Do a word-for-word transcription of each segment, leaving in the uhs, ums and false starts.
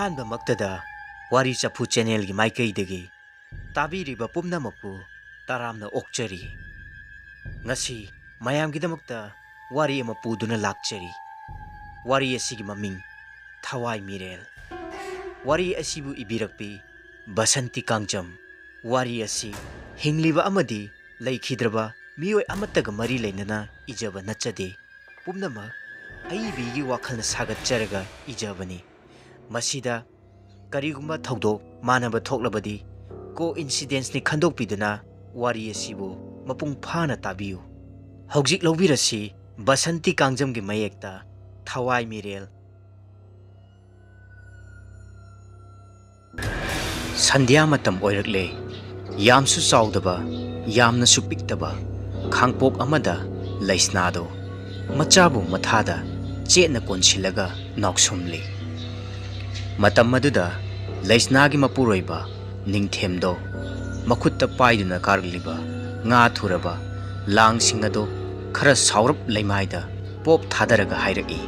ꯑꯍꯥꯟꯕꯃꯛꯇꯗ ꯋꯥꯔꯤ ꯆꯐꯨ ꯆꯦꯅꯦꯜꯒꯤ ꯃꯥꯏꯀꯩꯗꯒꯤ ꯇꯥꯕꯤꯔꯤꯕ ꯄꯨꯝꯅꯃꯛꯄꯨ ꯇꯔꯥꯝꯅ ꯑꯣꯛꯆꯔꯤ꯫ ꯉꯁꯤ ꯃꯌꯥꯝꯒꯤꯗꯃꯛꯇ ꯋꯥꯔꯤ ꯑꯃ ꯄꯨꯗꯨꯅ ꯂꯥꯛꯆꯔꯤ꯫ ꯋꯥꯔꯤ ꯑꯁꯤꯒꯤ ꯃꯃꯤꯡ ꯊꯋꯥꯏ ꯃꯤꯔꯦꯜ꯫ ꯋꯥꯔꯤ ꯑꯁꯤꯕꯨ ꯏꯕꯤꯔꯛꯄꯤ ꯕꯁꯟꯇꯤ ꯀꯥꯡꯖꯝ꯫ ꯋꯥꯔꯤ ꯑꯁꯤ ꯍꯤꯡꯂꯤꯕ ꯑꯃꯗꯤ ꯂꯩꯈꯤꯗ꯭ꯔꯕ ꯃꯤꯑꯣꯏ ꯑꯃꯠꯇꯒ ꯃꯔꯤ ꯂꯩꯅꯅ ꯏꯖꯕ ꯅꯠꯆꯗꯦ꯫ ꯄꯨꯝꯅꯃꯛ ꯑꯏꯕꯤꯒꯤ ꯋꯥꯈꯜꯅ ꯁꯥꯒꯠꯆꯔꯒ ꯏꯖꯕꯅꯤ꯫ ꯃꯁꯤꯗ ꯀꯔꯤꯒꯨꯝꯕ ꯊꯧꯗꯣꯛ ꯃꯥꯟꯅꯕ ꯊꯣꯛꯂꯕꯗꯤ coincidenceꯅꯤ ꯈꯟꯗꯣꯛꯄꯤꯗꯨꯅ ꯋꯥꯔꯤ ꯑꯁꯤꯕꯨ ꯃꯄꯨꯡ ꯐꯥꯅ ꯇꯥꯕꯤꯌꯨ꯫ ꯍꯧꯖꯤꯛ ꯂꯧꯕꯤꯔꯁꯤ ꯕꯁꯟꯇꯤ ꯀꯥꯡꯖꯝꯒꯤ ꯃꯌꯦꯛꯇ ꯊꯋꯥꯏ ꯃꯤꯔꯦꯜ꯫ ꯁꯟꯙ꯭ꯌꯥ ꯃꯇꯝ ꯑꯣꯏꯔꯛꯂꯦ꯫ ꯌꯥꯝꯁꯨ ꯆꯥꯎꯗꯕ, ꯌꯥꯝꯅꯁꯨ ꯄꯤꯛꯇꯕ ꯈꯥꯡꯄꯣꯛ ꯑꯃꯗ ꯂꯩꯁꯅꯥꯗꯣ ꯃꯆꯥꯕꯨ ꯃꯊꯥꯗ ꯆꯦꯠꯅ ꯀꯣꯟꯁꯤꯜꯂꯒ ꯅꯥꯎꯁꯨꯝꯂꯤ꯫ ꯃꯇꯝ ꯑꯗꯨꯗ ꯂꯩꯁꯅꯥꯒꯤ ꯃꯄꯨꯔꯣꯏꯕ ꯅꯤꯡꯊꯦꯝꯗꯣ ꯃꯈꯨꯠꯇ ꯄꯥꯏꯗꯨꯅ ꯀꯥꯔꯛꯂꯤꯕ ꯉꯥ ꯊꯨꯔꯕ ꯂꯥꯡꯁꯤꯡ ꯑꯗꯨ ꯈꯔ ꯁꯥꯎꯔꯞ ꯂꯩꯃꯥꯏꯗ ꯄꯣꯞ ꯊꯥꯗꯔꯒ ꯍꯥꯏꯔꯛꯏ,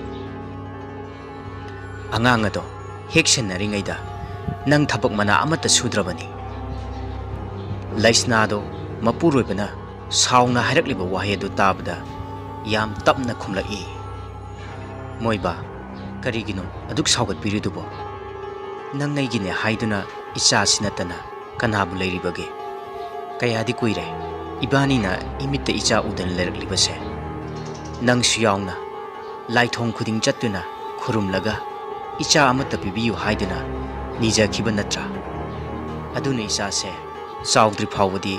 "ꯑꯉꯥꯡ ꯑꯗꯣ ꯍꯦꯛ ꯁꯦꯟꯅꯔꯤꯉꯩꯗ ꯅꯪ ꯊꯕꯛ ꯃꯅꯥ ꯑꯃꯠꯇ ꯁꯨꯗ꯭ꯔꯕꯅꯤ꯫" ꯂꯩꯁꯅꯥꯗꯣ ꯃꯄꯨꯔꯣꯏꯕꯅ ꯁꯥꯎꯅ ꯍꯥꯏꯔꯛꯂꯤꯕ ꯋꯥꯍꯩ ꯑꯗꯨ ꯇꯥꯕꯗ ꯌꯥꯝ ꯇꯞꯅ ꯈꯨꯝꯂꯛꯏ, "ꯃꯣꯏꯕ, ꯀꯔꯤꯒꯤꯅꯣ ꯑꯗꯨꯛ ꯁꯥꯎꯒꯠꯄꯤꯔꯤꯗꯨꯕꯣ? ꯅꯪ ꯑꯩꯒꯤꯅꯦ ꯍꯥꯏꯗꯨꯅ ꯏꯆꯥꯁꯤ ꯅꯠꯇꯅ ꯀꯅꯥꯕꯨ ꯂꯩꯔꯤꯕꯒꯦ? ꯀꯌꯥꯗꯤ ꯀꯨꯏꯔꯦ ꯏꯕꯥꯅꯤꯅ ꯏꯃꯤꯠꯇ ꯏꯆꯥ ꯎꯗꯅ ꯂꯩꯔꯛꯂꯤꯕꯁꯦ꯫ ꯅꯪꯁꯨ ꯌꯥꯎꯅ ꯂꯥꯏꯊꯣꯡ ꯈꯨꯗꯤꯡ ꯆꯠꯇꯨꯅ ꯈꯨꯔꯨꯝꯂꯒ ꯏꯆꯥ ꯑꯃꯠꯇ ꯄꯤꯕꯤꯌꯨ ꯍꯥꯏꯗꯨꯅ ꯅꯤꯖꯈꯤꯕ ꯅꯠꯇ꯭ꯔꯥ? ꯑꯗꯨꯅ ꯏꯆꯥꯁꯦ ꯆꯥꯎꯗ꯭ꯔꯤ ꯐꯥꯎꯕꯗꯤ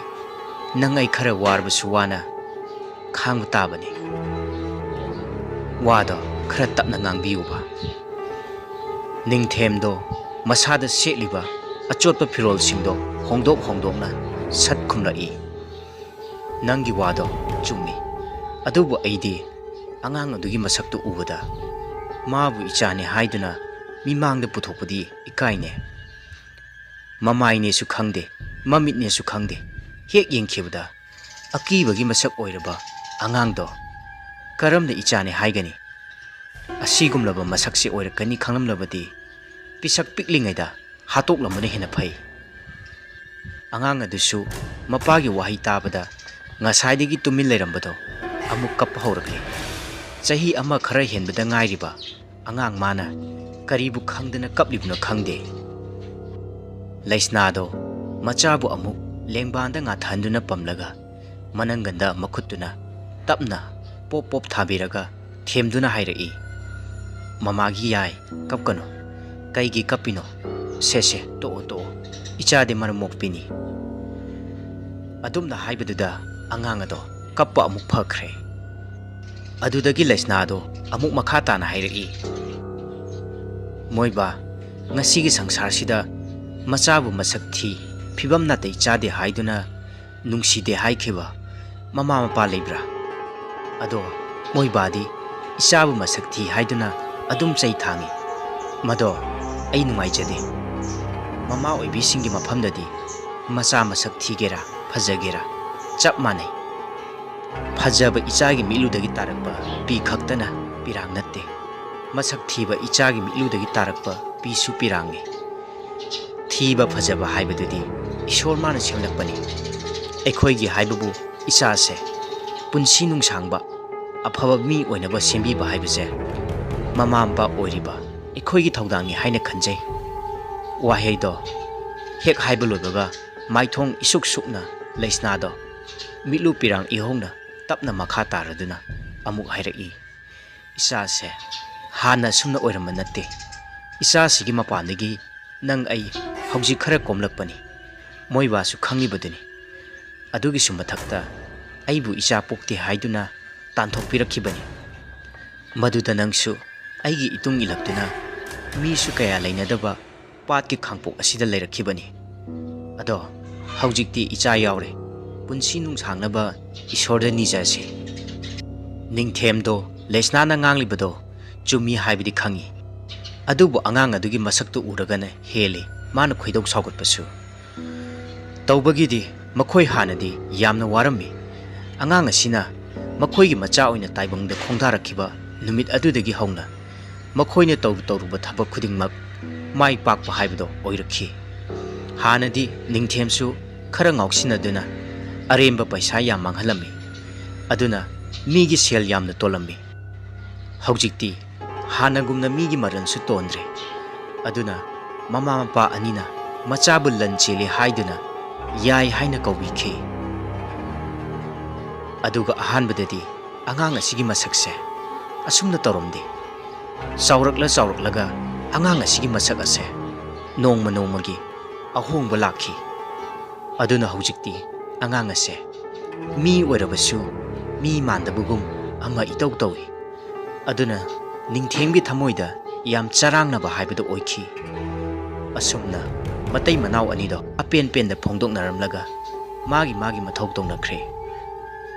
ꯅꯪ ꯑꯩ ꯈꯔ ꯋꯥꯔꯕꯁꯨ ꯋꯥꯅ ꯈꯥꯡꯕ ꯇꯥꯕꯅꯤ꯫ ꯋꯥꯗꯣ ꯈꯔ ꯇꯞꯅ ꯉꯥꯡꯕꯤꯌꯨꯕ꯫" ꯅꯤꯡꯊꯦꯝꯗꯣ ꯃꯁꯥꯗ ꯁꯦꯠꯂꯤꯕ ꯑꯆꯣꯠꯄ ꯐꯤꯔꯣꯜꯁꯤꯡꯗꯣ ꯍꯣꯡꯗꯣꯛ ꯍꯣꯡꯗꯣꯛꯅ ꯁꯠ ꯈꯨꯝꯂꯛꯏ, "ꯅꯪꯒꯤ ꯋꯥꯗꯣ ꯆꯨꯝꯃꯤ, ꯑꯗꯨꯕꯨ ꯑꯩꯗꯤ ꯑꯉꯥꯡ ꯑꯗꯨꯒꯤ ꯃꯁꯛꯇꯨ ꯎꯕꯗ ꯃꯥꯕꯨ ꯏꯆꯥꯅꯦ ꯍꯥꯏꯗꯨꯅ ꯃꯤꯃꯥꯡꯗ ꯄꯨꯊꯣꯛꯄꯗꯤ ꯏꯀꯥꯏꯅꯦ꯫ ꯃꯃꯥꯏꯅꯦꯁꯨ ꯈꯪꯗꯦ, ꯃꯃꯤꯠꯅꯦꯁꯨ ꯈꯪꯗꯦ, ꯍꯦꯛ ꯌꯦꯡꯈꯤꯕꯗ ꯑꯀꯤꯕꯒꯤ ꯃꯁꯛ ꯑꯣꯏꯔꯕ ꯑꯉꯥꯡꯗꯣ ꯀꯔꯝꯅ ꯏꯆꯥꯅꯦ ꯍꯥꯏꯒꯅꯤ? ꯑꯁꯤꯒꯨꯝꯂꯕ ꯃꯁꯛꯁꯦ ꯑꯣꯏꯔꯛꯀꯅꯤ ꯈꯪꯂꯝꯂꯕꯗꯤ ꯄꯤꯁꯛ ꯄꯤꯛꯂꯤꯉꯩꯗ ꯍꯥꯠꯇꯣꯛꯂꯝꯕꯅ ꯍꯦꯟꯅ ꯐꯩ꯫ ꯑꯉꯥꯡ ꯑꯗꯨꯁꯨ ꯃꯄꯥꯒꯤ ꯋꯥꯍꯩ ꯇꯥꯕꯗ ꯉꯁꯥꯏꯗꯒꯤ ꯇꯨꯃꯤꯟ ꯂꯩꯔꯝꯕꯗꯣ ꯑꯃꯨꯛ ꯀꯞꯄ ꯍꯧꯔꯛꯂꯦ꯫ ꯆꯍꯤ ꯑꯃ ꯈꯔ ꯍꯦꯟꯕꯗ ꯉꯥꯏꯔꯤꯕ ꯑꯉꯥꯡ ꯃꯥꯅ ꯀꯔꯤꯕꯨ ꯈꯪꯗꯅ ꯀꯞꯂꯤꯕꯅꯣ ꯈꯪꯗꯦ꯫ ꯂꯩꯁꯅꯥꯗꯣ ꯃꯆꯥꯕꯨ ꯑꯃꯨꯛ ꯂꯦꯡꯕꯥꯟꯗ ꯉꯥꯊꯍꯟꯗꯨꯅ ꯄꯝꯂꯒ ꯃꯅꯪꯒꯟꯗ ꯃꯈꯨꯠꯇꯨꯅ ꯇꯞꯅ ꯄꯣꯞ ꯄꯣꯞ ꯊꯥꯕꯤꯔꯒ ꯊꯦꯝꯗꯨꯅ ꯍꯥꯏꯔꯛꯏ, "ꯃꯃꯥꯒꯤ ꯌꯥꯏ, ꯀꯞꯀꯅꯨ꯫ ꯀꯩꯒꯤ ꯀꯞꯄꯤꯅꯣ? ꯁꯦ ꯁꯦ, ꯇꯣꯛꯑꯣ ꯇꯣꯛꯑꯣ, ꯏꯆꯥꯗꯤ ꯃꯔꯝ ꯃꯣꯛꯄꯤꯅꯤ"꯫ ꯑꯗꯨꯝꯅ ꯍꯥꯏꯕꯗꯨꯗ ꯑꯉꯥꯡ ꯑꯗꯣ ꯀꯞꯄ ꯑꯃꯨꯛ ꯐꯈ꯭ꯔꯦ꯫ ꯑꯗꯨꯗꯒꯤ ꯂꯩꯁꯅꯥꯗꯣ ꯑꯃꯨꯛ ꯃꯈꯥ ꯇꯥꯅ ꯍꯥꯏꯔꯛꯏ, "ꯃꯣꯏꯕꯥ, ꯉꯁꯤꯒꯤ ꯁꯪꯁꯥꯔꯁꯤꯗ ꯃꯆꯥꯕꯨ ꯃꯁꯛ ꯊꯤ, ꯐꯤꯕꯝ ꯅꯥꯇꯩ ꯆꯥꯗꯦ ꯍꯥꯏꯗꯨꯅ ꯅꯨꯡꯁꯤꯗꯦ ꯍꯥꯏꯈꯤꯕ ꯃꯃꯥ ꯃꯄꯥ ꯂꯩꯕ꯭ꯔꯥ? ꯑꯗꯣ ꯃꯣꯏꯕꯥꯗꯤ ꯏꯆꯥꯕꯨ ꯃꯁꯛ ꯊꯤ ꯍꯥꯏꯗꯨꯅ ꯑꯗꯨꯝ ꯆꯩ ꯊꯥꯡꯉꯤ꯫ ꯃꯗꯣ ꯑꯩ ꯅꯨꯡꯉꯥꯏꯖꯗꯦ꯫ ꯃꯃꯥ ꯑꯣꯏꯕꯤꯁꯤꯡꯒꯤ ꯃꯐꯝꯗꯗꯤ ꯃꯆꯥ ꯃꯁꯛ ꯊꯤꯒꯦꯔꯥ ꯐꯖꯒꯦꯔꯥ ꯆꯞ ꯃꯥꯟꯅꯩ꯫ ꯐꯖꯕ ꯏꯆꯥꯒꯤ ꯃꯤꯠꯂꯨꯗꯒꯤ ꯇꯥꯔꯛꯄ ꯄꯤ ꯈꯛꯇꯅ ꯄꯤꯔꯥꯡ ꯅꯠꯇꯦ꯫ ꯃꯁꯛ ꯊꯤꯕ ꯏꯆꯥꯒꯤ ꯃꯤꯠꯂꯨꯗꯒꯤ ꯇꯥꯔꯛꯄ ꯄꯤꯁꯨ ꯄꯤꯔꯥꯡꯅꯤ꯫ ꯊꯤꯕ ꯐꯖꯕ ꯍꯥꯏꯕꯗꯨꯗꯤ ꯏꯁꯣꯔ ꯃꯥꯅ ꯁꯦꯝꯂꯛꯄꯅꯤ꯫ ꯑꯩꯈꯣꯏꯒꯤ ꯍꯥꯏꯕꯕꯨ ꯏꯆꯥꯁꯦ ꯄꯨꯟꯁꯤ ꯅꯨꯡꯁꯥꯡꯕ, ꯑꯐꯕ ꯃꯤ ꯑꯣꯏꯅꯕ ꯁꯦꯝꯕꯤꯕ ꯍꯥꯏꯕꯁꯦ ꯃꯃꯥ ꯃꯄꯥ ꯑꯣꯏꯔꯤꯕ ꯑꯩꯈꯣꯏꯒꯤ ꯊꯧꯗꯥꯡꯅꯤ ꯍꯥꯏꯅ ꯈꯟꯖꯩ"꯫ ꯋꯥꯍꯩꯗꯣ ꯍꯦꯛ ꯍꯥꯏꯕ ꯂꯣꯏꯕꯒ ꯃꯥꯏꯊꯣꯡ ꯏꯁꯨꯛ ꯁꯨꯛꯅ ꯂꯩꯁꯅꯥꯗꯣ ꯃꯤꯠꯂꯨ ꯄꯤꯔꯥꯡ ꯏꯍꯧꯅ ꯇꯞꯅ ꯃꯈꯥ ꯇꯥꯔꯗꯨꯅ ꯑꯃꯨꯛ ꯍꯥꯏꯔꯛꯏ, "ꯏꯆꯥꯁꯦ ꯍꯥꯟꯅ ꯑꯁꯨꯝꯅ ꯑꯣꯏꯔꯝꯕ ꯅꯠꯇꯦ꯫ ꯏꯆꯥꯁꯤꯒꯤ ꯃꯄꯥꯟꯗꯒꯤ ꯅꯪ ꯑꯩ ꯍꯧꯖꯤꯛ ꯈꯔ ꯀꯣꯝꯂꯛꯄꯅꯤ꯫ ꯃꯣꯏꯕꯥꯁꯨ ꯈꯪꯂꯤꯕꯗꯨꯅꯤ꯫ ꯑꯗꯨꯒꯤꯁꯨ ꯃꯊꯛꯇ ꯑꯩꯕꯨ ꯏꯆꯥ ꯄꯣꯛꯇꯦ ꯍꯥꯏꯗꯨꯅ ꯇꯥꯟꯊꯣꯛꯄꯤꯔꯛꯈꯤꯕꯅꯤ꯫ ꯃꯗꯨꯗ ꯅꯪꯁꯨ ꯑꯩꯒꯤ ꯏꯇꯨꯡ ꯏꯜꯂꯛꯇꯨꯅ ꯃꯤꯁꯨ ꯀꯌꯥ ꯂꯩꯅꯗꯕ ꯄꯥꯠꯀꯤ ꯈꯥꯡꯄꯣꯛ ꯑꯁꯤꯗ ꯂꯩꯔꯛꯈꯤꯕꯅꯤ꯫ ꯑꯗꯣ ꯍꯧꯖꯤꯛꯇꯤ ꯏꯆꯥ ꯌꯥꯎꯔꯦ꯫ ꯄꯨꯟꯁꯤ ꯅꯨꯡꯁꯥꯡꯅꯕ ꯏꯁꯣꯔꯗ ꯅꯤꯖꯁꯤ"꯫ ꯅꯤꯡꯊꯦꯝꯗꯣ ꯂꯩꯁꯅꯥꯅ ꯉꯥꯡꯂꯤꯕꯗꯣ ꯆꯨꯝꯃꯤ ꯍꯥꯏꯕꯗꯤ ꯈꯪꯏ꯫ ꯑꯗꯨꯕꯨ ꯑꯉꯥꯡ ꯑꯗꯨꯒꯤ ꯃꯁꯛꯇꯨ ꯎꯔꯒꯅ ꯍꯦꯜꯂꯤ ꯃꯥꯅ ꯈꯣꯏꯗꯧ ꯁꯥꯎꯒꯠꯄꯁꯨ꯫ ꯇꯧꯕꯒꯤꯗꯤ ꯃꯈꯣꯏ ꯍꯥꯟꯅꯗꯤ ꯌꯥꯝꯅ ꯋꯥꯔꯝꯃꯤ꯫ ꯑꯉꯥꯡ ꯑꯁꯤꯅ ꯃꯈꯣꯏꯒꯤ ꯃꯆꯥ ꯑꯣꯏꯅ ꯇꯥꯏꯕꯪꯗ ꯈꯣꯡꯗꯥꯔꯛꯈꯤꯕ ꯅꯨꯃꯤꯠ ꯑꯗꯨꯗꯒꯤ ꯍꯧꯅ ꯃꯈꯣꯏꯅ ꯇꯧꯔꯨ ꯇꯧꯔꯨꯕ ꯊꯕꯛ ꯈꯨꯗꯤꯡꯃꯛ ꯃꯥꯏ ꯄꯥꯛꯄ ꯍꯥꯏꯕꯗꯣ ꯑꯣꯏꯔꯛꯈꯤ꯫ ꯍꯥꯟꯅꯗꯤ ꯅꯤꯡꯊꯦꯝꯁꯨ ꯈꯔ ꯉꯥꯎꯁꯤꯟꯅꯗꯨꯅ ꯑꯔꯦꯝꯕ ꯄꯩꯁꯥ ꯌꯥꯝ ꯃꯥꯡꯍꯜꯂꯝꯃꯤ꯫ ꯑꯗꯨꯅ ꯃꯤꯒꯤ ꯁꯦꯜ ꯌꯥꯝꯅ ꯇꯣꯜꯂꯝꯃꯤ꯫ ꯍꯧꯖꯤꯛꯇꯤ ꯍꯥꯟꯅꯒꯨꯝꯅ ꯃꯤꯒꯤ ꯃꯔꯜꯁꯨ ꯇꯣꯟꯗ꯭ꯔꯦ꯫ ꯑꯗꯨꯅ ꯃꯃꯥ ꯃꯄꯥ ꯑꯅꯤꯅ ꯃꯆꯥꯕꯨ ꯂꯟ ꯆꯦꯜꯂꯤ ꯍꯥꯏꯗꯨꯅ ꯌꯥꯏ ꯍꯥꯏꯅ ꯀꯧꯕꯤꯈꯤ꯫ ꯑꯗꯨꯒ ꯑꯍꯥꯟꯕꯗꯗꯤ ꯑꯉꯥꯡ ꯑꯁꯤꯒꯤ ꯃꯁꯛꯁꯦ ꯑꯁꯨꯝꯅ ꯇꯧꯔꯝꯗꯦ꯫ ꯆꯥꯎꯔꯛꯂ ꯆꯥꯎꯔꯛꯂꯒ ꯑꯉꯥꯡ ꯑꯁꯤꯒꯤ ꯃꯁꯛ ꯑꯁꯦ ꯅꯣꯡꯃ ꯅꯣꯡꯃꯒꯤ ꯑꯍꯣꯡꯕ ꯂꯥꯛꯈꯤ꯫ ꯑꯗꯨꯅ ꯍꯧꯖꯤꯛꯇꯤ ꯑꯉꯥꯡ ꯑꯁꯦ ꯃꯤ ꯑꯣꯏꯔꯕꯁꯨ ꯃꯤ ꯃꯥꯟꯗꯕꯒꯨꯝ ꯑꯃ ꯏꯇꯧ ꯇꯧꯏ꯫ ꯑꯗꯨꯅ ꯅꯤꯡꯊꯦꯝꯒꯤ ꯊꯃꯣꯏꯗ ꯌꯥꯝ ꯆꯔꯥꯡꯅꯕ ꯍꯥꯏꯕꯗꯨ ꯑꯣꯏꯈꯤ꯫ ꯑꯁꯨꯝꯅ ꯃꯇꯩ ꯃꯅꯥꯎ ꯑꯅꯤꯗꯣ ꯑꯄꯦꯟ ꯄꯦꯟꯗ ꯐꯣꯡꯗꯣꯛꯅꯔꯝꯂꯒ ꯃꯥꯒꯤ ꯃꯥꯒꯤ ꯃꯊꯧ ꯇꯧꯅꯈ꯭ꯔꯦ꯫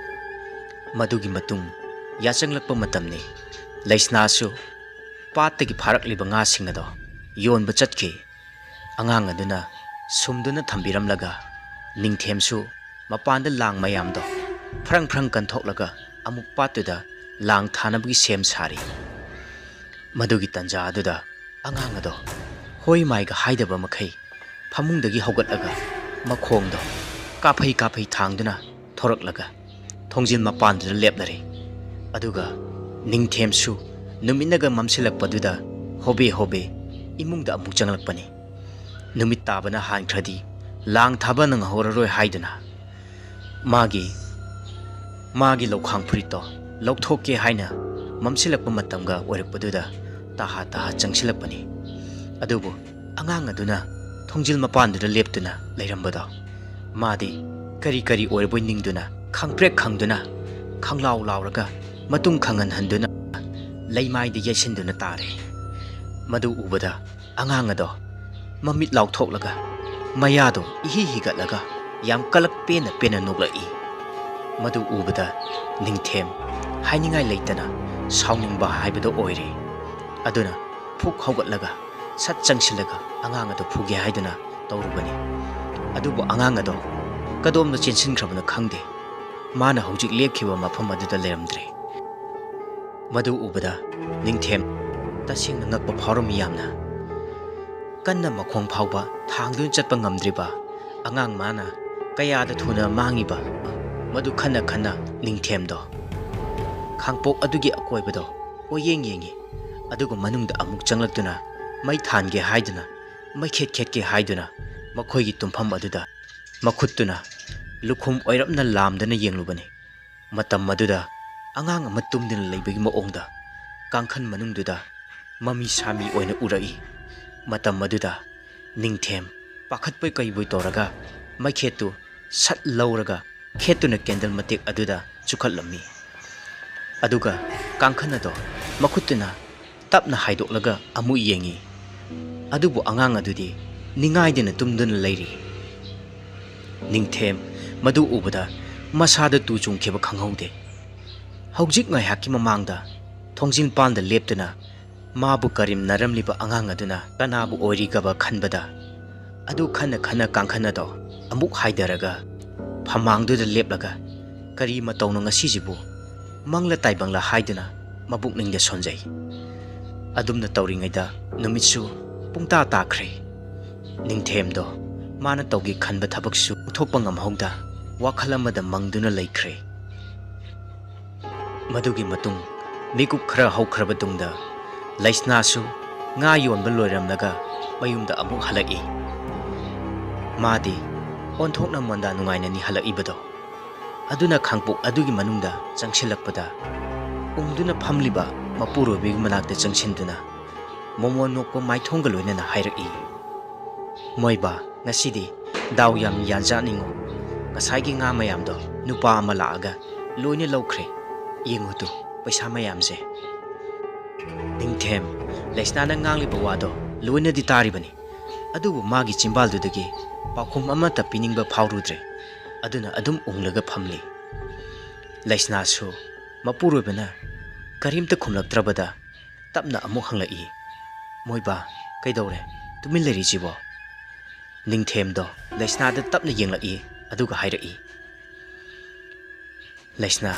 ꯃꯗꯨꯒꯤ ꯃꯇꯨꯡ ꯌꯥꯆꯪꯂꯛꯄ ꯃꯇꯝꯅꯤ꯫ ꯂꯩꯁꯅꯥꯁꯨ ꯄꯥꯠꯇꯒꯤ ꯐꯥꯔꯛꯂꯤꯕ ꯉꯥꯁꯤꯡ ꯑꯗꯣ ꯌꯣꯟꯕ ꯆꯠꯈꯤ꯫ ꯑꯉꯥꯡ ꯑꯗꯨꯅ ꯁꯨꯝꯗꯨꯅ ꯊꯝꯕꯤꯔꯝꯂꯒ ꯅꯤꯡꯊꯦꯝꯁꯨ ꯃꯄꯥꯟꯗ ꯂꯥꯡ ꯃꯌꯥꯝꯗꯣ ꯐ꯭ꯔꯪ ꯐ꯭ꯔꯪ ꯀꯟꯊꯣꯛꯂꯒ ꯑꯃꯨꯛ ꯄꯥꯠꯇꯨꯗ ꯂꯥꯡ ꯊꯥꯅꯕꯒꯤ ꯁꯦꯝ ꯁꯥꯔꯤ꯫ ꯃꯗꯨꯒꯤ ꯇꯟꯖꯥ ꯑꯗꯨꯗ ꯑꯉꯥꯡ ꯑꯗꯣ ꯍꯣꯏ ꯃꯥꯏꯒ ꯍꯥꯏꯗꯕ ꯃꯈꯩ ꯐꯃꯨꯡꯗꯒꯤ ꯍꯧꯒꯠꯂꯒ ꯃꯈꯣꯡꯗꯣ ꯀꯥꯐꯩ ꯀꯥꯐꯩ ꯊꯥꯡꯗꯨꯅ ꯊꯣꯔꯛꯂꯒ ꯊꯣꯡꯖꯤꯜ ꯃꯄꯥꯟꯗꯨꯗ ꯂꯦꯞꯂꯔꯦ꯫ ꯑꯗꯨꯒ ꯅꯤꯡꯊꯦꯝꯁꯨ ꯅꯨꯃꯤꯠꯅꯒ ꯃꯝꯁꯤꯜꯂꯛꯄꯗꯨꯗ ꯍꯣꯕꯦ ꯍꯣꯕꯦ ꯏꯃꯨꯡꯗ ꯑꯃꯨꯛ ꯆꯪꯂꯛꯄꯅꯤ꯫ ꯅꯨꯃꯤꯠ ꯇꯥꯕꯅ ꯍꯥꯟꯈ꯭ꯔꯗꯤ ꯂꯥꯡ ꯊꯥꯕ ꯅꯪꯍꯧꯔꯔꯣꯏ ꯍꯥꯏꯗꯨꯅ ꯃꯥꯒꯤ ꯃꯥꯒꯤ ꯂꯧꯈꯥꯡ ꯐꯨꯔꯤꯠꯇꯣ ꯂꯧꯊꯣꯛꯀꯦ ꯍꯥꯏꯅ ꯃꯝꯁꯤꯜꯂꯛꯄ ꯃꯇꯝꯒ ꯑꯣꯏꯔꯛꯄꯗꯨꯗ ꯇꯍꯥ ꯇꯍꯥ ꯆꯪꯁꯤꯜꯂꯛꯄꯅꯤ꯫ ꯑꯗꯨꯕꯨ ꯑꯉꯥꯡ ꯑꯗꯨꯅ ꯊꯣꯡꯖꯤꯜ ꯃꯄꯥꯟꯗꯨꯗ ꯂꯦꯞꯇꯨꯅ ꯂꯩꯔꯝꯕꯗꯣ ꯃꯥꯗꯤ ꯀꯔꯤ ꯀꯔꯤ ꯑꯣꯏꯔꯕꯣꯏ ꯅꯤꯡꯗꯨꯅ ꯈꯪꯄ꯭ꯔꯦꯛ ꯈꯪꯗꯨꯅ ꯈꯪꯂꯥꯎ ꯂꯥꯎꯔꯒ ꯃꯇꯨꯡ ꯈꯪꯍꯟꯍꯟꯗꯨꯅ ꯂꯩꯃꯥꯏꯗ ꯌꯩꯁꯤꯟꯗꯨꯅ ꯇꯥꯔꯦ꯫ ꯃꯗꯨ ꯎꯕꯗ ꯑꯉꯥꯡ ꯑꯗꯣ ꯃꯃꯤꯠ ꯂꯥꯎꯊꯣꯛꯂꯒ ꯃꯌꯥꯗꯣ ꯏꯍꯤ ꯍꯤꯒꯠꯂꯒ ꯌꯥꯝ ꯀꯂꯛ ꯄꯦꯟꯅ ꯄꯦꯟꯅ ꯅꯣꯛꯂꯛꯏ꯫ ꯃꯗꯨ ꯎꯕꯗ ꯅꯤꯡꯊꯦꯝ ꯍꯥꯏꯅꯤꯡꯉꯥꯏ ꯂꯩꯇꯅ ꯁꯥꯎꯅꯤꯡꯕ ꯍꯥꯏꯕꯗꯣ ꯑꯣꯏꯔꯦ꯫ ꯑꯗꯨꯅ ꯐꯨꯛ ꯍꯧꯒꯠꯂꯒ ꯁꯠ ꯆꯪꯁꯤꯜꯂꯒ ꯑꯉꯥꯡ ꯑꯗꯣ ꯐꯨꯒꯦ ꯍꯥꯏꯗꯨꯅ ꯇꯧꯔꯨꯕꯅꯤ꯫ ꯑꯗꯨꯕꯨ ꯑꯉꯥꯡ ꯑꯗꯣ ꯀꯗꯣꯝꯗ ꯆꯦꯟꯁꯤꯟꯈ꯭ꯔꯕꯅꯣ ꯈꯪꯗꯦ꯫ ꯃꯥꯅ ꯍꯧꯖꯤꯛ ꯂꯦꯞꯈꯤꯕ ꯃꯐꯝ ꯑꯗꯨꯗ ꯂꯩꯔꯝꯗ꯭ꯔꯦ꯫ ꯃꯗꯨ ꯎꯕꯗ ꯅꯤꯡꯊꯦꯝ ꯇꯁꯦꯡꯅ ꯉꯛꯄ ꯐꯥꯎꯔꯝꯃꯤ ꯌꯥꯝꯅ꯫ ꯀꯟꯅ ꯃꯈꯣꯡ ꯐꯥꯎꯕ ꯊꯥꯡꯗꯨꯅ ꯆꯠꯄ ꯉꯝꯗ꯭ꯔꯤꯕ ꯑꯉꯥꯡ ꯃꯥꯅ ꯀꯌꯥꯗ ꯊꯨꯅ ꯃꯥꯡꯉꯤꯕ, ꯃꯗꯨ ꯈꯟꯅ ꯈꯟꯅ ꯅꯤꯡꯊꯦꯝꯗꯣ ꯈꯥꯡꯄꯣꯛ ꯑꯗꯨꯒꯤ ꯑꯀꯣꯏꯕꯗꯣ ꯀꯣꯏꯌꯦꯡ ꯌꯦꯡꯉꯤ꯫ ꯑꯗꯨꯒ ꯃꯅꯨꯡꯗ ꯑꯃꯨꯛ ꯆꯪꯂꯛꯇꯨꯅ ꯃꯩ ꯊꯥꯟꯒꯦ ꯍꯥꯏꯗꯨꯅ, ꯃꯩꯈꯦꯠ ꯈꯦꯠꯀꯦ ꯍꯥꯏꯗꯨꯅ ꯃꯈꯣꯏꯒꯤ ꯇꯨꯝꯐꯝ ꯑꯗꯨꯗ ꯃꯈꯨꯠꯇꯨꯅ ꯂꯨꯈꯨꯝ ꯑꯣꯏꯔꯞꯅ ꯂꯥꯝꯗꯅ ꯌꯦꯡꯂꯨꯕꯅꯤ꯫ ꯃꯇꯝ ꯑꯗꯨꯗ ꯑꯉꯥꯡ ꯑꯃ ꯇꯨꯝꯗꯨꯅ ꯂꯩꯕꯒꯤ ꯃꯑꯣꯡꯗ ꯀꯥꯡꯈꯟ ꯃꯅꯨꯡꯗꯨꯗ ꯃꯃꯤ ꯁꯥꯃꯤ ꯑꯣꯏꯅ ꯎꯔꯛꯏ꯫ ꯃꯇꯝ ꯑꯗꯨꯗ ꯅꯤꯡꯊꯦꯝ ꯄꯥꯈꯠꯄꯣꯏ ꯀꯩꯕꯣꯏ ꯇꯧꯔꯒ ꯃꯩꯈꯦꯠꯇꯨ ꯁꯠ ꯂꯧꯔꯒ ꯈꯦꯠꯇꯨꯅ ꯀꯦꯟꯗꯜ ꯃꯇꯦꯛ ꯑꯗꯨꯗ ꯆꯨꯈꯠꯂꯝꯃꯤ꯫ ꯑꯗꯨꯒ ꯀꯥꯡꯈꯟ ꯑꯗꯣ ꯃꯈꯨꯠꯇꯨꯅ ꯇꯞꯅ ꯍꯥꯏꯗꯣꯛꯂꯒ ꯑꯃꯨꯛ ꯌꯦꯡꯉꯤ꯫ ꯑꯗꯨꯕꯨ ꯑꯉꯥꯡ ꯑꯗꯨꯗꯤ ꯅꯤꯡꯉꯥꯏꯗꯅ ꯇꯨꯝꯗꯨꯅ ꯂꯩꯔꯤ꯫ ꯅꯤꯡꯊꯦꯝ ꯃꯗꯨ ꯎꯕꯗ ꯃꯁꯥꯗ ꯇꯨ ꯆꯨꯡꯈꯤꯕ ꯈꯪꯍꯧꯗꯦ꯫ ꯍꯧꯖꯤꯛ ꯉꯥꯏꯍꯥꯛꯀꯤ ꯃꯃꯥꯡꯗ ꯊꯣꯡꯖꯤꯜ ꯄꯥꯟꯗ ꯂꯦꯞꯇꯨꯅ ꯃꯥꯕꯨ ꯀꯔꯦꯝꯅꯔꯝꯂꯤꯕ ꯑꯉꯥꯡ ꯑꯗꯨꯅ ꯀꯅꯥꯕꯨ ꯑꯣꯏꯔꯤꯒꯕ ꯈꯟꯕꯗ, ꯑꯗꯨ ꯈꯟꯅ ꯈꯟꯅ ꯀꯥꯡꯈꯟ ꯑꯗꯣ ꯑꯃꯨꯛ ꯍꯥꯏꯗꯔꯒ ꯐꯝꯃꯥꯡꯗꯨꯗ ꯂꯦꯞꯂꯒ ꯀꯔꯤ ꯃꯇꯧꯅꯣ ꯉꯁꯤꯁꯤꯕꯨ, ꯃꯪꯂ ꯇꯥꯏꯕꯪꯂ ꯍꯥꯏꯗꯨꯅ ꯃꯕꯨꯛꯅꯤꯡꯗ ꯁꯣꯟꯖꯩ꯫ ꯑꯗꯨꯝꯅ ꯇꯧꯔꯤꯉꯩꯗ ꯅꯨꯃꯤꯠꯁꯨ ꯄꯨꯡꯇꯥ ꯇꯥꯈ꯭ꯔꯦ꯫ ꯅꯤꯡꯊꯦꯝꯗꯣ ꯃꯥꯅ ꯇꯧꯒꯦ ꯈꯟꯕ ꯊꯕꯛꯁꯨ ꯎꯊꯣꯛꯄ ꯉꯝꯍꯧꯗ ꯋꯥꯈꯜ ꯑꯃꯗ ꯃꯪꯗꯨꯅ ꯂꯩꯈ꯭ꯔꯦ꯫ ꯃꯗꯨꯒꯤ ꯃꯇꯨꯡ ꯃꯤꯀꯨꯞ ꯈꯔ ꯍꯧꯈ꯭ꯔꯕ ꯇꯨꯡꯗ ꯂꯩꯁꯅꯥꯁꯨ ꯉꯥ ꯌꯣꯟꯕ ꯂꯣꯏꯔꯝꯂꯒ ꯃꯌꯨꯝꯗ ꯑꯃꯨꯛ ꯍꯜꯂꯛꯏ꯫ ꯃꯥꯗꯤ ꯑꯣꯟꯊꯣꯛꯅ ꯃꯣꯟꯗꯥ ꯅꯨꯡꯉꯥꯏꯅꯅꯤ ꯍꯜꯂꯛꯏꯕꯗꯣ꯫ ꯑꯗꯨꯅ ꯈꯥꯡꯄꯣꯛ ꯑꯗꯨꯒꯤ ꯃꯅꯨꯡꯗ ꯆꯪꯁꯤꯜꯂꯛꯄꯗ ꯎꯪꯗꯨꯅ ꯐꯝꯂꯤꯕ ꯃꯄꯨꯔꯣꯏꯕꯒꯤ ꯃꯅꯥꯛꯇ ꯆꯪꯁꯤꯟꯗꯨꯅ ꯃꯣꯃꯣꯟ ꯅꯣꯛꯄ ꯃꯥꯏꯊꯣꯡꯒ ꯂꯣꯏꯅꯅ ꯍꯥꯏꯔꯛꯏ, "ꯃꯣꯏꯕ, ꯉꯁꯤꯗꯤ ꯗꯥꯎ ꯌꯥꯝ ꯌꯥꯖꯥꯠꯅꯤꯡꯉꯣ꯫ ꯉꯁꯥꯏꯒꯤ ꯉꯥ ꯃꯌꯥꯝꯗꯣ ꯅꯨꯄꯥ ꯑꯃ ꯂꯥꯛꯑꯒ ꯂꯣꯏꯅ ꯂꯧꯈ꯭ꯔꯦ꯫ ꯌꯦꯡꯉꯨ ꯇꯨ, ꯄꯩꯁꯥ ꯃꯌꯥꯝꯁꯦ꯫" ꯅꯤꯡꯊꯦꯝ ꯂꯩꯁꯅꯥꯅ ꯉꯥꯡꯂꯤꯕ ꯋꯥꯗꯣ ꯂꯣꯏꯅꯗꯤ ꯇꯥꯔꯤꯕꯅꯤ, ꯑꯗꯨꯕꯨ ꯃꯥꯒꯤ ꯆꯤꯝꯕꯥꯜꯗꯨꯗꯒꯤ ꯄꯥꯎꯈꯨꯝ ꯑꯃꯠꯇ ꯄꯤꯅꯤꯡꯕ ꯐꯥꯎꯔꯨꯗ꯭ꯔꯦ꯫ ꯑꯗꯨꯅ ꯑꯗꯨꯝ ꯎꯪꯂꯒ ꯐꯝꯂꯤ꯫ ꯂꯩꯁꯅꯥꯁꯨ ꯃꯄꯨꯔꯣꯏꯕꯅ ꯀꯔꯤꯝꯇ ꯈꯨꯝꯂꯛꯇ꯭ꯔꯕꯗ ꯇꯞꯅ ꯑꯃꯨꯛ ꯍꯪꯂꯛꯏ, "ꯃꯣꯏꯕ, ꯀꯩꯗꯧꯔꯦ? ꯇꯨꯃꯤꯟ ꯂꯩꯔꯤꯁꯤꯕꯣ?" ꯅꯤꯡꯊꯦꯝꯗꯣ ꯂꯩꯁꯅꯥꯗ ꯇꯞꯅ ꯌꯦꯡꯂꯛꯏ, ꯑꯗꯨꯒ ꯍꯥꯏꯔꯛꯏ, "ꯂꯩꯁꯅꯥ,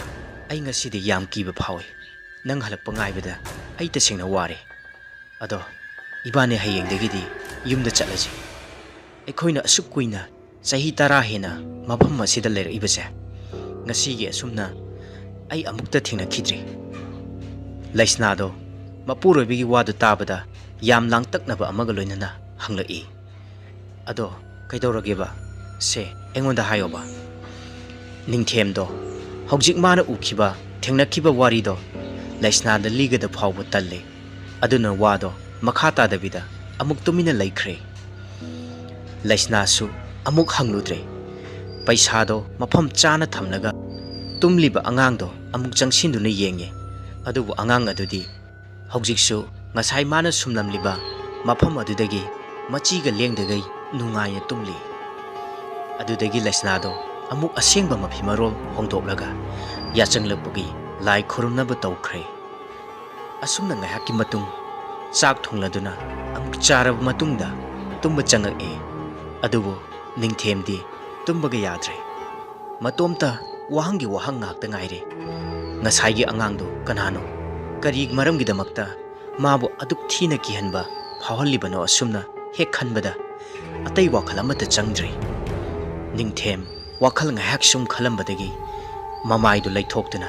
ꯑꯩ ꯉꯁꯤꯗꯤ ꯌꯥꯝ ꯀꯤꯕ ꯐꯥꯎꯏ꯫ ꯅꯪ ꯍꯜꯂꯛꯄ ꯉꯥꯏꯕꯗ ꯑꯩ ꯇꯁꯦꯡꯅ ꯋꯥꯔꯦ꯫ ꯑꯗꯣ ꯏꯕꯥꯅꯤ ꯍꯌꯦꯡꯗꯒꯤꯗꯤ ꯌꯨꯝꯗ ꯆꯠꯂꯁꯤ꯫ ꯑꯩꯈꯣꯏꯅ ꯑꯁꯨꯛ ꯀꯨꯏꯅ, ꯆꯍꯤ ꯇꯔꯥ ꯍꯦꯟꯅ ꯃꯐꯝ ꯑꯁꯤꯗ ꯂꯩꯔꯛꯏꯕꯁꯦ, ꯉꯁꯤꯒꯤ ꯑꯁꯨꯝꯅ ꯑꯩ ꯑꯃꯨꯛꯇ ꯊꯦꯡꯅꯈꯤꯗ꯭ꯔꯤ꯫" ꯂꯩꯁꯅꯥꯗꯣ ꯃꯄꯨꯔꯣꯏꯕꯒꯤ ꯋꯥꯗꯨ ꯇꯥꯕꯗ ꯌꯥꯝ ꯂꯥꯡꯇꯛꯅꯕ ꯑꯃꯒ ꯂꯣꯏꯅꯅ ꯍꯪꯂꯛꯏ, "ꯑꯗꯣ ꯀꯩꯗꯧꯔꯒꯦꯕ? ꯁꯦ, ꯑꯩꯉꯣꯟꯗ ꯍꯥꯏꯌꯣꯕ꯫" ꯅꯤꯡꯊꯦꯝꯗꯣ ꯍꯧꯖꯤꯛ ꯃꯥꯅ ꯎꯈꯤꯕ, ꯊꯦꯡꯅꯈꯤꯕ ꯋꯥꯔꯤꯗꯣ ꯂꯩꯁꯅꯥꯗ ꯂꯤꯒꯗ ꯐꯥꯎꯕ ꯇꯜꯂꯦ꯫ ꯑꯗꯨꯅ ꯋꯥꯗꯣ ꯃꯈꯥ ꯇꯥꯗꯕꯤꯗ ꯑꯃꯨꯛ ꯇꯨꯃꯤꯟꯅ ꯂꯩꯈ꯭ꯔꯦ꯫ ꯂꯩꯁꯅꯥꯁꯨ ꯑꯃꯨꯛ ꯍꯪꯂꯨꯗ꯭ꯔꯦ꯫ ꯄꯩꯁꯥꯗꯣ ꯃꯐꯝ ꯆꯥꯅ ꯊꯝꯂꯒ ꯇꯨꯝꯂꯤꯕ ꯑꯉꯥꯡꯗꯣ ꯑꯃꯨꯛ ꯆꯪꯁꯤꯟꯗꯨꯅ ꯌꯦꯡꯉꯦ꯫ ꯑꯗꯨꯕꯨ ꯑꯉꯥꯡ ꯑꯗꯨꯗꯤ ꯍꯧꯖꯤꯛꯁꯨ ꯉꯁꯥꯏ ꯃꯥꯅ ꯁꯨꯝꯂꯝꯂꯤꯕ ꯃꯐꯝ ꯑꯗꯨꯗꯒꯤ ꯃꯆꯤꯒ ꯂꯦꯡꯗꯒꯩ ꯅꯨꯡꯉꯥꯏꯅ ꯇꯨꯝꯂꯤ꯫ ꯑꯗꯨꯗꯒꯤ ꯂꯩꯁꯅꯥꯗꯣ ꯑꯃꯨꯛ ꯑꯁꯦꯡꯕ ꯃꯐꯤ ꯃꯔꯣꯜ ꯍꯣꯡꯗꯣꯛꯂꯒ ꯌꯥꯆꯪꯂꯛꯄꯒꯤ ꯂꯥꯏ ꯈꯨꯔꯨꯝꯅꯕ ꯇꯧꯈ꯭ꯔꯦ꯫ ꯑꯁꯨꯝꯅ ꯉꯥꯏꯍꯥꯛꯀꯤ ꯃꯇꯨꯡ ꯆꯥꯛ ꯊꯣꯡꯂꯗꯨꯅ ꯑꯃꯨꯛ ꯆꯥꯔꯕ ꯃꯇꯨꯡꯗ ꯇꯨꯝꯕ ꯆꯪꯉꯛꯏ꯫ ꯑꯗꯨꯕꯨ ꯅꯤꯡꯊꯦꯝꯗꯤ ꯇꯨꯝꯕꯒ ꯌꯥꯗ꯭ꯔꯦ꯫ ꯃꯇꯣꯝꯇ ꯋꯥꯍꯪꯒꯤ ꯋꯥꯍꯪ ꯉꯥꯛꯇ ꯉꯥꯏꯔꯦ꯫ ꯉꯁꯥꯏꯒꯤ ꯑꯉꯥꯡꯗꯨ ꯀꯅꯥꯅꯣ? ꯀꯔꯤ ꯃꯔꯝꯒꯤꯗꯃꯛꯇ ꯃꯥꯕꯨ ꯑꯗꯨꯛ ꯊꯤꯅ ꯀꯤꯍꯟꯕ ꯐꯥꯎꯍꯜꯂꯤꯕꯅꯣ? ꯑꯁꯨꯝꯅ ꯍꯦꯛ ꯈꯟꯕꯗ ꯑꯇꯩ ꯋꯥꯈꯜ ꯑꯃꯠꯇ ꯆꯪꯗ꯭ꯔꯦ꯫ ꯅꯤꯡꯊꯦꯝ ꯋꯥꯈꯜ ꯉꯥꯏꯍꯥꯛ ꯁꯨꯝ ꯈꯜꯂꯝꯕꯗꯒꯤ ꯃꯃꯥꯏꯗꯨ ꯂꯩꯊꯣꯛꯇꯨꯅ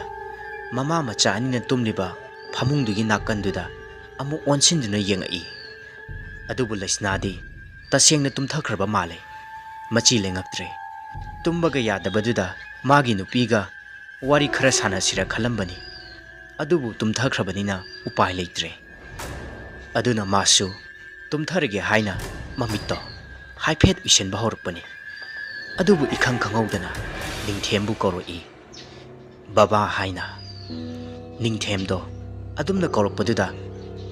ꯃꯃꯥ ꯃꯆꯥ ꯑꯅꯤꯅ ꯇꯨꯝꯂꯤꯕ ꯐꯃꯨꯡꯗꯨꯒꯤ ꯅꯥꯀꯟꯗꯨꯗ ꯑꯃꯨꯛ ꯑꯣꯟꯁꯤꯟꯗꯨꯅ ꯌꯦꯡꯉꯛꯏ꯫ ꯑꯗꯨꯕꯨ ꯂꯩꯁꯅꯥꯗꯤ ꯇꯁꯦꯡꯅ ꯇꯨꯝꯊꯈ꯭ꯔꯕ ꯃꯥꯜꯂꯦ꯫ ꯃꯆꯤ ꯂꯦꯡꯉꯛꯇ꯭ꯔꯦ꯫ ꯇꯨꯝꯕꯒ ꯌꯥꯗꯕꯗꯨꯗ ꯃꯥꯒꯤ ꯅꯨꯄꯤꯒ ꯋꯥꯔꯤ ꯈꯔ ꯁꯥꯟꯅꯁꯤꯔ ꯈꯜꯂꯝꯕꯅꯤ꯫ ꯑꯗꯨꯕꯨ ꯇꯨꯝꯊꯈ꯭ꯔꯕꯅꯤꯅ ꯎꯄꯥꯏ ꯂꯩꯇ꯭ꯔꯦ꯫ ꯑꯗꯨꯅ ꯃꯥꯁꯨ ꯇꯨꯝꯊꯔꯒꯦ ꯍꯥꯏꯅ ꯃꯃꯤꯠꯇꯣ ꯍꯥꯏꯐꯦꯠ ꯎꯏꯁꯤꯟꯕ ꯍꯧꯔꯛꯄꯅꯤ꯫ ꯑꯗꯨꯕꯨ ꯏꯈꯪ ꯈꯪꯍꯧꯗꯅ ꯅꯤꯡꯊꯦꯝꯕꯨ ꯀꯧꯔꯛꯏ, "ꯕꯕꯥ" ꯍꯥꯏꯅ꯫ ꯅꯤꯡꯊꯦꯝꯗꯣ ꯑꯗꯨꯝꯅ ꯀꯧꯔꯛꯄꯗꯨꯗ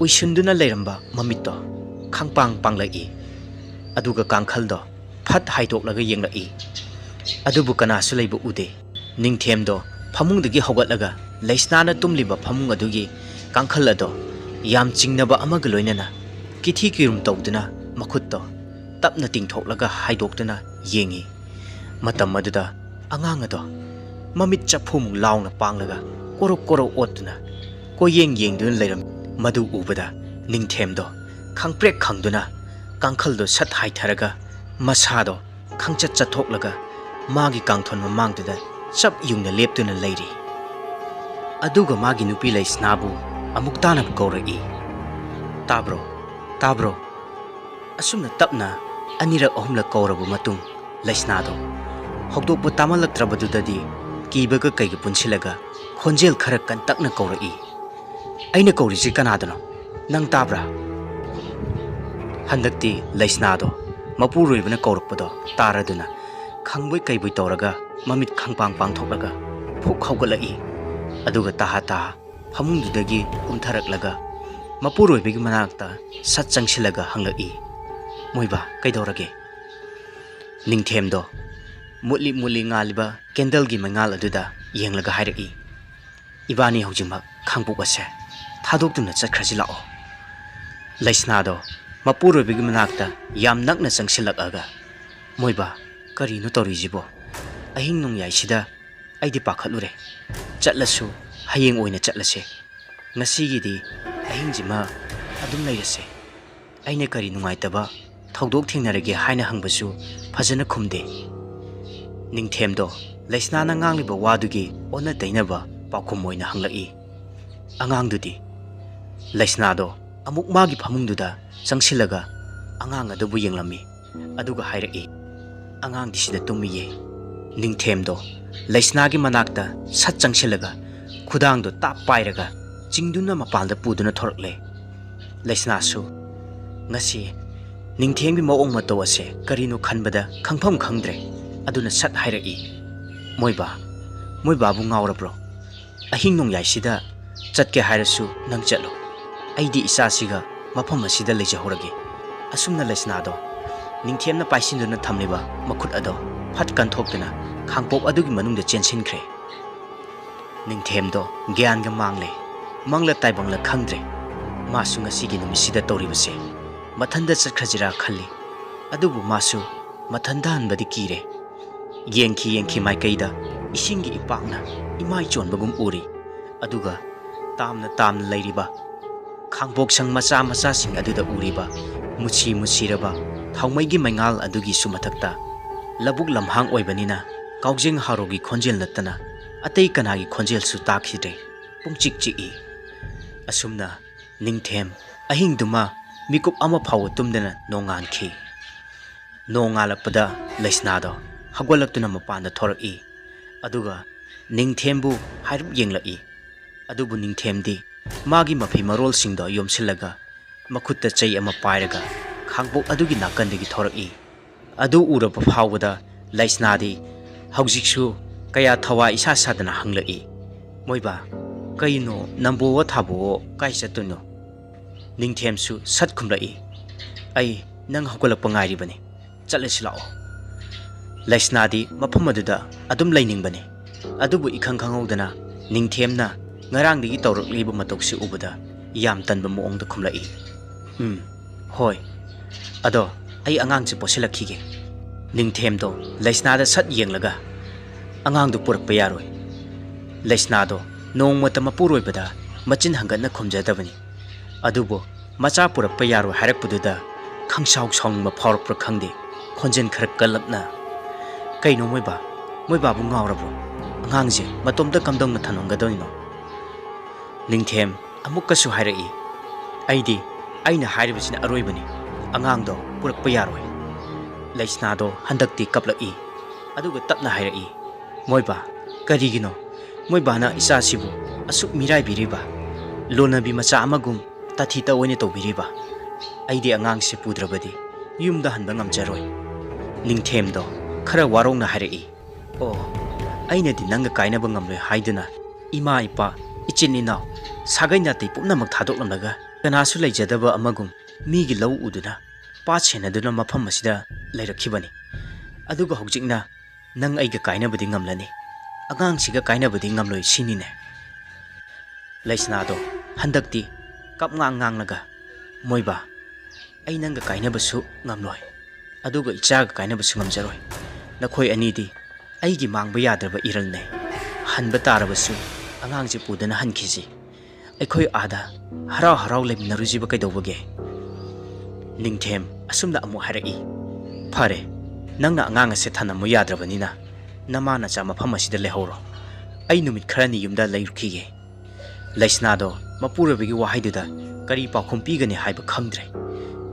ꯎꯏꯁꯤꯟꯗꯨꯅ ꯂꯩꯔꯝꯕ ꯃꯃꯤꯠꯇꯣ ꯈꯪꯄꯥꯡ ꯄꯥꯡꯂꯛꯏ꯫ ꯑꯗꯨꯒ ꯀꯥꯡꯈꯜꯗꯣ ꯐꯠ ꯍꯥꯏꯗꯣꯛꯂꯒ ꯌꯦꯡꯂꯛꯏ꯫ ꯑꯗꯨꯕꯨ ꯀꯅꯥꯁꯨ ꯂꯩꯕ ꯎꯗꯦ꯫ ꯅꯤꯡꯊꯦꯝꯗꯣ ꯐꯃꯨꯡꯗꯒꯤ ꯍꯧꯒꯠꯂꯒ ꯂꯩꯁꯅꯥꯅ ꯇꯨꯝꯂꯤꯕ ꯐꯃꯨꯡ ꯑꯗꯨꯒꯤ ꯀꯥꯡꯈꯜ ꯑꯗꯣ ꯌꯥꯝ ꯆꯤꯡꯅꯕ ꯑꯃꯒ ꯂꯣꯏꯅꯅ ꯀꯤꯊꯤ ꯀꯤꯔꯨꯝ ꯇꯧꯗꯨꯅ ꯃꯈꯨꯠꯇꯣ ꯇꯞꯅ ꯇꯤꯡꯊꯣꯛꯂꯒ ꯍꯥꯏꯗꯣꯛꯇꯨꯅ ꯌꯦꯡꯉꯤ꯫ ꯃꯇꯝ ꯑꯗꯨꯗ ꯑꯉꯥꯡ ꯑꯗꯣ ꯃꯃꯤꯠ ꯆꯐꯨꯃꯨꯛ ꯂꯥꯎꯅ ꯄꯥꯡꯂꯒ ꯀꯣꯔꯣꯛ ꯀꯣꯔꯣꯛ ꯑꯣꯠꯇꯨꯅ ꯀꯣꯏꯌꯦꯡ ꯌꯦꯡꯗꯨꯅ ꯂꯩꯔꯝꯃꯤ꯫ ꯃꯗꯨ ꯎꯕꯗ ꯅꯤꯡꯊꯦꯝꯗꯣ ꯈꯪꯄ꯭ꯔꯦꯛ ꯈꯪꯗꯨꯅ ꯀꯥꯡꯈꯜꯗꯣ ꯁꯠ ꯍꯥꯏꯊꯔꯒ ꯃꯁꯥꯗꯣ ꯈꯪꯆꯠ ꯆꯠꯊꯣꯛꯂꯒ ꯃꯥꯒꯤ ꯀꯥꯡꯊꯣꯟ ꯃꯃꯥꯡꯗꯨꯗ ꯆꯞ ꯌꯨꯡꯅ ꯂꯦꯞꯇꯨꯅ ꯂꯩꯔꯤ꯫ ꯑꯗꯨꯒ ꯃꯥꯒꯤ ꯅꯨꯄꯤ ꯂꯩꯁꯅꯥꯕꯨ ꯑꯃꯨꯛ ꯇꯥꯅꯕ ꯀꯧꯔꯛꯏ꯫ "ꯇꯥꯕ꯭ꯔꯣ? ꯇꯥꯕ꯭ꯔꯣ?" ꯑꯁꯨꯝꯅ ꯇꯞꯅ ꯑꯅꯤꯔꯛ ꯑꯍꯨꯝꯂꯛ ꯀꯧꯔꯕ ꯃꯇꯨꯡ, ꯂꯩꯁꯅꯥꯗꯣ ꯍꯧꯗꯣꯛꯄ ꯇꯥꯃꯜꯂꯛꯇ꯭ꯔꯕꯗꯨꯗꯗꯤ ꯀꯤꯕꯒ ꯀꯩꯒ ꯄꯨꯟꯁꯤꯜꯂꯒ ꯈꯣꯟꯖꯦꯜ ꯈꯔ ꯀꯟꯇꯛꯅ ꯀꯧꯔꯛꯏ꯫ "ꯑꯩꯅ ꯀꯧꯔꯤꯁꯤ ꯀꯅꯥꯗꯅꯣ? ꯅꯪ ꯇꯥꯕ꯭ꯔꯥ?" ꯍꯟꯗꯛꯇꯤ ꯂꯩꯁꯅꯥꯗꯣ ꯃꯄꯨꯔꯣꯏꯕꯅ ꯀꯧꯔꯛꯄꯗꯣ ꯇꯥꯔꯗꯨꯅ ꯈꯪꯕꯣꯏ ꯀꯩꯕꯣꯏ ꯇꯧꯔꯒ ꯃꯃꯤꯠ ꯈꯪꯄꯥꯡ ꯄꯥꯡꯊꯣꯛꯂꯒ ꯐꯨꯛ ꯍꯧꯒꯠꯂꯛꯏ꯫ ꯑꯗꯨꯒ ꯇꯥꯍꯥ ꯇꯥꯍꯥ ꯐꯃꯨꯡꯗꯨꯗꯒꯤ ꯀꯨꯝꯊꯔꯛꯂꯒ ꯃꯄꯨꯔꯣꯏꯕꯒꯤ ꯃꯅꯥꯛꯇ ꯁꯠ ꯆꯪꯁꯤꯜꯂꯒ ꯍꯪꯂꯛꯏ, "ꯃꯣꯏꯕꯥ, ꯀꯩꯗꯧꯔꯒꯦ?" ꯅꯤꯡꯊꯦꯝꯗꯣ ꯃꯨꯠꯂꯤ ꯃꯨꯠꯂꯤ ꯉꯥꯜꯂꯤꯕ ꯀꯦꯟꯗꯜꯒꯤ ꯃꯩꯉꯥꯜ ꯑꯗꯨꯗ ꯌꯦꯡꯂꯒ ꯍꯥꯏꯔꯛꯏ, "ꯏꯕꯥꯅꯤ ꯍꯧꯖꯤꯛꯃꯛ ꯈꯥꯡꯄꯣꯛ ꯑꯁꯦ ꯊꯥꯗꯣꯛꯇꯨꯅ ꯆꯠꯈ꯭ꯔꯁꯤ ꯂꯥꯛꯑꯣ꯫" ꯂꯩꯁꯅꯥꯗꯣ ꯃꯄꯨꯔꯣꯏꯕꯒꯤ ꯃꯅꯥꯛꯇ ꯌꯥꯝ ꯅꯛꯅ ꯆꯪꯁꯤꯜꯂꯛꯑꯒ, "ꯃꯣꯏꯕꯥ, ꯀꯔꯤꯅꯣ ꯇꯧꯔꯤꯁꯤꯕꯣ? ꯑꯍꯤꯡ ꯅꯣꯡꯌꯥꯏꯁꯤꯗ ꯑꯩꯗꯤ ꯄꯥꯈꯠꯂꯨꯔꯦ꯫ ꯆꯠꯂꯁꯨ ꯍꯌꯦꯡ ꯑꯣꯏꯅ ꯆꯠꯂꯁꯦ꯫ ꯉꯁꯤꯒꯤꯗꯤ ꯑꯍꯤꯡꯁꯤꯃ ꯑꯗꯨꯝ ꯂꯩꯔꯁꯦ꯫ ꯑꯩꯅ ꯀꯔꯤ ꯅꯨꯡꯉꯥꯏꯇꯕ ꯊꯧꯗꯣꯛ ꯊꯦꯡꯅꯔꯒꯦ?" ꯍꯥꯏꯅ ꯍꯪꯕꯁꯨ ꯐꯖꯅ ꯈꯨꯝꯗꯦ꯫ ꯅꯤꯡꯊꯦꯝꯗꯣ ꯂꯩꯁꯅꯥꯅ ꯉꯥꯡꯂꯤꯕ ꯋꯥꯗꯨꯒꯤ ꯑꯣꯟꯅ ꯇꯩꯅꯕ ꯄꯥꯎꯈꯨꯝ ꯑꯣꯏꯅ ꯍꯪꯂꯛꯏ꯫ ꯑꯉꯥꯡꯗꯨꯗꯤ? ꯂꯩꯁꯅꯥꯗꯣ ꯑꯃꯨꯛ ꯃꯥꯒꯤ ꯐꯃꯨꯡꯗꯨꯗ ꯆꯪꯁꯤꯜꯂꯒ ꯑꯉꯥꯡ ꯑꯗꯨꯕꯨ ꯌꯦꯡꯂꯝꯃꯤ꯫ ꯑꯗꯨꯒ ꯍꯥꯏꯔꯛꯏ, "ꯑꯉꯥꯡꯗꯤ ꯁꯤꯗ ꯇꯨꯝꯃꯤꯌꯦ꯫" ꯅꯤꯡꯊꯦꯝꯗꯣ ꯂꯩꯁꯅꯥꯒꯤ ꯃꯅꯥꯛꯇ ꯁꯠ ꯆꯪꯁꯤꯜꯂꯒ ꯈꯨꯗꯥꯡꯗꯣ ꯇꯥꯞ ꯄꯥꯏꯔꯒ ꯆꯤꯡꯗꯨꯅ ꯃꯄꯥꯟꯗ ꯄꯨꯗꯨꯅ ꯊꯣꯔꯛꯂꯦ꯫ ꯂꯩꯁꯅꯥꯁꯨ ꯉꯁꯤ ꯅꯤꯡꯊꯦꯝꯒꯤ ꯃꯑꯣꯡ ꯃꯇꯧ ꯑꯁꯦ ꯀꯔꯤꯅꯣ ꯈꯟꯕꯗ ꯈꯪꯐꯝ ꯈꯪꯗ꯭ꯔꯦ꯫ ꯑꯗꯨꯅ ꯁꯠ ꯍꯥꯏꯔꯛꯏ, "ꯃꯣꯏꯕꯥ, ꯃꯣꯏꯕꯥꯕꯨ ꯉꯥꯎꯔꯕ꯭ꯔꯣ? ꯑꯍꯤꯡ ꯅꯣꯡꯌꯥꯏꯁꯤꯗ ꯆꯠꯀꯦ ꯍꯥꯏꯔꯁꯨ ꯅꯪ ꯆꯠꯂꯣ꯫ ꯑꯩꯗꯤ ꯏꯆꯥꯁꯤꯒ ꯃꯐꯝ ꯑꯁꯤꯗ ꯂꯩꯖꯍꯧꯔꯒꯦ꯫" ꯑꯁꯨꯝꯅ ꯂꯩꯁꯅꯥꯗꯣ ꯅꯤꯡꯊꯦꯝꯅ ꯄꯥꯏꯁꯤꯟꯗꯨꯅ ꯊꯝꯂꯤꯕ ꯃꯈꯨꯠ ꯑꯗꯣ ꯐꯠ ꯀꯟꯊꯣꯛꯇꯨꯅ ꯈꯥꯡꯄꯣꯛ ꯑꯗꯨꯒꯤ ꯃꯅꯨꯡꯗ ꯆꯦꯟꯁꯤꯟꯈ꯭ꯔꯦ꯫ ꯅꯤꯡꯊꯦꯝꯗꯣ ꯒ꯭ꯌꯥꯟꯒ ꯃꯥꯡꯂꯦ꯫ ꯃꯪꯂ ꯇꯥꯏꯕꯪꯂ ꯈꯪꯗ꯭ꯔꯦ꯫ ꯃꯥꯁꯨ ꯉꯁꯤꯒꯤ ꯅꯨꯃꯤꯠꯁꯤꯗ ꯇꯧꯔꯤꯕꯁꯦ ꯃꯊꯟꯗ ꯆꯠꯈ꯭ꯔꯁꯤꯔꯥ ꯈꯜꯂꯤ꯫ ꯑꯗꯨꯕꯨ ꯃꯥꯁꯨ ꯃꯊꯟꯗ ꯍꯟꯕꯗꯤ ꯀꯤꯔꯦ꯫ ꯌꯦꯡꯈꯤ ꯌꯦꯡꯈꯤ ꯃꯥꯏꯀꯩꯗ ꯏꯁꯤꯡꯒꯤ ꯏꯄꯥꯛꯅ ꯏꯃꯥꯏ ꯆꯣꯟꯕꯒꯨꯝ ꯎꯔꯤ꯫ ꯑꯗꯨꯒ ꯇꯥꯝꯅ ꯇꯥꯝꯅ ꯂꯩꯔꯤꯕ ꯈꯥꯡꯄꯣꯛꯁꯪ ꯃꯆꯥ ꯃꯆꯥꯁꯤꯡ ꯑꯗꯨꯗ ꯎꯔꯤꯕ ꯃꯨꯁꯤ ꯃꯨꯁꯤꯔꯕ ꯊꯥꯎꯃꯩꯒꯤ ꯃꯩꯉꯥꯜ ꯑꯗꯨꯒꯤꯁꯨ ꯃꯊꯛꯇ ꯂꯧꯕꯨꯛ ꯂꯝꯍꯥꯡ ꯑꯣꯏꯕꯅꯤꯅ ꯀꯥꯎꯖꯦꯡ ꯍꯥꯔꯣꯒꯤ ꯈꯣꯟꯖꯦꯜ ꯅꯠꯇꯅ ꯑꯇꯩ ꯀꯅꯥꯒꯤ ꯈꯣꯟꯖꯦꯜꯁꯨ ꯇꯥꯈꯤꯗ꯭ꯔꯦ꯫ ꯄꯨꯡꯆꯤꯛ ꯆꯤꯛꯏ꯫ ꯑꯁꯨꯝꯅ ꯅꯤꯡꯊꯦꯝ ꯑꯍꯤꯡꯗꯨꯃ ꯃꯤꯀꯨꯞ ꯑꯃ ꯐꯥꯎꯕ ꯇꯨꯝꯗꯅ ꯅꯣꯡꯉꯥꯟꯈꯤ꯫ ꯅꯣꯡꯉꯥꯜꯂꯛꯄꯗ ꯂꯩꯁꯅꯥꯗꯣ ꯍꯧꯒꯠꯂꯛꯇꯨꯅ ꯃꯄꯥꯟꯗ ꯊꯣꯔꯛꯏ꯫ ꯑꯗꯨꯒ ꯅꯤꯡꯊꯦꯝꯕꯨ ꯍꯥꯏꯔꯞ ꯌꯦꯡꯂꯛꯏ꯫ ꯑꯗꯨꯕꯨ ꯅꯤꯡꯊꯦꯝꯗꯤ ꯃꯥꯒꯤ ꯃꯐꯤ ꯃꯔꯣꯜꯁꯤꯡꯗꯣ ꯌꯣꯝꯁꯤꯜꯂꯒ ꯃꯈꯨꯠꯇ ꯆꯩ ꯑꯃ ꯄꯥꯏꯔꯒ ꯈꯥꯡꯄꯣꯛ ꯑꯗꯨꯒꯤ ꯅꯥꯀꯟꯗꯒꯤ ꯊꯣꯔꯛꯏ꯫ ꯑꯗꯨ ꯎꯔꯕ ꯐꯥꯎꯕꯗ ꯂꯩꯁꯅꯥꯗꯤ ꯍꯧꯖꯤꯛꯁꯨ ꯀꯌꯥ ꯊꯋꯥ ꯏꯁꯥ ꯁꯥꯗꯅ ꯍꯪꯂꯛꯏ, "ꯃꯣꯏꯕꯥ, ꯀꯩꯅꯣ ꯅꯝꯕꯣꯋꯣ ꯊꯥꯕꯣꯋꯣ ꯀꯥꯏ ꯆꯠꯇꯣꯏꯅꯣ?" ꯅꯤꯡꯊꯦꯝꯁꯨ ꯁꯠ ꯈꯨꯝꯂꯛꯏ, "ꯑꯩ ꯅꯪ ꯍꯧꯒꯠꯂꯛꯄ ꯉꯥꯏꯔꯤꯕꯅꯤ, ꯆꯠꯂꯁꯤ ꯂꯥꯛꯑꯣ꯫" ꯂꯩꯁꯅꯥꯗꯤ ꯃꯐꯝ ꯑꯗꯨꯗ ꯑꯗꯨꯝ ꯂꯩꯅꯤꯡꯕꯅꯤ꯫ ꯑꯗꯨꯕꯨ ꯏꯈꯪ ꯈꯪꯍꯧꯗꯅ ꯅꯤꯡꯊꯦꯝꯅ ꯉꯔꯥꯡꯗꯒꯤ ꯇꯧꯔꯛꯂꯤꯕ ꯃꯇꯧꯁꯤ ꯎꯕꯗ ꯌꯥꯝ ꯇꯟꯕ ꯃꯑꯣꯡꯗ ꯈꯨꯝꯂꯛꯏ, "ꯎꯝ, ꯍꯣꯏ꯫ ꯑꯗꯣ ꯑꯩ ꯑꯉꯥꯡꯁꯦ ꯄꯣꯠꯁꯤꯜꯂꯛꯈꯤꯒꯦ꯫" ꯅꯤꯡꯊꯦꯝꯗꯣ ꯂꯩꯁꯅꯥꯗ ꯁꯠ ꯌꯦꯡꯂꯒ, "ꯑꯉꯥꯡꯗꯨ ꯄꯨꯔꯛꯄ ꯌꯥꯔꯣꯏ꯫" ꯂꯩꯁꯅꯥꯗꯣ ꯅꯣꯡꯃꯇ ꯃꯄꯨꯔꯣꯏꯕꯗ ꯃꯆꯤꯟ ꯍꯪꯒꯠꯅ ꯈꯨꯝꯖꯗꯕꯅꯤ꯫ ꯑꯗꯨꯕꯨ ꯃꯆꯥ ꯄꯨꯔꯛꯄ ꯌꯥꯔꯣꯏ ꯍꯥꯏꯔꯛꯄꯗꯨꯗ ꯈꯪꯁꯥꯎ ꯁꯥꯎꯅꯤꯡꯕ ꯐꯥꯎꯔꯛꯄ꯭ꯔꯥ ꯈꯪꯗꯦ, ꯈꯣꯟꯖꯦꯜ ꯈꯔ ꯀꯜꯂꯞꯅ, "ꯀꯩꯅꯣ ꯃꯣꯏꯕꯥ? ꯃꯣꯏꯕꯥꯕꯨ ꯉꯥꯎꯔꯕ꯭ꯔꯣ? ꯑꯉꯥꯡꯁꯦ ꯃꯇꯣꯝꯇ ꯀꯝꯗꯧꯅ ꯊꯝꯂꯝꯒꯗꯣꯏꯅꯣ?" ꯅꯤꯡꯊꯦꯝ ꯑꯃꯨꯛꯀꯁꯨ ꯍꯥꯏꯔꯛꯏ, "ꯑꯩꯗꯤ ꯑꯩꯅ ꯍꯥꯏꯔꯤꯕꯁꯤꯅ ꯑꯔꯣꯏꯕꯅꯤ, ꯑꯉꯥꯡꯗꯣ ꯄꯨꯔꯛꯄ ꯌꯥꯔꯣꯏ꯫" ꯂꯩꯁꯅꯥꯗꯣ ꯍꯟꯗꯛꯇꯤ ꯀꯞꯂꯛꯏ, ꯑꯗꯨꯒ ꯇꯞꯅ ꯍꯥꯏꯔꯛꯏ, "ꯃꯣꯏꯕꯥ, ꯀꯔꯤꯒꯤꯅꯣ ꯃꯣꯏꯕꯥꯅ ꯏꯆꯥꯁꯤꯕꯨ ꯑꯁꯨꯛ ꯃꯤꯔꯥꯏꯕꯤꯔꯤꯕ? ꯂꯣꯟꯅꯕꯤ ꯃꯆꯥ ꯑꯃꯒꯨꯝ ꯇꯥꯊꯤ ꯇꯑꯣꯏꯅ ꯇꯧꯕꯤꯔꯤꯕ? ꯑꯩꯗꯤ ꯑꯉꯥꯡꯁꯤ ꯄꯨꯗ꯭ꯔꯕꯗꯤ ꯌꯨꯝꯗ ꯍꯟꯕ ꯉꯝꯖꯔꯣꯏ꯫" ꯅꯤꯡꯊꯦꯝꯗꯣ ꯈꯔ ꯋꯥꯔꯧꯅ ꯍꯥꯏꯔꯛꯏ, "ꯑꯣ, ꯑꯩꯅꯗꯤ ꯅꯪꯒ ꯀꯥꯏꯅꯕ ꯉꯝꯂꯣꯏ ꯍꯥꯏꯗꯨꯅ ꯏꯃꯥ ꯏꯄꯥ, ꯏꯆꯤꯟ ꯏꯅꯥꯎ, ꯁꯥꯒꯩ ꯅꯥꯇꯩ ꯄꯨꯝꯅꯃꯛ ꯊꯥꯗꯣꯛꯂꯝꯂꯒ ꯀꯅꯥꯁꯨ ꯂꯩꯖꯗꯕ ꯑꯃꯒꯨꯝ ꯃꯤꯒꯤ ꯂꯧ ꯎꯗꯨꯅ ꯄꯥꯠ ꯁꯦꯟꯅꯗꯨꯅ ꯃꯐꯝ ꯑꯁꯤꯗ ꯂꯩꯔꯛꯈꯤꯕꯅꯤ꯫ ꯑꯗꯨꯒ ꯍꯧꯖꯤꯛꯅ ꯅꯪ ꯑꯩꯒ ꯀꯥꯏꯅꯕꯗꯤ ꯉꯝꯂꯅꯤ, ꯑꯉꯥꯡꯁꯤꯒ ꯀꯥꯏꯅꯕꯗꯤ ꯉꯝꯂꯣꯏ ꯁꯤꯅꯤꯅꯦ?" ꯂꯩꯁꯅꯥꯗꯣ ꯍꯟꯗꯛꯇꯤ ꯀꯞꯉꯥꯡ ꯉꯥꯡꯂꯒ, "ꯃꯣꯏꯕꯥ, ꯑꯩ ꯅꯪꯒ ꯀꯥꯏꯅꯕꯁꯨ ꯉꯝꯂꯣꯏ, ꯑꯗꯨꯒ ꯏꯆꯥꯒ ꯀꯥꯏꯅꯕꯁꯨ ꯉꯝꯖꯔꯣꯏ꯫ ꯅꯈꯣꯏ ꯑꯅꯤꯗꯤ ꯑꯩꯒꯤ ꯃꯥꯡꯕ ꯌꯥꯗ꯭ꯔꯕ ꯏꯔꯜꯅꯦ꯫ ꯍꯟꯕ ꯇꯥꯔꯕꯁꯨ ꯑꯉꯥꯡꯁꯦ ꯄꯨꯗꯨꯅ ꯍꯟꯈꯤꯁꯤ꯫ ꯑꯩꯈꯣꯏ ꯑꯥꯗ ꯍꯔꯥꯎ ꯍꯔꯥꯎ ꯂꯩꯃꯤꯟꯅꯔꯨꯁꯤꯕ ꯀꯩꯗꯧꯕꯒꯦ?" ꯅꯤꯡꯊꯦꯝ ꯑꯁꯨꯝꯅ ꯑꯃꯨꯛ ꯍꯥꯏꯔꯛꯏ, "ꯐꯔꯦ, ꯅꯪꯅ ꯑꯉꯥꯡ ꯑꯁꯦ ꯊꯅꯝꯃꯨ ꯌꯥꯗ꯭ꯔꯕꯅꯤꯅ ꯅꯃꯥ ꯅꯆꯥ ꯃꯐꯝ ꯑꯁꯤꯗ ꯂꯩꯍꯧꯔꯣ꯫ ꯑꯩ ꯅꯨꯃꯤꯠ ꯈꯔꯅꯤ ꯌꯨꯝꯗ ꯂꯩꯔꯨꯈꯤꯒꯦ꯫" ꯂꯩꯁꯅꯥꯗꯣ ꯃꯄꯨꯔꯣꯏꯕꯒꯤ ꯋꯥꯍꯩꯗꯨꯗ ꯀꯔꯤ ꯄꯥꯎꯈꯨꯝ ꯄꯤꯒꯅꯤ ꯍꯥꯏꯕ ꯈꯪꯗ꯭ꯔꯦ꯫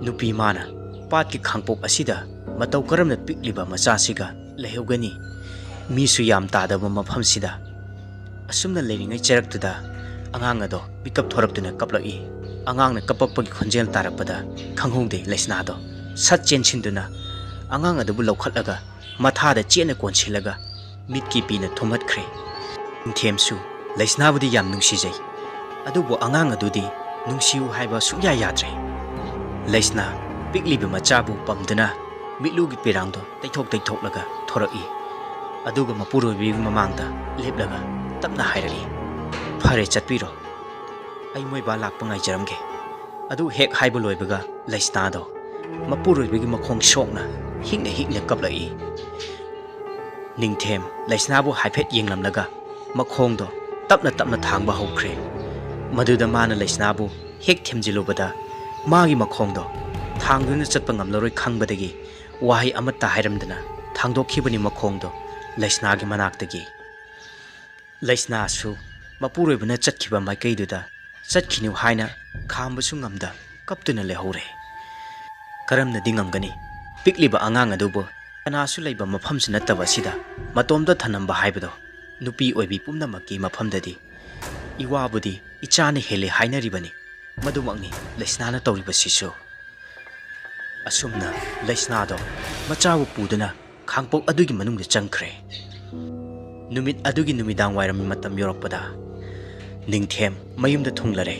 ꯅꯨꯄꯤ ꯃꯥꯅ ꯄꯥꯠꯀꯤ ꯈꯥꯡꯄꯣꯛ ꯑꯁꯤꯗ ꯃꯇꯧ ꯀꯔꯝꯅ ꯄꯤꯛꯂꯤꯕ ꯃꯆꯥꯁꯤꯒ ꯂꯩꯍꯧꯒꯅꯤ? ꯃꯤꯁꯨ ꯌꯥꯝ ꯇꯥꯗꯕ ꯃꯐꯝꯁꯤꯗ꯫ ꯑꯁꯨꯝꯅ ꯂꯩꯔꯤꯉꯩ ꯆꯔꯛꯇꯨꯗ ꯑꯉꯥꯡ ꯑꯗꯣ ꯃꯤꯀꯞ ꯊꯣꯔꯛꯇꯨꯅ ꯀꯞꯂꯛꯏ꯫ ꯑꯉꯥꯡꯅ ꯀꯞꯄꯛꯄꯒꯤ ꯈꯣꯟꯖꯦꯜ ꯇꯥꯔꯛꯄꯗ ꯈꯪꯍꯧꯗꯦ ꯂꯩꯁꯅꯥꯗꯣ ꯁꯠ ꯆꯦꯟꯁꯤꯟꯗꯨꯅ ꯑꯉꯥꯡ ꯑꯗꯨꯕꯨ ꯂꯧꯈꯠꯂꯒ ꯃꯊꯥꯗ ꯆꯦꯠꯅ ꯀꯣꯟꯁꯤꯜꯂꯒ ꯃꯤꯠꯀꯤ ꯄꯤꯅ ꯊꯨꯝꯍꯠꯈ꯭ꯔꯦ꯫ ꯅꯤꯡꯊꯦꯝꯁꯨ ꯂꯩꯁꯅꯥꯕꯨꯗꯤ ꯌꯥꯝ ꯅꯨꯡꯁꯤꯖꯩ, ꯑꯗꯨꯕꯨ ꯑꯉꯥꯡ ꯑꯗꯨꯗꯤ ꯅꯨꯡꯁꯤꯌꯨ ꯍꯥꯏꯕ ꯁꯨꯛꯌꯥ ꯌꯥꯗ꯭ꯔꯦ꯫ ꯂꯩꯁꯅꯥ ꯄꯤꯛꯂꯤꯕ ꯃꯆꯥꯕꯨ ꯄꯝꯗꯨꯅ ꯃꯤꯠꯂꯨꯒꯤ ꯄꯤꯔꯥꯡꯗꯣ ꯇꯩꯊꯣꯛ ꯇꯩꯊꯣꯛꯂꯒ ꯊꯣꯔꯛꯏ꯫ ꯑꯗꯨꯒ ꯃꯄꯨꯔꯣꯏꯕꯒꯤ ꯃꯃꯥꯡꯗ ꯂꯦꯞꯂꯒ ꯇꯞꯅ ꯍꯥꯏꯔꯛꯏ, "ꯐꯔꯦ, ꯆꯠꯄꯤꯔꯣ꯫ ꯑꯩ ꯃꯣꯏ ꯕꯥ ꯂꯥꯛꯄ ꯉꯥꯏꯖꯔꯝꯒꯦ꯫" ꯑꯗꯨ ꯍꯦꯛ ꯍꯥꯏꯕ ꯂꯣꯏꯕꯒ ꯂꯩꯁꯅꯥꯗꯣ ꯃꯄꯨꯔꯣꯏꯕꯒꯤ ꯃꯈꯣꯡ ꯁꯣꯛꯅ ꯍꯤꯛꯅ ꯍꯤꯛꯅ ꯀꯞꯂꯛꯏ꯫ ꯅꯤꯡꯊꯦꯝ ꯂꯩꯁꯅꯥꯕꯨ ꯍꯥꯏꯐꯦꯠ ꯌꯦꯡꯂꯝꯂꯒ ꯃꯈꯣꯡꯗꯣ ꯇꯞꯅ ꯇꯞꯅ ꯊꯥꯡꯕ ꯍꯧꯈ꯭ꯔꯦ꯫ ꯃꯗꯨꯗ ꯃꯥꯅ ꯂꯩꯁꯅꯥꯕꯨ ꯍꯦꯛ ꯊꯦꯝꯖꯤꯜꯂꯨꯕꯗ ꯃꯥꯒꯤ ꯃꯈꯣꯡꯗꯣ ꯊꯥꯡꯗꯨꯅ ꯆꯠꯄ ꯉꯝꯂꯔꯣꯏ ꯈꯪꯕꯗꯒꯤ ꯋꯥꯍꯩ ꯑꯃꯠꯇ ꯍꯥꯏꯔꯝꯗꯅ ꯊꯥꯡꯗꯣꯛꯈꯤꯕꯅꯤ ꯃꯈꯣꯡꯗꯣ ꯂꯩꯁꯅꯥꯒꯤ ꯃꯅꯥꯛꯇꯒꯤ꯫ ꯂꯩꯁꯅꯥꯁꯨ ꯃꯄꯨꯔꯣꯏꯕꯅ ꯆꯠꯈꯤꯕ ꯃꯥꯏꯀꯩꯗꯨꯗ ꯆꯠꯈꯤꯅꯨ ꯍꯥꯏꯅ ꯈꯥꯝꯕꯁꯨ ꯉꯝꯗ ꯀꯞꯇꯨꯅ ꯂꯩꯍꯧꯔꯦ꯫ ꯀꯔꯝꯅꯗꯤ ꯉꯝꯒꯅꯤ? ꯄꯤꯛꯂꯤꯕ ꯑꯉꯥꯡ ꯑꯗꯨꯕꯨ ꯀꯅꯥꯁꯨ ꯂꯩꯕ ꯃꯐꯝꯁꯨ ꯅꯠꯇꯕ ꯑꯁꯤꯗ ꯃꯇꯣꯝꯇ ꯊꯅꯝꯕ ꯍꯥꯏꯕꯗꯣ ꯅꯨꯄꯤ ꯑꯣꯏꯕꯤ ꯄꯨꯝꯅꯃꯛꯀꯤ ꯃꯐꯝꯗꯗꯤ ꯏꯋꯥꯕꯨꯗꯤ ꯏꯆꯥꯅ ꯍꯦꯜꯂꯦ ꯍꯥꯏꯅꯔꯤꯕꯅꯤ꯫ ꯃꯗꯨꯃꯛꯅꯤ ꯂꯩꯁꯅꯥꯅ ꯇꯧꯔꯤꯕꯁꯤꯁꯨ꯫ ꯑꯁꯨꯝꯅ ꯂꯩꯁꯅꯥꯗꯣ ꯃꯆꯥꯕꯨ ꯄꯨꯗꯨꯅ ꯈꯥꯡꯄꯣꯛ ꯑꯗꯨꯒꯤ ꯃꯅꯨꯡꯗ ꯆꯪꯈ꯭ꯔꯦ꯫ ꯅꯨꯃꯤꯠ ꯑꯗꯨꯒꯤ ꯅꯨꯃꯤꯗꯥꯡ ꯋꯥꯏꯔꯝꯒꯤ ꯃꯇꯝ ꯌꯧꯔꯛꯄꯗ ꯅꯤꯡꯊꯦꯝ ꯃꯌꯨꯝꯗ ꯊꯨꯡꯂꯔꯦ꯫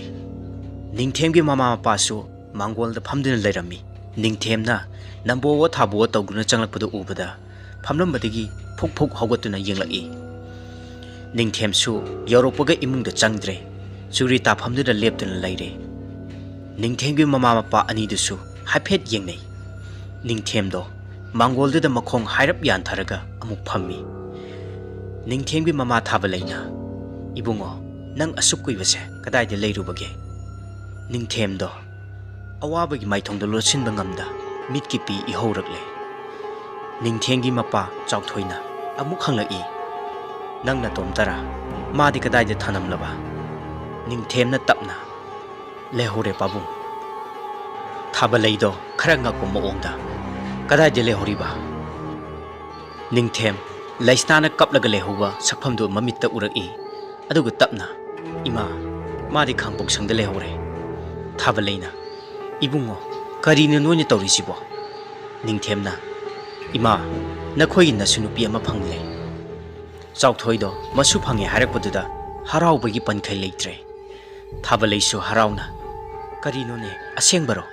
ꯅꯤꯡꯊꯦꯝꯒꯤ ꯃꯃꯥ ꯃꯄꯥꯁꯨ ꯃꯥꯡꯒꯣꯜꯗ ꯐꯝꯗꯨꯅ ꯂꯩꯔꯝꯃꯤ꯫ ꯅꯤꯡꯊꯦꯝꯅ ꯅꯝꯕꯣꯋꯣ ꯊꯥꯕꯣꯋꯣ ꯇꯧꯗꯨꯅ ꯆꯪꯂꯛꯄꯗꯨ ꯎꯕꯗ ꯐꯝꯂꯝꯕꯗꯒꯤ ꯐꯨꯛ ꯐꯨꯛ ꯍꯧꯒꯠꯇꯨꯅ ꯌꯦꯡꯂꯛꯏ꯫ ꯅꯤꯡꯊꯦꯝꯁꯨ ꯌꯧꯔꯛꯄꯒ ꯏꯃꯨꯡꯗ ꯆꯪꯗ꯭ꯔꯦ꯫ ꯆꯨꯔꯤ ꯇꯥꯐꯝꯗꯨꯗ ꯂꯦꯞꯇꯨꯅ ꯂꯩꯔꯦ꯫ ꯅꯤꯡꯊꯦꯝꯒꯤ ꯃꯃꯥ ꯃꯄꯥ ꯑꯅꯤꯗꯨꯁꯨ ꯍꯥꯏꯐꯦꯠ ꯌꯦꯡꯅꯩ꯫ ꯅꯤꯡꯊꯦꯝꯗꯣ ꯃꯥꯡꯒꯣꯜꯗꯨꯗ ꯃꯈꯣꯡ ꯍꯥꯏꯔꯞ ꯌꯥꯟꯊꯔꯒ ꯑꯃꯨꯛ ꯐꯝꯃꯤ꯫ ꯅꯤꯡꯊꯦꯝꯒꯤ ꯃꯃꯥ ꯊꯥꯕ ꯂꯩꯅ, "ꯏꯕꯨꯡꯉꯣ, ꯅꯪ ꯑꯁꯨꯛ ꯀꯨꯏꯕꯁꯦ ꯀꯗꯥꯏꯗ ꯂꯩꯔꯨꯕꯒꯦ?" ꯅꯤꯡꯊꯦꯝꯗꯣ ꯑꯋꯥꯕꯒꯤ ꯃꯥꯏꯊꯣꯡꯗ ꯂꯣꯠꯁꯤꯟꯕ ꯉꯝꯗ ꯃꯤꯠꯀꯤ ꯄꯤ ꯏꯍꯧꯔꯛꯂꯦ꯫ ꯅꯤꯡꯊꯦꯝꯒꯤ ꯃꯄꯥ ꯆꯥꯎꯊꯣꯏꯅ ꯑꯃꯨꯛ ꯍꯪꯂꯛꯏ, "ꯅꯪ ꯅꯇꯣꯝꯇꯔꯥ? ꯃꯥꯗꯤ ꯀꯗꯥꯏꯗ ꯊꯅꯝꯂꯕ?" ꯅꯤꯡꯊꯦꯝꯅ ꯇꯞꯅ, "ꯂꯩꯍꯧꯔꯦ ꯄꯥꯕꯨꯡ꯫" ꯊꯥꯕꯂꯩꯗꯣ ꯈꯔ ꯉꯛꯄ ꯃꯑꯣꯡꯗ, "ꯀꯗꯥꯏꯗ ꯂꯩꯍꯧꯔꯤꯕ?" ꯅꯤꯡꯊꯦꯝ, ꯂꯩꯁꯅꯥꯅ ꯀꯞꯂꯒ ꯂꯩꯍꯧꯕ ꯁꯛꯐꯝꯗꯨ ꯃꯃꯤꯠꯇ ꯎꯔꯛꯏ꯫ ꯑꯗꯨꯒ ꯇꯞꯅ, "ꯏꯃꯥ, ꯃꯥꯗꯤ ꯈꯥꯡꯄꯣꯛꯁꯪꯗ ꯂꯩꯍꯧꯔꯦ꯫" ꯊꯥꯕꯂꯩꯅ, "ꯏꯕꯨꯡꯉꯣ, ꯀꯔꯤꯅꯣ ꯅꯣꯏꯅ ꯇꯧꯔꯤꯁꯤꯕꯣ?" ꯅꯤꯡꯊꯦꯝꯅ, "ꯏꯃꯥ, ꯅꯈꯣꯏꯒꯤ ꯅꯁꯨ ꯅꯨꯄꯤ ꯑꯃ ꯐꯪꯂꯦ꯫" ꯆꯥꯎꯊꯣꯏꯗꯣ ꯃꯁꯨ ꯐꯪꯉꯦ ꯍꯥꯏꯔꯛꯄꯗꯨꯗ ꯍꯔꯥꯎꯕꯒꯤ ꯄꯟꯈꯩ ꯂꯩꯇ꯭ꯔꯦ꯫ ꯊꯥꯕꯂꯩꯁꯨ ꯍꯔꯥꯎꯅ, "ꯀꯔꯤꯅꯣꯅꯦ, ꯑꯁꯦꯡꯕꯔꯣ?"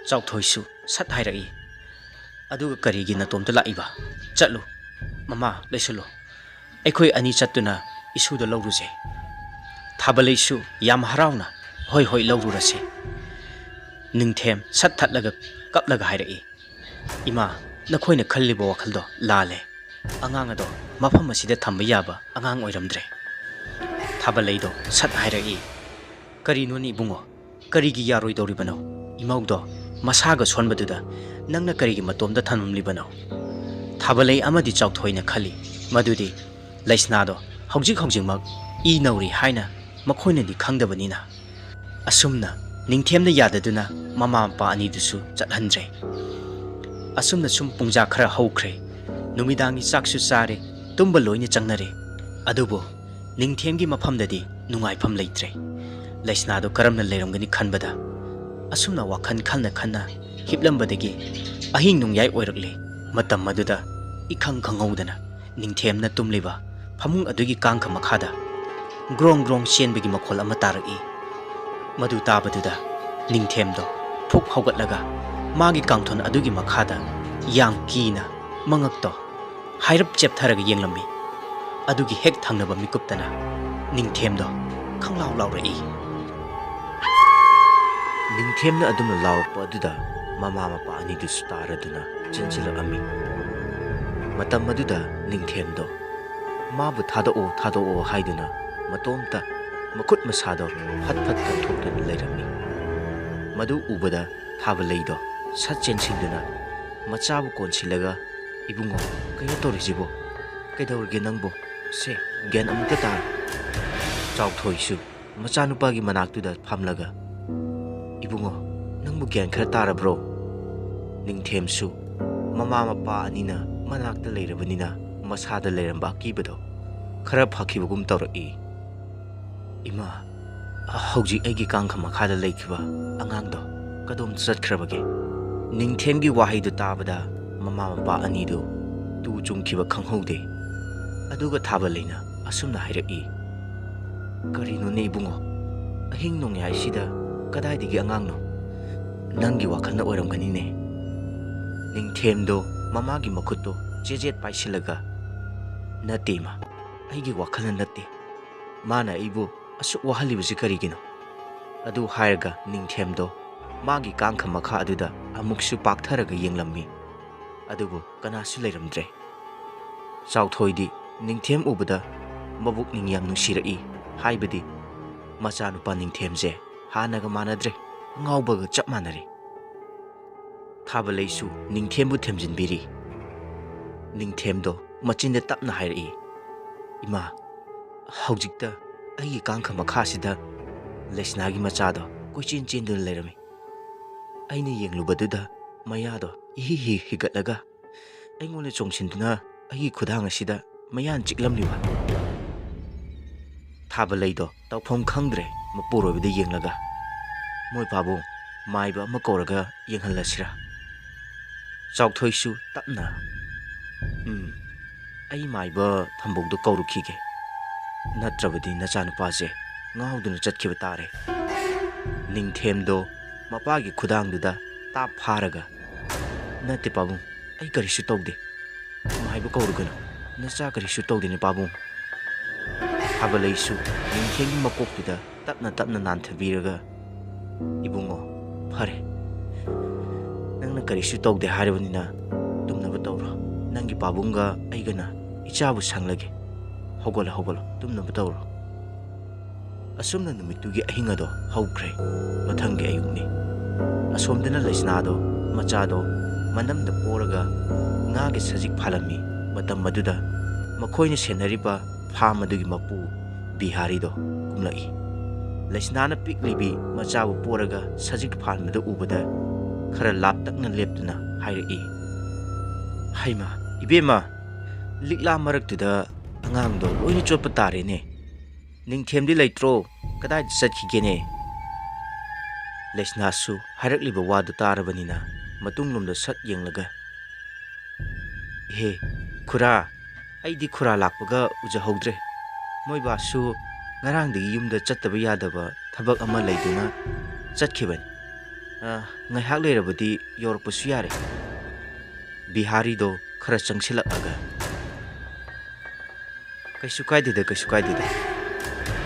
ꯆꯥꯎꯊꯣꯏꯁꯨ ꯁꯠ ꯍꯥꯏꯔꯛꯏ, "ꯑꯗꯨꯒ ꯀꯔꯤꯒꯤ ꯅꯇꯣꯝꯇ ꯂꯥꯛꯏꯕ? ꯆꯠꯂꯨ, ꯃꯃꯥ, ꯂꯣꯏꯁꯤꯜꯂꯨ꯫ ꯑꯩꯈꯣꯏ ꯑꯅꯤ ꯆꯠꯇꯨꯅ ꯏꯁꯨꯗ ꯂꯧꯔꯨꯁꯦ꯫" ꯊꯥꯕꯂꯩꯁꯨ ꯌꯥꯝ ꯍꯔꯥꯎꯅ, "ꯍꯣꯏ, ꯍꯣꯏ, ꯂꯧꯔꯨꯔꯁꯤ꯫" ꯅꯤꯡꯊꯦꯝ ꯁꯠ ꯊꯠꯂꯒ ꯀꯞꯂꯒ ꯍꯥꯏꯔꯛꯏ, "ꯏꯃꯥ, ꯅꯈꯣꯏꯅ ꯈꯜꯂꯤꯕ ꯋꯥꯈꯜꯗꯣ ꯂꯥꯜꯂꯦ꯫ ꯑꯉꯥꯡ ꯑꯗꯣ ꯃꯐꯝ ꯑꯁꯤꯗ ꯊꯝꯕ ꯌꯥꯕ ꯑꯉꯥꯡ ꯑꯣꯏꯔꯝꯗ꯭ꯔꯦ꯫" ꯊꯥꯕꯂꯩꯗꯣ ꯁꯠ ꯍꯥꯏꯔꯛꯏ, "ꯀꯔꯤꯅꯣꯅꯦ ꯏꯕꯨꯡꯉꯣ? ꯀꯔꯤꯒꯤ ꯌꯥꯔꯣꯏꯗꯧꯔꯤꯕꯅꯣ? ꯏꯃꯧꯗꯣ ꯃꯁꯥꯒ ꯁꯣꯟꯕꯗꯨꯗ ꯅꯪꯅ ꯀꯔꯤꯒꯤ ꯃꯇꯣꯝꯗ ꯊꯝꯂꯝꯂꯤꯕꯅꯣ?" ꯊꯥꯕꯂꯩ ꯑꯃꯗꯤ ꯆꯥꯎꯊꯣꯏꯅ ꯈꯜꯂꯤ ꯃꯗꯨꯗꯤ ꯂꯩꯁꯅꯥꯗꯣ ꯍꯧꯖꯤꯛ ꯍꯧꯖꯤꯛꯃꯛ ꯏ ꯅꯧꯔꯤ ꯍꯥꯏꯅ ꯃꯈꯣꯏꯅꯗꯤ ꯈꯪꯗꯕꯅꯤꯅ꯫ ꯑꯁꯨꯝꯅ ꯅꯤꯡꯊꯦꯝꯅ ꯌꯥꯗꯗꯨꯅ ꯃꯃꯥ ꯃꯄꯥ ꯑꯅꯤꯗꯨꯁꯨ ꯆꯠꯍꯟꯗ꯭ꯔꯦ꯫ ꯑꯁꯨꯝꯅ ꯁꯨꯝ ꯄꯨꯡꯖꯥ ꯈꯔ ꯍꯧꯈ꯭ꯔꯦ꯫ ꯅꯨꯃꯤꯗꯥꯡꯒꯤ ꯆꯥꯛꯁꯨ ꯆꯥꯔꯦ, ꯇꯨꯝꯕ ꯂꯣꯏꯅ ꯆꯪꯅꯔꯦ꯫ ꯑꯗꯨꯕꯨ ꯅꯤꯡꯊꯦꯝꯒꯤ ꯃꯐꯝꯗꯗꯤ ꯅꯨꯡꯉꯥꯏꯐꯝ ꯂꯩꯇ꯭ꯔꯦ꯫ ꯂꯩꯁꯅꯥꯗꯣ ꯀꯔꯝꯅ ꯂꯩꯔꯝꯒꯅꯤ ꯈꯟꯕꯗ ꯑꯁꯨꯝꯅ ꯋꯥꯈꯜ ꯈꯟꯅ ꯈꯟꯅ ꯍꯤꯞꯂꯝꯕꯗꯒꯤ ꯑꯍꯤꯡ ꯅꯣꯡꯌꯥꯏ ꯑꯣꯏꯔꯛꯂꯦ꯫ ꯃꯇꯝ ꯑꯗꯨꯗ ꯏꯈꯪ ꯈꯪꯍꯧꯗꯅ ꯅꯤꯡꯊꯦꯝꯅ ꯇꯨꯝꯂꯤꯕ ꯐꯃꯨꯡ ꯑꯗꯨꯒꯤ ꯀꯥꯡꯈ ꯃꯈꯥꯗ ꯒ꯭ꯔꯣꯡ ꯒ꯭ꯔꯣꯡ ꯆꯦꯟꯕꯒꯤ ꯃꯈꯣꯜ ꯑꯃ ꯇꯥꯔꯛꯏ꯫ ꯃꯗꯨ ꯇꯥꯕꯗꯨꯗ ꯅꯤꯡꯊꯦꯝꯗꯣ ꯐꯨꯛ ꯍꯧꯒꯠꯂꯒ ꯃꯥꯒꯤ ꯀꯥꯡꯊꯣꯟ ꯑꯗꯨꯒꯤ ꯃꯈꯥꯗ ꯌꯥꯝ ꯀꯤꯅ ꯃꯉꯛꯇꯣ ꯍꯥꯏꯔꯞ ꯆꯦꯞꯊꯔꯒ ꯌꯦꯡꯂꯝꯃꯤ꯫ ꯑꯗꯨꯒꯤ ꯍꯦꯛ ꯊꯪꯅꯕ ꯃꯤꯀꯨꯞꯇꯅ ꯅꯤꯡꯊꯦꯝꯗꯣ ꯈꯪꯂꯥꯎ ꯂꯥꯎꯔꯛꯏ꯫ ꯅꯤꯡꯊꯦꯝꯅ ꯑꯗꯨꯝꯅ ꯂꯥꯎꯔꯛꯄ ꯑꯗꯨꯗ ꯃꯃꯥ ꯃꯄꯥ ꯑꯅꯤꯗꯨꯁꯨ ꯇꯥꯔꯗꯨꯅ ꯆꯦꯟꯁꯤꯜꯂꯛꯑꯝꯃꯤ꯫ ꯃꯇꯝ ꯑꯗꯨꯗ ꯅꯤꯡꯊꯦꯝꯗꯣ ꯃꯥꯕꯨ "ꯊꯥꯗꯣꯛꯑꯣ, ꯊꯥꯗꯣꯛꯑꯣ" ꯍꯥꯏꯗꯨꯅ ꯃꯇꯣꯝꯇ ꯃꯈꯨꯠ ꯃꯁꯥꯗꯣ ꯐꯠ ꯐꯠ ꯀꯟꯊꯣꯛꯇꯨꯅ ꯂꯩꯔꯝꯃꯤ꯫ ꯃꯗꯨ ꯎꯕꯗ ꯊꯥꯕꯂꯩꯗꯣ ꯁꯠ ꯆꯦꯟꯁꯤꯟꯗꯨꯅ ꯃꯆꯥꯕꯨ ꯀꯣꯟꯁꯤꯜꯂꯒ, "ꯏꯕꯨꯡꯉꯣ, ꯀꯩꯅꯣ ꯇꯧꯔꯤꯁꯤꯕꯣ? ꯀꯩꯗꯧꯔꯒꯦ ꯅꯪꯕꯨ? ꯁꯦ, ꯒ꯭ꯌꯥꯟ ꯑꯃꯨꯛꯇ ꯇꯥꯔꯣ!" ꯆꯥꯎꯊꯣꯏꯁꯨ ꯃꯆꯥꯅꯨꯄꯥꯒꯤ ꯃꯅꯥꯛꯇꯨꯗ ꯐꯝꯂꯒ, "ꯏꯕꯨꯡꯉꯣ, ꯅꯪꯕꯨ ꯒ꯭ꯌꯥꯟ ꯈꯔ ꯇꯥꯔꯕ꯭ꯔꯣ?" ꯅꯤꯡꯊꯦꯝꯁꯨ ꯃꯃꯥ ꯃꯄꯥ ꯑꯅꯤꯅ ꯃꯅꯥꯛꯇ ꯂꯩꯔꯕꯅꯤꯅ ꯃꯁꯥꯗ ꯂꯩꯔꯝꯕ ꯑꯀꯤꯕꯗꯣ ꯈꯔ ꯐꯈꯤꯕꯒꯨꯝ ꯇꯧꯔꯛꯏ꯫ "ꯏꯃꯥ, ꯍꯧꯖꯤꯛ ꯑꯩꯒꯤ ꯀꯥꯡꯈ ꯃꯈꯥꯗ ꯂꯩꯈꯤꯕ ꯑꯉꯥꯡꯗꯣ ꯀꯗꯣꯝ ꯆꯠꯈ꯭ꯔꯕꯒꯦ?" ꯅꯤꯡꯊꯦꯝꯒꯤ ꯋꯥꯍꯩꯗꯨ ꯇꯥꯕꯗ ꯃꯃꯥ ꯃꯄꯥ ꯑꯅꯤꯗꯨ ꯇꯨ ꯆꯨꯡꯈꯤꯕ ꯈꯪꯍꯧꯗꯦ꯫ ꯑꯗꯨꯒ ꯊꯥꯕꯂꯩꯅ ꯑꯁꯨꯝꯅ ꯍꯥꯏꯔꯛꯏ, "ꯀꯔꯤꯅꯣꯅꯦ ꯏꯕꯨꯡꯉꯣ? ꯑꯍꯤꯡ ꯅꯣꯡꯌꯥꯏꯁꯤꯗ ꯀꯗꯥꯏꯗꯒꯤ ꯑꯉꯥꯡꯅꯣ? ꯅꯪꯒꯤ ꯋꯥꯈꯜꯅ ꯑꯣꯏꯔꯝꯒꯅꯤꯅꯦ?" ꯅꯤꯡꯊꯦꯝꯗꯣ ꯃꯃꯥꯒꯤ ꯃꯈꯨꯠꯇꯣ ꯆꯦꯖꯦꯠ ꯄꯥꯏꯁꯤꯜꯂꯒ, "ꯅꯠꯇꯦ ꯏꯃꯥ, ꯑꯩꯒꯤ ꯋꯥꯈꯜꯅ ꯅꯠꯇꯦ꯫ ꯃꯥꯅ ꯑꯩꯕꯨ ꯑꯁꯨꯛ ꯋꯥꯍꯜꯂꯤꯕꯁꯤ ꯀꯔꯤꯒꯤꯅꯣ?" ꯑꯗꯨ ꯍꯥꯏꯔꯒ ꯅꯤꯡꯊꯦꯝꯗꯣ ꯃꯥꯒꯤ ꯀꯥꯡꯈ ꯃꯈꯥ ꯑꯗꯨꯗ ꯑꯃꯨꯛꯁꯨ ꯄꯥꯛꯊꯔꯒ ꯌꯦꯡꯂꯝꯃꯤ꯫ ꯑꯗꯨꯕꯨ ꯀꯅꯥꯁꯨ ꯂꯩꯔꯝꯗ꯭ꯔꯦ꯫ ꯆꯥꯎꯊꯣꯏꯗꯤ ꯅꯤꯡꯊꯦꯝ ꯎꯕꯗ ꯃꯕꯨꯛꯅꯤꯡ ꯌꯥꯝ ꯅꯨꯡꯁꯤꯔꯛꯏ꯫ ꯍꯥꯏꯕꯗꯤ ꯃꯆꯥꯅꯨꯄꯥ ꯅꯤꯡꯊꯦꯝꯁꯦ ꯍꯥꯟꯅꯒ ꯃꯥꯟꯅꯗ꯭ꯔꯦ, ꯑꯉꯥꯎꯕꯒ ꯆꯞ ꯃꯥꯟꯅꯔꯦ꯫ ꯊꯥꯕꯂꯩꯁꯨ ꯅꯤꯡꯊꯦꯝꯕꯨ ꯊꯦꯝꯖꯤꯟꯕꯤꯔꯤ꯫ ꯅꯤꯡꯊꯦꯝꯗꯣ ꯃꯆꯤꯟꯗ ꯇꯞꯅ ꯍꯥꯏꯔꯛꯏ, "ꯏꯃꯥ, ꯍꯧꯖꯤꯛꯇ ꯑꯩꯒꯤ ꯀꯥꯡꯈ ꯃꯈꯥꯁꯤꯗ ꯂꯩꯁꯅꯥꯒꯤ ꯃꯆꯥꯗꯣ ꯀꯣꯏꯆꯦꯟ ꯆꯦꯟꯗꯨꯅ ꯂꯩꯔꯝꯃꯤ꯫ ꯑꯩꯅ ꯌꯦꯡꯂꯨꯕꯗꯨꯗ ꯃꯌꯥꯗꯣ ꯏꯍꯤ ꯍꯤ ꯍꯤꯒꯠꯂꯒ ꯑꯩꯉꯣꯟꯗ ꯆꯣꯡꯁꯤꯟꯗꯨꯅ ꯑꯩꯒꯤ ꯈꯨꯗꯥꯡ ꯑꯁꯤꯗ ꯃꯌꯥꯅ ꯆꯤꯛꯂꯝꯂꯤꯕ꯫" ꯊꯥꯕꯂꯩꯗꯣ ꯇꯧꯐꯝ ꯈꯪꯗ꯭ꯔꯦ ꯃꯄꯨꯔꯣꯏꯕꯗ ꯌꯦꯡꯂꯒ, "ꯃꯣꯏ ꯄꯥꯕꯨꯡ, ꯃꯥꯏꯕ ꯑꯃ ꯀꯧꯔꯒ ꯌꯦꯡꯍꯜꯂꯁꯤꯔꯥ?" ꯆꯥꯎꯊꯣꯏꯁꯨ ꯇꯞꯅ, "ꯎꯝ, ꯑꯩ ꯃꯥꯏꯕ ꯊꯝꯕꯧꯗꯣ ꯀꯧꯔꯨꯈꯤꯒꯦ, ꯅꯠꯇ꯭ꯔꯕꯗꯤ ꯅꯆꯥꯅꯨꯄꯥꯁꯦ ꯉꯥꯎꯗꯨꯅ ꯆꯠꯈꯤꯕ ꯇꯥꯔꯦ꯫" ꯅꯤꯡꯊꯦꯝꯗꯣ ꯃꯄꯥꯒꯤ ꯈꯨꯗꯥꯡꯗꯨꯗ ꯇꯥꯞ ꯐꯥꯔꯒ, "ꯅꯠꯇꯦ ꯄꯥꯕꯨꯡ, ꯑꯩ ꯀꯔꯤꯁꯨ ꯇꯧꯗꯦ꯫ ꯃꯥꯏꯕ ꯀꯧꯔꯨꯒꯅꯨ, ꯅꯆꯥ ꯀꯔꯤꯁꯨ ꯇꯧꯗꯦꯅꯦ ꯄꯥꯕꯨꯡ꯫" ꯊꯥꯕꯂꯩꯁꯨ ꯅꯤꯡꯊꯦꯝꯒꯤ ꯃꯀꯣꯛꯇꯨꯗ ꯇꯞꯅ ꯇꯞꯅ ꯅꯥꯟꯊꯕꯤꯔꯒ, "ꯏꯕꯨꯡꯉꯣ, ꯐꯔꯦ, ꯅꯪꯅ ꯀꯔꯤꯁꯨ ꯇꯧꯗꯦ ꯍꯥꯏꯔꯕꯅꯤꯅ ꯇꯨꯝꯅꯕ ꯇꯧꯔꯣ꯫ ꯅꯪꯒꯤ ꯄꯥꯕꯨꯡꯒ ꯑꯩꯒꯅ ꯏꯆꯥꯕꯨ ꯁꯪꯂꯒꯦ꯫ ꯍꯧꯒꯠꯂꯣ, ꯍꯧꯒꯠꯂꯣ, ꯇꯨꯝꯅꯕ ꯇꯧꯔꯣ꯫" ꯑꯁꯨꯝꯅ ꯅꯨꯃꯤꯠꯇꯨꯒꯤ ꯑꯍꯤꯡ ꯑꯗꯣ ꯍꯧꯈ꯭ꯔꯦ꯫ ꯃꯊꯪꯒꯤ ꯑꯌꯨꯛꯅꯤ꯫ ꯑꯁꯣꯝꯗꯅ ꯂꯩꯁꯅꯥꯗꯣ, ꯃꯆꯥꯗꯣ ꯃꯅꯝꯗ ꯄꯣꯔꯒ ꯉꯥꯒꯤ ꯁꯖꯤꯛ ꯐꯥꯜꯂꯝꯃꯤ꯫ ꯃꯇꯝ ꯑꯗꯨꯗ ꯃꯈꯣꯏꯅ ꯁꯦꯟꯅꯔꯤꯕ ꯐꯥꯝ ꯑꯗꯨꯒꯤ ꯃꯄꯨ ꯕꯤꯍꯥꯔꯤꯗꯣ ꯀꯨꯝꯂꯛꯏ꯫ ꯂꯩꯁꯅꯥꯅ ꯄꯤꯛꯂꯤꯕꯤ ꯃꯆꯥꯕꯨ ꯄꯣꯔꯒ ꯁꯖꯤꯛ ꯐꯥꯟꯕꯗ ꯎꯕꯗ ꯈꯔ ꯂꯥꯞꯇꯛꯅ ꯂꯦꯞꯇꯨꯅ ꯍꯥꯏꯔꯛꯏ, "ꯍꯩꯃꯥ, ꯏꯕꯦꯝꯃ, ꯂꯤꯛꯂꯥ ꯃꯔꯛꯇꯨꯗ ꯑꯉꯥꯡꯗꯣ ꯂꯣꯏꯅ ꯆꯣꯠꯄ ꯇꯥꯔꯦꯅꯦ꯫ ꯅꯤꯡꯊꯦꯝꯗꯤ ꯂꯩꯇ꯭ꯔꯣ? ꯀꯗꯥꯏꯗ ꯆꯠꯈꯤꯒꯦꯅꯦ?" ꯂꯩꯁꯅꯥꯁꯨ ꯍꯥꯏꯔꯛꯂꯤꯕ ꯋꯥꯗꯨ ꯇꯥꯔꯕꯅꯤꯅ ꯃꯇꯨꯡꯂꯣꯝꯗ ꯁꯠ ꯌꯦꯡꯂꯒ, "ꯏꯍꯦ, ꯈꯨꯔꯥ, ꯑꯩꯗꯤ ꯈꯨꯔꯥ ꯂꯥꯛꯄꯒ ꯎꯖꯍꯧꯗ꯭ꯔꯦ꯫ ꯃꯣꯏ ꯕꯥꯁꯨ ꯉꯔꯥꯡꯗꯒꯤ ꯌꯨꯝꯗ ꯆꯠꯇꯕ ꯌꯥꯗꯕ ꯊꯕꯛ ꯑꯃ ꯂꯩꯗꯨꯅ ꯆꯠꯈꯤꯕꯅꯤ꯫ ꯑ, ꯉꯥꯏꯍꯥꯛ ꯂꯩꯔꯕꯗꯤ ꯌꯧꯔꯛꯄꯁꯨ ꯌꯥꯔꯦ꯫" ꯕꯤꯍꯥꯔꯤꯗꯣ ꯈꯔ ꯆꯪꯁꯤꯜꯂꯛꯑꯒ, "ꯀꯩꯁꯨ ꯀꯥꯏꯗꯦꯗ, ꯀꯩꯁꯨ ꯀꯥꯏꯗꯦꯗ꯫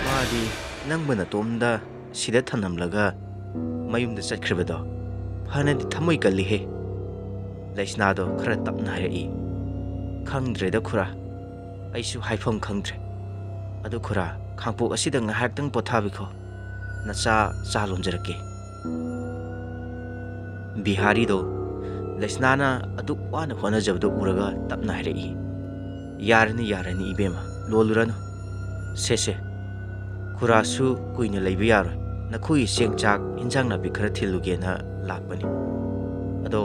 ꯃꯥꯗꯤ ꯅꯪꯕꯨ ꯅꯇꯣꯝꯗ ꯁꯤꯗ ꯊꯝꯂꯝꯂꯒ ꯃꯌꯨꯝꯗ ꯆꯠꯈ꯭ꯔꯤꯕꯗꯣ ꯐꯅꯗꯤ ꯊꯃꯣꯏ ꯀꯜꯂꯤꯍꯦ꯫" ꯂꯩꯁꯅꯥꯗꯣ ꯈꯔ ꯇꯞꯅ ꯍꯥꯏꯔꯛꯏ, "ꯈꯪꯗ꯭ꯔꯦꯗ ꯈꯨꯔꯥ, ꯑꯩꯁꯨ ꯍꯥꯏꯐꯝ ꯈꯪꯗ꯭ꯔꯦ꯫ ꯑꯗꯨ ꯈꯨꯔꯥ, ꯈꯥꯡꯄꯣꯛ ꯑꯁꯤꯗ ꯉꯥꯏꯍꯥꯛꯇꯪ ꯄꯣꯊꯥꯕꯤꯈꯣ, ꯅꯆꯥ ꯆꯥ ꯂꯣꯟꯖꯔꯛꯀꯦ꯫" ꯕꯤꯍꯥꯔꯤꯗꯣ ꯂꯩꯁꯅꯥꯅ ꯑꯗꯨꯛ ꯋꯥꯅ ꯍꯣꯠꯅꯖꯕꯗꯨ ꯎꯔꯒ ꯇꯞꯅ ꯍꯥꯏꯔꯛꯏ, "ꯌꯥꯔꯅꯤ, ꯌꯥꯔꯅꯤ ꯏꯕꯦꯝꯃ, ꯂꯣꯜꯂꯨꯔꯅꯨ꯫ ꯁꯦ, ꯁꯦ, ꯈꯨꯔꯥꯁꯨ ꯀꯨꯏꯅ ꯂꯩꯕ ꯌꯥꯔꯣꯏ꯫ ꯅꯈꯣꯏꯒꯤ ꯆꯦꯡ ꯆꯥꯛ, ꯏꯟꯖꯥꯡ ꯅꯥꯄꯤ ꯈꯔ ꯊꯤꯜꯂꯨꯒꯦꯅ ꯂꯥꯛꯄꯅꯤ꯫ ꯑꯗꯣ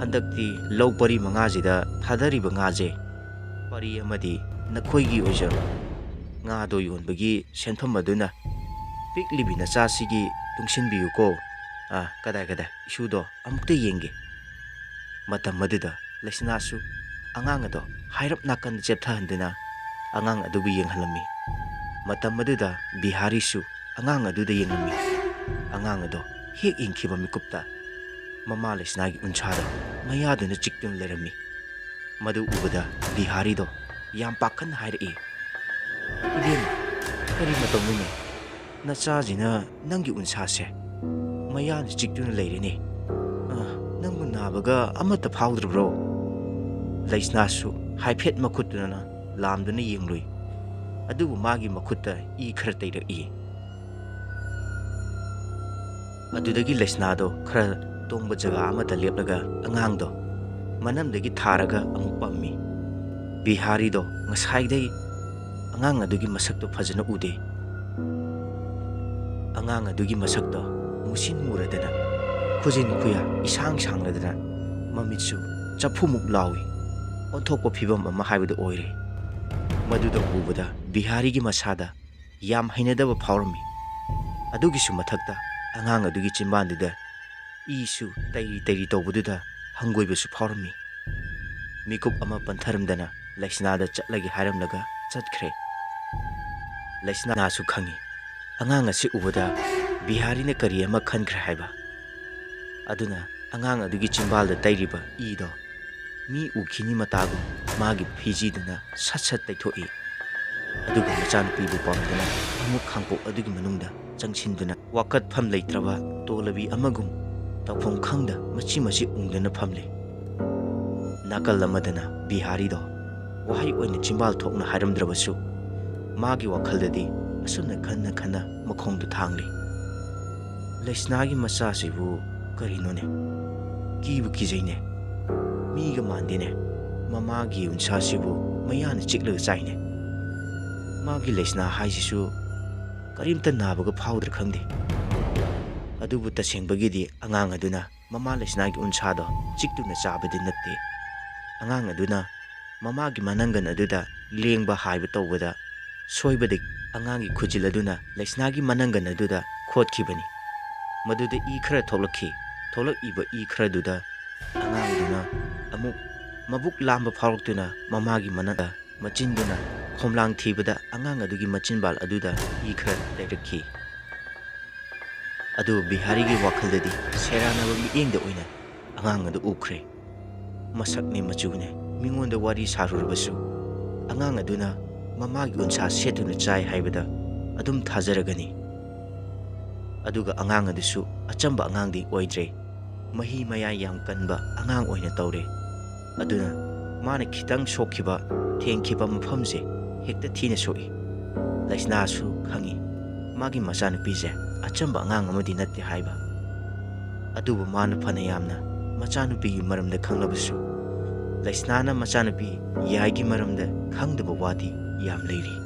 ꯍꯟꯗꯛꯇꯤ ꯂꯧ ꯄꯔꯤ ꯃꯉꯥꯁꯤꯗ ꯊꯥꯗꯔꯤꯕ ꯉꯥꯁꯦ ꯄꯔꯤ ꯑꯃꯗꯤ ꯅꯈꯣꯏꯒꯤ ꯑꯣꯏꯖꯔꯣ꯫ ꯉꯥꯗꯣ ꯌꯣꯟꯕꯒꯤ ꯁꯦꯟꯐꯝ ꯑꯗꯨꯅ ꯄꯤꯛꯂꯤꯕꯤ ꯅꯆꯥꯁꯤꯒꯤ ꯇꯨꯡꯁꯤꯟꯕꯤꯌꯨꯀꯣ꯫" ꯑꯥ, ꯀꯗꯥꯏ, ꯀꯗꯥꯏ, ꯏꯁꯨꯗꯣ ꯑꯃꯨꯛꯇ ꯌꯦꯡꯒꯦ꯫ ꯃꯇꯝ ꯑꯗꯨꯗ ꯂꯩꯁꯅꯥꯁꯨ ꯑꯉꯥꯡ ꯑꯗꯣ ꯍꯥꯏꯔꯞ ꯅꯥꯀꯟꯗ ꯆꯦꯞꯊꯍꯟꯗꯨꯅ ꯑꯉꯥꯡ ꯑꯗꯨꯕꯨ ꯌꯦꯡꯍꯜꯂꯝꯃꯤ꯫ ꯃꯇꯝ ꯑꯗꯨꯗ ꯕꯤꯍꯥꯔꯤꯁꯨ ꯑꯉꯥꯡ ꯑꯗꯨꯗ ꯌꯦꯡꯂꯝꯃꯤ꯫ ꯑꯉꯥꯡ ꯑꯗꯣ ꯍꯦꯛ ꯌꯦꯡꯈꯤꯕ ꯃꯤꯀꯨꯞꯇ ꯃꯃꯥ ꯂꯩꯁꯅꯥꯒꯤ ꯎꯟꯁꯥꯗ ꯃꯌꯥꯗꯨꯅ ꯆꯤꯛꯇꯨꯅ ꯂꯩꯔꯝꯃꯤ꯫ ꯃꯗꯨ ꯎꯕꯗ ꯕꯤꯍꯥꯔꯤꯗꯣ ꯌꯥꯝ ꯄꯥꯈꯠꯅ ꯍꯥꯏꯔꯛꯏ, "ꯏꯕꯦꯝꯃ, ꯀꯔꯤ ꯃꯇꯧꯅꯣꯅꯦ? ꯅꯆꯥꯁꯤꯅ ꯅꯪꯒꯤ ꯎꯟꯁꯥꯁꯦ ꯃꯌꯥꯗ ꯆꯤꯛꯇꯨꯅ ꯂꯩꯔꯦꯅꯦ꯫ ꯑ, ꯅꯪꯕꯨ ꯅꯥꯕꯒ ꯑꯃꯠꯇ ꯐꯥꯎꯗ꯭ꯔꯕ꯭ꯔꯣ?" ꯂꯩꯁꯅꯥꯁꯨ ꯍꯥꯏꯐꯦꯠ ꯃꯈꯨꯠꯇꯨꯅ ꯂꯥꯝꯗꯨꯅ ꯌꯦꯡꯂꯨꯏ꯫ ꯑꯗꯨꯕꯨ ꯃꯥꯒꯤ ꯃꯈꯨꯠꯇ ꯏ ꯈꯔ ꯇꯩꯔꯛꯏ꯫ ꯑꯗꯨꯗꯒꯤ ꯂꯩꯁꯅꯥꯗꯣ ꯈꯔ ꯇꯣꯡꯕ ꯖꯒꯥ ꯑꯃꯗ ꯂꯦꯞꯂꯒ ꯑꯉꯥꯡꯗꯣ ꯃꯅꯝꯗꯒꯤ ꯊꯥꯔꯒ ꯑꯃꯨꯛ ꯄꯝꯃꯤ꯫ ꯕꯤꯍꯥꯔꯤꯗꯣ ꯉꯁꯥꯏꯗꯩ ꯑꯉꯥꯡ ꯑꯗꯨꯒꯤ ꯃꯁꯛꯇꯣ ꯐꯖꯅ ꯎꯗꯦ꯫ ꯑꯉꯥꯡ ꯑꯗꯨꯒꯤ ꯃꯁꯛꯇꯣ ꯃꯨꯁꯤꯟ ꯃꯨꯔꯗꯅ, ꯈꯨꯖꯤꯟ ꯈꯨꯌꯥ ꯏꯁꯥꯡ ꯁꯥꯡꯂꯗꯅ, ꯃꯃꯤꯠꯁꯨ ꯆꯐꯨꯃꯨꯛ ꯂꯥꯎꯏ꯫ ꯑꯣꯟꯊꯣꯛꯄ ꯐꯤꯕꯝ ꯑꯃ ꯍꯥꯏꯕꯗꯨ ꯑꯣꯏꯔꯦ꯫ ꯃꯗꯨꯗ ꯎꯕꯗ ꯕꯤꯍꯥꯔꯤꯒꯤ ꯃꯁꯥꯗ ꯌꯥꯝ ꯍꯩꯅꯗꯕ ꯐꯥꯎꯔꯝꯃꯤ꯫ ꯑꯗꯨꯒꯤꯁꯨ ꯃꯊꯛꯇ ꯑꯉꯥꯡ ꯑꯗꯨꯒꯤ ꯆꯤꯟꯕꯥꯟꯗꯨꯗ ꯏꯁꯨ ꯇꯩꯔꯤ ꯇꯩꯔꯤ ꯇꯧꯕꯗꯨꯗ ꯍꯪꯒꯣꯏꯕꯁꯨ ꯐꯥꯎꯔꯝꯃꯤ꯫ ꯃꯤꯀꯨꯞ ꯑꯃ ꯄꯟꯊꯔꯝꯗꯅ ꯂꯩꯁꯅꯥꯗ ꯆꯠꯂꯒꯦ ꯍꯥꯏꯔꯝꯂꯒ ꯆꯠꯈ꯭ꯔꯦ꯫ ꯂꯩꯁꯅꯥꯁꯨ ꯈꯪꯏ, ꯑꯉꯥꯡ ꯑꯁꯤ ꯎꯕꯗ ꯕꯤꯍꯥꯔꯤꯅ ꯀꯔꯤ ꯑꯃ ꯈꯟꯈ꯭ꯔꯦ ꯍꯥꯏꯕ꯫ ꯑꯗꯨꯅ ꯑꯉꯥꯡ ꯑꯗꯨꯒꯤ ꯆꯤꯟꯕꯥꯜꯗ ꯇꯩꯔꯤꯕ ꯏꯗꯣ ꯃꯤ ꯎꯈꯤꯅꯤ ꯃꯇꯥꯒꯨꯝ ꯃꯥꯒꯤ ꯐꯤꯖꯤꯗꯨꯅ ꯁꯠ ꯁꯠ ꯇꯩꯊꯣꯛꯏ꯫ ꯑꯗꯨꯒ ꯃꯆꯥꯅꯨꯄꯤꯕꯨ ꯄꯥꯝꯗꯨꯅ ꯑꯃꯨꯛ ꯈꯥꯡꯄꯣꯛ ꯑꯗꯨꯒꯤ ꯃꯅꯨꯡꯗ ꯆꯪꯁꯤꯟꯗꯨꯅ ꯋꯥꯀꯠꯐꯝ ꯂꯩꯇ꯭ꯔꯕ ꯇꯣꯂꯕꯤ ꯑꯃꯒꯨꯝ ꯇꯧꯐꯝ ꯈꯪꯗ ꯃꯆꯤ ꯃꯆꯤ ꯎꯪꯗꯨꯅ ꯐꯝꯂꯤ꯫ ꯅꯥꯀꯜ ꯑꯃꯗꯅ ꯕꯤꯍꯥꯔꯤꯗꯣ ꯋꯥꯍꯩ ꯑꯣꯏꯅ ꯆꯤꯟꯕꯥꯜ ꯊꯣꯛꯅ ꯍꯥꯏꯔꯝꯗ꯭ꯔꯕꯁꯨ ꯃꯥꯒꯤ ꯋꯥꯈꯜꯗꯗꯤ ꯑꯁꯨꯝꯅ ꯈꯟꯅ ꯈꯟꯅ ꯃꯈꯣꯡꯗꯨ ꯊꯥꯡꯂꯤ꯫ ꯂꯩꯁꯅꯥꯒꯤ ꯃꯆꯥꯁꯤꯕꯨ ꯀꯔꯤꯅꯣꯅꯦ? ꯀꯤꯕꯨ ꯀꯤꯖꯩꯅꯦ꯫ ꯃꯤꯒ ꯃꯥꯟꯗꯦꯅꯦ꯫ ꯃꯃꯥꯒꯤ ꯎꯟꯁꯥꯁꯤꯕꯨ ꯃꯌꯥꯅ ꯆꯤꯛꯂꯒ ꯆꯥꯏꯅꯦ꯫ ꯃꯥꯒꯤ ꯂꯩꯁꯅꯥ ꯍꯥꯏꯁꯤꯁꯨ ꯀꯔꯤꯝꯇ ꯅꯥꯕꯒ ꯐꯥꯎꯗ꯭ꯔꯥ ꯈꯪꯗꯦ꯫ ꯑꯗꯨꯕꯨ ꯇꯁꯦꯡꯕꯒꯤꯗꯤ ꯑꯉꯥꯡ ꯑꯗꯨꯅ ꯃꯃꯥ ꯂꯩꯁꯅꯥꯒꯤ ꯎꯟꯁꯥꯗꯣ ꯆꯤꯛꯇꯨꯅ ꯆꯥꯕꯗꯤ ꯅꯠꯇꯦ꯫ ꯑꯉꯥꯡ ꯑꯗꯨꯅ ꯃꯃꯥꯒꯤ ꯃꯅꯪꯒꯟ ꯑꯗꯨꯗ ꯂꯦꯡꯕ ꯍꯥꯏꯕ ꯇꯧꯕꯗ ꯁꯣꯏꯕꯗꯒꯤ ꯑꯉꯥꯡꯒꯤ ꯈꯨꯖꯤꯜ ꯑꯗꯨꯅ ꯂꯩꯁꯅꯥꯒꯤ ꯃꯅꯪꯒꯟ ꯑꯗꯨꯗ ꯈꯣꯠꯈꯤꯕꯅꯤ꯫ ꯃꯗꯨꯗ ꯏ ꯈꯔ ꯊꯣꯛꯂꯛꯈꯤ꯫ ꯊꯣꯛꯂꯛꯏꯕ ꯏ ꯈꯔꯗꯨꯗ ꯑꯉꯥꯡꯗꯨꯅ ꯑꯃꯨꯛ ꯃꯕꯨꯛ ꯂꯥꯝꯕ ꯐꯥꯎꯔꯛꯇꯨꯅ ꯃꯃꯥꯒꯤ ꯃꯅꯥꯛꯇ ꯃꯆꯤꯟꯗꯨꯅ ꯈꯣꯝꯂꯥꯡ ꯊꯤꯕꯗ ꯑꯉꯥꯡ ꯑꯗꯨꯒꯤ ꯃꯆꯤꯟꯕꯥꯜ ꯑꯗꯨꯗ ꯏ ꯈꯔ ꯂꯩꯔꯛꯈꯤ꯫ ꯑꯗꯨ ꯕꯤꯍꯥꯔꯤꯒꯤ ꯋꯥꯈꯜꯗꯗꯤ ꯁꯦꯔꯥꯟꯅꯕ ꯃꯤꯠꯌꯦꯡꯗ ꯑꯣꯏꯅ ꯑꯉꯥꯡ ꯑꯗꯨ ꯎꯈ꯭ꯔꯦ꯫ ꯃꯁꯛꯅꯦ ꯃꯆꯨꯅꯦ ꯃꯤꯉꯣꯟꯗ ꯋꯥꯔꯤ ꯁꯥꯔꯨꯔꯕꯁꯨ ꯑꯉꯥꯡ ꯑꯗꯨꯅ ꯃꯃꯥꯒꯤ ꯎꯟꯁꯥ ꯁꯦꯠꯇꯨꯅ ꯆꯥꯏ ꯍꯥꯏꯕꯗ ꯑꯗꯨꯝ ꯊꯥꯖꯔꯒꯅꯤ꯫ ꯑꯗꯨꯒ ꯑꯉꯥꯡ ꯑꯗꯨꯁꯨ ꯑꯆꯝꯕ ꯑꯉꯥꯡꯗꯤ ꯑꯣꯏꯗ꯭ꯔꯦ꯫ ꯃꯍꯤ ꯃꯌꯥꯏ ꯌꯥꯝ ꯀꯟꯕ ꯑꯉꯥꯡ ꯑꯣꯏꯅ ꯇꯧꯔꯦ꯫ ꯑꯗꯨꯅ ꯃꯥꯅ ꯈꯤꯇꯪ ꯁꯣꯛꯈꯤꯕ, ꯊꯦꯡꯈꯤꯕ ꯃꯐꯝꯁꯦ ꯍꯦꯛꯇ ꯊꯤꯅ ꯁꯣꯛꯏ꯫ ꯂꯩꯁꯅꯥꯁꯨ ꯈꯪꯏ, ꯃꯥꯒꯤ ꯃꯆꯥꯅꯨꯄꯤꯁꯦ ꯑꯆꯝꯕ ꯑꯉꯥꯡ ꯑꯃꯗꯤ ꯅꯠꯇꯦ ꯍꯥꯏꯕ꯫ ꯑꯗꯨꯕꯨ ꯃꯥꯅ ꯐꯅ ꯌꯥꯝꯅ ꯃꯆꯥꯅꯨꯄꯤꯒꯤ ꯃꯔꯝꯗ ꯈꯪꯂꯕꯁꯨ, ꯂꯩꯁꯅꯥꯅ ꯃꯆꯥꯅꯨꯄꯤ ꯌꯥꯏꯒꯤ ꯃꯔꯝꯗ ꯈꯪꯗꯕ ꯋꯥꯗꯤ ꯌꯥꯝ ꯂꯩꯔꯤ꯫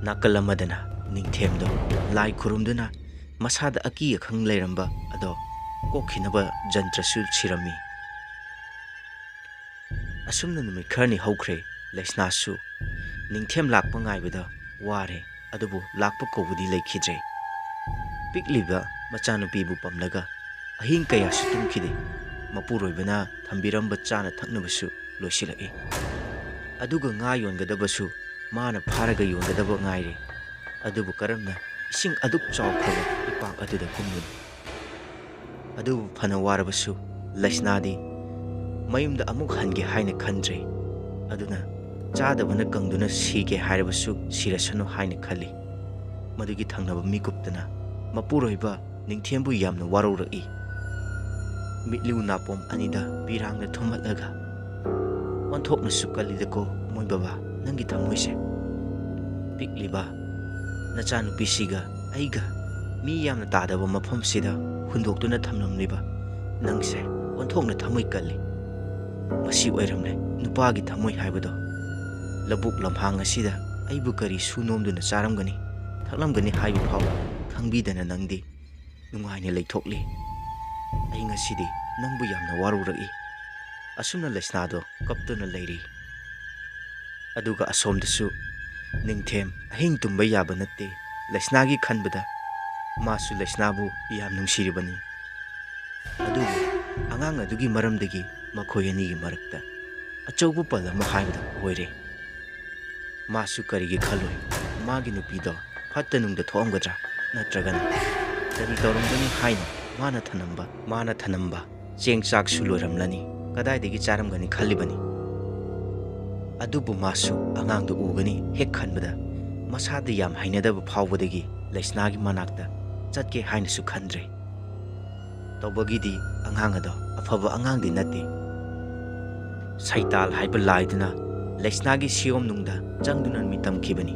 ꯅꯥꯀꯜ ꯑꯃꯗꯅ ꯅꯤꯡꯊꯦꯝꯗꯣ ꯂꯥꯏ ꯈꯨꯔꯨꯝꯗꯨꯅ ꯃꯁꯥꯗ ꯑꯀꯤ ꯑꯈꯪ ꯂꯩꯔꯝꯕ ꯑꯗꯣ ꯀꯣꯛꯈꯤꯅꯕ ꯖꯟꯇ꯭ꯔꯁꯨ ꯁꯤꯔꯝꯃꯤ꯫ ꯑꯁꯨꯝꯅ ꯅꯨꯃꯤꯠ ꯈꯔꯅꯤ ꯍꯧꯈ꯭ꯔꯦ꯫ ꯂꯩꯁꯅꯥꯁꯨ ꯅꯤꯡꯊꯦꯝ ꯂꯥꯛꯄ ꯉꯥꯏꯕꯗ ꯋꯥꯔꯦ, ꯑꯗꯨꯕꯨ ꯂꯥꯛꯄ ꯀꯧꯕꯗꯤ ꯂꯩꯈꯤꯗ꯭ꯔꯦ꯫ ꯄꯤꯛꯂꯤꯕ ꯃꯆꯥꯅꯨꯄꯤꯕꯨ ꯄꯝꯂꯒ ꯑꯍꯤꯡ ꯀꯌꯥꯁꯨ ꯇꯨꯝꯈꯤꯗꯦ꯫ ꯃꯄꯨꯔꯣꯏꯕꯅ ꯊꯝꯕꯤꯔꯝꯕ ꯆꯥꯅ ꯊꯛꯅꯕꯁꯨ ꯂꯣꯏꯁꯤꯜꯂꯛꯏ꯫ ꯑꯗꯨꯒ ꯉꯥ ꯌꯣꯟꯒꯗꯕꯁꯨ ꯃꯥꯅ ꯐꯥꯔꯒ ꯌꯣꯟꯒꯗꯕ ꯉꯥꯏꯔꯦ꯫ ꯑꯗꯨꯕꯨ ꯀꯔꯝꯅ ꯏꯁꯤꯡ ꯑꯗꯨꯛ ꯆꯥꯎꯈ꯭ꯔꯕ ꯏꯄꯥꯛ ꯑꯗꯨꯗ ꯀꯨꯝꯂꯨꯅꯤ? ꯑꯗꯨꯕꯨ ꯐꯅ ꯋꯥꯔꯕꯁꯨ ꯂꯩꯁꯅꯥꯗꯤ ꯃꯌꯨꯝꯗ ꯑꯃꯨꯛ ꯍꯟꯒꯦ ꯍꯥꯏꯅ ꯈꯟꯗ꯭ꯔꯦ꯫ ꯑꯗꯨꯅ ꯆꯥꯗꯕꯅ ꯀꯪꯗꯨꯅ ꯁꯤꯒꯦ ꯍꯥꯏꯔꯕꯁꯨ ꯁꯤꯔꯁꯅꯨ ꯍꯥꯏꯅ ꯈꯜꯂꯤ꯫ ꯃꯗꯨꯒꯤ ꯊꯪꯅꯕ ꯃꯤꯀꯨꯞꯇꯅ ꯃꯄꯨꯔꯣꯏꯕ ꯅꯤꯡꯊꯦꯝꯕꯨ ꯌꯥꯝꯅ ꯋꯥꯔꯧꯔꯛꯏ꯫ ꯃꯤꯠꯂꯨ ꯅꯥꯄꯣꯝ ꯑꯅꯤꯗ ꯄꯤꯔꯥꯡꯅ ꯊꯨꯝꯍꯠꯂꯒ, "ꯑꯣꯟꯊꯣꯛꯅꯁꯨ ꯀꯜꯂꯤꯗꯀꯣ ꯃꯣꯏ ꯕꯕꯥ, ꯅꯪꯒꯤ ꯊꯃꯣꯏꯁꯦ꯫ ꯄꯤꯛꯂꯤꯕ ꯅꯆꯥꯅꯨꯄꯤꯁꯤꯒ ꯑꯩꯒ ꯃꯤ ꯌꯥꯝꯅ ꯇꯥꯗꯕ ꯃꯐꯝꯁꯤꯗ ꯍꯨꯟꯗꯣꯛꯇꯨꯅ ꯊꯝꯂꯝꯂꯤꯕ ꯅꯪꯁꯦ ꯑꯣꯟꯊꯣꯛꯅ ꯊꯃꯣꯏ ꯀꯜꯂꯤ꯫ ꯃꯁꯤ ꯑꯣꯏꯔꯝꯂꯦ ꯅꯨꯄꯥꯒꯤ ꯊꯃꯣꯏ ꯍꯥꯏꯕꯗꯣ꯫ ꯂꯧꯕꯨꯛ ꯂꯝꯍꯥꯡ ꯑꯁꯤꯗ ꯑꯩꯕꯨ ꯀꯔꯤ ꯁꯨ ꯅꯣꯝꯗꯨꯅ ꯆꯥꯔꯝꯒꯅꯤ, ꯊꯛꯂꯝꯒꯅꯤ ꯍꯥꯏꯕ ꯐꯥꯎ ꯈꯪꯕꯤꯗꯅ ꯅꯪꯗꯤ ꯅꯨꯡꯉꯥꯏꯅ ꯂꯩꯊꯣꯛꯂꯤ꯫ ꯑꯩ ꯉꯁꯤꯗꯤ ꯅꯪꯕꯨ ꯌꯥꯝꯅ ꯋꯥꯔꯧꯔꯛꯏ꯫" ꯑꯁꯨꯝꯅ ꯂꯩꯁꯅꯥꯗꯣ ꯀꯞꯇꯨꯅ ꯂꯩꯔꯤ꯫ ꯑꯗꯨꯒ ꯑꯁꯣꯝꯗꯁꯨ ꯅꯤꯡꯊꯦꯝ ꯑꯍꯤꯡ ꯇꯨꯝꯕ ꯌꯥꯕ ꯅꯠꯇꯦ꯫ ꯂꯩꯁꯅꯥꯒꯤ ꯈꯟꯕꯗ ꯃꯥꯁꯨ ꯂꯩꯁꯅꯥꯕꯨ ꯌꯥꯝ ꯅꯨꯡꯁꯤꯔꯤꯕꯅꯤ꯫ ꯑꯗꯨꯕꯨ ꯑꯉꯥꯡ ꯑꯗꯨꯒꯤ ꯃꯔꯝꯗꯒꯤ ꯃꯈꯣꯏ ꯑꯅꯤꯒꯤ ꯃꯔꯛꯇ ꯑꯆꯧꯕ ꯄꯜ ꯑꯃ ꯍꯥꯏꯕꯗꯨ ꯑꯣꯏꯔꯦ꯫ ꯃꯥꯁꯨ ꯀꯔꯤꯒꯤ ꯈꯜꯂꯣꯏ? ꯃꯥꯒꯤ ꯅꯨꯄꯤꯗꯣ ꯐꯠꯇ ꯅꯨꯡꯗ ꯊꯣꯛꯑꯝꯒꯗ꯭ꯔꯥ? ꯅꯠꯇ꯭ꯔꯒꯅ ꯀꯔꯤ ꯇꯧꯔꯝꯒꯅꯤ ꯍꯥꯏꯅ ꯃꯥꯅ ꯊꯅꯝꯕ, ꯃꯥꯅ ꯊꯅꯝꯕ ꯆꯦꯡ ꯆꯥꯛꯁꯨ ꯂꯣꯏꯔꯝꯂꯅꯤ, ꯀꯗꯥꯏꯗꯒꯤ ꯆꯥꯔꯝꯒꯅꯤ ꯈꯜꯂꯤꯕꯅꯤ꯫ ꯑꯗꯨꯕꯨ ꯃꯥꯁꯨ ꯑꯉꯥꯡꯗꯨ ꯎꯒꯅꯤ ꯍꯦꯛ ꯈꯟꯕꯗ ꯃꯁꯥꯗ ꯌꯥꯝ ꯍꯩꯅꯗꯕ ꯐꯥꯎꯕꯗꯒꯤ ꯂꯩꯁꯅꯥꯒꯤ ꯃꯅꯥꯛꯇ ꯆꯠꯀꯦ ꯍꯥꯏꯅꯁꯨ ꯈꯟꯗ꯭ꯔꯦ꯫ ꯇꯧꯕꯒꯤꯗꯤ ꯑꯉꯥꯡ ꯑꯗꯣ ꯑꯐꯕ ꯑꯉꯥꯡꯗꯤ ꯅꯠꯇꯦ꯫ ꯁꯩꯇꯥꯜ ꯍꯥꯏꯕ ꯂꯥꯏꯗꯨꯅ ꯂꯩꯁꯅꯥꯒꯤ ꯁꯤꯌꯣꯝꯅꯨꯡꯗ ꯆꯪꯗꯨꯅ ꯃꯤꯇꯝꯈꯤꯕꯅꯤ꯫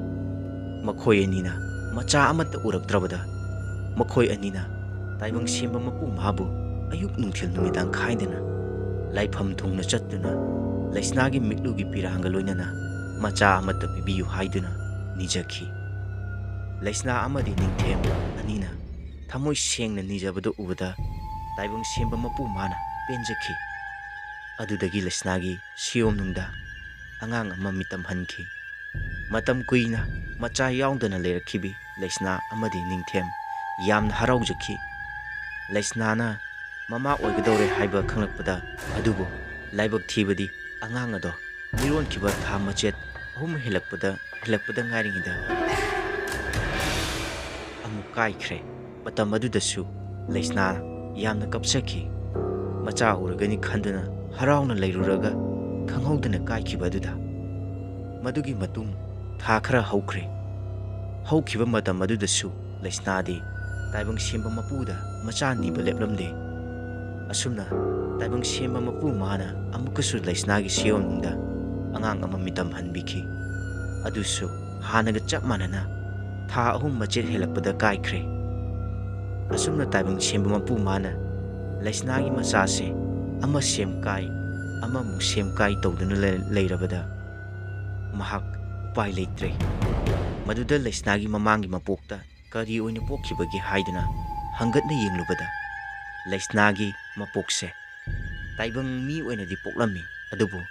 ꯃꯈꯣꯏ ꯑꯅꯤꯅ ꯃꯆꯥ ꯑꯃꯠꯇ ꯎꯔꯛꯇ꯭ꯔꯕꯗ ꯃꯈꯣꯏ ꯑꯅꯤꯅ ꯇꯥꯏꯕꯪ ꯁꯦꯝꯕ ꯃꯄꯨ ꯃꯍꯥꯕꯨ ꯑꯌꯨꯛ ꯅꯨꯡꯊꯤꯜ ꯅꯨꯃꯤꯗꯥꯡ ꯈꯥꯏꯗꯅ ꯂꯥꯏꯐꯝ ꯊꯨꯡꯅ ꯆꯠꯇꯨꯅ ꯂꯩꯁꯅꯥꯒꯤ ꯃꯤꯠꯂꯨꯒꯤ ꯄꯤꯔꯥꯡꯒ ꯂꯣꯏꯅꯅ ꯃꯆꯥ ꯑꯃꯠꯇ ꯄꯤꯕꯤꯌꯨ ꯍꯥꯏꯗꯨꯅ ꯅꯤꯖꯈꯤ꯫ ꯂꯩꯁꯅꯥ ꯑꯃꯗꯤ ꯅꯤꯡꯊꯦꯝ ꯑꯅꯤꯅ ꯊꯃꯣꯏ ꯁꯦꯡꯅ ꯅꯤꯖꯕꯗꯨ ꯎꯕꯗ ꯇꯥꯏꯕꯪ ꯁꯦꯝꯕ ꯃꯄꯨ ꯃꯍꯥꯅ ꯄꯦꯟꯖꯈꯤ꯫ ꯑꯗꯨꯗꯒꯤ ꯂꯩꯁꯅꯥꯒꯤ ꯁꯤꯌꯣꯝꯅꯨꯡꯗ ꯑꯉꯥꯡ ꯑꯃ ꯃꯤꯇꯝ ꯍꯟꯈꯤ꯫ ꯃꯇꯝ ꯀꯨꯏꯅ ꯃꯆꯥ ꯌꯥꯎꯗꯅ ꯂꯩꯔꯛꯈꯤꯕꯤ ꯂꯩꯁꯅꯥ ꯑꯃꯗꯤ ꯅꯤꯡꯊꯦꯝ ꯌꯥꯝꯅ ꯍꯔꯥꯎꯖꯈꯤ꯫ ꯂꯩꯁꯅꯥꯅ ꯃꯃꯥ ꯑꯣꯏꯒꯗꯧꯔꯦ ꯍꯥꯏꯕ ꯈꯪꯂꯛꯄꯗ, ꯑꯗꯨꯕꯨ ꯂꯥꯏꯕꯛ ꯊꯤꯕꯗꯤ ꯑꯉꯥꯡ ꯑꯗꯣ ꯃꯤꯔꯣꯟꯈꯤꯕ ꯊꯥ ꯃꯆꯦꯠ ꯑꯍꯨꯝ ꯍꯦꯜꯂꯛꯄꯗ, ꯍꯦꯜꯂꯛꯄꯗ ꯉꯥꯏꯔꯤꯉꯩꯗ ꯑꯃꯨꯛ ꯀꯥꯏꯈ꯭ꯔꯦ꯫ ꯃꯇꯝ ꯑꯗꯨꯗꯁꯨ ꯂꯩꯁꯅꯥ ꯌꯥꯝꯅ ꯀꯞꯆꯈꯤ꯫ ꯃꯆꯥ ꯎꯔꯒꯅꯤ ꯈꯟꯗꯨꯅ ꯍꯔꯥꯎꯅ ꯂꯩꯔꯨꯔꯒ ꯈꯪꯍꯧꯗꯅ ꯀꯥꯏꯈꯤꯕ ꯑꯗꯨꯗ꯫ ꯃꯗꯨꯒꯤ ꯃꯇꯨꯡ ꯊꯥ ꯈꯔ ꯍꯧꯈ꯭ꯔꯦ꯫ ꯍꯧꯈꯤꯕ ꯃꯇꯝ ꯑꯗꯨꯗꯁꯨ ꯂꯩꯁꯅꯥꯗꯤ ꯇꯥꯏꯕꯪ ꯁꯦꯝꯕ ꯃꯄꯨꯗ ꯃꯆꯥ ꯅꯤꯕ ꯂꯦꯞꯂꯝꯗꯦ꯫ ꯑꯁꯨꯝꯅ ꯇꯥꯏꯕꯪ ꯁꯦꯝꯕ ꯃꯄꯨ ꯃꯍꯥꯅ ꯑꯃꯨꯛꯀꯁꯨ ꯂꯩꯁꯅꯥꯒꯤ ꯁꯤꯌꯣꯝꯅꯨꯡꯗ ꯑꯉꯥꯡ ꯑꯃ ꯃꯤꯇꯝ ꯍꯟꯕꯤꯈꯤ꯫ ꯑꯗꯨꯁꯨ ꯍꯥꯟꯅꯒ ꯆꯞ ꯃꯥꯟꯅꯅ ꯊꯥ ꯑꯍꯨꯝ ꯃꯆꯦꯠ ꯍꯦꯜꯂꯛꯄꯗ ꯀꯥꯏꯈ꯭ꯔꯦ꯫ ꯑꯁꯨꯝꯅ ꯇꯥꯏꯕꯪ ꯁꯦꯝꯕ ꯃꯄꯨ ꯃꯍꯥꯅ ꯂꯩꯁꯅꯥꯒꯤ ꯃꯆꯥꯁꯦ ꯑꯃ ꯁꯦꯝ ꯀꯥꯏ, ꯑꯃꯃꯨꯛ ꯁꯦꯝ ꯀꯥꯏ ꯇꯧꯗꯨꯅ ꯂꯩ-, ꯂꯩꯔꯕꯗ ꯃꯍꯥꯛ ꯎꯄꯥꯏ ꯂꯩꯇ꯭ꯔꯦ꯫ ꯃꯗꯨꯗ ꯂꯩꯁꯅꯥꯒꯤ ꯃꯃꯥꯡꯒꯤ ꯃꯄꯣꯛꯇ ꯀꯔꯤ ꯑꯣꯏꯅ ꯄꯣꯛꯈꯤꯕꯒꯦ ꯍꯥꯏꯗꯨꯅ ꯍꯪꯒꯠꯅ ꯌꯦꯡꯂꯨꯕꯗ, ꯂꯩꯁꯅꯥꯒꯤ ꯃꯄꯣꯛꯁꯦ ꯇꯥꯏꯕꯪ ꯃꯤ ꯑꯣꯏꯅꯗꯤ ꯄꯣꯛꯂꯝꯃꯤ, ꯑꯗꯨꯕꯨ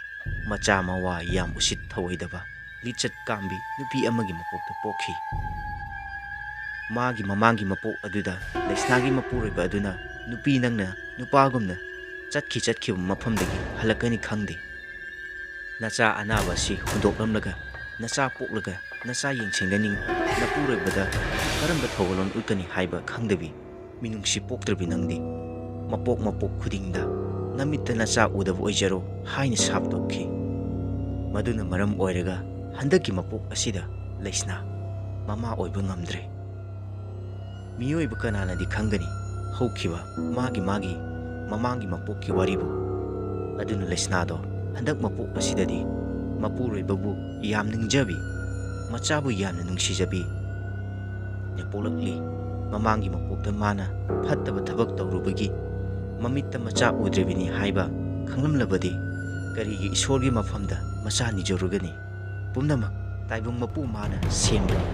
ꯃꯆꯥ ꯃꯋꯥ ꯌꯥꯝ ꯎꯁꯤꯠ ꯊꯧꯑꯣꯏꯗꯕ ꯂꯤꯆꯠ ꯀꯥꯝꯕꯤ ꯅꯨꯄꯤ ꯑꯃꯒꯤ ꯃꯄꯣꯛꯇ ꯄꯣꯛꯈꯤ꯫ ꯃꯥꯒꯤ ꯃꯃꯥꯡꯒꯤ ꯃꯄꯣꯛ ꯑꯗꯨꯗ ꯂꯩꯁꯅꯥꯒꯤ ꯃꯄꯨꯔꯣꯏꯕ ꯑꯗꯨꯅ, "ꯅꯨꯄꯤ, ꯅꯪꯅ ꯅꯨꯄꯥꯒꯨꯝꯅ ꯆꯠꯈꯤ ꯆꯠꯈꯤꯕ ꯃꯐꯝꯗꯒꯤ ꯍꯜꯂꯛꯀꯅꯤ ꯈꯪꯗꯦ꯫ ꯅꯆꯥ ꯑꯅꯥꯕ ꯑꯁꯤ ꯍꯨꯟꯗꯣꯛꯂꯝꯂꯒ ꯅꯆꯥ ꯄꯣꯛꯂꯒ ꯅꯆꯥ ꯌꯦꯡꯁꯤꯟꯒꯅꯤ꯫ ꯅꯄꯨꯔꯣꯏꯕꯗ ꯀꯔꯝꯕ ꯊꯧꯒꯜꯂꯣꯟ ꯎꯠꯀꯅꯤ ꯍꯥꯏꯕ ꯈꯪꯗꯕꯤ ꯃꯤꯅꯨꯡꯁꯤ ꯄꯣꯛꯇ꯭ꯔꯕꯤ ꯅꯪꯗꯤ ꯃꯄꯣꯛ ꯃꯄꯣꯛ ꯈꯨꯗꯤꯡꯗ ꯅꯃꯤꯠꯇ ꯅꯆꯥ ꯎꯗꯕ ꯑꯣꯏꯖꯔꯣ" ꯍꯥꯏꯅ ꯁꯥꯞ ꯇꯧꯈꯤ꯫ ꯃꯗꯨꯅ ꯃꯔꯝ ꯑꯣꯏꯔꯒ ꯍꯟꯗꯛꯀꯤ ꯃꯄꯣꯛ ꯑꯁꯤꯗ ꯂꯩꯁꯅꯥ ꯃꯃꯥ ꯑꯣꯏꯕ ꯉꯝꯗ꯭ꯔꯦ꯫ ꯃꯤꯑꯣꯏꯕ ꯀꯅꯥꯅꯗꯤ ꯈꯪꯒꯅꯤ ꯍꯧꯈꯤꯕ ꯃꯥꯒꯤ ꯃꯥꯒꯤ ꯃꯃꯥꯡꯒꯤ ꯃꯄꯣꯛꯀꯤ ꯋꯥꯔꯤꯕꯨ? ꯑꯗꯨꯅ ꯂꯩꯁꯅꯥꯗꯣ ꯍꯟꯗꯛ ꯃꯄꯣꯛ ꯑꯁꯤꯗꯗꯤ ꯃꯄꯨꯔꯣꯏꯕꯕꯨ ꯌꯥꯝ ꯅꯤꯡꯖꯕꯤ, ꯃꯆꯥꯕꯨ ꯌꯥꯝꯅ ꯅꯨꯡꯁꯤꯖꯕꯤ, ꯄꯣꯛꯂꯛꯂꯤ꯫ ꯃꯃꯥꯡꯒꯤ ꯃꯄꯣꯛꯇ ꯃꯥꯅ ꯐꯠꯇꯕ ꯊꯕꯛ ꯇꯧꯔꯨꯕꯒꯤ ꯃꯃꯤꯠꯇ ꯃꯆꯥ ꯎꯗ꯭ꯔꯤꯕꯅꯤ ꯍꯥꯏꯕ ꯈꯪꯂꯝꯂꯕꯗꯤ ꯀꯔꯤꯒꯤ ꯏꯁꯣꯔꯒꯤ ꯃꯐꯝꯗ ꯃꯆꯥ ꯅꯤꯖꯔꯨꯒꯅꯤ? ꯄꯨꯝꯅꯃꯛ ꯇꯥꯏꯕꯪ ꯃꯄꯨ ꯃꯥꯅ ꯁꯦꯝꯕꯅꯤ꯫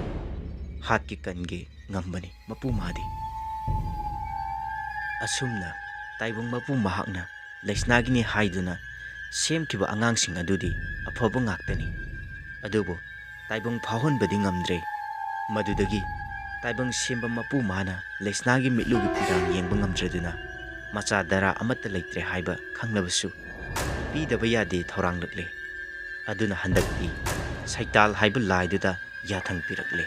ꯍꯥꯠꯀꯦ ꯀꯟꯒꯦ ꯉꯝꯕꯅꯤ ꯃꯄꯨ ꯃꯥꯗꯤ꯫ ꯑꯁꯨꯝꯅ ꯇꯥꯏꯕꯪ ꯃꯄꯨ ꯃꯍꯥꯛꯅ ꯂꯩꯁꯅꯥꯒꯤꯅꯤ ꯍꯥꯏꯗꯨꯅ ꯁꯦꯝꯈꯤꯕ ꯑꯉꯥꯡꯁꯤꯡ ꯑꯗꯨꯗꯤ ꯑꯐꯕ ꯉꯥꯛꯇꯅꯤ꯫ ꯑꯗꯨꯕꯨ ꯇꯥꯏꯕꯪ ꯐꯥꯎꯍꯟꯕꯗꯤ ꯉꯝꯗ꯭ꯔꯦ꯫ ꯃꯗꯨꯗꯒꯤ ꯇꯥꯏꯕꯪ ꯁꯦꯝꯕ ꯃꯄꯨ ꯃꯥꯅ ꯂꯩꯁꯅꯥꯒꯤ ꯃꯤꯠꯂꯨꯒꯤ ꯄꯤꯔꯥꯡ ꯌꯦꯡꯕ ꯉꯝꯗ꯭ꯔꯗꯨꯅ ꯃꯆꯥ ꯗꯔꯥ ꯑꯃꯠꯇ ꯂꯩꯇ꯭ꯔꯦ ꯍꯥꯏꯕ ꯈꯪꯂꯕꯁꯨ ꯄꯤꯗꯕ ꯌꯥꯗꯦ ꯊꯧꯔꯥꯡꯂꯛꯂꯦ꯫ ꯑꯗꯨꯅ ꯍꯟꯗꯛꯇꯤ ꯁꯩꯇꯥꯜ ꯍꯥꯏꯕ ꯂꯥꯏꯗꯨꯗ ꯌꯥꯊꯪ ꯄꯤꯔꯛꯂꯦ꯫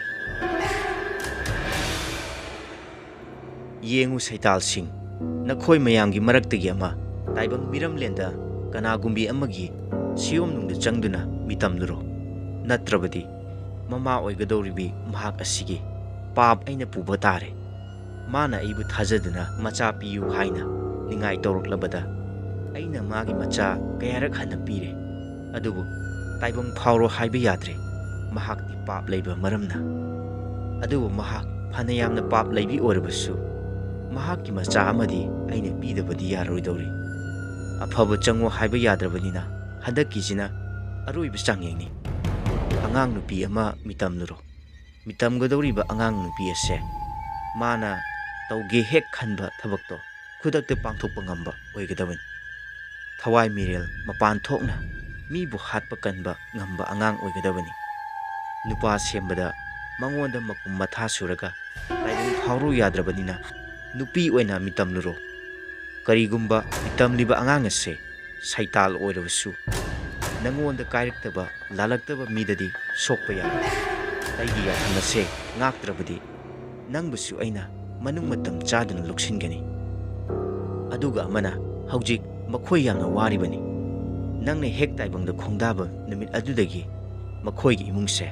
ꯌꯦꯡꯉꯨ ꯁꯩꯇꯥꯜꯁꯤꯡ, ꯅꯈꯣꯏ ꯃꯌꯥꯝꯒꯤ ꯃꯔꯛꯇꯒꯤ ꯑꯃ ꯇꯥꯏꯕꯪ ꯃꯤꯔꯝꯂꯦꯟꯗ ꯀꯅꯥꯒꯨꯝꯕꯤ ꯑꯃꯒꯤ ꯁꯤꯌꯣꯝꯅꯨꯡꯗ ꯆꯪꯗꯨꯅ ꯃꯤꯇꯝꯂꯨꯔꯣ꯫ ꯅꯠꯇ꯭ꯔꯕꯗꯤ ꯃꯃꯥ ꯑꯣꯏꯒꯗꯧꯔꯤꯕꯤ ꯃꯍꯥꯛ ꯑꯁꯤꯒꯤ ꯄꯥꯞ ꯑꯩꯅ ꯄꯨꯕ ꯇꯥꯔꯦ꯫ ꯃꯥꯅ ꯑꯩꯕꯨ ꯊꯥꯖꯗꯨꯅ ꯃꯆꯥ ꯄꯤꯌꯨ ꯍꯥꯏꯅ ꯅꯤꯡꯉꯥꯏ ꯇꯧꯔꯛꯂꯕꯗ ꯑꯩꯅ ꯃꯥꯒꯤ ꯃꯆꯥ ꯀꯌꯥꯔꯛ ꯍꯟꯅ ꯄꯤꯔꯦ꯫ ꯑꯗꯨꯕꯨ ꯇꯥꯏꯕꯪ ꯐꯥꯎꯔꯣ ꯍꯥꯏꯕ ꯌꯥꯗ꯭ꯔꯦ꯫ ꯃꯍꯥꯛꯇꯤ ꯄꯥꯞ ꯂꯩꯕ ꯃꯔꯝꯅ꯫ ꯑꯗꯨꯕꯨ ꯃꯍꯥꯛ ꯐꯅ ꯌꯥꯝꯅ ꯄꯥꯞ ꯂꯩꯕꯤ ꯑꯣꯏꯔꯕꯁꯨ ꯃꯍꯥꯛꯀꯤ ꯃꯆꯥ ꯑꯃꯗꯤ ꯑꯩꯅ ꯄꯤꯗꯕꯗꯤ ꯌꯥꯔꯣꯏꯗꯧꯔꯤ꯫ ꯑꯐꯕ ꯆꯪꯉꯣ ꯍꯥꯏꯕ ꯌꯥꯗ꯭ꯔꯕꯅꯤꯅ ꯍꯟꯗꯛꯀꯤꯁꯤꯅ ꯑꯔꯣꯏꯕ ꯆꯥꯡꯌꯦꯡꯅꯤ꯫ ꯑꯉꯥꯡ ꯅꯨꯄꯤ ꯑꯃ ꯃꯤꯇꯝꯂꯨꯔꯣ꯫ ꯃꯤꯇꯝꯒꯗꯧꯔꯤꯕ ꯑꯉꯥꯡ ꯅꯨꯄꯤ ꯑꯁꯦ ꯃꯥꯅ ꯇꯧꯒꯦ ꯍꯦꯛ ꯈꯟꯕ ꯊꯕꯛꯇꯣ ꯈꯨꯗꯛꯇ ꯄꯥꯡꯊꯣꯛꯄ ꯉꯝꯕ ꯑꯣꯏꯒꯗꯕꯅꯤ꯫ ꯊꯋꯥꯏ ꯃꯤꯔꯦꯜ ꯃꯄꯥꯟ ꯊꯣꯛꯅ ꯃꯤꯕꯨ ꯍꯥꯠꯄ ꯀꯟꯕ ꯉꯝꯕ ꯑꯉꯥꯡ ꯑꯣꯏꯒꯗꯕꯅꯤ꯫ ꯅꯨꯄꯥ ꯁꯦꯝꯕꯗ ꯃꯉꯣꯟꯗ ꯃꯀꯨꯝ ꯃꯊꯥ ꯁꯨꯔꯒ ꯇꯥꯏꯕꯪ ꯐꯥꯎꯔꯨ ꯌꯥꯗ꯭ꯔꯕꯅꯤꯅ ꯅꯨꯄꯤ ꯑꯣꯏꯅ ꯃꯤꯇꯝꯂꯨꯔꯣ꯫ ꯀꯔꯤꯒꯨꯝꯕ ꯃꯤꯇꯝꯂꯤꯕ ꯑꯉꯥꯡ ꯑꯁꯦ ꯁꯩꯇꯥꯜ ꯑꯣꯏꯔꯕꯁꯨ ꯅꯉꯣꯟꯗ ꯀꯥꯏꯔꯛꯇꯕ ꯂꯥꯜꯂꯛꯇꯕ ꯃꯤꯗꯗꯤ ꯁꯣꯛꯄ ꯌꯥꯔꯣꯏ꯫ ꯑꯩꯒꯤ ꯌꯥꯊꯪ ꯑꯁꯦ ꯉꯥꯛꯇ꯭ꯔꯕꯗꯤ ꯅꯪꯕꯨꯁꯨ ꯑꯩꯅ ꯃꯅꯨꯡ ꯃꯇꯝ ꯆꯥꯗꯅ ꯂꯧꯁꯤꯟꯒꯅꯤ꯫ ꯑꯗꯨꯒ ꯑꯃꯅ ꯍꯧꯖꯤꯛ ꯃꯈꯣꯏ ꯌꯥꯝꯅ ꯋꯥꯔꯤꯕꯅꯤ꯫ ꯅꯪꯅ ꯍꯦꯛ ꯇꯥꯏꯕꯪꯗ ꯈꯣꯡꯗꯥꯕ ꯅꯨꯃꯤꯠ ꯑꯗꯨꯗꯒꯤ ꯃꯈꯣꯏꯒꯤ ꯏꯃꯨꯡꯁꯦ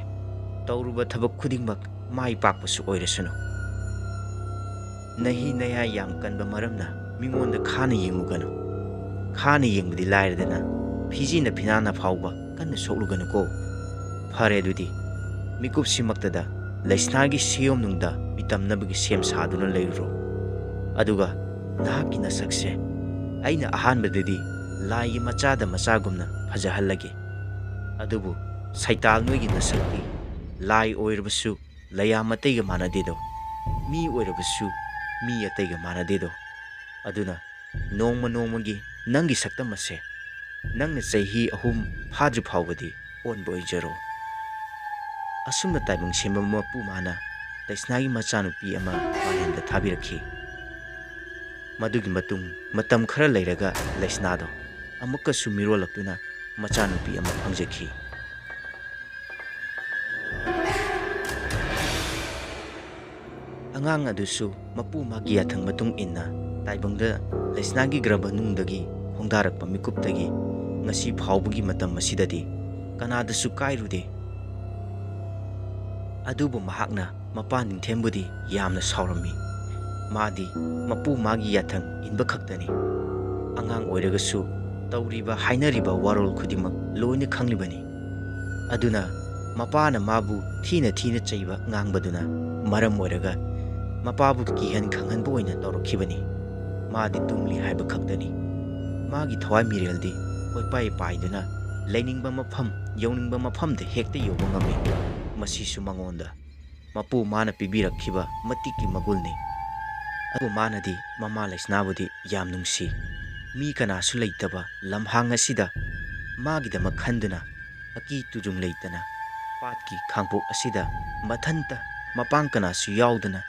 ꯇꯧꯔꯨꯕ ꯊꯕꯛ ꯈꯨꯗꯤꯡꯃꯛ ꯃꯥꯏ ꯄꯥꯛꯄꯁꯨ ꯑꯣꯏꯔꯁꯅꯨ꯫ ꯅꯍꯤ ꯅꯌꯥ ꯌꯥꯝ ꯀꯟꯕ ꯃꯔꯝꯅ ꯃꯤꯉꯣꯟꯗ ꯈꯥꯅ ꯌꯦꯡꯂꯨꯒꯅꯨ꯫ ꯈꯥꯅ ꯌꯦꯡꯕꯗꯤ ꯂꯥꯏꯔꯗꯅ ꯐꯤꯖꯤꯅ ꯐꯤꯅꯥꯅ ꯐꯥꯎꯕ ꯀꯟꯅ ꯁꯣꯛꯂꯨꯒꯅꯨꯀꯣ꯫ ꯐꯔꯦ ꯑꯗꯨꯗꯤ ꯃꯤꯀꯨꯞꯁꯤꯃꯛꯇꯗ ꯂꯩꯁꯅꯥꯒꯤ ꯁꯤꯌꯣꯝꯅꯨꯡꯗ ꯃꯤꯇꯝꯅꯕꯒꯤ ꯁꯦꯝ ꯁꯥꯗꯨꯅ ꯂꯩꯔꯨꯔꯣ꯫ ꯑꯗꯨꯒ ꯅꯍꯥꯛꯀꯤ ꯅꯁꯛꯁꯦ ꯑꯩꯅ ꯑꯍꯥꯟꯕꯗꯗꯤ ꯂꯥꯏꯒꯤ ꯃꯆꯥꯗ ꯃꯆꯥꯒꯨꯝꯅ ꯐꯖꯍꯜꯂꯒꯦ꯫ ꯑꯗꯨꯕꯨ ꯁꯩꯇꯥꯜ, ꯅꯣꯏꯒꯤ ꯅꯁꯛꯇꯤ ꯂꯥꯏ ꯑꯣꯏꯔꯕꯁꯨ ꯂꯩꯌꯥꯝ ꯑꯇꯩꯒ ꯃꯥꯟꯅꯗꯦꯗꯣ, ꯃꯤ ꯑꯣꯏꯔꯕꯁꯨ ꯃꯤ ꯑꯇꯩꯒ ꯃꯥꯟꯅꯗꯦꯗꯣ꯫ ꯑꯗꯨꯅ ꯅꯣꯡꯃ ꯅꯣꯡꯃꯒꯤ ꯅꯪꯒꯤ ꯁꯛꯇꯝ ꯑꯁꯦ ꯅꯪꯅ ꯆꯍꯤ ꯑꯍꯨꯝ ꯐꯥꯗ꯭ꯔꯤ ꯐꯥꯎꯕꯗꯤ ꯑꯣꯟꯕ ꯑꯣꯏꯖꯔꯣ꯫ ꯑꯁꯨꯝꯅ ꯇꯥꯏꯕꯪ ꯁꯦꯝꯕ ꯃꯄꯨ ꯃꯥꯅ ꯂꯩꯁꯅꯥꯒꯤ ꯃꯆꯥꯅꯨꯄꯤ ꯑꯃ ꯃꯥꯂꯦꯝꯗ ꯊꯥꯕꯤꯔꯛꯈꯤ꯫ ꯃꯗꯨꯒꯤ ꯃꯇꯨꯡ ꯃꯇꯝ ꯈꯔ ꯂꯩꯔꯒ ꯂꯩꯁꯅꯥꯗꯣ ꯑꯃꯨꯛꯀꯁꯨ ꯃꯤꯔꯣꯜꯂꯛꯇꯨꯅ ꯃꯆꯥꯅꯨꯄꯤ ꯑꯃ ꯐꯪꯖꯈꯤ꯫ ꯑꯉꯥꯡ ꯑꯗꯨꯁꯨ ꯃꯄꯨ ꯃꯥꯒꯤ ꯌꯥꯊꯪ ꯃꯇꯨꯡ ꯏꯟꯅ ꯇꯥꯏꯕꯪꯗ ꯂꯩꯁꯅꯥꯒꯤ ꯒ꯭ꯔꯕꯅꯨꯡꯗꯒꯤ ꯈꯣꯡꯗꯥꯔꯛꯄ ꯃꯤꯀꯨꯞꯇꯒꯤ ꯉꯁꯤ ꯐꯥꯎꯕꯒꯤ ꯃꯇꯝ ꯑꯁꯤꯗꯗꯤ ꯀꯅꯥꯗꯁꯨ ꯀꯥꯏꯔꯨꯗꯦ꯫ ꯑꯗꯨꯕꯨ ꯃꯍꯥꯛꯅ ꯃꯄꯥ ꯅꯤꯡꯊꯦꯝꯕꯨꯗꯤ ꯌꯥꯝꯅ ꯁꯥꯎꯔꯝꯃꯤ꯫ ꯃꯥꯗꯤ ꯃꯄꯨ ꯃꯥꯒꯤ ꯌꯥꯊꯪ ꯏꯟꯕ ꯈꯛꯇꯅꯤ꯫ ꯑꯉꯥꯡ ꯑꯣꯏꯔꯒꯁꯨ ꯇꯧꯔꯤꯕ ꯍꯥꯏꯅꯔꯤꯕ ꯋꯥꯔꯣꯜ ꯈꯨꯗꯤꯡꯃꯛ ꯂꯣꯏꯅ ꯈꯪꯂꯤꯕꯅꯤ꯫ ꯑꯗꯨꯅ ꯃꯄꯥꯅ ꯃꯥꯕꯨ ꯊꯤꯅ ꯊꯤꯅ ꯆꯩꯕ ꯉꯥꯡꯕꯗꯨꯅ ꯃꯔꯝ ꯑꯣꯏꯔꯒ ꯃꯄꯥꯕꯨ ꯀꯤꯍꯟ ꯈꯪꯍꯟꯕ ꯑꯣꯏꯅ ꯇꯧꯔꯛꯈꯤꯕꯅꯤ꯫ ꯃꯥꯗꯤ ꯇꯨꯝꯂꯤ ꯍꯥꯏꯕ ꯈꯛꯇꯅꯤ꯫ ꯃꯥꯒꯤ ꯊꯋꯥꯏ ꯃꯤꯔꯦꯜꯗꯤ ꯀꯣꯏꯄꯥꯏ ꯄꯥꯏꯗꯨꯅ ꯂꯩꯅꯤꯡꯕ ꯃꯐꯝ, ꯌꯧꯅꯤꯡꯕ ꯃꯐꯝꯗ ꯍꯦꯛꯇ ꯌꯧꯕ ꯉꯝꯃꯤ꯫ ꯃꯁꯤꯁꯨ ꯃꯉꯣꯟꯗ ꯃꯄꯨ ꯃꯥꯅ ꯄꯤꯕꯤꯔꯛꯈꯤꯕ ꯃꯇꯤꯛꯀꯤ ꯃꯒꯨꯜꯅꯤ꯫ ꯑꯗꯨꯕꯨ ꯃꯥꯅꯗꯤ ꯃꯃꯥ ꯂꯩꯁꯅꯥꯕꯨꯗꯤ ꯌꯥꯝ ꯅꯨꯡꯁꯤ꯫ ꯃꯤ ꯀꯅꯥꯁꯨ ꯂꯩꯇꯕ ꯂꯝꯍꯥꯡ ꯑꯁꯤꯗ ꯃꯥꯒꯤꯗꯃꯛ ꯈꯟꯗꯨꯅ ꯑꯀꯤ ꯇꯨꯖꯨꯡ ꯂꯩꯇꯅ ꯄꯥꯠꯀꯤ ꯈꯥꯡꯄꯣꯛ ꯑꯁꯤꯗ ꯃꯊꯟꯇ, ꯃꯄꯥꯡ ꯀꯅꯥꯁꯨ ꯌꯥꯎꯗꯅ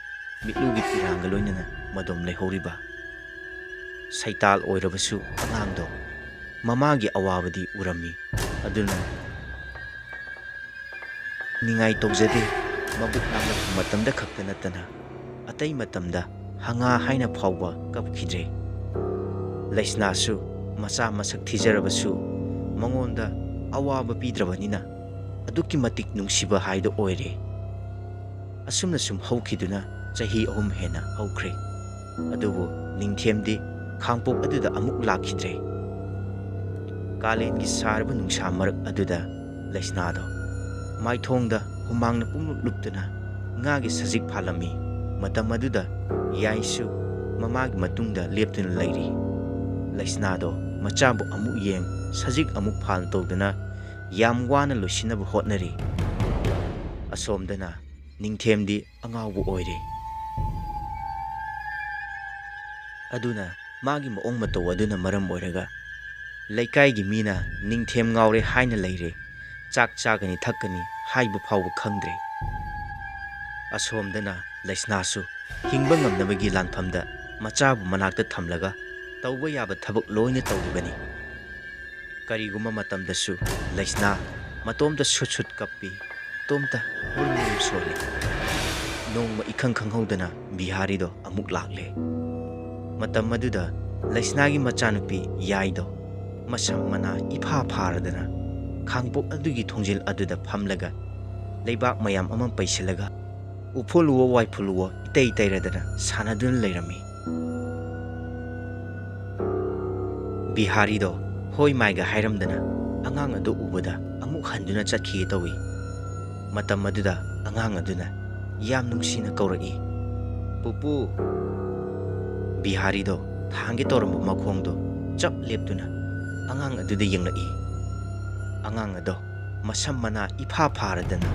ꯃꯤꯠꯂꯨꯒꯤ ꯄꯤꯔꯥꯡꯒ ꯂꯣꯏꯅꯅ ꯃꯗꯣꯝ ꯂꯩꯍꯧꯔꯤꯕ ꯁꯩꯇꯥꯜ ꯑꯣꯏꯔꯕꯁꯨ ꯑꯉꯥꯡꯗꯣ ꯃꯃꯥꯒꯤ ꯑꯋꯥꯕꯗꯤ ꯎꯔꯝꯃꯤ꯫ ꯑꯗꯨꯅ ꯅꯤꯡꯉꯥꯏ ꯇꯧꯖꯗꯦ꯫ ꯃꯕꯨꯛ ꯅꯥꯔꯛꯄ ꯃꯇꯝꯗ ꯈꯛꯇ ꯅꯠꯇꯅ ꯑꯇꯩ ꯃꯇꯝꯗ ꯍꯪꯉꯥ ꯍꯥꯏꯅ ꯐꯥꯎꯕ ꯀꯞꯈꯤꯗ꯭ꯔꯦ꯫ ꯂꯩꯁꯅꯥꯁꯨ ꯃꯆꯥ ꯃꯁꯛ ꯊꯤꯖꯔꯕꯁꯨ ꯃꯉꯣꯟꯗ ꯑꯋꯥꯕ ꯄꯤꯗ꯭ꯔꯕꯅꯤꯅ ꯑꯗꯨꯛꯀꯤ ꯃꯇꯤꯛ ꯅꯨꯡꯁꯤꯕ ꯍꯥꯏꯗꯨ ꯑꯣꯏꯔꯦ꯫ ꯑꯁꯨꯝꯅ ꯁꯨꯝ ꯍꯧꯈꯤꯗꯨꯅ ꯆꯍꯤ ꯑꯍꯨꯝ ꯍꯦꯟꯅ ꯍꯧꯈ꯭ꯔꯦ꯫ ꯑꯗꯨꯕꯨ ꯅꯤꯡꯊꯦꯝꯗꯤ ꯈꯥꯡꯄꯣꯛ ꯑꯗꯨꯗ ꯑꯃꯨꯛ ꯂꯥꯛꯈꯤꯗ꯭ꯔꯦ꯫ ꯀꯥꯂꯦꯟꯒꯤ ꯁꯥꯔꯕ ꯅꯨꯡꯁꯥ ꯃꯔꯛ ꯑꯗꯨꯗ ꯂꯩꯁꯅꯥꯗꯣ ꯃꯥꯏꯊꯣꯡꯗ ꯍꯨꯃꯥꯡꯅ ꯄꯨꯡꯂꯨꯞ ꯂꯨꯞꯇꯨꯅ ꯉꯥꯒꯤ ꯁꯖꯤꯛ ꯐꯥꯜꯂꯝꯃꯤ꯫ ꯃꯇꯝ ꯑꯗꯨꯗ ꯌꯥꯏꯁꯨ ꯃꯃꯥꯒꯤ ꯃꯇꯨꯡꯗ ꯂꯦꯞꯇꯨꯅ ꯂꯩꯔꯤ꯫ ꯂꯩꯁꯅꯥꯗꯣ ꯃꯆꯥꯕꯨ ꯑꯃꯨꯛ ꯌꯦꯡ, ꯁꯖꯤꯛ ꯑꯃꯨꯛ ꯐꯥꯜ ꯇꯧꯗꯨꯅ ꯌꯥꯝ ꯋꯥꯅ ꯂꯣꯏꯁꯤꯟꯅꯕ ꯍꯣꯠꯅꯔꯤ꯫ ꯑꯁꯣꯝꯗꯅ ꯅꯤꯡꯊꯦꯝꯗꯤ ꯑꯉꯥꯎꯕ ꯑꯣꯏꯔꯦ꯫ ꯑꯗꯨꯅ ꯃꯥꯒꯤ ꯃꯑꯣꯡ ꯃꯇꯧ ꯑꯗꯨꯅ ꯃꯔꯝ ꯑꯣꯏꯔꯒ ꯂꯩꯀꯥꯏꯒꯤ ꯃꯤꯅ ꯅꯤꯡꯊꯦꯝ ꯉꯥꯎꯔꯦ ꯍꯥꯏꯅ ꯂꯩꯔꯦ꯫ ꯆꯥꯛ ꯆꯥꯒꯅꯤ ꯊꯛꯀꯅꯤ ꯍꯥꯏꯕ ꯐꯥꯎꯕ ꯈꯪꯗ꯭ꯔꯦ꯫ ꯑꯁꯣꯝꯗꯅ ꯂꯩꯁꯅꯥꯁꯨ ꯍꯤꯡꯕ ꯉꯝꯅꯕꯒꯤ ꯂꯥꯟꯐꯝꯗ ꯃꯆꯥꯕꯨ ꯃꯅꯥꯛꯇ ꯊꯝꯂꯒ ꯇꯧꯕ ꯌꯥꯕ ꯊꯕꯛ ꯂꯣꯏꯅ ꯇꯧꯔꯤꯕꯅꯤ꯫ ꯀꯔꯤꯒꯨꯝꯕ ꯃꯇꯝꯗꯁꯨ ꯂꯩꯁꯅꯥ ꯃꯇꯣꯝꯇ ꯁꯨꯠ ꯁꯨꯠ ꯀꯞꯄꯤ, ꯃꯇꯣꯝꯇ ꯃꯨꯔꯨꯝ ꯃꯨꯔꯨꯝ ꯁꯣꯜꯂꯤ꯫ ꯅꯣꯡꯃ ꯏꯈꯪ ꯈꯪꯍꯧꯗꯅ ꯕꯤꯍꯥꯔꯤꯗꯣ ꯑꯃꯨꯛ ꯂꯥꯛꯂꯦ꯫ ꯃꯇꯝ ꯑꯗꯨꯗ ꯂꯩꯁꯅꯥꯒꯤ ꯃꯆꯥꯅꯨꯄꯤ ꯌꯥꯏꯗꯣ ꯃꯁꯝ ꯃꯅꯥ ꯏꯐꯥ ꯐꯥꯔꯗꯅ ꯈꯥꯡꯄꯣꯛ ꯑꯗꯨꯒꯤ ꯊꯣꯡꯖꯤꯜ ꯑꯗꯨꯗ ꯐꯝꯂꯒ ꯂꯩꯕꯥꯛ ꯃꯌꯥꯝ ꯑꯃ ꯄꯩꯁꯤꯜꯂꯒ ꯎꯐꯨꯜꯋꯣ ꯋꯥꯏꯐꯨꯜꯋꯣ ꯏꯇꯩ ꯇꯩꯔꯗꯅ ꯁꯥꯟꯅꯗꯨꯅ ꯂꯩꯔꯝꯃꯤ꯫ ꯕꯤꯍꯥꯔꯤꯗꯣ ꯍꯣꯏ ꯃꯥꯏꯒ ꯍꯥꯏꯔꯝꯗꯅ ꯑꯉꯥꯡ ꯑꯗꯨ ꯎꯕꯗ ꯑꯃꯨꯛ ꯍꯟꯗꯨꯅ ꯆꯠꯈꯤꯒꯦ ꯇꯧꯏ꯫ ꯃꯇꯝ ꯑꯗꯨꯗ ꯑꯉꯥꯡ ꯑꯗꯨꯅ ꯌꯥꯝ ꯅꯨꯡꯁꯤꯅ ꯀꯧꯔꯛꯏ, "ꯄꯨꯄꯨ!" ꯕꯤꯍꯥꯔꯤꯗꯣ ꯊꯥꯡꯒꯦ ꯇꯧꯔꯝꯕ ꯃꯈꯣꯡꯗꯣ ꯆꯞ ꯂꯦꯞꯇꯨꯅ ꯑꯉꯥꯡ ꯑꯗꯨꯗ ꯌꯦꯡꯂꯛꯏ꯫ ꯑꯉꯥꯡ ꯑꯗꯣ ꯃꯁꯝ ꯃꯅꯥ ꯏꯐꯥ ꯐꯥꯔꯗꯅ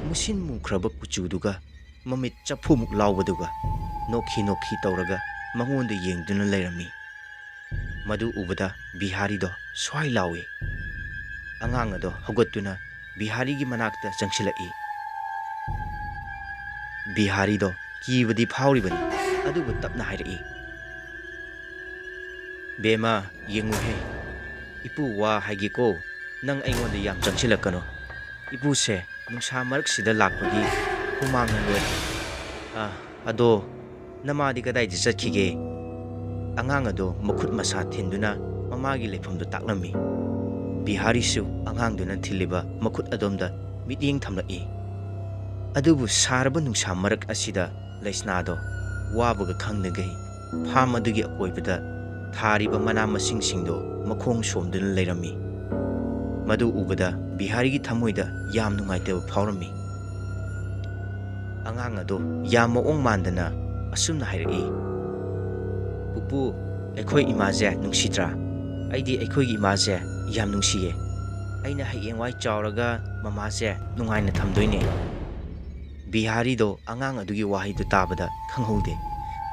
ꯃꯨꯁꯤꯟ ꯃꯨꯈ꯭ꯔꯕ ꯀꯨꯆꯨꯗꯨꯒ ꯃꯃꯤꯠ ꯆꯐꯨꯃꯨꯛ ꯂꯥꯎꯕꯗꯨꯒ ꯅꯣꯛꯈꯤ ꯅꯣꯛꯈꯤ ꯇꯧꯔꯒ ꯃꯉꯣꯟꯗ ꯌꯦꯡꯗꯨꯅ ꯂꯩꯔꯝꯃꯤ꯫ ꯃꯗꯨ ꯎꯕꯗ ꯕꯤꯍꯥꯔꯤꯗꯣ ꯁ꯭ꯋꯥꯏ ꯂꯥꯎꯏ꯫ ꯑꯉꯥꯡ ꯑꯗꯣ ꯍꯧꯒꯠꯇꯨꯅ ꯕꯤꯍꯥꯔꯤꯒꯤ ꯃꯅꯥꯛꯇ ꯆꯪꯁꯤꯜꯂꯛꯏ꯫ ꯕꯤꯍꯥꯔꯤꯗꯣ ꯀꯤꯕꯗꯤ ꯐꯥꯎꯔꯤꯕꯅꯤ, ꯑꯗꯨꯕꯨ ꯇꯞꯅ ꯍꯥꯏꯔꯛꯏ, "ꯕꯦꯃꯥ, ꯌꯦꯡꯉꯨꯍꯦ, ꯏꯄꯨ ꯋꯥ ꯍꯥꯏꯒꯦꯀꯣ, ꯅꯪ ꯑꯩꯉꯣꯟꯗ ꯌꯥꯝ ꯆꯪꯁꯤꯜꯂꯛꯀꯅꯨ꯫ ꯏꯄꯨꯁꯦ ꯅꯨꯡꯁꯥ ꯃꯔꯛꯁꯤꯗ ꯂꯥꯛꯄꯒꯤ ꯍꯨꯃꯥꯡꯅ ꯂꯣꯏꯔꯦ꯫ ꯑ, ꯑꯗꯣ ꯅꯃꯥꯗꯤ ꯀꯗꯥꯏꯗ ꯆꯠꯈꯤꯒꯦ?" ꯑꯉꯥꯡ ꯑꯗꯣ ꯃꯈꯨꯠ ꯃꯁꯥ ꯊꯤꯟꯗꯨꯅ ꯃꯃꯥꯒꯤ ꯂꯩꯐꯝꯗꯨ ꯇꯥꯛꯂꯝꯃꯤ꯫ ꯕꯤꯍꯥꯔꯤꯁꯨ ꯑꯉꯥꯡꯗꯨꯅ ꯊꯤꯜꯂꯤꯕ ꯃꯈꯨꯠ ꯑꯗꯣꯝꯗ ꯃꯤꯠꯌꯦꯡ ꯊꯝꯂꯛꯏ꯫ ꯑꯗꯨꯕꯨ ꯁꯥꯔꯕ ꯅꯨꯡꯁꯥ ꯃꯔꯛ ꯑꯁꯤꯗ ꯂꯩꯁꯅꯥꯗꯣ ꯋꯥꯕꯒ ꯈꯪꯗꯈꯩ ꯐꯥꯝ ꯑꯗꯨꯒꯤ ꯑꯀꯣꯏꯕꯗ ꯊꯥꯔꯤꯕ ꯃꯅꯥ ꯃꯁꯤꯡꯁꯤꯡꯗꯣ ꯃꯈꯣꯡ ꯁꯣꯝꯗꯨꯅ ꯂꯩꯔꯝꯃꯤ꯫ ꯃꯗꯨ ꯎꯕꯗ ꯕꯤꯍꯥꯔꯤꯒꯤ ꯊꯃꯣꯏꯗ ꯌꯥꯝ ꯅꯨꯡꯉꯥꯏꯇꯕ ꯐꯥꯎꯔꯝꯃꯤ꯫ ꯑꯉꯥꯡ ꯑꯗꯣ ꯌꯥꯝ ꯃꯑꯣꯡ ꯃꯥꯟꯗꯅ ꯑꯁꯨꯝꯅ ꯍꯥꯏꯔꯛꯏ, "ꯄꯨꯄꯨ, ꯑꯩꯈꯣꯏ ꯏꯃꯥꯁꯦ ꯅꯨꯡꯁꯤꯗ꯭ꯔꯥ? ꯑꯩꯗꯤ ꯑꯩꯈꯣꯏꯒꯤ ꯏꯃꯥꯁꯦ ꯌꯥꯝ ꯅꯨꯡꯁꯤꯌꯦ꯫ ꯑꯩꯅ ꯍꯌꯦꯡꯋꯥꯏ ꯆꯥꯎꯔꯒ ꯃꯃꯥꯁꯦ ꯅꯨꯡꯉꯥꯏꯅ ꯊꯝꯗꯣꯏꯅꯦ꯫" ꯕꯤꯍꯥꯔꯤꯗꯣ ꯑꯉꯥꯡ ꯑꯗꯨꯒꯤ ꯋꯥꯍꯩꯗꯨ ꯇꯥꯕꯗ ꯈꯪꯍꯧꯗꯦ꯫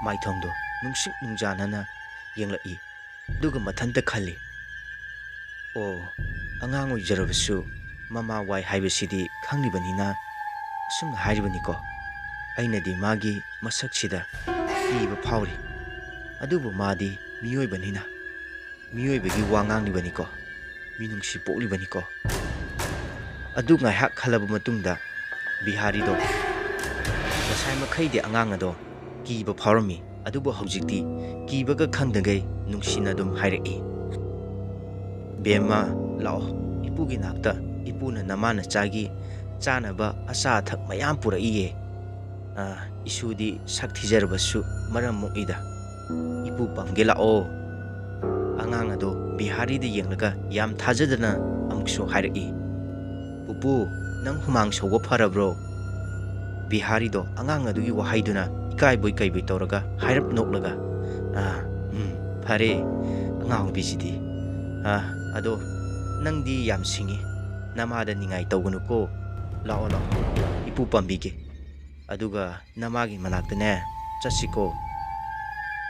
ꯃꯥꯏꯊꯣꯡꯗꯣ ꯅꯨꯡꯁꯤꯛ ꯅꯨꯡꯖꯥꯅꯅ ꯌꯦꯡꯂꯛꯏ꯫ ꯑꯗꯨꯒ ꯃꯊꯟꯇ ꯈꯜꯂꯤ, "ꯑꯣ, ꯑꯉꯥꯡ ꯑꯣꯏꯖꯔꯕꯁꯨ ꯃꯃꯥ ꯋꯥꯏ ꯍꯥꯏꯕꯁꯤꯗꯤ ꯈꯪꯂꯤꯕꯅꯤꯅ ꯑꯁꯨꯝꯅ ꯍꯥꯏꯔꯤꯕꯅꯤꯀꯣ꯫ ꯑꯩꯅꯗꯤ ꯃꯥꯒꯤ ꯃꯁꯛꯁꯤꯗ ꯀꯤꯕ ꯐꯥꯎꯔꯤ꯫ ꯑꯗꯨꯕꯨ ꯃꯥꯗꯤ ꯃꯤꯑꯣꯏꯕꯅꯤꯅ, ꯃꯤꯑꯣꯏꯕꯒꯤ ꯋꯥ ꯉꯥꯡꯂꯤꯕꯅꯤꯀꯣ, ꯃꯤꯅꯨꯡꯁꯤ ꯄꯣꯛꯂꯤꯕꯅꯤꯀꯣ꯫" ꯑꯗꯨ ꯉꯥꯏꯍꯥꯛ ꯈꯜꯂꯕ ꯃꯇꯨꯡꯗ ꯕꯤꯍꯥꯔꯤꯗꯣ ꯉꯁꯥꯏ ꯃꯈꯩꯗꯤ ꯑꯉꯥꯡ ꯑꯗꯣ ꯀꯤꯕ ꯐꯥꯎꯔꯝꯃꯤ, ꯑꯗꯨꯕꯨ ꯍꯧꯖꯤꯛꯇꯤ ꯀꯤꯕꯒ ꯈꯪꯗꯈꯩ ꯅꯨꯡꯁꯤꯅ ꯑꯗꯨꯝ ꯍꯥꯏꯔꯛꯏ, "ꯕꯦꯝꯃ, ꯂꯥꯛꯑꯣ, ꯏꯄꯨꯒꯤ ꯅꯥꯛꯇ꯫ ꯏꯄꯨꯅ ꯅꯃꯥ ꯅꯆꯥꯒꯤ ꯆꯥꯅꯕ ꯑꯆꯥ ꯑꯊꯛ ꯃꯌꯥꯝ ꯄꯨꯔꯛꯏꯌꯦ꯫ ꯑ, ꯏꯁꯨꯗꯤ ꯁꯛ ꯊꯤꯖꯔꯕꯁꯨ ꯃꯔꯝ ꯃꯣꯛꯏꯗ꯫ ꯏꯄꯨ ꯄꯝꯒꯦ, ꯂꯥꯛꯑꯣ꯫" ꯑꯉꯥꯡ ꯑꯗꯣ ꯕꯤꯍꯥꯔꯤꯗ ꯌꯦꯡꯂꯒ ꯌꯥꯝ ꯊꯥꯖꯗꯅ ꯑꯃꯨꯛꯁꯨ ꯍꯥꯏꯔꯛꯏ, "ꯄꯨꯄꯨ, ꯅꯪ ꯍꯨꯃꯥꯡ ꯁꯧꯕ ꯐꯔꯕ꯭ꯔꯣ?" ꯕꯤꯍꯥꯔꯤꯗꯣ ꯑꯉꯥꯡ ꯑꯗꯨꯒꯤ ꯋꯥꯍꯩꯗꯨꯅ ꯏꯀꯥꯏꯕꯣꯏ ꯀꯩꯕꯣꯏ ꯇꯧꯔꯒ ꯍꯥꯏꯔꯞ ꯅꯣꯛꯂꯒ, "ꯑꯥ, ꯎꯝ, ꯐꯔꯦ, ꯑꯉꯥꯎꯕꯤꯁꯤꯗꯤ꯫ ꯑꯥ, ꯑꯗꯣ ꯅꯪꯗꯤ ꯌꯥꯝ ꯁꯤꯡꯉꯤ꯫ ꯅꯃꯥꯗ ꯅꯤꯡꯉꯥꯏ ꯇꯧꯒꯅꯨꯀꯣ꯫ ꯂꯥꯛꯑꯣ, ꯂꯥꯛꯑꯣ, ꯏꯄꯨ ꯄꯝꯕꯤꯒꯦ꯫ ꯑꯗꯨꯒ ꯅꯃꯥꯒꯤ ꯃꯅꯥꯛꯇꯅꯦ ꯆꯠꯁꯤꯀꯣ꯫"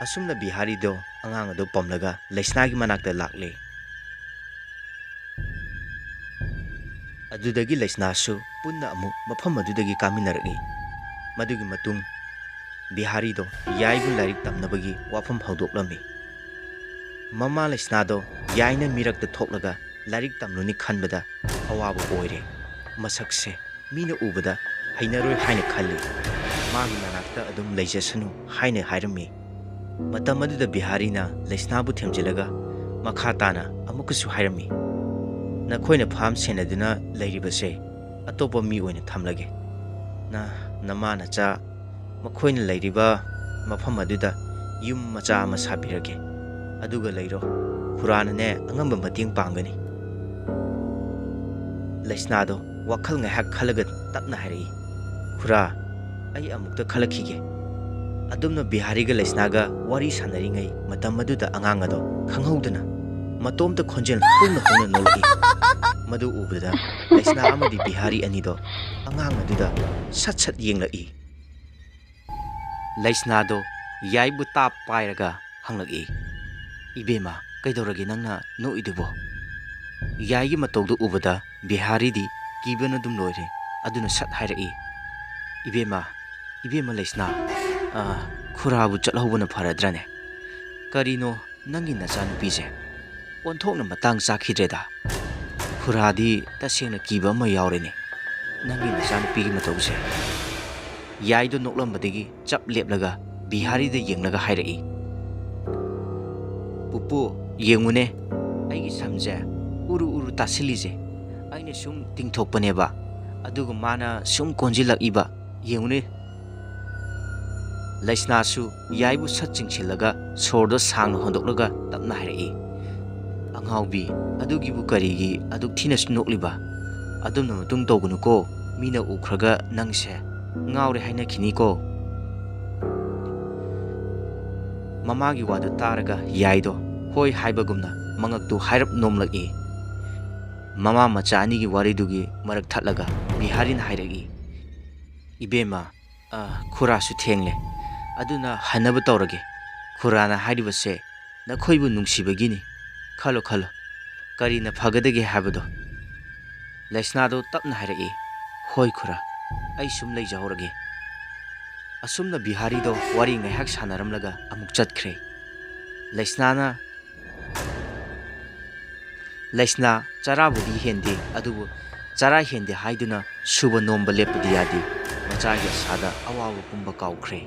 ꯑꯁꯨꯝꯅ ꯕꯤꯍꯥꯔꯤꯗꯣ ꯑꯉꯥꯡ ꯑꯗꯨ ꯄꯝꯂꯒ ꯂꯩꯁꯅꯥꯒꯤ ꯃꯅꯥꯛꯇ ꯂꯥꯛꯂꯦ꯫ ꯑꯗꯨꯗꯒꯤ ꯂꯩꯁꯅꯥꯁꯨ ꯄꯨꯟꯅ ꯑꯃꯨꯛ ꯃꯐꯝ ꯑꯗꯨꯗꯒꯤ ꯀꯥꯃꯤꯟꯅꯔꯛꯏ꯫ ꯃꯗꯨꯒꯤ ꯃꯇꯨꯡ ꯕꯤꯍꯥꯔꯤꯗꯣ ꯌꯥꯏꯕꯨ ꯂꯥꯏꯔꯤꯛ ꯇꯝꯅꯕꯒꯤ ꯋꯥꯐꯝ ꯍꯧꯗꯣꯛꯂꯝꯃꯤ꯫ ꯃꯃꯥ ꯂꯩꯁꯅꯥꯗꯣ ꯌꯥꯏꯅ ꯃꯤꯔꯛꯇ ꯊꯣꯛꯂꯒ ꯂꯥꯏꯔꯤꯛ ꯇꯝꯂꯨꯅꯤ ꯈꯟꯕꯗ ꯑꯋꯥꯕ ꯑꯣꯏꯔꯦ꯫ ꯃꯁꯛꯁꯦ ꯃꯤꯅ ꯎꯕꯗ ꯍꯩꯅꯔꯣꯏ ꯍꯥꯏꯅ ꯈꯜꯂꯤ꯫ ꯃꯥꯒꯤ ꯃꯅꯥꯛꯇ ꯑꯗꯨꯝ ꯂꯩꯖꯁꯅꯨ ꯍꯥꯏꯅ ꯍꯥꯏꯔꯝꯃꯤ꯫ ꯃꯇꯝ ꯑꯗꯨꯗ ꯕꯤꯍꯥꯔꯤꯅ ꯂꯩꯁꯅꯥꯕꯨ ꯊꯦꯝꯖꯤꯜꯂꯒ ꯃꯈꯥ ꯇꯥꯅ ꯑꯃꯨꯛꯀꯁꯨ ꯍꯥꯏꯔꯝꯃꯤ, "ꯅꯈꯣꯏꯅ ꯐꯥꯝ ꯁꯦꯟꯅꯗꯨꯅ ꯂꯩꯔꯤꯕꯁꯦ ꯑꯇꯣꯞꯄ ꯃꯤ ꯑꯣꯏꯅ ꯊꯝꯂꯒꯦ꯫ ꯅ-, ꯅꯃꯥ ꯅꯆꯥ ꯃꯈꯣꯏꯅ ꯂꯩꯔꯤꯕ ꯃꯐꯝ ꯑꯗꯨꯗ ꯌꯨꯝ ꯃꯆꯥ ꯑꯃ ꯁꯥꯕꯤꯔꯒꯦ꯫ ꯑꯗꯨꯒ ꯂꯩꯔꯣ꯫ ꯈꯨꯔꯥꯅꯅꯦ ꯑꯉꯝꯕ ꯃꯇꯦꯡ ꯄꯥꯡꯒꯅꯤ꯫" ꯂꯩꯁꯅꯥꯗꯣ ꯋꯥꯈꯜ ꯉꯥꯏꯍꯥꯛ ꯈꯜꯂꯒ ꯇꯞꯅ ꯍꯥꯏꯔꯛꯏ, "ꯈꯨꯔꯥ, ꯑꯩ ꯑꯃꯨꯛꯇ ꯈꯜꯂꯛꯈꯤꯒꯦ꯫ ꯑꯗꯨꯝꯅ ꯕꯤꯍꯥꯔꯤꯒ ꯂꯩꯁꯅꯥꯒ ꯋꯥꯔꯤ ꯁꯥꯟꯅꯔꯤꯉꯩ ꯃꯇꯝ ꯑꯗꯨꯗ ꯑꯉꯥꯡ ꯑꯗꯣ ꯈꯪꯍꯧꯗꯅ ꯃꯇꯣꯝꯇ ꯈꯣꯟꯖꯦꯜ ꯍꯧꯅ ꯍꯧꯅ ꯅꯣꯛꯂꯛꯏ꯫ ꯃꯗꯨ ꯎꯕꯗ ꯂꯩꯁꯅꯥ ꯑꯃꯗꯤ ꯕꯤꯍꯥꯔꯤ ꯑꯅꯤꯗꯣ ꯑꯉꯥꯡ ꯑꯗꯨꯗ ꯁꯠ ꯁꯠ ꯌꯦꯡꯂꯛꯏ꯫ ꯂꯩꯁꯅꯥꯗꯣ ꯌꯥꯏꯕꯨ ꯇꯥꯞ ꯄꯥꯏꯔꯒ ꯍꯪꯂꯛꯏ, "ꯏꯕꯦꯝꯃ, ꯀꯩꯗꯧꯔꯒꯦ ꯅꯪꯅ ꯅꯣꯛꯏꯗꯨꯕꯣ?" ꯌꯥꯏꯒꯤ ꯃꯇꯧꯗꯨ ꯎꯕꯗ ꯕꯤꯍꯥꯔꯤꯗꯤ ꯀꯤꯕꯅ ꯑꯗꯨꯝ ꯂꯣꯏꯔꯦ꯫ ꯑꯗꯨꯅ ꯁꯠ ꯍꯥꯏꯔꯛꯏ, "ꯏꯕꯦꯝꯃ, ꯏꯕꯦꯝꯃ ꯂꯩꯁꯅꯥ, ꯑ, ꯈꯨꯔꯥꯕꯨ ꯆꯠꯍꯧꯕꯅ ꯐꯔꯗ꯭ꯔꯅꯦ? ꯀꯔꯤꯅꯣ ꯅꯪꯒꯤ ꯅꯆꯥꯅꯨꯄꯤꯁꯦ? ꯑꯣꯟꯊꯣꯛꯅ ꯃꯇꯥꯡ ꯆꯥꯈꯤꯗ꯭ꯔꯦꯗ꯫ ꯈꯨꯔꯥꯗꯤ ꯇꯁꯦꯡꯅ ꯀꯤꯕ ꯑꯃ ꯌꯥꯎꯔꯦꯅꯦ, ꯅꯪꯒꯤ ꯅꯆꯥꯅꯨꯄꯤꯒꯤ ꯃꯇꯧꯁꯦ꯫" ꯌꯥꯏꯗꯣ ꯅꯣꯛꯂꯝꯕꯗꯒꯤ ꯆꯞ ꯂꯦꯞꯂꯒ ꯕꯤꯍꯥꯔꯤꯗ ꯌꯦꯡꯂꯒ ꯍꯥꯏꯔꯛꯏ, "ꯄꯨꯄꯨ, ꯌꯦꯡꯉꯨꯅꯦ, ꯑꯩꯒꯤ ꯁꯝꯁꯦ ꯎꯔꯨ ꯎꯔꯨ ꯇꯥꯁꯤꯜꯂꯤꯁꯦ꯫ ꯑꯩꯅ ꯁꯨꯝ ꯇꯤꯡꯊꯣꯛꯄꯅꯦꯕ, ꯑꯗꯨꯒ ꯃꯥꯅ ꯁꯨꯝ ꯀꯣꯟꯁꯤꯜꯂꯛꯏꯕ꯫ ꯌꯦꯡꯉꯨꯅꯦ꯫" ꯂꯩꯁꯅꯥꯁꯨ ꯌꯥꯏꯕꯨ ꯁꯠ ꯆꯤꯡꯁꯤꯜꯂꯒ ꯁꯣꯔꯗꯣ ꯁꯥꯡꯅ ꯍꯣꯟꯗꯣꯛꯂꯒ ꯇꯞꯅ ꯍꯥꯏꯔꯛꯏ, "ꯑꯉꯥꯎꯕꯤ, ꯑꯗꯨꯒꯤꯕꯨ ꯀꯔꯤꯒꯤ ꯑꯗꯨꯛ ꯊꯤꯅꯁꯨ ꯅꯣꯛꯂꯤꯕ? ꯑꯗꯨꯝꯅ ꯃꯇꯨꯡ ꯇꯧꯒꯅꯨꯀꯣ, ꯃꯤꯅ ꯎꯈ꯭ꯔꯒ ꯅꯪꯁꯦ ꯉꯥꯎꯔꯦ ꯍꯥꯏꯅꯈꯤꯅꯤꯀꯣ꯫" ꯃꯃꯥꯒꯤ ꯋꯥꯗꯨ ꯇꯥꯔꯒ ꯌꯥꯏꯗꯣ ꯍꯣꯏ ꯍꯥꯏꯕꯒꯨꯝꯅ ꯃꯉꯛꯇꯨ ꯍꯥꯏꯔꯞ ꯅꯣꯝꯂꯛꯏ꯫ ꯃꯃꯥ ꯃꯆꯥ ꯑꯅꯤꯒꯤ ꯋꯥꯔꯤꯗꯨꯒꯤ ꯃꯔꯛ ꯊꯠꯂꯒ ꯕꯤꯍꯥꯔꯤꯅ ꯍꯥꯏꯔꯛꯏ, "ꯏꯕꯦꯝꯃ, ꯑ, ꯈꯨꯔꯥꯁꯨ ꯊꯦꯡꯂꯦ, ꯑꯗꯨꯅ ꯍꯟꯅꯕ ꯇꯧꯔꯒꯦ꯫ ꯈꯨꯔꯥꯅ ꯍꯥꯏꯔꯤꯕꯁꯦ ꯅꯈꯣꯏꯕꯨ ꯅꯨꯡꯁꯤꯕꯒꯤꯅꯤ꯫ ꯈꯜꯂꯣ, ꯈꯜꯂꯣ, ꯀꯔꯤꯅ ꯐꯒꯗꯒꯦ ꯍꯥꯏꯕꯗꯣ꯫" ꯂꯩꯁꯅꯥꯗꯣ ꯇꯞꯅ ꯍꯥꯏꯔꯛꯏ, "ꯍꯣꯏ ꯈꯨꯔꯥ, ꯑꯩ ꯁꯨꯝ ꯂꯩꯖꯍꯧꯔꯒꯦ꯫" ꯑꯁꯨꯝꯅ ꯕꯤꯍꯥꯔꯤꯗꯣ ꯋꯥꯔꯤ ꯉꯥꯏꯍꯥꯛ ꯁꯥꯟꯅꯔꯝꯂꯒ ꯑꯃꯨꯛ ꯆꯠꯈ꯭ꯔꯦ꯫ ꯂꯩꯁꯅꯥꯅ, ꯂꯩꯁꯅꯥ ꯆꯔꯥꯕꯨꯗꯤ ꯍꯦꯟꯗꯦ, ꯑꯗꯨꯕꯨ ꯆꯔꯥ ꯍꯦꯟꯗꯦ ꯍꯥꯏꯗꯨꯅ ꯁꯨꯕ ꯅꯣꯝꯕ ꯂꯦꯞꯄꯗꯤ ꯌꯥꯗꯦ꯫ ꯃꯆꯥꯒꯤ ꯑꯁꯥꯗ ꯑꯋꯥꯕ ꯄꯨꯝꯕ ꯀꯥꯎꯈ꯭ꯔꯦ꯫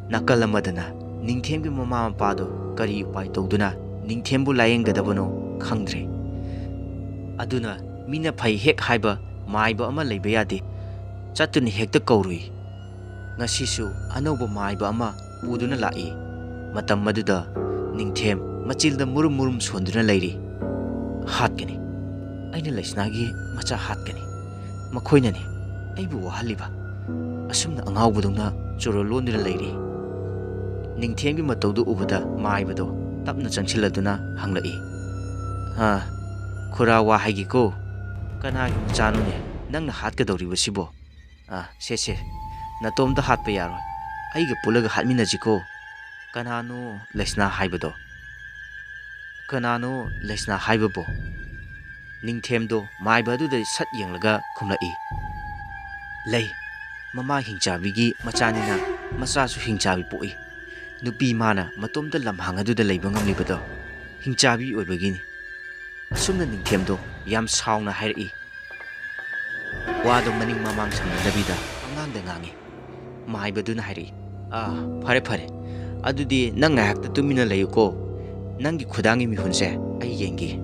ꯅꯥꯀꯜ ꯑꯃꯗꯅ ꯅꯤꯡꯊꯦꯝꯒꯤ ꯃꯃꯥ ꯃꯄꯥꯗꯣ ꯀꯔꯤ ꯎꯄꯥꯏ ꯇꯧꯗꯨꯅ ꯅꯤꯡꯊꯦꯝꯕꯨ ꯂꯥꯌꯦꯡꯒꯗꯕꯅꯣ ꯈꯪꯗ꯭ꯔꯦ꯫ ꯑꯗꯨꯅ ꯃꯤꯅ ꯐꯩ ꯍꯦꯛ ꯍꯥꯏꯕ ꯃꯥꯏꯕ ꯑꯃ ꯂꯩꯕ ꯌꯥꯗꯦ꯫ ꯆꯠꯇꯨꯅ ꯍꯦꯛꯇ ꯀꯧꯔꯨꯏ꯫ ꯉꯁꯤꯁꯨ ꯑꯅꯧꯕ ꯃꯥꯏꯕ ꯑꯃ ꯄꯨꯗꯨꯅ ꯂꯥꯛꯏ꯫ ꯃꯇꯝ ꯑꯗꯨꯗ ꯅꯤꯡꯊꯦꯝ ꯃꯆꯤꯜꯗ ꯃꯨꯔꯨꯝ ꯃꯨꯔꯨꯝ ꯁꯣꯟꯗꯨꯅ ꯂꯩꯔꯤ꯫ "ꯍꯥꯠꯀꯅꯤ꯫ ꯑꯩꯅ ꯂꯩꯁꯅꯥꯒꯤ ꯃꯆꯥ ꯍꯥꯠꯀꯅꯤ꯫ ꯃꯈꯣꯏꯅꯅꯤ ꯑꯩꯕꯨ ꯋꯥꯍꯜꯂꯤꯕ꯫" ꯑꯁꯨꯝꯅ ꯑꯉꯥꯎꯕꯗꯧꯅ ꯆꯣꯔꯣ ꯂꯣꯟꯗꯨꯅ ꯂꯩꯔꯤ꯫ ꯅꯤꯡꯊꯦꯝꯒꯤ ꯃꯇꯧꯗꯨ ꯎꯕꯗ ꯃꯥꯏꯕꯗꯣ ꯇꯞꯅ ꯆꯪꯁꯤꯜꯂꯗꯨꯅ ꯍꯪꯂꯛꯏ, "ꯑꯥ, ꯈꯨꯔꯥ ꯋꯥ ꯍꯥꯏꯒꯦꯀꯣ, ꯀꯅꯥꯒꯤ ꯃꯆꯥꯅꯣꯅꯦ ꯅꯪꯅ ꯍꯥꯠꯀꯗꯧꯔꯤꯕꯁꯤꯕꯣ? ꯑꯥ, ꯁꯦ ꯁꯦ, ꯅꯇꯣꯝꯇ ꯍꯥꯠꯄ ꯌꯥꯔꯣꯏ, ꯑꯩꯒ ꯄꯨꯜꯂꯒ ꯍꯥꯠꯃꯤꯟꯅꯁꯤꯀꯣ꯫ ꯀꯅꯥꯅꯣ ꯂꯩꯁꯅꯥ ꯍꯥꯏꯕꯗꯣ? ꯀꯅꯥꯅꯣ ꯂꯩꯁꯅꯥ ꯍꯥꯏꯕꯕꯣ?" ꯅꯤꯡꯊꯦꯝꯗꯣ ꯃꯥꯏꯕ ꯑꯗꯨꯗ ꯁꯠ ꯌꯦꯡꯂꯒ ꯈꯨꯝꯂꯛꯏ, "ꯂꯩ, ꯃꯃꯥ ꯍꯤꯡꯆꯥꯕꯤꯒꯤ ꯃꯆꯥꯅꯤꯅ ꯃꯆꯥꯁꯨ ꯍꯤꯡꯆꯥꯕꯤ ꯄꯣꯛꯏ꯫ ꯅꯨꯄꯤ ꯃꯥꯅ ꯃꯇꯣꯝꯇ ꯂꯝꯍꯥꯡ ꯑꯗꯨꯗ ꯂꯩꯕ ꯉꯝꯂꯤꯕꯗꯣ ꯍꯤꯡꯆꯥꯕꯤ ꯑꯣꯏꯕꯒꯤꯅꯤ꯫" ꯑꯁꯨꯝꯅ ꯅꯤꯡꯊꯦꯝꯗꯣ ꯌꯥꯝ ꯁꯥꯎꯅ ꯍꯥꯏꯔꯛꯏ꯫ ꯋꯥꯗꯣ ꯃꯅꯤꯡ ꯃꯃꯥꯡ ꯁꯝꯅꯗꯕꯤꯗ ꯑꯉꯥꯡꯗ ꯉꯥꯡꯉꯤ꯫ ꯃꯥꯏꯕꯗꯨꯅ ꯍꯥꯏꯔꯛꯏ, "ꯑꯥ, ꯐꯔꯦ ꯐꯔꯦ, ꯑꯗꯨꯗꯤ ꯅꯪ ꯉꯥꯏꯍꯥꯛꯇ ꯇꯨꯃꯤꯟꯅ ꯂꯩꯌꯨꯀꯣ, ꯅꯪꯒꯤ ꯈꯨꯗꯥꯡꯒꯤ ꯃꯤꯍꯨꯟꯁꯦ ꯑꯩ ꯌꯦꯡꯒꯦ꯫"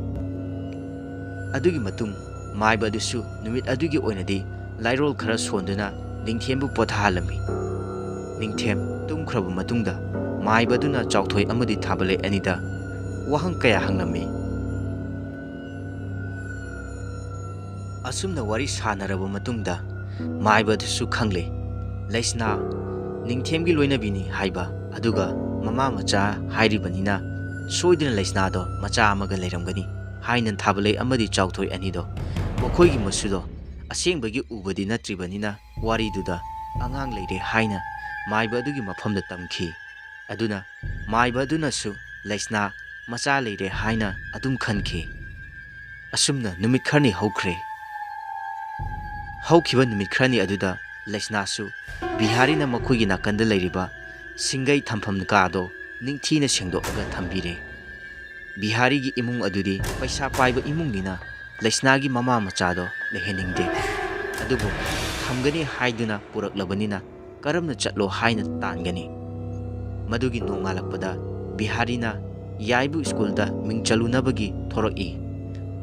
ꯑꯗꯨꯒꯤ ꯃꯇꯨꯡ ꯃꯥꯏꯕ ꯑꯗꯨꯁꯨ ꯅꯨꯃꯤꯠ ꯑꯗꯨꯒꯤ ꯑꯣꯏꯅꯗꯤ ꯂꯥꯏꯔꯣꯜ ꯈꯔ ꯁꯣꯟꯗꯨꯅ ꯅꯤꯡꯊꯦꯝꯕꯨ ꯄꯣꯊꯥꯍꯜꯂꯝꯃꯤ꯫ ꯅꯤꯡꯊꯦꯝ ꯇꯨꯝꯈ꯭ꯔꯕ ꯃꯇꯨꯡꯗ ꯃꯥꯏꯕ ꯑꯗꯨꯅ ꯆꯥꯎꯊꯣꯏ ꯑꯃꯗꯤ ꯊꯥꯕꯂꯩ ꯑꯅꯤꯗ ꯋꯥꯍꯪ ꯀꯌꯥ ꯍꯪꯂꯝꯃꯤ꯫ ꯑꯁꯨꯝꯅ ꯋꯥꯔꯤ ꯁꯥꯟꯅꯔꯕ ꯃꯇꯨꯡꯗ ꯃꯥꯏꯕ ꯑꯗꯨꯁꯨ ꯈꯪꯂꯦ, ꯂꯩꯁꯅꯥ ꯅꯤꯡꯊꯦꯝꯒꯤ ꯂꯣꯏꯅꯕꯤꯅꯤ ꯍꯥꯏꯕ, ꯑꯗꯨꯒ ꯃꯃꯥ ꯃꯆꯥ ꯍꯥꯏꯔꯤꯕꯅꯤꯅ ꯁꯣꯏꯗꯅ ꯂꯩꯁꯅꯥꯗꯣ ꯃꯆꯥ ꯑꯃꯒ ꯂꯩꯔꯝꯒꯅꯤ ꯍꯥꯏꯅ ꯊꯥꯕꯂꯩ ꯑꯃꯗꯤ ꯆꯥꯎꯊꯣꯏ ꯑꯅꯤꯗꯣ ꯃꯈꯣꯏꯒꯤ ꯃꯁꯨꯗꯣ ꯑꯁꯦꯡꯕꯒꯤ ꯎꯕꯗꯤ ꯅꯠꯇ꯭ꯔꯤꯕꯅꯤꯅ ꯋꯥꯔꯤꯗꯨꯗ ꯑꯉꯥꯡ ꯂꯩꯔꯦ ꯍꯥꯏꯅ ꯃꯥꯏꯕ ꯑꯗꯨꯒꯤ ꯃꯐꯝꯗ ꯇꯝꯈꯤ꯫ ꯑꯗꯨꯅ ꯃꯥꯏꯕ ꯑꯗꯨꯅꯁꯨ ꯂꯩꯁꯅꯥ ꯃꯆꯥ ꯂꯩꯔꯦ ꯍꯥꯏꯅ ꯑꯗꯨꯝ ꯈꯟꯈꯤ꯫ ꯑꯁꯨꯝꯅ ꯅꯨꯃꯤꯠ ꯈꯔꯅꯤ ꯍꯧꯈ꯭ꯔꯦ꯫ ꯍꯧꯈꯤꯕ ꯅꯨꯃꯤꯠ ꯈꯔꯅꯤ ꯑꯗꯨꯗ ꯂꯩꯁꯅꯥꯁꯨ ꯕꯤꯍꯥꯔꯤꯅ ꯃꯈꯣꯏꯒꯤ ꯅꯥꯀꯟꯗ ꯂꯩꯔꯤꯕ ꯁꯤꯡꯒꯩ ꯊꯝꯐꯝ ꯀꯥꯗꯣ ꯅꯤꯡꯊꯤꯅ ꯁꯦꯡꯗꯣꯛꯂꯒ ꯊꯝꯕꯤꯔꯦ꯫ ꯕꯤꯍꯥꯔꯤꯒꯤ ꯏꯃꯨꯡ ꯑꯗꯨꯗꯤ ꯄꯩꯁꯥ ꯄꯥꯏꯕ ꯏꯃꯨꯡꯅꯤꯅ ꯂꯩꯁꯅꯥꯒꯤ ꯃꯃꯥ ꯃꯆꯥꯗꯣ ꯂꯩꯍꯟꯅꯤꯡꯗꯦ꯫ ꯑꯗꯨꯕꯨ ꯊꯝꯒꯅꯤ ꯍꯥꯏꯗꯨꯅ ꯄꯨꯔꯛꯂꯕꯅꯤꯅ ꯀꯔꯝꯅ ꯆꯠꯂꯣ ꯍꯥꯏꯅ ꯇꯥꯟꯒꯅꯤ? ꯃꯗꯨꯒꯤ ꯅꯣꯡꯉꯥꯜꯂꯛꯄꯗ ꯕꯤꯍꯥꯔꯤꯅ ꯌꯥꯏꯕꯨ ꯁ꯭ꯀꯨꯜꯗ ꯃꯤꯡ ꯆꯜꯂꯨꯅꯕꯒꯤ ꯊꯣꯔꯛꯏ꯫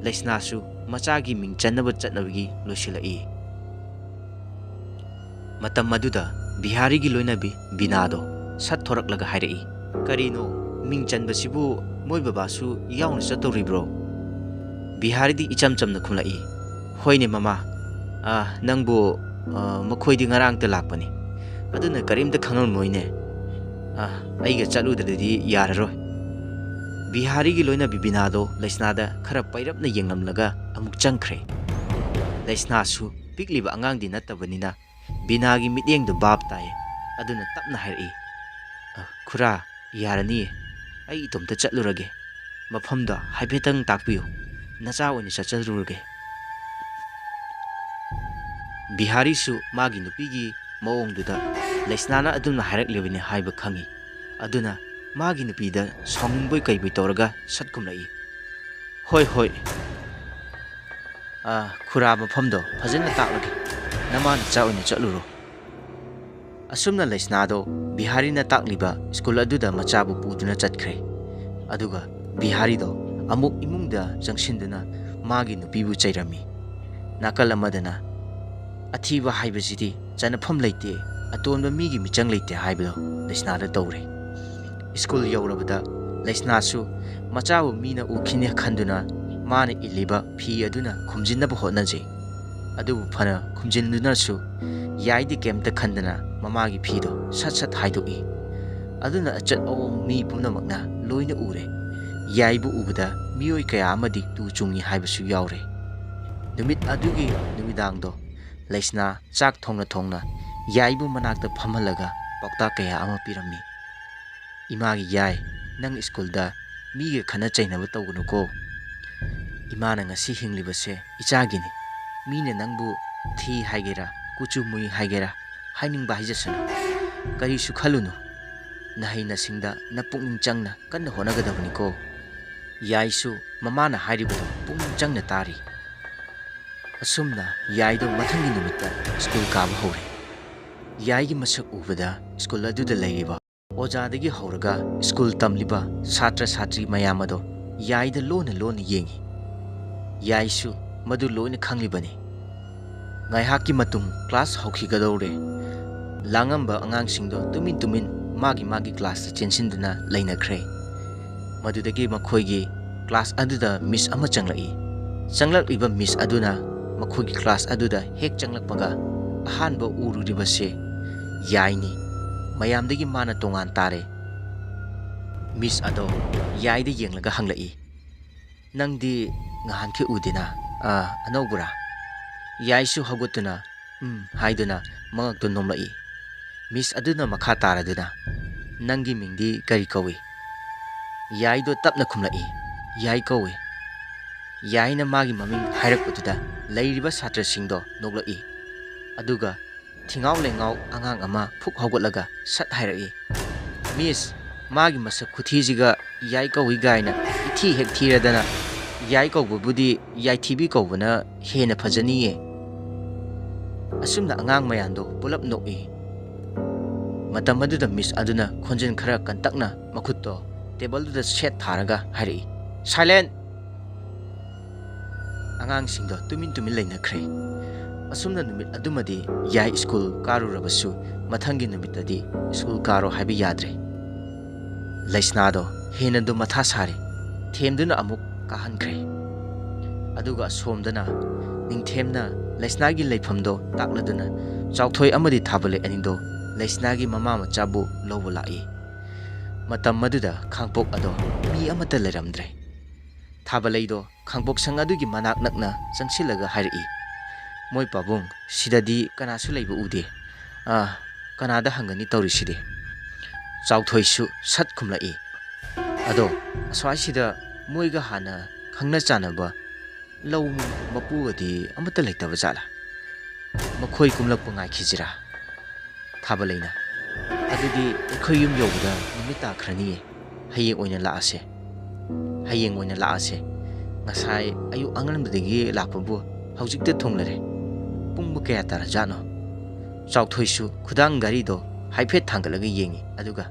ꯂꯩꯁꯅꯥꯁꯨ ꯃꯆꯥꯒꯤ ꯃꯤꯡ ꯆꯟꯅꯕ ꯆꯠꯅꯕꯒꯤ ꯂꯣꯏꯁꯤꯜꯂꯛꯏ꯫ ꯃꯇꯝ ꯑꯗꯨꯗ ꯕꯤꯍꯥꯔꯤꯒꯤ ꯂꯣꯏꯅꯕꯤ ꯕꯤꯅꯥꯗꯣ ꯁꯠ ꯊꯣꯔꯛꯂꯒ ꯍꯥꯏꯔꯛꯏ, "ꯀꯔꯤꯅꯣ, ꯃꯤꯡ ꯆꯟꯕꯁꯤꯕꯨ ꯃꯣꯏ ꯕꯕꯥꯁꯨ ꯌꯥꯎꯅ ꯆꯠꯇꯧꯔꯤꯕ꯭ꯔꯣ?" ꯕꯤꯍꯥꯔꯤꯗꯤ ꯏꯆꯝ ꯆꯝꯅ ꯈꯨꯝꯂꯛꯏ, "ꯍꯣꯏꯅꯦ ꯃꯃꯥ, ꯑꯥ, ꯅꯪꯕꯨ "ꯑ, ꯃꯈꯣꯏꯗꯤ ꯉꯔꯥꯡꯇ ꯂꯥꯛꯄꯅꯤ, ꯑꯗꯨꯅ ꯀꯔꯤꯝꯇ ꯈꯪꯉꯝꯃꯣꯏꯅꯦ꯫ ꯑ, ꯑꯩꯒ ꯆꯠꯂꯨꯗ꯭ꯔꯗꯤ ꯌꯥꯔꯔꯣꯏ꯫" ꯕꯤꯍꯥꯔꯤꯒꯤ ꯂꯣꯏꯅꯕꯤ ꯕꯤꯅꯥꯗꯣ ꯂꯩꯁꯅꯥꯗ ꯈꯔ ꯄꯩꯔꯞꯅ ꯌꯦꯡꯂꯝꯂꯒ ꯑꯃꯨꯛ ꯆꯪꯈ꯭ꯔꯦ꯫ ꯂꯩꯁꯅꯥꯁꯨ ꯄꯤꯛꯂꯤꯕ ꯑꯉꯥꯡꯗꯤ ꯅꯠꯇꯕꯅꯤꯅ ꯕꯤꯅꯥꯒꯤ ꯃꯤꯠꯌꯦꯡꯗꯨ ꯚꯥꯞ ꯇꯥꯏ꯫ ꯑꯗꯨꯅ ꯇꯞꯅ ꯍꯥꯏꯔꯛꯏ, "ꯑ, ꯈꯨꯔꯥ, ꯌꯥꯔꯅꯤꯌꯦ, ꯑꯩ ꯏꯇꯣꯝꯇ ꯆꯠꯂꯨꯔꯒꯦ꯫ ꯃꯐꯝꯗꯣ ꯍꯥꯏꯐꯦꯠꯇꯪ ꯇꯥꯛꯄꯤꯌꯨ, ꯅꯆꯥ ꯑꯣꯏꯅ ꯆꯠꯆꯔꯨꯔꯒꯦ꯫" ꯕꯤꯍꯥꯔꯤꯁꯨ ꯃꯥꯒꯤ ꯅꯨꯄꯤꯒꯤ ꯃꯑꯣꯡꯗꯨꯗ ꯂꯩꯁꯅꯥꯅ ꯑꯗꯨꯝꯅ ꯍꯥꯏꯔꯛꯂꯤꯕꯅꯤ ꯍꯥꯏꯕ ꯈꯪꯏ꯫ ꯑꯗꯨꯅ ꯃꯥꯒꯤ ꯅꯨꯄꯤꯗ ꯁꯥꯎꯅꯤꯡꯕꯣꯏ ꯀꯩꯕꯣꯏ ꯇꯧꯔꯒ ꯁꯠ ꯈꯨꯝꯂꯛꯏ, "ꯍꯣꯏ, ꯍꯣꯏ, ꯑ, ꯈꯨꯔꯥ, ꯃꯐꯝꯗꯣ ꯐꯖꯅ ꯇꯥꯛꯂꯒꯦ, ꯅꯃꯥ ꯅꯆꯥ ꯑꯣꯏꯅ ꯆꯠꯂꯨꯔꯣ꯫" ꯑꯁꯨꯝꯅ ꯂꯩꯁꯅꯥꯗꯣ ꯕꯤꯍꯥꯔꯤꯅ ꯇꯥꯛꯂꯤꯕ ꯁ꯭ꯀꯨꯜ ꯑꯗꯨꯗ ꯃꯆꯥꯕꯨ ꯄꯨꯗꯨꯅ ꯆꯠꯈ꯭ꯔꯦ꯫ ꯑꯗꯨꯒ ꯕꯤꯍꯥꯔꯤꯗꯣ ꯑꯃꯨꯛ ꯏꯃꯨꯡꯗ ꯆꯪꯁꯤꯟꯗꯨꯅ ꯃꯥꯒꯤ ꯅꯨꯄꯤꯕꯨ ꯆꯩꯔꯝꯃꯤ꯫ ꯅꯥꯀꯜ ꯑꯃꯗꯅ, "ꯑꯊꯤꯕ ꯍꯥꯏꯕꯁꯤꯗꯤ ꯆꯟꯅꯐꯝ ꯂꯩꯇꯦ, ꯑꯇꯣꯟꯕ ꯃꯤꯒꯤ ꯃꯤꯆꯪ ꯂꯩꯇꯦ" ꯍꯥꯏꯕꯗꯣ ꯂꯩꯁꯅꯥꯗ ꯇꯧꯔꯦ꯫ ꯁ꯭ꯀꯨꯜ ꯌꯧꯔꯕꯗ ꯂꯩꯁꯅꯥꯁꯨ ꯃꯆꯥꯕꯨ ꯃꯤꯅ ꯎꯈꯤꯅꯤ ꯈꯟꯗꯨꯅ ꯃꯥꯅ ꯏꯜꯂꯤꯕ ꯐꯤ ꯑꯗꯨꯅ ꯈꯨꯝꯖꯤꯟꯅꯕ ꯍꯣꯠꯅꯖꯩ꯫ ꯑꯗꯨꯕꯨ ꯐꯅ ꯈꯨꯝꯖꯤꯟꯗꯨꯅꯁꯨ ꯌꯥꯏꯗꯤ ꯀꯩꯝꯇ ꯈꯟꯗꯅ ꯃꯃꯥꯒꯤ ꯐꯤꯗꯣ ꯁꯠ ꯁꯠ ꯍꯥꯏꯗꯣꯛꯏ꯫ ꯑꯗꯨꯅ ꯑꯆꯠ ꯑꯋꯣꯡ ꯃꯤ ꯄꯨꯝꯅꯃꯛꯅ ꯂꯣꯏꯅ ꯎꯔꯦ꯫ ꯌꯥꯏꯕꯨ ꯎꯕꯗ ꯃꯤꯑꯣꯏ ꯀꯌꯥ ꯑꯃꯗꯤ ꯇꯨ ꯆꯨꯡꯏ ꯍꯥꯏꯕꯁꯨ ꯌꯥꯎꯔꯦ꯫ ꯅꯨꯃꯤꯠ ꯑꯗꯨꯒꯤ ꯅꯨꯃꯤꯗꯥꯡꯗꯣ ꯂꯩꯁꯅꯥ ꯆꯥꯛ ꯊꯣꯡꯅ ꯊꯣꯡꯅ ꯌꯥꯏꯕꯨ ꯃꯅꯥꯛꯇ ꯐꯝꯍꯜꯂꯒ ꯄꯥꯎꯇꯥꯛ ꯀꯌꯥ ꯑꯃ ꯄꯤꯔꯝꯃꯤ꯫ "ꯏꯃꯥꯒꯤ ꯌꯥꯏ, ꯅꯪ ꯁ꯭ꯀꯨꯜꯗ ꯃꯤꯒ ꯈꯠꯅ ꯆꯩꯅꯕ ꯇꯧꯒꯅꯨꯀꯣ꯫ ꯏꯃꯥꯅ ꯉꯁꯤ ꯍꯤꯡꯂꯤꯕꯁꯦ ꯏꯆꯥꯒꯤꯅꯤ꯫ ꯃꯤꯅ ꯅꯪꯕꯨ ꯊꯤ ꯍꯥꯏꯒꯦꯔꯥ, ꯀꯨꯆꯨ ꯃꯨꯏ ꯍꯥꯏꯒꯦꯔꯥ, ꯍꯥꯏꯅꯤꯡꯕ ꯍꯥꯏꯖꯁꯅꯨ꯫ ꯀꯔꯤꯁꯨ ꯈꯜꯂꯨꯅꯨ꯫ ꯅꯍꯩ ꯅꯁꯤꯡꯗ ꯅꯄꯨꯛꯅꯤꯡ ꯆꯪꯅ ꯀꯟꯅ ꯍꯣꯠꯅꯒꯗꯕꯅꯤꯀꯣ꯫" ꯌꯥꯏꯁꯨ ꯃꯃꯥꯅ ꯍꯥꯏꯔꯤꯕꯗꯨ ꯄꯨꯛꯅꯤꯡ ꯆꯪꯅ ꯇꯥꯔꯤ꯫ ꯑꯁꯨꯝꯅ ꯌꯥꯏꯗꯣ ꯃꯊꯪꯒꯤ ꯅꯨꯃꯤꯠꯇ ꯁ꯭ꯀꯨꯜ ꯀꯥꯕ ꯍꯧꯔꯦ꯫ ꯌꯥꯏꯒꯤ ꯃꯁꯛ ꯎꯕꯗ ꯁ꯭ꯀꯨꯜ ꯑꯗꯨꯗ ꯂꯩꯔꯤꯕ ꯑꯣꯖꯥꯗꯒꯤ ꯍꯧꯔꯒ ꯁ꯭ꯀꯨꯜ ꯇꯝꯂꯤꯕ ꯁꯥꯇ꯭ꯔ ꯁꯥꯇ꯭ꯔꯤ ꯃꯌꯥꯝ ꯑꯗꯣ ꯌꯥꯏꯗ ꯂꯣꯟꯅ ꯂꯣꯟꯅ ꯌꯦꯡꯉꯤ꯫ ꯌꯥꯏꯁꯨ ꯃꯗꯨ ꯂꯣꯏꯅ ꯈꯪꯂꯤꯕꯅꯤ꯫ ꯉꯥꯏꯍꯥꯛꯀꯤ ꯃꯇꯨꯡ ꯀ꯭ꯂꯥꯁ ꯍꯧꯈꯤꯒꯗꯧꯔꯦ꯫ ꯂꯥꯡꯉꯝꯕ ꯑꯉꯥꯡꯁꯤꯡꯗꯣ ꯇꯨꯃꯤꯟ ꯇꯨꯃꯤꯟ ꯃꯥꯒꯤ ꯃꯥꯒꯤ ꯀ꯭ꯂꯥꯁꯇ ꯆꯦꯟꯁꯤꯟꯗꯨꯅ ꯂꯩꯅꯈ꯭ꯔꯦ꯫ ꯃꯗꯨꯗꯒꯤ ꯃꯈꯣꯏꯒꯤ ꯀ꯭ꯂꯥꯁ ꯑꯗꯨꯗ ꯃꯤꯁ ꯑꯃ ꯆꯪꯂꯛꯏ꯫ ꯆꯪꯂꯛꯂꯤꯕ ꯃꯤꯁ ꯑꯗꯨꯅ ꯃꯈꯣꯏꯒꯤ ꯀ꯭ꯂꯥꯁ ꯑꯗꯨꯗ ꯍꯦꯛ ꯆꯪꯂꯛꯄꯒ, ꯑꯍꯥꯟꯕ ꯎꯔꯨꯔꯤꯕꯁꯦ ꯌꯥꯏꯅꯤ꯫ ꯃꯌꯥꯝꯗꯒꯤ ꯃꯥꯅ ꯇꯣꯉꯥꯟ ꯇꯥꯔꯦ꯫ ꯃꯤꯁ ꯑꯗꯣ ꯌꯥꯏꯗ ꯌꯦꯡꯂꯒ ꯍꯪꯂꯛꯏ, "ꯅꯪꯗꯤ ꯉꯍꯥꯟꯈꯩ ꯎꯗꯦꯅ, ꯑꯥ, ꯑꯅꯧꯕꯔꯥ?" ꯌꯥꯏꯁꯨ ꯍꯧꯒꯠꯇꯨꯅ "ꯎꯝ" ꯍꯥꯏꯗꯨꯅ ꯃꯉꯛꯇꯨ ꯅꯣꯝꯂꯛꯏ꯫ ꯃꯤꯁ ꯑꯗꯨꯅ ꯃꯈꯥ ꯇꯥꯔꯗꯨꯅ, "ꯅꯪꯒꯤ ꯃꯤꯡꯗꯤ ꯀꯔꯤ ꯀꯧꯏ?" ꯌꯥꯏꯗꯣ ꯇꯞꯅ ꯈꯨꯝꯂꯛꯏ, "ꯌꯥꯏ ꯀꯧꯏ"꯫ ꯌꯥꯏꯅ ꯃꯥꯒꯤ ꯃꯃꯤꯡ ꯍꯥꯏꯔꯛꯄꯗꯨꯗ ꯂꯩꯔꯤꯕ ꯁꯥꯇ꯭ꯔꯁꯤꯡꯗꯣ ꯅꯣꯛꯂꯛꯏ꯫ ꯑꯗꯨꯒ ꯊꯤꯉꯥꯎ ꯂꯩꯉꯥꯎ ꯑꯉꯥꯡ ꯑꯃ ꯐꯨꯛ ꯍꯧꯒꯠꯂꯒ ꯁꯠ ꯍꯥꯏꯔꯛꯏ, "ꯃꯤꯁ, ꯃꯥꯒꯤ ꯃꯁꯛ ꯈꯨꯊꯤꯁꯤꯒ ꯌꯥꯏ ꯀꯧꯏ ꯒꯥꯏꯅ ꯏꯊꯤ ꯍꯦꯛ ꯊꯤꯔꯗꯅ ꯌꯥꯏ ꯀꯧꯕꯕꯨꯗꯤ ꯌꯥꯏꯊꯤꯕꯤ ꯀꯧꯕꯅ ꯍꯦꯟꯅ ꯐꯖꯅꯤꯌꯦ"꯫ ꯑꯁꯨꯝꯅ ꯑꯉꯥꯡ ꯃꯌꯥꯝꯗꯣ ꯄꯨꯂꯞ ꯅꯣꯛꯏ꯫ ꯃꯇꯝ ꯑꯗꯨꯗ ꯃꯤꯁ ꯑꯗꯨꯅ ꯈꯣꯟꯖꯦꯜ ꯈꯔ ꯀꯟꯇꯛꯅ ꯃꯈꯨꯠꯇꯣ ꯇꯦꯕꯜꯗꯨꯗ ꯁꯦꯠ ꯊꯥꯔꯒ ꯍꯥꯏꯔꯛꯏ, "ꯁꯥꯏꯂꯦꯟ!" ꯑꯉꯥꯡꯁꯤꯡꯗꯣ ꯇꯨꯃꯤꯟ ꯇꯨꯃꯤꯟ ꯂꯩꯅꯈ꯭ꯔꯦ꯫ ꯑꯁꯨꯝꯅ ꯅꯨꯃꯤꯠ ꯑꯗꯨꯃꯗꯤ ꯌꯥꯏ ꯁ꯭ꯀꯨꯜ ꯀꯥꯔꯨꯔꯕꯁꯨ ꯃꯊꯪꯒꯤ ꯅꯨꯃꯤꯠꯇꯗꯤ ꯁ꯭ꯀꯨꯜ ꯀꯥꯔꯣ ꯍꯥꯏꯕ ꯌꯥꯗ꯭ꯔꯦ꯫ ꯂꯩꯁꯅꯥꯗꯣ ꯍꯦꯟꯅꯗꯨ ꯃꯊꯥ ꯁꯥꯔꯦ꯫ ꯊꯦꯝꯗꯨꯅ ꯑꯃꯨꯛ ꯀꯥꯍꯟꯈ꯭ꯔꯦ꯫ ꯑꯗꯨꯒ ꯑꯁꯣꯝꯗꯅ ꯅꯤꯡꯊꯦꯝꯅ ꯂꯩꯁꯅꯥꯒꯤ ꯂꯩꯐꯝꯗꯣ ꯇꯥꯛꯂꯗꯨꯅ ꯆꯥꯎꯊꯣꯏ ꯑꯃꯗꯤ ꯊꯥꯕꯂꯩ ꯑꯅꯤꯗꯣ ꯂꯩꯁꯅꯥꯒꯤ ꯃꯃꯥ ꯃꯆꯥꯕꯨ ꯂꯧꯕ ꯂꯥꯛꯏ꯫ ꯃꯇꯝ ꯑꯗꯨꯗ ꯈꯥꯡꯄꯣꯛ ꯑꯗꯣ ꯃꯤ ꯑꯃꯠꯇ ꯂꯩꯔꯝꯗ꯭ꯔꯦ꯫ ꯊꯥꯕꯂꯩꯗꯣ ꯈꯥꯡꯄꯣꯛꯁꯪ ꯑꯗꯨꯒꯤ ꯃꯅꯥꯛ ꯅꯛꯅ ꯆꯪꯁꯤꯜꯂꯒ ꯍꯥꯏꯔꯛꯏ, "ꯃꯣꯏ ꯄꯥꯕꯨꯡ, ꯁꯤꯗꯗꯤ ꯀꯅꯥꯁꯨ ꯂꯩꯕ ꯎꯗꯦ꯫ ꯑꯥ, ꯀꯅꯥꯗ ꯍꯪꯒꯅꯤ ꯇꯧꯔꯤꯁꯤꯗꯤ?" ꯆꯥꯎꯊꯣꯏꯁꯨ ꯁꯠ ꯈꯨꯝꯂꯛꯏ, "ꯑꯗꯣ, ꯑꯁ꯭ꯋꯥꯏꯁꯤꯗ ꯃꯣꯏꯒ ꯍꯥꯟꯅ ꯈꯪꯅ ꯆꯥꯟꯅꯕ ꯂꯧ ꯃꯄꯨꯒꯗꯤ ꯑꯃꯠꯇ ꯂꯩꯇꯕ ꯖꯥꯠꯂꯥ? ꯃꯈꯣꯏ ꯀꯨꯝꯂꯛꯄ ꯉꯥꯏꯈꯤꯁꯤꯔꯥ?" ꯊꯥꯕꯂꯩꯅ, "ꯑꯗꯨꯗꯤ ꯑꯩꯈꯣꯏ ꯌꯨꯝ ꯌꯧꯕꯗ ꯅꯨꯃꯤꯠ ꯇꯥꯈ꯭ꯔꯅꯤꯌꯦ꯫ ꯍꯌꯦꯡ ꯑꯣꯏꯅ ꯂꯥꯛꯑꯁꯦ꯫ ꯍꯌꯦꯡ ꯑꯣꯏꯅ ꯂꯥꯛꯑꯁꯦ꯫ ꯉꯁꯥꯏ ꯑꯌꯨꯛ ꯑꯉꯟꯕꯗꯒꯤ ꯂꯥꯛꯄꯕꯨ ꯍꯧꯖꯤꯛꯇ ꯊꯨꯡꯂꯔꯦ꯫ ꯄꯨꯡꯕꯨ ꯀꯌꯥ ꯇꯥꯔꯖꯥꯠꯅꯣ?" ꯆꯥꯎꯊꯣꯏꯁꯨ ꯈꯨꯗꯥꯡ ꯘꯔꯤꯗꯣ ꯍꯥꯏꯐꯦꯠ ꯊꯥꯡꯒꯠꯂꯒ ꯌꯦꯡꯉꯤ꯫ ꯑꯗꯨꯒ,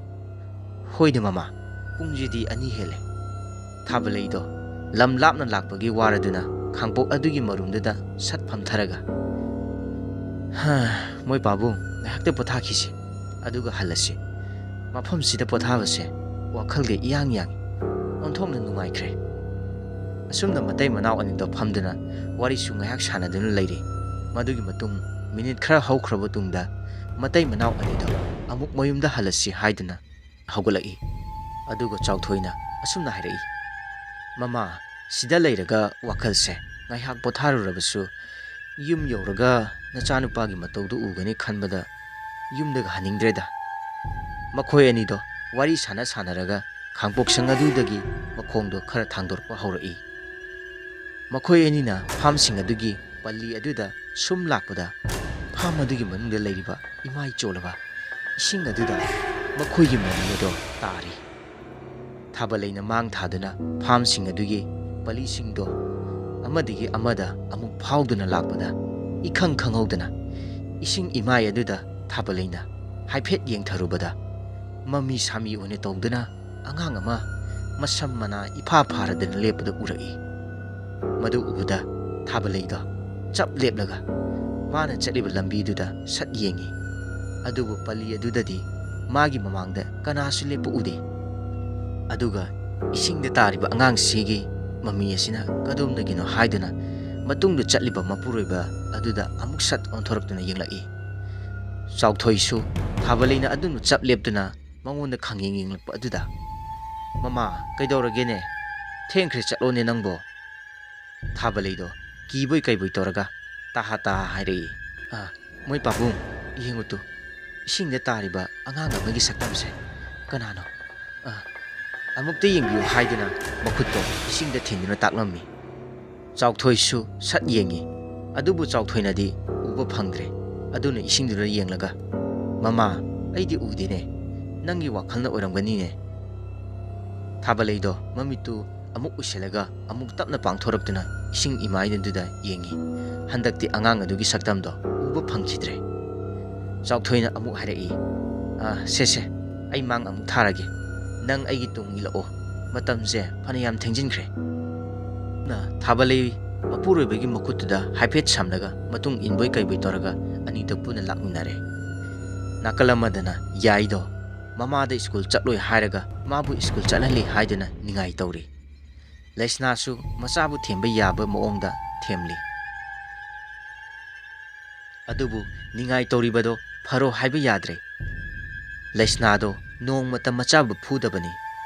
"ꯍꯣꯏꯅꯦ ꯃꯃꯥ, ꯄꯨꯡꯁꯤꯗꯤ ꯑꯅꯤ ꯍꯦꯜꯂꯦ"꯫ ꯊꯥꯕꯂꯩꯗꯣ ꯂꯝ ꯂꯥꯞꯅ ꯂꯥꯛꯄꯒꯤ ꯋꯥꯔꯗꯨꯅ ꯈꯥꯡꯄꯣꯛ ꯑꯗꯨꯒꯤ ꯃꯔꯨꯝꯗꯨꯗ ꯁꯠ ꯐꯝꯊꯔꯒ, "ꯍꯥ, ꯃꯣꯏ ꯄꯥꯕꯨꯡ, ꯉꯥꯏꯍꯥꯛꯇ ꯄꯣꯊꯥꯈꯤꯁꯤ, ꯑꯗꯨꯒ ꯍꯜꯂꯁꯤ꯫ ꯃꯐꯝꯁꯤꯗ ꯄꯣꯊꯥꯕꯁꯦ ꯋꯥꯈꯜꯒ ꯏꯌꯥꯡ ꯌꯥꯡꯏ꯫ ꯑꯣꯟꯊꯣꯛꯅ ꯅꯨꯡꯉꯥꯏꯈ꯭ꯔꯦ"꯫ ꯑꯁꯨꯝꯅ ꯃꯇꯩ ꯃꯅꯥꯎ ꯑꯅꯤꯗꯣ ꯐꯝꯗꯨꯅ ꯋꯥꯔꯤꯁꯨ ꯉꯥꯏꯍꯥꯛ ꯁꯥꯟꯅꯗꯨꯅ ꯂꯩꯔꯤ꯫ ꯃꯗꯨꯒꯤ ꯃꯇꯨꯡ ꯃꯤꯅꯤꯠ ꯈꯔ ꯍꯧꯈ꯭ꯔꯕ ꯇꯨꯡꯗ ꯃꯇꯩ ꯃꯅꯥꯎ ꯑꯅꯤꯗꯣ ꯑꯃꯨꯛ ꯃꯌꯨꯝꯗ ꯍꯜꯂꯁꯤ ꯍꯥꯏꯗꯨꯅ ꯍꯧꯒꯠꯂꯛꯏ꯫ ꯑꯗꯨꯒ ꯆꯥꯎꯊꯣꯏꯅ ꯑꯁꯨꯝꯅ ꯍꯥꯏꯔꯛꯏ, "ꯃꯃꯥ, ꯁꯤꯗ ꯂꯩꯔꯒ ꯋꯥꯈꯜꯁꯦ ꯉꯥꯏꯍꯥꯛ ꯄꯣꯊꯥꯔꯨꯔꯕꯁꯨ ꯌꯨꯝ ꯌꯧꯔꯒ ꯅꯆꯥꯅꯨꯄꯥꯒꯤ ꯃꯇꯧꯗꯨ ꯎꯒꯅꯤ ꯈꯟꯕꯗ ꯌꯨꯝꯗꯒ ꯍꯟꯅꯤꯡꯗ꯭ꯔꯦꯗ꯫" ꯃꯈꯣꯏ ꯑꯅꯤꯗꯣ ꯋꯥꯔꯤ ꯁꯥꯟꯅ ꯁꯥꯟꯅꯔꯒ ꯈꯥꯡꯄꯣꯛꯁꯪ ꯑꯗꯨꯗꯒꯤ ꯃꯈꯣꯡꯗꯣ ꯈꯔ ꯊꯥꯡꯗꯣꯔꯛꯄ ꯍꯧꯔꯛꯏ꯫ ꯃꯈꯣꯏ ꯑꯅꯤꯅ ꯐꯥꯝꯁꯤꯡ ꯑꯗꯨꯒꯤ ꯄꯜꯂꯤ ꯑꯗꯨꯗ ꯁꯨꯝ ꯂꯥꯛꯄꯗ, ꯐꯥꯝ ꯑꯗꯨꯒꯤ ꯃꯅꯨꯡꯗ ꯂꯩꯔꯤꯕ ꯏꯃꯥꯏ ꯆꯣꯜꯂꯕ ꯏꯁꯤꯡ ꯑꯗꯨꯗ ꯃꯈꯣꯏꯒꯤ ꯃꯃꯤ ꯑꯗꯣ ꯇꯥꯔꯤ꯫ ꯊꯥꯕꯜꯂꯩꯅ ꯃꯥꯡ ꯊꯥꯗꯨꯅ ꯐꯥꯝꯁꯤꯡ ꯑꯗꯨꯒꯤ ꯄꯜꯂꯤꯁꯤꯡꯗꯣ ꯑꯃꯗꯒꯤ ꯑꯃꯗ ꯑꯃꯨꯛ ꯐꯥꯎꯗꯨꯅ ꯂꯥꯛꯄꯗ, ꯏꯈꯪ ꯈꯪꯍꯧꯗꯅ ꯏꯁꯤꯡ ꯏꯃꯥꯏ ꯑꯗꯨꯗ ꯊꯥꯕꯜꯂꯩꯅ ꯍꯥꯏꯐꯦꯠ ꯌꯦꯡꯊꯔꯨꯕꯗ, ꯃꯃꯤ ꯁꯥꯃꯤ ꯑꯣꯏꯅ ꯇꯧꯗꯨꯅ ꯑꯉꯥꯡ ꯑꯃ ꯃꯁꯝ ꯃꯅꯥ ꯏꯐꯥ ꯐꯥꯔꯗꯅ ꯂꯦꯞꯄꯗ ꯎꯔꯛꯏ꯫ ꯃꯗꯨ ꯎꯕꯗ ꯊꯥꯕꯂꯩꯗꯣ ꯆꯞ ꯂꯦꯞꯂꯒ ꯃꯥꯅ ꯆꯠꯂꯤꯕ ꯂꯝꯕꯤꯗꯨꯗ ꯁꯠ ꯌꯦꯡꯉꯤ꯫ ꯑꯗꯨꯕꯨ ꯄꯜꯂꯤ ꯑꯗꯨꯗꯗꯤ ꯃꯥꯒꯤ ꯃꯃꯥꯡꯗ ꯀꯅꯥꯁꯨ ꯂꯦꯞꯄ ꯎꯗꯦ꯫ ꯑꯗꯨꯒ ꯏꯁꯤꯡꯗ ꯇꯥꯔꯤꯕ ꯑꯉꯥꯡꯁꯤꯒꯤ ꯃꯃꯤ ꯑꯁꯤꯅ ꯀꯗꯣꯝꯗꯒꯤꯅꯣ ꯍꯥꯏꯗꯨꯅ ꯃꯇꯨꯡꯗ ꯆꯠꯂꯤꯕ ꯃꯄꯨꯔꯣꯏꯕ ꯑꯗꯨꯗ ꯑꯃꯨꯛ ꯁꯠ ꯑꯣꯟꯊꯣꯔꯛꯇꯨꯅ ꯌꯦꯡꯂꯛꯏ꯫ ꯆꯥꯎꯊꯣꯏꯁꯨ ꯊꯥꯕꯂꯩꯅ ꯑꯗꯨꯝ ꯆꯞ ꯂꯦꯞꯇꯨꯅ ꯃꯉꯣꯟꯗ ꯈꯪꯌꯦꯡ ꯌꯦꯡꯂꯛꯄ ꯑꯗꯨꯗ, "ꯃꯃꯥ, ꯀꯩꯗꯧꯔꯒꯦꯅꯦ? ꯊꯦꯡꯈ꯭ꯔꯦ, ꯆꯠꯂꯣꯅꯦ ꯅꯪꯕꯣ?" ꯊꯥꯕꯂꯩꯗꯣ ꯀꯤꯕꯣꯏ ꯀꯩꯕꯣꯏ ꯇꯧꯔꯒ ꯇꯥꯍꯥ ꯇꯥꯍꯥ ꯍꯥꯏꯔꯛꯏ꯫ "ꯑ, ꯃꯣꯏ ꯄꯥꯕꯨꯡ, ꯌꯦꯡꯉꯨ ꯇꯨ, ꯏꯁꯤꯡꯗ ꯇꯥꯔꯤꯕ ꯑꯉꯥꯡ ꯑꯃꯒꯤ ꯁꯛꯇꯝꯁꯦ ꯀꯅꯥꯅꯣ? ꯑ, ꯑꯃꯨꯛꯇ ꯌꯦꯡꯕꯤꯌꯨ" ꯍꯥꯏꯗꯨꯅ ꯃꯈꯨꯠꯇꯣ ꯏꯁꯤꯡꯗ ꯊꯤꯟꯗꯨꯅ ꯇꯥꯛꯂꯝꯃꯤ꯫ ꯆꯥꯎꯊꯣꯏꯁꯨ ꯁꯠ ꯌꯦꯡꯉꯤ꯫ ꯑꯗꯨꯕꯨ ꯆꯥꯎꯊꯣꯏꯅꯗꯤ ꯎꯕ ꯐꯪꯗ꯭ꯔꯦ꯫ ꯑꯗꯨꯅ ꯏꯁꯤꯡꯗꯨꯗ ꯌꯦꯡꯂꯒ, "ꯃꯃꯥ, ꯑꯩꯗꯤ ꯎꯗꯦꯅꯦ꯫ ꯅꯪꯒꯤ ꯋꯥꯈꯜꯅ ꯑꯣꯏꯔꯝꯒꯅꯤꯅꯦ꯫" ꯊꯥꯕꯂꯩꯗꯣ ꯃꯃꯤꯠꯇꯨ ꯑꯃꯨꯛ ꯎꯏꯁꯤꯜꯂꯒ ꯑꯃꯨꯛ ꯇꯞꯅ ꯄꯥꯡꯊꯣꯔꯛꯇꯨꯅ ꯏꯁꯤꯡ ꯏꯃꯥꯏꯗꯨꯗ ꯌꯦꯡꯉꯤ꯫ ꯍꯟꯗꯛꯇꯤ ꯑꯉꯥꯡ ꯑꯗꯨꯒꯤ ꯁꯛꯇꯝꯗꯣ ꯎꯕ ꯐꯪꯈꯤꯗ꯭ꯔꯦ꯫ ꯆꯥꯎꯊꯣꯏꯅ ꯑꯃꯨꯛ ꯍꯥꯏꯔꯛꯏ, "ꯑ, ꯁꯦ, ꯁꯦ, ꯑꯩ ꯃꯥꯡ ꯑꯃꯨꯛ ꯊꯥꯔꯒꯦ꯫ ꯅꯪ ꯑꯩꯒꯤ ꯇꯨꯡ ꯏꯜꯂꯛꯑꯣ꯫ ꯃꯇꯝꯁꯦ ꯐꯅꯌꯥꯝ ꯊꯦꯡꯖꯤꯟꯈ꯭ꯔꯦ꯫" ꯅ ꯊꯥꯕꯂꯩ ꯃꯄꯨꯔꯣꯏꯕꯒꯤ ꯃꯈꯨꯠꯇꯨꯗ ꯍꯥꯏꯐꯦꯠ ꯁꯝꯂꯒ ꯃꯇꯨꯡ ꯏꯟꯕꯣꯏ ꯀꯩꯕꯣꯏ ꯇꯧꯔꯒ ꯑꯅꯤꯗꯣ ꯄꯨꯟꯅ ꯂꯥꯛꯃꯤꯟꯅꯔꯦ꯫ ꯅꯥꯀꯜ ꯑꯃꯗꯅ ꯌꯥꯏꯗꯣ ꯃꯃꯥꯗ ꯁ꯭ꯀꯨꯜ ꯆꯠꯂꯣꯏ ꯍꯥꯏꯔꯒ ꯃꯥꯕꯨ ꯁ꯭ꯀꯨꯜ ꯆꯠꯍꯜꯂꯤ ꯍꯥꯏꯗꯨꯅ ꯅꯤꯡꯉꯥꯏ ꯇꯧꯔꯤ꯫ ꯂꯩꯁꯅꯥꯁꯨ ꯃꯆꯥꯕꯨ ꯊꯦꯝꯕ ꯌꯥꯕ ꯃꯑꯣꯡꯗ ꯊꯦꯝꯂꯤ꯫ ꯑꯗꯨꯕꯨ ꯅꯤꯡꯉꯥꯏ ꯇꯧꯔꯤꯕꯗꯣ ꯐꯔꯣ ꯍꯥꯏꯕ ꯌꯥꯗ꯭ꯔꯦ꯫ ꯂꯩꯁꯅꯥꯗꯣ ꯅꯣꯡꯃꯇ ꯃꯆꯥꯕꯨ ꯐꯨꯗꯕꯅꯤ꯫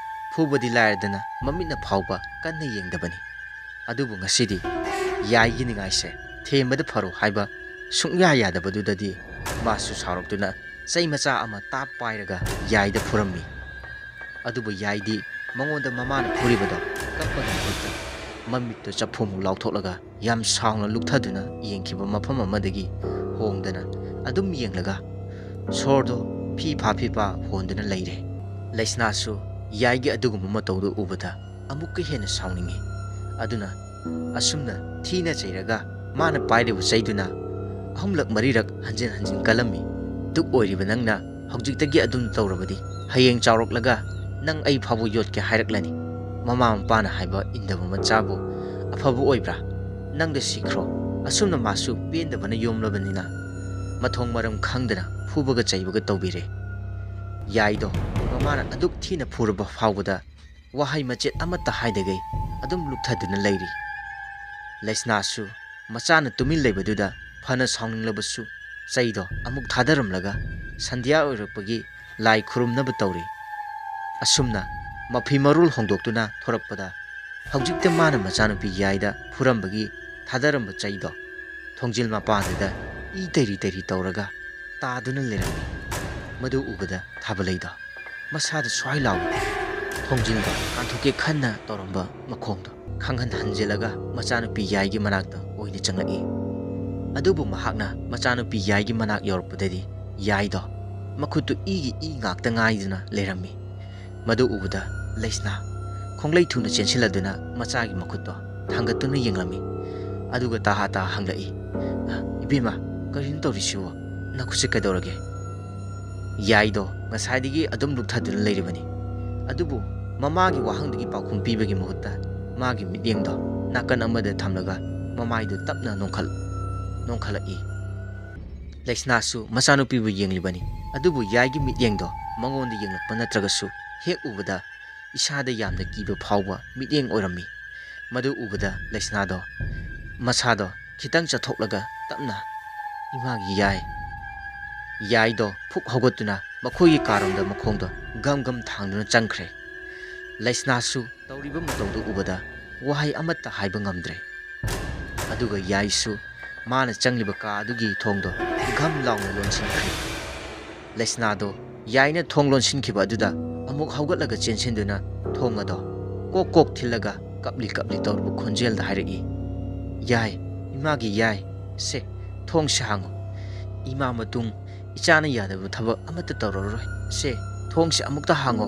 ꯐꯨꯕꯗꯤ ꯂꯥꯏꯔꯗꯅ ꯃꯃꯤꯠꯅ ꯐꯥꯎꯕ ꯀꯟꯅ ꯌꯦꯡꯗꯕꯅꯤ꯫ ꯑꯗꯨꯕꯨ ꯉꯁꯤꯗꯤ ꯌꯥꯏꯒꯤ ꯅꯤꯡꯉꯥꯏꯁꯦ ꯊꯦꯝꯕꯗ ꯐꯔꯣ ꯍꯥꯏꯕ ꯁꯨꯡꯌꯥ ꯌꯥꯗꯕꯗꯨꯗꯗꯤ ꯃꯥꯁꯨ ꯁꯥꯎꯔꯛꯇꯨꯅ ꯆꯩ ꯃꯆꯥ ꯑꯃ ꯇꯥꯞ ꯄꯥꯏꯔꯒ ꯌꯥꯏꯗ ꯐꯨꯔꯝꯃꯤ꯫ ꯑꯗꯨꯕꯨ ꯌꯥꯏꯗꯤ ꯃꯉꯣꯟꯗ ꯃꯃꯥꯅ ꯐꯨꯔꯤꯕꯗꯣ ꯀꯞꯄꯒꯤ ꯃꯍꯨꯠꯇ ꯃꯃꯤꯠꯇꯨ ꯆꯐꯨꯃꯨꯛ ꯂꯥꯎꯊꯣꯛꯂꯒ ꯌꯥꯝ ꯁꯥꯎꯅ ꯂꯨꯞꯊꯗꯨꯅ ꯌꯦꯡꯈꯤꯕ ꯃꯐꯝ ꯑꯃꯗꯒꯤ ꯍꯣꯡꯗꯅ ꯑꯗꯨꯝ ꯌꯦꯡꯂꯒ ꯁꯣꯔꯗꯣ ꯐꯤ ꯐꯥ ꯐꯤ ꯐꯥ ꯍꯣꯟꯗꯨꯅ ꯂꯩꯔꯦ꯫ ꯂꯩꯁꯅꯥꯁꯨ ꯌꯥꯏꯒꯤ ꯑꯗꯨꯒꯨꯝꯕ ꯃꯇꯧꯗꯨ ꯎꯕꯗ ꯑꯃꯨꯛꯀ ꯍꯦꯟꯅ ꯁꯥꯎꯅꯤꯡꯉꯤ꯫ ꯑꯗꯨꯅ ꯑꯁꯨꯝꯅ ꯊꯤꯅ ꯆꯩꯔꯒ ꯃꯥꯅ ꯄꯥꯏꯔꯤꯕ ꯆꯩꯗꯨꯅ ꯑꯍꯨꯝꯂꯛ ꯃꯔꯤꯔꯛ ꯍꯟꯖꯤꯟ ꯍꯟꯖꯤꯟ ꯀꯜꯂꯝꯃꯤ꯫ "ꯗꯨꯛ ꯑꯣꯏꯔꯤꯕ ꯅꯪꯅ ꯍꯧꯖꯤꯛꯇꯒꯤ ꯑꯗꯨꯝ ꯇꯧꯔꯕꯗꯤ ꯍꯌꯦꯡ ꯆꯥꯎꯔꯛꯂꯒ ꯅꯪ ꯑꯩ ꯐꯥꯎꯕ ꯌꯣꯠꯀꯦ ꯍꯥꯏꯔꯛꯂꯅꯤ꯫ ꯃꯃꯥ ꯃꯄꯥꯅ ꯍꯥꯏꯕ ꯏꯟꯗꯕ ꯃꯆꯥꯕꯨ ꯑꯐꯕ ꯑꯣꯏꯕ꯭ꯔꯥ? ꯅꯪꯗ ꯁꯤꯈ꯭ꯔꯣ꯫ ꯑꯁꯨꯝꯅ ꯃꯥꯁꯨ ꯄꯦꯟꯗꯕꯅ ꯌꯣꯝꯂꯕꯅꯤꯅ ꯃꯊꯣꯡ ꯃꯔꯝ ꯈꯪꯗꯅ ꯐꯨꯕꯒ ꯆꯩꯕꯒ ꯇꯧꯕꯤꯔꯦ꯫" ꯌꯥꯏꯗꯣ ꯃꯃꯥꯅ ꯑꯗꯨꯛ ꯊꯤꯅ ꯐꯨꯔꯕ ꯐꯥꯎꯕꯗ ꯋꯥꯍꯩ ꯃꯆꯦꯠ ꯑꯃꯠꯇ ꯍꯥꯏꯗꯒꯩ ꯑꯗꯨꯝ ꯂꯨꯞꯊꯗꯨꯅ ꯂꯩꯔꯤ꯫ ꯂꯩꯁꯅꯥꯁꯨ ꯃꯆꯥꯅ ꯇꯨꯃꯤꯟ ꯂꯩꯕꯗꯨꯗ ꯐꯅ ꯁꯥꯎꯅꯤꯡꯂꯕꯁꯨ ꯆꯩꯗꯣ ꯑꯃꯨꯛ ꯊꯥꯗꯔꯝꯂꯒ ꯁꯟꯙ꯭ꯌꯥ ꯑꯣꯏꯔꯛꯄꯒꯤ ꯂꯥꯏ ꯈꯨꯔꯨꯝꯅꯕ ꯇꯧꯔꯤ꯫ ꯑꯁꯨꯝꯅ ꯃꯐꯤ ꯃꯔꯣꯜ ꯍꯣꯡꯗꯣꯛꯇꯨꯅ ꯊꯣꯔꯛꯄꯗ ꯍꯧꯖꯤꯛꯇ ꯃꯥꯅ ꯃꯆꯥꯅꯨꯄꯤ ꯌꯥꯏꯗ ꯐꯨꯔꯝꯕꯒꯤ ꯊꯥꯗꯔꯝꯕ ꯆꯩꯗꯣ ꯊꯣꯡꯖꯤꯜ ꯃꯄꯥꯟꯗꯨꯗ ꯏ ꯇꯩꯔꯤ ꯇꯩꯔꯤ ꯇꯧꯔꯒ ꯇꯥꯗꯨꯅ ꯂꯩꯔꯝꯃꯤ꯫ ꯃꯗꯨ ꯎꯕꯗ ꯊꯥꯕꯂꯩꯗꯣ ꯃꯁꯥꯗ ꯁ꯭ꯋꯥꯏ ꯂꯥꯎꯏ꯫ ꯊꯣꯡꯖꯤꯜꯗ ꯀꯥꯟꯊꯣꯛꯀꯦ ꯈꯟꯅ ꯇꯧꯔꯝꯕ ꯃꯈꯣꯡꯗꯣ ꯈꯪꯍꯟ ꯍꯟꯖꯤꯜꯂꯒ ꯃꯆꯥꯅꯨꯄꯤ ꯌꯥꯏꯒꯤ ꯃꯅꯥꯛꯇ ꯑꯣꯏꯅ ꯆꯪꯂꯛꯏ꯫ ꯑꯗꯨꯕꯨ ꯃꯍꯥꯛꯅ ꯃꯆꯥꯅꯨꯄꯤ ꯌꯥꯏꯒꯤ ꯃꯅꯥꯛ ꯌꯧꯔꯛꯄꯗꯗꯤ ꯌꯥꯏꯗꯣ ꯃꯈꯨꯠꯇꯨ ꯏꯒꯤ ꯏ ꯉꯥꯛꯇ ꯉꯥꯏꯗꯨꯅ ꯂꯩꯔꯝꯃꯤ꯫ ꯃꯗꯨ ꯎꯕꯗ ꯂꯩꯁꯅꯥ ꯈꯣꯡꯂꯩ ꯊꯨꯅ ꯆꯦꯟꯁꯤꯜꯂꯗꯨꯅ ꯃꯆꯥꯒꯤ ꯃꯈꯨꯠꯇꯣ ꯊꯥꯡꯒꯠꯇꯨꯅ ꯌꯦꯡꯂꯝꯃꯤ꯫ ꯑꯗꯨꯒ ꯇꯍꯥ ꯇꯍꯥ ꯍꯪꯂꯛꯏ, "ꯑ, ꯏꯕꯦꯝꯃ, ꯀꯔꯤꯅꯣ ꯇꯧꯔꯤꯁꯤꯕꯣ? ꯅꯈꯨꯠꯁꯦ ꯀꯩꯗꯧꯔꯒꯦ?" ꯌꯥꯏꯗꯣ ꯉꯁꯥꯏꯗꯒꯤ ꯑꯗꯨꯝ ꯂꯨꯞꯊꯗꯨꯅ ꯂꯩꯔꯤꯕꯅꯤ꯫ ꯑꯗꯨꯕꯨ ꯃꯃꯥꯒꯤ ꯋꯥꯍꯪꯗꯨꯒꯤ ꯄꯥꯎꯈꯨꯝ ꯄꯤꯕꯒꯤ ꯃꯍꯨꯠꯇ ꯃꯥꯒꯤ ꯃꯤꯠꯌꯦꯡꯗꯣ ꯅꯥꯀꯟ ꯑꯃꯗ ꯊꯝꯂꯒ ꯃꯃꯥꯏꯗꯨ ꯇꯞꯅ ꯅꯣꯡꯈꯠ-, ꯅꯣꯡꯈꯠꯂꯛꯏ꯫ ꯂꯩꯁꯅꯥꯁꯨ ꯃꯆꯥꯅꯨꯄꯤꯕꯨ ꯌꯦꯡꯂꯤꯕꯅꯤ꯫ ꯑꯗꯨꯕꯨ ꯌꯥꯏꯒꯤ ꯃꯤꯠꯌꯦꯡꯗꯣ ꯃꯉꯣꯟꯗ ꯌꯦꯡꯂꯛꯄ ꯅꯠꯇ꯭ꯔꯒꯁꯨ ꯍꯦꯛ ꯎꯕꯗ ꯏꯁꯥꯗ ꯌꯥꯝꯅ ꯀꯤꯕ ꯐꯥꯎꯕ ꯃꯤꯠꯌꯦꯡ ꯑꯣꯏꯔꯝꯃꯤ꯫ ꯃꯗꯨ ꯎꯕꯗ ꯂꯩꯁꯅꯥꯗꯣ ꯃꯁꯥꯗꯣ ꯈꯤꯇꯪ ꯆꯠꯊꯣꯛꯂꯒ ꯇꯞꯅ "ꯏꯃꯥꯒꯤ ꯌꯥꯏ!" ꯌꯥꯏꯗꯣ ꯐꯨꯛ ꯍꯧꯒꯠꯇꯨꯅ ꯃꯈꯣꯏꯒꯤ ꯀꯥꯔꯣꯝꯗ ꯃꯈꯣꯡꯗꯣ ꯒꯝ ꯒꯝ ꯊꯥꯡꯗꯨꯅ ꯆꯪꯈ꯭ꯔꯦ꯫ ꯂꯩꯁꯅꯥꯁꯨ ꯇꯧꯔꯤꯕ ꯃꯇꯧꯗꯨ ꯎꯕꯗ ꯋꯥꯍꯩ ꯑꯃꯠꯇ ꯍꯥꯏꯕ ꯉꯝꯗ꯭ꯔꯦ꯫ ꯑꯗꯨꯒ ꯌꯥꯏꯁꯨ ꯃꯥꯅ ꯆꯪꯂꯤꯕ ꯀꯥ ꯑꯗꯨꯒꯤ ꯊꯣꯡꯗꯣ ꯒꯝ ꯂꯥꯎꯅ ꯂꯣꯟꯁꯤꯟꯈ꯭ꯔꯦ꯫ ꯂꯩꯁꯅꯥꯗꯣ ꯌꯥꯏꯅ ꯊꯣꯡ ꯂꯣꯟꯁꯤꯟꯈꯤꯕ ꯑꯗꯨꯗ ꯑꯃꯨꯛ ꯍꯧꯒꯠꯂꯒ ꯆꯦꯟꯁꯤꯟꯗꯨꯅ ꯊꯣꯡ ꯑꯗꯣ ꯀꯣꯛ ꯀꯣꯛ ꯊꯤꯜꯂꯒ ꯀꯞꯂꯤ ꯀꯞꯂꯤ ꯇꯧꯔꯕ ꯈꯣꯟꯖꯦꯜꯗ ꯍꯥꯏꯔꯛꯏ, "ꯌꯥꯏ, ꯏꯃꯥꯒꯤ ꯌꯥꯏ, ꯁꯦ, ꯊꯣꯡꯁꯦ ꯍꯥꯡꯉꯣ꯫ ꯏꯃꯥ ꯃꯇꯨꯡ ꯏꯆꯥꯅ ꯌꯥꯗꯕ ꯊꯕꯛ ꯑꯃꯠꯇ ꯇꯧꯔꯔꯣꯏ꯫ ꯁꯦ, ꯊꯣꯡꯁꯦ ꯑꯃꯨꯛꯇ ꯍꯥꯡꯉꯣ꯫"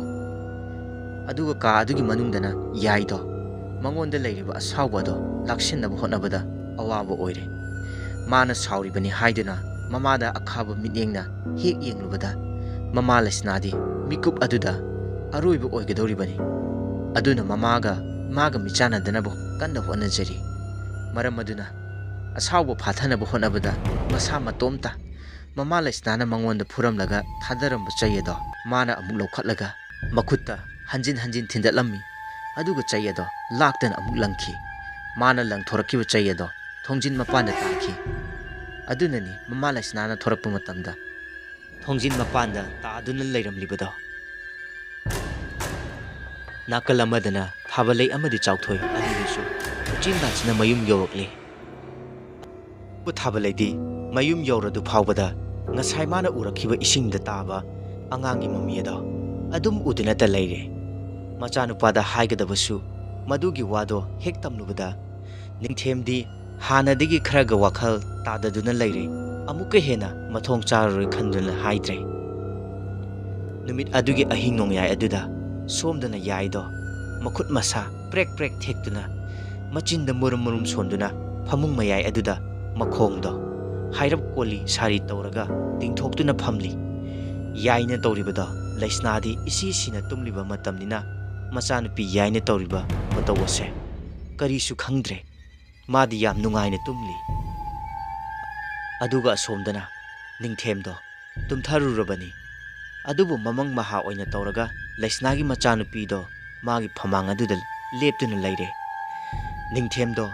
ꯑꯗꯨꯒ ꯀꯥ ꯑꯗꯨꯒꯤ ꯃꯅꯨꯡꯗꯅ ꯌꯥꯏꯗꯣ ꯃꯉꯣꯟꯗ ꯂꯩꯔꯤꯕ ꯑꯁꯥꯎꯕ ꯑꯗꯣ ꯂꯥꯛꯁꯤꯟꯅꯕ ꯍꯣꯠꯅꯕꯗ ꯑꯋꯥꯕ ꯑꯣꯏꯔꯦ꯫ ꯃꯥꯅ ꯁꯥꯎꯔꯤꯕꯅꯤ ꯍꯥꯏꯗꯨꯅ ꯃꯃꯥꯗ ꯑꯈꯥꯕ ꯃꯤꯠꯌꯦꯡꯅ ꯍꯦꯛ ꯌꯦꯡꯂꯨꯕꯗ, ꯃꯃꯥ ꯂꯩꯁꯅꯥꯗꯤ ꯃꯤꯀꯨꯞ ꯑꯗꯨꯗ ꯑꯔꯣꯏꯕ ꯑꯣꯏꯒꯗꯧꯔꯤꯕꯅꯤ꯫ ꯑꯗꯨꯅ ꯃꯃꯥꯒ ꯃꯥꯒ ꯃꯤꯆꯥꯟꯅꯗꯅꯕ ꯀꯟꯅ ꯍꯣꯠꯅꯖꯔꯤ꯫ ꯃꯔꯝ ꯑꯗꯨꯅ ꯑꯁꯥꯎꯕ ꯐꯥꯊꯅꯕ ꯍꯣꯠꯅꯕꯗ ꯃꯁꯥ ꯃꯇꯣꯝꯇ ꯃꯃꯥ ꯂꯩꯁꯅꯥꯅ ꯃꯉꯣꯟꯗ ꯐꯨꯔꯝꯂꯒ ꯊꯥꯗꯔꯝꯕ ꯆꯩ ꯑꯗꯣ ꯃꯥꯅ ꯑꯃꯨꯛ ꯂꯧꯈꯠꯂꯒ ꯃꯈꯨꯠꯇ ꯍꯟꯖꯤꯟ ꯍꯟꯖꯤꯟ ꯊꯤꯟꯗꯠꯂꯝꯃꯤ꯫ ꯑꯗꯨꯒ ꯆꯩ ꯑꯗꯣ ꯂꯥꯛꯇꯅ ꯑꯃꯨꯛ ꯂꯪꯈꯤ꯫ ꯃꯥꯅ ꯂꯪꯊꯣꯔꯛꯈꯤꯕ ꯆꯩ ꯑꯗꯣ ꯊꯣꯡꯖꯤꯟ ꯃꯄꯥꯟꯗ ꯇꯥꯈꯤ꯫ ꯑꯗꯨꯅꯅꯤ ꯃꯃꯥ ꯂꯩꯁꯅꯥꯅ ꯊꯣꯔꯛꯄ ꯃꯇꯝꯗ ꯊꯣꯡꯖꯤꯟ ꯃꯄꯥꯟꯗ ꯇꯥꯗꯨꯅ ꯂꯩꯔꯝꯂꯤꯕꯗꯣ꯫ ꯅꯥꯀꯜ ꯑꯃꯗꯅ ꯊꯥꯕꯜꯂꯩ ꯑꯃꯗꯤ ꯆꯥꯎꯊꯣꯏ ꯑꯅꯤꯗꯨꯁꯨ ꯎꯆꯤꯟ ꯅꯥꯆꯤꯟꯅ ꯃꯌꯨꯝ ꯌꯧꯔꯛꯂꯤ꯫ ꯊꯥꯕꯜꯂꯩꯗꯤ ꯃꯌꯨꯝ ꯌꯧꯔꯗꯨ ꯐꯥꯎꯕꯗ ꯉꯁꯥꯏ ꯃꯥꯅ ꯎꯔꯛꯈꯤꯕ ꯏꯁꯤꯡꯗ ꯇꯥꯕ ꯑꯉꯥꯡꯒꯤ ꯃꯃꯤ ꯑꯗꯣ ꯑꯗꯨꯝ ꯎꯗꯨꯅꯇ ꯂꯩꯔꯦ꯫ ꯃꯆꯥꯅꯨꯄꯥꯗ ꯍꯥꯏꯒꯗꯕꯁꯨ ꯃꯗꯨꯒꯤ ꯋꯥꯗꯣ ꯍꯦꯛ ꯇꯝꯂꯨꯕꯗ ꯅꯤꯡꯊꯦꯝꯗꯤ ꯍꯥꯟꯅꯗꯒꯤ ꯈꯔꯒ ꯋꯥꯈꯜ ꯇꯥꯗꯗꯨꯅ ꯂꯩꯔꯦ꯫ ꯑꯃꯨꯛꯀ ꯍꯦꯟꯅ ꯃꯊꯣꯡ ꯆꯥꯔꯔꯣꯏ ꯈꯟꯗꯨꯅ ꯍꯥꯏꯗ꯭ꯔꯦ꯫ ꯅꯨꯃꯤꯠ ꯑꯗꯨꯒꯤ ꯑꯍꯤꯡ ꯅꯣꯡꯌꯥꯏ ꯑꯗꯨꯗ ꯁꯣꯝꯗꯅ ꯌꯥꯏꯗꯣ ꯃꯈꯨꯠ ꯃꯁꯥ ꯄ꯭ꯔꯦꯛ ꯄ꯭ꯔꯦꯛ ꯊꯦꯛꯇꯨꯅ, ꯃꯆꯤꯟꯗ ꯃꯨꯔꯨꯝ ꯃꯨꯔꯨꯝ ꯁꯣꯟꯗꯨꯅ ꯐꯃꯨꯡ ꯃꯌꯥꯏ ꯑꯗꯨꯗ ꯃꯈꯣꯡꯗꯣ ꯍꯥꯏꯔꯞ ꯀꯣꯜꯂꯤ ꯁꯥꯔꯤ ꯇꯧꯔꯒ ꯇꯤꯡꯊꯣꯛꯇꯨꯅ ꯐꯝꯂꯤ꯫ ꯌꯥꯏꯅ ꯇꯧꯔꯤꯕꯗꯣ ꯂꯩꯁꯅꯥꯗꯤ ꯏꯁꯤ ꯁꯤꯅ ꯇꯨꯝꯂꯤꯕ ꯃꯇꯝꯅꯤꯅ ꯃꯆꯥꯅꯨꯄꯤ ꯌꯥꯏꯅ ꯇꯧꯔꯤꯕ ꯃꯇꯧ ꯑꯁꯦ ꯀꯔꯤꯁꯨ ꯈꯪꯗ꯭ꯔꯦ꯫ ꯃꯥꯗꯤ ꯌꯥꯝ ꯅꯨꯡꯉꯥꯏꯅ ꯇꯨꯝꯂꯤ꯫ ꯑꯗꯨꯒ ꯑꯁꯣꯝꯗꯅ ꯅꯤꯡꯊꯦꯝꯗꯣ ꯇꯨꯝꯊꯔꯨꯔꯕꯅꯤ꯫ ꯑꯗꯨꯕꯨ ꯃꯃꯪ ꯃꯍꯥ ꯑꯣꯏꯅ ꯇꯧꯔꯒ ꯂꯩꯁꯅꯥꯒꯤ ꯃꯆꯥꯅꯨꯄꯤꯗꯣ ꯃꯥꯒꯤ ꯐꯃꯥꯡ ꯑꯗꯨꯗ ꯂꯦꯞꯇꯨꯅ ꯂꯩꯔꯦ꯫ ꯅꯤꯡꯊꯦꯝꯗꯣ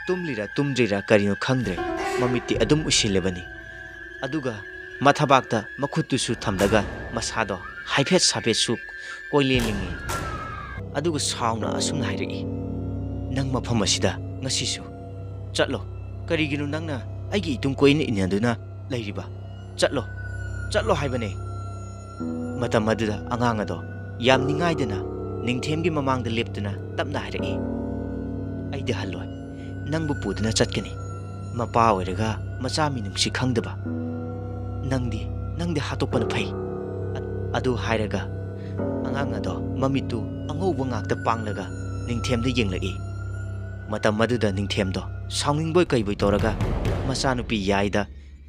ꯇꯨꯝꯂꯤꯔꯥ ꯇꯨꯝꯗ꯭ꯔꯤꯔꯥ ꯀꯔꯤꯅꯣ ꯈꯪꯗ꯭ꯔꯦ꯫ ꯃꯃꯤꯠꯇꯤ ꯑꯗꯨꯝ ꯎꯏꯁꯤꯜꯂꯤꯕꯅꯤ꯫ ꯑꯗꯨꯒ ꯃꯊꯕꯥꯛꯇ ꯃꯈꯨꯠꯇꯨꯁꯨ ꯊꯝꯂꯒ ꯃꯁꯥꯗꯣ ꯍꯥꯏꯐꯦꯠ ꯁꯥꯐꯦꯠꯁꯨ ꯀꯣꯏꯂꯦꯡꯂꯤꯡꯉꯤ꯫ ꯑꯗꯨꯒ ꯁꯥꯎꯅ ꯑꯁꯨꯝꯅ ꯍꯥꯏꯔꯛꯏ, "ꯅꯪ ꯃꯐꯝ ꯑꯁꯤꯗ ꯉꯁꯤꯁꯨ ꯆꯠꯂꯣ꯫ ꯀꯔꯤꯒꯤꯅꯣ ꯅꯪꯅ ꯑꯩꯒꯤ ꯏꯇꯨꯡ ꯀꯣꯏꯅ ꯏꯟꯅꯗꯨꯅ ꯂꯩꯔꯤꯕ? ꯆꯠꯂꯣ, ꯆꯠꯂꯣ ꯍꯥꯏꯕꯅꯦ!" ꯃꯇꯝ ꯑꯗꯨꯗ ꯑꯉꯥꯡ ꯑꯗꯣ ꯌꯥꯝ ꯅꯤꯡꯉꯥꯏꯗꯅ ꯅꯤꯡꯊꯦꯝꯒꯤ ꯃꯃꯥꯡꯗ ꯂꯦꯞꯇꯨꯅ ꯇꯞꯅ ꯍꯥꯏꯔꯛꯏ, "ꯑꯩꯗꯤ ꯍꯜꯂꯣꯏ, ꯅꯪꯕꯨ ꯄꯨꯗꯨꯅ ꯆꯠꯀꯅꯤ꯫ ꯃꯄꯥ ꯑꯣꯏꯔꯒ ꯃꯆꯥ ꯃꯤꯅꯨꯡꯁꯤ ꯈꯪꯗꯕ ꯅꯪꯗꯤ, ꯅꯪꯗꯤ ꯍꯥꯠꯇꯣꯛꯄꯅ ꯐꯩ꯫" ꯑ-, ꯑꯗꯨ ꯍꯥꯏꯔꯒ ꯑꯉꯥꯡ ꯑꯗꯣ ꯃꯃꯤꯠꯇꯨ ꯑꯉꯧꯕ ꯉꯥꯛꯇ ꯄꯥꯡꯂꯒ ꯅꯤꯡꯊꯦꯝꯗ ꯌꯦꯡꯂꯛꯏ꯫ ꯃꯇꯝ ꯑꯗꯨꯗ ꯅꯤꯡꯊꯦꯝꯗꯣ ꯁꯥꯎꯅꯤꯡꯕꯣꯏ ꯀꯩꯕꯣꯏ ꯇꯧꯔꯒ ꯃꯆꯥꯅꯨꯄꯤ ꯌꯥꯏꯗ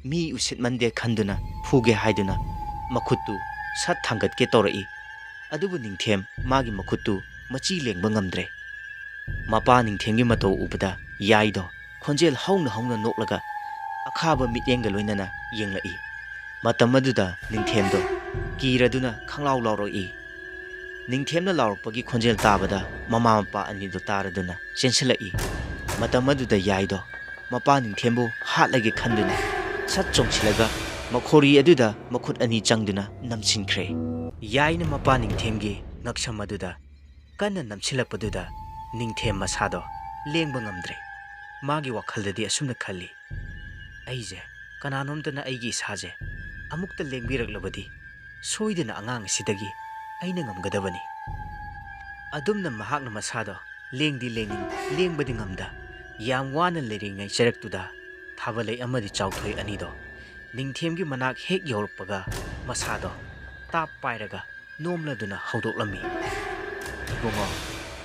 ꯃꯤ ꯎꯁꯤꯠꯃꯟꯗꯦ ꯈꯟꯗꯨꯅ ꯐꯨꯒꯦ ꯍꯥꯏꯗꯨꯅ ꯃꯈꯨꯠꯇꯨ ꯁꯠ ꯊꯥꯡꯒꯠꯀꯦ ꯇꯧꯔꯛꯏ꯫ ꯑꯗꯨꯕꯨ ꯅꯤꯡꯊꯦꯝ ꯃꯥꯒꯤ ꯃꯈꯨꯠꯇꯨ ꯃꯆꯤ ꯂꯦꯡꯕ ꯉꯝꯗ꯭ꯔꯦ꯫ ꯃꯄꯥ ꯅꯤꯡꯊꯦꯝꯒꯤ ꯃꯇꯧ ꯎꯕꯗ ꯌꯥꯏꯗꯣ ꯈꯣꯟꯖꯦꯜ ꯍꯧꯅ ꯍꯧꯅ ꯅꯣꯛꯂꯒ ꯑꯈꯥꯕ ꯃꯤꯠꯌꯦꯡꯒ ꯂꯣꯏꯅꯅ ꯌꯦꯡꯂꯛꯏ꯫ ꯃꯇꯝ ꯑꯗꯨꯗ ꯅꯤꯡꯊꯦꯝꯗꯣ ꯀꯤꯔꯗꯨꯅ ꯈꯪꯂꯥꯎ ꯂꯥꯎꯔꯛꯏ꯫ ꯅꯤꯡꯊꯦꯝꯅ ꯂꯥꯎꯔꯛꯄꯒꯤ ꯈꯣꯟꯖꯦꯜ ꯇꯥꯕꯗ ꯃꯃꯥ ꯃꯄꯥ ꯑꯅꯤꯗꯨ ꯇꯥꯔꯗꯨꯅ ꯆꯦꯟꯁꯤꯜꯂꯛꯏ꯫ ꯃꯇꯝ ꯑꯗꯨꯗ ꯌꯥꯏꯗꯣ ꯃꯄꯥ ꯅꯤꯡꯊꯦꯝꯕꯨ ꯍꯥꯠꯂꯒꯦ ꯈꯟꯗꯨꯅ ꯁꯠ ꯆꯣꯡꯁꯤꯜꯂꯒ ꯃꯈꯣꯔꯤ ꯑꯗꯨꯗ ꯃꯈꯨꯠ ꯑꯅꯤ ꯆꯪꯗꯨꯅ ꯅꯝꯁꯤꯟꯈ꯭ꯔꯦ꯫ ꯌꯥꯏꯅ ꯃꯄꯥ ꯅꯤꯡꯊꯦꯝꯒꯤ ꯉꯛꯁꯝ ꯑꯗꯨꯗ ꯀꯟꯅ ꯅꯝꯁꯤꯜꯂꯛꯄꯗꯨꯗ ꯅꯤꯡꯊꯦꯝ ꯃꯁꯥꯗꯣ ꯂꯦꯡꯕ ꯉꯝꯗ꯭ꯔꯦ꯫ ꯃꯥꯒꯤ ꯋꯥꯈꯜꯗꯗꯤ ꯑꯁꯨꯝꯅ ꯈꯜꯂꯤ, "ꯑꯩꯁꯦ ꯀꯅꯥꯅꯣꯝꯇꯅ ꯑꯩꯒꯤ ꯏꯁꯥꯁꯦ ꯑꯃꯨꯛꯇ ꯂꯦꯡꯕꯤꯔꯛꯂꯕꯗꯤ ꯁꯣꯏꯗꯅ ꯑꯉꯥꯡ ꯑꯁꯤꯗꯒꯤ ꯑꯩꯅ ꯉꯝꯒꯗꯕꯅꯤ꯫" ꯑꯗꯨꯝꯅ ꯃꯍꯥꯛꯅ ꯃꯁꯥꯗꯣ ꯂꯦꯡꯗꯤ ꯂꯦꯡꯅꯤꯡ ꯂꯦꯡꯕꯗꯤ ꯉꯝꯗ ꯌꯥꯝ ꯋꯥꯅ ꯂꯩꯔꯤꯉꯩ ꯆꯔꯛꯇꯨꯗ ꯊꯥꯕꯜꯂꯩ ꯑꯃꯗꯤ ꯆꯥꯎꯊꯣꯏ ꯑꯅꯤꯗꯣ ꯅꯤꯡꯊꯦꯝꯒꯤ ꯃꯅꯥꯛ ꯍꯦꯛ ꯌꯧꯔꯛꯄꯒ ꯃꯁꯥꯗꯣ ꯇꯥꯞ ꯄꯥꯏꯔꯒ ꯅꯣꯝꯂꯗꯨꯅ ꯍꯧꯗꯣꯛꯂꯝꯃꯤ꯫ "ꯏꯕꯨꯡꯉꯣ,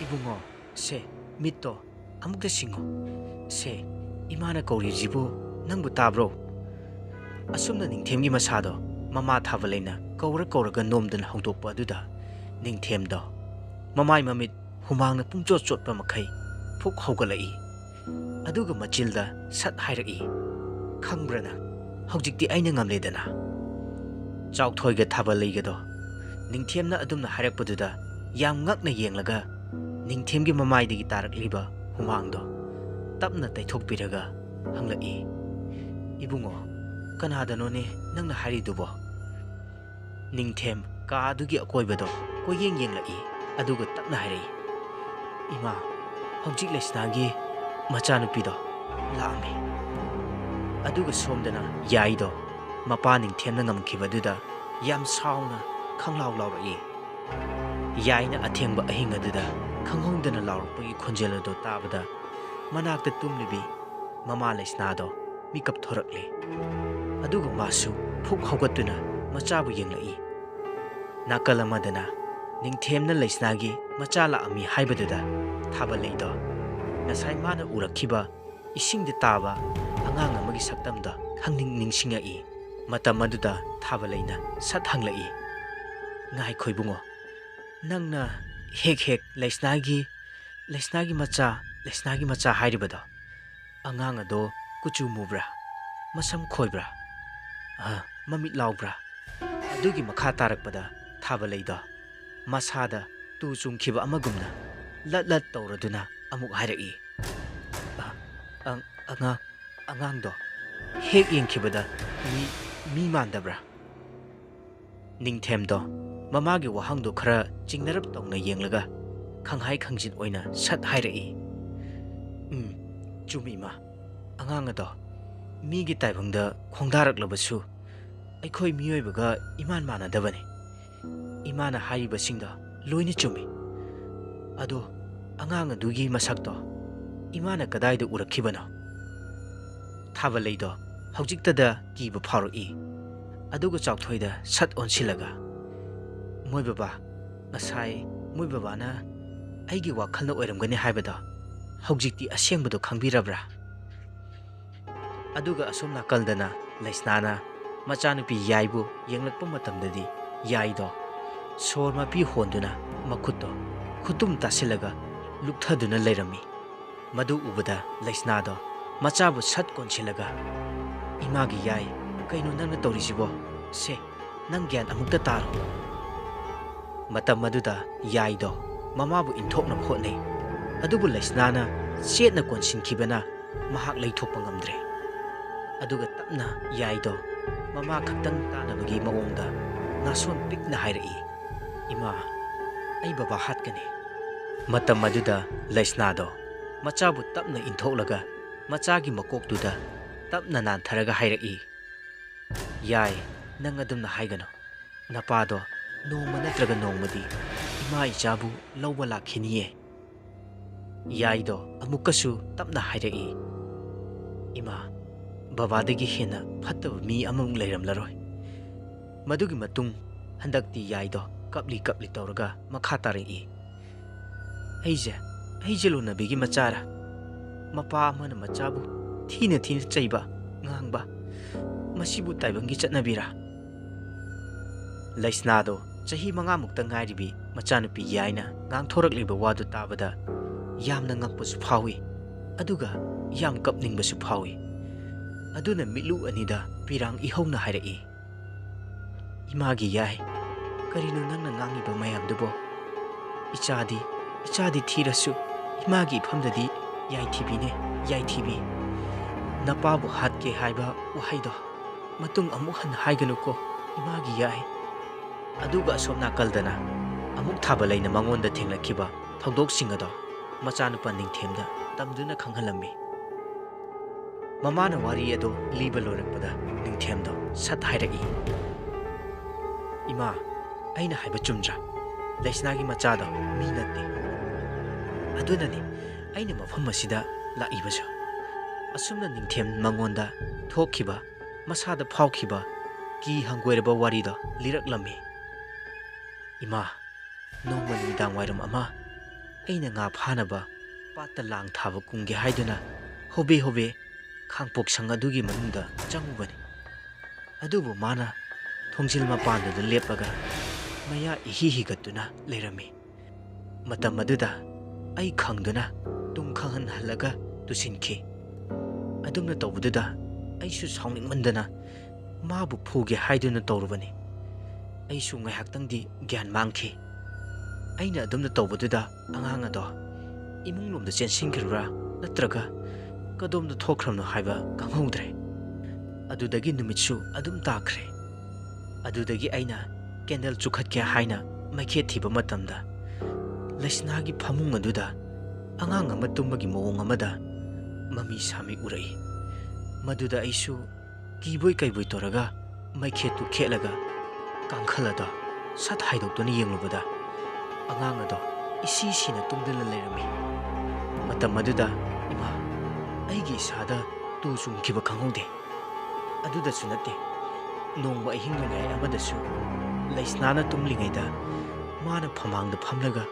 ꯏꯕꯨꯡꯉꯣ, ꯁꯦ, ꯃꯤꯠꯇꯣ ꯑꯃꯨꯛꯇ ꯁꯤꯡꯉꯣ꯫ ꯁꯦ, ꯏꯃꯥꯅ ꯀꯧꯔꯤꯁꯤꯕꯨ ꯅꯪꯕꯨ ꯇꯥꯕ꯭ꯔꯣ?" ꯑꯁꯨꯝꯅ ꯅꯤꯡꯊꯦꯝꯒꯤ ꯃꯁꯥꯗꯣ ꯃꯃꯥ ꯊꯥꯕꯜꯂꯩꯅ ꯀꯧꯔ ꯀꯧꯔꯒ ꯅꯣꯝꯗꯨꯅ ꯍꯧꯗꯣꯛꯄ ꯑꯗꯨꯗ ꯅꯤꯡꯊꯦꯝꯗꯣ ꯃꯃꯥꯏ ꯃꯃꯤꯠ ꯍꯨꯃꯥꯡꯅ ꯄꯨꯡꯆꯣꯠ ꯆꯣꯠꯄ ꯃꯈꯩ ꯐꯨꯛ ꯍꯧꯒꯠꯂꯛꯏ꯫ ꯑꯗꯨꯒ ꯃꯆꯤꯜꯗ ꯁꯠ ꯍꯥꯏꯔꯛꯏ, "ꯈꯪꯕ꯭ꯔꯥ ꯅꯪ? ꯍꯧꯖꯤꯛꯇꯤ ꯑꯩꯅ ꯉꯝꯂꯦꯗꯅ꯫" ꯆꯥꯎꯊꯣꯏꯒ ꯊꯥꯕꯜꯂꯩꯒꯗꯣ ꯅꯤꯡꯊꯦꯝꯅ ꯑꯗꯨꯝꯅ ꯍꯥꯏꯔꯛꯄꯗꯨꯗ ꯌꯥꯝ ꯉꯛꯅ ꯌꯦꯡꯂꯒ ꯅꯤꯡꯊꯦꯝꯒꯤ ꯃꯃꯥꯏꯗꯒꯤ ꯇꯥꯔꯛꯂꯤꯕ ꯍꯨꯃꯥꯡꯗꯣ ꯇꯞꯅ ꯇꯩꯊꯣꯛꯄꯤꯔꯒ ꯍꯪꯂꯛꯏ, "ꯏꯕꯨꯡꯉꯣ, ꯀꯅꯥꯗꯅꯣꯅꯦ ꯅꯪꯅ ꯍꯥꯏꯔꯤꯗꯨꯕꯣ?" ꯅꯤꯡꯊꯦꯝ ꯀꯥ ꯑꯗꯨꯒꯤ ꯑꯀꯣꯏꯕꯗꯣ ꯀꯣꯏꯌꯦꯡ ꯌꯦꯡꯂꯛꯏ, ꯑꯗꯨꯒ ꯇꯞꯅ ꯍꯥꯏꯔꯛꯏ, "ꯏꯃꯥ, ꯍꯧꯖꯤꯛ ꯂꯩꯁꯅꯥꯒꯤ ꯃꯆꯥꯅꯨꯄꯤꯗꯣ ꯂꯥꯛꯑꯝꯃꯤ꯫" ꯑꯗꯨꯒ ꯁꯣꯝꯗꯅ ꯌꯥꯏꯗꯣ ꯃꯄꯥ ꯅꯤꯡꯊꯦꯝꯅ ꯉꯝꯈꯤꯕꯗꯨꯗ ꯌꯥꯝ ꯁꯥꯎꯅ ꯈꯪꯂꯥꯎ ꯂꯥꯎꯔꯛꯏ꯫ ꯌꯥꯏꯅ ꯑꯊꯦꯡꯕ ꯑꯍꯤꯡ ꯑꯗꯨꯗ ꯈꯪꯍꯧꯗꯅ ꯂꯥꯎꯔꯛꯄꯒꯤ ꯈꯣꯟꯖꯦꯜ ꯑꯗꯨ ꯇꯥꯕꯗ ꯃꯅꯥꯛꯇ ꯇꯨꯝꯂꯤꯕꯤ ꯃꯃꯥ ꯂꯩꯁꯅꯥꯗꯣ ꯃꯤꯀꯞ ꯊꯣꯔꯛꯂꯦ꯫ ꯑꯗꯨꯒ ꯃꯥꯁꯨ ꯐꯨꯛ ꯍꯧꯒꯠꯇꯨꯅ ꯃꯆꯥꯕꯨ ꯌꯦꯡꯂꯛꯏ꯫ ꯅꯥꯀꯜ ꯑꯃꯗꯅ ꯅꯤꯡꯊꯦꯝꯅ ꯂꯩꯁꯅꯥꯒꯤ ꯃꯆꯥ ꯂꯥꯛꯑꯝꯃꯤ ꯍꯥꯏꯕꯗꯨꯗ ꯊꯥꯕꯂꯩꯗꯣ ꯉꯁꯥꯏ ꯃꯥꯅ ꯎꯔꯛꯈꯤꯕ ꯏꯁꯤꯡꯗ ꯇꯥꯕ ꯑꯉꯥꯡ ꯑꯃꯒꯤ ꯁꯛꯇꯝꯗꯣ ꯈꯪꯅꯤꯡ ꯅꯤꯡꯁꯤꯡꯉꯛꯏ꯫ ꯃꯇꯝ ꯑꯗꯨꯗ ꯊꯥꯕꯂꯩꯅ ꯁꯠ ꯍꯪꯂꯛꯏ, "ꯉꯥꯏꯈꯣ ꯏꯕꯨꯡꯉꯣ, ꯅꯪꯅ ꯍꯦꯛ ꯍꯦꯛ ꯂꯩꯁꯅꯥꯒꯤ, ꯂꯩꯁꯅꯥꯒꯤ ꯃꯆꯥ, ꯂꯩꯁꯅꯥꯒꯤ ꯃꯆꯥ ꯍꯥꯏꯔꯤꯕꯗꯣ, ꯑꯉꯥꯡ ꯑꯗꯣ ꯀꯨꯆꯨ ꯃꯨꯕ꯭ꯔꯥ? ꯃꯁꯝ ꯈꯣꯏꯕ꯭ꯔꯥ? ꯑ, ꯃꯃꯤꯠ ꯂꯥꯎꯕ꯭ꯔꯥ?" ꯑꯗꯨꯒꯤ ꯃꯈꯥ ꯇꯥꯔꯛꯄꯗ ꯊꯥꯕꯂꯩꯗꯣ ꯃꯁꯥꯗ ꯇꯨ ꯆꯨꯡꯈꯤꯕ ꯑꯃꯒꯨꯝꯅ ꯂꯠ ꯂꯠ ꯇꯧꯔꯗꯨꯅ ꯑꯃꯨꯛ ꯍꯥꯏꯔꯛꯏ, "ꯑ-, ꯑ-, ꯑꯉꯥꯡ, ꯑꯉꯥꯡꯗꯣ ꯍꯦꯛ ꯌꯦꯡꯈꯤꯕꯗ ꯃꯤ, ꯃꯤ ꯃꯥꯟꯗꯕ꯭ꯔꯥ?" ꯅꯤꯡꯊꯦꯝꯗꯣ ꯃꯃꯥꯒꯤ ꯋꯥꯍꯪꯗꯣ ꯈꯔ ꯆꯤꯡꯅꯔꯞ ꯇꯧꯅ ꯌꯦꯡꯂꯒ ꯈꯪꯍꯥꯏ ꯈꯪꯖꯤꯟ ꯑꯣꯏꯅ ꯁꯠ ꯍꯥꯏꯔꯛꯏ, "ꯎꯝ, ꯆꯨꯝꯃꯤ ꯏꯃꯥ, ꯑꯉꯥꯡ ꯑꯗꯣ ꯃꯤꯒꯤ ꯇꯥꯏꯕꯪꯗ ꯈꯣꯡꯗꯥꯔꯛꯂꯕꯁꯨ ꯑꯩꯈꯣꯏ ꯃꯤꯑꯣꯏꯕꯒ ꯏꯃꯥꯟ ꯃꯥꯟꯅꯗꯕꯅꯤ꯫ ꯏꯃꯥꯅ ꯍꯥꯏꯔꯤꯕꯁꯤꯡꯗꯣ ꯂꯣꯏꯅ ꯆꯨꯝꯃꯤ꯫ ꯑꯗꯣ ꯑꯉꯥꯡ ꯑꯗꯨꯒꯤ ꯃꯁꯛꯇꯣ ꯏꯃꯥꯅ ꯀꯗꯥꯏꯗ ꯎꯔꯛꯈꯤꯕꯅꯣ?" ꯊꯥꯕꯂꯩꯗꯣ ꯍꯧꯖꯤꯛꯇꯗ ꯀꯤꯕ ꯐꯥꯎꯔꯛꯏ꯫ ꯑꯗꯨꯒ ꯆꯥꯎꯊꯣꯏꯗ ꯁꯠ ꯑꯣꯟꯁꯤꯜꯂꯒ, "ꯃꯣꯏ ꯕꯕꯥ, ꯉꯁꯥꯏ ꯃꯣꯏ ꯕꯕꯥꯅ ꯑꯩꯒꯤ ꯋꯥꯈꯜꯅ ꯑꯣꯏꯔꯝꯒꯅꯤ ꯍꯥꯏꯕꯗꯣ ꯍꯧꯖꯤꯛꯇꯤ ꯑꯁꯦꯡꯕꯗꯣ ꯈꯪꯕꯤꯔꯕ꯭ꯔꯥ?" ꯑꯗꯨꯒ ꯑꯁꯣꯝ ꯅꯥꯀꯜꯗꯅ ꯂꯩꯁꯅꯥꯅ ꯃꯆꯥꯅꯨꯄꯤ ꯌꯥꯏꯕꯨ ꯌꯦꯡꯂꯛꯄ ꯃꯇꯝꯗꯗꯤ ꯌꯥꯏꯗꯣ ꯁꯣꯔ ꯃꯄꯤ ꯍꯣꯟꯗꯨꯅ ꯃꯈꯨꯠꯇꯣ ꯈꯨꯇꯨꯝ ꯇꯥꯁꯤꯜꯂꯒ ꯂꯨꯞꯊꯗꯨꯅ ꯂꯩꯔꯝꯃꯤ꯫ ꯃꯗꯨ ꯎꯕꯗ ꯂꯩꯁꯅꯥꯗꯣ ꯃꯆꯥꯕꯨ ꯁꯠ ꯀꯣꯟꯁꯤꯜꯂꯒ, "ꯏꯃꯥꯒꯤ ꯌꯥꯏ, ꯀꯩꯅꯣ ꯅꯪꯅ ꯇꯧꯔꯤꯁꯤꯕꯣ? ꯁꯦ, ꯅꯪ ꯒ꯭ꯌꯥꯟ ꯑꯃꯨꯛꯇ ꯇꯥꯔꯣ꯫" ꯃꯇꯝ ꯑꯗꯨꯗ ꯌꯥꯏꯗꯣ ꯃꯃꯥꯕꯨ ꯏꯟꯊꯣꯛꯅꯕ ꯍꯣꯠꯅꯩ꯫ ꯑꯗꯨꯕꯨ ꯂꯩꯁꯅꯥꯅ ꯆꯦꯠꯅ ꯀꯣꯟꯁꯤꯟꯈꯤꯕꯅ ꯃꯍꯥꯛ ꯂꯩꯊꯣꯛꯄ ꯉꯝꯗ꯭ꯔꯦ꯫ ꯑꯗꯨꯒ ꯇꯞꯅ ꯌꯥꯏꯗꯣ ꯃꯃꯥ ꯈꯛꯇꯪ ꯇꯥꯅꯕꯒꯤ ꯃꯑꯣꯡꯗ ꯅꯥꯁꯣꯟ ꯄꯤꯛꯅ ꯍꯥꯏꯔꯛꯏ, "ꯏꯃꯥ, ꯑꯩ ꯕꯕꯥ ꯍꯥꯠꯀꯅꯤ"꯫ ꯃꯇꯝ ꯑꯗꯨꯗ ꯂꯩꯁꯅꯥꯗꯣ ꯃꯆꯥꯕꯨ ꯇꯞꯅ ꯏꯟꯊꯣꯛꯂꯒ ꯃꯆꯥꯒꯤ ꯃꯀꯣꯛꯇꯨꯗ ꯇꯞꯅ ꯅꯥꯟꯊꯔꯒ ꯍꯥꯏꯔꯛꯏ, "ꯌꯥꯏ, ꯅꯪ ꯑꯗꯨꯝꯅ ꯍꯥꯏꯒꯅꯨ꯫ ꯅꯄꯥꯗꯣ ꯅꯣꯡꯃ ꯅꯠꯇ꯭ꯔꯒ ꯅꯣꯡꯃꯗꯤ ꯏꯃꯥ ꯏꯆꯥꯕꯨ ꯂꯧꯕ ꯂꯥꯛꯈꯤꯅꯤꯌꯦ"꯫ ꯌꯥꯏꯗꯣ ꯑꯃꯨꯛꯀꯁꯨ ꯇꯞꯅ ꯍꯥꯏꯔꯛꯏ, "ꯏꯃꯥ, ꯕꯕꯥꯗꯒꯤ ꯍꯦꯟꯅ ꯐꯠꯇꯕ ꯃꯤ ꯑꯃꯃꯨꯛ ꯂꯩꯔꯝꯂꯔꯣꯏ"꯫ ꯃꯗꯨꯒꯤ ꯃꯇꯨꯡ ꯍꯟꯗꯛꯇꯤ ꯌꯥꯏꯗꯣ ꯀꯞꯂꯤ ꯀꯞꯂꯤ ꯇꯧꯔꯒ ꯃꯈꯥ ꯇꯥꯔꯛꯏ, "ꯑꯩꯁꯦ, ꯑꯩꯁꯦ ꯂꯣꯟꯅꯕꯤꯒꯤ ꯃꯆꯥꯔꯥ? ꯃꯄꯥ ꯑꯃꯅ ꯃꯆꯥꯕꯨ ꯊꯤꯅ ꯊꯤꯅ ꯆꯩꯕ, ꯉꯥꯡꯕ, ꯃꯁꯤꯕꯨ ꯇꯥꯏꯕꯪꯒꯤ ꯆꯠꯅꯕꯤꯔꯥ?" ꯂꯩꯁꯅꯥꯗꯣ ꯆꯍꯤ ꯃꯉꯥꯃꯨꯛꯇ ꯉꯥꯏꯔꯤꯕꯤ ꯃꯆꯥꯅꯨꯄꯤ ꯌꯥꯏꯅ ꯉꯥꯡꯊꯣꯔꯛꯂꯤꯕ ꯋꯥꯗꯨ ꯇꯥꯕꯗ ꯌꯥꯝꯅ ꯉꯛꯄꯁꯨ ꯐꯥꯎꯏ, ꯑꯗꯨꯒ ꯌꯥꯝ ꯀꯞꯅꯤꯡꯕꯁꯨ ꯐꯥꯎꯏ꯫ ꯑꯗꯨꯅ ꯃꯤꯠꯂꯨ ꯑꯅꯤꯗ ꯄꯤꯔꯥꯡ ꯏꯍꯧꯅ ꯍꯥꯏꯔꯛꯏ, "ꯏꯃꯥꯒꯤ ꯌꯥꯏ, ꯀꯔꯤꯅꯣ ꯅꯪꯅ ꯉꯥꯡꯉꯤꯕ ꯃꯌꯥꯝꯗꯨꯕꯣ? ꯏꯆꯥꯗꯤ, ꯏꯆꯥꯗꯤ ꯊꯤꯔꯁꯨ ꯏꯃꯥꯒꯤ ꯏꯐꯝꯗꯗꯤ ꯌꯥꯏꯊꯤꯕꯤꯅꯦ, ꯌꯥꯏꯊꯤꯕꯤ꯫ ꯅꯄꯥꯕꯨ ꯍꯥꯠꯀꯦ ꯍꯥꯏꯕ ꯋꯥꯍꯩꯗꯣ ꯃꯇꯨꯡ ꯑꯃꯨꯛ ꯍꯟꯅ ꯍꯥꯏꯒꯅꯨꯀꯣ, ꯏꯃꯥꯒꯤ ꯌꯥꯏ"꯫ ꯑꯗꯨꯒ ꯑꯁꯣꯝ ꯅꯥꯀꯜꯗꯅ ꯑꯃꯨꯛ ꯊꯥꯕ ꯂꯩꯅ ꯃꯉꯣꯟꯗ ꯊꯦꯡꯂꯛꯈꯤꯕ ꯊꯧꯗꯣꯛꯁꯤꯡ ꯑꯗꯣ ꯃꯆꯥꯅꯨꯄꯥ ꯅꯤꯡꯊꯦꯝꯗ ꯇꯝꯗꯨꯅ ꯈꯪꯍꯜꯂꯝꯃꯤ꯫ ꯃꯃꯥꯅ ꯋꯥꯔꯤ ꯑꯗꯨ ꯂꯤꯕ ꯂꯣꯏꯔꯛꯄꯗ ꯅꯤꯡꯊꯦꯝꯗꯣ ꯁꯠ ꯍꯥꯏꯔꯛꯏ, "ꯏꯃꯥ, ꯑꯩꯅ ꯍꯥꯏꯕ ꯆꯨꯝꯗ꯭ꯔꯥ? ꯂꯩꯁꯅꯥꯒꯤ ꯃꯆꯥꯗꯣ ꯃꯤ ꯅꯠꯇꯦ꯫ ꯑꯗꯨꯅꯅꯤ ꯑꯩꯅ ꯃꯐꯝ ꯑꯁꯤꯗ ꯂꯥꯛꯏꯕꯁꯨ"꯫ ꯑꯁꯨꯝꯅ ꯅꯤꯡꯊꯦꯝ ꯃꯉꯣꯟꯗ ꯊꯣꯛꯈꯤꯕ, ꯃꯁꯥꯗ ꯐꯥꯎꯈꯤꯕ ꯀꯤ ꯍꯪꯒꯣꯏꯔꯕ ꯋꯥꯔꯤꯗꯣ ꯂꯤꯔꯛꯂꯝꯃꯤ꯫ "ꯏꯃꯥ, ꯅꯣꯡꯃ ꯅꯨꯃꯤꯗꯥꯡ ꯋꯥꯏꯔꯝ ꯑꯃ ꯑꯩꯅ ꯉꯥ ꯐꯥꯅꯕ ꯄꯥꯠꯇ ꯂꯥꯡ ꯊꯥꯕ ꯀꯨꯝꯒꯦ ꯍꯥꯏꯗꯨꯅ ꯍꯣꯕꯦ ꯍꯣꯕꯦ ꯈꯥꯡꯄꯣꯛꯁꯪ ꯑꯗꯨꯒꯤ ꯃꯅꯨꯡꯗ ꯆꯪꯉꯨꯕꯅꯤ꯫ ꯑꯗꯨꯕꯨ ꯃꯥꯅ ꯊꯣꯡꯖꯤꯜ ꯃꯄꯥꯟꯗꯨꯗ ꯂꯦꯞꯂꯒ ꯃꯌꯥ ꯏꯍꯤ ꯍꯤꯒꯠꯇꯨꯅ ꯂꯩꯔꯝꯃꯤ꯫ ꯃꯇꯝ ꯑꯗꯨꯗ ꯑꯩ ꯈꯪꯗꯨꯅ ꯇꯨꯡ ꯈꯪꯍꯟꯍꯜꯂꯒ ꯇꯨꯁꯤꯟꯈꯤ꯫ ꯑꯗꯨꯝꯅ ꯇꯧꯕꯗꯨꯗ ꯑꯩꯁꯨ ꯁꯥꯎꯅꯤꯡꯃꯟꯗꯅ ꯃꯥꯕꯨ ꯐꯨꯒꯦ ꯍꯥꯏꯗꯨꯅ ꯇꯧꯔꯨꯕꯅꯤ꯫ ꯑꯩꯁꯨ ꯉꯥꯏꯍꯥꯛꯇꯪꯗꯤ ꯒ꯭ꯌꯥꯟ ꯃꯥꯡꯈꯤ꯫ ꯑꯩꯅ ꯑꯗꯨꯝꯅ ꯇꯧꯕꯗꯨꯗ ꯑꯉꯥꯡ ꯑꯗꯣ ꯏꯃꯨꯡꯂꯣꯝꯗ ꯆꯦꯟꯁꯤꯟꯈꯤꯕ꯭ꯔꯥ ꯅꯠꯇ꯭ꯔꯒ ꯀꯗꯣꯝꯗ ꯊꯣꯛꯈ꯭ꯔꯕꯅꯣ ꯍꯥꯏꯕ ꯈꯪꯍꯧꯗ꯭ꯔꯦ꯫ ꯑꯗꯨꯗꯒꯤ ꯅꯨꯃꯤꯠꯁꯨ ꯑꯗꯨꯝ ꯇꯥꯈ꯭ꯔꯦ꯫ ꯑꯗꯨꯗꯒꯤ ꯑꯩꯅ ꯀꯦꯟꯗꯜ ꯆꯨꯈꯠꯀꯦ ꯍꯥꯏꯅ ꯃꯩꯈꯦꯠ ꯊꯤꯕ ꯃꯇꯝꯗ, ꯂꯩꯁꯅꯥꯒꯤ ꯐꯃꯨꯡ ꯑꯗꯨꯗ ꯑꯉꯥꯡ ꯑꯃ ꯇꯨꯝꯕꯒꯤ ꯃꯑꯣꯡ ꯑꯃꯗ ꯃꯃꯤ ꯁꯥꯃꯤ ꯎꯔꯛꯏ꯫ ꯃꯗꯨꯗ ꯑꯩꯁꯨ ꯀꯤꯕꯣꯏ ꯀꯩꯕꯣꯏ ꯇꯧꯔꯒ ꯃꯩꯈꯦꯠꯇꯨ ꯈꯦꯠꯂꯒ ꯀꯥꯡꯈꯜ ꯑꯗꯣ ꯁꯠ ꯍꯥꯏꯗꯣꯛꯇꯨꯅ ꯌꯦꯡꯂꯨꯕꯗ, ꯑꯉꯥꯡ ꯑꯗꯣ ꯏꯁꯤ ꯁꯤꯅ ꯇꯨꯝꯗꯨꯅ ꯂꯩꯔꯝꯃꯤ꯫ ꯃꯇꯝ ꯑꯗꯨꯗ ꯏꯃꯥ, ꯑꯩꯒꯤ ꯏꯁꯥꯗ ꯇꯨ ꯆꯨꯡꯈꯤꯕ ꯈꯪꯍꯧꯗꯦ꯫ ꯑꯗꯨꯗꯁꯨ ꯅꯠꯇꯦ, ꯅꯣꯡꯃ ꯑꯍꯤꯡ ꯅꯣꯡꯌꯥꯏ ꯑꯃꯗꯁꯨ ꯂꯩꯁꯅꯥꯅ ꯇꯨꯝꯂꯤꯉꯩꯗ ꯃꯥꯅ ꯐꯃꯥꯡꯗ ꯐꯝꯂꯒ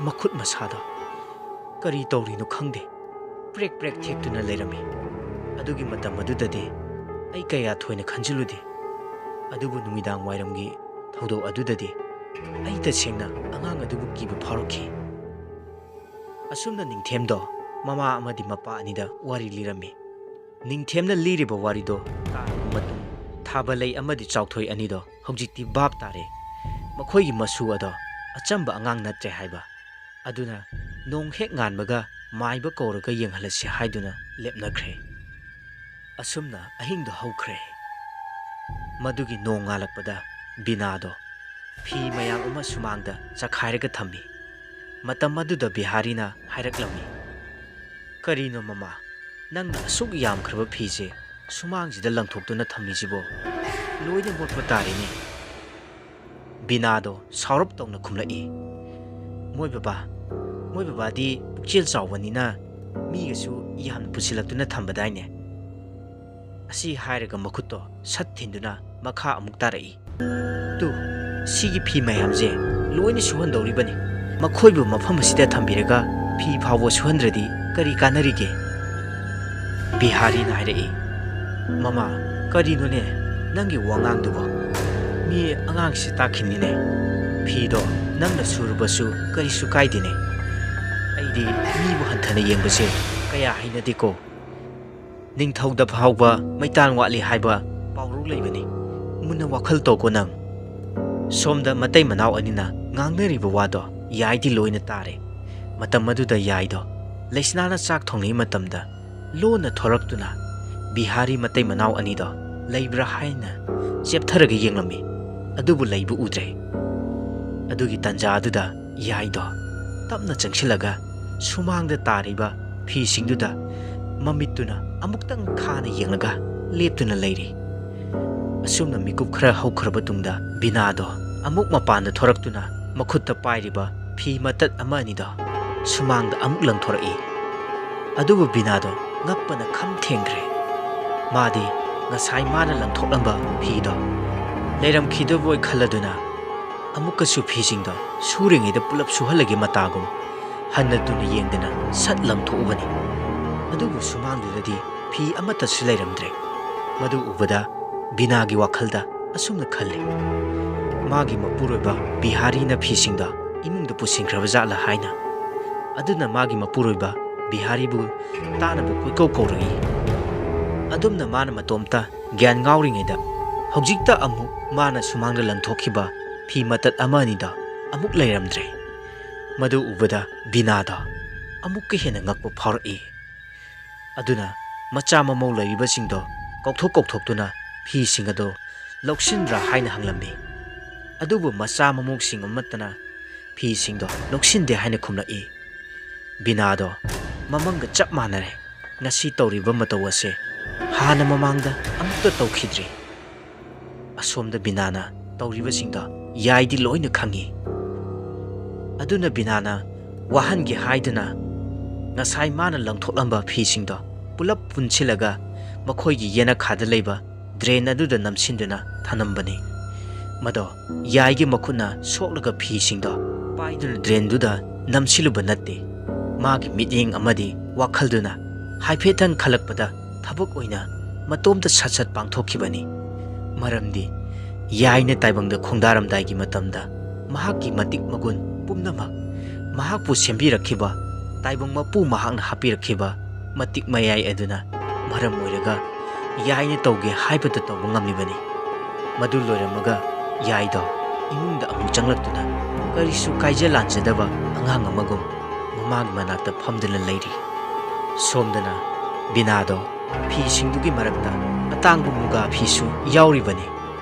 ꯃꯈꯨꯠ ꯃꯁꯥꯗꯣ ꯀꯔꯤ ꯇꯧꯔꯤꯅꯣ ꯈꯪꯗꯦ, ꯄ꯭ꯔꯦꯛ ꯄ꯭ꯔꯦꯛ ꯊꯦꯛꯇꯨꯅ ꯂꯩꯔꯝꯃꯤ꯫ ꯑꯗꯨꯒꯤ ꯃꯇꯝ ꯑꯗꯨꯗꯗꯤ ꯑꯩ ꯀꯌꯥ ꯊꯣꯏꯅ ꯈꯟꯖꯤꯜꯂꯨꯗꯦ꯫ ꯑꯗꯨꯕꯨ ꯅꯨꯃꯤꯗꯥꯡ ꯋꯥꯏꯔꯝꯒꯤ ꯊꯧꯗꯣꯛ ꯑꯗꯨꯗꯗꯤ ꯑꯩ ꯇꯁꯦꯡꯅ ꯑꯉꯥꯡ ꯑꯗꯨꯕꯨ ꯀꯤꯕ ꯐꯥꯎꯔꯛꯈꯤ꯫ ꯑꯁꯨꯝꯅ ꯅꯤꯡꯊꯦꯝꯗꯣ ꯃꯃꯥ ꯑꯃꯗꯤ ꯃꯄꯥ ꯑꯅꯤꯗ ꯋꯥꯔꯤ ꯂꯤꯔꯝꯃꯤ꯫ ꯅꯤꯡꯊꯦꯝꯅ ꯂꯤꯔꯤꯕ ꯋꯥꯔꯤꯗꯣ ꯇꯥꯔꯕ ꯃꯇꯨꯡ, ꯊꯥꯕꯂꯩ ꯑꯃꯗꯤ ꯆꯥꯎꯊꯣꯏ ꯑꯅꯤꯗꯣ ꯍꯧꯖꯤꯛꯇꯤ ꯚꯥꯞ ꯇꯥꯔꯦ꯫ ꯃꯈꯣꯏꯒꯤ ꯃꯁꯨ ꯑꯗꯣ ꯑꯆꯝꯕ ꯑꯉꯥꯡ ꯅꯠꯇ꯭ꯔꯦ ꯍꯥꯏꯕ꯫ ꯑꯗꯨꯅ ꯅꯣꯡ ꯍꯦꯛ ꯉꯥꯟꯕꯒ ꯃꯥꯏꯕ ꯀꯧꯔꯒ ꯌꯦꯡꯍꯜꯂꯁꯤ ꯍꯥꯏꯗꯨꯅ ꯂꯦꯞꯅꯈ꯭ꯔꯦ꯫ ꯑꯁꯨꯝꯅ ꯑꯍꯤꯡꯗꯣ ꯍꯧꯈ꯭ꯔꯦ꯫ ꯃꯗꯨꯒꯤ ꯅꯣꯡ ꯉꯥꯜꯂꯛꯄꯗ ꯕꯤꯅꯥꯗꯣ ꯐꯤ ꯃꯌꯥꯝ ꯑꯃ ꯁꯨꯃꯥꯡꯗ ꯆꯈꯥꯏꯔꯒ ꯊꯝꯃꯤ꯫ ꯃꯇꯝ ꯑꯗꯨꯗ ꯕꯤꯍꯥꯔꯤꯅ ꯍꯥꯏꯔꯛꯂꯝꯃꯤ, "ꯀꯔꯤꯅꯣ ꯃꯃꯥ, ꯅꯪꯅ ꯑꯁꯨꯛ ꯌꯥꯝꯈ꯭ꯔꯕ ꯐꯤꯁꯦ ꯁꯨꯃꯥꯡꯁꯤꯗ ꯂꯪꯊꯣꯛꯇꯨꯅ ꯊꯝꯃꯤꯁꯤꯕꯣ? ꯂꯣꯏꯅ ꯃꯣꯠꯄ ꯇꯥꯔꯦꯅꯦ?" ꯕꯤꯅꯥꯗꯣ ꯁꯥꯎꯔꯞ ꯇꯧꯅ ꯈꯨꯝꯂꯛꯏ, "ꯃꯣꯏ ꯕꯕꯥ, ꯃꯣꯏ ꯕꯕꯥꯗꯤ ꯄꯨꯛꯆꯦꯜ ꯆꯥꯎꯕꯅꯤꯅ ꯃꯤꯒꯁꯨ ꯌꯥꯝꯅ ꯄꯨꯁꯤꯜꯂꯛꯇꯨꯅ ꯊꯝꯕꯗꯥꯏꯅꯦ?" ꯑꯁꯤ ꯍꯥꯏꯔꯒ ꯃꯈꯨꯠꯇꯣ ꯁꯠ ꯊꯤꯟꯗꯨꯅ ꯃꯈꯥ ꯑꯃꯨꯛ ꯇꯥꯔꯛꯏ꯫ "ꯇꯨ, ꯁꯤꯒꯤ ꯐꯤ ꯃꯌꯥꯝꯁꯦ ꯂꯣꯏꯅ ꯁꯨꯍꯟꯗꯧꯔꯤꯕꯅꯤ꯫ ꯃꯈꯣꯏꯕꯨ ꯃꯐꯝ ꯑꯁꯤꯗ ꯊꯝꯕꯤꯔꯒ ꯐꯤ ꯐꯥꯎꯕ ꯁꯨꯍꯟꯗ꯭ꯔꯗꯤ ꯀꯔꯤ ꯀꯥꯟꯅꯔꯤꯒꯦ?" ꯕꯤꯍꯥꯔꯤꯅ ꯍꯥꯏꯔꯛꯏ, "ꯃꯃꯥ, ꯀꯔꯤꯅꯣꯅꯦ ꯅꯪꯒꯤ ꯋꯥꯉꯥꯡꯗꯨꯕꯣ? ꯃꯤ ꯑꯉꯥꯡꯁꯤ ꯇꯥꯛꯈꯤꯅꯤꯅꯦ꯫ ꯐꯤꯗꯣ ꯅꯪꯅ ꯁꯨꯔꯕꯁꯨ ꯀꯔꯤꯁꯨ ꯀꯥꯏꯗꯦꯅꯦ꯫ ꯑꯩꯗꯤ ꯃꯤꯕꯨ ꯍꯟꯊꯅ ꯌꯦꯡꯕꯁꯦ ꯀꯌꯥ ꯍꯩꯅꯗꯦꯀꯣ꯫ ꯅꯤꯡꯊꯧꯗ ꯐꯥꯎꯕ ꯃꯩꯇꯥꯟ ꯋꯥꯠꯂꯤ ꯍꯥꯏꯕ ꯄꯥꯎꯔꯧ ꯂꯩꯕꯅꯤ꯫ ꯃꯨꯟꯅ ꯋꯥꯈꯜ ꯇꯧꯀꯣ ꯅꯪ꯫" ꯁꯣꯝꯗ ꯃꯇꯩ ꯃꯅꯥꯎ ꯑꯅꯤꯅ ꯉꯥꯡꯅꯔꯤꯕ ꯋꯥꯗꯣ ꯌꯥꯏꯗꯤ ꯂꯣꯏꯅ ꯇꯥꯔꯦ꯫ ꯃꯇꯝ ꯑꯗꯨꯗ ꯌꯥꯏꯗꯣ ꯂꯩꯁꯅꯥꯅ ꯆꯥꯛ ꯊꯣꯡꯂꯤꯉꯩ ꯃꯇꯝꯗ ꯂꯣꯟꯅ ꯊꯣꯔꯛꯇꯨꯅ ꯕꯤꯍꯥꯔꯤ ꯃꯇꯩ ꯃꯅꯥꯎ ꯑꯅꯤꯗꯣ ꯂꯩꯕ꯭ꯔꯥ ꯍꯥꯏꯅ ꯆꯦꯞꯊꯔꯒ ꯌꯦꯡꯂꯝꯃꯤ꯫ ꯑꯗꯨꯕꯨ ꯂꯩꯕ ꯎꯗ꯭ꯔꯦ꯫ ꯑꯗꯨꯒꯤ ꯇꯥꯟꯖꯥꯗꯨꯗ ꯌꯥꯏꯗꯣ ꯇꯞꯅ ꯆꯪꯁꯤꯜꯂꯒ ꯁꯨꯃꯥꯡꯗ ꯇꯥꯔꯤꯕ ꯐꯤꯁꯤꯡꯗꯨꯗ ꯃꯃꯤꯠꯇꯨꯅ ꯑꯃꯨꯛꯇꯪ ꯈꯥꯅ ꯌꯦꯡꯂꯒ ꯂꯦꯞꯇꯨꯅ ꯂꯩꯔꯤ꯫ ꯑꯁꯨꯝꯅ ꯃꯤꯀꯨꯞ ꯈꯔ ꯍꯧꯈ꯭ꯔꯕ ꯇꯨꯡꯗ ꯕꯤꯅꯥꯗꯣ ꯑꯃꯨꯛ ꯃꯄꯥꯟꯗ ꯊꯣꯔꯛꯇꯨꯅ ꯃꯈꯨꯠꯇ ꯄꯥꯏꯔꯤꯕ ꯐꯤ ꯃꯇꯠ ꯑꯃ ꯑꯅꯤꯗꯣ ꯁꯨꯃꯥꯡꯗ ꯑꯃꯨꯛ ꯂꯪꯊꯣꯔꯛꯏ꯫ ꯑꯗꯨꯕꯨ ꯕꯤꯅꯥꯗꯣ ꯉꯛꯄꯅ ꯈꯝ ꯊꯦꯡꯈ꯭ꯔꯦ꯫ ꯃꯥꯗꯤ ꯉꯁꯥꯏ ꯃꯥꯅ ꯂꯪꯊꯣꯛꯂꯝꯕ ꯐꯤꯗꯣ ꯂꯩꯔꯝꯈꯤꯗꯕꯣꯏ ꯈꯜꯂꯗꯨꯅ ꯑꯃꯨꯛꯀꯁꯨ ꯐꯤꯁꯤꯡꯗꯣ ꯁꯨꯔꯤꯉꯩꯗ ꯄꯨꯂꯞ ꯁꯨꯍꯜꯂꯒꯦ ꯃꯇꯥꯒꯨꯝ ꯍꯟꯅ ꯇꯨꯅ ꯌꯦꯡꯗꯅ ꯁꯠ ꯂꯪꯊꯣꯛꯎꯕꯅꯤ꯫ ꯑꯗꯨꯕꯨ ꯁꯨꯃꯥꯡꯗꯨꯗꯗꯤ ꯐꯤ ꯑꯃꯠꯇꯁꯨ ꯂꯩꯔꯝꯗ꯭ꯔꯦ꯫ ꯃꯗꯨ ꯎꯕꯗ ꯕꯤꯅꯥꯒꯤ ꯋꯥꯈꯜꯗ ꯑꯁꯨꯝꯅ ꯈꯜꯂꯤ, "ꯃꯥꯒꯤ ꯃꯄꯨꯔꯣꯏꯕ ꯕꯤꯍꯥꯔꯤꯅ ꯐꯤꯁꯤꯡꯗꯣ ꯏꯃꯨꯡꯗ ꯄꯨꯁꯤꯟꯈ꯭ꯔꯕ ꯖꯥꯠꯂ?" ꯍꯥꯏꯅ꯫ ꯑꯗꯨꯅ ꯃꯥꯒꯤ ꯃꯄꯨꯔꯣꯏꯕ ꯕꯤꯍꯥꯔꯤꯕꯨ ꯇꯥꯅꯕ ꯀꯣꯏꯀꯧ ꯀꯧꯔꯛꯏ꯫ ꯑꯗꯨꯝꯅ ꯃꯥꯅ ꯃꯇꯣꯝꯇ ꯒ꯭ꯌꯥꯟ ꯉꯥꯎꯔꯤꯉꯩꯗ ꯍꯧꯖꯤꯛꯇ ꯑꯃꯨꯛ ꯃꯥꯅ ꯁꯨꯃꯥꯡꯗ ꯂꯪꯊꯣꯛꯈꯤꯕ ꯐꯤ ꯃꯇꯠ ꯑꯃ ꯑꯅꯤꯗꯣ ꯑꯃꯨꯛ ꯂꯩꯔꯝꯗ꯭ꯔꯦ꯫ ꯃꯗꯨ ꯎꯕꯗ ꯕꯤꯅꯥꯗꯣ ꯑꯃꯨꯛꯀ ꯍꯦꯟꯅ ꯉꯛꯄ ꯐꯥꯎꯔꯛꯏ꯫ ꯑꯗꯨꯅ ꯃꯆꯥ ꯃꯃꯧ ꯂꯩꯔꯤꯕꯁꯤꯡꯗꯣ ꯀꯧꯊꯣꯛ ꯀꯧꯊꯣꯛꯇꯨꯅ ꯐꯤꯁꯤꯡ ꯑꯗꯨ ꯂꯧꯁꯤꯟꯕ꯭ꯔꯥ ꯍꯥꯏꯅ ꯍꯪꯂꯝꯃꯤ꯫ ꯑꯗꯨꯕꯨ ꯃꯆꯥ ꯃꯃꯧꯁꯤꯡ ꯑꯃꯠꯇꯅ ꯐꯤꯁꯤꯡꯗꯣ ꯂꯧꯁꯤꯟꯗꯦ ꯍꯥꯏꯅ ꯈꯨꯝꯂꯛꯏ꯫ ꯕꯤꯅꯥꯗꯣ ꯃꯃꯪꯒ ꯆꯞ ꯃꯥꯟꯅꯔꯦ꯫ ꯉꯁꯤ ꯇꯧꯔꯤꯕ ꯃꯇꯧ ꯑꯁꯦ ꯍꯥꯟꯅ ꯃꯃꯥꯡꯗ ꯑꯃꯨꯛꯇ ꯇꯧꯈꯤꯗ꯭ꯔꯤ꯫ ꯑꯁꯣꯝꯗ ꯕꯤꯅꯥꯅ ꯇꯧꯔꯤꯕꯁꯤꯡꯗꯣ ꯌꯥꯏꯗꯤ ꯂꯣꯏꯅ ꯈꯪꯉꯤ꯫ ꯑꯗꯨꯅ ꯕꯤꯅꯥꯅ ꯋꯥꯍꯟꯒꯦ ꯍꯥꯏꯗꯨꯅ ꯉꯁꯥꯏ ꯃꯥꯅ ꯂꯪꯊꯣꯛꯂꯝꯕ ꯐꯤꯁꯤꯡꯗꯣ ꯄꯨꯂꯞ ꯄꯨꯟꯁꯤꯜꯂꯒ ꯃꯈꯣꯏꯒꯤ ꯌꯦꯅꯈꯥꯗ ꯂꯩꯕ ꯗ꯭ꯔꯦꯟ ꯑꯗꯨꯗ ꯅꯝꯁꯤꯟꯗꯨꯅ ꯊꯅꯝꯕꯅꯤ꯫ ꯃꯗꯣ ꯌꯥꯏꯒꯤ ꯃꯈꯨꯠꯅ ꯁꯣꯛꯂꯒ ꯐꯤꯁꯤꯡꯗꯣ ꯄꯥꯏꯗꯨꯅ ꯗ꯭ꯔꯦꯟꯗꯨꯗ ꯅꯝꯁꯤꯜꯂꯨꯕ ꯅꯠꯇꯦ꯫ ꯃꯥꯒꯤ ꯃꯤꯠꯌꯦꯡ ꯑꯃꯗꯤ ꯋꯥꯈꯜꯗꯨꯅ ꯍꯥꯏꯐꯦꯠꯇꯪ ꯈꯜꯂꯛꯄꯗ ꯊꯕꯛ ꯑꯣꯏꯅ ꯃꯇꯣꯝꯇ ꯁꯠ ꯁꯠ ꯄꯥꯡꯊꯣꯛꯈꯤꯕꯅꯤ꯫ ꯃꯔꯝꯗꯤ ꯌꯥꯏꯅ ꯇꯥꯏꯕꯪꯗ ꯈꯣꯡꯗꯥꯔꯝꯗꯥꯏꯒꯤ ꯃꯇꯝꯗ ꯃꯍꯥꯛꯀꯤ ꯃꯇꯤꯛ ꯃꯒꯨꯟ ꯄꯨꯝꯅꯃꯛ, ꯃꯍꯥꯛꯄꯨ ꯁꯦꯝꯕꯤꯔꯛꯈꯤꯕ ꯇꯥꯏꯕꯪ ꯃꯄꯨ ꯃꯍꯥꯛꯅ ꯍꯥꯞꯄꯤꯔꯛꯈꯤꯕ ꯃꯇꯤꯛ ꯃꯌꯥꯏ ꯑꯗꯨꯅ ꯃꯔꯝ ꯑꯣꯏꯔꯒ ꯌꯥꯏꯅ ꯇꯧꯒꯦ ꯍꯥꯏꯕꯗ ꯇꯧꯕ ꯉꯝꯂꯤꯕꯅꯤ꯫ ꯃꯗꯨ ꯂꯣꯏꯔꯝꯃꯒ ꯌꯥꯏꯗꯣ ꯏꯃꯨꯡꯗ ꯑꯃꯨꯛ ꯆꯪꯂꯛꯇꯨꯅ ꯀꯔꯤꯁꯨ ꯀꯥꯏꯖ ꯂꯥꯟꯖꯗꯕ ꯑꯉꯥꯡ ꯑꯃꯒꯨꯝ ꯃꯃꯥꯒꯤ ꯃꯅꯥꯛꯇ ꯐꯝꯗꯨꯅ ꯂꯩꯔꯤ꯫ ꯁꯣꯝꯗꯅ ꯕꯤꯅꯥꯗꯣ ꯐꯤꯁꯤꯡꯗꯨꯒꯤ ꯃꯔꯛꯇ ꯑꯇꯥꯡꯕ ꯃꯨꯒꯥ ꯐꯤꯁꯨ ꯌꯥꯎꯔꯤꯕꯅꯤ꯫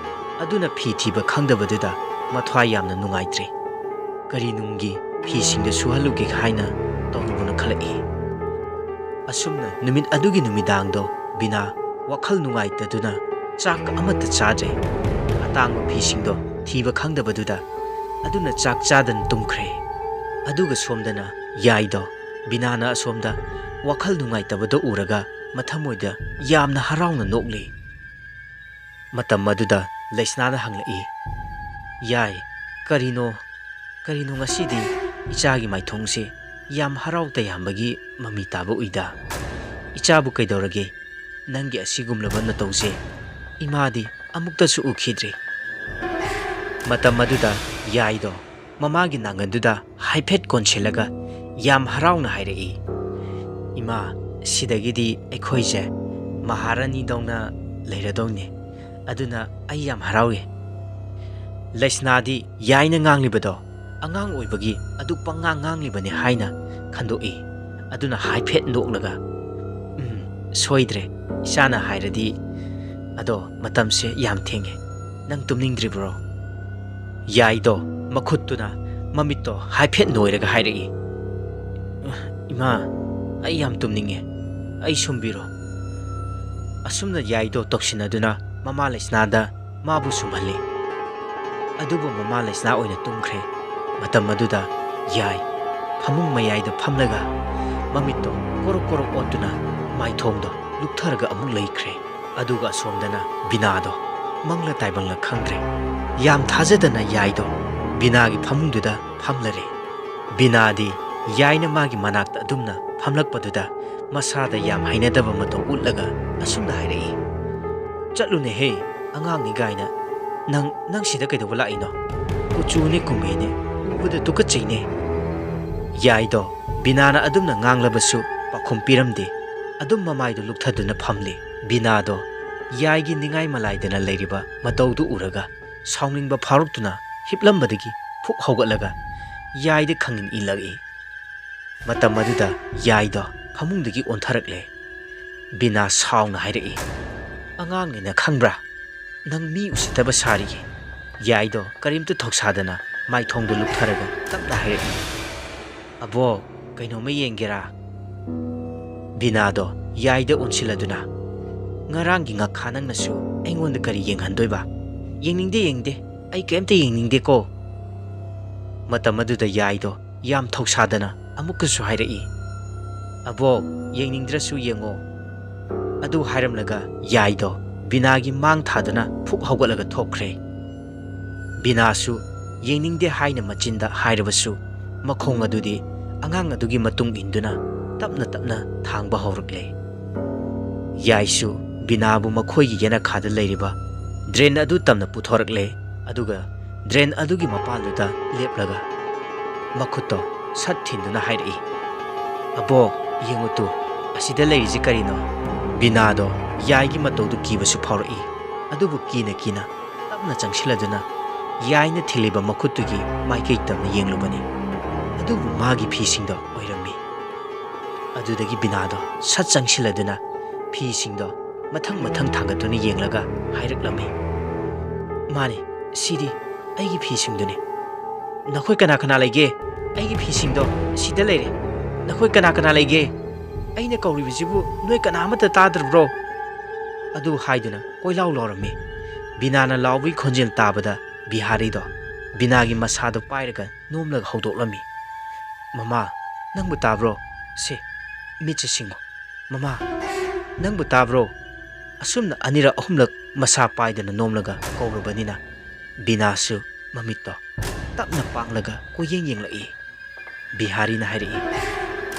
ꯑꯗꯨꯅ ꯐꯤ ꯊꯤꯕ ꯈꯪꯗꯕꯗꯨꯗ ꯃꯊ꯭ꯋꯥꯏ ꯌꯥꯝꯅ ꯅꯨꯡꯉꯥꯏꯇ꯭ꯔꯦ꯫ ꯀꯔꯤ ꯅꯨꯡꯒꯤ ꯐꯤꯁꯤꯡꯗꯨ ꯁꯨꯍꯜꯂꯨꯒꯦ ꯍꯥꯏꯅ ꯇꯧꯔꯨꯕꯅ ꯈꯜꯂꯛꯏ꯫ ꯑꯁꯨꯝꯅ ꯅꯨꯃꯤꯠ ꯑꯗꯨꯒꯤ ꯅꯨꯃꯤꯗꯥꯡꯗꯣ ꯕꯤꯅꯥ ꯋꯥꯈꯜ ꯅꯨꯡꯉꯥꯏꯇꯗꯨꯅ ꯆꯥꯛ ꯑꯃꯠꯇ ꯆꯥꯗ꯭ꯔꯦ꯫ ꯑꯇꯥꯡꯕ ꯐꯤꯁꯤꯡꯗꯣ ꯊꯤꯕ ꯈꯪꯗꯕꯗꯨꯗ ꯑꯗꯨꯅ ꯆꯥꯛ ꯆꯥꯗꯅ ꯇꯨꯝꯈ꯭ꯔꯦ꯫ ꯑꯗꯨꯒ ꯁꯣꯝꯗꯅ ꯌꯥꯏꯗꯣ ꯕꯤꯅꯥꯅ ꯑꯁꯣꯝꯗ ꯋꯥꯈꯜ ꯅꯨꯡꯉꯥꯏꯇꯕꯗꯣ ꯎꯔꯒ ꯃꯊꯃꯣꯏꯗ ꯌꯥꯝꯅ ꯍꯔꯥꯎꯅ ꯅꯣꯛꯂꯤ꯫ ꯃꯇꯝ ꯑꯗꯨꯗ ꯂꯩꯁꯅꯥꯅ ꯍꯪꯂꯛꯏ, "ꯌꯥꯏ, ꯀꯔꯤꯅꯣ, ꯀꯔꯤꯅꯣ ꯉꯁꯤꯗꯤ ꯏꯆꯥꯒꯤ ꯃꯥꯏꯊꯣꯡꯁꯦ ꯌꯥꯝ ꯍꯔꯥꯎ ꯇꯌꯥꯝꯕꯒꯤ ꯃꯃꯤ ꯇꯥꯕ ꯎꯏꯗ? ꯏꯆꯥꯕꯨ ꯀꯩꯗꯧꯔꯒꯦ? ꯅꯪꯒꯤ ꯑꯁꯤꯒꯨꯝꯂꯕ ꯅꯇꯧꯁꯦ ꯏꯃꯥꯗꯤ ꯑꯃꯨꯛꯇꯁꯨ ꯎꯈꯤꯗ꯭ꯔꯤ꯫" ꯃꯇꯝ ꯑꯗꯨꯗ ꯌꯥꯏꯗꯣ ꯃꯃꯥꯒꯤ ꯅꯥꯉꯟꯗꯨꯗ ꯍꯥꯏꯐꯦꯠ ꯀꯣꯟꯁꯤꯜꯂꯒ ꯌꯥꯝ ꯍꯔꯥꯎꯅ ꯍꯥꯏꯔꯛꯏ, "ꯏꯃꯥ, ꯁꯤꯗꯒꯤꯗꯤ ꯑꯩꯈꯣꯏꯁꯦ ꯃꯍꯥꯔꯥꯅꯤꯗꯧꯅ ꯂꯩꯔꯗꯧꯅꯤ꯫ ꯑꯗꯨꯅ ꯑꯩ ꯌꯥꯝ ꯍꯔꯥꯎꯏ꯫" ꯂꯩꯁꯅꯥꯗꯤ ꯌꯥꯏꯅ ꯉꯥꯡꯂꯤꯕꯗꯣ ꯑꯉꯥꯡ ꯑꯣꯏꯕꯒꯤ ꯑꯗꯨ ꯄꯪꯉꯥꯡ ꯉꯥꯡꯂꯤꯕꯅꯤ ꯍꯥꯏꯅ ꯈꯟꯗꯣꯛꯏ꯫ ꯑꯗꯨꯅ ꯍꯥꯏꯐꯦꯠ ꯅꯣꯛꯂꯒ, "ꯎꯝ, ꯁꯣꯏꯗ꯭ꯔꯦ, ꯏꯆꯥꯅ ꯍꯥꯏꯔꯗꯤ꯫ ꯑꯗꯣ ꯃꯇꯝꯁꯦ ꯌꯥꯝ ꯊꯦꯡꯉꯦ꯫ ꯅꯪ ꯇꯨꯝꯅꯤꯡꯗ꯭ꯔꯤꯕ꯭ꯔꯣ?" ꯌꯥꯏꯗꯣ ꯃꯈꯨꯠꯇꯨꯅ ꯃꯃꯤꯠꯇꯣ ꯍꯥꯏꯐꯦꯠ ꯅꯣꯏꯔꯒ ꯍꯥꯏꯔꯛꯏ, "ꯏꯃꯥ, ꯑꯩ ꯌꯥꯝ ꯇꯨꯝꯅꯤꯡꯉꯦ꯫ ꯑꯩ ꯁꯨꯝꯕꯤꯔꯣ꯫" ꯑꯁꯨꯝꯅ ꯌꯥꯏꯗꯣ ꯇꯧꯁꯤꯟꯅꯗꯨꯅ ꯃꯃꯥ ꯂꯩꯁꯅꯥꯗ ꯃꯥꯕꯨ ꯁꯨꯝꯍꯜꯂꯤ꯫ ꯑꯗꯨꯕꯨ ꯃꯃꯥ ꯂꯩꯁꯅꯥ ꯑꯣꯏꯅ ꯇꯨꯝꯈ꯭ꯔꯦ꯫ ꯃꯇꯝ ꯑꯗꯨꯗ ꯌꯥꯏ ꯐꯃꯨꯡ ꯃꯌꯥꯏꯗ ꯐꯝꯂꯒ ꯃꯃꯤꯠꯇꯣ ꯀꯣꯔꯣꯛ ꯀꯣꯔꯣꯛ ꯑꯣꯠꯇꯨꯅ ꯃꯥꯏꯊꯣꯡꯗꯣ ꯂꯨꯞꯊꯔꯒ ꯑꯃꯨꯛ ꯂꯩꯈ꯭ꯔꯦ꯫ ꯑꯗꯨꯒ ꯑꯁꯣꯝꯗꯅ ꯕꯤꯅꯥꯗꯣ ꯃꯪꯂ ꯇꯥꯏꯕꯪꯂ ꯈꯪꯗ꯭ꯔꯦ꯫ ꯌꯥꯝ ꯊꯥꯖꯗꯅ ꯌꯥꯏꯗꯣ ꯕꯤꯅꯥꯒꯤ ꯐꯃꯨꯡꯗꯨꯗ ꯐꯝꯂꯔꯦ꯫ ꯕꯤꯅꯥꯗꯤ ꯌꯥꯏꯅ ꯃꯥꯒꯤ ꯃꯅꯥꯛꯇ ꯑꯗꯨꯝꯅ ꯐꯝꯂꯛꯄꯗꯨꯗ ꯃꯁꯥꯗ ꯌꯥꯝ ꯍꯩꯅꯗꯕ ꯃꯇꯧ ꯎꯠꯂꯒ ꯑꯁꯨꯝꯅ ꯍꯥꯏꯔꯛꯏ, "ꯆꯠꯂꯨꯅꯦꯍꯦ, ꯑꯉꯥꯡꯅꯤ ꯀꯥꯏꯅ꯫ ꯅꯪ, ꯅꯪ ꯁꯤꯗ ꯀꯩꯗꯧꯕ ꯂꯥꯛꯏꯅꯣ? ꯀꯨꯆꯨꯅꯦ ꯀꯨꯃꯦꯟꯅꯦ, ꯎꯕꯗ ꯇꯨꯀꯠꯆꯩꯅꯦ꯫" ꯌꯥꯏꯗꯣ ꯕꯤꯅꯥꯅ ꯑꯗꯨꯝꯅ ꯉꯥꯡꯂꯕꯁꯨ ꯄꯥꯎꯈꯨꯝ ꯄꯤꯔꯝꯗꯦ꯫ ꯑꯗꯨꯝ ꯃꯃꯥꯏꯗꯨ ꯂꯨꯞꯊꯗꯨꯅ ꯐꯝꯂꯤ꯫ ꯕꯤꯅꯥꯗꯣ ꯌꯥꯏꯒꯤ ꯅꯤꯡꯉꯥꯏ ꯃꯂꯥꯏꯗꯅ ꯂꯩꯔꯤꯕ ꯃꯇꯧꯗꯨ ꯎꯔꯒ ꯁꯥꯎꯅꯤꯡꯕ ꯐꯥꯎꯔꯛꯇꯨꯅ ꯍꯤꯞꯂꯝꯕꯗꯒꯤ ꯐꯨꯛ ꯍꯧꯒꯠꯂꯒ ꯌꯥꯏꯗ ꯈꯪꯏꯟ ꯏꯜꯂꯛꯏ꯫ ꯃꯇꯝ ꯑꯗꯨꯗ ꯌꯥꯏꯗꯣ ꯐꯃꯨꯡꯗꯒꯤ ꯑꯣꯟꯊꯔꯛꯂꯦ꯫ ꯕꯤꯅꯥ ꯁꯥꯎꯅ ꯍꯥꯏꯔꯛꯏ, ꯑꯉꯥꯡꯅꯤꯅ ꯈꯪꯕ꯭ꯔꯥ? ꯅꯪ ꯃꯤ ꯎꯁꯤꯠꯇꯕ ꯁꯥꯔꯤꯌꯦ꯫ ꯌꯥꯏꯗꯣ ꯀꯔꯤꯝꯇ ꯊꯧꯁꯥꯗꯅ ꯃꯥꯏꯊꯣꯡꯗ ꯂꯨꯞꯊꯔꯒ ꯇꯞꯅ ꯍꯥꯏꯔꯛꯏ, "ꯑꯕꯣꯛ, ꯀꯩꯅꯣꯝꯃ ꯌꯦꯡꯒꯦꯔꯥ?" ꯕꯤꯅꯥꯗꯣ ꯌꯥꯏꯗ ꯑꯣꯟꯁꯤꯜꯂꯗꯨꯅ, "ꯉꯔꯥꯡꯒꯤ ꯉꯥꯈꯥ ꯅꯪꯅꯁꯨ ꯑꯩꯉꯣꯟꯗ ꯀꯔꯤ ꯌꯦꯡꯍꯟꯗꯣꯏꯕ? ꯌꯦꯡꯅꯤꯡꯗꯦ, ꯌꯦꯡꯅꯤꯡꯗꯦ꯫ ꯑꯩ ꯀꯩꯝꯇ ꯌꯦꯡꯅꯤꯡꯗꯦꯀꯣ꯫" ꯃꯇꯝ ꯑꯗꯨꯗ ꯌꯥꯏꯗꯣ ꯌꯥꯝ ꯊꯧꯁꯥꯗꯅ ꯑꯃꯨꯛꯀꯁꯨ ꯍꯥꯏꯔꯛꯏ, "ꯑꯕꯣꯛ, ꯌꯦꯡꯅꯤꯡꯗ꯭ꯔꯁꯨ ꯌꯦꯡꯉꯣ꯫" ꯑꯗꯨ ꯍꯥꯏꯔꯝꯂꯒ ꯌꯥꯏꯗꯣ ꯕꯤꯅꯥꯒꯤ ꯃꯥꯡ ꯊꯥꯗꯨꯅ ꯐꯨꯛ ꯍꯧꯒꯠꯂꯒ ꯊꯣꯛꯈ꯭ꯔꯦ꯫ ꯕꯤꯅꯥꯁꯨ ꯌꯦꯡꯅꯤꯡꯗꯦ ꯍꯥꯏꯅ ꯃꯆꯤꯟꯗ ꯍꯥꯏꯔꯕꯁꯨ, ꯃꯈꯣꯡ ꯑꯗꯨꯗꯤ ꯑꯉꯥꯡ ꯑꯗꯨꯒꯤ ꯃꯇꯨꯡ ꯏꯟꯗꯨꯅ ꯇꯞꯅ ꯇꯞꯅ ꯊꯥꯡꯕ ꯍꯧꯔꯛꯂꯦ꯫ ꯌꯥꯏꯁꯨ ꯕꯤꯅꯥꯕꯨ ꯃꯈꯣꯏꯒꯤ ꯌꯦꯅꯈꯥꯗ ꯂꯩꯔꯤꯕ ꯗ꯭ꯔꯦꯟ ꯑꯗꯨ ꯇꯝꯅ ꯄꯨꯊꯣꯔꯛꯂꯦ, ꯑꯗꯨꯒ ꯗ꯭ꯔꯦꯟ ꯑꯗꯨꯒꯤ ꯃꯄꯥꯟꯗꯨꯗ ꯂꯦꯞꯂꯒ ꯃꯈꯨꯠꯇꯣ ꯁꯠ ꯊꯤꯟꯗꯨꯅ ꯍꯥꯏꯔꯛꯏ, "ꯑꯕꯣꯛ, ꯌꯦꯡꯉꯨ ꯇꯨ, ꯑꯁꯤꯗ ꯂꯩꯔꯤꯁꯤ ꯀꯔꯤꯅꯣ?" ꯕꯤꯅꯥꯗꯣ ꯌꯥꯏꯒꯤ ꯃꯇꯧꯗꯨ ꯀꯤꯕꯁꯨ ꯐꯥꯎꯔꯛꯏ, ꯑꯗꯨꯕꯨ ꯀꯤꯅ ꯀꯤꯅ ꯇꯞꯅ ꯆꯪꯁꯤꯜꯂꯗꯨꯅ ꯌꯥꯏꯅ ꯊꯤꯜꯂꯤꯕ ꯃꯈꯨꯠꯇꯨꯒꯤ ꯃꯥꯏꯀꯩ ꯇꯝꯅ ꯌꯦꯡꯂꯨꯕꯅꯤ꯫ ꯑꯗꯨꯕꯨ ꯃꯥꯒꯤ ꯐꯤꯁꯤꯡꯗꯣ ꯑꯣꯏꯔꯝꯃꯤ꯫ ꯑꯗꯨꯗꯒꯤ ꯕꯤꯅꯥꯗꯣ ꯁꯠ ꯆꯪꯁꯤꯜꯂꯗꯨꯅ ꯐꯤꯁꯤꯡꯗꯣ ꯃꯊꯪ ꯃꯊꯪ ꯊꯥꯡꯒꯠꯇꯨꯅ ꯌꯦꯡꯂꯒ ꯍꯥꯏꯔꯛꯂꯝꯃꯤ, "ꯃꯥꯅꯤ, ꯁꯤꯗꯤ ꯑꯩꯒꯤ ꯐꯤꯁꯤꯡꯗꯨꯅꯤ꯫ ꯅꯈꯣꯏ ꯀꯅꯥ ꯀꯅꯥ ꯂꯩꯒꯦ? ꯑꯩꯒꯤ ꯐꯤꯁꯤꯡꯗꯣ ꯁꯤꯗ ꯂꯩꯔꯦ꯫ ꯅꯈꯣꯏ ꯀꯅꯥ ꯀꯅꯥ ꯂꯩꯒꯦ? ꯑꯩꯅ ꯀꯧꯔꯤꯕꯁꯤꯕꯨ ꯅꯣꯏ ꯀꯅꯥ ꯑꯃꯠꯇ ꯇꯥꯗ꯭ꯔꯕ꯭ꯔꯣ?" ꯑꯗꯨ ꯍꯥꯏꯗꯨꯅ ꯀꯣꯏꯂꯥꯎ ꯂꯥꯎꯔꯝꯃꯤ꯫ ꯕꯤꯅꯥꯅ ꯂꯥꯎꯕꯒꯤ ꯈꯣꯟꯖꯦꯜ ꯇꯥꯕꯗ ꯕꯤꯍꯥꯔꯤꯗꯣ ꯕꯤꯅꯥꯒꯤ ꯃꯁꯥꯗꯣ ꯄꯥꯏꯔꯒ ꯅꯣꯝꯂꯒ ꯍꯧꯗꯣꯛꯂꯝꯃꯤ꯫ "ꯃꯃꯥ, ꯅꯪꯕꯨ ꯇꯥꯕ꯭ꯔꯣ? ꯁꯦ, ꯃꯤꯠꯁꯦ ꯁꯤꯡꯉꯨ꯫ ꯃꯃꯥ, ꯅꯪꯕꯨ ꯇꯥꯕ꯭ꯔꯣ?" ꯑꯁꯨꯝꯅ ꯑꯅꯤꯔꯛ ꯑꯍꯨꯝꯂꯛ ꯃꯁꯥ ꯄꯥꯏꯗꯅ ꯅꯣꯝꯂꯒ ꯀꯧꯔꯕꯅꯤꯅ ꯕꯤꯅꯥꯁꯨ ꯃꯃꯤꯠꯇꯣ ꯇꯞꯅ ꯄꯥꯡꯂꯒ ꯀꯣꯏꯌꯦꯡ ꯌꯦꯡꯂꯛꯏ꯫ ꯕꯤꯍꯥꯔꯤꯅ ꯍꯥꯏꯔꯛꯏ,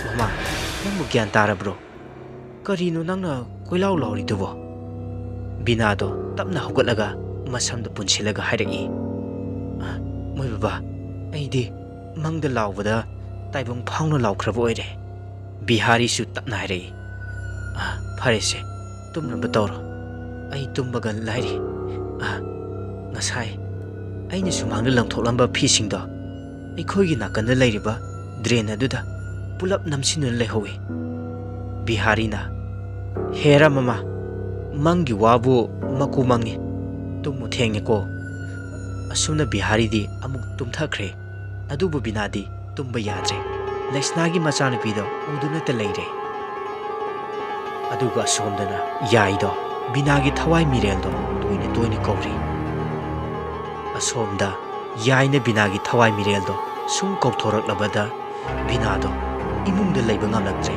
"ꯃꯃꯥ, ꯅꯪꯕꯨ ꯒ꯭ꯌꯥꯟ ꯇꯥꯔꯕ꯭ꯔꯣ? ꯀꯔꯤꯅꯣ ꯅꯪꯅ ꯀꯣꯏꯂꯥꯎ ꯂꯥꯎꯔꯤꯗꯨꯕꯣ?" ꯕꯤꯅꯥꯗꯣ ꯇꯞꯅ ꯍꯧꯒꯠꯂꯒ ꯃꯁꯝꯗꯨ ꯄꯨꯟꯁꯤꯜꯂꯒ ꯍꯥꯏꯔꯛꯏ, "ꯑ, ꯃꯣꯏ ꯕꯕꯥ, ꯑꯩꯗꯤ ꯃꯪꯗ ꯂꯥꯎꯕꯗ ꯇꯥꯏꯕꯪ ꯐꯥꯎꯅ ꯂꯥꯎꯈ꯭ꯔꯕ ꯑꯣꯏꯔꯦ꯫" ꯕꯤꯍꯥꯔꯤꯁꯨ ꯇꯞꯅ ꯍꯥꯏꯔꯛꯏ, "ꯑ, ꯐꯔꯦꯁꯦ, ꯇꯨꯝꯅꯕ ꯇꯧꯔꯣ꯫ ꯑꯩ ꯇꯨꯝꯕꯒ ꯂꯥꯏꯔꯤ꯫ ꯑ, ꯉꯁꯥꯏ ꯑꯩꯅ ꯁꯨꯃꯥꯡꯗ ꯂꯪꯊꯣꯛꯂꯝꯕ ꯐꯤꯁꯤꯡꯗꯣ ꯑꯩꯈꯣꯏꯒꯤ ꯅꯥꯀꯟꯗ ꯂꯩꯔꯤꯕ ꯗ꯭ꯔꯦꯟ ꯑꯗꯨꯗ ꯄꯨꯂꯞ ꯅꯝꯁꯤꯟꯗꯨꯅ ꯂꯩꯍꯧꯏ꯫" ꯕꯤꯍꯥꯔꯤꯅ, "ꯍꯦꯔꯥ ꯃꯃꯥ, "ꯃꯪꯒꯤ ꯋꯥꯕꯨ ꯃꯀꯨ ꯃꯪꯉꯤ, ꯇꯨꯝꯃꯨ ꯊꯦꯡꯉꯦꯀꯣ"꯫ ꯑꯁꯨꯝꯅ ꯕꯤꯍꯥꯔꯤꯗꯤ ꯑꯃꯨꯛ ꯇꯨꯝꯊꯈ꯭ꯔꯦ꯫ ꯑꯗꯨꯕꯨ ꯕꯤꯅꯥꯗꯤ ꯇꯨꯝꯕ ꯌꯥꯗ꯭ꯔꯦ꯫ ꯂꯩꯁꯅꯥꯒꯤ ꯃꯆꯥꯅꯨꯄꯤꯗꯣ ꯎꯗꯨꯅꯇ ꯂꯩꯔꯦ꯫ ꯑꯗꯨꯒ ꯑꯁꯣꯝꯗꯅ ꯌꯥꯏꯗꯣ ꯕꯤꯅꯥꯒꯤ ꯊꯋꯥꯏ ꯃꯤꯔꯦꯜꯗꯣ ꯇꯣꯏꯅ ꯇꯣꯏꯅ ꯀꯧꯔꯤ꯫ ꯑꯁꯣꯝꯗ ꯌꯥꯏꯅ ꯕꯤꯅꯥꯒꯤ ꯊꯋꯥꯏ ꯃꯤꯔꯦꯜꯗꯣ ꯁꯨꯝ ꯀꯧꯊꯣꯔꯛꯂꯕꯗ ꯕꯤꯅꯥꯗꯣ ꯏꯃꯨꯡꯗ ꯂꯩꯕ ꯉꯝꯂꯛꯇ꯭ꯔꯦ꯫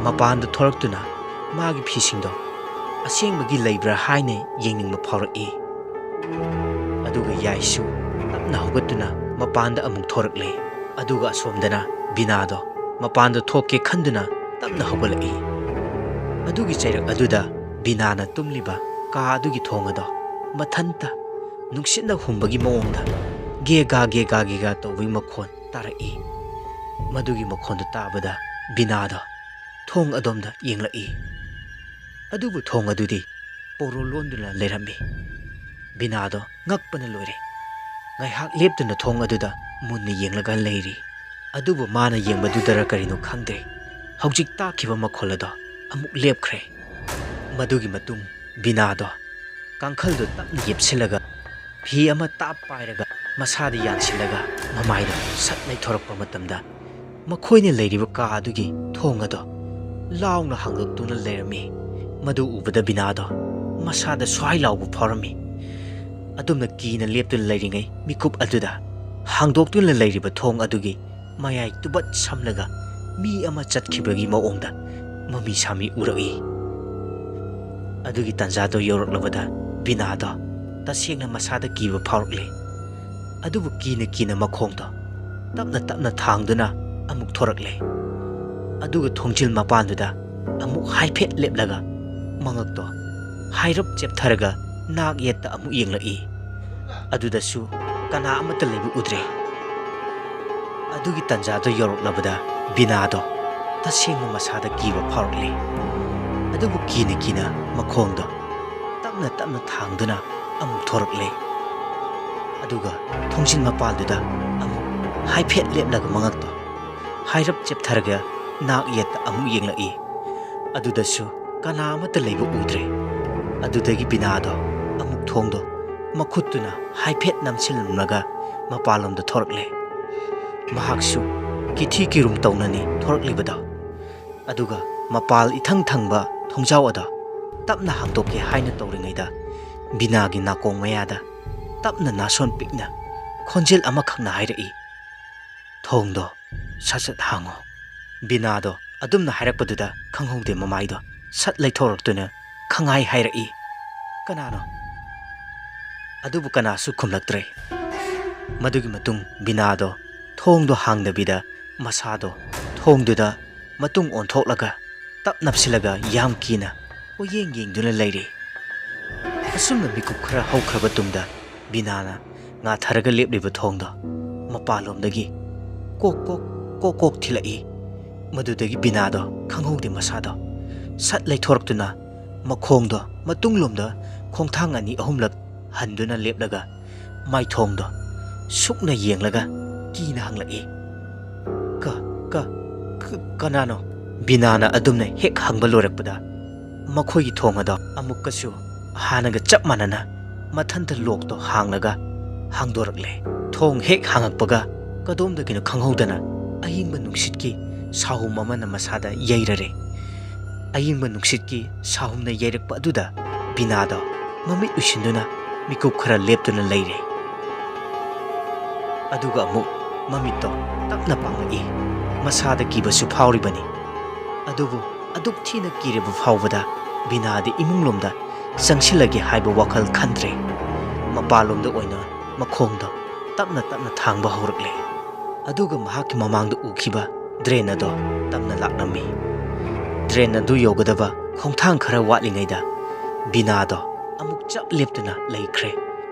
ꯃꯄꯥꯟꯗ ꯊꯣꯔꯛꯇꯨꯅ ꯃꯥꯒꯤ ꯐꯤꯁꯤꯡꯗꯣ ꯑꯁꯦꯡꯕꯒꯤ ꯂꯩꯕ꯭ꯔꯥ ꯍꯥꯏꯅ ꯌꯦꯡꯅꯤꯡꯕ ꯐꯥꯎꯔꯛꯏ꯫ ꯑꯗꯨꯒ ꯌꯥꯏꯁꯨ ꯇꯞꯅ ꯍꯧꯒꯠꯇꯨꯅ ꯃꯄꯥꯟꯗ ꯑꯃꯨꯛ ꯊꯣꯔꯛꯂꯦ꯫ ꯑꯗꯨꯒ ꯑꯁꯣꯝꯗꯅ ꯕꯤꯅꯥꯗꯣ ꯃꯄꯥꯟꯗ ꯊꯣꯛꯀꯦ ꯈꯟꯗꯨꯅ ꯇꯞꯅ ꯍꯧꯒꯠꯂꯛꯏ꯫ ꯑꯗꯨꯒꯤ ꯆꯩꯔꯛ ꯑꯗꯨꯗ ꯕꯤꯅꯥꯅ ꯇꯨꯝꯂꯤꯕ ꯀꯥ ꯑꯗꯨꯒꯤ ꯊꯣꯡ ꯑꯗꯣ ꯃꯊꯟꯇ ꯅꯨꯡꯁꯤꯠꯅ ꯍꯨꯝꯕꯒꯤ ꯃꯑꯣꯡꯗ ꯒꯦꯒꯥ ꯒꯦꯒꯥ ꯒꯦꯒꯥ ꯇꯧꯕꯒꯤ ꯃꯈꯣꯟ ꯇꯥꯔꯛꯏ꯫ ꯃꯗꯨꯒꯤ ꯃꯈꯣꯟꯗꯨ ꯇꯥꯕꯗ ꯕꯤꯅꯥꯗꯣ ꯊꯣꯡ ꯑꯗꯣꯝꯗ ꯌꯦꯡꯂꯛꯏ꯫ ꯑꯗꯨꯕꯨ ꯊꯣꯡ ꯑꯗꯨꯗꯤ ꯄꯣꯔꯣ ꯂꯣꯟꯗꯨꯅ ꯂꯩꯔꯝꯃꯤ꯫ ꯕꯤꯅꯥꯗꯣ ꯉꯛꯄꯅ ꯂꯣꯏꯔꯦ꯫ ꯉꯥꯏꯍꯥꯛ ꯂꯦꯞꯇꯨꯅ ꯊꯣꯡ ꯑꯗꯨꯗ ꯃꯨꯟꯅ ꯌꯦꯡꯂꯒ ꯂꯩꯔꯤ꯫ ꯑꯗꯨꯕꯨ ꯃꯥꯅ ꯌꯦꯡꯕꯗꯨꯗꯔ ꯀꯔꯤꯅꯣ ꯈꯪꯗꯦ, ꯍꯧꯖꯤꯛ ꯇꯥꯈꯤꯕ ꯃꯈꯣꯜ ꯑꯗꯣ ꯑꯃꯨꯛ ꯂꯦꯞꯈ꯭ꯔꯦ꯫ ꯃꯗꯨꯒꯤ ꯃꯇꯨꯡ ꯕꯤꯅꯥꯗꯣ ꯀꯥꯡꯈꯜꯗꯨ ꯇꯞꯅ ꯌꯦꯞꯁꯤꯜꯂꯒ ꯐꯤ ꯑꯃ ꯇꯥꯞ ꯄꯥꯏꯔꯒ ꯃꯁꯥꯗ ꯌꯥꯟꯁꯤꯜꯂꯒ ꯃꯃꯥꯏꯗ ꯁꯠ ꯂꯩꯊꯣꯔꯛꯄ ꯃꯇꯝꯗ ꯃꯈꯣꯏꯅ ꯂꯩꯔꯤꯕ ꯀꯥ ꯑꯗꯨꯒꯤ ꯊꯣꯡ ꯑꯗꯣ ꯂꯥꯎꯅ ꯍꯥꯡꯗꯣꯛꯇꯨꯅ ꯂꯩꯔꯝꯃꯤ꯫ ꯃꯗꯨ ꯎꯕꯗ ꯕꯤꯅꯥꯗꯣ ꯃꯁꯥꯗ ꯁ꯭ꯋꯥꯏ ꯂꯥꯎꯕ ꯐꯥꯎꯔꯝꯃꯤ꯫ ꯑꯗꯨꯝꯅ ꯀꯤꯅ ꯂꯦꯞꯇꯨꯅ ꯂꯩꯔꯤꯉꯩ ꯃꯤꯀꯨꯞ ꯑꯗꯨꯗ ꯍꯥꯡꯗꯣꯛꯇꯨꯅ ꯂꯩꯔꯤꯕ ꯊꯣꯡ ꯑꯗꯨꯒꯤ ꯃꯌꯥꯏ ꯇꯨꯕꯠ ꯁꯝꯂꯒ ꯃꯤ ꯑꯃ ꯆꯠꯈꯤꯕꯒꯤ ꯃꯑꯣꯡꯗ ꯃꯃꯤ ꯁꯥꯃꯤ ꯎꯔꯛꯏ꯫ ꯑꯗꯨꯒꯤ ꯇꯥꯟꯖꯥꯗꯣ ꯌꯧꯔꯛꯂꯕꯗ ꯕꯤꯅꯥꯗꯣ ꯇꯁꯦꯡꯅ ꯃꯁꯥꯗ ꯀꯤꯕ ꯐꯥꯎꯔꯛꯂꯦ꯫ ꯑꯗꯨꯕꯨ ꯀꯤꯅ ꯀꯤꯅ ꯃꯈꯣꯡꯗꯣ ꯇꯞꯅ ꯇꯞꯅ ꯊꯥꯡꯗꯨꯅ ꯑꯃꯨꯛ ꯊꯣꯔꯛꯂꯦ꯫ ꯑꯗꯨꯒ ꯊꯣꯡꯖꯤꯜ ꯃꯄꯥꯟꯗꯨꯗ ꯑꯃꯨꯛ ꯍꯥꯏꯐꯦꯠ ꯂꯦꯞꯂꯒ ꯃꯉꯛꯇꯣ ꯍꯥꯏꯔꯞ ꯆꯦꯞꯊꯔꯒ ꯅꯥꯛ ꯌꯦꯠꯇ ꯑꯃꯨꯛ ꯌꯦꯡꯂꯛꯏ꯫ ꯑꯗꯨꯗꯁꯨ ꯀꯅꯥ ꯑꯃꯠꯇ ꯂꯩꯕ ꯎꯗ꯭ꯔꯦ꯫ ꯑꯗꯨꯒꯤ ꯇꯥꯟꯖꯥꯗꯣ ꯌꯧꯔꯛꯂꯕꯗ ꯕꯤꯅꯥꯗꯣ ꯇꯁꯦꯡꯅ ꯃꯁꯥꯗ ꯀꯤꯕ ꯐꯥꯎꯔꯛꯂꯦ꯫ ꯑꯗꯨꯕꯨ ꯀꯤꯅ ꯀꯤꯅ ꯃꯈꯣꯡꯗꯣ ꯇꯞꯅ ꯇꯞꯅ ꯊꯥꯡꯗꯨꯅ ꯑꯃꯨꯛ ꯊꯣꯔꯛꯂꯦ꯫ ꯑꯗꯨꯒ ꯊꯣꯡꯖꯤꯟ ꯃꯄꯥꯟꯗꯨꯗ ꯑꯃꯨꯛ ꯍꯥꯏꯐꯦꯠ ꯂꯦꯞꯂꯒ ꯃꯉꯛꯇꯣ ꯍꯥꯏꯔꯞ ꯆꯦꯞꯊꯔꯒ ꯅꯥꯛ ꯌꯦꯠꯇ ꯑꯃꯨꯛ ꯌꯦꯡꯂꯛꯏ꯫ ꯑꯗꯨꯗꯁꯨ ꯀꯅꯥ ꯑꯃꯠꯇ ꯂꯩꯕ ꯎꯗ꯭ꯔꯦ꯫ ꯑꯗꯨꯗꯒꯤ ꯕꯤꯅꯥꯗꯣ ꯑꯃꯨꯛ ꯊꯣꯡꯗꯣ ꯃꯈꯨꯠꯇꯨꯅ ꯍꯥꯏꯐꯦꯠ ꯅꯝꯁꯤꯜꯂꯝꯂꯒ ꯃꯄꯥꯟꯂꯣꯝꯗ ꯊꯣꯔꯛꯂꯦ꯫ ꯃꯍꯥꯛꯁꯨ ꯀꯤꯊꯤ ꯀꯤꯔꯨꯝ ꯇꯧꯅꯅꯤ ꯊꯣꯔꯛꯂꯤꯕꯗꯣ꯫ ꯑꯗꯨꯒ ꯃꯄꯥꯜ ꯏꯊꯪ ꯊꯪꯕ ꯊꯣꯡꯖꯥꯎ ꯑꯗꯣ ꯇꯞꯅ ꯍꯥꯡꯗꯣꯛꯀꯦ ꯍꯥꯏꯅ ꯇꯧꯔꯤꯉꯩꯗ, ꯕꯤꯅꯥꯒꯤ ꯅꯥꯀꯣꯡ ꯃꯌꯥꯗ ꯇꯞꯅ ꯅꯥꯁꯣꯟ ꯄꯤꯛꯅ ꯈꯣꯟꯖꯦꯜ ꯑꯃꯈꯛꯅ ꯍꯥꯏꯔꯛꯏ, "ꯊꯣꯡꯗꯣ ꯁꯠ ꯁꯠ ꯍꯥꯡꯉꯣ"꯫ ꯕꯤꯅꯥꯗꯣ ꯑꯗꯨꯝꯅ ꯍꯥꯏꯔꯛꯄꯗꯨꯗ ꯈꯪꯍꯧꯗꯦ ꯃꯃꯥꯏꯗꯣ ꯁꯠ ꯂꯩꯊꯣꯔꯛꯇꯨꯅ ꯈꯪꯍꯥꯏ ꯍꯥꯏꯔꯛꯏ, "ꯀꯅꯥꯅꯣ?" ꯑꯗꯨꯕꯨ ꯀꯅꯥꯁꯨ ꯈꯨꯝꯂꯛꯇ꯭ꯔꯦ꯫ ꯃꯗꯨꯒꯤ ꯃꯇꯨꯡ ꯕꯤꯅꯥꯗꯣ ꯊꯣꯡꯗꯣ ꯍꯥꯡꯗꯕꯤꯗ ꯃꯁꯥꯗꯣ ꯊꯣꯡꯗꯨꯗ ꯃꯇꯨꯡ ꯑꯣꯟꯊꯣꯛꯂꯒ ꯇꯞ ꯅꯞꯁꯤꯜꯂꯒ ꯌꯥꯝ ꯀꯤꯅ ꯀꯣꯏꯌꯦꯡ ꯌꯦꯡꯗꯨꯅ ꯂꯩꯔꯤ꯫ ꯑꯁꯨꯝꯅ ꯃꯤꯀꯨꯞ ꯈꯔ ꯍꯧꯈ꯭ꯔꯕ ꯇꯨꯡꯗ ꯕꯤꯅꯥꯅ ꯉꯥꯊꯔꯒ ꯂꯦꯞꯂꯤꯕ ꯊꯣꯡꯗꯣ ꯃꯄꯥꯟꯂꯣꯝꯗꯒꯤ ꯀꯣꯛ ꯀꯣꯛ ꯀꯣꯛ ꯀꯣꯛ ꯊꯤꯜꯂꯛꯏ꯫ ꯃꯗꯨꯗꯒꯤ ꯕꯤꯅꯥꯗꯣ ꯈꯪꯍꯧꯗꯦ ꯃꯁꯥꯗꯣ ꯁꯠ ꯂꯩꯊꯣꯔꯛꯇꯨꯅ ꯃꯈꯣꯡꯗꯣ ꯃꯇꯨꯡꯂꯣꯝꯗ ꯈꯣꯡꯊꯥꯡ ꯑꯅꯤ ꯑꯍꯨꯝꯂꯛ ꯍꯟꯗꯨꯅ ꯂꯦꯞꯂꯒ ꯃꯥꯏꯊꯣꯡꯗꯣ ꯁꯨꯛꯅ ꯌꯦꯡꯂꯒ ꯀꯤꯅ ꯍꯪꯂꯛꯏ, "ꯀ, ꯀ, ꯀ-, ꯀꯅꯥꯅꯣ?" ꯕꯤꯅꯥꯅ ꯑꯗꯨꯝꯅ ꯍꯦꯛ ꯍꯪꯕ ꯂꯣꯏꯔꯛꯄꯗ ꯃꯈꯣꯏꯒꯤ ꯊꯣꯡ ꯑꯗꯣ ꯑꯃꯨꯛꯀꯁꯨ ꯍꯥꯟꯅꯒ ꯆꯞ ꯃꯥꯟꯅꯅ ꯃꯊꯟꯇ ꯂꯣꯛꯇꯣ ꯍꯥꯡꯂꯒ ꯍꯥꯡꯗꯣꯔꯛꯂꯦ꯫ ꯊꯣꯡ ꯍꯦꯛ ꯍꯥꯡꯉꯛꯄꯒ ꯀꯗꯣꯝꯗꯒꯤꯅꯣ ꯈꯪꯍꯧꯗꯅ ꯑꯏꯪꯕ ꯅꯨꯡꯁꯤꯠꯀꯤ ꯁꯥꯍꯨꯝ ꯑꯃꯅ ꯃꯁꯥꯗ ꯌꯩꯔꯔꯦ꯫ ꯑꯏꯪꯕ ꯅꯨꯡꯁꯤꯠꯀꯤ ꯁꯥꯍꯨꯝꯅ ꯌꯩꯔꯛꯄ ꯑꯗꯨꯗ ꯕꯤꯅꯥꯗꯣ ꯃꯃꯤꯠ ꯎꯏꯁꯤꯟꯗꯨꯅ ꯃꯤꯀꯨꯞ ꯈꯔ ꯂꯦꯞꯇꯨꯅ ꯂꯩꯔꯦ꯫ ꯑꯗꯨꯒ ꯑꯃꯨꯛ ꯃꯃꯤꯠꯇꯣ ꯇꯞꯅ ꯄꯥꯡꯂꯛꯏ꯫ ꯃꯁꯥꯗ ꯀꯤꯕꯁꯨ ꯐꯥꯎꯔꯤꯕꯅꯤ꯫ ꯑꯗꯨꯕꯨ ꯑꯗꯨꯛ ꯊꯤꯅ ꯀꯤꯔꯕ ꯐꯥꯎꯕꯗ ꯕꯤꯅꯥꯗꯤ ꯏꯃꯨꯡꯂꯣꯝꯗ ꯆꯪꯁꯤꯜꯂꯒꯦ ꯍꯥꯏꯕ ꯋꯥꯈꯜ ꯈꯟꯗ꯭ꯔꯦ꯫ ꯃꯄꯥꯟꯂꯣꯝꯗ ꯑꯣꯏꯅ ꯃꯈꯣꯡꯗꯣ ꯇꯞꯅ ꯇꯞꯅ ꯊꯥꯡꯕ ꯍꯧꯔꯛꯂꯦ꯫ ꯑꯗꯨꯒ ꯃꯍꯥꯛꯀꯤ ꯃꯃꯥꯡꯗ ꯎꯈꯤꯕ ꯗ꯭ꯔꯦꯟ ꯑꯗꯣ ꯇꯞꯅ ꯂꯥꯛꯂꯝꯃꯤ꯫ ꯗ꯭ꯔꯦꯟ ꯑꯗꯨ ꯌꯧꯒꯗꯕ ꯈꯣꯡꯊꯥꯡ ꯈꯔ ꯋꯥꯠꯂꯤꯉꯩꯗ ꯕꯤꯅꯥꯗꯣ ꯑꯃꯨꯛ ꯆꯞ ꯂꯦꯞꯇꯨꯅ ꯂꯩꯈ꯭ꯔꯦ꯫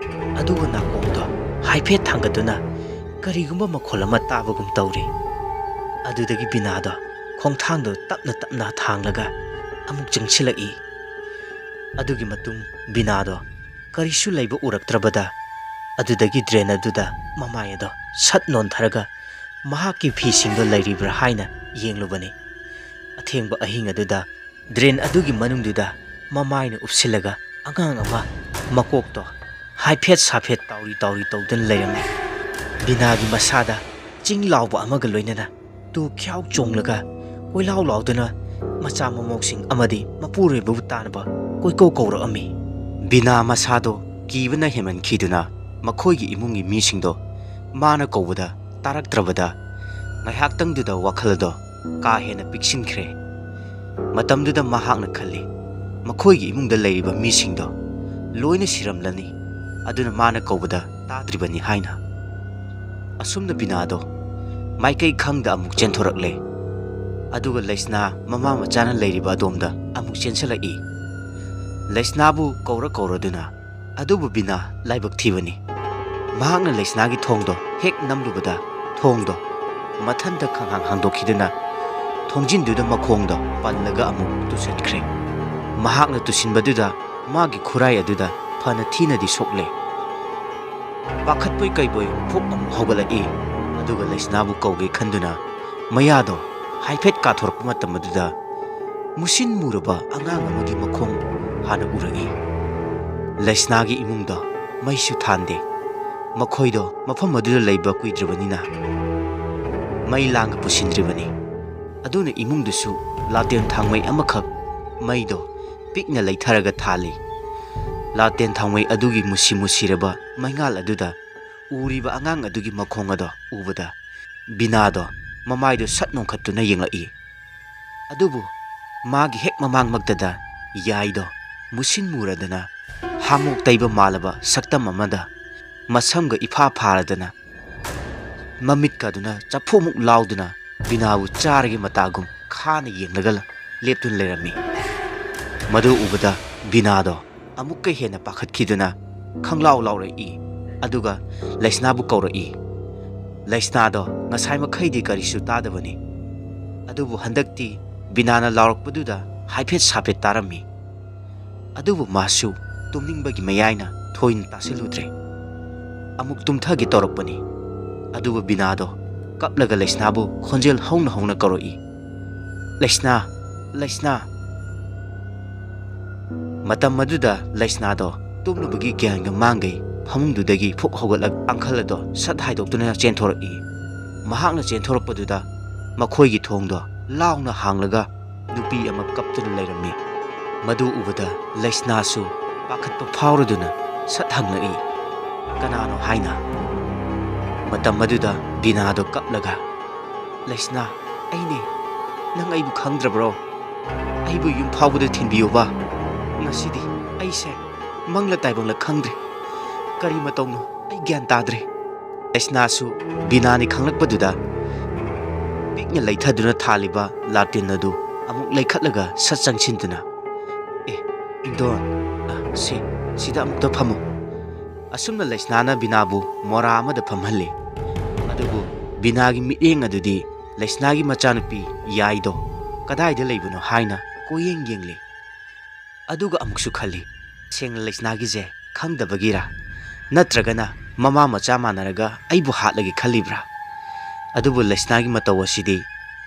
ꯑꯗꯨꯒ ꯅꯥꯀꯣꯡꯗꯣ ꯍꯥꯏꯐꯦꯠ ꯊꯥꯡꯒꯠꯇꯨꯅ ꯀꯔꯤꯒꯨꯝꯕ ꯃꯈꯣꯜ ꯑꯃ ꯇꯥꯕꯒꯨꯝ ꯇꯧꯔꯤ꯫ ꯑꯗꯨꯗꯒꯤ ꯕꯤꯅꯥꯗꯣ ꯈꯣꯡꯊꯥꯡꯗꯣ ꯇꯞꯅ ꯇꯞꯅ ꯊꯥꯡꯂꯒ ꯑꯃꯨꯛ ꯆꯪꯁꯤꯜꯂꯛꯏ꯫ ꯑꯗꯨꯒꯤ ꯃꯇꯨꯡ ꯕꯤꯅꯥꯗꯣ ꯀꯔꯤꯁꯨ ꯂꯩꯕ ꯎꯔꯛꯇ꯭ꯔꯕꯗ, ꯑꯗꯨꯗꯒꯤ ꯗ꯭ꯔꯦꯟ ꯑꯗꯨꯗ ꯃꯃꯥꯏ ꯑꯗꯣ ꯁꯠ ꯅꯣꯟꯊꯔꯒ ꯃꯍꯥꯛꯀꯤ ꯐꯤꯁꯤꯡꯗꯣ ꯂꯩꯔꯤꯕ꯭ꯔꯥ ꯍꯥꯏꯅ ꯌꯦꯡꯂꯨꯕꯅꯤ꯫ ꯑꯊꯦꯡꯕ ꯑꯍꯤꯡ ꯑꯗꯨꯗ ꯗ꯭ꯔꯦꯟ ꯑꯗꯨꯒꯤ ꯃꯅꯨꯡꯗꯨꯗ ꯃꯃꯥꯏꯅ ꯎꯞꯁꯤꯜꯂꯒ ꯑꯉꯥꯡ ꯑꯃ ꯃꯀꯣꯛꯇꯣ ꯍꯥꯏꯐꯦꯠ ꯁꯥꯐꯦꯠ ꯇꯥꯎꯔꯤ ꯇꯥꯎꯔꯤ ꯇꯧꯗꯨꯅ ꯂꯩꯔꯝꯃꯤ꯫ ꯕꯤꯅꯥꯒꯤ ꯃꯁꯥꯗ ꯆꯤꯡ ꯂꯥꯎꯕ ꯑꯃꯒ ꯂꯣꯏꯅꯅ ꯇꯨ ꯈ꯭ꯌꯥꯎ ꯆꯣꯡꯂꯒ ꯀꯣꯏꯂꯥꯎ ꯂꯥꯎꯗꯨꯅ ꯃꯆꯥ ꯃꯃꯧꯁꯤꯡ ꯑꯃꯗꯤ ꯃꯄꯨꯔꯣꯏꯕꯕꯨ ꯇꯥꯅꯕ ꯀꯣꯏꯀꯧ ꯀꯧꯔꯛꯑꯝꯃꯤ꯫ ꯕꯤꯅꯥ ꯃꯁꯥꯗꯣ ꯀꯤꯕꯅ ꯍꯦꯟꯃꯟꯈꯤꯗꯨꯅ ꯃꯈꯣꯏꯒꯤ ꯏꯃꯨꯡꯒꯤ ꯃꯤꯁꯤꯡꯗꯣ ꯃꯥꯅ ꯀꯧꯕꯗ ꯇꯥꯔꯛꯇ꯭ꯔꯕꯗ ꯉꯥꯏꯍꯥꯛꯇꯪꯗꯨꯗ ꯋꯥꯈꯜꯗꯣ ꯀꯥ ꯍꯦꯟꯅ ꯄꯤꯛꯁꯤꯟꯈ꯭ꯔꯦ꯫ ꯃꯇꯝꯗꯨꯗ ꯃꯍꯥꯛꯅ ꯈꯜꯂꯤ, ꯃꯈꯣꯏꯒꯤ ꯏꯃꯨꯡꯗ ꯂꯩꯔꯤꯕ ꯃꯤꯁꯤꯡꯗꯣ ꯂꯣꯏꯅ ꯁꯤꯔꯝꯂꯅꯤ, ꯑꯗꯨꯅ ꯃꯥꯅ ꯀꯧꯕꯗ ꯇꯥꯗ꯭ꯔꯤꯕꯅꯤ ꯍꯥꯏꯅ꯫ ꯑꯁꯨꯝꯅ ꯕꯤꯅꯥꯗꯣ ꯃꯥꯏꯀꯩ ꯈꯪꯗ ꯑꯃꯨꯛ ꯆꯦꯟꯊꯣꯔꯛꯂꯦ꯫ ꯑꯗꯨꯒ ꯂꯩꯁꯅꯥ ꯃꯃꯥ ꯃꯆꯥꯅ ꯂꯩꯔꯤꯕ ꯑꯗꯣꯝꯗ ꯑꯃꯨꯛ ꯆꯦꯟꯁꯤꯜꯂꯛꯏ꯫ ꯂꯩꯁꯅꯥꯕꯨ ꯀꯧꯔ ꯀꯧꯔꯗꯨꯅ, ꯑꯗꯨꯕꯨ ꯕꯤꯅꯥ ꯂꯥꯏꯕꯛ ꯊꯤꯕꯅꯤ꯫ ꯃꯍꯥꯛꯅ ꯂꯩꯁꯅꯥꯒꯤ ꯊꯣꯡꯗꯣ ꯍꯦꯛ ꯅꯝꯂꯨꯕꯗ ꯊꯣꯡꯗꯣ ꯃꯊꯟꯇ ꯈꯪꯍꯥꯡ ꯍꯥꯡꯗꯣꯛꯈꯤꯗꯨꯅ ꯊꯣꯡꯖꯤꯟꯗꯨꯗ ꯃꯈꯣꯡꯗꯣ ꯄꯜꯂꯒ ꯑꯃꯨꯛ ꯇꯨꯁꯟꯈ꯭ꯔꯦ꯫ ꯃꯍꯥꯛꯅ ꯇꯨꯁꯤꯟꯕꯗꯨꯗ ꯃꯥꯒꯤ ꯈꯨꯔꯥꯏ ꯑꯗꯨꯗ ꯐꯅ ꯊꯤꯅꯗꯤ ꯁꯣꯛꯂꯦ꯫ ꯄꯥꯈꯠꯄꯣꯏ ꯀꯩꯕꯣꯏ ꯐꯨꯛ ꯑꯃꯨꯛ ꯍꯧꯒꯠꯂꯛꯏ꯫ ꯑꯗꯨꯒ ꯂꯩꯁꯅꯥꯕꯨ ꯀꯧꯒꯦ ꯈꯟꯗꯨꯅ ꯃꯌꯥꯗꯣ ꯍꯥꯏꯐꯦꯠ ꯀꯥꯊꯣꯔꯛꯄ ꯃꯇꯝ ꯑꯗꯨꯗ ꯃꯨꯁꯤꯟ ꯃꯨꯔꯕ ꯑꯉꯥꯡ ꯑꯃꯒꯤ ꯃꯈꯣꯡ ꯍꯥꯟꯅ ꯎꯔꯛꯏ꯫ ꯂꯩꯁꯅꯥꯒꯤ ꯏꯃꯨꯡꯗ ꯃꯩꯁꯨ ꯊꯥꯟꯗꯦ꯫ ꯃꯈꯣꯏꯗꯣ ꯃꯐꯝ ꯑꯗꯨꯗ ꯂꯩꯕ ꯀꯨꯏꯗ꯭ꯔꯤꯕꯅꯤꯅ ꯃꯩ ꯂꯥꯡꯒ ꯄꯨꯁꯤꯟꯗ꯭ꯔꯤꯕꯅꯤ꯫ ꯑꯗꯨꯅ ꯏꯃꯨꯡꯗꯨꯁꯨ ꯂꯥꯇꯦꯟ ꯊꯥꯡꯃꯩ ꯑꯃꯈꯛ ꯃꯩꯗꯣ ꯄꯤꯛꯅ ꯂꯩꯊꯔꯒ ꯊꯥꯜꯂꯤ꯫ ꯂꯥꯇꯦꯟ ꯊꯥꯡꯃꯩ ꯑꯗꯨꯒꯤ ꯃꯨꯁꯤ ꯃꯨꯁꯤꯔꯕ ꯃꯩꯉꯥꯜ ꯑꯗꯨꯗ ꯎꯔꯤꯕ ꯑꯉꯥꯡ ꯑꯗꯨꯒꯤ ꯃꯈꯣꯡ ꯑꯗꯣ ꯎꯕꯗ ꯕꯤꯅꯥꯗꯣ ꯃꯃꯥꯏꯗꯨ ꯁꯠ ꯅꯣꯡꯈꯠꯇꯨꯅ ꯌꯦꯡꯂꯛꯏ꯫ ꯑꯗꯨꯕꯨ ꯃꯥꯒꯤ ꯍꯦꯛ ꯃꯃꯥꯡꯃꯛꯇꯗ ꯌꯥꯏꯗꯣ ꯃꯨꯁꯤꯟ ꯃꯨꯔꯗꯅ ꯍꯥꯃꯣꯛ ꯇꯩꯕ ꯃꯥꯜꯂꯕ ꯁꯛꯇꯝ ꯑꯃꯗ ꯃꯁꯝꯒ ꯏꯐꯥ ꯐꯥꯔꯗꯅ ꯃꯃꯤꯠꯀꯗꯨꯅ ꯆꯐꯨꯃꯨꯛ ꯂꯥꯎꯗꯨꯅ ꯕꯤꯅꯥꯕꯨ ꯆꯥꯔꯒꯦ ꯃꯇꯥꯒꯨꯝ ꯈꯥꯅ ꯌꯦꯡꯂꯒ ꯂꯦꯞꯇꯨꯅ ꯂꯩꯔꯝꯃꯤ꯫ ꯃꯗꯨ ꯎꯕꯗ ꯕꯤꯅꯥꯗꯣ ꯑꯃꯨꯛꯀ ꯍꯦꯟꯅ ꯄꯥꯈꯠꯈꯤꯗꯨꯅ ꯈꯪꯂꯥꯎ ꯂꯥꯎꯔꯛꯏ꯫ ꯑꯗꯨꯒ ꯂꯩꯁꯅꯥꯕꯨ ꯀꯧꯔꯛꯏ꯫ ꯂꯩꯁꯅꯥꯗꯣ ꯉꯁꯥꯏ ꯃꯈꯩꯗꯤ ꯀꯔꯤꯁꯨ ꯇꯥꯗꯕꯅꯤ꯫ ꯑꯗꯨꯕꯨ ꯍꯟꯗꯛꯇꯤ ꯕꯤꯅꯥꯅ ꯂꯥꯎꯔꯛꯄꯗꯨꯗ ꯍꯥꯏꯐꯦꯠ ꯁꯥꯐꯦꯠ ꯇꯥꯔꯝꯃꯤ꯫ ꯑꯗꯨꯕꯨ ꯃꯥꯁꯨ ꯇꯨꯝꯅꯤꯡꯕꯒꯤ ꯃꯌꯥꯏꯅ ꯊꯣꯏꯅ ꯇꯥꯁꯤꯜꯂꯨꯗ꯭ꯔꯦ꯫ ꯑꯃꯨꯛ ꯇꯨꯝꯊꯒꯦ ꯇꯧꯔꯛꯄꯅꯤ꯫ ꯑꯗꯨꯕꯨ ꯕꯤꯅꯥꯗꯣ ꯀꯞꯂꯒ ꯂꯩꯁꯅꯥꯕꯨ ꯈꯣꯟꯖꯦꯜ ꯍꯧꯅ ꯍꯧꯅ ꯀꯧꯔꯛꯏ, "ꯂꯩꯁꯅꯥ, ꯂꯩꯁꯅꯥ!" ꯃꯇꯝ ꯑꯗꯨꯗ ꯂꯩꯁꯅꯥꯗꯣ ꯇꯨꯝꯂꯨꯕꯒꯤ ꯒ꯭ꯌꯥꯟꯒ ꯃꯥꯡꯒꯩ ꯐꯃꯨꯡꯗꯨꯗꯒꯤ ꯐꯨꯛ ꯍꯧꯒꯠꯂꯒ ꯀꯥꯡꯈꯜ ꯑꯗꯣ ꯁꯠ ꯍꯥꯏꯗꯣꯛꯇꯨꯅ ꯆꯦꯟꯊꯣꯔꯛꯏ꯫ ꯃꯍꯥꯛꯅ ꯆꯦꯟꯊꯣꯔꯛꯄꯗꯨꯗ ꯃꯈꯣꯏꯒꯤ ꯊꯣꯡꯗꯣ ꯂꯥꯎꯅ ꯍꯥꯡꯂꯒ ꯅꯨꯄꯤ ꯑꯃ ꯀꯞꯇꯨꯅ ꯂꯩꯔꯝꯃꯤ꯫ ꯃꯗꯨ ꯎꯕꯗ ꯂꯩꯁꯅꯥꯁꯨ ꯄꯥꯈꯠꯄ ꯐꯥꯎꯔꯗꯨꯅ ꯁꯠ ꯍꯪꯂꯛꯏ, "ꯀꯅꯥꯅꯣ?" ꯍꯥꯏꯅ꯫ ꯃꯇꯝ ꯑꯗꯨꯗ ꯕꯤꯅꯥꯗꯣ ꯀꯞꯂꯒ, "ꯂꯩꯁꯅꯥ, ꯑꯩꯅꯦ꯫ ꯅꯪ ꯑꯩꯕꯨ ꯈꯪꯗ꯭ꯔꯕ꯭ꯔꯣ? ꯑꯩꯕꯨ ꯌꯨꯝ ꯐꯥꯎꯕꯗ ꯊꯤꯟꯕꯤꯌꯨꯕ꯫ ꯉꯁꯤꯗꯤ ꯑꯩꯁꯦ ꯃꯪꯂ ꯇꯥꯏꯕꯪꯂ ꯈꯪꯗ꯭ꯔꯦ꯫ ꯀꯔꯤ ꯃꯇꯧꯅꯣ? ꯑꯩ ꯒ꯭ꯌꯥꯟ ꯇꯥꯗ꯭ꯔꯦ꯫" ꯂꯩꯁꯅꯥꯁꯨ ꯕꯤꯅꯥꯅꯤ ꯈꯪꯂꯛꯄꯗꯨꯗ ꯄꯤꯛꯅ ꯂꯩꯊꯗꯨꯅ ꯊꯥꯜꯂꯤꯕ ꯂꯥꯇꯦꯟ ꯑꯗꯨ ꯑꯃꯨꯛ ꯂꯩꯈꯠꯂꯒ ꯁꯠ ꯆꯪꯁꯤꯟꯗꯨꯅ, "ꯑꯦ, ꯏꯟꯗꯣꯟ, ꯑ, ꯁꯦ, ꯁꯤꯗ ꯑꯃꯨꯛꯇ ꯐꯝꯃꯨ꯫" ꯑꯁꯨꯝꯅ ꯂꯩꯁꯅꯥꯅ ꯕꯤꯅꯥꯕꯨ ꯃꯣꯔꯥ ꯑꯃꯗ ꯐꯝꯍꯜꯂꯤ꯫ ꯑꯗꯨꯕꯨ ꯕꯤꯅꯥꯒꯤ ꯃꯤꯠꯌꯦꯡ ꯑꯗꯨꯗꯤ ꯂꯩꯁꯅꯥꯒꯤ ꯃꯆꯥꯅꯨꯄꯤ ꯌꯥꯏꯗꯣ ꯀꯗꯥꯏꯗ ꯂꯩꯕꯅꯣ ꯍꯥꯏꯅ ꯀꯣꯏꯌꯦꯡ ꯌꯦꯡꯂꯤ꯫ ꯑꯗꯨꯒ ꯑꯃꯨꯛꯁꯨ ꯈꯜꯂꯤ, "ꯁꯦꯡꯅ ꯂꯩꯁꯅꯥꯒꯤꯁꯦ ꯈꯪꯗꯕꯒꯤꯔꯥ? ꯅꯠꯇ꯭ꯔꯒꯅ ꯃꯃꯥ ꯃꯆꯥ ꯃꯥꯟꯅꯔꯒ ꯑꯩꯕꯨ ꯍꯥꯠꯂꯒꯦ ꯈꯜꯂꯤꯕ꯭ꯔꯥ?" ꯑꯗꯨꯕꯨ ꯂꯩꯁꯅꯥꯒꯤ ꯃꯇꯧ ꯑꯁꯤꯗꯤ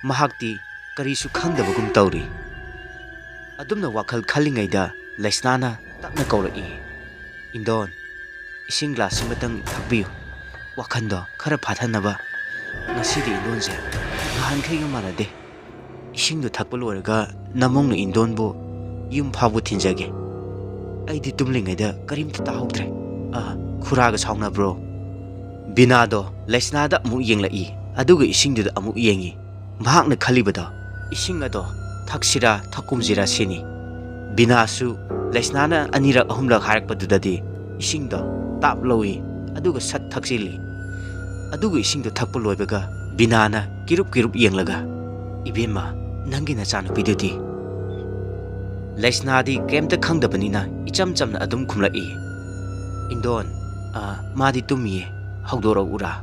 ꯃꯍꯥꯛꯇꯤ ꯀꯔꯤꯁꯨ ꯈꯪꯗꯕꯒꯨꯝ ꯇꯧꯔꯤ꯫ ꯑꯗꯨꯝꯅ ꯋꯥꯈꯜ ꯈꯜꯂꯤꯉꯩꯗ ꯂꯩꯁꯅꯥꯅ ꯇꯞꯅ ꯀꯧꯔꯛꯏ, "ꯏꯟꯗꯣꯟ, ꯏꯁꯤꯡ ꯒ꯭ꯂꯥꯁ ꯑꯃꯇꯪ ꯊꯛꯄꯤꯌꯨ꯫ ꯋꯥꯈꯜꯗꯣ ꯈꯔ ꯐꯥꯊꯅꯕ꯫ ꯉꯁꯤꯗꯤ ꯏꯟꯗꯣꯟꯁꯦ ꯅꯍꯥꯟꯈꯩꯒ ꯃꯥꯟꯅꯗꯦ꯫ ꯏꯁꯤꯡꯗꯨ ꯊꯛꯄ ꯂꯣꯏꯔꯒ ꯅꯃꯧꯅ ꯏꯟꯗꯣꯟꯕꯨ ꯌꯨꯝ ꯐꯥꯎꯕ ꯊꯤꯟꯖꯒꯦ꯫ ꯑꯩꯗꯤ ꯇꯨꯝꯂꯤꯉꯩꯗ ꯀꯔꯤꯝꯇ ꯇꯥꯍꯧꯗ꯭ꯔꯦ꯫ ꯑ, ꯈꯨꯔꯥꯒ ꯁꯥꯎꯅꯕ꯭ꯔꯣ?" ꯕꯤꯅꯥꯗꯣ ꯂꯩꯁꯅꯥꯗ ꯑꯃꯨꯛ ꯌꯦꯡꯂꯛꯏ, ꯑꯗꯨꯒ ꯏꯁꯤꯡꯗꯨꯗ ꯑꯃꯨꯛ ꯌꯦꯡꯏ꯫ ꯃꯍꯥꯛꯅ ꯈꯜꯂꯤꯕꯗꯣ ꯏꯁꯤꯡ ꯑꯗꯣ ꯊꯛꯁꯤꯔꯥ ꯊꯛꯀꯨꯝꯁꯤꯔꯥ ꯁꯤꯅꯤ꯫ ꯕꯤꯅꯥꯁꯨ ꯂꯩꯁꯅꯥꯅ ꯑꯅꯤꯔꯛ ꯑꯍꯨꯝꯂꯛ ꯍꯥꯏꯔꯛꯄꯗꯨꯗꯗꯤ ꯏꯁꯤꯡꯗꯣ ꯇꯥꯞ ꯂꯧꯏ, ꯑꯗꯨꯒ ꯁꯠ ꯊꯛꯆꯤꯜꯂꯤ꯫ ꯑꯗꯨꯒ ꯏꯁꯤꯡꯗꯣ ꯊꯛꯄ ꯂꯣꯏꯕꯒ ꯕꯤꯅꯥꯅ ꯀꯤꯔꯨꯞ ꯀꯤꯔꯨꯞ ꯌꯦꯡꯂꯒ, "ꯏꯕꯦꯝꯃ, ꯅꯪꯒꯤ ꯅꯆꯥꯅꯨꯄꯤꯗꯨꯗꯤ?" ꯂꯩꯁꯅꯥꯗꯤ ꯀꯩꯝꯇ ꯈꯪꯗꯕꯅꯤꯅ ꯏꯆꯝ ꯆꯝꯅ ꯑꯗꯨꯝ ꯈꯨꯝꯂꯛꯏ, "ꯏꯟꯗꯣꯟ, ꯑ, ꯃꯥꯗꯤ ꯇꯨꯝꯃꯤꯌꯦ, ꯍꯧꯗꯣꯔꯛꯎꯔꯥ?"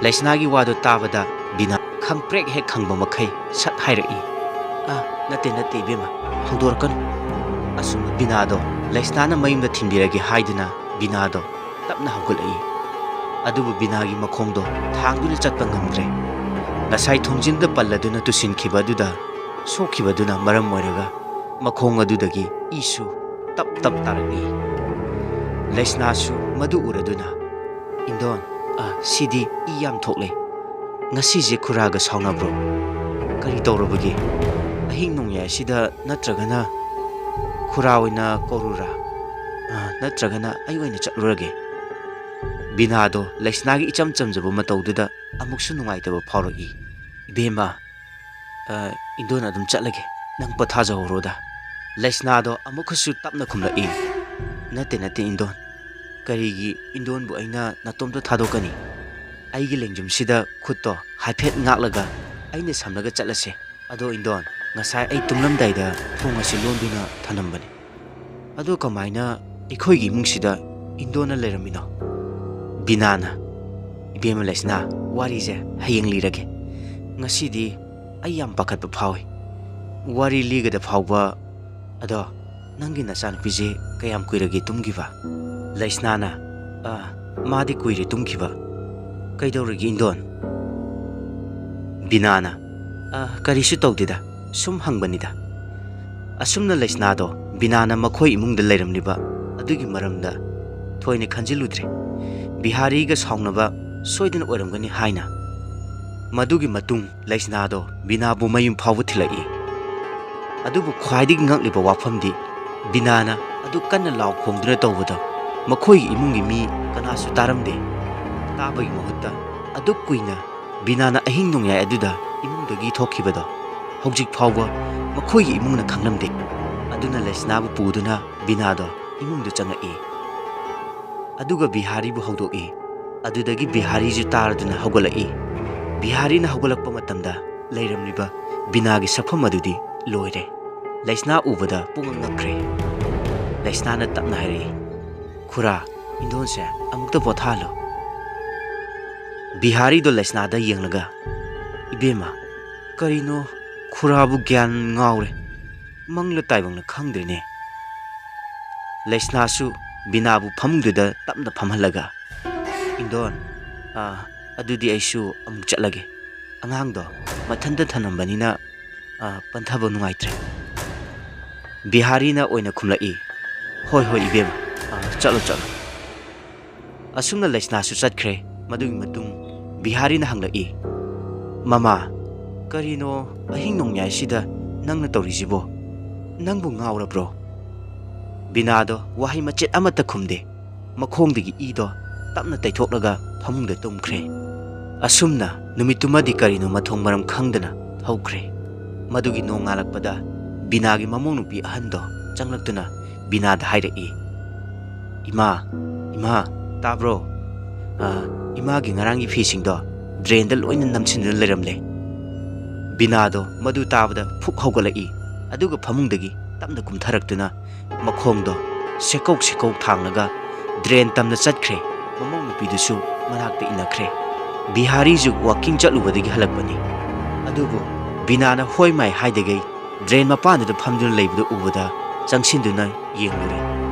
ꯂꯩꯁꯅꯥꯒꯤ ꯋꯥꯗꯨ ꯇꯥꯕꯗ ꯕꯤꯅꯥ ꯈꯪꯄ꯭ꯔꯦꯛ ꯍꯦꯛ ꯈꯪꯕ ꯃꯈꯩ ꯁꯠ ꯍꯥꯏꯔꯛꯏ, "ꯑ, ꯅꯠꯇꯦ, ꯅꯠꯇꯦ ꯏꯕꯦꯝꯃ, ꯍꯧꯗꯣꯔꯛꯀꯅꯨ꯫" ꯑꯁꯨꯝꯅ ꯕꯤꯅꯥꯗꯣ ꯂꯩꯁꯅꯥꯅ ꯃꯌꯨꯝꯗ ꯊꯤꯟꯕꯤꯔꯒꯦ ꯍꯥꯏꯗꯨꯅ ꯕꯤꯅꯥꯗꯣ ꯇꯞꯅ ꯍꯧꯒꯠꯂꯛꯏ꯫ ꯑꯗꯨꯕꯨ ꯕꯤꯅꯥꯒꯤ ꯃꯈꯣꯡꯗꯣ ꯊꯥꯡꯗꯨꯅ ꯆꯠꯄ ꯉꯝꯗ꯭ꯔꯦ꯫ ꯉꯁꯥꯏ ꯊꯣꯡꯖꯤꯟꯗ ꯄꯜꯂꯗꯨꯅ ꯇꯨꯁꯤꯟꯈꯤꯕ ꯑꯗꯨꯗ ꯁꯣꯛꯈꯤꯕꯗꯨꯅ ꯃꯔꯝ ꯑꯣꯏꯔꯒ ꯃꯈꯣꯡ ꯑꯗꯨꯗꯒꯤ ꯏꯁꯨ ꯇꯞ ꯇꯞ ꯇꯥꯔꯛꯏ꯫ ꯂꯩꯁꯅꯥꯁꯨ ꯃꯗꯨ ꯎꯔꯗꯨꯅ, "ꯏꯟꯗꯣꯟ, ꯑ, ꯁꯤꯗꯤ ꯏ ꯌꯥꯝ ꯊꯣꯛꯂꯦ꯫ ꯉꯁꯤꯁꯦ ꯈꯨꯔꯥꯒ ꯁꯥꯎꯅꯕ꯭ꯔꯣ? ꯀꯔꯤ ꯇꯧꯔꯕꯒꯦ? ꯑꯍꯤꯡ ꯅꯣꯡꯌꯥꯏ ꯑꯁꯤꯗ ꯅꯠꯇ꯭ꯔꯒꯅ ꯈꯨꯔꯥ ꯑꯣꯏꯅ ꯀꯧꯔꯨꯔꯥ? ꯑ, ꯅꯠꯇ꯭ꯔꯒꯅ ꯑꯩ ꯑꯣꯏꯅ ꯆꯠꯂꯨꯔꯒꯦ?" ꯕꯤꯅꯥꯗꯣ ꯂꯩꯁꯅꯥꯒꯤ ꯏꯆꯝ ꯆꯝꯖꯕ ꯃꯇꯧꯗꯨꯗ ꯑꯃꯨꯛꯁꯨ ꯅꯨꯡꯉꯥꯏꯇꯕ ꯐꯥꯎꯔꯛꯏ꯫ "ꯏꯕꯦꯝꯃ, ꯑ, ꯏꯟꯗꯣꯟ ꯑꯗꯨꯝ ꯆꯠꯂꯒꯦ, ꯅꯪ ꯄꯣꯊꯥꯖꯍꯧꯔꯣꯗ꯫" ꯂꯩꯁꯅꯥꯗꯣ ꯑꯃꯨꯛꯀꯁꯨ ꯇꯞꯅ ꯈꯨꯝꯂꯛꯏ꯫ "ꯅꯠꯇꯦ, ꯅꯠꯇꯦ, ꯏꯟꯗꯣꯟ꯫ ꯀꯔꯤꯒꯤ ꯏꯟꯗꯣꯟꯕꯨ ꯑꯩꯅ ꯅꯇꯣꯝꯇ ꯊꯥꯗꯣꯛꯀꯅꯤ? ꯑꯩꯒꯤ ꯂꯦꯡꯖꯨꯝꯁꯤꯗ ꯈꯨꯠꯇꯣ ꯍꯥꯏꯐꯦꯠ ꯉꯥꯛꯂꯒ ꯑꯩꯅ ꯁꯝꯂꯒ ꯆꯠꯂꯁꯦ꯫ ꯑꯗꯣ ꯏꯟꯗꯣꯟ, ꯉꯁꯥꯏ ꯑꯩ ꯇꯨꯝꯂꯝꯗꯥꯏꯗ ꯊꯣꯡ ꯑꯁꯤ ꯂꯣꯟꯗꯨꯅ ꯊꯅꯝꯕꯅꯤ꯫ ꯑꯗꯣ ꯀꯃꯥꯏꯅ ꯑꯩꯈꯣꯏꯒꯤ ꯏꯃꯨꯡꯁꯤꯗ ꯏꯟꯗꯣꯟꯅ ꯂꯩꯔꯝꯃꯤꯅꯣ?" ꯕꯤꯅꯥꯅ, "ꯏꯕꯦꯝꯃ ꯂꯩꯁꯅꯥ, ꯋꯥꯔꯤꯁꯦ ꯍꯌꯦꯡ ꯂꯤꯔꯒꯦ꯫ ꯉꯁꯤꯗꯤ ꯑꯩ ꯌꯥꯝ ꯄꯥꯈꯠꯄ ꯐꯥꯎꯏ꯫ ꯋꯥꯔꯤ ꯂꯤꯒꯗ ꯐꯥꯎꯕ꯫ ꯑꯗꯣ ꯅꯪꯒꯤ ꯅꯆꯥꯅꯨꯄꯤꯁꯦ ꯀꯌꯥꯝ ꯀꯨꯏꯔꯒꯦ ꯇꯨꯝꯈꯤꯕ?" ꯂꯩꯁꯅꯥꯅ, "ꯑ, ꯃꯥꯗꯤ ꯀꯨꯏꯔꯦ ꯇꯨꯝꯈꯤꯕ꯫ ꯀꯩꯗꯧꯔꯒꯦ ꯏꯟꯗꯣꯟ?" ꯕꯤꯅꯥꯅ, "ꯑ, ꯀꯔꯤꯁꯨ ꯇꯧꯗꯦꯗ, ꯁꯨꯝ ꯍꯪꯕꯅꯤꯗ꯫" ꯑꯁꯨꯝꯅ ꯂꯩꯁꯅꯥꯗꯣ ꯕꯤꯅꯥꯅ ꯃꯈꯣꯏ ꯏꯃꯨꯡꯗ ꯂꯩꯔꯝꯂꯤꯕ ꯑꯗꯨꯒꯤ ꯃꯔꯝꯗ ꯊꯣꯏꯅ ꯈꯟꯖꯤꯜꯂꯨꯗ꯭ꯔꯦ꯫ ꯕꯤꯍꯥꯔꯤꯒ ꯁꯥꯎꯅꯕ ꯁꯣꯏꯗꯅ ꯑꯣꯏꯔꯝꯒꯅꯤ ꯍꯥꯏꯅ꯫ ꯃꯗꯨꯒꯤ ꯃꯇꯨꯡ ꯂꯩꯁꯅꯥꯗꯣ ꯕꯤꯅꯥꯕꯨ ꯃꯌꯨꯝ ꯐꯥꯎꯕ ꯊꯤꯜꯂꯛꯏ꯫ ꯑꯗꯨꯕꯨ ꯈ꯭ꯋꯥꯏꯗꯒꯤ ꯉꯛꯂꯤꯕ ꯋꯥꯐꯝꯗꯤ, ꯕꯤꯅꯥꯅ ꯑꯗꯨ ꯀꯟꯅ ꯂꯥꯎ ꯈꯣꯡꯗꯨꯅ ꯇꯧꯕꯗꯣ ꯃꯈꯣꯏꯒꯤ ꯏꯃꯨꯡꯒꯤ ꯃꯤ ꯀꯅꯥꯁꯨ ꯇꯥꯔꯝꯗꯦ꯫ ꯇꯥꯕꯒꯤ ꯃꯍꯨꯠꯇ ꯑꯗꯨꯛ ꯀꯨꯏꯅ ꯕꯤꯅꯥꯅ ꯑꯍꯤꯡ ꯅꯣꯡꯌꯥꯏ ꯑꯗꯨꯗ ꯏꯃꯨꯡꯗꯒꯤ ꯊꯣꯛꯈꯤꯕꯗꯣ ꯍꯧꯖꯤꯛ ꯐꯥꯎꯕ ꯃꯈꯣꯏꯒꯤ ꯏꯃꯨꯡꯅ ꯈꯪꯂꯝꯗꯦ꯫ ꯑꯗꯨꯅ ꯂꯩꯁꯅꯥꯕꯨ ꯄꯨꯗꯨꯅ ꯕꯤꯅꯥꯗꯣ ꯏꯃꯨꯡꯗ ꯆꯪꯂꯛꯏ꯫ ꯑꯗꯨꯒ ꯕꯤꯍꯥꯔꯤꯕꯨ ꯍꯧꯗꯣꯛꯏ꯫ ꯑꯗꯨꯗꯒꯤ ꯕꯤꯍꯥꯔꯤꯁꯨ ꯇꯥꯔꯗꯨꯅ ꯍꯧꯒꯠꯂꯛꯏ꯫ ꯕꯤꯍꯥꯔꯤꯅ ꯍꯧꯒꯠꯂꯛꯄ ꯃꯇꯝꯗ ꯂꯩꯔꯝꯂꯤꯕ ꯕꯤꯅꯥꯒꯤ ꯁꯛꯐꯝ ꯑꯗꯨꯗꯤ ꯂꯣꯏꯔꯦ꯫ ꯂꯩꯁꯅꯥ ꯎꯕꯗ ꯄꯨꯡꯉꯛ ꯉꯛꯈ꯭ꯔꯦ꯫ ꯂꯩꯁꯅꯥꯅ ꯇꯞꯅ ꯍꯥꯏꯔꯛꯏ, "ꯈꯨꯔꯥ, ꯏꯟꯗꯣꯟꯁꯦ ꯑꯃꯨꯛꯇ ꯄꯣꯊꯥꯍꯜꯂꯨ꯫" ꯕꯤꯍꯥꯔꯤꯗꯣ ꯂꯩꯁꯅꯥꯗ ꯌꯦꯡꯂꯒ, "ꯏꯕꯦꯝꯃ, ꯀꯔꯤꯅꯣ ꯈꯨꯔꯥꯕꯨ ꯒ꯭ꯌꯥꯟ ꯉꯥꯎꯔꯦ꯫ ꯃꯪꯂ ꯇꯥꯏꯕꯪꯂ ꯈꯪꯗ꯭ꯔꯦꯅꯦ꯫" ꯂꯩꯁꯅꯥꯁꯨ ꯕꯤꯅꯥꯕꯨ ꯐꯃꯨꯡꯗꯨꯗ ꯇꯞꯅ ꯐꯝꯍꯜꯂꯒ, "ꯏꯟꯗꯣꯟ, ꯑꯥ, ꯑꯗꯨꯗꯤ ꯑꯩꯁꯨ ꯑꯃꯨꯛ ꯆꯠꯂꯒꯦ꯫ ꯑꯉꯥꯡꯗꯣ ꯃꯊꯟꯇ ꯊꯅꯝꯕꯅꯤꯅ, ꯑꯥ, ꯄꯟꯊꯕ ꯅꯨꯡꯉꯥꯏꯇ꯭ꯔꯦ꯫" ꯕꯤꯍꯥꯔꯤꯅ ꯑꯣꯏꯅ ꯈꯨꯝꯂꯛꯏ, "ꯍꯣꯏ, ꯍꯣꯏ, ꯏꯕꯦꯝꯃ, ꯑꯥ, ꯆꯠꯂꯣ, ꯆꯠꯂꯣ"꯫ ꯑꯁꯨꯝꯅ ꯂꯩꯁꯅꯥꯁꯨ ꯆꯠꯈ꯭ꯔꯦ꯫ ꯃꯗꯨꯒꯤ ꯃꯇꯨꯡ ꯕꯤꯍꯥꯔꯤꯅ ꯍꯪꯂꯛꯏ, "ꯃꯃꯥ, ꯀꯔꯤꯅꯣ ꯑꯍꯤꯡ ꯅꯣꯡꯌꯥꯏꯁꯤꯗ ꯅꯪꯅ ꯇꯧꯔꯤꯁꯤꯕꯣ? ꯅꯪꯕꯨ ꯉꯥꯎꯔꯕ꯭ꯔꯣ?" ꯕꯤꯅꯥꯗꯣ ꯋꯥꯍꯩ ꯃꯆꯦꯠ ꯑꯃꯠꯇ ꯈꯨꯝꯗꯦ꯫ ꯃꯈꯣꯡꯗꯒꯤ ꯏꯗꯣ ꯇꯞꯅ ꯇꯩꯊꯣꯛꯂꯒ ꯐꯃꯨꯡꯗ ꯇꯨꯝꯈ꯭ꯔꯦ꯫ ꯑꯁꯨꯝꯅ ꯅꯨꯃꯤꯠꯇꯨꯃꯗꯤ ꯀꯔꯤꯅꯣ ꯃꯊꯣꯡ ꯃꯔꯝ ꯈꯪꯗꯅ ꯍꯧꯈ꯭ꯔꯦ꯫ ꯃꯗꯨꯒꯤ ꯅꯣꯡꯉꯥꯜꯂꯛꯄꯗ ꯕꯤꯅꯥꯒꯤ ꯃꯃꯧ ꯅꯨꯄꯤ ꯑꯍꯟꯗꯣ ꯆꯪꯂꯛꯇꯨꯅ ꯕꯤꯅꯥꯗ ꯍꯥꯏꯔꯛꯏ, "ꯏꯃꯥ, ꯏꯃꯥ, ꯇꯥꯕ꯭ꯔꯣ? ꯑ, ꯏꯃꯥꯒꯤ ꯉꯔꯥꯡꯒꯤ ꯐꯤꯁꯤꯡꯗꯣ ꯗ꯭ꯔꯦꯟꯗ ꯂꯣꯏꯅ ꯅꯝꯁꯤꯟꯗꯨꯅ ꯂꯩꯔꯝꯂꯦ"꯫ ꯕꯤꯅꯥꯗꯣ ꯃꯗꯨ ꯇꯥꯕꯗ ꯐꯨꯛ ꯍꯧꯒꯠꯂꯛꯏ, ꯑꯗꯨꯒ ꯐꯃꯨꯡꯗꯒꯤ ꯇꯞꯅ ꯀꯨꯝꯊꯔꯛꯇꯨꯅ ꯃꯈꯣꯡꯗꯣ ꯁꯦꯀꯧ ꯁꯦꯀꯧ ꯊꯥꯡꯂꯒ ꯗ꯭ꯔꯦꯟ ꯇꯝꯅ ꯆꯠꯈ꯭ꯔꯦ꯫ ꯃꯃꯧ ꯅꯨꯄꯤꯗꯨꯁꯨ ꯃꯅꯥꯛꯇ ꯏꯟꯅꯈ꯭ꯔꯦ꯫ ꯕꯤꯍꯥꯔꯤꯁꯨ ꯋꯥꯀꯤꯡ ꯆꯠꯂꯨꯕꯗꯒꯤ ꯍꯜꯂꯛꯄꯅꯤ꯫ ꯑꯗꯨꯕꯨ ꯕꯤꯅꯥꯅ ꯍꯣꯏ ꯃꯥꯏ ꯍꯥꯏꯗꯒꯩ ꯗ꯭ꯔꯦꯟ ꯃꯄꯥꯟꯗꯨꯗ ꯐꯝꯗꯨꯅ ꯂꯩꯕꯗꯨ ꯎꯕꯗ ꯆꯪꯁꯤꯟꯗꯨꯅ ꯌꯦꯡꯂꯨꯔꯦ꯫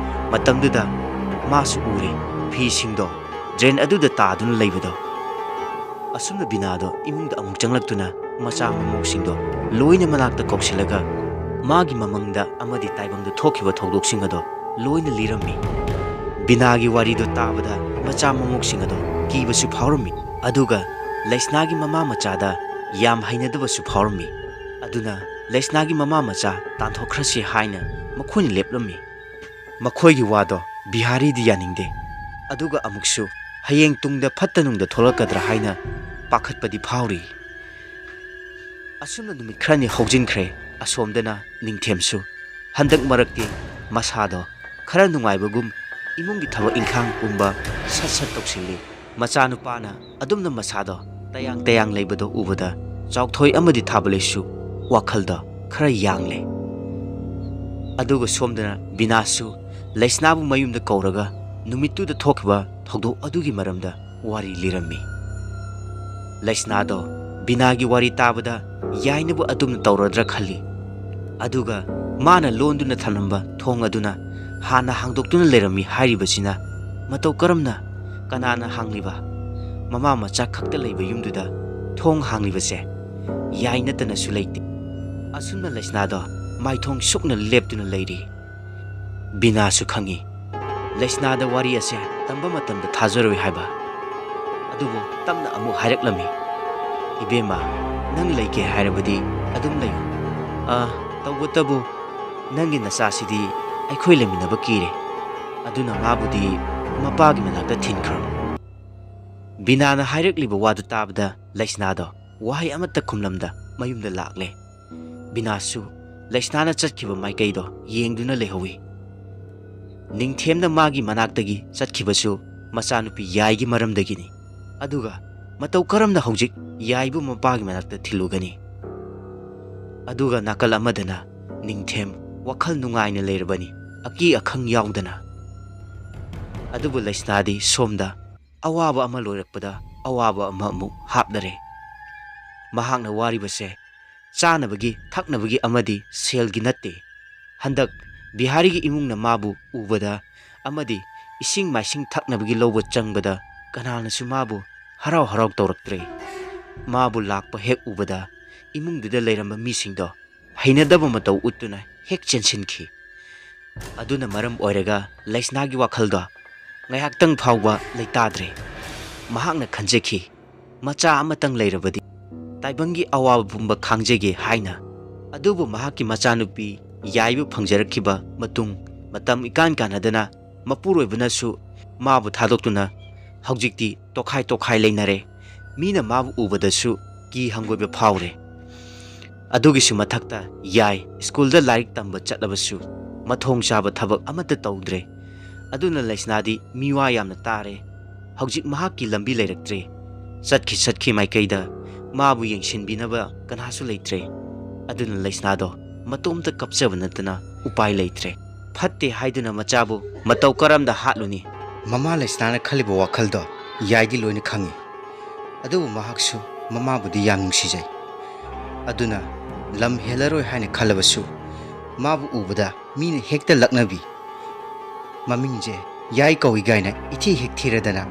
ꯃꯇꯝꯗꯨꯗ ꯃꯥꯁꯨ ꯎꯔꯦ, ꯐꯤꯁꯤꯡꯗꯣ ꯗ꯭ꯔꯦꯟ ꯑꯗꯨꯗ ꯇꯥꯗꯨꯅ ꯂꯩꯕꯗꯣ꯫ ꯑꯁꯨꯝꯅ ꯕꯤꯅꯥꯗꯣ ꯏꯃꯨꯡꯗ ꯑꯃꯨꯛ ꯆꯪꯂꯛꯇꯨꯅ ꯃꯆꯥ ꯃꯃꯧꯁꯤꯡꯗꯣ ꯂꯣꯏꯅ ꯃꯅꯥꯛꯇ ꯀꯧꯁꯤꯜꯂꯒ ꯃꯥꯒꯤ ꯃꯃꯪꯗ ꯑꯃꯗꯤ ꯇꯥꯏꯕꯪꯗ ꯊꯣꯛꯈꯤꯕ ꯊꯧꯗꯣꯛꯁꯤꯡ ꯑꯗꯣ ꯂꯣꯏꯅ ꯂꯤꯔꯝꯃꯤ꯫ ꯕꯤꯅꯥꯒꯤ ꯋꯥꯔꯤꯗꯣ ꯇꯥꯕꯗ ꯃꯆꯥ ꯃꯃꯧꯁꯤꯡ ꯑꯗꯣ ꯀꯤꯕꯁꯨ ꯐꯥꯎꯔꯝꯃꯤ, ꯑꯗꯨꯒ ꯂꯩꯁꯅꯥꯒꯤ ꯃꯃꯥ ꯃꯆꯥꯗ ꯌꯥꯝ ꯍꯩꯅꯗꯕꯁꯨ ꯐꯥꯎꯔꯝꯃꯤ꯫ ꯑꯗꯨꯅ ꯂꯩꯁꯅꯥꯒꯤ ꯃꯃꯥ ꯃꯆꯥ ꯇꯥꯟꯊꯣꯛꯈ꯭ꯔꯁꯤ ꯍꯥꯏꯅ ꯃꯈꯣꯏꯅ ꯂꯦꯞꯂꯝꯃꯤ꯫ ꯃꯈꯣꯏꯒꯤ ꯋꯥꯗꯣ ꯕꯤꯍꯥꯔꯤꯗꯤ ꯌꯥꯅꯤꯡꯗꯦ, ꯑꯗꯨꯒ ꯑꯃꯨꯛꯁꯨ ꯍꯌꯦꯡ ꯇꯨꯡꯗ ꯐꯠꯇ ꯅꯨꯡꯗ ꯊꯣꯛꯂꯛꯀꯗ꯭ꯔꯥ ꯍꯥꯏꯅ ꯄꯥꯈꯠꯄꯗꯤ ꯐꯥꯎꯔꯤ꯫ ꯑꯁꯨꯝꯅ ꯅꯨꯃꯤꯠ ꯈꯔꯅꯤ ꯍꯧꯖꯤꯟꯈ꯭ꯔꯦ꯫ ꯑꯁꯣꯝꯗꯅ ꯅꯤꯡꯊꯦꯝꯁꯨ ꯍꯟꯗꯛ ꯃꯔꯛꯇꯤ ꯃꯁꯥꯗꯣ ꯈꯔ ꯅꯨꯡꯉꯥꯏꯕꯒꯨꯝ, ꯏꯃꯨꯡꯒꯤ ꯊꯕꯛ ꯏꯪꯈꯥꯡ ꯄꯨꯝꯕ ꯁꯠ ꯁꯠ ꯇꯧꯁꯤꯜꯂꯤ꯫ ꯃꯆꯥꯅꯨꯄꯥꯅ ꯑꯗꯨꯝꯅ ꯃꯁꯥꯗꯣ ꯇꯌꯥꯡ ꯇꯌꯥꯡ ꯂꯩꯕꯗꯣ ꯎꯕꯗ ꯆꯥꯎꯊꯣꯏ ꯑꯃꯗꯤ ꯊꯥꯕꯂꯩꯁꯨ ꯋꯥꯈꯜꯗ ꯈꯔ ꯌꯥꯡꯂꯦ꯫ ꯑꯗꯨꯒ ꯁꯣꯝꯗꯅ ꯕꯤꯅꯥꯁꯨ ꯂꯩꯁꯅꯥꯕꯨ ꯃꯌꯨꯝꯗ ꯀꯧꯔꯒ ꯅꯨꯃꯤꯠꯇꯨꯗ ꯊꯣꯛꯈꯤꯕ ꯊꯧꯗꯣꯛ ꯑꯗꯨꯒꯤ ꯃꯔꯝꯗ ꯋꯥꯔꯤ ꯂꯤꯔꯝꯃꯤ꯫ ꯂꯩꯁꯅꯥꯗꯣ ꯕꯤꯅꯥꯒꯤ ꯋꯥꯔꯤ ꯇꯥꯕꯗ ꯌꯥꯏꯅꯕ ꯑꯗꯨꯝꯅ ꯇꯧꯔꯗ꯭ꯔꯥ ꯈꯜꯂꯤ꯫ ꯑꯗꯨꯒ ꯃꯥꯅ ꯂꯣꯟꯗꯨꯅ ꯊꯝꯂꯝꯕ ꯊꯣꯡ ꯑꯗꯨꯅ ꯍꯥꯟꯅ ꯍꯥꯡꯗꯣꯛꯇꯨꯅ ꯂꯩꯔꯝꯃꯤ ꯍꯥꯏꯔꯤꯕꯁꯤꯅ ꯃꯇꯧ ꯀꯔꯝꯅ, ꯀꯅꯥꯅ ꯍꯥꯡꯂꯤꯕ? ꯃꯃꯥ ꯃꯆꯥ ꯈꯛꯇ ꯂꯩꯕ ꯌꯨꯝꯗꯨꯗ ꯊꯣꯡ ꯍꯥꯡꯂꯤꯕꯁꯦ ꯌꯥꯏ ꯅꯠꯇꯅꯁꯨ ꯂꯩꯇꯦ꯫ ꯑꯁꯨꯝꯅ ꯂꯩꯁꯅꯥꯗꯣ ꯃꯥꯏꯊꯣꯡ ꯁꯨꯛꯅ ꯂꯦꯞꯇꯨꯅ ꯂꯩꯔꯤ꯫ ꯕꯤꯅꯥꯁꯨ ꯈꯪꯏ, ꯂꯩꯁꯅꯥꯗ ꯋꯥꯔꯤ ꯑꯁꯦ ꯇꯝꯕ ꯃꯇꯝꯗ ꯊꯥꯖꯔꯣꯏ ꯍꯥꯏꯕ꯫ ꯑꯗꯨꯕꯨ ꯇꯞꯅ ꯑꯃꯨꯛ ꯍꯥꯏꯔꯛꯂꯝꯃꯤ, "ꯏꯕꯦꯝꯃ, ꯅꯪ ꯂꯩꯒꯦ ꯍꯥꯏꯔꯕꯗꯤ ꯑꯗꯨꯝ ꯂꯩꯌꯨ꯫ ꯑ, ꯇꯧꯕꯇꯕꯨ ꯅꯪꯒꯤ ꯅꯆꯥꯁꯤꯗꯤ ꯑꯩꯈꯣꯏ ꯂꯩꯃꯤꯟꯅꯕ ꯀꯤꯔꯦ꯫ ꯑꯗꯨꯅ ꯃꯥꯕꯨꯗꯤ ꯃꯄꯥꯒꯤ ꯃꯅꯥꯛꯇ ꯊꯤꯟꯈ꯭ꯔꯣ꯫" ꯕꯤꯅꯥꯅ ꯍꯥꯏꯔꯛꯂꯤꯕ ꯋꯥꯗꯨ ꯇꯥꯕꯗ ꯂꯩꯁꯅꯥꯗꯣ ꯋꯥꯍꯩ ꯑꯃꯠꯇ ꯈꯨꯝꯂꯝꯗ ꯃꯌꯨꯝꯗ ꯂꯥꯛꯂꯦ꯫ ꯕꯤꯅꯥꯁꯨ ꯂꯩꯁꯅꯥꯅ ꯆꯠꯈꯤꯕ ꯃꯥꯏꯀꯩꯗꯣ ꯌꯦꯡꯗꯨꯅ ꯂꯩꯍꯧꯏ꯫ ꯅꯤꯡꯊꯦꯝꯅ ꯃꯥꯒꯤ ꯃꯅꯥꯛꯇꯒꯤ ꯆꯠꯈꯤꯕꯁꯨ ꯃꯆꯥꯅꯨꯄꯤ ꯌꯥꯏꯒꯤ ꯃꯔꯝꯗꯒꯤꯅꯤ꯫ ꯑꯗꯨꯒ ꯃꯇꯧ ꯀꯔꯝꯅ ꯍꯧꯖꯤꯛ ꯌꯥꯏꯕꯨ ꯃꯄꯥꯒꯤ ꯃꯅꯥꯛꯇ ꯊꯤꯜꯂꯨꯒꯅꯤ? ꯑꯗꯨꯒ ꯅꯥꯀꯜ ꯑꯃꯗꯅ ꯅꯤꯡꯊꯦꯝ ꯋꯥꯈꯜ ꯅꯨꯡꯉꯥꯏꯅ ꯂꯩꯔꯕꯅꯤ, ꯑꯀꯤ ꯑꯈꯪ ꯌꯥꯎꯗꯅ꯫ ꯑꯗꯨꯕꯨ ꯂꯩꯁꯅꯥꯗꯤ ꯁꯣꯝꯗ ꯑꯋꯥꯕ ꯑꯃ ꯂꯣꯏꯔꯛꯄꯗ ꯑꯋꯥꯕ ꯑꯃ ꯑꯃꯨꯛ ꯍꯥꯞꯅꯔꯦ꯫ ꯃꯍꯥꯛꯅ ꯋꯥꯔꯤꯕꯁꯦ ꯆꯥꯅꯕꯒꯤ, ꯊꯛꯅꯕꯒꯤ ꯑꯃꯗꯤ ꯁꯦꯜꯒꯤ ꯅꯠꯇꯦ꯫ ꯍꯟꯗꯛ ꯕꯤꯍꯥꯔꯤꯒꯤ ꯏꯃꯨꯡꯅ ꯃꯥꯕꯨ ꯎꯕꯗ ꯑꯃꯗꯤ ꯏꯁꯤꯡ ꯃꯥꯏꯁꯤꯡ ꯊꯛꯅꯕꯒꯤ ꯂꯧꯕ ꯆꯪꯕꯗ ꯀꯅꯥꯅꯁꯨ ꯃꯥꯕꯨ ꯍꯔꯥꯎ ꯍꯔꯥꯎ ꯇꯧꯔꯛꯇ꯭ꯔꯦ꯫ ꯃꯥꯕꯨ ꯂꯥꯛꯄ ꯍꯦꯛ ꯎꯕꯗ ꯏꯃꯨꯡꯗꯨꯗ ꯂꯩꯔꯝꯕ ꯃꯤꯁꯤꯡꯗꯣ ꯍꯩꯅꯗꯕ ꯃꯇꯧ ꯎꯠꯇꯨꯅ ꯍꯦꯛ ꯆꯦꯟꯁꯤꯟꯈꯤ꯫ ꯑꯗꯨꯅ ꯃꯔꯝ ꯑꯣꯏꯔꯒ ꯂꯩꯁꯅꯥꯒꯤ ꯋꯥꯈꯜꯗꯣ ꯉꯥꯏꯍꯥꯛꯇꯪ ꯐꯥꯎꯕ ꯂꯩꯇꯥꯗ꯭ꯔꯦ꯫ ꯃꯍꯥꯛꯅ ꯈꯟꯖꯈꯤ, "ꯃꯆꯥ ꯑꯃꯇꯪ ꯂꯩꯔꯕꯗꯤ ꯇꯥꯏꯕꯪꯒꯤ ꯑꯋꯥꯕ ꯄꯨꯝꯕ ꯈꯥꯡꯖꯒꯦ" ꯍꯥꯏꯅ꯫ ꯑꯗꯨꯕꯨ ꯃꯍꯥꯛꯀꯤ ꯃꯆꯥꯅꯨꯄꯤ ꯌꯥꯏꯕ ꯐꯪꯖꯔꯛꯈꯤꯕ ꯃꯇꯨꯡ, ꯃꯇꯝ ꯏꯀꯥꯟ ꯀꯥꯟꯅꯗꯅ ꯃꯄꯨꯔꯣꯏꯕꯅꯁꯨ ꯃꯥꯕꯨ ꯊꯥꯗꯣꯛꯇꯨꯅ ꯍꯧꯖꯤꯛꯇꯤ ꯇꯣꯈꯥꯏ ꯇꯣꯈꯥꯏ ꯂꯩꯅꯔꯦ꯫ ꯃꯤꯅ ꯃꯥꯕꯨ ꯎꯕꯗꯁꯨ ꯀꯤ ꯍꯪꯒꯣꯏꯕ ꯐꯥꯎꯔꯦ꯫ ꯑꯗꯨꯒꯤꯁꯨ ꯃꯊꯛꯇ ꯌꯥꯏ ꯁ꯭ꯀꯨꯜꯗ ꯂꯥꯏꯔꯤꯛ ꯇꯝꯕ ꯆꯠꯂꯕꯁꯨ ꯃꯊꯣꯡ ꯆꯥꯕ ꯊꯕꯛ ꯑꯃꯠꯇ ꯇꯧꯗ꯭ꯔꯦ꯫ ꯑꯗꯨꯅ ꯂꯩꯁꯅꯥꯗꯤ ꯃꯤꯋꯥ ꯌꯥꯝꯅ ꯇꯥꯔꯦ꯫ ꯍꯧꯖꯤꯛ ꯃꯍꯥꯛꯀꯤ ꯂꯝꯕꯤ ꯂꯩꯔꯛꯇ꯭ꯔꯦ꯫ ꯆꯠꯈꯤ ꯆꯠꯈꯤ ꯃꯥꯏꯀꯩꯗ ꯃꯥꯕꯨ ꯌꯦꯡꯁꯤꯟꯕꯤꯅꯕ ꯀꯅꯥꯁꯨ ꯂꯩꯇ꯭ꯔꯦ꯫ ꯑꯗꯨꯅ ꯂꯩꯁꯅꯥꯗꯣ ꯃꯇꯣꯝꯇ ꯀꯞꯆꯕ ꯅꯠꯇꯅ ꯎꯄꯥꯏ ꯂꯩꯇ꯭ꯔꯦ꯫ ꯐꯠꯇꯦ ꯍꯥꯏꯗꯨꯅ ꯃꯆꯥꯕꯨ ꯃꯇꯧ ꯀꯔꯝꯗ ꯍꯥꯠꯂꯨꯅꯤ? ꯃꯃꯥ ꯂꯩꯁꯅꯥꯅ ꯈꯜꯂꯤꯕ ꯋꯥꯈꯜꯗꯣ ꯌꯥꯏꯗꯤ ꯂꯣꯏꯅ ꯈꯪꯏ꯫ ꯑꯗꯨꯕꯨ ꯃꯍꯥꯛꯁꯨ ꯃꯃꯥꯕꯨꯗꯤ ꯌꯥꯝ ꯅꯨꯡꯁꯤꯖꯩ꯫ ꯑꯗꯨꯅ ꯂꯝ ꯍꯦꯜꯂꯔꯣꯏ ꯍꯥꯏꯅ ꯈꯜꯂꯕꯁꯨ ꯃꯥꯕꯨ ꯎꯕꯗ ꯃꯤꯅ ꯍꯦꯛꯇ ꯂꯛꯅꯕꯤ꯫ ꯃꯃꯤꯡꯁꯦ ꯌꯥꯏ ꯀꯧꯏ ꯀꯥꯏꯅ ꯏꯊꯤ ꯍꯦꯛ ꯊꯤꯔꯗꯅ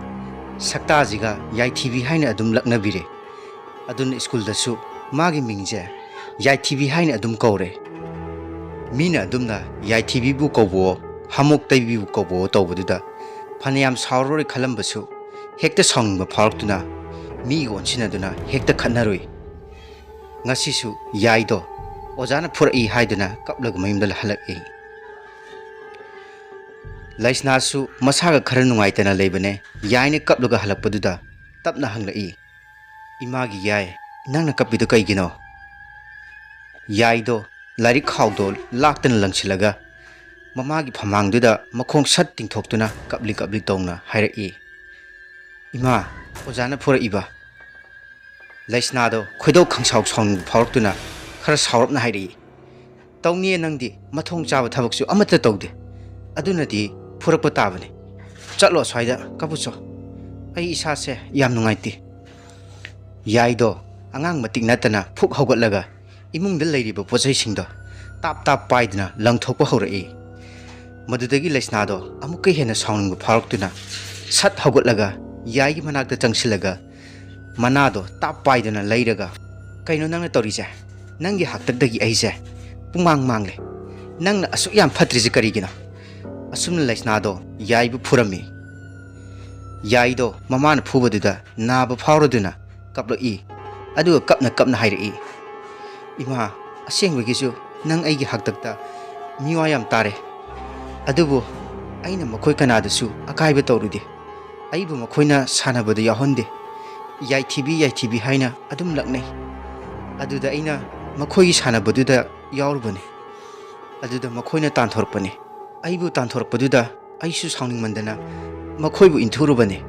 ꯁꯛꯇꯥꯁꯤꯒ ꯌꯥꯏꯊꯤꯕꯤ ꯍꯥꯏꯅ ꯑꯗꯨꯝ ꯂꯛꯅꯕꯤꯔꯦ꯫ ꯑꯗꯨꯅ ꯁ꯭ꯀꯨꯜꯗꯁꯨ ꯃꯥꯒꯤ ꯃꯤꯡꯁꯦ ꯌꯥꯏꯊꯤꯕꯤ ꯍꯥꯏꯅ ꯑꯗꯨꯝ ꯀꯧꯔꯦ꯫ ꯃꯤꯅ ꯑꯗꯨꯝꯅ ꯌꯥꯏꯊꯤꯕꯤꯕꯨ ꯀꯧꯕꯑꯣ, ꯍꯥꯃꯣꯛ ꯇꯩꯕꯤꯕꯨ ꯀꯧꯕꯑꯣ ꯇꯧꯕꯗꯨꯗ ꯐꯅꯌꯥꯝ ꯁꯥꯎꯔꯔꯣꯏ ꯈꯜꯂꯝꯕꯁꯨ ꯍꯦꯛꯇ ꯁꯥꯎꯅꯤꯡꯕ ꯐꯥꯎꯔꯛꯇꯨꯅ ꯃꯤꯒ ꯑꯣꯟꯁꯤꯟꯅꯗꯨꯅ ꯍꯦꯛꯇ ꯈꯠꯅꯔꯨꯏ꯫ ꯉꯁꯤꯁꯨ ꯌꯥꯏꯗꯣ ꯑꯣꯖꯥꯅ ꯐꯨꯔꯛꯏ ꯍꯥꯏꯗꯨꯅ ꯀꯞꯂꯒ ꯃꯌꯨꯝꯗ ꯍꯜꯂꯛꯏ꯫ ꯂꯩꯁꯅꯥꯁꯨ ꯃꯁꯥꯒ ꯈꯔ ꯅꯨꯡꯉꯥꯏꯇꯅ ꯂꯩꯕꯅꯦ꯫ ꯌꯥꯏꯅ ꯀꯞꯂꯒ ꯍꯜꯂꯛꯄꯗꯨꯗ ꯇꯞꯅ ꯍꯪꯂꯛꯏ, "ꯏꯃꯥꯒꯤ ꯌꯥꯏ, ꯅꯪꯅ ꯀꯞꯄꯤꯗꯨ ꯀꯩꯒꯤꯅꯣ?" ꯌꯥꯏꯗꯣ ꯂꯥꯏꯔꯤꯛ ꯈꯥꯎꯗꯣ ꯂꯥꯛꯇꯅ ꯂꯪꯁꯤꯜꯂꯒ ꯃꯃꯥꯒꯤ ꯐꯝꯃꯥꯡꯗꯨꯗ ꯃꯈꯣꯡ ꯁꯠ ꯇꯤꯡꯊꯣꯛꯇꯨꯅ ꯀꯞꯂꯤ ꯀꯞꯂꯤ ꯇꯧꯅ ꯍꯥꯏꯔꯛꯏ, "ꯏꯃꯥ, ꯑꯣꯖꯥꯅ ꯐꯨꯔꯛꯏꯕ꯫" ꯂꯩꯁꯅꯥꯗꯣ ꯈꯣꯏꯗꯧ ꯈꯪꯁꯥꯎ ꯁꯥꯎꯅꯤꯡꯕ ꯐꯥꯎꯔꯛꯇꯨꯅ ꯈꯔ ꯁꯥꯎꯔꯞꯅ ꯍꯥꯏꯔꯛꯏ, "ꯇꯧꯅꯤꯌꯦ ꯅꯪꯗꯤ, ꯃꯊꯣꯡ ꯆꯥꯕ ꯊꯕꯛꯁꯨ ꯑꯃꯠꯇ ꯇꯧꯗꯦ, ꯑꯗꯨꯅꯗꯤ ꯐꯨꯔꯛꯄ ꯇꯥꯕꯅꯤ꯫ ꯆꯠꯂꯣ, ꯑꯁ꯭ꯋꯥꯏꯗ ꯀꯥꯄꯨꯆꯣ꯫ ꯑꯩ ꯏꯁꯥꯁꯦ ꯌꯥꯝ ꯅꯨꯡꯉꯥꯏꯇꯦ꯫" ꯌꯥꯏꯗꯣ ꯑꯉꯥꯡ ꯃꯇꯤꯛ ꯅꯠꯇꯅ ꯐꯨꯛ ꯍꯧꯒꯠꯂꯒ ꯏꯃꯨꯡꯗ ꯂꯩꯔꯤꯕ ꯄꯣꯠꯆꯩꯁꯤꯡꯗꯣ ꯇꯥꯞ ꯇꯥꯞ ꯄꯥꯏꯗꯨꯅ ꯂꯪꯊꯣꯛꯄ ꯍꯧꯔꯛꯏ꯫ ꯃꯗꯨꯗꯒꯤ ꯂꯩꯁꯅꯥꯗꯣ ꯑꯃꯨꯛꯀ ꯍꯦꯟꯅ ꯁꯥꯎꯅꯤꯡꯕ ꯐꯥꯎꯔꯛꯇꯨꯅ ꯁꯠ ꯍꯧꯒꯠꯂꯒ ꯌꯥꯏꯒꯤ ꯃꯅꯥꯛꯇ ꯆꯪꯁꯤꯜꯂꯒ ꯃꯅꯥꯗꯣ ꯇꯥꯞ ꯄꯥꯏꯗꯨꯅ ꯂꯩꯔꯒ, "ꯀꯩꯅꯣ ꯅꯪꯅ ꯇꯧꯔꯤꯁꯦ? ꯅꯪꯒꯤ ꯍꯥꯛꯇꯛꯇꯒꯤ ꯑꯩꯁꯦ ꯄꯨꯡꯃꯥꯡ ꯃꯥꯡꯂꯦ꯫ ꯅꯪꯅ ꯑꯁꯨꯛ ꯌꯥꯝ ꯐꯠꯇ꯭ꯔꯤꯁꯦ ꯀꯔꯤꯒꯤꯅꯣ?" ꯑꯁꯨꯝꯅ ꯂꯩꯁꯅꯥꯗꯣ ꯌꯥꯏꯕꯨ ꯐꯨꯔꯝꯃꯤ꯫ ꯌꯥꯏꯗꯣ ꯃꯃꯥꯅ ꯐꯨꯕꯗꯨꯗ ꯅꯥꯕ ꯐꯥꯎꯔꯗꯨꯅ ꯀꯞꯂꯛꯏ꯫ ꯑꯗꯨꯒ ꯀꯞꯅ ꯀꯞꯅ ꯍꯥꯏꯔꯛꯏ, "ꯏꯃꯥ, ꯑꯁꯦꯡꯕꯒꯤꯁꯨ ꯅꯪ ꯑꯩꯒꯤ ꯍꯥꯛꯇꯛꯇ ꯃꯤꯋꯥ ꯌꯥꯝ ꯇꯥꯔꯦ꯫ ꯑꯗꯨꯕꯨ ꯑꯩꯅ ꯃꯈꯣꯏ ꯀꯅꯥꯗꯁꯨ ꯑꯀꯥꯏꯕ ꯇꯧꯔꯨꯗꯦ꯫ ꯑꯩꯕꯨ ꯃꯈꯣꯏꯅ ꯁꯥꯟꯅꯕꯗ ꯌꯥꯎꯍꯟꯗꯦ꯫ ꯌꯥꯏꯊꯤꯕꯤ, ꯌꯥꯏꯊꯤꯕꯤ ꯍꯥꯏꯅ ꯑꯗꯨꯝ ꯂꯛꯅꯩ꯫ ꯑꯗꯨꯗ ꯑꯩꯅ ꯃꯈꯣꯏꯒꯤ ꯁꯥꯟꯅꯕꯗꯨꯗ ꯌꯥꯎꯔꯨꯕꯅꯤ꯫ ꯑꯗꯨꯗ ꯃꯈꯣꯏꯅ ꯇꯥꯟꯊꯣꯔꯛꯄꯅꯤ꯫ ꯑꯩꯕꯨ ꯇꯥꯟꯊꯣꯔꯛꯄꯗꯨꯗ ꯑꯩꯁꯨ ꯁꯥꯎꯅꯤꯡꯃꯟꯗꯅ ꯃꯈꯣꯏꯕꯨ ꯏꯟꯊꯨꯔꯨꯕꯅꯤ꯫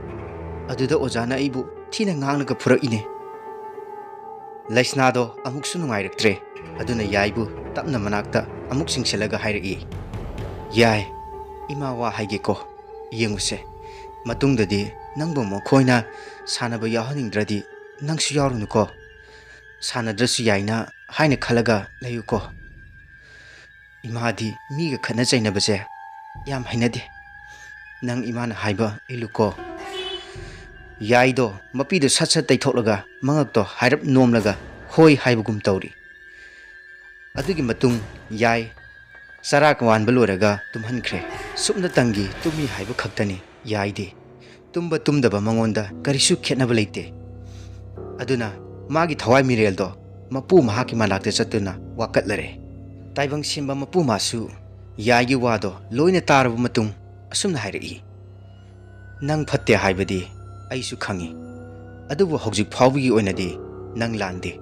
ꯑꯗꯨꯗ ꯑꯣꯖꯥꯅ ꯑꯩꯕꯨ ꯊꯤꯅ ꯉꯥꯡꯂꯒ ꯐꯨꯔꯛꯏꯅꯦ꯫" ꯂꯩꯁꯅꯥꯗꯣ ꯑꯃꯨꯛꯁꯨ ꯅꯨꯡꯉꯥꯏꯔꯛꯇ꯭ꯔꯦ꯫ ꯑꯗꯨꯅ ꯌꯥꯏꯕꯨ ꯇꯞꯅ ꯃꯅꯥꯛꯇ ꯑꯃꯨꯛ ꯆꯤꯡꯁꯤꯜꯂꯒ ꯍꯥꯏꯔꯛꯏ, "ꯌꯥꯏ, ꯏꯃꯥ ꯋꯥ ꯍꯥꯏꯒꯦꯀꯣ꯫ ꯌꯦꯡꯉꯨꯁꯦ, ꯃꯇꯨꯡꯗꯗꯤ ꯅꯪꯕꯨ ꯃꯈꯣꯏꯅ ꯁꯥꯟꯅꯕ ꯌꯥꯎꯍꯟꯅꯤꯡꯗ꯭ꯔꯗꯤ ꯅꯪꯁꯨ ꯌꯥꯎꯔꯨꯅꯨꯀꯣ꯫ ꯁꯥꯟꯅꯗ꯭ꯔꯁꯨ ꯌꯥꯏꯅ ꯍꯥꯏꯅ ꯈꯜꯂꯒ ꯂꯩꯌꯨꯀꯣ꯫ ꯏꯃꯥꯗꯤ ꯃꯤꯒ ꯈꯠꯅ ꯆꯩꯅꯕꯁꯦ ꯌꯥꯝ ꯍꯩꯅꯗꯦ꯫ ꯅꯪ ꯏꯃꯥꯅ ꯍꯥꯏꯕ ꯏꯜꯂꯨꯀꯣ꯫" ꯌꯥꯏꯗꯣ ꯃꯄꯤꯗꯣ ꯁꯠ ꯁꯠ ꯇꯩꯊꯣꯛꯂꯒ ꯃꯉꯛꯇꯣ ꯍꯥꯏꯔꯞ ꯅꯣꯝꯂꯒ ꯍꯣꯏ ꯍꯥꯏꯕꯒꯨꯝ ꯇꯧꯔꯤ꯫ ꯑꯗꯨꯒꯤ ꯃꯇꯨꯡ ꯌꯥꯏ ꯆꯔꯥ ꯋꯥꯟꯕ ꯂꯣꯏꯔꯒ ꯇꯨꯝꯍꯟꯈ꯭ꯔꯦ꯫ ꯁꯨꯞꯅꯇꯪꯒꯤ ꯇꯨꯝꯃꯤ ꯍꯥꯏꯕ ꯈꯛꯇꯅꯤ ꯌꯥꯏꯗꯤ꯫ ꯇꯨꯝꯕ ꯇꯨꯝꯗꯕ ꯃꯉꯣꯟꯗ ꯀꯔꯤꯁꯨ ꯈꯦꯠꯅꯕ ꯂꯩꯇꯦ꯫ ꯑꯗꯨꯅ ꯃꯥꯒꯤ ꯊꯋꯥꯏ ꯃꯤꯔꯦꯜꯗꯣ ꯃꯄꯨ ꯃꯍꯥꯛꯀꯤ ꯃꯅꯥꯛꯇ ꯆꯠꯇꯨꯅ ꯋꯥꯀꯠꯂꯔꯦ꯫ ꯇꯥꯏꯕꯪ ꯁꯦꯝꯕ ꯃꯄꯨ ꯃꯥꯁꯨ ꯌꯥꯏꯒꯤ ꯋꯥꯗꯣ ꯂꯣꯏꯅ ꯇꯥꯔꯕ ꯃꯇꯨꯡ ꯑꯁꯨꯝꯅ ꯍꯥꯏꯔꯛꯏ, "ꯅꯪ ꯐꯠꯇꯦ ꯍꯥꯏꯕꯗꯤ ꯑꯩꯁꯨ ꯈꯪꯏ, ꯑꯗꯨꯕꯨ ꯍꯧꯖꯤꯛ ꯐꯥꯎꯕꯒꯤ ꯑꯣꯏꯅꯗꯤ ꯅꯪ ꯂꯥꯟꯗꯦ꯫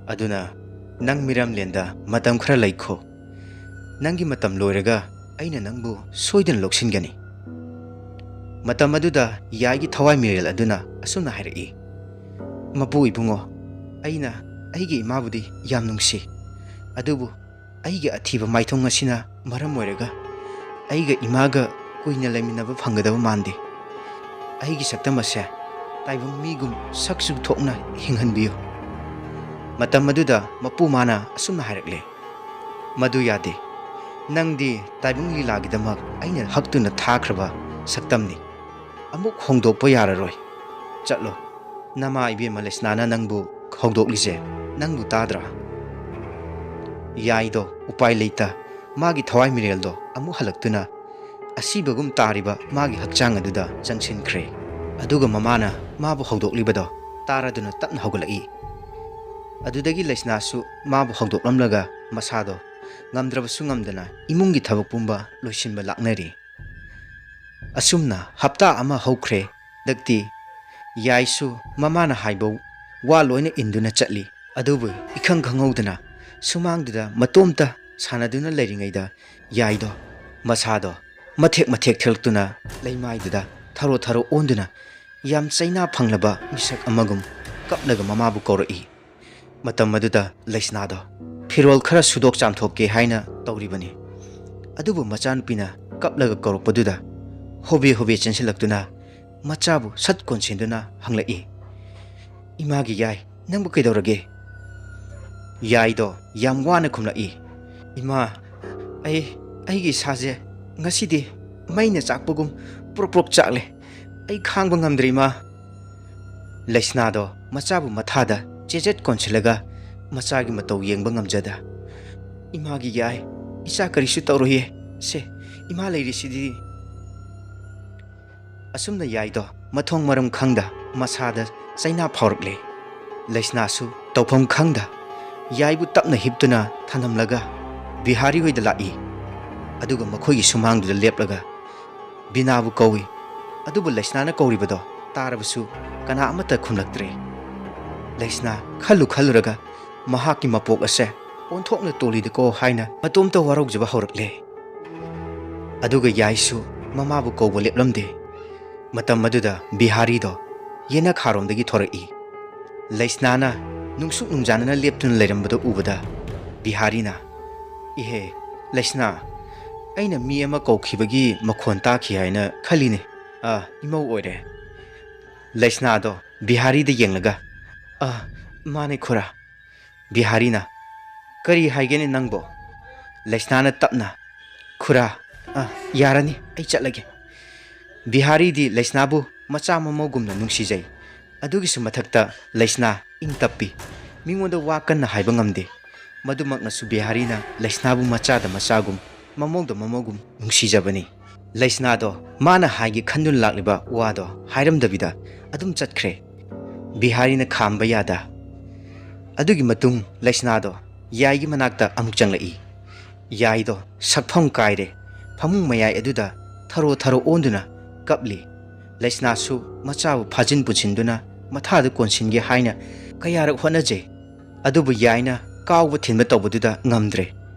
ꯑꯗꯨꯅ ꯅꯪ ꯃꯤꯔꯝꯂꯦꯟꯗ ꯃꯇꯝ ꯈꯔ ꯂꯩꯈꯣ꯫ ꯅꯪꯒꯤ ꯃꯇꯝ ꯂꯣꯏꯔꯒ ꯑꯩꯅ ꯅꯪꯕꯨ ꯁꯣꯏꯗꯅ ꯂꯧꯁꯤꯟꯒꯅꯤ"꯫ ꯃꯇꯝ ꯑꯗꯨꯗ ꯌꯥꯏꯒꯤ ꯊꯋꯥꯏ ꯃꯤꯔꯦꯜ ꯑꯗꯨꯅ ꯑꯁꯨꯝꯅ ꯍꯥꯏꯔꯛꯏ, "ꯃꯄꯨ ꯏꯕꯨꯡꯉꯣ, ꯑꯩꯅ ꯑꯩꯒꯤ ꯏꯃꯥꯕꯨꯗꯤ ꯌꯥꯝ ꯅꯨꯡꯁꯤ, ꯑꯗꯨꯕꯨ ꯑꯩꯒꯤ ꯑꯊꯤꯕ ꯃꯥꯏꯊꯣꯡ ꯑꯁꯤꯅ ꯃꯔꯝ ꯑꯣꯏꯔꯒ ꯑꯩꯒ ꯏꯃꯥꯒ ꯀꯨꯏꯅ ꯂꯩꯃꯤꯟꯅꯕ ꯐꯪꯒꯗꯕ ꯃꯥꯟꯗꯦ꯫ ꯑꯩꯒꯤ ꯁꯛꯇꯝ ꯑꯁꯦ ꯇꯥꯏꯕꯪ ꯃꯤꯒꯨꯝ ꯁꯛꯁꯨ ꯊꯣꯛꯅ ꯍꯤꯡꯍꯟꯕꯤꯌꯨ"꯫ ꯃꯇꯝ ꯑꯗꯨꯗ ꯃꯄꯨ ꯃꯥꯅ ꯑꯁꯨꯝꯅ ꯍꯥꯏꯔꯛꯂꯦ, "ꯃꯗꯨ ꯌꯥꯗꯦ꯫ ꯅꯪꯗꯤ ꯇꯥꯏꯕꯪ ꯂꯤꯂꯥꯒꯤꯗꯃꯛ ꯑꯩꯅ ꯍꯛꯇꯨꯅ ꯊꯥꯈ꯭ꯔꯕ ꯁꯛꯇꯝꯅꯤ꯫ ꯑꯃꯨꯛ ꯍꯣꯡꯗꯣꯛꯄ ꯌꯥꯔꯔꯣꯏ꯫ ꯆꯠꯂꯣ, ꯅꯃꯥ ꯏꯕꯦꯝꯃ ꯂꯩꯁꯅꯥꯅ ꯅꯪꯕꯨ ꯍꯧꯗꯣꯛꯂꯤꯁꯦ ꯅꯪꯕꯨ ꯇꯥꯗ꯭ꯔꯥ?" ꯌꯥꯏꯗꯣ ꯎꯄꯥꯏ ꯂꯩꯇ ꯃꯥꯒꯤ ꯊꯋꯥꯏ ꯃꯤꯔꯦꯜꯗꯣ ꯑꯃꯨꯛ ꯍꯜꯂꯛꯇꯨꯅ ꯑꯁꯤꯕꯒꯨꯝ ꯇꯥꯔꯤꯕ ꯃꯥꯒꯤ ꯍꯛꯆꯥꯡ ꯑꯗꯨꯗ ꯆꯪꯁꯤꯟꯈ꯭ꯔꯦ꯫ ꯑꯗꯨꯒ ꯃꯃꯥꯅ ꯃꯥꯕꯨ ꯍꯧꯗꯣꯛꯂꯤꯕꯗꯣ ꯇꯥꯔꯗꯨꯅ ꯇꯞꯅ ꯍꯧꯒꯠꯂꯛꯏ꯫ ꯑꯗꯨꯗꯒꯤ ꯂꯩꯁꯅꯥꯁꯨ ꯃꯥꯕꯨ ꯍꯧꯗꯣꯛꯂꯝꯂꯒ ꯃꯁꯥꯗꯣ ꯉꯝꯗ꯭ꯔꯕꯁꯨ ꯉꯝꯗꯅ ꯏꯃꯨꯡꯒꯤ ꯊꯕꯛ ꯄꯨꯝꯕ ꯂꯣꯏꯁꯤꯟꯕ ꯂꯥꯛꯅꯔꯤ꯫ ꯑꯁꯨꯝꯅ ꯍꯞꯇꯥ ꯑꯃ ꯍꯧꯈ꯭ꯔꯦ꯫ ꯍꯟꯗꯛꯇꯤ ꯌꯥꯏꯁꯨ ꯃꯃꯥꯅ ꯍꯥꯏꯕ ꯋꯥ ꯂꯣꯏꯅ ꯏꯟꯗꯨꯅ ꯆꯠꯂꯤ꯫ ꯑꯗꯨꯕꯨ ꯏꯈꯪ ꯈꯪꯍꯧꯗꯅ ꯁꯨꯃꯥꯡꯗꯨꯗ ꯃꯇꯣꯝꯇ ꯁꯥꯟꯅꯗꯨꯅ ꯂꯩꯔꯤꯉꯩꯗ ꯌꯥꯏꯗꯣ ꯃꯁꯥꯗꯣ ꯃꯊꯦꯛ ꯃꯊꯦꯛ ꯊꯦꯛꯂꯛꯇꯨꯅ ꯂꯩꯃꯥꯏꯗꯨꯗ ꯊꯔꯣ ꯊꯔꯣ ꯑꯣꯟꯗꯨꯅ ꯌꯥꯝ ꯆꯩꯅꯥ ꯐꯪꯂꯕ ꯃꯤꯁꯛ ꯑꯃꯒꯨꯝ ꯀꯞꯂꯒ ꯃꯃꯥꯕꯨ ꯀꯧꯔꯛꯏ꯫ ꯃꯇꯝ ꯑꯗꯨꯗ ꯂꯩꯁꯅꯥꯗꯣ ꯐꯤꯔꯣꯜ ꯈꯔ ꯁꯨꯗꯣꯛ ꯆꯥꯝꯊꯣꯛꯀꯦ ꯍꯥꯏꯅ ꯇꯧꯔꯤꯕꯅꯤ꯫ ꯑꯗꯨꯕꯨ ꯃꯆꯥꯅꯨꯄꯤꯅ ꯀꯞꯂꯒ ꯀꯧꯔꯛꯄꯗꯨꯗ ꯍꯣꯕꯦ ꯍꯣꯕꯦ ꯆꯦꯟꯁꯤꯜꯂꯛꯇꯨꯅ ꯃꯆꯥꯕꯨ ꯁꯠ ꯀꯣꯟꯁꯤꯟꯗꯨꯅ ꯍꯪꯂꯛꯏ, "ꯏꯃꯥꯒꯤ ꯌꯥꯏ, ꯅꯪꯕꯨ ꯀꯩꯗꯧꯔꯒꯦ?" ꯌꯥꯏꯗꯣ ꯌꯥꯝ ꯋꯥꯅ ꯈꯨꯝꯂꯛꯏ, "ꯏꯃꯥ, ꯑꯩ, ꯑꯩꯒꯤ ꯏꯁꯥꯁꯦ ꯉꯁꯤꯗꯤ ꯃꯩꯅ ꯆꯥꯛꯄꯒꯨꯝ ꯄ꯭ꯔꯣꯛ ꯄ꯭ꯔꯣꯛ ꯆꯥꯛꯂꯦ꯫ ꯑꯩ ꯈꯥꯡꯕ ꯉꯝꯗ꯭ꯔꯦ, ꯏꯃꯥ"꯫ ꯂꯩꯁꯅꯥꯗꯣ ꯃꯆꯥꯕꯨ ꯃꯊꯥꯗ ꯆꯦꯖꯦꯠ ꯀꯣꯟꯁꯤꯜꯂꯒ ꯃꯆꯥꯒꯤ ꯃꯇꯧ ꯌꯦꯡꯕ ꯉꯝꯖꯗ, "ꯏꯃꯥꯒꯤ ꯌꯥꯏ, "ꯏꯆꯥ ꯀꯔꯤꯁꯨ ꯇꯧꯔꯣꯏꯌꯦ꯫ ꯁꯦ, ꯏꯃꯥ ꯂꯩꯔꯤꯁꯤꯗꯤ"꯫ ꯑꯁꯨꯝꯅ ꯌꯥꯏꯗꯣ ꯃꯊꯣꯡ ꯃꯔꯝ ꯈꯪꯗ ꯃꯁꯥꯗ ꯆꯩꯅꯥ ꯐꯥꯎꯔꯛꯂꯦ꯫ ꯂꯩꯁꯅꯥꯁꯨ ꯇꯧꯐꯝ ꯈꯪꯗ ꯌꯥꯏꯕꯨ ꯇꯞꯅ ꯍꯤꯞꯇꯨꯅ ꯊꯅꯝꯂꯒ ꯕꯤꯍꯥꯔꯤ ꯍꯣꯏꯗ ꯂꯥꯛꯏ꯫ ꯑꯗꯨꯒ ꯃꯈꯣꯏꯒꯤ ꯁꯨꯃꯥꯡꯗꯨꯗ ꯂꯦꯞꯂꯒ ꯕꯤꯅꯥꯕꯨ ꯀꯧꯏ꯫ ꯑꯗꯨꯕꯨ ꯂꯩꯁꯅꯥꯅ ꯀꯧꯔꯤꯕꯗꯣ ꯇꯥꯔꯕꯁꯨ ꯀꯅꯥ ꯑꯃꯠꯇ ꯈꯨꯝꯂꯛꯇ꯭ꯔꯦ꯫ ꯂꯩꯁꯅꯥ ꯈꯜꯂꯨ ꯈꯜꯂꯨꯔꯒ ꯃꯍꯥꯛꯀꯤ ꯃꯄꯣꯛ ꯑꯁꯦ ꯑꯣꯟꯊꯣꯛꯅ ꯇꯣꯜꯂꯤꯗꯀꯣ ꯍꯥꯏꯅ ꯃꯇꯣꯝꯇ ꯋꯥꯔꯧꯖꯕ ꯍꯧꯔꯛꯂꯦ꯫ ꯑꯗꯨꯒ ꯌꯥꯏꯁꯨ ꯃꯃꯥꯕꯨ ꯀꯧꯕ ꯂꯦꯞꯂꯝꯗꯦ꯫ ꯃꯇꯝ ꯑꯗꯨꯗ ꯕꯤꯍꯥꯔꯤꯗꯣ ꯌꯦꯅꯈꯥꯔꯣꯝꯗꯒꯤ ꯊꯣꯔꯛꯏ꯫ ꯂꯩꯁꯅꯥꯅ ꯅꯨꯡꯁꯨꯛ ꯅꯨꯡꯖꯥꯅꯅ ꯂꯦꯞꯇꯨꯅ ꯂꯩꯔꯝꯕꯗꯨ ꯎꯕꯗ ꯕꯤꯍꯥꯔꯤꯅ, "ꯏꯍꯦ, ꯂꯩꯁꯅꯥ, ꯑꯩꯅ ꯃꯤ ꯑꯃ ꯀꯧꯈꯤꯕꯒꯤ ꯃꯈꯣꯟ ꯇꯥꯈꯤ ꯍꯥꯏꯅ ꯈꯜꯂꯤꯅꯦ꯫ ꯑ, ꯏꯃꯧ ꯑꯣꯏꯔꯦ"꯫ ꯂꯩꯁꯅꯥꯗꯣ ꯕꯤꯍꯥꯔꯤꯗ ꯌꯦꯡꯂꯒ, "ꯑ, ꯃꯥꯅꯦ ꯈꯨꯔꯥ"꯫ ꯕꯤꯍꯥꯔꯤꯅ, "ꯀꯔꯤ ꯍꯥꯏꯒꯦꯅꯦ ꯅꯪꯕꯣ?" ꯂꯩꯁꯅꯥꯅ ꯇꯞꯅ, "ꯈꯨꯔꯥ, ꯑ, ꯌꯥꯔꯅꯤ, ꯑꯩ ꯆꯠꯂꯒꯦ"꯫ ꯕꯤꯍꯥꯔꯤꯗꯤ ꯂꯩꯁꯅꯥꯕꯨ ꯃꯆꯥ ꯃꯃꯧꯒꯨꯝꯅ ꯅꯨꯡꯁꯤꯖꯩ꯫ ꯑꯗꯨꯒꯤꯁꯨ ꯃꯊꯛꯇ ꯂꯩꯁꯅꯥ ꯏꯪ ꯇꯞꯄꯤ꯫ ꯃꯤꯉꯣꯟꯗ ꯋꯥ ꯀꯟꯅ ꯍꯥꯏꯕ ꯉꯝꯗꯦ꯫ ꯃꯗꯨꯃꯛꯅꯁꯨ ꯕꯤꯍꯥꯔꯤꯅ ꯂꯩꯁꯅꯥꯕꯨ ꯃꯆꯥꯗ ꯃꯆꯥꯒꯨꯝ, ꯃꯃꯧꯗ ꯃꯃꯧꯒꯨꯝ ꯅꯨꯡꯁꯤꯖꯕꯅꯤ꯫ ꯂꯩꯁꯅꯥꯗꯣ ꯃꯥꯅ ꯍꯥꯏꯒꯦ ꯈꯟꯗꯨꯅ ꯂꯥꯛꯂꯤꯕ ꯋꯥꯗꯣ ꯍꯥꯏꯔꯝꯗꯕꯤꯗ ꯑꯗꯨꯝ ꯆꯠꯈ꯭ꯔꯦ꯫ ꯕꯤꯍꯥꯔꯤꯅ ꯈꯥꯝꯕ ꯌꯥꯗ꯫ ꯑꯗꯨꯒꯤ ꯃꯇꯨꯡ ꯂꯩꯁꯅꯥꯗꯣ ꯌꯥꯏꯒꯤ ꯃꯅꯥꯛꯇ ꯑꯃꯨꯛ ꯆꯪꯂꯛꯏ꯫ ꯌꯥꯏꯗꯣ ꯁꯛꯐꯝ ꯀꯥꯏꯔꯦ꯫ ꯐꯃꯨꯡ ꯃꯌꯥꯏ ꯑꯗꯨꯗ ꯊꯔꯣ ꯊꯔꯣ ꯑꯣꯟꯗꯨꯅ ꯀꯞꯂꯤ꯫ ꯂꯩꯁꯅꯥꯁꯨ ꯃꯆꯥꯕꯨ ꯐꯥꯖꯤꯟ ꯄꯨꯁꯤꯟꯗꯨꯅ ꯃꯊꯥꯗ ꯀꯣꯟꯁꯤꯟꯒꯦ ꯍꯥꯏꯅ ꯀꯌꯥꯔꯛ ꯍꯣꯠꯅꯖꯩ꯫ ꯑꯗꯨꯕꯨ ꯌꯥꯏꯅ ꯀꯥꯎꯕ ꯊꯤꯟꯕ ꯇꯧꯕꯗꯨꯗ ꯉꯝꯗ꯭ꯔꯦ꯫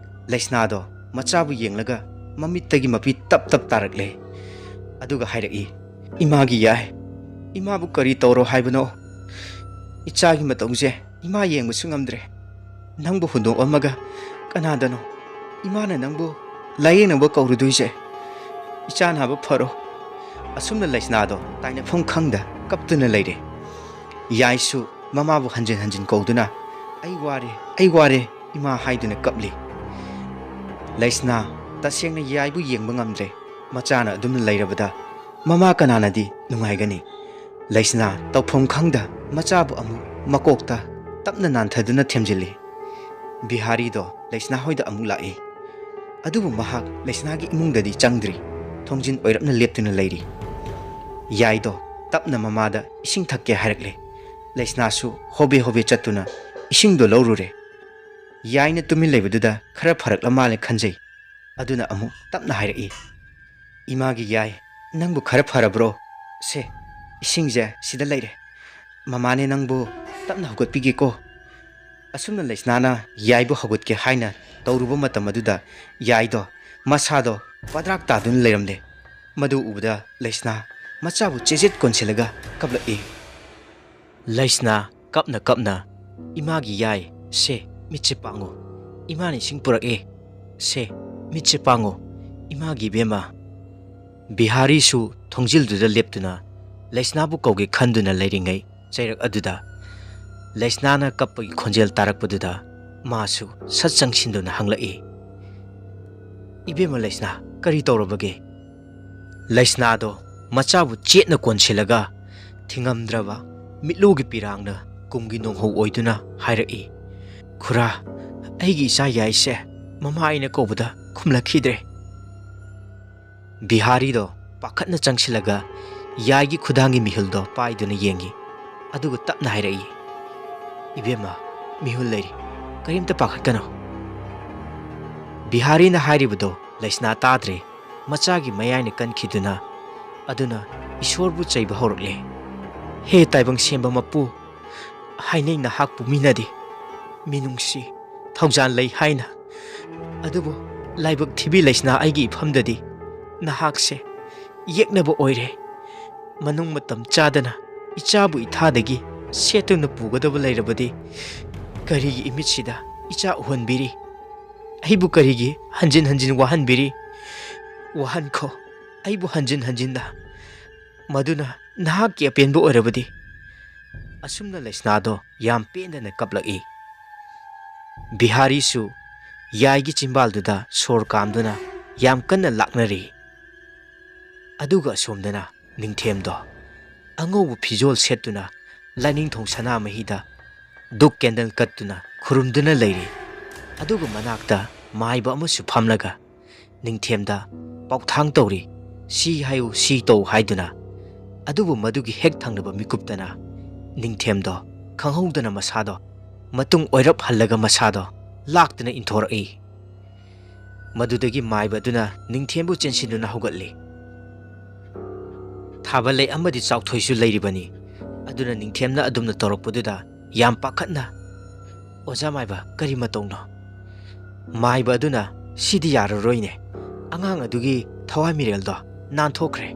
ꯂꯩꯁꯅꯥꯗꯣ ꯃꯆꯥꯕꯨ ꯌꯦꯡꯂꯒ ꯃꯃꯤꯠꯇꯒꯤ ꯃꯄꯤ ꯇꯞ ꯇꯞ ꯇꯥꯔꯛꯂꯦ꯫ ꯑꯗꯨꯒ ꯍꯥꯏꯔꯛꯏ, "ꯏꯃꯥꯒꯤ ꯌꯥꯏ, ꯏꯃꯥꯕꯨ ꯀꯔꯤ ꯇꯧꯔꯣ ꯍꯥꯏꯕꯅꯣ? ꯏꯆꯥꯒꯤ ꯃꯇꯧꯁꯦ ꯏꯃꯥ ꯌꯦꯡꯕꯁꯨ ꯉꯝꯗ꯭ꯔꯦ꯫ ꯅꯪꯕꯨ ꯍꯨꯟꯗꯣꯛꯑꯝꯃꯒ ꯀꯅꯥꯗꯅꯣ? ꯏꯃꯥꯅ ꯅꯪꯕꯨ ꯂꯥꯌꯦꯡꯅꯕ ꯀꯧꯔꯨꯗꯣꯏꯁꯦ? ꯏꯆꯥ ꯅꯥꯕ ꯐꯔꯣ"꯫ ꯑꯁꯨꯝꯅ ꯂꯩꯁꯅꯥꯗꯣ ꯇꯥꯏꯅꯐꯝ ꯈꯪꯗ ꯀꯞꯇꯨꯅ ꯂꯩꯔꯦ꯫ ꯌꯥꯏꯁꯨ ꯃꯃꯥꯕꯨ ꯍꯟꯖꯤꯟ ꯍꯟꯖꯤꯟ ꯀꯧꯗꯨꯅ, "ꯑꯩ ꯋꯥꯔꯦ, ꯑꯩ ꯋꯥꯔꯦ, ꯏꯃꯥ" ꯍꯥꯏꯗꯨꯅ ꯀꯞꯂꯤ꯫ ꯂꯩꯁꯅꯥ ꯇꯁꯦꯡꯅ ꯌꯥꯏꯕꯨ ꯌꯦꯡꯕ ꯉꯝꯗ꯭ꯔꯦ꯫ ꯃꯆꯥꯅ ꯑꯗꯨꯝꯅ ꯂꯩꯔꯕꯗ ꯃꯃꯥ ꯀꯅꯥꯅꯗꯤ ꯅꯨꯡꯉꯥꯏꯒꯅꯤ? ꯂꯩꯁꯅꯥ ꯇꯧꯐꯝ ꯈꯪꯗ ꯃꯆꯥꯕꯨ ꯑꯃꯨꯛ ꯃꯀꯣꯛꯇ ꯇꯞꯅ ꯅꯥꯟꯊꯗꯨꯅ ꯊꯦꯝꯖꯤꯜꯂꯤ꯫ ꯕꯤꯍꯥꯔꯤꯗꯣ ꯂꯩꯁꯅꯥ ꯍꯣꯏꯗ ꯑꯃꯨꯛ ꯂꯥꯛꯏ꯫ ꯑꯗꯨꯕꯨ ꯃꯍꯥꯛ ꯂꯩꯁꯅꯥꯒꯤ ꯏꯃꯨꯡꯗꯗꯤ ꯆꯪꯗ꯭ꯔꯤ꯫ ꯊꯣꯡꯖꯤꯟ ꯑꯣꯏꯔꯞꯅ ꯂꯦꯞꯇꯨꯅ ꯂꯩꯔꯤ꯫ ꯌꯥꯏꯗꯣ ꯇꯞꯅ ꯃꯃꯥꯗ ꯏꯁꯤꯡ ꯊꯛꯀꯦ ꯍꯥꯏꯔꯛꯂꯦ꯫ ꯂꯩꯁꯅꯥꯁꯨ ꯍꯣꯕꯦ ꯍꯣꯕꯦ ꯆꯠꯇꯨꯅ ꯏꯁꯤꯡꯗꯣ ꯂꯧꯔꯨꯔꯦ꯫ ꯌꯥꯏꯅ ꯇꯨꯃꯤꯟ ꯂꯩꯕꯗꯨꯗ ꯈꯔ ꯐꯔꯛꯂ ꯃꯥꯜꯂꯦ ꯈꯟꯖꯩ꯫ ꯑꯗꯨꯅ ꯑꯃꯨꯛ ꯇꯞꯅ ꯍꯥꯏꯔꯛꯏ, "ꯏꯃꯥꯒꯤ ꯌꯥꯏ, ꯅꯪꯕꯨ ꯈꯔ ꯐꯔꯕ꯭ꯔꯣ? ꯁꯦ, ꯏꯁꯤꯡꯁꯦ ꯁꯤꯗ ꯂꯩꯔꯦ꯫ ꯃꯃꯥꯅꯦ ꯅꯪꯕꯨ ꯇꯞꯅ ꯍꯧꯒꯠꯄꯤꯒꯦꯀꯣ꯫" ꯑꯁꯨꯝꯅ ꯂꯩꯁꯅꯥꯅ ꯌꯥꯏꯕꯨ ꯍꯧꯒꯠꯀꯦ ꯍꯥꯏꯅ ꯇꯧꯔꯨꯕ ꯃꯇꯝ ꯑꯗꯨꯗ ꯌꯥꯏꯗꯣ ꯃꯁꯥꯗꯣ ꯄꯗ꯭ꯔꯥꯛ ꯇꯥꯗꯨꯅ ꯂꯩꯔꯝꯂꯦ꯫ ꯃꯗꯨ ꯎꯕꯗ ꯂꯩꯁꯅꯥ ꯃꯆꯥꯕꯨ ꯆꯦꯖꯦꯠ ꯀꯣꯟꯁꯤꯜꯂꯒ ꯀꯞꯂꯛꯏ꯫ ꯂꯩꯁꯅꯥ ꯀꯞꯅ ꯀꯞꯅ, "ꯏꯃꯥꯒꯤ ꯌꯥꯏ, ꯁꯦ, ꯃꯤꯠꯁꯦ ꯄꯥꯡꯉꯨ꯫ ꯏꯃꯥꯅ ꯏꯁꯤꯡ ꯄꯨꯔꯛꯑꯦ꯫ ꯁꯦ, ꯃꯤꯠꯁꯦ ꯄꯥꯡꯉꯨ, ꯏꯃꯥꯒꯤ ꯏꯕꯦꯝꯃ꯫" ꯕꯤꯍꯥꯔꯤꯁꯨ ꯊꯣꯡꯖꯤꯜꯗꯨꯗ ꯂꯦꯞꯇꯨꯅ ꯂꯩꯁꯅꯥꯕꯨ ꯀꯧꯒꯦ ꯈꯟꯗꯨꯅ ꯂꯩꯔꯤꯉꯩ ꯆꯩꯔꯛ ꯑꯗꯨꯗ ꯂꯩꯁꯅꯥꯅ ꯀꯞꯄꯒꯤ ꯈꯣꯟꯖꯦꯜ ꯇꯥꯔꯛꯄꯗꯨꯗ ꯃꯥꯁꯨ ꯁꯠ ꯆꯪꯁꯤꯟꯗꯨꯅ ꯍꯪꯂꯛꯏ, "ꯏꯕꯦꯝꯃ ꯂꯩꯁꯅꯥ, ꯀꯔꯤ ꯇꯧꯔꯕꯒꯦ?" ꯂꯩꯁꯅꯥꯗꯣ ꯃꯆꯥꯕꯨ ꯆꯦꯠꯅ ꯀꯣꯟꯁꯤꯜꯂꯒ ꯊꯤꯡꯉꯝꯗ꯭ꯔꯕ ꯃꯤꯠꯂꯨꯒꯤ ꯄꯤꯔꯥꯡꯅ ꯀꯨꯝꯒꯤ ꯅꯣꯡꯍꯧ ꯑꯣꯏꯗꯨꯅ ꯍꯥꯏꯔꯛꯏ, "ꯈꯨꯔꯥ, ꯑꯩꯒꯤ ꯏꯆꯥ ꯌꯥꯏꯁꯦ ꯃꯃꯥ ꯑꯩꯅ ꯀꯧꯕꯗ ꯈꯨꯝꯂꯛꯈꯤꯗ꯭ꯔꯦ꯫" ꯕꯤꯍꯥꯔꯤꯗꯣ ꯄꯥꯈꯠꯅ ꯆꯪꯁꯤꯜꯂꯒ ꯌꯥꯏꯒꯤ ꯈꯨꯗꯥꯡꯒꯤ ꯃꯤꯍꯨꯜꯗꯣ ꯄꯥꯏꯗꯨꯅ ꯌꯦꯡꯉꯤ꯫ ꯑꯗꯨꯒ ꯇꯞꯅ ꯍꯥꯏꯔꯛꯏ, "ꯏꯕꯦꯝꯃ, ꯃꯤꯍꯨꯜ ꯂꯩꯔꯤ, ꯀꯔꯤꯝꯇ ꯄꯥꯈꯠꯀꯅꯨ꯫" ꯕꯤꯍꯥꯔꯤꯅ ꯍꯥꯏꯔꯤꯕꯗꯣ ꯂꯩꯁꯅꯥ ꯇꯥꯗ꯭ꯔꯦ꯫ ꯃꯆꯥꯒꯤ ꯃꯌꯥꯏꯅ ꯀꯟꯈꯤꯗꯨꯅ ꯑꯗꯨꯅ ꯏꯁꯣꯔꯕꯨ ꯆꯩꯕ ꯍꯧꯔꯛꯂꯦ꯫ "ꯍꯦ ꯇꯥꯏꯕꯪ ꯁꯦꯝꯕ ꯃꯄꯨ, ꯍꯥꯏꯅꯩ ꯅꯍꯥꯛꯄꯨ ꯃꯤꯅꯗꯤ ꯃꯤꯅꯨꯡꯁꯤ, ꯊꯧꯖꯥꯜ ꯂꯩ ꯍꯥꯏꯅ꯫ ꯑꯗꯨꯕꯨ ꯂꯥꯏꯕꯛ ꯊꯤꯕꯤ ꯂꯩꯁꯅꯥ ꯑꯩꯒꯤ ꯏꯐꯝꯗꯗꯤ ꯅꯍꯥꯛꯁꯦ ꯌꯦꯛꯅꯕ ꯑꯣꯏꯔꯦ꯫ ꯃꯅꯨꯡ ꯃꯇꯝ ꯆꯥꯗꯅ ꯏꯆꯥꯕꯨ ꯏꯊꯥꯗꯒꯤ ꯁꯦꯠꯇꯨꯅ ꯄꯨꯒꯗꯕ ꯂꯩꯔꯕꯗꯤ ꯀꯔꯤꯒꯤ ꯏꯃꯤꯠꯁꯤꯗ ꯏꯆꯥ ꯎꯍꯟꯕꯤꯔꯤ? ꯑꯩꯕꯨ ꯀꯔꯤꯒꯤ ꯍꯟꯖꯤꯟ ꯍꯟꯖꯤꯟ ꯋꯥꯍꯟꯕꯤꯔꯤ? ꯋꯥꯍꯟꯈꯣ ꯑꯩꯕꯨ ꯍꯟꯖꯤꯟ ꯍꯟꯖꯤꯟꯅ꯫ ꯃꯗꯨꯅ ꯅꯍꯥꯛꯀꯤ ꯑꯄꯦꯟꯕ ꯑꯣꯏꯔꯕꯗꯤ꯫" ꯑꯁꯨꯝꯅ ꯂꯩꯁꯅꯥꯗꯣ ꯌꯥꯝ ꯄꯦꯟꯗꯅ ꯀꯞꯂꯛꯏ꯫ ꯕꯤꯍꯥꯔꯤꯁꯨ ꯌꯥꯏꯒꯤ ꯆꯤꯝꯕꯥꯜꯗꯨꯗ ꯁꯣꯔ ꯀꯥꯝꯗꯨꯅ ꯌꯥꯝ ꯀꯟꯅ ꯂꯥꯛꯅꯔꯤ꯫ ꯑꯗꯨꯒ ꯑꯁꯣꯝꯗꯅ ꯅꯤꯡꯊꯦꯝꯗꯣ ꯑꯉꯧꯕ ꯐꯤꯖꯣꯜ ꯁꯦꯠꯇꯨꯅ ꯂꯥꯏꯅꯤꯡꯊꯧ ꯁꯅꯥꯃꯍꯤꯗ ꯙꯨꯛ ꯀꯦꯟꯗꯜ ꯀꯠꯇꯨꯅ ꯈꯨꯔꯨꯝꯗꯨꯅ ꯂꯩꯔꯤ꯫ ꯑꯗꯨꯒ ꯃꯅꯥꯛꯇ ꯃꯥꯏꯕ ꯑꯃꯁꯨ ꯐꯝꯂꯒ ꯅꯤꯡꯊꯦꯝꯗ ꯄꯥꯎꯊꯥꯡ ꯇꯧꯔꯤ, "ꯁꯤ ꯍꯥꯏꯌꯨ, ꯁꯤ ꯇꯧ" ꯍꯥꯏꯗꯨꯅ꯫ ꯑꯗꯨꯕꯨ ꯃꯗꯨꯒꯤ ꯍꯦꯛ ꯊꯪꯅꯕ ꯃꯤꯀꯨꯞꯇꯅ ꯅꯤꯡꯊꯦꯝꯗꯣ ꯈꯪꯍꯧꯗꯅ ꯃꯁꯥꯗꯣ ꯃꯇꯨꯡ ꯑꯣꯏꯔꯞ ꯍꯜꯂꯒ ꯃꯁꯥꯗꯣ ꯂꯥꯛꯇꯨꯅ ꯏꯟꯊꯣꯔꯛꯏ꯫ ꯃꯗꯨꯗꯒꯤ ꯃꯥꯏꯕ ꯑꯗꯨꯅ ꯅꯤꯡꯊꯦꯝꯕꯨ ꯆꯦꯟꯁꯤꯟꯗꯨꯅ ꯍꯧꯒꯠꯂꯤ꯫ ꯊꯥꯕꯜꯂꯩ ꯑꯃꯗꯤ ꯆꯥꯎꯊꯣꯏꯁꯨ ꯂꯩꯔꯤꯕꯅꯤ꯫ ꯑꯗꯨꯅ ꯅꯤꯡꯊꯦꯝꯅ ꯑꯗꯨꯝꯅ ꯇꯧꯔꯛꯄꯗꯨꯗ ꯌꯥꯝ ꯄꯥꯈꯠꯅ, "ꯑꯣꯖꯥ ꯃꯥꯏꯕ, ꯀꯔꯤ ꯃꯇꯧꯅꯣ?" ꯃꯥꯏꯕ ꯑꯗꯨꯅ, "ꯁꯤꯗꯤ ꯌꯥꯔꯔꯣꯏꯅꯦ, ꯑꯉꯥꯡ ꯑꯗꯨꯒꯤ ꯊꯋꯥꯏ ꯃꯤꯔꯦꯜꯗꯣ ꯅꯥꯟꯊꯣꯛꯈ꯭ꯔꯦ"꯫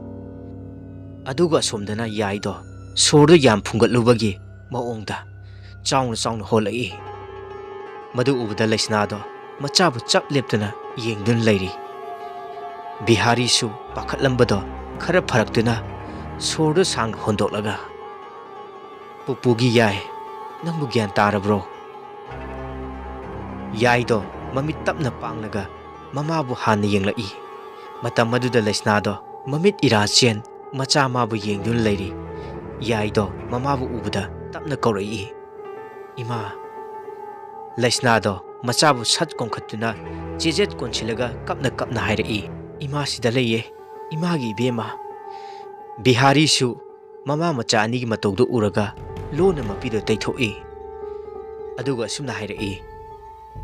ꯑꯗꯨꯒ ꯑꯁꯣꯝꯗꯅ ꯌꯥꯏꯗꯣ ꯁꯣꯔꯗꯣ ꯌꯥꯝ ꯐꯨꯡꯒꯠꯂꯨꯕꯒꯤ ꯃꯑꯣꯡꯗ ꯆꯥꯎꯅ ꯆꯥꯎꯅ ꯍꯣꯜꯂꯛꯏ꯫ ꯃꯗꯨ ꯎꯕꯗ ꯂꯩꯁꯅꯥꯗꯣ ꯃꯆꯥꯕꯨ ꯆꯞ ꯂꯦꯞꯇꯨꯅ ꯌꯦꯡꯗꯨꯅ ꯂꯩꯔꯤ꯫ ꯕꯤꯍꯥꯔꯤꯁꯨ ꯄꯥꯈꯠꯂꯝꯕꯗꯣ ꯈꯔ ꯐꯔꯛꯇꯨꯅ ꯁꯣꯔꯗꯣ ꯁꯥꯡꯅ ꯍꯣꯟꯗꯣꯛꯂꯒ, "ꯄꯨꯄꯨꯒꯤ ꯌꯥꯏ, ꯅꯪꯕꯨ ꯒ꯭ꯌꯥꯟ ꯇꯥꯔꯕ꯭ꯔꯣ?" ꯌꯥꯏꯗꯣ ꯃꯃꯤꯠ ꯇꯞꯅ ꯄꯥꯡꯂꯒ ꯃꯃꯥꯕꯨ ꯍꯥꯟꯅ ꯌꯦꯡꯂꯛꯏ꯫ ꯃꯇꯝ ꯑꯗꯨꯗ ꯂꯩꯁꯅꯥꯗꯣ ꯃꯃꯤꯠ ꯏꯔꯥ ꯆꯦꯟ ꯃꯆꯥ ꯃꯥꯕꯨ ꯌꯦꯡꯗꯨꯅ ꯂꯩꯔꯤ꯫ ꯌꯥꯏꯗꯣ ꯃꯃꯥꯕꯨ ꯎꯕꯗ ꯇꯞꯅ ꯀꯧꯔꯛꯏ, "ꯏꯃꯥ!" ꯂꯩꯁꯅꯥꯗꯣ ꯃꯆꯥꯕꯨ ꯁꯠ ꯀꯣꯟꯈꯠꯇꯨꯅ ꯆꯦꯖꯦꯠ ꯀꯣꯟꯁꯤꯜꯂꯒ ꯀꯞꯅ ꯀꯞꯅ ꯍꯥꯏꯔꯛꯏ, "ꯏꯃꯥ ꯁꯤꯗ ꯂꯩꯌꯦ, ꯏꯃꯥꯒꯤ ꯏꯕꯦꯝꯃ!" ꯕꯤꯍꯥꯔꯤꯁꯨ ꯃꯃꯥ ꯃꯆꯥ ꯑꯅꯤꯒꯤ ꯃꯇꯧꯗꯨ ꯎꯔꯒ ꯂꯣꯟꯅ ꯃꯄꯤꯗꯨ ꯇꯩꯊꯣꯛꯏ꯫ ꯑꯗꯨꯒ ꯑꯁꯨꯝꯅ ꯍꯥꯏꯔꯛꯏ,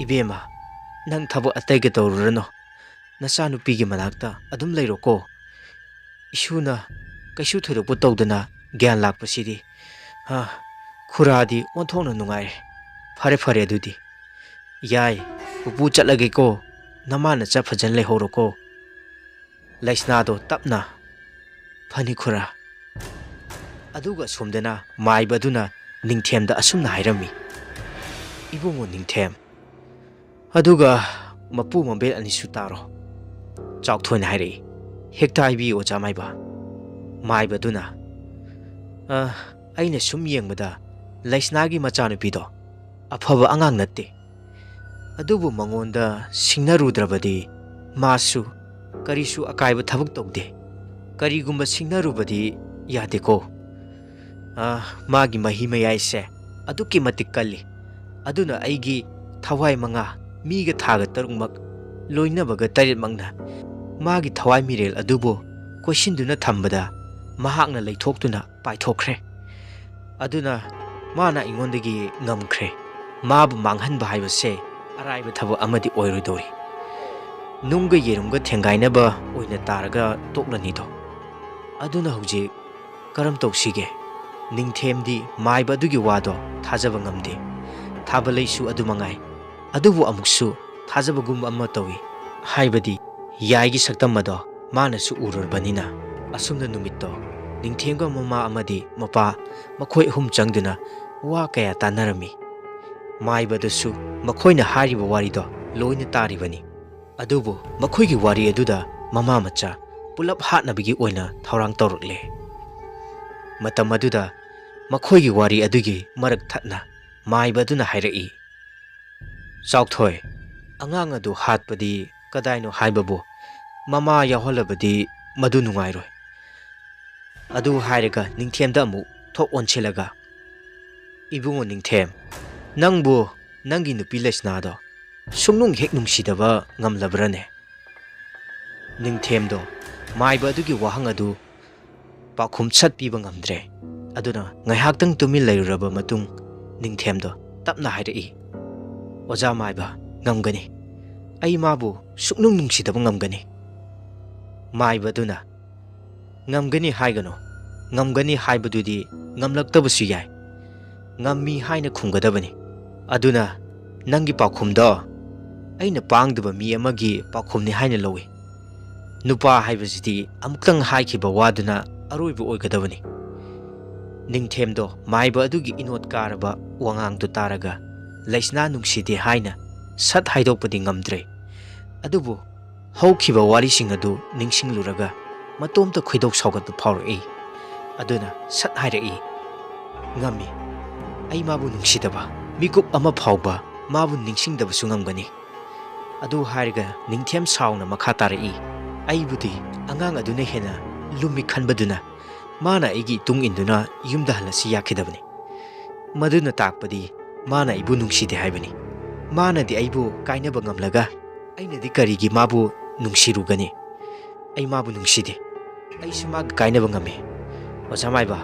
"ꯏꯕꯦꯝꯃ, ꯅꯪ ꯊꯕꯛ ꯑꯇꯩꯒ ꯇꯧꯔꯨꯔꯅꯨ꯫ ꯅꯆꯥꯅꯨꯄꯤꯒꯤ ꯃꯅꯥꯛꯇ ꯑꯗꯨꯝ ꯂꯩꯔꯣꯀꯣ꯫ ꯏꯁꯨꯅ ꯀꯩꯁꯨ ꯊꯣꯏꯗꯣꯛꯄ ꯇꯧꯗꯅ ꯒ꯭ꯌꯥꯟ ꯂꯥꯛꯄꯁꯤꯗꯤ꯫ ꯑ, ꯈꯨꯔꯥꯗꯤ ꯑꯣꯟꯊꯣꯛꯅ ꯅꯨꯡꯉꯥꯏꯔꯦ꯫ ꯐꯔꯦ, ꯐꯔꯦ ꯑꯗꯨꯗꯤ꯫ ꯌꯥꯏ, ꯄꯨꯄꯨ ꯆꯠꯂꯒꯦꯀꯣ꯫ ꯅꯃꯥ ꯅꯆꯥ ꯐꯖꯅ ꯂꯩꯍꯧꯔꯣꯀꯣ"꯫ ꯂꯩꯁꯅꯥꯗꯣ ꯇꯞꯅ, "ꯐꯅꯤ ꯈꯨꯔꯥ"꯫ ꯑꯗꯨꯒ ꯑꯁꯣꯝꯗꯅ ꯃꯥꯏꯕ ꯑꯗꯨꯅ ꯅꯤꯡꯊꯦꯝꯗ ꯑꯁꯨꯝꯅ ꯍꯥꯏꯔꯝꯃꯤ, "ꯏꯕꯨꯡꯉꯣ ꯅꯤꯡꯊꯦꯝ, ꯑꯗꯨꯒ ꯃꯄꯨ ꯃꯕꯦꯜ ꯑꯅꯤꯁꯨ ꯇꯥꯔꯣ"꯫ ꯆꯥꯎꯊꯣꯏꯅ ꯍꯥꯏꯔꯛꯏ, "ꯍꯦꯛꯇ ꯍꯥꯏꯕꯤꯌꯨ, ꯑꯣꯖꯥ ꯃꯥꯏꯕ"꯫ ꯃꯥꯏꯕ ꯑꯗꯨꯅ, "ꯑ, ꯑꯩꯅ ꯁꯨꯝ ꯌꯦꯡꯕꯗ ꯂꯩꯁꯅꯥꯒꯤ ꯃꯆꯥꯅꯨꯄꯤꯗꯣ ꯑꯐꯕ ꯑꯉꯥꯡ ꯅꯠꯇꯦ꯫ ꯑꯗꯨꯕꯨ ꯃꯉꯣꯟꯗ ꯁꯤꯡꯅꯔꯨꯗ꯭ꯔꯕꯗꯤ ꯃꯥꯁꯨ ꯀꯔꯤꯁꯨ ꯑꯀꯥꯏꯕ ꯊꯕꯛ ꯇꯧꯗꯦ꯫ ꯀꯔꯤꯒꯨꯝꯕ ꯁꯤꯡꯅꯔꯨꯕꯗꯤ ꯌꯥꯗꯦꯀꯣ꯫ ꯑ, ꯃꯥꯒꯤ ꯃꯍꯤ ꯃꯌꯥꯏꯁꯦ ꯑꯗꯨꯛꯀꯤ ꯃꯇꯤꯛ ꯀꯜꯂꯤ꯫ ꯑꯗꯨꯅ ꯑꯩꯒꯤ ꯊꯋꯥꯏ ꯃꯉꯥ ꯃꯤꯒ ꯊꯥꯒ ꯇꯔꯨꯛꯃꯛ, ꯂꯣꯏꯅꯕꯒ ꯇꯔꯦꯠꯃꯛꯅ ꯃꯥꯒꯤ ꯊꯋꯥꯏ ꯃꯤꯔꯦꯜ ꯑꯗꯨꯕꯨ ꯀꯣꯏꯁꯤꯟꯗꯨꯅ ꯊꯝꯕꯗ ꯃꯍꯥꯛꯅ ꯂꯩꯊꯣꯛꯇꯨꯅ ꯄꯥꯏꯊꯣꯛꯈ꯭ꯔꯦ꯫ ꯑꯗꯨꯅ ꯃꯥꯅ ꯑꯩꯉꯣꯟꯗꯒꯤ ꯉꯝꯈ꯭ꯔꯦ꯫ ꯃꯥꯕꯨ ꯃꯥꯡꯍꯟꯕ ꯍꯥꯏꯕꯁꯦ ꯑꯔꯥꯏꯕ ꯊꯕꯛ ꯑꯃꯗꯤ ꯑꯣꯏꯔꯣꯏꯗꯧꯔꯤ꯫ ꯅꯨꯡꯒ ꯌꯦꯔꯨꯝꯒ ꯊꯦꯡꯒꯥꯏꯅꯕ ꯑꯣꯏꯅ ꯇꯥꯔꯒ ꯇꯣꯛꯂꯅꯤꯗꯣ꯫ ꯑꯗꯨꯅ ꯍꯧꯖꯤꯛ ꯀꯔꯝ ꯇꯧꯁꯤꯒꯦ? ꯅꯤꯡꯊꯦꯝꯗꯤ ꯃꯥꯏꯕ ꯑꯗꯨꯒꯤ ꯋꯥꯗꯣ ꯊꯥꯖꯕ ꯉꯝꯗꯦ꯫ ꯊꯥꯕ ꯂꯩꯁꯨ ꯑꯗꯨ ꯃꯉꯥꯏ꯫ ꯑꯗꯨꯕꯨ ꯑꯃꯨꯛꯁꯨ ꯊꯥꯖꯕꯒꯨꯝ ꯑꯃ ꯇꯧꯏ꯫ ꯍꯥꯏꯕꯗꯤ ꯌꯥꯏꯒꯤ ꯁꯛꯇꯝ ꯑꯗꯣ ꯃꯥꯅꯁꯨ ꯎꯔꯨꯔꯕꯅꯤꯅ꯫ ꯑꯁꯨꯝꯅ ꯅꯨꯃꯤꯠꯇꯣ ꯅꯤꯡꯊꯦꯝꯒ ꯃꯃꯥ ꯑꯃꯗꯤ ꯃꯄꯥ ꯃꯈꯣꯏ ꯑꯍꯨꯝ ꯆꯪꯗꯨꯅ ꯋꯥ ꯀꯌꯥ ꯇꯥꯟꯅꯔꯝꯃꯤ꯫ ꯃꯥꯏꯕꯗꯨꯁꯨ ꯃꯈꯣꯏꯅ ꯍꯥꯏꯔꯤꯕ ꯋꯥꯔꯤꯗꯣ ꯂꯣꯏꯅ ꯇꯥꯔꯤꯕꯅꯤ꯫ ꯑꯗꯨꯕꯨ ꯃꯈꯣꯏꯒꯤ ꯋꯥꯔꯤ ꯑꯗꯨꯗ ꯃꯃꯥ ꯃꯆꯥ ꯄꯨꯂꯞ ꯍꯥꯠꯅꯕꯒꯤ ꯑꯣꯏꯅ ꯊꯧꯔꯥꯡ ꯇꯧꯔꯛꯂꯦ꯫ ꯃꯇꯝ ꯑꯗꯨꯗ ꯃꯈꯣꯏꯒꯤ ꯋꯥꯔꯤ ꯑꯗꯨꯒꯤ ꯃꯔꯛ ꯊꯠꯅ ꯃꯥꯏꯕ ꯑꯗꯨꯅ ꯍꯥꯏꯔꯛꯏ, "ꯆꯥꯎꯊꯣꯏ, ꯑꯉꯥꯡ ꯑꯗꯨ ꯍꯥꯠꯄꯗꯤ ꯀꯗꯥꯏꯅꯣ ꯍꯥꯏꯕꯕꯨ ꯃꯃꯥ ꯌꯥꯎꯍꯜꯂꯕꯗꯤ ꯃꯗꯨ ꯅꯨꯡꯉꯥꯏꯔꯣꯏ"꯫ ꯑꯗꯨ ꯍꯥꯏꯔꯒ ꯅꯤꯡꯊꯦꯝꯗ ꯑꯃꯨꯛ ꯊꯣꯛ ꯑꯣꯟꯁꯤꯜꯂꯒ, "ꯏꯕꯨꯡꯉꯣ ꯅꯤꯡꯊꯦꯝ, ꯅꯪꯕꯨ ꯅꯪꯒꯤ ꯅꯨꯄꯤ ꯂꯩꯁꯅꯥꯗꯣ ꯁꯨꯡꯅꯨꯡ ꯍꯦꯛ ꯅꯨꯡꯁꯤꯗꯕ ꯉꯝꯂꯕ꯭ꯔꯅꯦ?" ꯅꯤꯡꯊꯦꯝꯗꯣ ꯃꯥꯏꯕ ꯑꯗꯨꯒꯤ ꯋꯥꯍꯪ ꯑꯗꯨ ꯄꯥꯎꯈꯨꯝ ꯁꯠ ꯄꯤꯕ ꯉꯝꯗ꯭ꯔꯦ꯫ ꯑꯗꯨꯅ ꯉꯥꯏꯍꯥꯛꯇꯪ ꯇꯨꯃꯤꯟ ꯂꯩꯔꯨꯔꯕ ꯃꯇꯨꯡ ꯅꯤꯡꯊꯦꯝꯗꯣ ꯇꯞꯅ ꯍꯥꯏꯔꯛꯏ, "ꯑꯣꯖꯥ ꯃꯥꯏꯕ, ꯉꯝꯒꯅꯤ꯫ ꯑꯩ ꯃꯥꯕꯨ ꯁꯨꯛꯅꯨꯡ ꯅꯨꯡꯁꯤꯗꯕ ꯉꯝꯒꯅꯤ"꯫ ꯃꯥꯏꯕ ꯑꯗꯨꯅ, "ꯉꯝꯒꯅꯤ ꯍꯥꯏꯒꯅꯨ꯫ ꯉꯝꯒꯅꯤ ꯍꯥꯏꯕꯗꯨꯗꯤ ꯉꯝꯂꯛꯇꯕꯁꯨ ꯌꯥꯏ꯫ ꯉꯝꯃꯤ ꯍꯥꯏꯅ ꯈꯨꯝꯒꯗꯕꯅꯤ꯫ ꯑꯗꯨꯅ ꯅꯪꯒꯤ ꯄꯥꯎꯈꯨꯝꯗꯣ ꯑꯩꯅ ꯄꯥꯡꯗꯕ ꯃꯤ ꯑꯃꯒꯤ ꯄꯥꯎꯈꯨꯝꯅꯤ ꯍꯥꯏꯅ ꯂꯧꯏ꯫ ꯅꯨꯄꯥ ꯍꯥꯏꯕꯁꯤꯗꯤ ꯑꯃꯨꯛꯇꯪ ꯍꯥꯏꯈꯤꯕ ꯋꯥꯗꯨꯅ ꯑꯔꯣꯏꯕ ꯑꯣꯏꯒꯗꯕꯅꯤ"꯫ ꯅꯤꯡꯊꯦꯝꯗꯣ ꯃꯥꯏꯕ ꯑꯗꯨꯒꯤ ꯏꯅꯣꯠ ꯀꯥꯔꯕ ꯋꯥꯉꯥꯡꯗꯨ ꯇꯥꯔꯒ ꯂꯩꯁꯅꯥ ꯅꯨꯡꯁꯤꯗꯦ ꯍꯥꯏꯅ ꯁꯠ ꯍꯥꯏꯗꯣꯛꯄꯗꯤ ꯉꯝꯗ꯭ꯔꯦ꯫ ꯑꯗꯨꯕꯨ ꯍꯧꯈꯤꯕ ꯋꯥꯔꯤꯁꯤꯡ ꯑꯗꯨ ꯅꯤꯡꯁꯤꯡꯂꯨꯔꯒ ꯃꯇꯣꯝꯇ ꯈꯣꯏꯗꯧ ꯁꯥꯎꯒꯠꯄ ꯐꯥꯎꯔꯛꯏ꯫ ꯑꯗꯨꯅ ꯁꯠ ꯍꯥꯏꯔꯛꯏ, "ꯉꯝꯃꯤ꯫ ꯑꯩ ꯃꯥꯕꯨ ꯅꯨꯡꯁꯤꯗꯕ ꯃꯤꯀꯨꯞ ꯑꯃ ꯐꯥꯎꯕ ꯃꯥꯕꯨ ꯅꯤꯡꯁꯤꯡꯗꯕꯁꯨ ꯉꯝꯒꯅꯤ"꯫ ꯑꯗꯨ ꯍꯥꯏꯔꯒ ꯅꯤꯡꯊꯦꯝ ꯁꯥꯎꯅ ꯃꯈꯥ ꯇꯥꯔꯛꯏ, "ꯑꯩꯕꯨꯗꯤ ꯑꯉꯥꯡ ꯑꯗꯨꯅ ꯍꯦꯟꯅ ꯂꯨꯝꯃꯤ ꯈꯟꯕꯗꯨꯅ ꯃꯥꯅ ꯑꯩꯒꯤ ꯏꯇꯨꯡ ꯏꯟꯗꯨꯅ ꯌꯨꯝꯗ ꯍꯜꯂꯁꯤ ꯌꯥꯈꯤꯗꯕꯅꯤ꯫ ꯃꯗꯨꯅ ꯇꯥꯛꯄꯗꯤ ꯃꯥꯅ ꯑꯩꯕꯨ ꯅꯨꯡꯁꯤꯗꯦ ꯍꯥꯏꯕꯅꯤ"꯫ ꯃꯥꯅꯗꯤ ꯑꯩꯕꯨ ꯀꯥꯏꯅꯕ ꯉꯝꯂꯒ ꯑꯩꯅꯗꯤ ꯀꯔꯤꯒꯤ ꯃꯥꯕꯨ ꯅꯨꯡꯁꯤꯔꯨꯒꯅꯤ? ꯑꯩ ꯃꯥꯕꯨ ꯅꯨꯡꯁꯤꯗꯦ꯫ ꯑꯩꯁꯨ ꯃꯥꯒ ꯀꯥꯏꯅꯕ ꯉꯝꯃꯤ꯫ ꯑꯣꯖꯥ ꯃꯥꯏꯕ,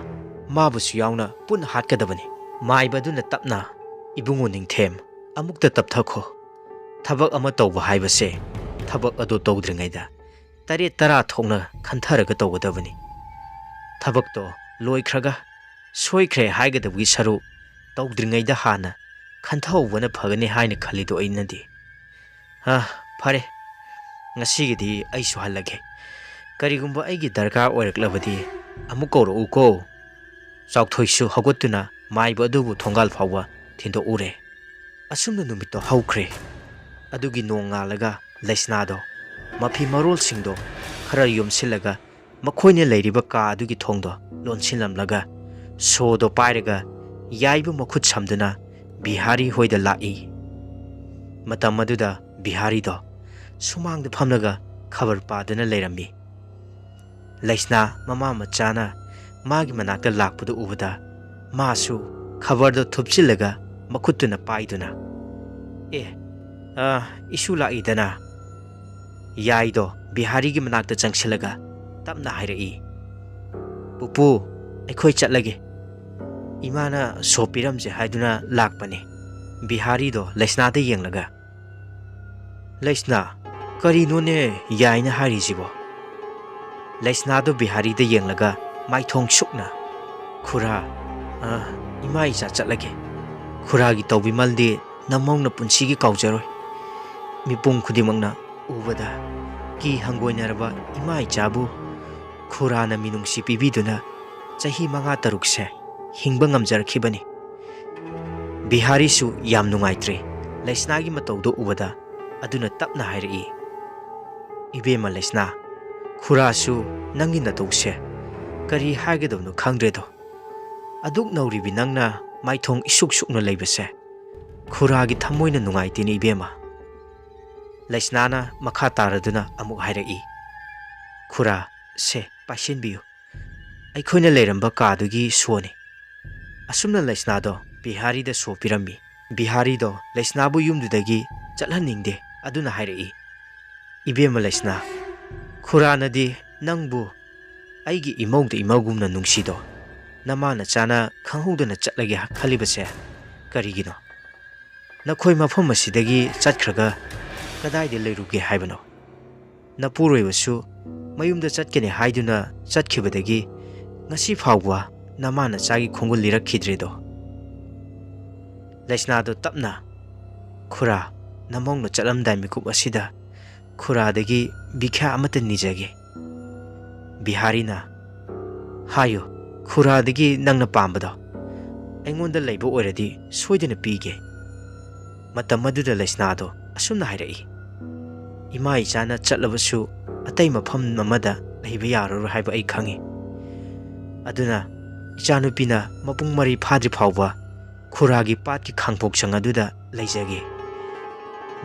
ꯃꯥꯕꯨꯁꯨ ꯌꯥꯎꯅ ꯄꯨꯟꯅ ꯍꯥꯠꯀꯗꯕꯅꯤ꯫ ꯃꯥꯏꯕ ꯑꯗꯨꯅ ꯇꯞꯅ, "ꯏꯕꯨꯡꯉꯣ ꯅꯤꯡꯊꯦꯝ, ꯑꯃꯨꯛꯇ ꯇꯞꯊꯈꯣ꯫ ꯊꯕꯛ ꯑꯃ ꯇꯧꯕ ꯍꯥꯏꯕꯁꯦ ꯊꯕꯛ ꯑꯗꯨ ꯇꯧꯗ꯭ꯔꯤꯉꯩꯗ ꯇꯔꯦꯠ ꯇꯔꯥ ꯊꯣꯛꯅ ꯈꯟꯊꯔꯒ ꯇꯧꯒꯗꯕꯅꯤ꯫ ꯊꯕꯛꯇꯣ ꯂꯣꯏꯈ꯭ꯔꯒ ꯁꯣꯏꯈ꯭ꯔꯦ ꯍꯥꯏꯒꯗꯕꯒꯤ ꯁꯔꯨꯛ ꯇꯧꯗ꯭ꯔꯤꯉꯩꯗ ꯍꯥꯟꯅ ꯈꯟꯊꯍꯧꯕꯅ ꯐꯒꯅꯤ ꯍꯥꯏꯅ ꯈꯜꯂꯤꯗꯣ ꯑꯩꯅꯗꯤ꯫ ꯑ, ꯐꯔꯦ, ꯉꯁꯤꯒꯤꯗꯤ ꯑꯩꯁꯨ ꯍꯜꯂꯒꯦ꯫ ꯀꯔꯤꯒꯨꯝꯕ ꯑꯩꯒꯤ ꯗꯔꯀꯥꯔ ꯑꯣꯏꯔꯛꯂꯕꯗꯤ ꯑꯃꯨꯛ ꯀꯧꯔꯛꯎꯀꯣ꯫" ꯆꯥꯎꯊꯣꯏꯁꯨ ꯍꯧꯒꯠꯇꯨꯅ ꯃꯥꯏꯕ ꯑꯗꯨꯕꯨ ꯊꯣꯡꯒꯥꯜ ꯐꯥꯎꯕ ꯊꯤꯟꯗꯣꯛꯎꯔꯦ꯫ ꯑꯁꯨꯝꯅ ꯅꯨꯃꯤꯠꯇꯣ ꯍꯧꯈ꯭ꯔꯦ꯫ ꯑꯗꯨꯒꯤ ꯅꯣꯡꯉꯥꯜꯂꯒ ꯂꯩꯁꯅꯥꯗꯣ ꯃꯐꯤ ꯃꯔꯣꯜꯁꯤꯡꯗꯣ ꯈꯔ ꯌꯣꯝꯁꯤꯜꯂꯒ ꯃꯈꯣꯏꯅ ꯂꯩꯔꯤꯕ ꯀꯥ ꯑꯗꯨꯒꯤ ꯊꯣꯡꯗꯣ ꯂꯣꯟꯁꯤꯜꯂꯝꯂꯒ ꯁꯣꯗꯣ ꯄꯥꯏꯔꯒ ꯌꯥꯏꯕ ꯃꯈꯨꯠ ꯁꯝꯗꯨꯅ ꯕꯤꯍꯥꯔꯤ ꯍꯣꯏꯗ ꯂꯥꯛꯏ꯫ ꯃꯇꯝ ꯑꯗꯨꯗ ꯕꯤꯍꯥꯔꯤꯗꯣ ꯁꯨꯃꯥꯡꯗ ꯐꯝꯂꯒ ꯈꯕꯔ ꯄꯥꯗꯨꯅ ꯂꯩꯔꯝꯃꯤ꯫ ꯂꯩꯁꯅꯥ ꯃꯃꯥ ꯃꯆꯥꯅ ꯃꯥꯒꯤ ꯃꯅꯥꯛꯇ ꯂꯥꯛꯄꯗꯨ ꯎꯕꯗ ꯃꯥꯁꯨ ꯈꯕꯔꯗꯣ ꯊꯨꯞꯆꯤꯜꯂꯒ ꯃꯈꯨꯠꯇꯨꯅ ꯄꯥꯏꯗꯨꯅ, "ꯑꯦ, ꯑ, ꯏꯁꯨ ꯂꯥꯛꯏꯗꯅ꯫" ꯌꯥꯏꯗꯣ ꯕꯤꯍꯥꯔꯤꯒꯤ ꯃꯅꯥꯛꯇ ꯆꯪꯁꯤꯜꯂꯒ ꯇꯞꯅ ꯍꯥꯏꯔꯛꯏ, "ꯄꯨꯄꯨ, ꯑꯩꯈꯣꯏ ꯆꯠꯂꯒꯦ꯫ ꯏꯃꯥꯅ ꯁꯣ ꯄꯤꯔꯝꯁꯦ ꯍꯥꯏꯗꯨꯅ ꯂꯥꯛꯄꯅꯦ꯫" ꯕꯤꯍꯥꯔꯤꯗꯣ ꯂꯩꯁꯅꯥꯗ ꯌꯦꯡꯂꯒ, "ꯂꯩꯁꯅꯥ, ꯀꯔꯤꯅꯣꯅꯦ ꯌꯥꯏꯅ ꯍꯥꯏꯔꯤꯁꯤꯕꯣ?" ꯂꯩꯁꯅꯥꯗꯣ ꯕꯤꯍꯥꯔꯤꯗ ꯌꯦꯡꯂꯒ ꯃꯥꯏꯊꯣꯡ ꯁꯨꯛꯅ, "ꯈꯨꯔꯥ, ꯑ, ꯏꯃꯥ ꯏꯆꯥ ꯆꯠꯂꯒꯦ꯫ ꯈꯨꯔꯥꯒꯤ ꯇꯧꯕꯤꯃꯜꯗꯤ ꯅꯃꯧꯅ ꯄꯨꯟꯁꯤꯒꯤ ꯀꯥꯎꯖꯔꯣꯏ꯫ ꯃꯤꯄꯨꯝ ꯈꯨꯗꯤꯡꯃꯛꯅ ꯎꯕꯗ ꯀꯤ ꯍꯪꯒꯣꯏꯅꯔꯕ ꯏꯃꯥ ꯏꯆꯥꯕꯨ ꯈꯨꯔꯥꯅ ꯃꯤꯅꯨꯡꯁꯤ ꯄꯤꯕꯤꯗꯨꯅ ꯆꯍꯤ ꯃꯉꯥ ꯇꯔꯨꯛꯁꯦ ꯍꯤꯡꯕ ꯉꯝꯖꯔꯛꯈꯤꯕꯅꯤ꯫" ꯕꯤꯍꯥꯔꯤꯁꯨ ꯌꯥꯝ ꯅꯨꯡꯉꯥꯏꯇ꯭ꯔꯦ ꯂꯩꯁꯅꯥꯒꯤ ꯃꯇꯧꯗꯣ ꯎꯕꯗ꯫ ꯑꯗꯨꯅ ꯇꯞꯅ ꯍꯥꯏꯔꯛꯏ, "ꯏꯕꯦꯝꯃ ꯂꯩꯁꯅꯥ, ꯈꯨꯔꯥꯁꯨ ꯅꯪꯒꯤ ꯅꯇꯧꯁꯦ ꯀꯔꯤ ꯍꯥꯏꯒꯗꯕꯅꯣ ꯈꯪꯗ꯭ꯔꯦꯗꯣ꯫ ꯑꯗꯨꯛ ꯅꯧꯔꯤꯕꯤ ꯅꯪꯅ ꯃꯥꯏꯊꯣꯡ ꯏꯁꯨꯛ ꯁꯨꯛꯅ ꯂꯩꯕꯁꯦ ꯈꯨꯔꯥꯒꯤ ꯊꯃꯣꯏꯅ ꯅꯨꯡꯉꯥꯏꯇꯦꯅꯦ ꯏꯕꯦꯝꯃ꯫" ꯂꯩꯁꯅꯥꯅ ꯃꯈꯥ ꯇꯥꯔꯗꯨꯅ ꯑꯃꯨꯛ ꯍꯥꯏꯔꯛꯏ, "ꯈꯨꯔꯥ, ꯁꯦ, ꯄꯥꯏꯁꯤꯟꯕꯤꯌꯨ꯫ ꯑꯩꯈꯣꯏꯅ ꯂꯩꯔꯝꯕ ꯀꯥꯗꯨꯒꯤ ꯁꯣꯅꯤ꯫" ꯑꯁꯨꯝꯅ ꯂꯩꯁꯅꯥꯗꯣ ꯕꯤꯍꯥꯔꯤꯗ ꯁꯣ ꯄꯤꯔꯝꯃꯤ꯫ ꯕꯤꯍꯥꯔꯤꯗꯣ ꯂꯩꯁꯅꯥꯕꯨ ꯌꯨꯝꯗꯨꯗꯒꯤ ꯆꯠꯍꯟꯅꯤꯡꯗꯦ꯫ ꯑꯗꯨꯅ ꯍꯥꯏꯔꯛꯏ, "ꯏꯕꯦꯝꯃ ꯂꯩꯁꯅꯥ, ꯈꯨꯔꯥꯅꯗꯤ ꯅꯪꯕꯨ ꯑꯩꯒꯤ ꯏꯃꯧꯗ ꯏꯃꯧꯒꯨꯝꯅ ꯅꯨꯡꯁꯤꯗꯣ, ꯅꯃꯥ ꯅꯆꯥꯅ ꯈꯪꯍꯧꯗꯅ ꯆꯠꯂꯒꯦ ꯈꯜꯂꯤꯕꯁꯦ ꯀꯔꯤꯒꯤꯅꯣ? ꯅꯈꯣꯏ ꯃꯐꯝ ꯑꯁꯤꯗꯒꯤ ꯆꯠꯈ꯭ꯔꯒ ꯀꯗꯥꯏꯗ ꯂꯩꯔꯨꯒꯦ ꯍꯥꯏꯕꯅꯣ? ꯅꯄꯨꯔꯣꯏꯕꯁꯨ ꯃꯌꯨꯝꯗ ꯆꯠꯀꯅꯤ ꯍꯥꯏꯗꯨꯅ ꯆꯠꯈꯤꯕꯗꯒꯤ ꯉꯁꯤ ꯐꯥꯎꯕ ꯅꯃꯥ ꯅꯆꯥꯒꯤ ꯈꯣꯡꯒꯨꯜ ꯂꯤꯔꯛꯈꯤꯗ꯭ꯔꯦꯗꯣ꯫" ꯂꯩꯁꯅꯥꯗꯣ ꯇꯞꯅ, "ꯈꯨꯔꯥ, ꯅꯃꯧꯅ ꯆꯠꯂꯝꯗꯥꯏ ꯃꯤꯀꯨꯞ ꯑꯁꯤꯗ ꯈꯨꯔꯥꯗꯒꯤ ꯚꯤꯈ꯭ꯌꯥ ꯑꯃꯠꯇ ꯅꯤꯖꯒꯦ꯫" ꯕꯤꯍꯥꯔꯤꯅ, "ꯍꯥꯏꯌꯨ, ꯈꯨꯔꯥꯗꯒꯤ ꯅꯪꯅ ꯄꯥꯝꯕꯗꯣ ꯑꯩꯉꯣꯟꯗ ꯂꯩꯕ ꯑꯣꯏꯔꯗꯤ ꯁꯣꯏꯗꯅ ꯄꯤꯒꯦ꯫" ꯃꯇꯝ ꯑꯗꯨꯗ ꯂꯩꯁꯅꯥꯗꯣ ꯑꯁꯨꯝꯅ ꯍꯥꯏꯔꯛꯏ, "ꯏꯃꯥ ꯏꯆꯥꯅ ꯆꯠꯂꯕꯁꯨ ꯑꯇꯩ ꯃꯐꯝ ꯑꯃꯗ ꯂꯩꯕ ꯌꯥꯔꯔꯣꯏ ꯍꯥꯏꯕ ꯑꯩ ꯈꯪꯏ꯫ ꯑꯗꯨꯅ ꯏꯆꯥꯅꯨꯄꯤꯅ ꯃꯄꯨꯡ ꯃꯔꯩ ꯐꯥꯗ꯭ꯔꯤ ꯐꯥꯎꯕ ꯈꯨꯔꯥꯒꯤ ꯄꯥꯠꯀꯤ ꯈꯥꯡꯄꯣꯛꯁꯪ ꯑꯗꯨꯗ ꯂꯩꯖꯒꯦ꯫"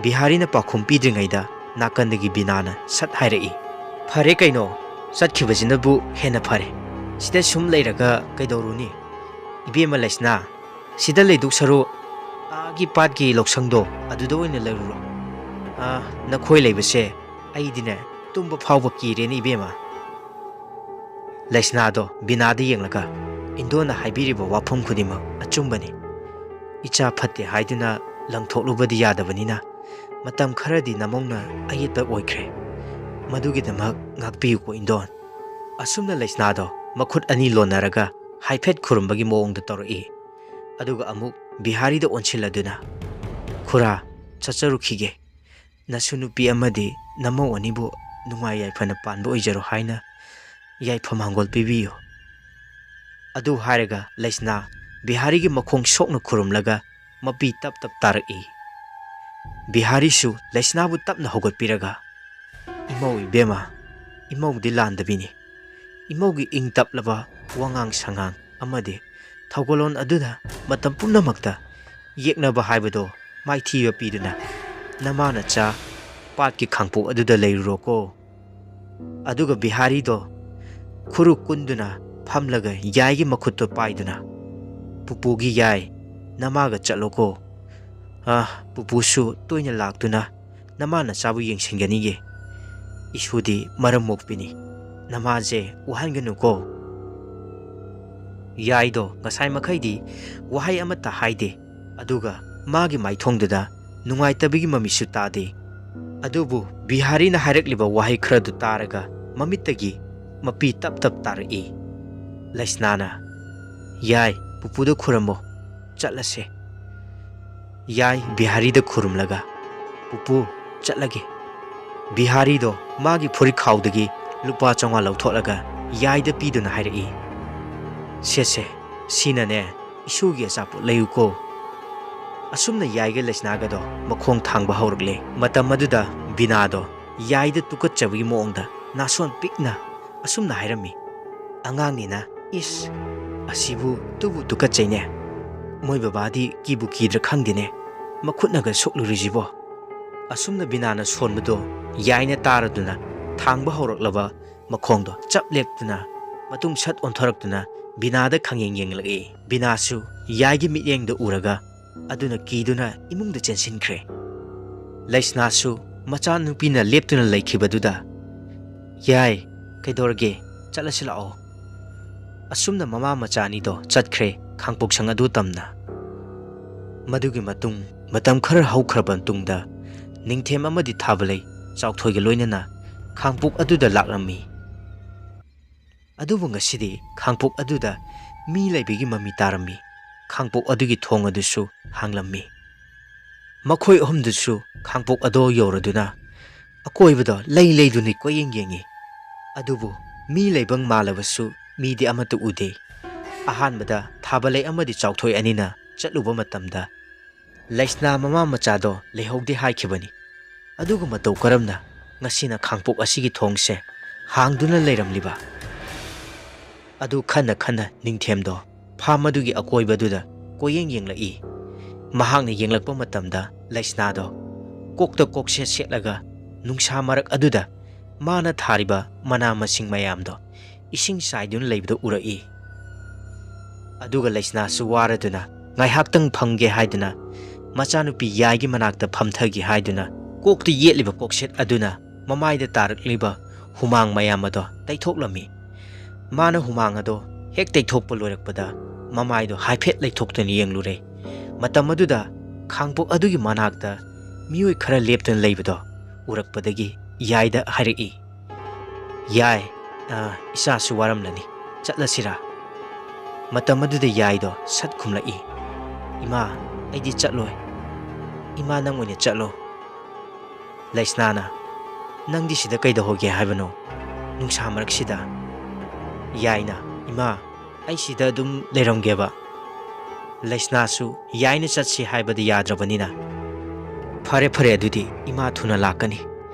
ꯕꯤꯍꯥꯔꯤꯅ ꯄꯥꯎꯈꯨꯝ ꯄꯤꯗ꯭ꯔꯤꯉꯩꯗ ꯅꯥꯀꯟꯗꯒꯤ ꯕꯤꯅꯥꯅ ꯁꯠ ꯍꯥꯏꯔꯛꯏ, "ꯐꯔꯦ ꯀꯩꯅꯣ, ꯆꯠꯈꯤꯕꯁꯤꯅꯕꯨ ꯍꯦꯟꯅ ꯐꯔꯦ꯫ ꯁꯤꯗ ꯁꯨꯝ ꯂꯩꯔꯒ ꯀꯩꯗꯧꯔꯨꯅꯤ? ꯏꯕꯦꯝꯃ ꯂꯩꯁꯅꯥ, ꯁꯤꯗ ꯂꯩꯗꯧ ꯁꯔꯨꯛ ꯑꯥꯒꯤ ꯄꯥꯠꯀꯤ ꯂꯧꯁꯪꯗꯣ ꯑꯗꯨꯗ ꯑꯣꯏꯅ ꯂꯩꯔꯨꯔꯣ꯫ ꯑꯥ, ꯅꯈꯣꯏ ꯂꯩꯕꯁꯦ ꯑꯩꯗꯤꯅꯦ ꯇꯨꯝꯕ ꯐꯥꯎꯕ ꯀꯤꯔꯦꯅꯦ ꯏꯕꯦꯝꯃ꯫" ꯂꯩꯁꯅꯥꯗꯣ ꯕꯤꯅꯥꯗ ꯌꯦꯡꯂꯒ, "ꯏꯟꯗꯣꯅ ꯍꯥꯏꯕꯤꯔꯤꯕ ꯋꯥꯐꯝ ꯈꯨꯗꯤꯡꯃꯛ ꯑꯆꯨꯝꯕꯅꯤ꯫ ꯏꯆꯥ ꯐꯠꯇꯦ ꯍꯥꯏꯗꯨꯅ ꯂꯪꯊꯣꯛꯂꯨꯕꯗꯤ ꯌꯥꯗꯕꯅꯤꯅ ꯃꯇꯝ ꯈꯔꯗꯤ ꯅꯃꯧꯅ ꯑꯌꯦꯠꯄ ꯑꯣꯏꯈ꯭ꯔꯦ꯫ ꯃꯗꯨꯒꯤꯗꯃꯛ ꯉꯥꯛꯄꯤꯌꯨꯀꯣ ꯏꯟꯗꯣꯟ꯫" ꯑꯁꯨꯝꯅ ꯂꯩꯁꯅꯥꯗꯣ ꯃꯈꯨꯠ ꯑꯅꯤ ꯂꯣꯟꯅꯔꯒ ꯍꯥꯏꯐꯦꯠ ꯈꯨꯔꯨꯝꯕꯒꯤ ꯃꯑꯣꯡꯗ ꯇꯧꯔꯛꯏ꯫ ꯑꯗꯨꯒ ꯑꯃꯨꯛ ꯕꯤꯍꯥꯔꯤꯗ ꯑꯣꯟꯁꯤꯜꯂꯗꯨꯅ, "ꯈꯨꯔꯥ, ꯆꯠꯆꯔꯨꯈꯤꯒꯦ꯫ ꯅꯁꯨ ꯅꯨꯄꯤ ꯑꯃꯗꯤ ꯅꯃꯧ ꯑꯅꯤꯕꯨ ꯅꯨꯡꯉꯥꯏ ꯌꯥꯏꯐꯅ ꯄꯥꯟꯕ ꯑꯣꯏꯖꯔꯣ ꯍꯥꯏꯅ ꯌꯥꯏꯐ ꯃꯥꯡꯒꯣꯜ ꯄꯤꯕꯤꯌꯨ꯫" ꯑꯗꯨ ꯍꯥꯏꯔꯒ ꯂꯩꯁꯅꯥ ꯕꯤꯍꯥꯔꯤꯒꯤ ꯃꯈꯣꯡ ꯁꯣꯛꯅ ꯈꯨꯔꯨꯝꯂꯒ ꯃꯄꯤ ꯇꯞ ꯇꯞ ꯇꯥꯔꯛꯏ꯫ ꯕꯤꯍꯥꯔꯤꯁꯨ ꯂꯩꯁꯅꯥꯕꯨ ꯇꯞꯅ ꯍꯧꯒꯠꯄꯤꯔꯒ, "ꯏꯃꯧ ꯏꯕꯦꯝꯃ, ꯏꯃꯧꯗꯤ ꯂꯥꯟꯗꯕꯤꯅꯤ꯫ ꯏꯃꯧꯒꯤ ꯏꯪ ꯇꯞꯂꯕ ꯋꯥꯉꯥꯡ ꯁꯉꯥꯡ ꯑꯃꯗꯤ ꯊꯧꯒꯜꯂꯣꯟ ꯑꯗꯨꯅ ꯃꯇꯝ ꯄꯨꯝꯅꯃꯛꯇ ꯌꯦꯛꯅꯕ ꯍꯥꯏꯕꯗꯣ ꯃꯥꯏꯊꯤꯕ ꯄꯤꯗꯨꯅ ꯅꯃꯥ ꯅꯆꯥ ꯄꯥꯠꯀꯤ ꯈꯥꯡꯄꯣꯛ ꯑꯗꯨꯗ ꯂꯩꯔꯨꯔꯣꯀꯣ꯫" ꯑꯗꯨꯒ ꯕꯤꯍꯥꯔꯤꯗꯣ ꯈꯨꯔꯨ ꯀꯨꯟꯗꯨꯅ ꯐꯝꯂꯒ ꯌꯥꯏꯒꯤ ꯃꯈꯨꯠꯇꯣ ꯄꯥꯏꯗꯨꯅ, "ꯄꯨꯄꯨꯒꯤ ꯌꯥꯏ, ꯅꯃꯥꯒ ꯆꯠꯂꯣꯀꯣ꯫ "ꯑꯥ, ꯄꯨꯄꯨꯁꯨ ꯇꯣꯏꯅ ꯂꯥꯛꯇꯨꯅ ꯅꯃꯥ ꯅꯆꯥꯕꯨ ꯌꯦꯡꯁꯤꯟꯒꯅꯤꯌꯦ꯫ ꯏꯁꯨꯗꯤ ꯃꯔꯝ ꯃꯣꯛꯄꯤꯅꯤ꯫ ꯅꯃꯥꯁꯦ ꯋꯥꯍꯟꯒꯅꯨꯀꯣ꯫" ꯌꯥꯏꯗꯣ ꯉꯁꯥꯏ ꯃꯈꯩꯗꯤ ꯋꯥꯍꯩ ꯑꯃꯠꯇ ꯍꯥꯏꯗꯦ꯫ ꯑꯗꯨꯒ ꯃꯥꯒꯤ ꯃꯥꯏꯊꯣꯡꯗꯨꯗ ꯅꯨꯡꯉꯥꯏꯇꯕꯒꯤ ꯃꯃꯤꯁꯨ ꯇꯥꯗꯦ꯫ ꯑꯗꯨꯕꯨ ꯕꯤꯍꯥꯔꯤꯅ ꯍꯥꯏꯔꯛꯂꯤꯕ ꯋꯥꯍꯩ ꯈꯔꯗꯨ ꯇꯥꯔꯒ ꯃꯃꯤꯠꯇꯒꯤ ꯃꯄꯤ ꯇꯞ ꯇꯞ ꯇꯥꯔꯛꯏ꯫ ꯂꯩꯁꯅꯥꯅ, "ꯌꯥꯏ, ꯄꯨꯄꯨꯗ ꯈꯨꯔꯝꯃꯣ, ꯆꯠꯂꯁꯦ꯫" ꯌꯥꯏ ꯕꯤꯍꯥꯔꯤꯗ ꯈꯨꯔꯨꯝꯂꯒ, "ꯄꯨꯄꯨ, ꯆꯠꯂꯒꯦ꯫" ꯕꯤꯍꯥꯔꯤꯗꯣ ꯃꯥꯒꯤ ꯐꯨꯔꯤꯠ ꯈꯥꯎꯗꯒꯤ ꯂꯨꯄꯥ ꯆꯥꯝꯃꯉꯥ ꯂꯧꯊꯣꯛꯂꯒ ꯌꯥꯏꯗ ꯄꯤꯗꯨꯅ ꯍꯥꯏꯔꯛꯏ, "ꯁꯦꯁꯦ, ꯁꯤꯅꯅꯦ, ꯏꯁꯨꯒꯤ ꯑꯆꯥꯄꯣꯠ ꯂꯩꯌꯨꯀꯣ꯫" ꯑꯁꯨꯝꯅ ꯌꯥꯏꯒ ꯂꯩꯁꯅꯥꯒꯗꯣ ꯃꯈꯣꯡ ꯊꯥꯡꯕ ꯍꯧꯔꯛꯂꯦ꯫ ꯃꯇꯝ ꯑꯗꯨꯗ ꯕꯤꯅꯥꯗꯣ ꯌꯥꯏꯗ ꯇꯨꯀꯠꯆꯕꯒꯤ ꯃꯑꯣꯡꯗ ꯅꯥꯁꯣꯟ ꯄꯤꯛꯅ ꯑꯁꯨꯝꯅ ꯍꯥꯏꯔꯝꯃꯤ, "ꯑꯉꯥꯡꯅꯤꯅ, ꯏꯁ, ꯑꯁꯤꯕꯨ ꯇꯨꯕꯨ ꯇꯨꯀꯠꯆꯩꯅꯦ꯫ ꯃꯣꯏ ꯕꯕꯥꯗꯤ ꯀꯤꯕꯨ ꯀꯤꯗ꯭ꯔꯥ ꯈꯪꯗꯦꯅꯦ, ꯃꯈꯨꯠꯅꯒ ꯁꯣꯛꯂꯨꯔꯤꯁꯤꯕꯣ?" ꯑꯁꯨꯝꯅ ꯕꯤꯅꯥꯅ ꯁꯣꯟꯕꯗꯣ ꯌꯥꯏꯅ ꯇꯥꯔꯗꯨꯅ ꯊꯥꯡꯕ ꯍꯧꯔꯛꯂꯕ ꯃꯈꯣꯡꯗꯣ ꯆꯞ ꯂꯦꯞꯇꯨꯅ ꯃꯇꯨꯡ ꯁꯠ ꯑꯣꯟꯊꯣꯔꯛꯇꯨꯅ ꯕꯤꯅꯥꯗ ꯈꯪꯌꯦꯡ ꯌꯦꯡꯂꯛꯏ꯫ ꯕꯤꯅꯥꯁꯨ ꯌꯥꯏꯒꯤ ꯃꯤꯠꯌꯦꯡꯗ ꯎꯔꯒ ꯑꯗꯨꯅ ꯀꯤꯗꯨꯅ ꯏꯃꯨꯡꯗ ꯆꯦꯟꯁꯤꯟꯈ꯭ꯔꯦ꯫ ꯂꯩꯁꯅꯥꯁꯨ ꯃꯆꯥꯅꯨꯄꯤꯅ ꯂꯦꯞꯇꯨꯅ ꯂꯩꯈꯤꯕꯗꯨꯗ, "ꯌꯥꯏ, ꯀꯩꯗꯧꯔꯒꯦ? ꯆꯠꯂꯁꯤ ꯂꯥꯛꯑꯣ꯫" ꯑꯁꯨꯝꯅ ꯃꯃꯥ ꯃꯆꯥ ꯑꯅꯤꯗꯣ ꯆꯠꯈ꯭ꯔꯦ ꯈꯥꯡꯄꯣꯛꯁꯪ ꯑꯗꯨ ꯇꯝꯅ꯫ ꯃꯗꯨꯒꯤ ꯃꯇꯨꯡ ꯃꯇꯝ ꯈꯔ ꯍꯧꯈ꯭ꯔꯕ ꯃꯇꯨꯡꯗ ꯅꯤꯡꯊꯦꯝ ꯑꯃꯗꯤ ꯊꯥꯕꯂꯩ ꯆꯥꯎꯊꯣꯏꯒ ꯂꯣꯏꯅꯅ ꯈꯥꯡꯄꯣꯛ ꯑꯗꯨꯗ ꯂꯥꯛꯂꯝꯃꯤ꯫ ꯑꯗꯨꯕꯨ ꯉꯁꯤꯗꯤ ꯈꯥꯡꯄꯣꯛ ꯑꯗꯨꯗ ꯃꯤ ꯂꯩꯕꯒꯤ ꯃꯃꯤ ꯇꯥꯔꯝꯃꯤ꯫ ꯈꯥꯡꯄꯣꯛ ꯑꯗꯨꯒꯤ ꯊꯣꯡ ꯑꯗꯨꯁꯨ ꯍꯥꯡꯂꯝꯃꯤ꯫ ꯃꯈꯣꯏ ꯑꯍꯨꯝꯗꯨꯁꯨ ꯈꯥꯡꯄꯣꯛ ꯑꯗꯣ ꯌꯧꯔꯗꯨꯅ ꯑꯀꯣꯏꯕꯗꯣ ꯂꯩ ꯂꯩꯗꯨꯅ ꯀꯣꯏꯌꯦꯡ ꯌꯦꯡꯉꯤ꯫ ꯑꯗꯨꯕꯨ ꯃꯤ ꯂꯩꯕ ꯃꯥꯜꯂꯕꯁꯨ ꯃꯤꯗꯤ ꯑꯃꯠꯇ ꯎꯗꯦ꯫ ꯑꯍꯥꯟꯕꯗ ꯊꯥꯕꯂꯩ ꯑꯃꯗꯤ ꯆꯥꯎꯊꯣꯏ ꯑꯅꯤꯅ ꯆꯠꯂꯨꯕ ꯃꯇꯝꯗ ꯂꯩꯁꯅꯥ ꯃꯃꯥ ꯃꯆꯥꯗꯣ ꯂꯩꯍꯧꯗꯦ ꯍꯥꯏꯈꯤꯕꯅꯤ꯫ ꯑꯗꯨꯒ ꯃꯇꯧ ꯀꯔꯝꯅ ꯉꯁꯤꯅ ꯈꯥꯡꯄꯣꯛ ꯑꯁꯤꯒꯤ ꯊꯣꯡꯁꯦ ꯍꯥꯡꯗꯨꯅ ꯂꯩꯔꯝꯂꯤꯕ? ꯑꯗꯨ ꯈꯟꯅ ꯈꯟꯅ ꯅꯤꯡꯊꯦꯝꯗꯣ ꯐꯥꯝ ꯑꯗꯨꯒꯤ ꯑꯀꯣꯏꯕꯗꯨꯗ ꯀꯣꯏꯌꯦꯡ ꯌꯦꯡꯂꯛꯏ꯫ ꯃꯍꯥꯛꯅ ꯌꯦꯡꯂꯛꯄ ꯃꯇꯝꯗ ꯂꯩꯁꯅꯥꯗꯣ ꯀꯣꯛꯇ ꯀꯣꯛꯁꯦꯠ ꯁꯦꯠꯂꯒ ꯅꯨꯡꯁꯥ ꯃꯔꯛ ꯑꯗꯨꯗ ꯃꯥꯅ ꯊꯥꯔꯤꯕ ꯃꯅꯥ ꯃꯁꯤꯡ ꯃꯌꯥꯝꯗꯣ ꯏꯁꯤꯡ ꯆꯥꯏꯗꯨꯅ ꯂꯩꯕꯗꯨ ꯎꯔꯛꯏ꯫ ꯑꯗꯨꯒ ꯂꯩꯁꯅꯥꯁꯨ ꯋꯥꯔꯗꯨꯅ ꯉꯥꯏꯍꯥꯛꯇꯪ ꯐꯝꯒꯦ ꯍꯥꯏꯗꯨꯅ ꯃꯆꯥꯅꯨꯄꯤ ꯌꯥꯏꯒꯤ ꯃꯅꯥꯛꯇ ꯐꯝꯊꯒꯦ ꯍꯥꯏꯗꯨꯅ ꯀꯣꯛꯇ ꯌꯦꯠꯂꯤꯕ ꯀꯣꯛꯁꯦꯠ ꯑꯗꯨꯅ ꯃꯃꯥꯏꯗ ꯇꯥꯔꯛꯂꯤꯕ ꯍꯨꯃꯥꯡ ꯃꯌꯥꯝ ꯑꯗꯣ ꯇꯩꯊꯣꯛꯂꯝꯃꯤ꯫ ꯃꯥꯅ ꯍꯨꯃꯥꯡ ꯑꯗꯣ ꯍꯦꯛ ꯇꯩꯊꯣꯛꯄ ꯂꯣꯏꯔꯛꯄꯗ ꯃꯃꯥꯏꯗꯣ ꯍꯥꯏꯐꯦꯠ ꯂꯩꯊꯣꯛꯇꯨꯅ ꯌꯦꯡꯂꯨꯔꯦ꯫ ꯃꯇꯝ ꯑꯗꯨꯗ ꯈꯥꯡꯄꯣꯛ ꯑꯗꯨꯒꯤ ꯃꯅꯥꯛꯇ ꯃꯤꯑꯣꯏ ꯈꯔ ꯂꯦꯞꯇꯨꯅ ꯂꯩꯕꯗꯣ ꯎꯔꯛꯄꯗꯒꯤ ꯌꯥꯏꯗ ꯍꯥꯏꯔꯛꯏ, "ꯌꯥꯏ, ꯑ, ꯏꯆꯥꯁꯨ ꯋꯥꯔꯝꯂꯅꯤ, ꯆꯠꯂꯁꯤꯔꯥ?" ꯃꯇꯝ ꯑꯗꯨꯗ ꯌꯥꯏꯗꯣ ꯁꯠ ꯈꯨꯝꯂꯛꯏ, "ꯏꯃꯥ, ꯑꯩꯗꯤ ꯆꯠꯂꯣꯏ꯫ ꯏꯃꯥ, ꯅꯪ ꯑꯣꯏꯅ ꯆꯠꯂꯣ꯫" ꯂꯩꯁꯅꯥꯅ, "ꯅꯪꯗꯤ ꯁꯤꯗ ꯀꯩꯗꯧꯍꯧꯒꯦ ꯍꯥꯏꯕꯅꯣ, ꯅꯨꯡꯁꯥ ꯃꯔꯛꯁꯤꯗ?" ꯌꯥꯏꯅ, "ꯏꯃꯥ, ꯑꯩ ꯁꯤꯗ ꯑꯗꯨꯝ ꯂꯩꯔꯝꯒꯦꯕ꯫" ꯂꯩꯁꯅꯥꯁꯨ ꯌꯥꯏꯅ ꯆꯠꯁꯤ ꯍꯥꯏꯕꯗꯤ ꯌꯥꯗ꯭ꯔꯕꯅꯤꯅ, "ꯐꯔꯦ, ꯐꯔꯦ, ꯑꯗꯨꯗꯤ ꯏꯃꯥ ꯊꯨꯅ ꯂꯥꯛꯀꯅꯤ꯫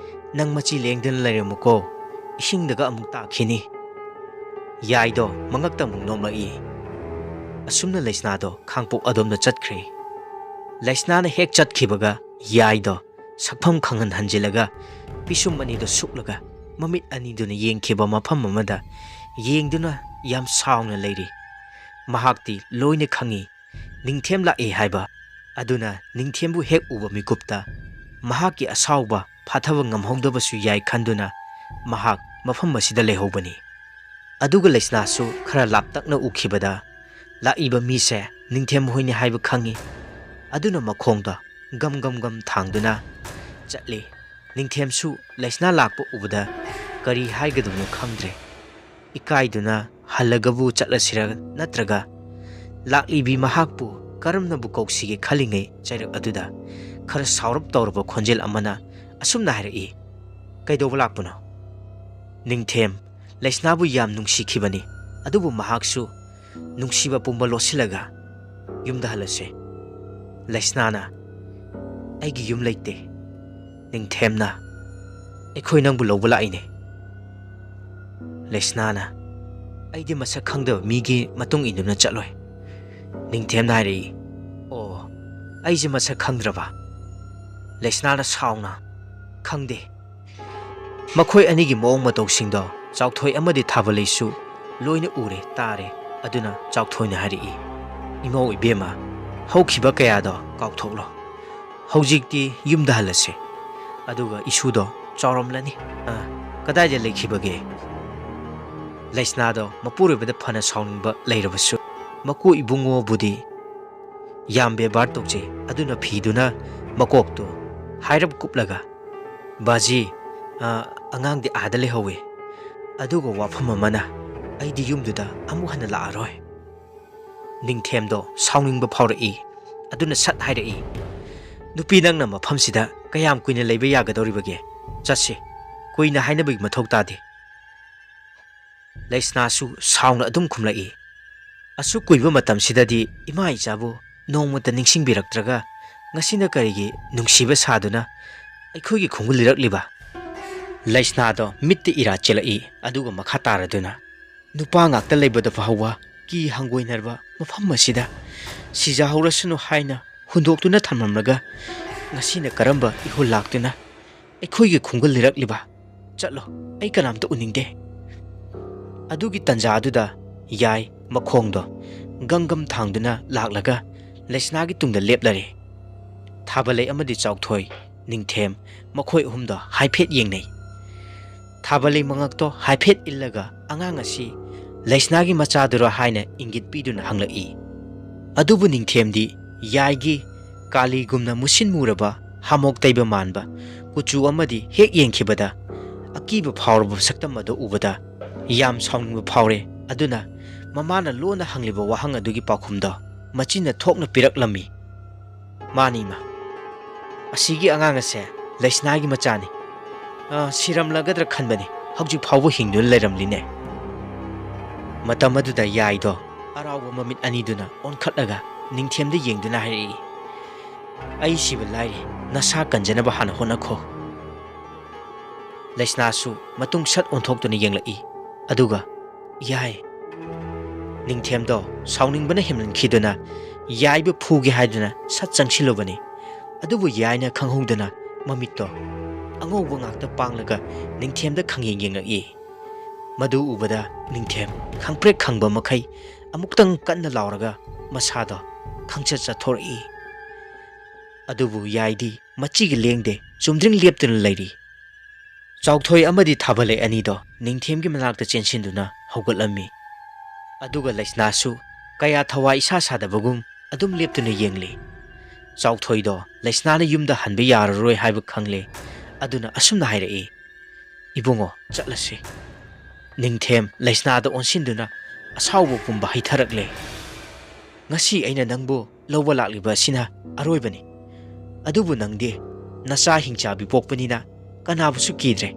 ꯅꯪ ꯃꯆꯤ ꯂꯦꯡꯗꯅ ꯂꯩꯔꯝꯃꯨꯀꯣ, ꯏꯁꯤꯡꯗꯒ ꯑꯃꯨꯛ ꯇꯥꯈꯤꯅꯤ꯫" ꯌꯥꯏꯗꯣ ꯃꯉꯛꯇ ꯑꯃꯨꯛ ꯅꯣꯝꯂꯛꯏ꯫ ꯑꯁꯨꯝꯅ ꯂꯩꯁꯅꯥꯗꯣ ꯈꯥꯡꯄꯣꯛ ꯑꯗꯣꯝꯗ ꯆꯠꯈ꯭ꯔꯦ꯫ ꯂꯩꯁꯅꯥꯅ ꯍꯦꯛ ꯆꯠꯈꯤꯕꯒ ꯌꯥꯏꯗꯣ ꯁꯛꯐꯝ ꯈꯪꯍꯟ ꯍꯟꯖꯤꯜꯂꯒ ꯄꯤꯁꯨꯝ ꯑꯅꯤꯗꯨ ꯁꯨꯛꯂꯒ ꯃꯃꯤꯠ ꯑꯅꯤꯗꯨꯅ ꯌꯦꯡꯈꯤꯕ ꯃꯐꯝ ꯑꯃꯗ ꯌꯦꯡꯗꯨꯅ ꯌꯥꯝ ꯁꯥꯎꯅ ꯂꯩꯔꯤ꯫ ꯃꯍꯥꯛꯇꯤ ꯂꯣꯏꯅ ꯈꯪꯏ, ꯅꯤꯡꯊꯦꯝ ꯂꯥꯛꯏ ꯍꯥꯏꯕ꯫ ꯑꯗꯨꯅ ꯅꯤꯡꯊꯦꯝꯕꯨ ꯍꯦꯛ ꯎꯕ ꯃꯤꯀꯨꯞꯇ ꯃꯍꯥꯛꯀꯤ ꯑꯁꯥꯎꯕ ꯐꯥꯊꯕ ꯉꯝꯍꯧꯗꯕꯁꯨ ꯌꯥꯏ ꯈꯟꯗꯨꯅ ꯃꯍꯥꯛ ꯃꯐꯝ ꯑꯁꯤꯗ ꯂꯩꯍꯧꯕꯅꯤ꯫ ꯑꯗꯨꯒ ꯂꯩꯁꯅꯥꯁꯨ ꯈꯔ ꯂꯥꯞꯇꯛꯅ ꯎꯈꯤꯕꯗ ꯂꯥꯛꯏꯕ ꯃꯤꯁꯦ ꯅꯤꯡꯊꯦꯝ ꯍꯣꯏꯅꯤ ꯍꯥꯏꯕ ꯈꯪꯏ꯫ ꯑꯗꯨꯅ ꯃꯈꯣꯡꯗ ꯒꯝ ꯒꯝ ꯒꯝ ꯊꯥꯡꯗꯨꯅ ꯆꯠꯂꯤ꯫ ꯅꯤꯡꯊꯦꯝꯁꯨ ꯂꯩꯁꯅꯥ ꯂꯥꯛꯄ ꯎꯕꯗ ꯀꯔꯤ ꯍꯥꯏꯒꯗꯕꯅꯣ ꯈꯪꯗ꯭ꯔꯦ꯫ ꯏꯀꯥꯏꯗꯨꯅ ꯍꯜꯂꯒꯕꯨ ꯆꯠꯂꯁꯤꯔ ꯅꯠꯇ꯭ꯔꯒ ꯂꯥꯛꯂꯤꯕꯤ ꯃꯍꯥꯛꯄꯨ ꯀꯔꯝꯅꯕꯨ ꯀꯧꯁꯤꯒꯦ ꯈꯜꯂꯤꯉꯩ ꯆꯩꯔꯛ ꯑꯗꯨꯗ ꯈꯔ ꯁꯥꯎꯔꯞ ꯇꯧꯔꯕ ꯈꯣꯟꯖꯦꯜ ꯑꯃꯅ ꯑꯁꯨꯝꯅ ꯍꯥꯏꯔꯛꯏ, "ꯀꯩꯗꯧꯕ ꯂꯥꯛꯄꯅꯣ?" ꯅꯤꯡꯊꯦꯝ ꯂꯩꯁꯅꯥꯕꯨ ꯌꯥꯝ ꯅꯨꯡꯁꯤꯈꯤꯕꯅꯤ, ꯑꯗꯨꯕꯨ ꯃꯍꯥꯛꯁꯨ ꯅꯨꯡꯁꯤꯕ ꯄꯨꯝꯕ ꯂꯣꯠꯁꯤꯜꯂꯒ ꯌꯨꯝꯗ ꯍꯜꯂꯁꯦ꯫ ꯂꯩꯁꯅꯥꯅ, "ꯑꯩꯒꯤ ꯌꯨꯝ ꯂꯩꯇꯦ꯫" ꯅꯤꯡꯊꯦꯝꯅ, "ꯑꯩꯈꯣꯏ ꯅꯪꯕꯨ ꯂꯧꯕ ꯂꯥꯛꯏꯅꯦ꯫" ꯂꯩꯁꯅꯥꯅ, "ꯑꯩꯗꯤ ꯃꯁꯛ ꯈꯪꯗꯕ ꯃꯤꯒꯤ ꯃꯇꯨꯡ ꯏꯟꯗꯨꯅ ꯆꯠꯂꯣꯏ꯫" ꯅꯤꯡꯊꯦꯝꯅ ꯍꯥꯏꯔꯛꯏ, "ꯑꯣ, ꯑꯩꯁꯦ ꯃꯁꯛ ꯈꯪꯗ꯭ꯔꯕ?" ꯂꯩꯁꯅꯥꯅ ꯁꯥꯎꯅ, "ꯈꯪꯗꯦ꯫ ꯃꯈꯣꯏ ꯑꯅꯤꯒꯤ ꯃꯑꯣꯡ ꯃꯇꯧꯁꯤꯡꯗꯣ ꯆꯥꯎꯊꯣꯏ ꯑꯃꯗꯤ ꯊꯥꯕꯂꯩꯁꯨ ꯂꯣꯏꯅ ꯎꯔꯦ, ꯇꯥꯔꯦ꯫" ꯑꯗꯨꯅ ꯆꯥꯎꯊꯣꯏꯅ ꯍꯥꯏꯔꯛꯏ, "ꯏꯃꯧ ꯏꯕꯦꯝꯃ, ꯍꯧꯈꯤꯕ ꯀꯌꯥꯗꯣ ꯀꯥꯎꯊꯣꯛꯂꯣ꯫ ꯍꯧꯖꯤꯛꯇꯤ ꯌꯨꯝꯗ ꯍꯜꯂꯁꯤ꯫ ꯑꯗꯨꯒ ꯏꯁꯨꯗꯣ ꯆꯥꯎꯔꯝꯂꯅꯤ꯫ ꯑ, ꯀꯗꯥꯏꯗ ꯂꯩꯈꯤꯕꯒꯦ? ꯂꯩꯁꯅꯥꯗꯣ ꯃꯄꯨꯔꯣꯏꯕꯗ ꯐꯅ ꯁꯥꯎꯅꯤꯡꯕ ꯂꯩꯔꯕꯁꯨ, ꯃꯀꯨ ꯏꯕꯨꯡꯉꯣꯕꯨꯗꯤ ꯌꯥꯝ ꯕꯦꯕꯥꯔ ꯇꯧꯖꯩ꯫ ꯑꯗꯨꯅ ꯐꯤꯗꯨꯅ ꯃꯀꯣꯛꯇꯨ ꯍꯥꯏꯔꯞ ꯀꯨꯞꯂꯒ, "ꯕꯥꯖꯤ, ꯑ, ꯑꯉꯥꯡꯗꯤ ꯑꯥꯗ ꯂꯩꯍꯧꯋꯤ꯫ ꯑꯗꯨꯒ ꯋꯥꯐꯝ ꯑꯃꯅ, ꯑꯩꯗꯤ ꯌꯨꯝꯗꯨꯗ ꯑꯃꯨꯛ ꯍꯟꯅ ꯂꯥꯛꯑꯔꯣꯏ꯫" ꯅꯤꯡꯊꯦꯝꯗꯣ ꯁꯥꯎꯅꯤꯡꯕ ꯐꯥꯎꯔꯛꯏ꯫ ꯑꯗꯨꯅ ꯁꯠ ꯍꯥꯏꯔꯛꯏ, "ꯅꯨꯄꯤ, ꯅꯪꯅ ꯃꯐꯝꯁꯤꯗ ꯀꯌꯥꯝ ꯀꯨꯏꯅ ꯂꯩꯕ ꯌꯥꯒꯗꯧꯔꯤꯕꯒꯦ? ꯆꯠꯁꯤ꯫ ꯀꯨꯏꯅ ꯍꯥꯏꯅꯕꯒꯤ ꯃꯊꯧ ꯇꯥꯗꯦ꯫" ꯂꯩꯁꯅꯥꯁꯨ ꯁꯥꯎꯅ ꯑꯗꯨꯝ ꯈꯨꯝꯂꯛꯏ, "ꯑꯁꯨꯛ ꯀꯨꯏꯕ ꯃꯇꯝꯁꯤꯗꯗꯤ ꯏꯃꯥ ꯏꯆꯥꯕꯨ ꯅꯣꯡꯃꯇ ꯅꯤꯡꯁꯤꯡꯕꯤꯔꯛꯇ꯭ꯔꯒ, ꯉꯁꯤꯅ ꯀꯔꯤꯒꯤ ꯅꯨꯡꯁꯤꯕ ꯁꯥꯗꯨꯅ ꯑꯩꯈꯣꯏꯒꯤ ꯈꯣꯡꯒꯨꯜ ꯂꯤꯔꯛꯂꯤꯕ?" ꯂꯩꯁꯅꯥꯗꯣ ꯃꯤꯠꯇ ꯏꯔꯥ ꯆꯦꯜꯂꯛꯏ꯫ ꯑꯗꯨꯒ ꯃꯈꯥ ꯇꯥꯔꯗꯨꯅ, "ꯅꯨꯄꯥ ꯉꯥꯛꯇ ꯂꯩꯕꯗ ꯐꯥꯎꯕ ꯀꯤ ꯍꯪꯒꯣꯏꯅꯔꯕ ꯃꯐꯝ ꯑꯁꯤꯗ ꯁꯤꯖꯍꯧꯔꯁꯅꯨ ꯍꯥꯏꯅ ꯍꯨꯟꯗꯣꯛꯇꯨꯅ ꯊꯝꯂꯝꯂꯒ, ꯉꯁꯤꯅ ꯀꯔꯝꯕ ꯏꯍꯨꯜ ꯂꯥꯛꯇꯨꯅ ꯑꯩꯈꯣꯏꯒꯤ ꯈꯣꯡꯒꯨꯜ ꯂꯤꯔꯛꯂꯤꯕ? ꯆꯠꯂꯣ, ꯑꯩ ꯀꯅꯥꯝꯇ ꯎꯅꯤꯡꯗꯦ꯫" ꯑꯗꯨꯒꯤ ꯇꯟꯖꯥ ꯑꯗꯨꯗ ꯌꯥꯏ ꯃꯈꯣꯡꯗꯣ ꯒꯝ ꯒꯝ ꯊꯥꯡꯗꯨꯅ ꯂꯥꯛꯂꯒ ꯂꯩꯁꯅꯥꯒꯤ ꯇꯨꯡꯗ ꯂꯦꯞꯂꯔꯦ꯫ ꯊꯥꯕꯂꯩ ꯑꯃꯗꯤ ꯆꯥꯎꯊꯣꯏ, ꯅꯤꯡꯊꯦꯝ, ꯃꯈꯣꯏ ꯑꯍꯨꯝꯗꯣ ꯍꯥꯏꯐꯦꯠ ꯌꯦꯡꯅꯩ꯫ ꯊꯥꯕꯂꯩ ꯃꯉꯛꯇꯣ ꯍꯥꯏꯐꯦꯠ ꯏꯜꯂꯒ, "ꯑꯉꯥꯡ ꯑꯁꯤ ꯂꯩꯁꯅꯥꯒꯤ ꯃꯆꯥꯗꯨꯔꯣ?" ꯍꯥꯏꯅ ꯏꯪꯒꯤꯠ ꯄꯤꯗꯨꯅ ꯍꯪꯂꯛꯏ꯫ ꯑꯗꯨꯕꯨ ꯅꯤꯡꯊꯦꯝꯗꯤ ꯌꯥꯏꯒꯤ ꯀꯥꯂꯤꯒꯨꯝꯅ ꯃꯨꯁꯤꯟ ꯃꯨꯔꯕ, ꯍꯥꯃꯣꯛ ꯇꯩꯕ ꯃꯥꯟꯕ ꯀꯨꯆꯨ ꯑꯃꯗꯤ ꯍꯦꯛ ꯌꯦꯡꯈꯤꯕꯗ ꯑꯀꯤꯕ ꯐꯥꯎꯔꯕ ꯁꯛꯇꯝ ꯑꯗꯨ ꯎꯕꯗ ꯌꯥꯝ ꯁꯥꯎꯅꯤꯡꯕ ꯐꯥꯎꯔꯦ꯫ ꯑꯗꯨꯅ ꯃꯃꯥꯅ ꯂꯣꯟꯅ ꯍꯪꯂꯤꯕ ꯋꯥꯍꯪ ꯑꯗꯨꯒꯤ ꯄꯥꯎꯈꯨꯝꯗꯣ ꯃꯆꯤꯟꯅ ꯊꯣꯛꯅ ꯄꯤꯔꯛꯂꯝꯃꯤ꯫ "ꯃꯥꯅꯤ, ꯏꯃꯥ꯫ ꯑꯁꯤꯒꯤ ꯑꯉꯥꯡ ꯑꯁꯦ ꯂꯩꯁꯅꯥꯒꯤ ꯃꯆꯥꯅꯤ꯫ ꯑ, ꯁꯤꯔꯝꯂꯒꯗ꯭ꯔꯥ ꯈꯟꯕꯅꯤ, ꯍꯧꯖꯤꯛ ꯐꯥꯎꯕ ꯍꯤꯡꯗꯨꯅ ꯂꯩꯔꯝꯂꯤꯅꯦ꯫" ꯃꯇꯝ ꯑꯗꯨꯗ ꯌꯥꯏꯗꯣ ꯑꯔꯥꯎꯕ ꯃꯃꯤꯠ ꯑꯅꯤꯗꯨꯅ ꯑꯣꯟꯈꯠꯂꯒ ꯅꯤꯡꯊꯦꯝꯗ ꯌꯦꯡꯗꯨꯅ ꯍꯥꯏꯔꯛꯏ, "ꯑꯩ ꯁꯤꯕ ꯂꯥꯏꯔꯤ, ꯅꯁꯥ ꯀꯟꯖꯅꯕ ꯍꯥꯟꯅ ꯍꯣꯠꯅꯈꯣ꯫" ꯂꯩꯁꯅꯥꯁꯨ ꯃꯇꯨꯡ ꯁꯠ ꯑꯣꯟꯊꯣꯛꯇꯨꯅ ꯌꯦꯡꯂꯛꯏ꯫ ꯑꯗꯨꯒ, "ꯌꯥꯏ꯫" ꯅꯤꯡꯊꯦꯝꯗꯣ ꯁꯥꯎꯅꯤꯡꯕꯅ ꯍꯦꯟꯃꯟꯈꯤꯗꯨꯅ ꯌꯥꯏꯕꯨ ꯐꯨꯒꯦ ꯍꯥꯏꯗꯨꯅ ꯁꯠ ꯆꯪꯁꯤꯜꯂꯨꯕꯅꯤ꯫ ꯑꯗꯨꯕꯨ ꯌꯥꯏꯅ ꯈꯪꯍꯧꯗꯅ ꯃꯃꯤꯠꯇꯣ ꯑꯉꯧꯕ ꯉꯥꯛꯇ ꯄꯥꯡꯂꯒ ꯅꯤꯡꯊꯦꯝꯗ ꯈꯪꯌꯦꯡ ꯌꯦꯡꯂꯛꯏ꯫ ꯃꯗꯨ ꯎꯕꯗ ꯅꯤꯡꯊꯦꯝ ꯈꯪꯄ꯭ꯔꯦꯛ ꯈꯪꯕ ꯃꯈꯩ ꯑꯃꯨꯛꯇꯪ ꯀꯟꯅ ꯂꯥꯎꯔꯒ ꯃꯁꯥꯗꯣ ꯈꯪꯆꯠ ꯆꯠꯊꯣꯔꯛꯏ꯫ ꯑꯗꯨꯕꯨ ꯌꯥꯏꯗꯤ ꯃꯆꯤꯒ ꯂꯦꯡꯗꯦ, ꯆꯨꯝꯗ꯭ꯔꯤꯡ ꯂꯦꯞꯇꯨꯅ ꯂꯩꯔꯤ꯫ ꯆꯥꯎꯊꯣꯏ ꯑꯃꯗꯤ ꯊꯥꯕꯂꯩ ꯑꯅꯤꯗꯣ ꯅꯤꯡꯊꯦꯝꯒꯤ ꯃꯅꯥꯛꯇ ꯆꯦꯟꯁꯤꯟꯗꯨꯅ ꯍꯧꯒꯠꯂꯝꯃꯤ꯫ ꯑꯗꯨꯒ ꯂꯩꯁꯅꯥꯁꯨ ꯀꯌꯥ ꯊꯋꯥꯏ ꯏꯁꯥ ꯁꯥꯗꯕꯒꯨꯝ ꯑꯗꯨꯝ ꯂꯦꯞꯇꯨꯅ ꯌꯦꯡꯂꯤ꯫ ꯆꯥꯎꯊꯣꯏꯗꯣ ꯂꯩꯁꯅꯥꯅ ꯌꯨꯝꯗ ꯍꯟꯕ ꯌꯥꯔꯔꯣꯏ ꯍꯥꯏꯕ ꯈꯪꯂꯦ꯫ ꯑꯗꯨꯅ ꯑꯁꯨꯝꯅ ꯍꯥꯏꯔꯛꯏ, "ꯏꯕꯨꯡꯉꯣ, ꯆꯠꯂꯁꯤ꯫" ꯅꯤꯡꯊꯦꯝ ꯂꯩꯁꯅꯥꯗ ꯑꯣꯟꯁꯤꯟꯗꯨꯅ ꯑꯁꯥꯎꯕ ꯄꯨꯝꯕ ꯍꯩꯊꯔꯛꯂꯦ꯫ "ꯉꯁꯤ ꯑꯩꯅ ꯅꯪꯕꯨ ꯂꯧꯕ ꯂꯥꯛꯂꯤꯕ ꯑꯁꯤꯅ ꯑꯔꯣꯏꯕꯅꯤ꯫ ꯑꯗꯨꯕꯨ ꯅꯪꯗꯤ ꯅꯆꯥ ꯍꯤꯡꯆꯥꯕꯤ ꯄꯣꯛꯄꯅꯤꯅ ꯀꯅꯥꯕꯨꯁꯨ ꯀꯤꯗ꯭ꯔꯦ꯫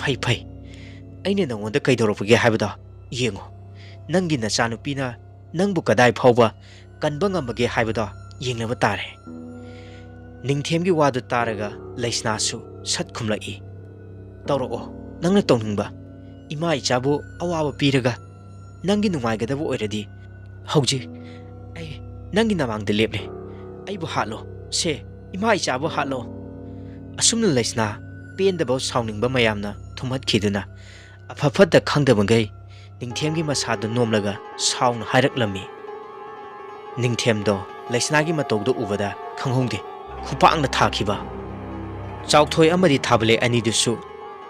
ꯐꯩ, ꯐꯩ꯫ ꯑꯩꯅ ꯅꯉꯣꯟꯗ ꯀꯩꯗꯧꯔꯛꯄꯒꯦ ꯍꯥꯏꯕꯗꯣ ꯌꯦꯡꯉꯨ꯫ ꯅꯪꯒꯤ ꯅꯆꯥꯅꯨꯄꯤꯅ ꯅꯪꯕꯨ ꯀꯗꯥꯏ ꯐꯥꯎꯕ ꯀꯟꯕ ꯉꯝꯕꯒꯦ ꯍꯥꯏꯕꯗꯣ ꯌꯦꯡꯅꯕ ꯇꯥꯔꯦ꯫" ꯅꯤꯡꯊꯦꯝꯒꯤ ꯋꯥꯗꯨ ꯇꯥꯔꯒ ꯂꯩꯁꯅꯥꯁꯨ ꯁꯠ ꯈꯨꯝꯂꯛꯏ, "ꯇꯧꯔꯛꯑꯣ, ꯅꯪꯅ ꯇꯧꯅꯤꯡꯕ꯫ ꯏꯃꯥ ꯏꯆꯥꯕꯨ ꯑꯋꯥꯕ ꯄꯤꯔꯒ ꯅꯪꯒꯤ ꯅꯨꯡꯉꯥꯏꯒꯗꯕ ꯑꯣꯏꯔꯗꯤ ꯍꯧꯖꯤꯛ ꯑꯩ ꯅꯪꯒꯤ ꯅꯃꯥꯡꯗ ꯂꯦꯞꯂꯦ꯫ ꯑꯩꯕꯨ ꯍꯥꯠꯂꯣ, ꯁꯦ, ꯏꯃꯥ ꯏꯆꯥꯕꯨ ꯍꯥꯠꯂꯣ꯫" ꯑꯁꯨꯝꯅ ꯂꯩꯁꯅꯥ ꯄꯦꯟꯗꯕ ꯁꯥꯎꯅꯤꯡꯕ ꯃꯌꯥꯝꯅ ꯊꯨꯝꯍꯠꯈꯤꯗꯨꯅ ꯑꯐ ꯐꯠꯇ ꯈꯪꯗꯕꯈꯩ ꯅꯤꯡꯊꯦꯝꯒꯤ ꯃꯁꯥꯗꯨ ꯅꯣꯝꯂꯒ ꯁꯥꯎꯅ ꯍꯥꯏꯔꯛꯂꯝꯃꯤ꯫ ꯅꯤꯡꯊꯦꯝꯗꯣ ꯂꯩꯁꯅꯥꯒꯤ ꯃꯇꯧꯗꯨ ꯎꯕꯗ ꯈꯪꯍꯧꯗꯦ ꯈꯨꯄꯥꯛꯅ ꯊꯥꯈꯤꯕ꯫ ꯆꯥꯎꯊꯣꯏ ꯑꯃꯗꯤ ꯊꯥꯕꯂꯩ ꯑꯅꯤꯗꯨꯁꯨ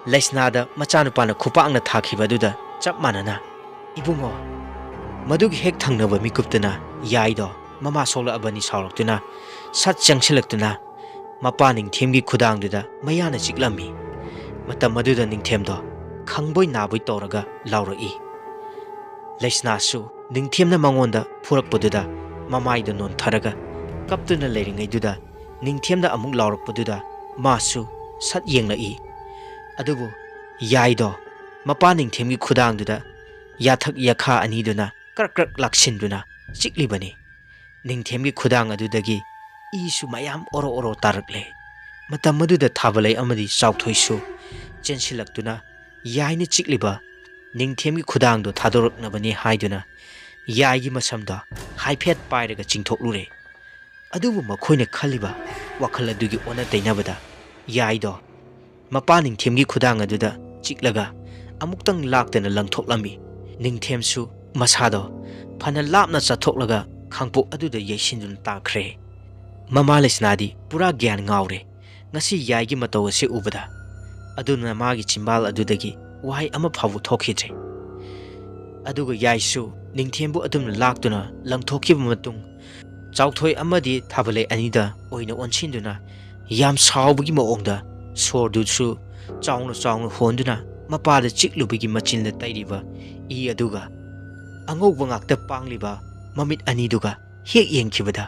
ꯂꯩꯁꯅꯥꯗ ꯃꯆꯥꯅꯨꯄꯥꯅ ꯈꯨꯄꯥꯛꯅ ꯊꯥꯈꯤꯕ ꯑꯗꯨꯗ ꯆꯞ ꯃꯥꯟꯅꯅ, "ꯏꯕꯨꯡꯉꯣ!" ꯃꯗꯨꯒꯤ ꯍꯦꯛ ꯊꯪꯅꯕ ꯃꯤꯀꯨꯞꯇꯅ ꯌꯥꯏꯗꯣ ꯃꯃꯥ ꯁꯣꯛꯂꯛꯑꯕꯅꯤ ꯁꯥꯎꯔꯛꯇꯨꯅ ꯁꯠ ꯆꯪꯁꯤꯜꯂꯛꯇꯨꯅ ꯃꯄꯥ ꯅꯤꯡꯊꯦꯝꯒꯤ ꯈꯨꯗꯥꯡꯗꯨꯗ ꯃꯌꯥꯅ ꯆꯤꯛꯂꯝꯃꯤ꯫ ꯃꯇꯝ ꯑꯗꯨꯗ ꯅꯤꯡꯊꯦꯝꯗꯣ ꯈꯪꯕꯣꯏ ꯅꯥꯕꯣꯏ ꯇꯧꯔꯒ ꯂꯥꯎꯔꯛꯏ꯫ ꯂꯩꯁꯅꯥꯁꯨ ꯅꯤꯡꯊꯦꯝꯅ ꯃꯉꯣꯟꯗ ꯐꯨꯔꯛꯄꯗꯨꯗ ꯃꯃꯥꯏꯗ ꯅꯣꯟꯊꯔꯒ ꯀꯞꯇꯨꯅ ꯂꯩꯔꯤꯉꯩꯗꯨꯗ ꯅꯤꯡꯊꯦꯝꯅ ꯑꯃꯨꯛ ꯂꯥꯎꯔꯛꯄꯗꯨꯗ ꯃꯥꯁꯨ ꯁꯠ ꯌꯦꯡꯂꯛꯏ꯫ ꯑꯗꯨꯕꯨ ꯌꯥꯏꯗꯣ ꯃꯄꯥ ꯅꯤꯡꯊꯦꯝꯒꯤ ꯈꯨꯗꯥꯡꯗꯨꯗ ꯌꯥꯊꯛ ꯌꯥꯈꯥ ꯑꯅꯤꯗꯨꯅ ꯀ꯭ꯔꯛ ꯀ꯭ꯔꯛ ꯂꯥꯛꯁꯤꯟꯗꯨꯅ ꯆꯤꯛꯂꯤꯕꯅꯤ꯫ ꯅꯤꯡꯊꯦꯝꯒꯤ ꯈꯨꯗꯥꯡ ꯑꯗꯨꯗꯒꯤ ꯏꯁꯨ ꯃꯌꯥꯝ ꯑꯣꯔꯣ ꯑꯣꯔꯣ ꯇꯥꯔꯛꯂꯦ꯫ ꯃꯇꯝ ꯑꯗꯨꯗ ꯊꯥꯕꯂꯩ ꯑꯃꯗꯤ ꯆꯥꯎꯊꯣꯏꯁꯨ ꯆꯦꯟꯁꯤꯜꯂꯛꯇꯨꯅ ꯌꯥꯏꯅ ꯆꯤꯛꯂꯤꯕ ꯅꯤꯡꯊꯦꯝꯒꯤ ꯈꯨꯗꯥꯡꯗꯨ ꯊꯥꯗꯣꯔꯛꯅꯕꯅꯤ ꯍꯥꯏꯗꯨꯅ ꯌꯥꯏꯒꯤ ꯃꯁꯝꯗ ꯍꯥꯏꯐꯦꯠ ꯄꯥꯏꯔꯒ ꯆꯤꯡꯊꯣꯛꯂꯨꯔꯦ꯫ ꯑꯗꯨꯕꯨ ꯃꯈꯣꯏꯅ ꯈꯜꯂꯤꯕ ꯋꯥꯈꯜ ꯑꯗꯨꯒꯤ ꯑꯣꯟꯅ ꯇꯩꯅꯕꯗ ꯌꯥꯏꯗꯣ ꯃꯄꯥ ꯅꯤꯡꯊꯦꯝꯒꯤ ꯈꯨꯗꯥꯡ ꯑꯗꯨꯗ ꯆꯤꯛꯂꯒ ꯑꯃꯨꯛꯇꯪ ꯂꯥꯛꯇꯅ ꯂꯪꯊꯣꯛꯂꯝꯃꯤ꯫ ꯅꯤꯡꯊꯦꯝꯁꯨ ꯃꯁꯥꯗꯣ ꯐꯅ ꯂꯥꯞꯅ ꯆꯠꯊꯣꯛꯂꯒ ꯈꯥꯡꯄꯣꯛ ꯑꯗꯨꯗ ꯌꯩꯁꯤꯟꯗꯨꯅ ꯇꯥꯈ꯭ꯔꯦ꯫ ꯃꯃꯥ ꯂꯩꯁꯅꯥꯗꯤ ꯄꯨꯔꯥ ꯒ꯭ꯌꯥꯟ ꯉꯥꯎꯔꯦ꯫ ꯉꯁꯤ ꯌꯥꯏꯒꯤ ꯃꯇꯧ ꯑꯁꯤ ꯎꯕꯗ꯫ ꯑꯗꯨꯅ ꯃꯥꯒꯤ ꯆꯤꯝꯕꯥꯜ ꯑꯗꯨꯗꯒꯤ ꯋꯥꯍꯩ ꯑꯃ ꯐꯥꯎꯕ ꯊꯣꯛꯈꯤꯗ꯭ꯔꯦ꯫ ꯑꯗꯨꯒ ꯌꯥꯏꯁꯨ ꯅꯤꯡꯊꯦꯝꯕꯨ ꯑꯗꯨꯝꯅ ꯂꯥꯛꯇꯨꯅ ꯂꯪꯊꯣꯛꯈꯤꯕ ꯃꯇꯨꯡ, ꯆꯥꯎꯊꯣꯏ ꯑꯃꯗꯤ ꯊꯥꯕꯂꯩ ꯑꯅꯤꯗ ꯑꯣꯏꯅ ꯑꯣꯟꯁꯤꯟꯗꯨꯅ ꯌꯥꯝ ꯁꯥꯎꯕꯒꯤ ꯃꯑꯣꯡꯗ ꯁꯣꯔꯗꯨꯁꯨ ꯆꯥꯎꯅ ꯆꯥꯎꯅ ꯍꯣꯟꯗꯨꯅ ꯃꯄꯥꯗ ꯆꯤꯛꯂꯨꯕꯒꯤ ꯃꯆꯤꯟꯗ ꯇꯩꯔꯤꯕ ꯏ ꯑꯗꯨꯒ ꯑꯉꯧꯕ ꯉꯥꯛꯇ ꯄꯥꯡꯂꯤꯕ ꯃꯃꯤꯠ ꯑꯅꯤꯗꯨꯒ ꯍꯦꯛ ꯌꯦꯡꯈꯤꯕꯗ,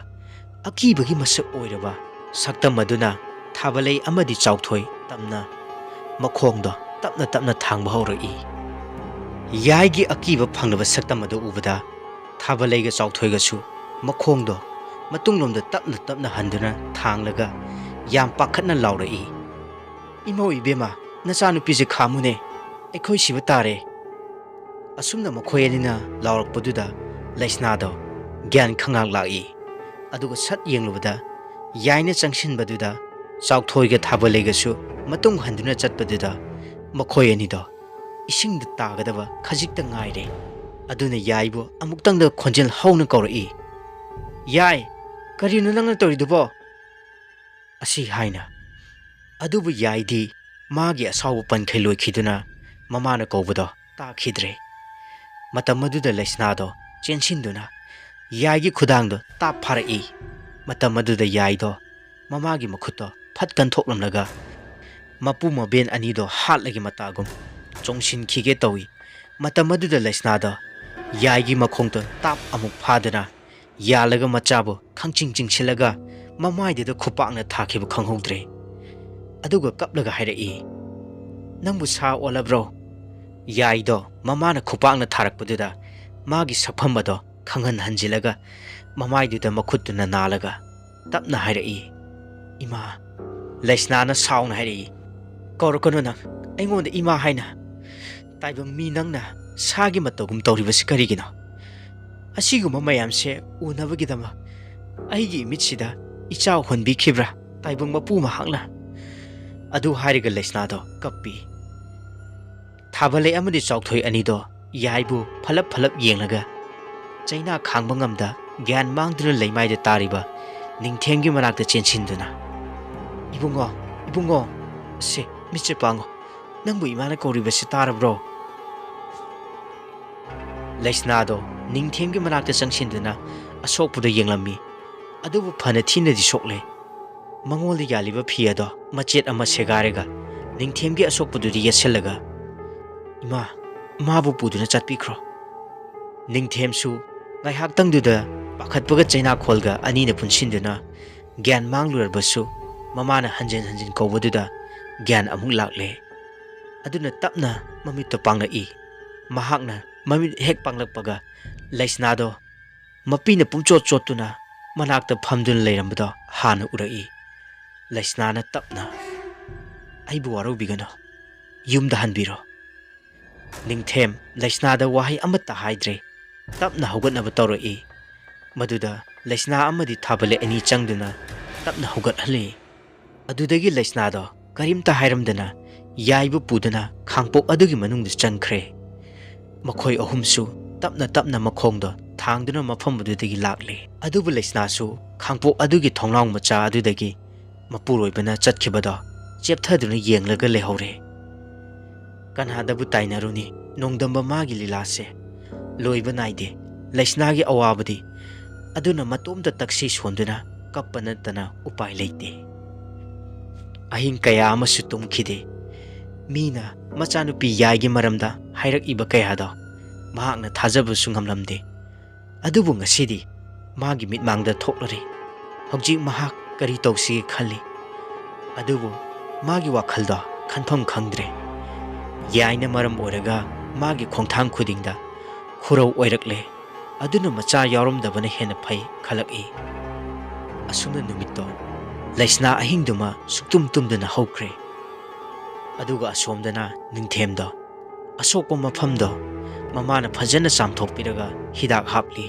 ꯑꯀꯤꯕꯒꯤ ꯃꯁꯛ ꯑꯣꯏꯔꯕ ꯁꯛꯇꯝ ꯑꯗꯨꯅ ꯊꯥꯕꯂꯩ ꯑꯃꯗꯤ ꯆꯥꯎꯊꯣꯏ ꯇꯝꯅ ꯃꯈꯣꯡꯗꯣ ꯇꯞꯅ ꯇꯞꯅ ꯊꯥꯡꯕ ꯍꯧꯔꯛꯏ꯫ ꯌꯥꯏꯒꯤ ꯑꯀꯤꯕ ꯐꯪꯂꯕ ꯁꯛꯇꯝ ꯑꯗꯨ ꯎꯕꯗ, ꯊꯥꯕꯂꯩꯒ ꯆꯥꯎꯊꯣꯏꯒꯁꯨ ꯃꯈꯣꯡꯗꯣ ꯃꯇꯨꯡꯂꯣꯝꯗ ꯇꯞꯅ ꯇꯞꯅ ꯍꯟꯗꯨꯅ ꯊꯥꯡꯂꯒ ꯌꯥꯝ ꯄꯥꯈꯠꯅ ꯂꯥꯎꯔꯛꯏ, "ꯏꯃꯧ ꯏꯕꯦꯝꯃ, ꯅꯆꯥꯅꯨꯄꯤꯁꯦ ꯈꯥꯝꯃꯨꯅꯦ, ꯑꯩꯈꯣꯏ ꯁꯤꯕ ꯇꯥꯔꯦ!" ꯑꯁꯨꯝꯅ ꯃꯈꯣꯏ ꯑꯅꯤꯅ ꯂꯥꯎꯔꯛꯄꯗꯨꯗ ꯂꯩꯁꯅꯥꯗꯣ ꯒ꯭ꯌꯥꯟ ꯈꯪꯂꯥꯛ ꯂꯥꯛꯏ꯫ ꯑꯗꯨꯒ ꯁꯠ ꯌꯦꯡꯂꯨꯕꯗ, ꯌꯥꯏꯅ ꯆꯪꯁꯤꯟꯕꯗꯨꯗ ꯆꯥꯎꯊꯣꯏꯒ ꯊꯥꯕꯂꯩꯒꯁꯨ ꯃꯇꯨꯡ ꯍꯟꯗꯨꯅ ꯆꯠꯄꯗꯨꯗ, ꯃꯈꯣꯏ ꯑꯅꯤꯗꯣ ꯏꯁꯤꯡꯗ ꯇꯥꯒꯗꯕ ꯈꯖꯤꯛꯇ ꯉꯥꯏꯔꯦ꯫ ꯑꯗꯨꯅ ꯌꯥꯏꯕꯨ ꯑꯃꯨꯛꯇꯪꯗ ꯈꯣꯟꯖꯦꯜ ꯍꯧꯅ ꯀꯧꯔꯛꯏ, "ꯌꯥꯏ, ꯀꯔꯤꯅꯣ ꯅꯪꯅ ꯇꯧꯔꯤꯗꯨꯕꯣ?" ꯑꯁꯤ ꯍꯥꯏꯅ꯫ ꯑꯗꯨꯕꯨ ꯌꯥꯏꯗꯤ ꯃꯥꯒꯤ ꯑꯁꯥꯎꯕ ꯄꯟꯈꯩ ꯂꯣꯏꯈꯤꯗꯨꯅ ꯃꯃꯥꯅ ꯀꯧꯕꯗꯣ ꯇꯥꯈꯤꯗ꯭ꯔꯦ꯫ ꯃꯇꯝ ꯑꯗꯨꯗ ꯂꯩꯁꯅꯥꯗꯣ ꯆꯦꯟꯁꯤꯟꯗꯨꯅ ꯌꯥꯏꯒꯤ ꯈꯨꯗꯥꯡꯗꯣ ꯇꯥꯞ ꯐꯥꯔꯛꯏ꯫ ꯃꯇꯝ ꯑꯗꯨꯗ ꯌꯥꯏꯗꯣ ꯃꯃꯥꯒꯤ ꯃꯈꯨꯠꯇꯣ ꯐꯠ ꯀꯟꯊꯣꯛꯂꯝꯂꯒ ꯃꯄꯨ ꯃꯕꯦꯟ ꯑꯅꯤꯗꯣ ꯍꯥꯠꯂꯒꯦ ꯃꯇꯥꯒꯨꯝ ꯆꯣꯡꯁꯤꯟꯈꯤꯒꯦ ꯇꯧꯏ꯫ ꯃꯇꯝ ꯑꯗꯨꯗ ꯂꯩꯁꯅꯥꯗꯣ ꯌꯥꯏꯒꯤ ꯃꯈꯣꯡꯗꯣ ꯇꯥꯞ ꯑꯃꯨꯛ ꯐꯥꯗꯨꯅ ꯌꯥꯜꯂꯒ ꯃꯆꯥꯕꯨ ꯈꯪꯆꯤꯡ ꯆꯤꯡꯁꯤꯜꯂꯒ ꯃꯃꯥꯏꯗꯨꯗ ꯈꯨꯄꯥꯛꯅ ꯊꯥꯈꯤꯕ ꯈꯪꯍꯧꯗ꯭ꯔꯦ꯫ ꯑꯗꯨꯒ ꯀꯞꯂꯒ ꯍꯥꯏꯔꯛꯏ, "ꯅꯪꯕꯨ ꯁꯥ ꯑꯣꯜꯂꯕ꯭ꯔꯣ?" ꯌꯥꯏꯗꯣ ꯃꯃꯥꯅ ꯈꯨꯄꯥꯛꯅ ꯊꯥꯔꯛꯄꯗꯨꯗ ꯃꯥꯒꯤ ꯁꯛꯐꯝ ꯑꯗꯣ ꯈꯪꯍꯟ ꯍꯟꯖꯤꯜꯂꯒ ꯃꯃꯥꯏꯗꯨꯗ ꯃꯈꯨꯠꯇꯨꯅ ꯅꯥꯜꯂꯒ ꯇꯞꯅ ꯍꯥꯏꯔꯛꯏ, "ꯏꯃꯥ!" ꯂꯩꯁꯅꯥꯅ ꯁꯥꯎꯅ ꯍꯥꯏꯔꯛꯏ, "ꯀꯧꯔꯛꯀꯅꯨ ꯅꯪ ꯑꯩꯉꯣꯟꯗ ꯏꯃꯥ ꯍꯥꯏꯅ꯫ ꯇꯥꯏꯕꯪ ꯃꯤ ꯅꯪꯅ ꯁꯥꯒꯤ ꯃꯇꯧꯒꯨꯝ ꯇꯧꯔꯤꯕꯁꯤ ꯀꯔꯤꯒꯤꯅꯣ? ꯑꯁꯤꯒꯨꯝꯕ ꯃꯌꯥꯝꯁꯦ ꯎꯅꯕꯒꯤꯗꯃꯛ ꯑꯩꯒꯤ ꯏꯃꯤꯠꯁꯤꯗ ꯏꯆꯥꯎ ꯍꯣꯟꯕꯤꯈꯤꯕ꯭ꯔꯥ ꯇꯥꯏꯕꯪ ꯃꯄꯨ ꯃꯍꯥꯛꯅ?" ꯑꯗꯨ ꯍꯥꯏꯔꯒ ꯂꯩꯁꯅꯥꯗꯣ ꯀꯞꯄꯤ꯫ ꯊꯥꯕꯂꯩ ꯑꯃꯗꯤ ꯆꯥꯎꯊꯣꯏ ꯑꯅꯤꯗꯣ ꯌꯥꯏꯕꯨ ꯐꯂꯞ ꯐꯂꯞ ꯌꯦꯡꯂꯒ ꯆꯩꯅꯥ ꯈꯥꯡꯕ ꯉꯝꯗ ꯒ꯭ꯌꯥꯟ ꯃꯥꯡꯗꯨꯅ ꯂꯩꯃꯥꯏꯗ ꯇꯥꯔꯤꯕ ꯅꯤꯡꯊꯦꯝꯒꯤ ꯃꯅꯥꯛꯇ ꯆꯦꯟꯁꯤꯟꯗꯨꯅ, "ꯏꯕꯨꯡꯉꯣ, ꯏꯕꯨꯡꯉꯣ, ꯁꯦ, ꯃꯤꯠꯁꯦ ꯄꯥꯡꯉꯣ, ꯅꯪꯕꯨ ꯏꯃꯥꯅ ꯀꯧꯔꯤꯕꯁꯤ ꯇꯥꯔꯕ꯭ꯔꯣ?" ꯂꯩꯁꯅꯥꯗꯣ ꯅꯤꯡꯊꯦꯝꯒꯤ ꯃꯅꯥꯛꯇ ꯆꯪꯁꯤꯟꯗꯨꯅ ꯑꯁꯣꯛꯄꯗꯣ ꯌꯦꯡꯂꯝꯃꯤ꯫ ꯑꯗꯨꯕꯨ ꯐꯅ ꯊꯤꯅꯗꯤ ꯁꯣꯛꯂꯦ꯫ ꯃꯉꯣꯟꯗ ꯌꯥꯜꯂꯤꯕ ꯐꯤ ꯑꯗꯣ ꯃꯆꯦꯠ ꯑꯃ ꯁꯦꯒꯥꯏꯔꯒ ꯅꯤꯡꯊꯦꯝꯒꯤ ꯑꯁꯣꯛꯄꯗꯨꯗ ꯌꯦꯠꯁꯤꯜꯂꯒ, "ꯏꯃꯥ, ꯃꯥꯕꯨ ꯄꯨꯗꯨꯅ ꯆꯠꯄꯤꯈ꯭ꯔꯣ꯫" ꯅꯤꯡꯊꯦꯝꯁꯨ ꯉꯥꯏꯍꯥꯛꯇꯪꯗꯨꯗ ꯄꯥꯈꯠꯄꯒ ꯆꯩꯅꯥꯈꯣꯜꯒ ꯑꯅꯤꯅ ꯄꯨꯟꯁꯤꯟꯗꯨꯅ ꯒ꯭ꯌꯥꯟ ꯃꯥꯡꯂꯨꯔꯕꯁꯨ, ꯃꯃꯥꯅ ꯍꯟꯖꯤꯟ ꯍꯟꯖꯤꯟ ꯀꯧꯕꯗꯨꯗ ꯒ꯭ꯌꯥꯟ ꯑꯃꯨꯛ ꯂꯥꯛꯂꯦ꯫ ꯑꯗꯨꯅ ꯇꯞꯅ ꯃꯃꯤꯠꯇꯣ ꯄꯥꯡꯂꯛꯏ꯫ ꯃꯍꯥꯛꯅ ꯃꯃꯤꯠ ꯍꯦꯛ ꯄꯥꯡꯂꯛꯄꯒ, ꯂꯩꯁꯅꯥꯗꯣ ꯃꯄꯤꯅ ꯄꯨꯝꯆꯣꯠ ꯆꯣꯠꯇꯨꯅ ꯃꯅꯥꯛꯇ ꯐꯝꯗꯨꯅ ꯂꯩꯔꯝꯕꯗꯣ ꯍꯥꯟꯅ ꯎꯔꯛꯏ꯫ ꯂꯩꯁꯅꯥꯅ ꯇꯞꯅ, "ꯑꯩꯕꯨ ꯋꯥꯔꯧꯕꯤꯒꯅꯨ, ꯌꯨꯝꯗ ꯍꯟꯕꯤꯔꯣ꯫" ꯅꯤꯡꯊꯦꯝ ꯂꯩꯁꯅꯥꯗ ꯋꯥꯍꯩ ꯑꯃꯠꯇ ꯍꯥꯏꯗ꯭ꯔꯦ꯫ ꯇꯞꯅ ꯍꯧꯒꯠꯅꯕ ꯇꯧꯔꯛꯏ꯫ ꯃꯗꯨꯗ ꯂꯩꯁꯅꯥ ꯑꯃꯗꯤ ꯊꯥꯕꯜꯂꯩ ꯑꯅꯤ ꯆꯪꯗꯨꯅ ꯇꯞꯅ ꯍꯧꯒꯠꯍꯜꯂꯤ꯫ ꯑꯗꯨꯗꯒꯤ ꯂꯩꯁꯅꯥꯗꯣ ꯀꯔꯤꯝꯇ ꯍꯥꯏꯔꯝꯗꯅ ꯌꯥꯏꯕ ꯄꯨꯗꯨꯅ ꯈꯥꯡꯄꯣꯛ ꯑꯗꯨꯒꯤ ꯃꯅꯨꯡꯗ ꯆꯪꯈ꯭ꯔꯦ꯫ ꯃꯈꯣꯏ ꯑꯍꯨꯝꯁꯨ ꯇꯞꯅ ꯇꯞꯅ ꯃꯈꯣꯡꯗꯣ ꯊꯥꯡꯗꯨꯅ ꯃꯐꯝ ꯑꯗꯨꯗꯒꯤ ꯂꯥꯛꯂꯦ꯫ ꯑꯗꯨꯕꯨ ꯂꯩꯁꯅꯥꯁꯨ ꯈꯥꯡꯄꯣꯛ ꯑꯗꯨꯒꯤ ꯊꯣꯡꯅꯥꯎ ꯃꯆꯥ ꯑꯗꯨꯗꯒꯤ ꯃꯄꯨꯔꯣꯏꯕꯅ ꯆꯠꯈꯤꯕꯗꯣ ꯆꯦꯞꯊꯗꯨꯅ ꯌꯦꯡꯂꯒ ꯂꯩꯍꯧꯔꯦ꯫ ꯀꯅꯥꯗꯕꯨ ꯇꯥꯏꯅꯔꯨꯅꯤ, ꯅꯣꯡꯗꯝꯕ ꯃꯥꯒꯤ ꯂꯤꯂꯥꯁꯦ ꯂꯣꯏꯕ ꯅꯥꯏꯗꯦ꯫ ꯂꯩꯁꯅꯥꯒꯤ ꯑꯋꯥꯕꯗꯤ ꯑꯗꯨꯅ ꯃꯇꯣꯝꯇ ꯇꯛꯁꯤ ꯁꯣꯟꯗꯨꯅ ꯀꯞꯄ ꯅꯠꯇꯅ ꯎꯄꯥꯏ ꯂꯩꯇꯦ꯫ ꯑꯍꯤꯡ ꯀꯌꯥ ꯑꯃꯁꯨ ꯇꯨꯝꯈꯤꯗꯦ꯫ ꯃꯤꯅ ꯃꯆꯥꯅꯨꯄꯤ ꯌꯥꯏꯒꯤ ꯃꯔꯝꯗ ꯍꯥꯏꯔꯛꯏꯕ ꯀꯌꯥꯗꯣ ꯃꯍꯥꯛꯅ ꯊꯥꯖꯕꯁꯨ ꯉꯝꯂꯝꯗꯦ꯫ ꯑꯗꯨꯕꯨ ꯉꯁꯤꯗꯤ ꯃꯥꯒꯤ ꯃꯤꯠꯃꯥꯡꯗ ꯊꯣꯛꯂꯔꯦ꯫ ꯍꯧꯖꯤꯛ ꯃꯍꯥꯛ ꯀꯔꯤ ꯇꯧꯁꯤꯒꯦ ꯈꯜꯂꯤ꯫ ꯑꯗꯨꯕꯨ ꯃꯥꯒꯤ ꯋꯥꯈꯜꯗꯣ ꯈꯟꯐꯝ ꯈꯪꯗ꯭ꯔꯦ꯫ ꯌꯥꯏꯅ ꯃꯔꯝ ꯑꯣꯏꯔꯒ ꯃꯥꯒꯤ ꯈꯣꯡꯊꯥꯡ ꯈꯨꯗꯤꯡꯗ ꯈꯨꯔꯧ ꯑꯣꯏꯔꯛꯂꯦ꯫ ꯑꯗꯨꯅ ꯃꯆꯥ ꯌꯥꯎꯔꯝꯗꯕꯅ ꯍꯦꯟꯅ ꯐꯩ ꯈꯜꯂꯛꯏ꯫ ꯑꯁꯨꯝꯅ ꯅꯨꯃꯤꯠꯇꯣ ꯂꯩꯁꯅꯥ ꯑꯍꯤꯡꯗꯨꯃ ꯁꯨꯛꯇꯨꯝ ꯇꯨꯝꯗꯅ ꯍꯧꯈ꯭ꯔꯦ꯫ ꯑꯗꯨꯒ ꯑꯁꯣꯝꯗꯅ ꯅꯤꯡꯊꯦꯝꯗꯣ ꯑꯁꯣꯛꯄ ꯃꯐꯝꯗꯣ ꯃꯃꯥꯅ ꯐꯖꯅ ꯆꯥꯝꯊꯣꯛꯄꯤꯔꯒ ꯍꯤꯗꯥꯛ ꯍꯥꯞꯂꯤ꯫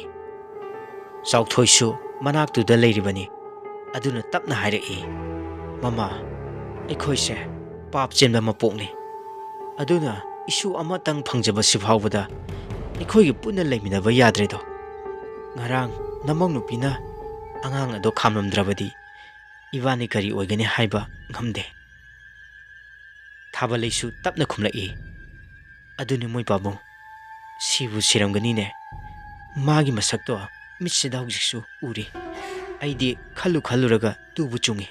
ꯆꯥꯎꯊꯣꯏꯁꯨ ꯃꯅꯥꯛꯇꯨꯗ ꯂꯩꯔꯤꯕꯅꯤ꯫ ꯑꯗꯨꯅ ꯇꯞꯅ ꯍꯥꯏꯔꯛꯏ, "ꯃꯃꯥ, ꯑꯩꯈꯣꯏꯁꯦ ꯄꯥꯞ ꯆꯦꯟꯕ ꯃꯄꯣꯛꯅꯤ꯫ ꯑꯗꯨꯅ ꯏꯁꯨ ꯑꯃꯇꯪ ꯐꯪꯖꯕꯁꯤ ꯐꯥꯎꯕꯗ ꯑꯩꯈꯣꯏꯒꯤ ꯄꯨꯟꯅ ꯂꯩꯃꯤꯟꯅꯕ ꯌꯥꯗ꯭ꯔꯦꯗꯣ꯫ ꯉꯔꯥꯡ ꯅꯃꯧ ꯅꯨꯄꯤꯅ ꯑꯉꯥꯡ ꯑꯗꯣ ꯈꯥꯝꯂꯝꯗ꯭ꯔꯕꯗꯤ ꯏꯕꯥꯅꯤ ꯀꯔꯤ ꯑꯣꯏꯒꯅꯤ ꯍꯥꯏꯕ ꯉꯝꯗꯦ꯫ ꯊꯥꯕꯜꯂꯩꯁꯨ ꯇꯞꯅ ꯈꯨꯝꯂꯛꯏ, "ꯑꯗꯨꯅꯤ ꯃꯣꯏ ꯄꯥꯕꯨꯡ, ꯁꯤꯕꯨ ꯁꯤꯔꯝꯒꯅꯤꯅꯦ꯫ ꯃꯥꯒꯤ ꯃꯁꯛꯇꯣ ꯃꯤꯠꯁꯤꯗ ꯍꯧꯖꯤꯛꯁꯨ ꯎꯔꯤ꯫ ꯑꯩꯗꯤ ꯈꯜꯂꯨ ꯈꯜꯂꯨꯔꯒ ꯇꯨꯕꯨ ꯆꯨꯡꯏ꯫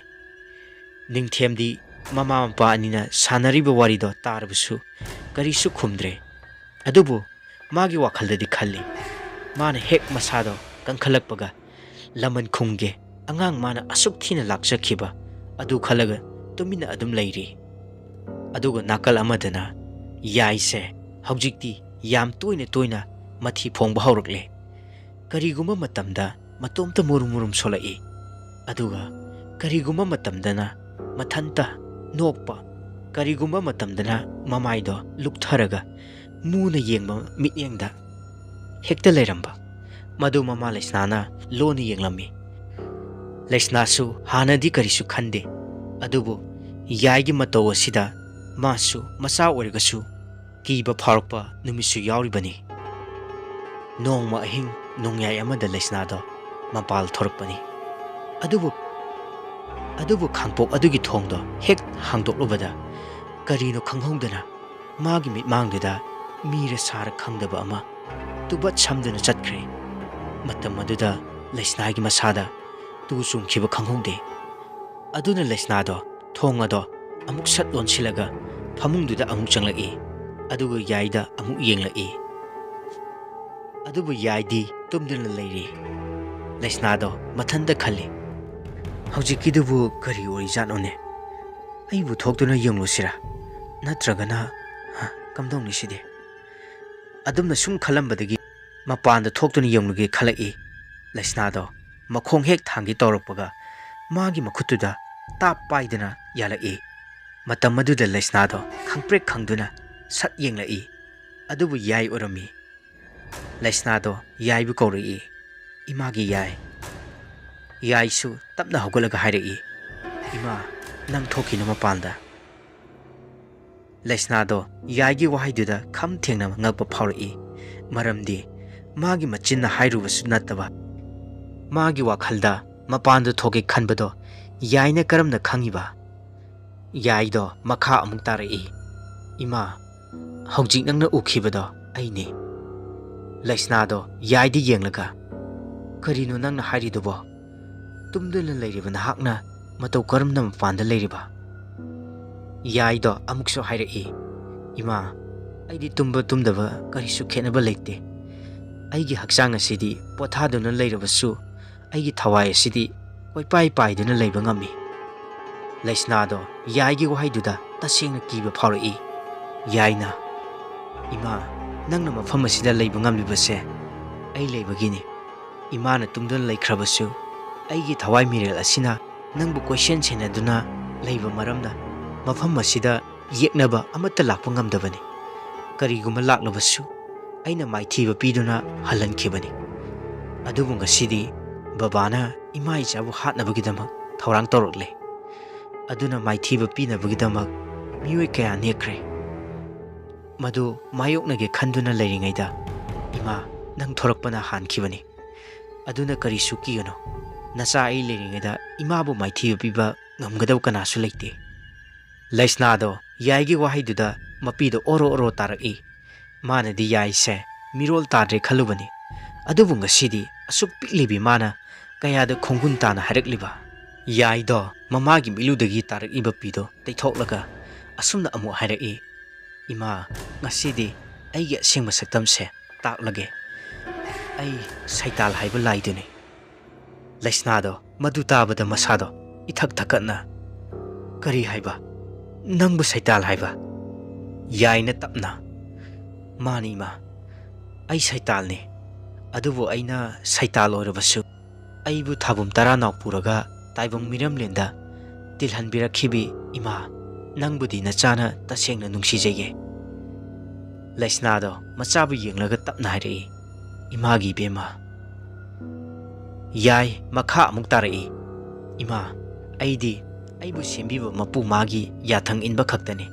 ꯅꯤꯡꯊꯦꯝꯗꯤ ꯃꯃꯥ ꯃꯄꯥ ꯑꯅꯤꯅ ꯁꯥꯟꯅꯔꯤꯕ ꯋꯥꯔꯤꯗꯣ ꯇꯥꯔꯕꯁꯨ ꯀꯔꯤꯁꯨ ꯈꯨꯝꯗ꯭ꯔꯦ꯫ ꯑꯗꯨꯕꯨ ꯃꯥꯒꯤ ꯋꯥꯈꯜꯗꯗꯤ ꯈꯜꯂꯤ, ꯃꯥꯅ ꯍꯦꯛ ꯃꯁꯥꯗꯣ ꯀꯟꯈꯠꯂꯛꯄꯒ ꯂꯃꯟ ꯈꯨꯝꯒꯦ ꯑꯉꯥꯡ ꯃꯥꯅ ꯑꯁꯨꯛ ꯊꯤꯅ ꯂꯥꯛꯆꯈꯤꯕ ꯑꯗꯨ ꯈꯜꯂꯒ ꯇꯨꯃꯤꯟꯅ ꯑꯗꯨꯝ ꯂꯩꯔꯤ꯫ ꯑꯗꯨꯒ ꯅꯥꯀꯜ ꯑꯃꯗꯅ ꯌꯥꯏꯁꯦ ꯍꯧꯖꯤꯛꯇꯤ ꯌꯥꯝ ꯇꯣꯏꯅ ꯇꯣꯏꯅ ꯃꯊꯤ ꯐꯣꯡꯕ ꯍꯧꯔꯛꯂꯦ꯫ ꯀꯔꯤꯒꯨꯝꯕ ꯃꯇꯝꯗ ꯃꯇꯣꯝꯇ ꯃꯨꯔꯨꯝ ꯃꯨꯔꯨꯝ ꯁꯣꯜꯂꯛꯏ, ꯑꯗꯨꯒ ꯀꯔꯤꯒꯨꯝꯕ ꯃꯇꯝꯗꯅ ꯃꯊꯟꯇ ꯅꯣꯛꯄ, ꯀꯔꯤꯒꯨꯝꯕ ꯃꯇꯝꯗꯅ ꯃꯃꯥꯏꯗꯣ ꯂꯨꯞꯊꯔꯒ ꯃꯨꯅ ꯌꯦꯡꯕ ꯃꯤꯠꯌꯦꯡꯗ ꯍꯦꯛꯇ ꯂꯩꯔꯝꯕ꯫ ꯃꯗꯨ ꯃꯃꯥ ꯂꯩꯁꯅꯥꯅ ꯂꯣꯟꯅ ꯌꯦꯡꯂꯝꯃꯤ꯫ ꯂꯩꯁꯅꯥꯁꯨ ꯍꯥꯟꯅꯗꯤ ꯀꯔꯤꯁꯨ ꯈꯟꯗꯦ, ꯑꯗꯨꯕꯨ ꯌꯥꯏꯒꯤ ꯃꯇꯧ ꯑꯁꯤꯗ ꯃꯥꯁꯨ ꯃꯆꯥ ꯑꯣꯏꯔꯒꯁꯨ ꯀꯤꯕ ꯐꯥꯎꯔꯛꯄ ꯅꯨꯃꯤꯠꯁꯨ ꯌꯥꯎꯔꯤꯕꯅꯤ꯫ ꯅꯣꯡꯃ ꯑꯍꯤꯡ ꯅꯣꯡꯌꯥꯏ ꯑꯃꯗ ꯂꯩꯁꯅꯥꯗꯣ ꯃꯄꯥꯜ ꯊꯣꯔꯛꯄꯅꯤ꯫ ꯑꯗꯨꯕꯨ, ꯑꯗꯨꯕꯨ ꯈꯥꯡꯄꯣꯛ ꯑꯗꯨꯒꯤ ꯊꯣꯡꯗꯣ ꯍꯦꯛ ꯍꯥꯡꯗꯣꯛꯂꯨꯕꯗ ꯀꯔꯤꯅꯣ ꯈꯪꯍꯧꯗꯅ ꯃꯥꯒꯤ ꯃꯤꯠꯃꯥꯡꯗꯨꯗ ꯃꯤꯔ ꯁꯥꯔ ꯈꯪꯗꯕ ꯑꯃ ꯇꯨꯕꯠ ꯁꯝꯗꯨꯅ ꯆꯠꯈ꯭ꯔꯦ꯫ ꯃꯇꯝ ꯑꯗꯨꯗ ꯂꯩꯁꯅꯥꯒꯤ ꯃꯁꯥꯗ ꯇꯨ ꯆꯨꯡꯈꯤꯕ ꯈꯪꯍꯧꯗꯦ꯫ ꯑꯗꯨꯅ ꯂꯩꯁꯅꯥꯗꯣ ꯊꯣꯡ ꯑꯗꯣ ꯑꯃꯨꯛ ꯁꯠ ꯂꯣꯟꯁꯤꯜꯂꯒ ꯐꯃꯨꯡꯗꯨꯗ ꯑꯃꯨꯛ ꯆꯪꯂꯛꯏ, ꯑꯗꯨꯒ ꯌꯥꯏꯗ ꯑꯃꯨꯛ ꯌꯦꯡꯂꯛꯏ꯫ ꯑꯗꯨꯕꯨ ꯌꯥꯏꯗꯤ ꯇꯨꯝꯗꯨꯅ ꯂꯩꯔꯤ꯫ ꯂꯩꯁꯅꯥꯗꯣ ꯃꯊꯟꯇ ꯈꯜꯂꯤ, "ꯍꯧꯖꯤꯛꯀꯤꯗꯨꯕꯨ ꯀꯔꯤ ꯑꯣꯏꯔꯤꯖꯥꯠꯅꯣꯅꯦ? ꯑꯩꯕꯨ ꯊꯣꯛꯇꯨꯅ ꯌꯦꯡꯂꯨꯁꯤꯔꯥ? ꯅꯠꯇ꯭ꯔꯒꯅ, ꯍ, ꯀꯝꯗꯧꯅꯤ ꯁꯤꯗꯤ?" ꯑꯗꯨꯝꯅ ꯁꯨꯝ ꯈꯜꯂꯝꯕꯗꯒꯤ ꯃꯄꯥꯟꯗ ꯊꯣꯛꯇꯨꯅ ꯌꯦꯡꯂꯨꯒꯦ ꯈꯜꯂꯛꯏ ꯂꯩꯁꯅꯥꯗꯣ꯫ ꯃꯈꯣꯡ ꯍꯦꯛ ꯊꯥꯡꯒꯦ ꯇꯧꯔꯛꯄꯒ ꯃꯥꯒꯤ ꯃꯈꯨꯠꯇꯨꯗ ꯇꯥꯞ ꯄꯥꯏꯗꯨꯅ ꯌꯥꯜꯂꯛꯏ꯫ ꯃꯇꯝ ꯑꯗꯨꯗ ꯂꯩꯁꯅꯥꯗꯣ ꯈꯪꯄ꯭ꯔꯦꯛ ꯈꯪꯗꯨꯅ ꯁꯠ ꯌꯦꯡꯂꯛꯏ꯫ ꯑꯗꯨꯕꯨ ꯌꯥꯏ ꯑꯣꯏꯔꯝꯃꯤ꯫ ꯂꯩꯁꯅꯥꯗꯣ ꯌꯥꯏꯕꯨ ꯀꯧꯔꯛꯏ, "ꯏꯃꯥꯒꯤ ꯌꯥꯏ!" ꯌꯥꯏꯁꯨ ꯇꯞꯅ ꯍꯧꯒꯠꯂꯒ ꯍꯥꯏꯔꯛꯏ, "ꯏꯃꯥ, ꯅꯪ ꯊꯣꯛꯈꯤꯅꯨ ꯃꯄꯥꯟꯗ!" ꯂꯩꯁꯅꯥꯗꯣ ꯌꯥꯏꯒꯤ ꯋꯥꯍꯩꯗꯨꯗ ꯈꯝ ꯊꯦꯡꯅ ꯉꯛꯄ ꯐꯥꯎꯔꯛꯏ, ꯃꯔꯝꯗꯤ ꯃꯥꯒꯤ ꯃꯆꯤꯟꯅ ꯍꯥꯏꯔꯨꯕꯁꯨ ꯅꯠꯇꯕ, ꯃꯥꯒꯤ ꯋꯥꯈꯜꯗ ꯃꯄꯥꯟꯗ ꯊꯣꯛꯀꯦ ꯈꯟꯕꯗꯣ ꯌꯥꯏꯅ ꯀꯔꯝꯅ ꯈꯪꯉꯤꯕ? ꯌꯥꯏꯗꯣ ꯃꯈꯥ ꯑꯃꯨꯛ ꯇꯥꯔꯛꯏ, "ꯏꯃꯥ, ꯍꯧꯖꯤꯛ ꯅꯪꯅ ꯎꯈꯤꯕꯗꯣ ꯑꯩꯅꯤ꯫" ꯂꯩꯁꯅꯥꯗꯣ ꯌꯥꯏꯗ ꯌꯦꯡꯂꯒ, "ꯀꯔꯤꯅꯣ ꯅꯪꯅ ꯍꯥꯏꯔꯤꯗꯨꯕꯣ? ꯇꯨꯝꯗꯨꯅ ꯂꯩꯔꯤꯕ ꯅꯍꯥꯛꯅ ꯃꯇꯧ ꯀꯔꯝꯅ ꯃꯄꯥꯟꯗ ꯂꯩꯔꯤꯕ?" ꯌꯥꯏꯗꯣ ꯑꯃꯨꯛꯁꯨ ꯍꯥꯏꯔꯛꯏ, "ꯏꯃꯥ, ꯑꯩꯗꯤ ꯇꯨꯝꯕ ꯇꯨꯝꯗꯕ ꯀꯔꯤꯁꯨ ꯈꯦꯠꯅꯕ ꯂꯩꯇꯦ꯫ ꯑꯩꯒꯤ ꯍꯛꯆꯥꯡ ꯑꯁꯤꯗꯤ ꯄꯣꯊꯥꯗꯨꯅ ꯂꯩꯔꯕꯁꯨ ꯑꯩꯒꯤ ꯊꯋꯥꯏ ꯑꯁꯤꯗꯤ ꯀꯣꯏꯄꯥꯏ ꯄꯥꯏꯗꯨꯅ ꯂꯩꯕ ꯉꯝꯃꯤ꯫" ꯂꯩꯁꯅꯥꯗꯣ ꯌꯥꯏꯒꯤ ꯋꯥꯍꯩꯗꯨꯗ ꯇꯁꯦꯡꯅ ꯀꯤꯕ ꯐꯥꯎꯔꯛꯏ꯫ ꯌꯥꯏꯅ, "ꯏꯃꯥ, ꯅꯪꯅ ꯃꯐꯝ ꯑꯁꯤꯗ ꯂꯩꯕ ꯉꯝꯂꯤꯕꯁꯦ ꯑꯩ ꯂꯩꯕꯒꯤꯅꯤ꯫ ꯏꯃꯥꯅ ꯇꯨꯝꯗꯨꯅ ꯂꯩꯈ꯭ꯔꯕꯁꯨ ꯑꯩꯒꯤ ꯊꯋꯥꯏ ꯃꯤꯔꯦꯜ ꯑꯁꯤꯅ ꯅꯪꯕꯨ ꯀꯣꯏꯁꯦꯟ ꯁꯦꯟꯅꯗꯨꯅ ꯂꯩꯕ ꯃꯔꯝꯅ ꯃꯐꯝ ꯑꯁꯤꯗ ꯌꯦꯛꯅꯕ ꯑꯃꯠꯇ ꯂꯥꯛꯄ ꯉꯝꯗꯕꯅꯤ꯫ ꯀꯔꯤꯒꯨꯝꯕ ꯂꯥꯛꯂꯕꯁꯨ ꯑꯩꯅ ꯃꯥꯏꯊꯤꯕ ꯄꯤꯗꯨꯅ ꯍꯜꯍꯟꯈꯤꯕꯅꯤ꯫ ꯑꯗꯨꯕꯨ ꯉꯁꯤꯗꯤ ꯕꯕꯥꯅ ꯏꯃꯥ ꯏꯆꯥꯕꯨ ꯍꯥꯠꯅꯕꯒꯤꯗꯃꯛ ꯊꯧꯔꯥꯡ ꯇꯧꯔꯛꯂꯦ꯫ ꯑꯗꯨꯅ ꯃꯥꯏꯊꯤꯕ ꯄꯤꯅꯕꯒꯤꯗꯃꯛ ꯃꯤꯑꯣꯏ ꯀꯌꯥ ꯅꯦꯛꯈ꯭ꯔꯦ꯫ ꯃꯗꯨ ꯃꯥꯌꯣꯛꯅꯒꯦ ꯈꯟꯗꯨꯅ ꯂꯩꯔꯤꯉꯩꯗ ꯏꯃꯥ, ꯅꯪ ꯊꯣꯔꯛꯄꯅ ꯍꯥꯟꯈꯤꯕꯅꯤ꯫ ꯑꯗꯨꯅ ꯀꯔꯤꯁꯨ ꯀꯤꯒꯅꯨ꯫ ꯅꯆꯥ ꯑꯩ ꯂꯩꯔꯤꯉꯩꯗ ꯏꯃꯥꯕꯨ ꯃꯥꯏꯊꯤꯕ ꯄꯤꯕ ꯉꯝꯒꯗꯕ ꯀꯅꯥꯁꯨ ꯂꯩꯇꯦ꯫" ꯂꯩꯁꯅꯥꯗꯣ ꯌꯥꯏꯒꯤ ꯋꯥꯍꯩꯗꯨꯗ ꯃꯄꯤꯗꯣ ꯑꯣꯔꯣ ꯑꯣꯔꯣ ꯇꯥꯔꯛꯏ꯫ ꯃꯥꯅꯗꯤ ꯌꯥꯏꯁꯦ ꯃꯤꯔꯣꯜ ꯇꯥꯗ꯭ꯔꯦ ꯈꯜꯂꯨꯕꯅꯤ꯫ ꯑꯗꯨꯕꯨ ꯉꯁꯤꯗꯤ ꯑꯁꯨꯛ ꯄꯤꯛꯂꯤꯕꯤ ꯃꯥꯅ ꯀꯌꯥꯗ ꯈꯣꯡꯒꯨꯟ ꯇꯥꯅ ꯍꯥꯏꯔꯛꯂꯤꯕ? ꯌꯥꯏꯗꯣ ꯃꯃꯥꯒꯤ ꯃꯤꯠꯂꯨꯗꯒꯤ ꯇꯥꯔꯛꯏꯕ ꯄꯤꯗꯣ ꯇꯩꯊꯣꯛꯂꯒ ꯑꯁꯨꯝꯅ ꯑꯃꯨꯛ ꯍꯥꯏꯔꯛꯏ, "ꯏꯃꯥ, ꯉꯁꯤꯗꯤ ꯑꯩꯒꯤ ꯑꯁꯦꯡꯕ ꯁꯛꯇꯝꯁꯦ ꯇꯥꯛꯂꯒꯦ꯫ ꯑꯩ ꯁꯩꯇꯥꯜ ꯍꯥꯏꯕ ꯂꯥꯏꯗꯨꯅꯤ꯫" ꯂꯩꯁꯅꯥꯗꯣ ꯃꯗꯨ ꯇꯥꯕꯗ ꯃꯁꯥꯗꯣ ꯏꯊꯛ ꯊꯛꯀꯠꯅ, "ꯀꯔꯤ ꯍꯥꯏꯕ? ꯅꯪꯕꯨ ꯁꯩꯇꯥꯜ ꯍꯥꯏꯕ?" ꯌꯥꯏꯅ ꯇꯞꯅ, "ꯃꯥꯅꯤ ꯏꯃꯥ, ꯑꯩ ꯁꯩꯇꯥꯜꯅꯤ꯫ ꯑꯗꯨꯕꯨ ꯑꯩꯅ ꯁꯩꯇꯥꯜ ꯑꯣꯏꯔꯕꯁꯨ ꯑꯩꯕꯨ ꯊꯥꯕꯨꯝ ꯇꯔꯥꯅꯥꯎ ꯄꯨꯔꯒ ꯇꯥꯏꯕꯪ ꯃꯤꯔꯝꯂꯦꯟꯗ ꯇꯤꯜꯍꯟꯕꯤꯔꯛꯈꯤꯕꯤ ꯏꯃꯥ, ꯅꯪꯕꯨꯗꯤ ꯅꯆꯥꯅ ꯇꯁꯦꯡꯅ ꯅꯨꯡꯁꯤꯖꯩꯌꯦ꯫" ꯂꯩꯁꯅꯥꯗꯣ ꯃꯆꯥꯕꯨ ꯌꯦꯡꯂꯒ ꯇꯞꯅ ꯍꯥꯏꯔꯛꯏ, "ꯏꯃꯥꯒꯤ ꯏꯕꯦꯝꯃ꯫" ꯌꯥꯏ ꯃꯈꯥ ꯑꯃꯨꯛ ꯇꯥꯔꯛꯏ, "ꯏꯃꯥ, ꯑꯩꯗꯤ ꯑꯩꯕꯨ ꯁꯦꯝꯕꯤꯕ ꯃꯄꯨ ꯃꯥꯒꯤ ꯌꯥꯊꯪ ꯏꯟꯕ ꯈꯛꯇꯅꯤ꯫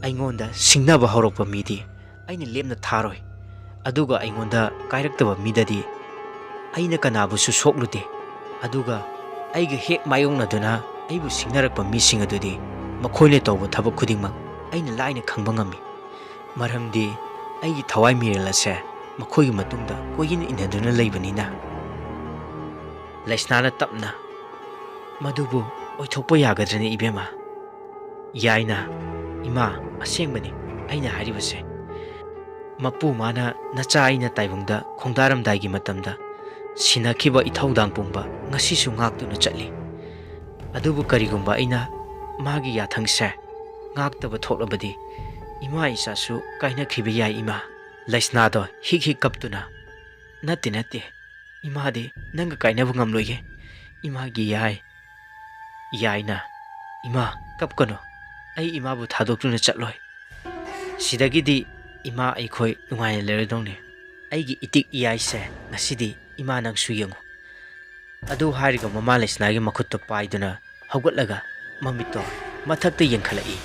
ꯑꯩꯉꯣꯟꯗ ꯁꯤꯡꯅꯕ ꯍꯧꯔꯛꯄ ꯃꯤꯗꯤ ꯑꯩꯅ ꯂꯦꯝꯅ ꯊꯥꯔꯣꯏ꯫ ꯑꯗꯨꯒ ꯑꯩꯉꯣꯟꯗ ꯀꯥꯏꯔꯛꯇꯕ ꯃꯤꯗꯗꯤ ꯑꯩꯅ ꯀꯅꯥꯕꯨꯁꯨ ꯁꯣꯛꯂꯨꯗꯦ꯫ ꯑꯗꯨꯒ ꯑꯩꯒ ꯍꯦꯛ ꯃꯥꯌꯣꯛꯅꯗꯨꯅ ꯑꯩꯕꯨ ꯁꯤꯡꯅꯔꯛꯄ ꯃꯤꯁꯤꯡ ꯑꯗꯨꯗꯤ ꯃꯈꯣꯏꯅ ꯇꯧꯕ ꯊꯕꯛ ꯈꯨꯗꯤꯡꯃꯛ ꯑꯩꯅ ꯂꯥꯏꯅ ꯈꯪꯕ ꯉꯝꯃꯤ꯫ ꯃꯔꯝꯗꯤ ꯑꯩꯒꯤ ꯊꯋꯥꯏ ꯃꯤꯔꯦꯜ ꯑꯁꯦ ꯃꯈꯣꯏꯒꯤ ꯃꯇꯨꯡꯗ ꯀꯣꯏꯏꯟ ꯏꯟꯅꯗꯨꯅ ꯂꯩꯕꯅꯤꯅ꯫ ꯂꯩꯁꯅꯥꯅ ꯇꯞꯅ, "ꯃꯗꯨꯕꯨ ꯑꯣꯏꯊꯣꯛꯄ ꯌꯥꯒꯗ꯭ꯔꯅꯦ, ꯏꯕꯦꯝꯃ?" ꯌꯥꯏꯅ, "ꯏꯃꯥ, ꯑꯁꯦꯡꯕꯅꯤ ꯑꯩꯅ ꯍꯥꯏꯔꯤꯕꯁꯦ꯫ ꯃꯄꯨ ꯃꯥꯅ ꯅꯆꯥ ꯑꯩꯅ ꯇꯥꯏꯕꯪꯗ ꯈꯣꯡꯗꯥꯔꯝꯗꯥꯏꯒꯤ ꯃꯇꯝꯗ ꯁꯤꯟꯅꯈꯤꯕ ꯏꯊꯧꯗꯥꯡ ꯄꯨꯝꯕ ꯉꯁꯤꯁꯨ ꯉꯥꯛꯇꯨꯅ ꯆꯠꯂꯤ꯫ ꯑꯗꯨꯕꯨ ꯀꯔꯤꯒꯨꯝꯕ ꯑꯩꯅ ꯃꯥꯒꯤ ꯌꯥꯊꯪꯁꯦ ꯉꯥꯛꯇꯕ ꯊꯣꯛꯂꯕꯗꯤ ꯏꯃꯥ ꯏꯆꯥꯁꯨ ꯀꯥꯏꯅꯈꯤꯕ ꯌꯥꯏ, ꯏꯃꯥ꯫" ꯂꯩꯁꯅꯥꯗꯣ ꯍꯤꯛ ꯍꯤꯛ ꯀꯞꯇꯨꯅ, "ꯅꯠꯇꯦ, ꯅꯠꯇꯦ, ꯏꯃꯥꯗꯤ ꯅꯪꯒ ꯀꯥꯏꯅꯕ ꯉꯝꯂꯣꯏꯌꯦ, ꯏꯃꯥꯒꯤ ꯌꯥꯏ꯫" ꯌꯥꯏꯅ, "ꯏꯃꯥ, ꯀꯞꯀꯅꯨ, ꯑꯩ ꯏꯃꯥꯕꯨ ꯊꯥꯗꯣꯛꯇꯨꯅ ꯆꯠꯂꯣꯏ꯫ ꯁꯤꯗꯒꯤꯗꯤ ꯏꯃꯥ ꯑꯩꯈꯣꯏ ꯅꯨꯡꯉꯥꯏꯅ ꯂꯩꯔꯗꯧꯅꯤ꯫ ꯑꯩꯒꯤ ꯏꯇꯤꯛ ꯏꯌꯥꯏꯁꯦ ꯉꯁꯤꯗꯤ ꯏꯃꯥ ꯅꯪꯁꯨ ꯌꯦꯡꯉꯨ꯫" ꯑꯗꯨ ꯍꯥꯏꯔꯒ ꯃꯃꯥ ꯂꯩꯁꯅꯥꯒꯤ ꯃꯈꯨꯠꯇ ꯄꯥꯏꯗꯨꯅ ꯍꯧꯒꯠꯂꯒ ꯃꯃꯤꯠꯇꯣ ꯃꯊꯛꯇ ꯌꯦꯡꯈꯠꯂꯛꯏ꯫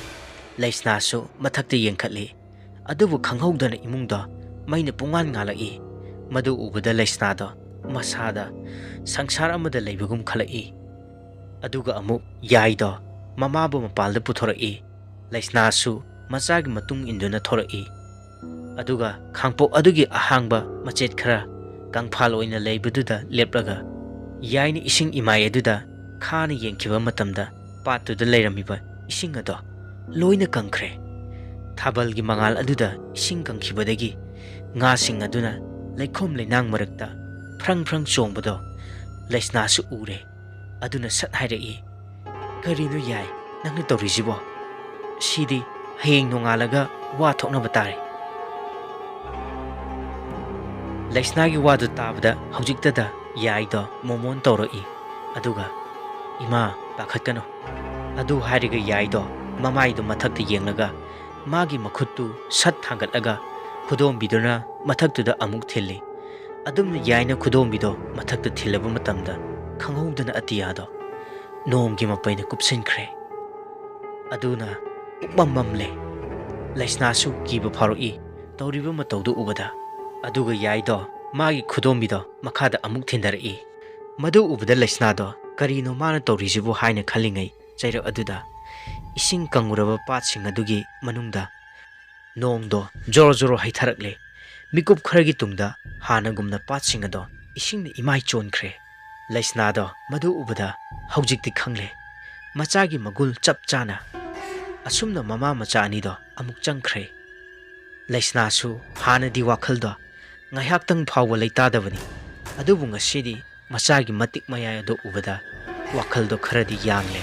ꯂꯩꯁꯅꯥꯁꯨ ꯃꯊꯛꯇ ꯌꯦꯡꯈꯠꯂꯤ꯫ ꯑꯗꯨꯕꯨ ꯈꯪꯍꯧꯗꯅ ꯏꯃꯨꯡꯗꯣ ꯃꯩꯅ ꯄꯨꯡꯉꯥꯟ ꯉꯥꯜꯂꯛꯏ꯫ ꯃꯗꯨ ꯎꯕꯗ ꯂꯩꯁꯅꯥꯗꯣ ꯃꯁꯥꯗ ꯁꯪꯁꯥꯔ ꯑꯃꯗ ꯂꯩꯕꯒꯨꯝ ꯈꯜꯂꯛꯏ꯫ ꯑꯗꯨꯒ ꯑꯃꯨꯛ ꯌꯥꯏꯗꯣ ꯃꯃꯥꯕꯨ ꯃꯄꯥꯜꯗ ꯄꯨꯊꯣꯔꯛꯏ꯫ ꯂꯩꯁꯅꯥꯁꯨ ꯃꯆꯥꯒꯤ ꯃꯇꯨꯡ ꯏꯟꯗꯨꯅ ꯊꯣꯔꯛꯏ꯫ ꯑꯗꯨꯒ ꯈꯥꯡꯄꯣꯛ ꯑꯗꯨꯒꯤ ꯑꯍꯥꯡꯕ ꯃꯆꯦꯠ ꯈꯔ ꯀꯪꯐꯥꯜ ꯑꯣꯏꯅ ꯂꯩꯕꯗꯨꯗ ꯂꯦꯞꯂꯒ ꯌꯥꯏꯅ ꯏꯁꯤꯡ ꯏꯃꯥꯏ ꯑꯗꯨꯗ ꯈꯥꯅ ꯌꯦꯡꯈꯤꯕ ꯃꯇꯝꯗ ꯄꯥꯠꯇꯨꯗ ꯂꯩꯔꯝꯃꯤꯕ ꯏꯁꯤꯡ ꯑꯗꯣ ꯂꯣꯏꯅ ꯀꯪꯈ꯭ꯔꯦ꯫ ꯊꯥꯕꯜꯒꯤ ꯃꯉꯥꯜ ꯑꯗꯨꯗ ꯏꯁꯤꯡ ꯀꯪꯈꯤꯕꯗꯒꯤ ꯉꯥꯁꯤꯡ ꯑꯗꯨꯅ ꯂꯩꯈꯣꯝ ꯂꯩꯅꯥꯡ ꯃꯔꯛꯇ ꯐ꯭ꯔꯪ ꯐ꯭ꯔꯪ ꯆꯣꯡꯕꯗꯣ ꯂꯩꯁꯅꯥꯁꯨ ꯎꯔꯦ꯫ ꯑꯗꯨꯅ ꯁꯠ ꯍꯥꯏꯔꯛꯏ, "ꯀꯔꯤꯅꯣ ꯌꯥꯏ ꯅꯪꯅ ꯇꯧꯔꯤꯁꯤꯕꯣ? ꯁꯤꯗꯤ ꯍꯌꯦꯡ ꯅꯣꯡꯉꯥꯜꯂꯒ ꯋꯥ ꯊꯣꯛꯅꯕ ꯇꯥꯔꯦ꯫" ꯂꯩꯁꯅꯥꯒꯤ ꯋꯥꯗꯨ ꯇꯥꯕꯗ ꯍꯧꯖꯤꯛꯇꯗ ꯌꯥꯏꯗꯣ ꯃꯣꯃꯣꯟ ꯇꯧꯔꯛꯏ꯫ ꯑꯗꯨꯒ, "ꯏꯃꯥ, ꯄꯥꯈꯠꯀꯅꯨ꯫" ꯑꯗꯨ ꯍꯥꯏꯔꯒ ꯌꯥꯏꯗꯣ ꯃꯃꯥꯏꯗꯨ ꯃꯊꯛꯇ ꯌꯦꯡꯂꯒ ꯃꯥꯒꯤ ꯃꯈꯨꯠꯇꯨ ꯁꯠ ꯊꯥꯡꯒꯠꯂꯒ ꯈꯨꯗꯣꯝꯕꯤꯗꯨꯅ ꯃꯊꯛꯇꯨꯗ ꯑꯃꯨꯛ ꯊꯤꯜꯂꯤ꯫ ꯑꯗꯨꯝꯅ ꯌꯥꯏꯅ ꯈꯨꯗꯣꯝꯕꯤꯗꯣ ꯃꯊꯛꯇ ꯊꯤꯜꯂꯕ ꯃꯇꯝꯗ ꯈꯪꯍꯧꯗꯅ ꯑꯇꯤꯌꯥꯗꯣ ꯅꯣꯡꯒꯤ ꯃꯄꯩꯅ ꯀꯨꯞꯁꯤꯟꯈ꯭ꯔꯦ꯫ ꯑꯗꯨꯅ ꯄꯨꯝꯃꯝ ꯃꯝꯂꯦ꯫ ꯂꯩꯁꯅꯥꯁꯨ ꯀꯤꯕ ꯐꯥꯎꯔꯛꯏ ꯇꯧꯔꯤꯕ ꯃꯇꯧꯗꯨ ꯎꯕꯗ꯫ ꯑꯗꯨꯒ ꯌꯥꯏꯗꯣ ꯃꯥꯒꯤ ꯈꯨꯗꯣꯝꯕꯤꯗꯣ ꯃꯈꯥꯗ ꯑꯃꯨꯛ ꯊꯤꯟꯊꯔꯛꯏ꯫ ꯃꯗꯨ ꯎꯕꯗ ꯂꯩꯁꯅꯥꯗꯣ "ꯀꯔꯤꯅꯣ ꯃꯥꯅ ꯇꯧꯔꯤꯁꯤꯕꯨ?" ꯍꯥꯏꯅ ꯈꯜꯂꯤꯉꯩ ꯆꯩꯔꯛ ꯑꯗꯨꯗ ꯏꯁꯤꯡ ꯀꯪꯉꯨꯔꯕ ꯄꯥꯠꯁꯤꯡ ꯑꯗꯨꯒꯤ ꯃꯅꯨꯡꯗ ꯅꯣꯡꯗꯣ ꯖꯣꯔꯣ ꯖꯣꯔꯣ ꯍꯩꯊꯔꯛꯂꯦ꯫ ꯃꯤꯀꯨꯞ ꯈꯔꯒꯤ ꯇꯨꯡꯗ ꯍꯥꯟꯅꯒꯨꯝꯅ ꯄꯥꯠꯁꯤꯡ ꯑꯗꯣ ꯏꯁꯤꯡꯅ ꯏꯃꯥꯏ ꯆꯣꯟꯈ꯭ꯔꯦ꯫ ꯂꯩꯁꯅꯥꯗꯣ ꯃꯗꯨ ꯎꯕꯗ ꯍꯧꯖꯤꯛꯇꯤ ꯈꯪꯂꯦ꯫ ꯃꯆꯥꯒꯤ ꯃꯒꯨꯜ ꯆꯞ ꯆꯥꯅ꯫ ꯑꯁꯨꯝꯅ ꯃꯃꯥ ꯃꯆꯥ ꯑꯅꯤꯗꯣ ꯑꯃꯨꯛ ꯆꯪꯈ꯭ꯔꯦ꯫ ꯂꯩꯁꯅꯥꯁꯨ ꯍꯥꯟꯅꯗꯤ ꯋꯥꯈꯜꯗꯣ ꯉꯥꯏꯍꯥꯛꯇꯪ ꯐꯥꯎꯕ ꯂꯩꯇꯥꯗꯕꯅꯤ꯫ ꯑꯗꯨꯕꯨ ꯉꯁꯤꯗꯤ ꯃꯆꯥꯒꯤ ꯃꯇꯤꯛ ꯃꯌꯥꯏ ꯑꯗꯨ ꯎꯕꯗ ꯋꯥꯈꯜꯗꯣ ꯈꯔꯗꯤ ꯌꯥꯡꯂꯦ꯫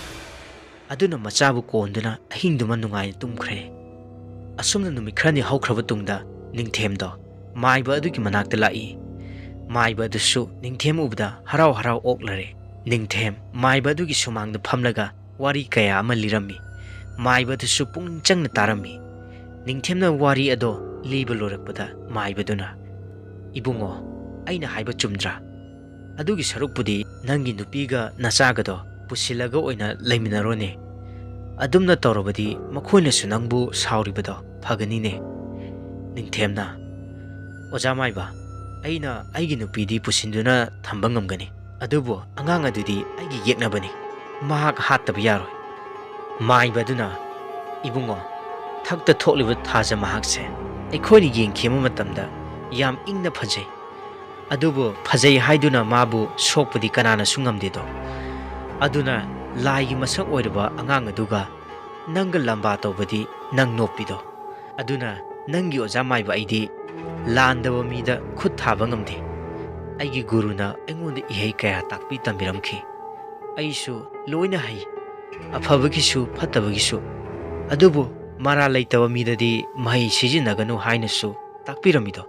ꯑꯗꯨꯅ ꯃꯆꯥꯕꯨ ꯀꯣꯟꯗꯨꯅ ꯑꯍꯤꯡꯗꯨꯃ ꯅꯨꯡꯉꯥꯏꯅ ꯇꯨꯝꯈ꯭ꯔꯦ꯫ ꯑꯁꯨꯝꯅ ꯅꯨꯃꯤꯠ ꯈꯔꯅꯤ ꯍꯧꯈ꯭ꯔꯕ ꯇꯨꯡꯗ ꯅꯤꯡꯊꯦꯝꯗꯣ ꯃꯥꯏꯕ ꯑꯗꯨꯒꯤ ꯃꯅꯥꯛꯇ ꯂꯥꯛꯏ꯫ ꯃꯥꯏꯕ ꯑꯗꯨꯁꯨ ꯅꯤꯡꯊꯦꯝ ꯎꯕꯗ ꯍꯔꯥꯎ ꯍꯔꯥꯎ ꯑꯣꯛꯂꯔꯦ꯫ ꯅꯤꯡꯊꯦꯝ ꯃꯥꯏꯕ ꯑꯗꯨꯒꯤ ꯁꯨꯃꯥꯡꯗ ꯐꯝꯂꯒ ꯋꯥꯔꯤ ꯀꯌꯥ ꯑꯃ ꯂꯤꯔꯝꯃꯤ꯫ ꯃꯥꯏꯕ ꯑꯗꯨꯁꯨ ꯄꯨꯛꯅꯤꯡ ꯆꯪꯅ ꯇꯥꯔꯝꯃꯤ꯫ ꯅꯤꯡꯊꯦꯝꯅ ꯋꯥꯔꯤ ꯑꯗꯣ ꯂꯤꯕ ꯂꯣꯏꯔꯛꯄꯗ ꯃꯥꯏꯕꯗꯨꯅ, "ꯏꯕꯨꯡꯉꯣ, ꯑꯩꯅ ꯍꯥꯏꯕ ꯆꯨꯝꯗ꯭ꯔꯥ? ꯑꯗꯨꯒꯤ ꯁꯔꯨꯛꯄꯨꯗꯤ ꯅꯪꯒꯤ ꯅꯨꯄꯤꯒ ꯅꯆꯥꯒꯗꯣ ꯄꯨꯁꯤꯜꯂꯒ ꯑꯣꯏꯅ ꯂꯩꯃꯤꯟꯅꯔꯣꯅꯦ꯫ ꯑꯗꯨꯝꯅ ꯇꯧꯔꯕꯗꯤ ꯃꯈꯣꯏꯅꯁꯨ ꯅꯪꯕꯨ ꯁꯥꯎꯔꯤꯕꯗꯣ ꯐꯒꯅꯤꯅꯦ꯫" ꯅꯤꯡꯊꯦꯝꯅ, "ꯑꯣꯖꯥ ꯃꯥꯏꯕ, ꯑꯩꯅ ꯑꯩꯒꯤ ꯅꯨꯄꯤꯗꯤ ꯄꯨꯁꯤꯟꯗꯨꯅ ꯊꯝꯕ ꯉꯝꯒꯅꯤ, ꯑꯗꯨꯕꯨ ꯑꯉꯥꯡ ꯑꯗꯨꯗꯤ ꯑꯩꯒꯤ ꯌꯦꯛꯅꯕꯅꯤ, ꯃꯍꯥꯛ ꯍꯥꯠꯇꯕ ꯌꯥꯔꯣꯏ꯫" ꯃꯥꯏꯕ ꯑꯗꯨꯅ, "ꯏꯕꯨꯡꯉꯣ, ꯊꯛꯇ ꯊꯣꯛꯂꯤꯕ ꯊꯥꯖ ꯃꯍꯥꯛꯁꯦ ꯑꯩꯈꯣꯏꯅ ꯌꯦꯡꯈꯤꯕ ꯃꯇꯝꯗ ꯌꯥꯝ ꯏꯪꯅ ꯐꯖꯩ꯫ ꯑꯗꯨꯕꯨ ꯐꯖꯩ ꯍꯥꯏꯗꯨꯅ ꯃꯥꯕꯨ ꯁꯣꯛꯄꯗꯤ ꯀꯅꯥꯅꯁꯨ ꯉꯝꯗꯦꯗꯣ꯫ ꯑꯗꯨꯅ ꯂꯥꯏꯒꯤ ꯃꯁꯛ ꯑꯣꯏꯔꯕ ꯑꯉꯥꯡ ꯑꯗꯨꯒ ꯅꯪꯒ ꯂꯝꯕꯥ ꯇꯧꯕꯗꯤ ꯅꯪ ꯅꯣꯞꯄꯤꯗꯣ꯫ ꯑꯗꯨꯅ ꯅꯪꯒꯤ ꯑꯣꯖꯥ ꯃꯥꯏꯕ ꯑꯩꯗꯤ ꯂꯥꯟꯗꯕ ꯃꯤꯗ ꯈꯨꯠ ꯊꯥꯕ ꯉꯝꯗꯦ꯫ ꯑꯩꯒꯤ ꯒꯨꯔꯨꯅ ꯑꯩꯉꯣꯟꯗ ꯏꯍꯩ ꯀꯌꯥ ꯇꯥꯛꯄꯤ ꯇꯝꯕꯤꯔꯝꯈꯤ꯫ ꯑꯩꯁꯨ ꯂꯣꯏꯅ ꯍꯩ, ꯑꯐꯕꯒꯤꯁꯨ ꯐꯠꯇꯕꯒꯤꯁꯨ꯫ ꯑꯗꯨꯕꯨ ꯃꯔꯥꯜ ꯂꯩꯇꯕ ꯃꯤꯗꯗꯤ ꯃꯍꯩ ꯁꯤꯖꯤꯟꯅꯒꯅꯨ ꯍꯥꯏꯅꯁꯨ ꯇꯥꯛꯄꯤꯔꯝꯃꯤꯗꯣ꯫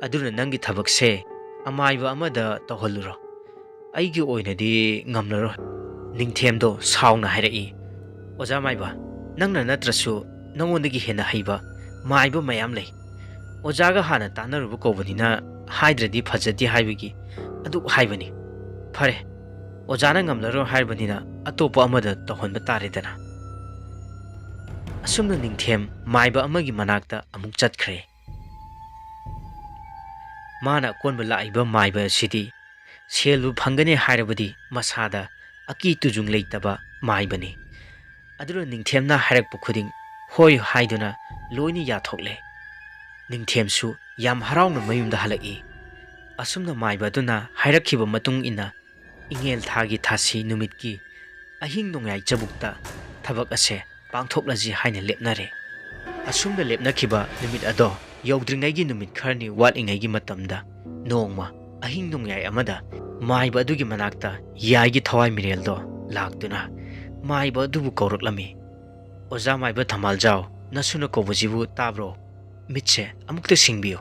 ꯑꯗꯨꯅ ꯅꯪꯒꯤ ꯊꯕꯛꯁꯦ ꯑꯃꯥꯏꯕ ꯑꯃꯗ ꯇꯧꯍꯜꯂꯨꯔꯣ꯫ ꯑꯩꯒꯤ ꯑꯣꯏꯅꯗꯤ ꯉꯝꯂꯔꯣꯏ꯫" ꯅꯤꯡꯊꯦꯝꯗꯣ ꯁꯥꯎꯅ ꯍꯥꯏꯔꯛꯏ, "ꯑꯣꯖꯥ ꯃꯥꯏꯕ, ꯅꯪꯅ ꯅꯠꯇ꯭ꯔꯁꯨ ꯅꯉꯣꯟꯗꯒꯤ ꯍꯦꯟꯅ ꯍꯩꯕ ꯃꯥꯏꯕ ꯃꯌꯥꯝ ꯂꯩ꯫ ꯑꯣꯖꯥꯒ ꯍꯥꯟꯅ ꯇꯥꯟꯅꯔꯨꯕ ꯀꯧꯕꯅꯤꯅ ꯍꯥꯏꯗ꯭ꯔꯗꯤ ꯐꯖꯗꯦ ꯍꯥꯏꯕꯒꯤ ꯑꯗꯨꯛ ꯍꯥꯏꯕꯅꯤ꯫ ꯐꯔꯦ, ꯑꯣꯖꯥꯅ ꯉꯝꯂꯔꯣꯏ ꯍꯥꯏꯔꯕꯅꯤꯅ ꯑꯇꯣꯞꯄ ꯑꯃꯗ ꯇꯧꯍꯟꯕ ꯇꯥꯔꯦꯗꯅ꯫" ꯑꯁꯨꯝꯅ ꯅꯤꯡꯊꯦꯝ ꯃꯥꯏꯕ ꯑꯃꯒꯤ ꯃꯅꯥꯛꯇ ꯑꯃꯨꯛ ꯆꯠꯈ꯭ꯔꯦ꯫ ꯃꯥꯅ ꯑꯀꯣꯟꯕ ꯂꯥꯛꯏꯕ ꯃꯥꯏꯕ ꯑꯁꯤꯗꯤ ꯁꯦꯜꯕꯨ ꯐꯪꯒꯅꯤ ꯍꯥꯏꯔꯕꯗꯤ ꯃꯁꯥꯗ ꯑꯀꯤ ꯇꯨꯖꯨꯡ ꯂꯩꯇꯕ ꯃꯥꯏꯕꯅꯤ꯫ ꯑꯗꯨꯅ ꯅꯤꯡꯊꯦꯝꯅ ꯍꯥꯏꯔꯛꯄ ꯈꯨꯗꯤꯡ ꯍꯣꯏ ꯍꯥꯏꯗꯨꯅ ꯂꯣꯏꯅ ꯌꯥꯊꯣꯛꯂꯦ꯫ ꯅꯤꯡꯊꯦꯝꯁꯨ ꯌꯥꯝ ꯍꯔꯥꯎꯅ ꯃꯌꯨꯝꯗ ꯍꯜꯂꯛꯏ꯫ ꯑꯁꯨꯝꯅ ꯃꯥꯏꯕ ꯑꯗꯨꯅ ꯍꯥꯏꯔꯛꯈꯤꯕ ꯃꯇꯨꯡ ꯏꯟꯅ ꯏꯉꯦꯜ ꯊꯥꯒꯤ ꯊꯥꯁꯤ ꯅꯨꯃꯤꯠꯀꯤ ꯑꯍꯤꯡ ꯅꯣꯡꯌꯥꯏ ꯆꯕꯨꯛꯇ ꯊꯕꯛ ꯑꯁꯦ ꯄꯥꯡꯊꯣꯛꯂꯁꯤ ꯍꯥꯏꯅ ꯂꯦꯞꯅꯔꯦ꯫ ꯑꯁꯨꯝꯅ ꯂꯦꯞꯅꯈꯤꯕ ꯅꯨꯃꯤꯠ ꯑꯗꯣ ꯌꯧꯗ꯭ꯔꯤꯉꯩꯒꯤ ꯅꯨꯃꯤꯠ ꯈꯔꯅꯤ ꯋꯥꯠꯂꯤꯉꯩꯒꯤ ꯃꯇꯝꯗ ꯅꯣꯡꯃ ꯑꯍꯤꯡ ꯅꯣꯡꯌꯥꯏ ꯑꯃꯗ ꯃꯥꯏꯕ ꯑꯗꯨꯒꯤ ꯃꯅꯥꯛꯇ ꯌꯥꯏꯒꯤ ꯊꯋꯥꯏ ꯃꯤꯔꯦꯜꯗꯣ ꯂꯥꯛꯇꯨꯅ ꯃꯥꯏꯕ ꯑꯗꯨꯕꯨ ꯀꯧꯔꯛꯂꯝꯃꯤ꯫ "ꯑꯣꯖꯥ ꯃꯥꯏꯕ ꯊꯝꯕꯥꯜꯖꯥꯎ, ꯅꯁꯨꯅ ꯀꯧꯕꯁꯤꯕꯨ ꯇꯥꯕ꯭ꯔꯣ? ꯃꯤꯠꯁꯦ ꯑꯃꯨꯛꯇ ꯁꯤꯡꯕꯤꯌꯨ꯫"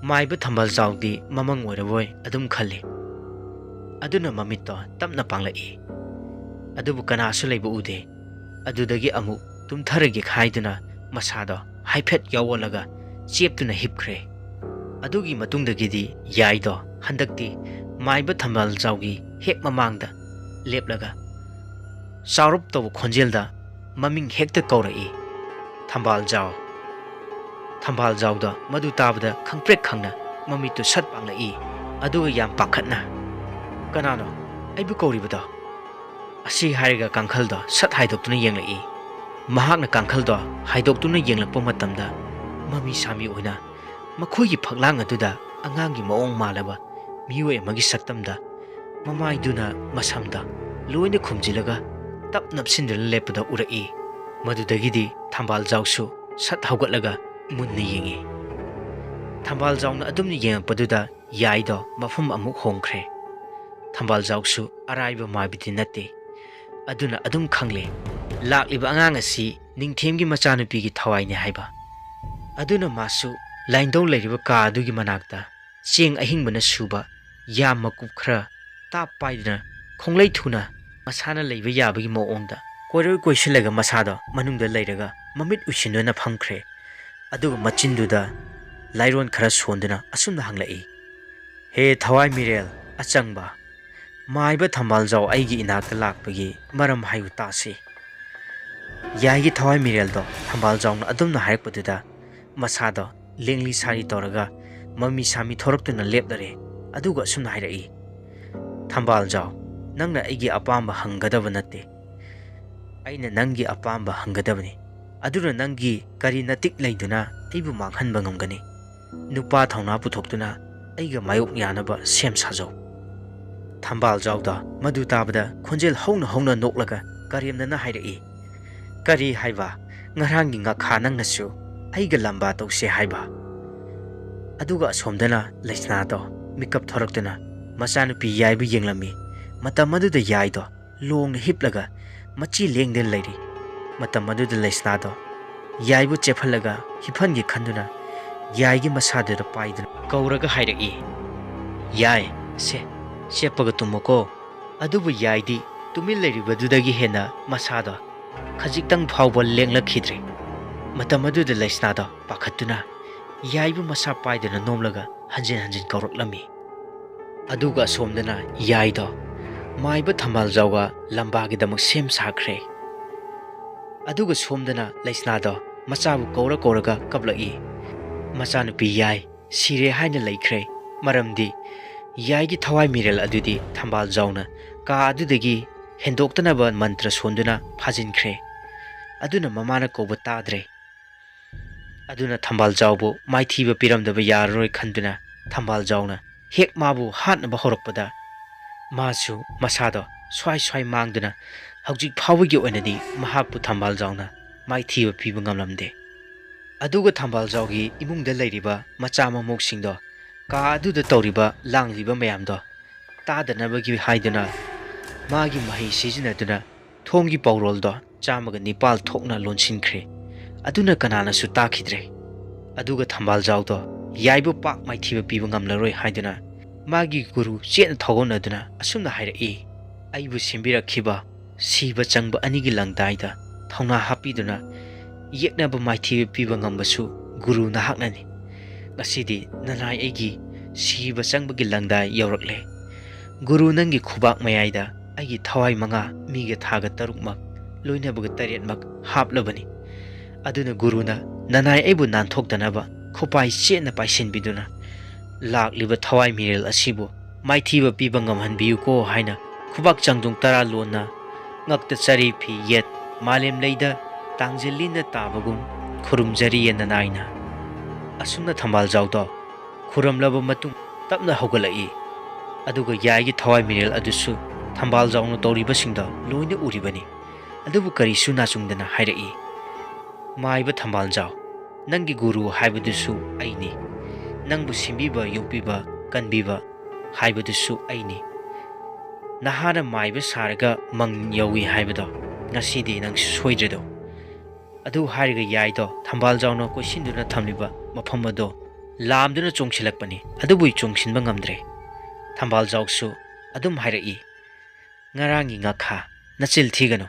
ꯃꯥꯏꯕ ꯊꯝꯕꯥꯜꯖꯥꯎꯗꯤ ꯃꯃꯪ ꯑꯣꯏꯔꯕꯣꯏ ꯑꯗꯨꯝ ꯈꯜꯂꯤ꯫ ꯑꯗꯨꯅ ꯃꯃꯤꯠꯇꯣ ꯇꯞꯅ ꯄꯥꯡꯂꯛꯏ꯫ ꯑꯗꯨꯕꯨ ꯀꯅꯥꯁꯨ ꯂꯩꯕ ꯎꯗꯦ꯫ ꯑꯗꯨꯗꯒꯤ ꯑꯃꯨꯛ ꯇꯨꯝꯊꯔꯒꯦ ꯍꯥꯏꯗꯨꯅ ꯃꯁꯥꯗꯣ ꯍꯥꯏꯐꯦꯠ ꯌꯥꯑꯣꯜꯂꯒ ꯆꯦꯞꯇꯨꯅ ꯍꯤꯞꯈ꯭ꯔꯦ꯫ ꯑꯗꯨꯒꯤ ꯃꯇꯨꯡꯗꯒꯤꯗꯤ ꯌꯥꯏꯗꯣ ꯍꯟꯗꯛꯇꯤ ꯃꯥꯏꯕ ꯊꯝꯕꯥꯜꯖꯥꯎꯒꯤ ꯍꯦꯛ ꯃꯃꯥꯡꯗ ꯂꯦꯞꯂꯒ ꯆꯥꯎꯔꯞ ꯇꯧꯕ ꯈꯣꯟꯖꯦꯜꯗ ꯃꯃꯤꯡ ꯍꯦꯛꯇ ꯀꯧꯔꯛꯏ, "ꯊꯝꯕꯥꯜꯖꯥꯎ!" ꯊꯝꯕꯥꯜꯖꯥꯎꯗ ꯃꯗꯨ ꯇꯥꯕꯗ ꯈꯪꯄ꯭ꯔꯦꯛ ꯈꯪꯅ ꯃꯃꯤꯠꯇꯨ ꯁꯠ ꯄꯥꯡꯂꯛꯏ꯫ ꯑꯗꯨꯒ ꯌꯥꯝ ꯄꯥꯈꯠꯅ, "ꯀꯅꯥꯅꯣ? ꯑꯩꯕꯨ ꯀꯧꯔꯤꯕꯗꯣ?" ꯑꯁꯤ ꯍꯥꯏꯔꯒ ꯀꯥꯡꯈꯜꯗꯣ ꯁꯠ ꯍꯥꯏꯗꯣꯛꯇꯨꯅ ꯌꯦꯡꯂꯛꯏ꯫ ꯃꯍꯥꯛꯅ ꯀꯥꯡꯈꯜꯗꯣ ꯍꯥꯏꯗꯣꯛꯇꯨꯅ ꯌꯦꯡꯂꯛꯄ ꯃꯇꯝꯗ ꯃꯃꯤ ꯁꯥꯃꯤ ꯑꯣꯏꯅ ꯃꯈꯣꯏꯒꯤ ꯐꯛꯂꯥꯡ ꯑꯗꯨꯗ ꯑꯉꯥꯡꯒꯤ ꯃꯑꯣꯡ ꯃꯥꯜꯂꯕ ꯃꯤꯑꯣꯏ ꯑꯃꯒꯤ ꯁꯛꯇꯝꯗ ꯃꯃꯥꯏꯗꯨꯅ ꯃꯁꯝꯗ ꯂꯣꯏꯅ ꯈꯨꯝꯖꯤꯜꯂꯒ ꯇꯞ ꯅꯞꯁꯤꯟꯗꯨꯅ ꯂꯦꯞꯄꯗ ꯎꯔꯛꯏ꯫ ꯃꯗꯨꯗꯒꯤꯗꯤ ꯊꯝꯕꯥꯜꯖꯥꯎꯁꯨ ꯁꯠ ꯍꯧꯒꯠꯂꯒ ꯃꯨꯟꯅ ꯌꯦꯡꯉꯤ꯫ ꯊꯝꯕꯥꯜꯖꯥꯎꯅ ꯑꯗꯨꯝꯅ ꯌꯦꯡꯉꯛꯄꯗꯨꯗ ꯌꯥꯏꯗꯣ ꯃꯐꯝ ꯑꯃꯨꯛ ꯍꯣꯡꯈ꯭ꯔꯦ꯫ ꯊꯝꯕꯥꯜꯖꯥꯎꯁꯨ ꯑꯔꯥꯏꯕ ꯃꯥꯏꯕꯗꯤ ꯅꯠꯇꯦ꯫ ꯑꯗꯨꯅ ꯑꯗꯨꯝ ꯈꯪꯂꯦ, ꯂꯥꯛꯂꯤꯕ ꯑꯉꯥꯡ ꯑꯁꯤ ꯅꯤꯡꯊꯦꯝꯒꯤ ꯃꯆꯥꯅꯨꯄꯤꯒꯤ ꯊꯋꯥꯏꯅꯤ ꯍꯥꯏꯕ꯫ ꯑꯗꯨꯅ ꯃꯥꯁꯨ ꯂꯥꯏꯟꯗꯧ ꯂꯩꯔꯤꯕ ꯀꯥ ꯑꯗꯨꯒꯤ ꯃꯅꯥꯛꯇ ꯆꯦꯡ ꯑꯍꯤꯡꯕꯅ ꯁꯨꯕ ꯌꯥꯝ ꯃꯀꯨꯞ ꯈꯔ ꯇꯥꯞ ꯄꯥꯏꯗꯨꯅ ꯈꯣꯡꯂꯩ ꯊꯨꯅ ꯃꯁꯥꯅ ꯂꯩꯕ ꯌꯥꯕꯒꯤ ꯃꯑꯣꯡꯗ ꯀꯣꯏꯔꯣꯏ ꯀꯣꯏꯁꯤꯜꯂꯒ ꯃꯁꯥꯗꯣ ꯃꯅꯨꯡꯗ ꯂꯩꯔꯒ ꯃꯃꯤꯠ ꯎꯏꯁꯤꯟꯗꯨꯅ ꯐꯝꯈ꯭ꯔꯦ꯫ ꯑꯗꯨꯒ ꯃꯆꯤꯟꯗꯨꯗ ꯂꯥꯏꯔꯣꯟ ꯈꯔ ꯁꯣꯟꯗꯨꯅ ꯑꯁꯨꯝꯅ ꯍꯪꯂꯛꯏ, "ꯍꯦ ꯊꯋꯥꯏ ꯃꯤꯔꯦꯜ ꯑꯆꯪꯕ, ꯃꯥꯏꯕ ꯊꯝꯕꯥꯜꯖꯥꯎ ꯑꯩꯒꯤ ꯏꯅꯥꯛꯇ ꯂꯥꯛꯄꯒꯤ ꯃꯔꯝ ꯍꯥꯏꯌꯨ ꯇꯥꯁꯤ꯫" ꯌꯥꯏꯒꯤ ꯊꯋꯥꯏ ꯃꯤꯔꯦꯜꯗꯣ ꯊꯝꯕꯥꯜꯖꯥꯎꯅ ꯑꯗꯨꯝꯅ ꯍꯥꯏꯔꯛꯄꯗꯨꯗ ꯃꯁꯥꯗꯣ ꯂꯦꯡꯂꯤ ꯁꯥꯔꯤ ꯇꯧꯔꯒ ꯃꯃꯤ ꯁꯥꯃꯤ ꯊꯣꯔꯛꯇꯨꯅ ꯂꯦꯞꯂꯔꯦ꯫ ꯑꯗꯨꯒ ꯑꯁꯨꯝꯅ ꯍꯥꯏꯔꯛꯏ, "ꯊꯝꯕꯥꯜꯖꯥꯎ, ꯅꯪꯅ ꯑꯩꯒꯤ ꯑꯄꯥꯝꯕ ꯍꯪꯒꯗꯕ ꯅꯠꯇꯦ꯫ ꯑꯩꯅ ꯅꯪꯒꯤ ꯑꯄꯥꯝꯕ ꯍꯪꯒꯗꯕꯅꯤ꯫ ꯑꯗꯨꯅ ꯅꯪꯒꯤ ꯀꯔꯤ ꯅꯇꯤꯛ ꯂꯩꯗꯨꯅ ꯑꯩꯕꯨ ꯃꯥꯡꯍꯟꯕ ꯉꯝꯒꯅꯤ? ꯅꯨꯄꯥ ꯊꯧꯅꯥ ꯄꯨꯊꯣꯛꯇꯨꯅ ꯑꯩꯒ ꯃꯥꯌꯣꯛ ꯌꯥꯅꯕ ꯁꯦꯝ ꯁꯥꯖꯧ꯫" ꯊꯝꯕꯥꯜꯖꯥꯎꯗ ꯃꯗꯨ ꯇꯥꯕꯗ ꯈꯣꯟꯖꯦꯜ ꯍꯧꯅ ꯍꯧꯅ ꯅꯣꯛꯂꯒ ꯀꯔꯦꯝꯅꯅ ꯍꯥꯏꯔꯛꯏ, "ꯀꯔꯤ ꯍꯥꯏꯕ? ꯉꯔꯥꯡꯒꯤ ꯉꯥꯈꯥ ꯅꯪꯅꯁꯨ ꯑꯩꯒ ꯂꯝꯕꯥ ꯇꯧꯁꯦ ꯍꯥꯏꯕ?" ꯑꯗꯨꯒ ꯑꯁꯣꯝꯗꯅ ꯂꯩꯁꯅꯥꯗꯣ ꯃꯤꯀꯞ ꯊꯣꯔꯛꯇꯨꯅ ꯃꯆꯥꯅꯨꯄꯤ ꯌꯥꯏꯕꯨ ꯌꯦꯡꯂꯝꯃꯤ꯫ ꯃꯇꯝ ꯑꯗꯨꯗ ꯌꯥꯏꯗꯣ ꯂꯣꯡꯅ ꯍꯤꯞꯂꯒ ꯃꯆꯤ ꯂꯦꯡꯗꯅ ꯂꯩꯔꯤ꯫ ꯃꯇꯝ ꯑꯗꯨꯗ ꯂꯩꯁꯅꯥꯗꯣ ꯌꯥꯏꯕꯨ ꯆꯦꯞꯍꯜꯂꯒ ꯍꯤꯞꯍꯟꯒꯦ ꯈꯟꯗꯨꯅ ꯌꯥꯏꯒꯤ ꯃꯁꯥꯗꯨꯗ ꯄꯥꯏꯗꯨꯅ ꯀꯧꯔꯒ ꯍꯥꯏꯔꯛꯏ, "ꯌꯥꯏ, ꯁꯦ, ꯆꯦꯞꯄꯒ ꯇꯨꯝꯃꯣꯀꯣ꯫" ꯑꯗꯨꯕꯨ ꯌꯥꯏꯗꯤ ꯇꯨꯃꯤꯟ ꯂꯩꯔꯤꯕꯗꯨꯗꯒꯤ ꯍꯦꯟꯅ ꯃꯁꯥꯗꯣ ꯈꯖꯤꯛꯇꯪ ꯐꯥꯎꯕ ꯂꯦꯡꯂꯛꯈꯤꯗ꯭ꯔꯦ꯫ ꯃꯇꯝ ꯑꯗꯨꯗ ꯂꯩꯁꯅꯥꯗꯣ ꯄꯥꯈꯠꯇꯨꯅ ꯌꯥꯏꯕꯨ ꯃꯁꯥ ꯄꯥꯏꯗꯨꯅ ꯅꯣꯝꯂꯒ ꯍꯟꯖꯤꯟ ꯍꯟꯖꯤꯟ ꯀꯧꯔꯛꯂꯝꯃꯤ꯫ ꯑꯗꯨꯒ ꯑꯁꯣꯝꯗꯅ ꯌꯥꯏꯗꯣ ꯃꯥꯏꯕ ꯊꯝꯕꯥꯜꯖꯥꯎꯒ ꯂꯝꯕꯥꯒꯤꯗꯃꯛ ꯁꯦꯝ ꯁꯥꯈ꯭ꯔꯦ꯫ ꯑꯗꯨꯒ ꯁꯣꯝꯗꯅ ꯂꯩꯁꯅꯥꯗꯣ ꯃꯆꯥꯕꯨ ꯀꯧꯔ ꯀꯧꯔꯒ ꯀꯞꯂꯛꯏ꯫ ꯃꯆꯥꯅꯨꯄꯤ ꯌꯥꯏ ꯁꯤꯔꯦ ꯍꯥꯏꯅ ꯂꯩꯈ꯭ꯔꯦ꯫ ꯃꯔꯝꯗꯤ ꯌꯥꯏꯒꯤ ꯊꯋꯥꯏ ꯃꯤꯔꯦꯜ ꯑꯗꯨꯗꯤ ꯊꯝꯕꯥꯜꯖꯥꯎꯅ ꯀꯥ ꯑꯗꯨꯗꯒꯤ ꯍꯦꯟꯗꯣꯛꯇꯅꯕ ꯃꯟꯇ꯭ꯔ ꯁꯣꯟꯗꯨꯅ ꯐꯥꯖꯤꯟꯈ꯭ꯔꯦ꯫ ꯑꯗꯨꯅ ꯃꯃꯥꯅ ꯀꯧꯕ ꯇꯥꯗ꯭ꯔꯦ꯫ ꯑꯗꯨꯅ ꯊꯝꯕꯥꯜꯖꯥꯎꯕꯨ ꯃꯥꯏꯊꯤꯕ ꯄꯤꯔꯝꯗꯕ ꯌꯥꯔꯔꯣꯏ ꯈꯟꯗꯨꯅ ꯊꯝꯕꯥꯜꯖꯥꯎꯅ ꯍꯦꯛ ꯃꯥꯕꯨ ꯍꯥꯠꯅꯕ ꯍꯧꯔꯛꯄꯗ ꯃꯥꯁꯨ ꯃꯁꯥꯗꯣ ꯁ꯭ꯋꯥꯏ ꯁ꯭ꯋꯥꯏ ꯃꯥꯡꯗꯨꯅ ꯍꯧꯖꯤꯛ ꯐꯥꯎꯕꯒꯤ ꯑꯣꯏꯅꯗꯤ ꯃꯍꯥꯛꯄꯨ ꯊꯝꯕꯥꯜꯖꯥꯎꯅ ꯃꯥꯏꯊꯤꯕ ꯄꯤꯕ ꯉꯝꯂꯝꯗꯦ꯫ ꯑꯗꯨꯒ ꯊꯝꯕꯥꯜꯖꯥꯎꯒꯤ ꯏꯃꯨꯡꯗ ꯂꯩꯔꯤꯕ ꯃꯆꯥ ꯃꯃꯧꯁꯤꯡꯗꯣ ꯀꯥ ꯑꯗꯨꯗ ꯇꯧꯔꯤꯕ ꯂꯥꯡꯂꯤꯕ ꯃꯌꯥꯝꯗꯣ ꯇꯥꯗꯅꯕꯒꯤ ꯍꯥꯏꯗꯨꯅ ꯃꯥꯒꯤ ꯃꯍꯩ ꯁꯤꯖꯤꯟꯅꯗꯨꯅ ꯊꯣꯡꯒꯤ ꯄꯧꯔꯣꯜꯗꯣ ꯆꯥꯝꯃꯒ ꯅꯤꯄꯥꯜ ꯊꯣꯛꯅ ꯂꯣꯟꯁꯤꯟꯈ꯭ꯔꯦ꯫ ꯑꯗꯨꯅ ꯀꯅꯥꯅꯁꯨ ꯇꯥꯈꯤꯗ꯭ꯔꯦ꯫ ꯑꯗꯨꯒ ꯊꯝꯕꯥꯜꯖꯥꯎꯗꯣ ꯌꯥꯏꯕꯨ ꯄꯥꯛ ꯃꯥꯏꯊꯤꯕ ꯄꯤꯕ ꯉꯝꯂꯔꯣꯏ ꯍꯥꯏꯗꯨꯅ ꯃꯥꯒꯤ ꯒꯨꯔꯨ ꯆꯦꯠꯅ ꯊꯧꯒꯣꯟꯅꯗꯨꯅ ꯑꯁꯨꯝꯅ ꯍꯥꯏꯔꯛꯏ, "ꯑꯩꯕꯨ ꯁꯦꯝꯕꯤꯔꯛꯈꯤꯕ ꯁꯤꯕ ꯆꯪꯕ ꯑꯅꯤꯒꯤ ꯂꯪꯗꯥꯏꯗ ꯊꯧꯅꯥ ꯍꯥꯞꯄꯤꯗꯨꯅ ꯌꯦꯛꯅꯕ ꯃꯥꯏꯊꯤꯕ ꯄꯤꯕ ꯉꯝꯕꯁꯨ ꯒꯨꯔꯨ ꯅꯍꯥꯛꯅꯅꯤ꯫ ꯉꯁꯤꯗꯤ ꯅꯅꯥꯏ ꯑꯩꯒꯤ ꯁꯤꯕ ꯆꯪꯕꯒꯤ ꯂꯪꯗꯥꯏ ꯌꯧꯔꯛꯂꯦ꯫ ꯒꯨꯔꯨ ꯅꯪꯒꯤ ꯈꯨꯕꯥꯛ ꯃꯌꯥꯏꯗ ꯑꯩꯒꯤ ꯊꯋꯥꯏ ꯃꯉꯥ ꯃꯤꯒ ꯊꯥꯒ ꯇꯔꯨꯛꯃꯛ ꯂꯣꯏꯅꯕꯒ ꯇꯔꯦꯠꯃꯛ ꯍꯥꯞꯂꯕꯅꯤ꯫ ꯑꯗꯨꯅ ꯒꯨꯔꯨꯅ ꯅꯅꯥꯏ ꯑꯩꯕꯨ ꯅꯥꯟꯊꯣꯛꯇꯅꯕ ꯈꯨꯄꯥꯏ ꯆꯦꯠꯅ ꯄꯥꯏꯁꯤꯟꯕꯤꯗꯨꯅ ꯂꯥꯛꯂꯤꯕ ꯊꯋꯥꯏ ꯃꯤꯔꯦꯜ ꯑꯁꯤꯕꯨ ꯃꯥꯏꯊꯤꯕ ꯄꯤꯕ ꯉꯝꯍꯟꯕꯤꯌꯨꯀꯣ" ꯍꯥꯏꯅ ꯈꯨꯕꯥꯛ ꯆꯥꯡꯗꯣꯡ ꯇꯔꯥ ꯂꯣꯟꯅ, ꯉꯛꯇ ꯆꯔꯤ ꯐꯤ ꯌꯦꯠ ꯃꯥꯂꯦꯝ ꯂꯩꯗ ꯇꯥꯡꯖꯦꯜ ꯂꯤꯟꯅ ꯇꯥꯕꯒꯨꯝ ꯈꯨꯔꯨꯝꯖꯔꯤꯌꯦ ꯅꯅꯥꯏꯅ꯫ ꯑꯁꯨꯝꯅ ꯊꯝꯕꯥꯜꯖꯥꯎꯗꯣ ꯈꯨꯔꯝꯂꯕ ꯃꯇꯨꯡ ꯇꯞꯅ ꯍꯧꯒꯠꯂꯛꯏ꯫ ꯑꯗꯨꯒ ꯌꯥꯏꯒꯤ ꯊꯋꯥꯏ ꯃꯤꯔꯦꯜ ꯑꯗꯨꯁꯨ ꯊꯝꯕꯥꯜꯖꯥꯎꯅ ꯇꯧꯔꯤꯕꯁꯤꯡꯗꯣ ꯂꯣꯏꯅ ꯎꯔꯤꯕꯅꯤ꯫ ꯑꯗꯨꯕꯨ ꯀꯔꯤꯁꯨ ꯅꯥꯆꯨꯡꯗꯅ ꯍꯥꯏꯔꯛꯏ, "ꯃꯥꯏꯕ ꯊꯝꯕꯥꯜꯖꯥꯎ, ꯅꯪꯒꯤ ꯒꯨꯔꯨ ꯍꯥꯏꯕꯗꯨꯁꯨ ꯑꯩꯅꯤ꯫ ꯅꯪꯕꯨ ꯁꯦꯝꯕꯤꯕ, ꯌꯣꯛꯄꯤꯕ, ꯀꯟꯕꯤꯕ ꯍꯥꯏꯕꯗꯨꯁꯨ ꯑꯩꯅꯤ꯫ ꯅꯍꯥꯅ ꯃꯥꯏꯕ ꯁꯥꯔꯒ ꯃꯪ ꯌꯧꯏ ꯍꯥꯏꯕꯗꯣ ꯉꯁꯤꯗꯤ ꯅꯪꯁꯨ ꯁꯣꯏꯗ꯭ꯔꯦꯗꯣ꯫" ꯑꯗꯨ ꯍꯥꯏꯔꯒ ꯌꯥꯏꯗꯣ ꯊꯝꯕꯥꯜꯖꯥꯎꯅ ꯀꯣꯏꯁꯤꯟꯗꯨꯅ ꯊꯝꯂꯤꯕ ꯃꯐꯝ ꯑꯗꯣ ꯂꯥꯝꯗꯨꯅ ꯆꯣꯡꯁꯤꯜꯂꯛꯄꯅꯤ꯫ ꯑꯗꯨꯕꯨ ꯆꯣꯡꯁꯤꯟꯕ ꯉꯝꯗ꯭ꯔꯦ꯫ ꯊꯝꯕꯥꯜꯖꯥꯎꯁꯨ ꯑꯗꯨꯝ ꯍꯥꯏꯔꯛꯏ, "ꯉꯔꯥꯡꯒꯤ ꯉꯥꯈꯥ, ꯅꯆꯤꯜ ꯊꯤꯒꯅꯨ꯫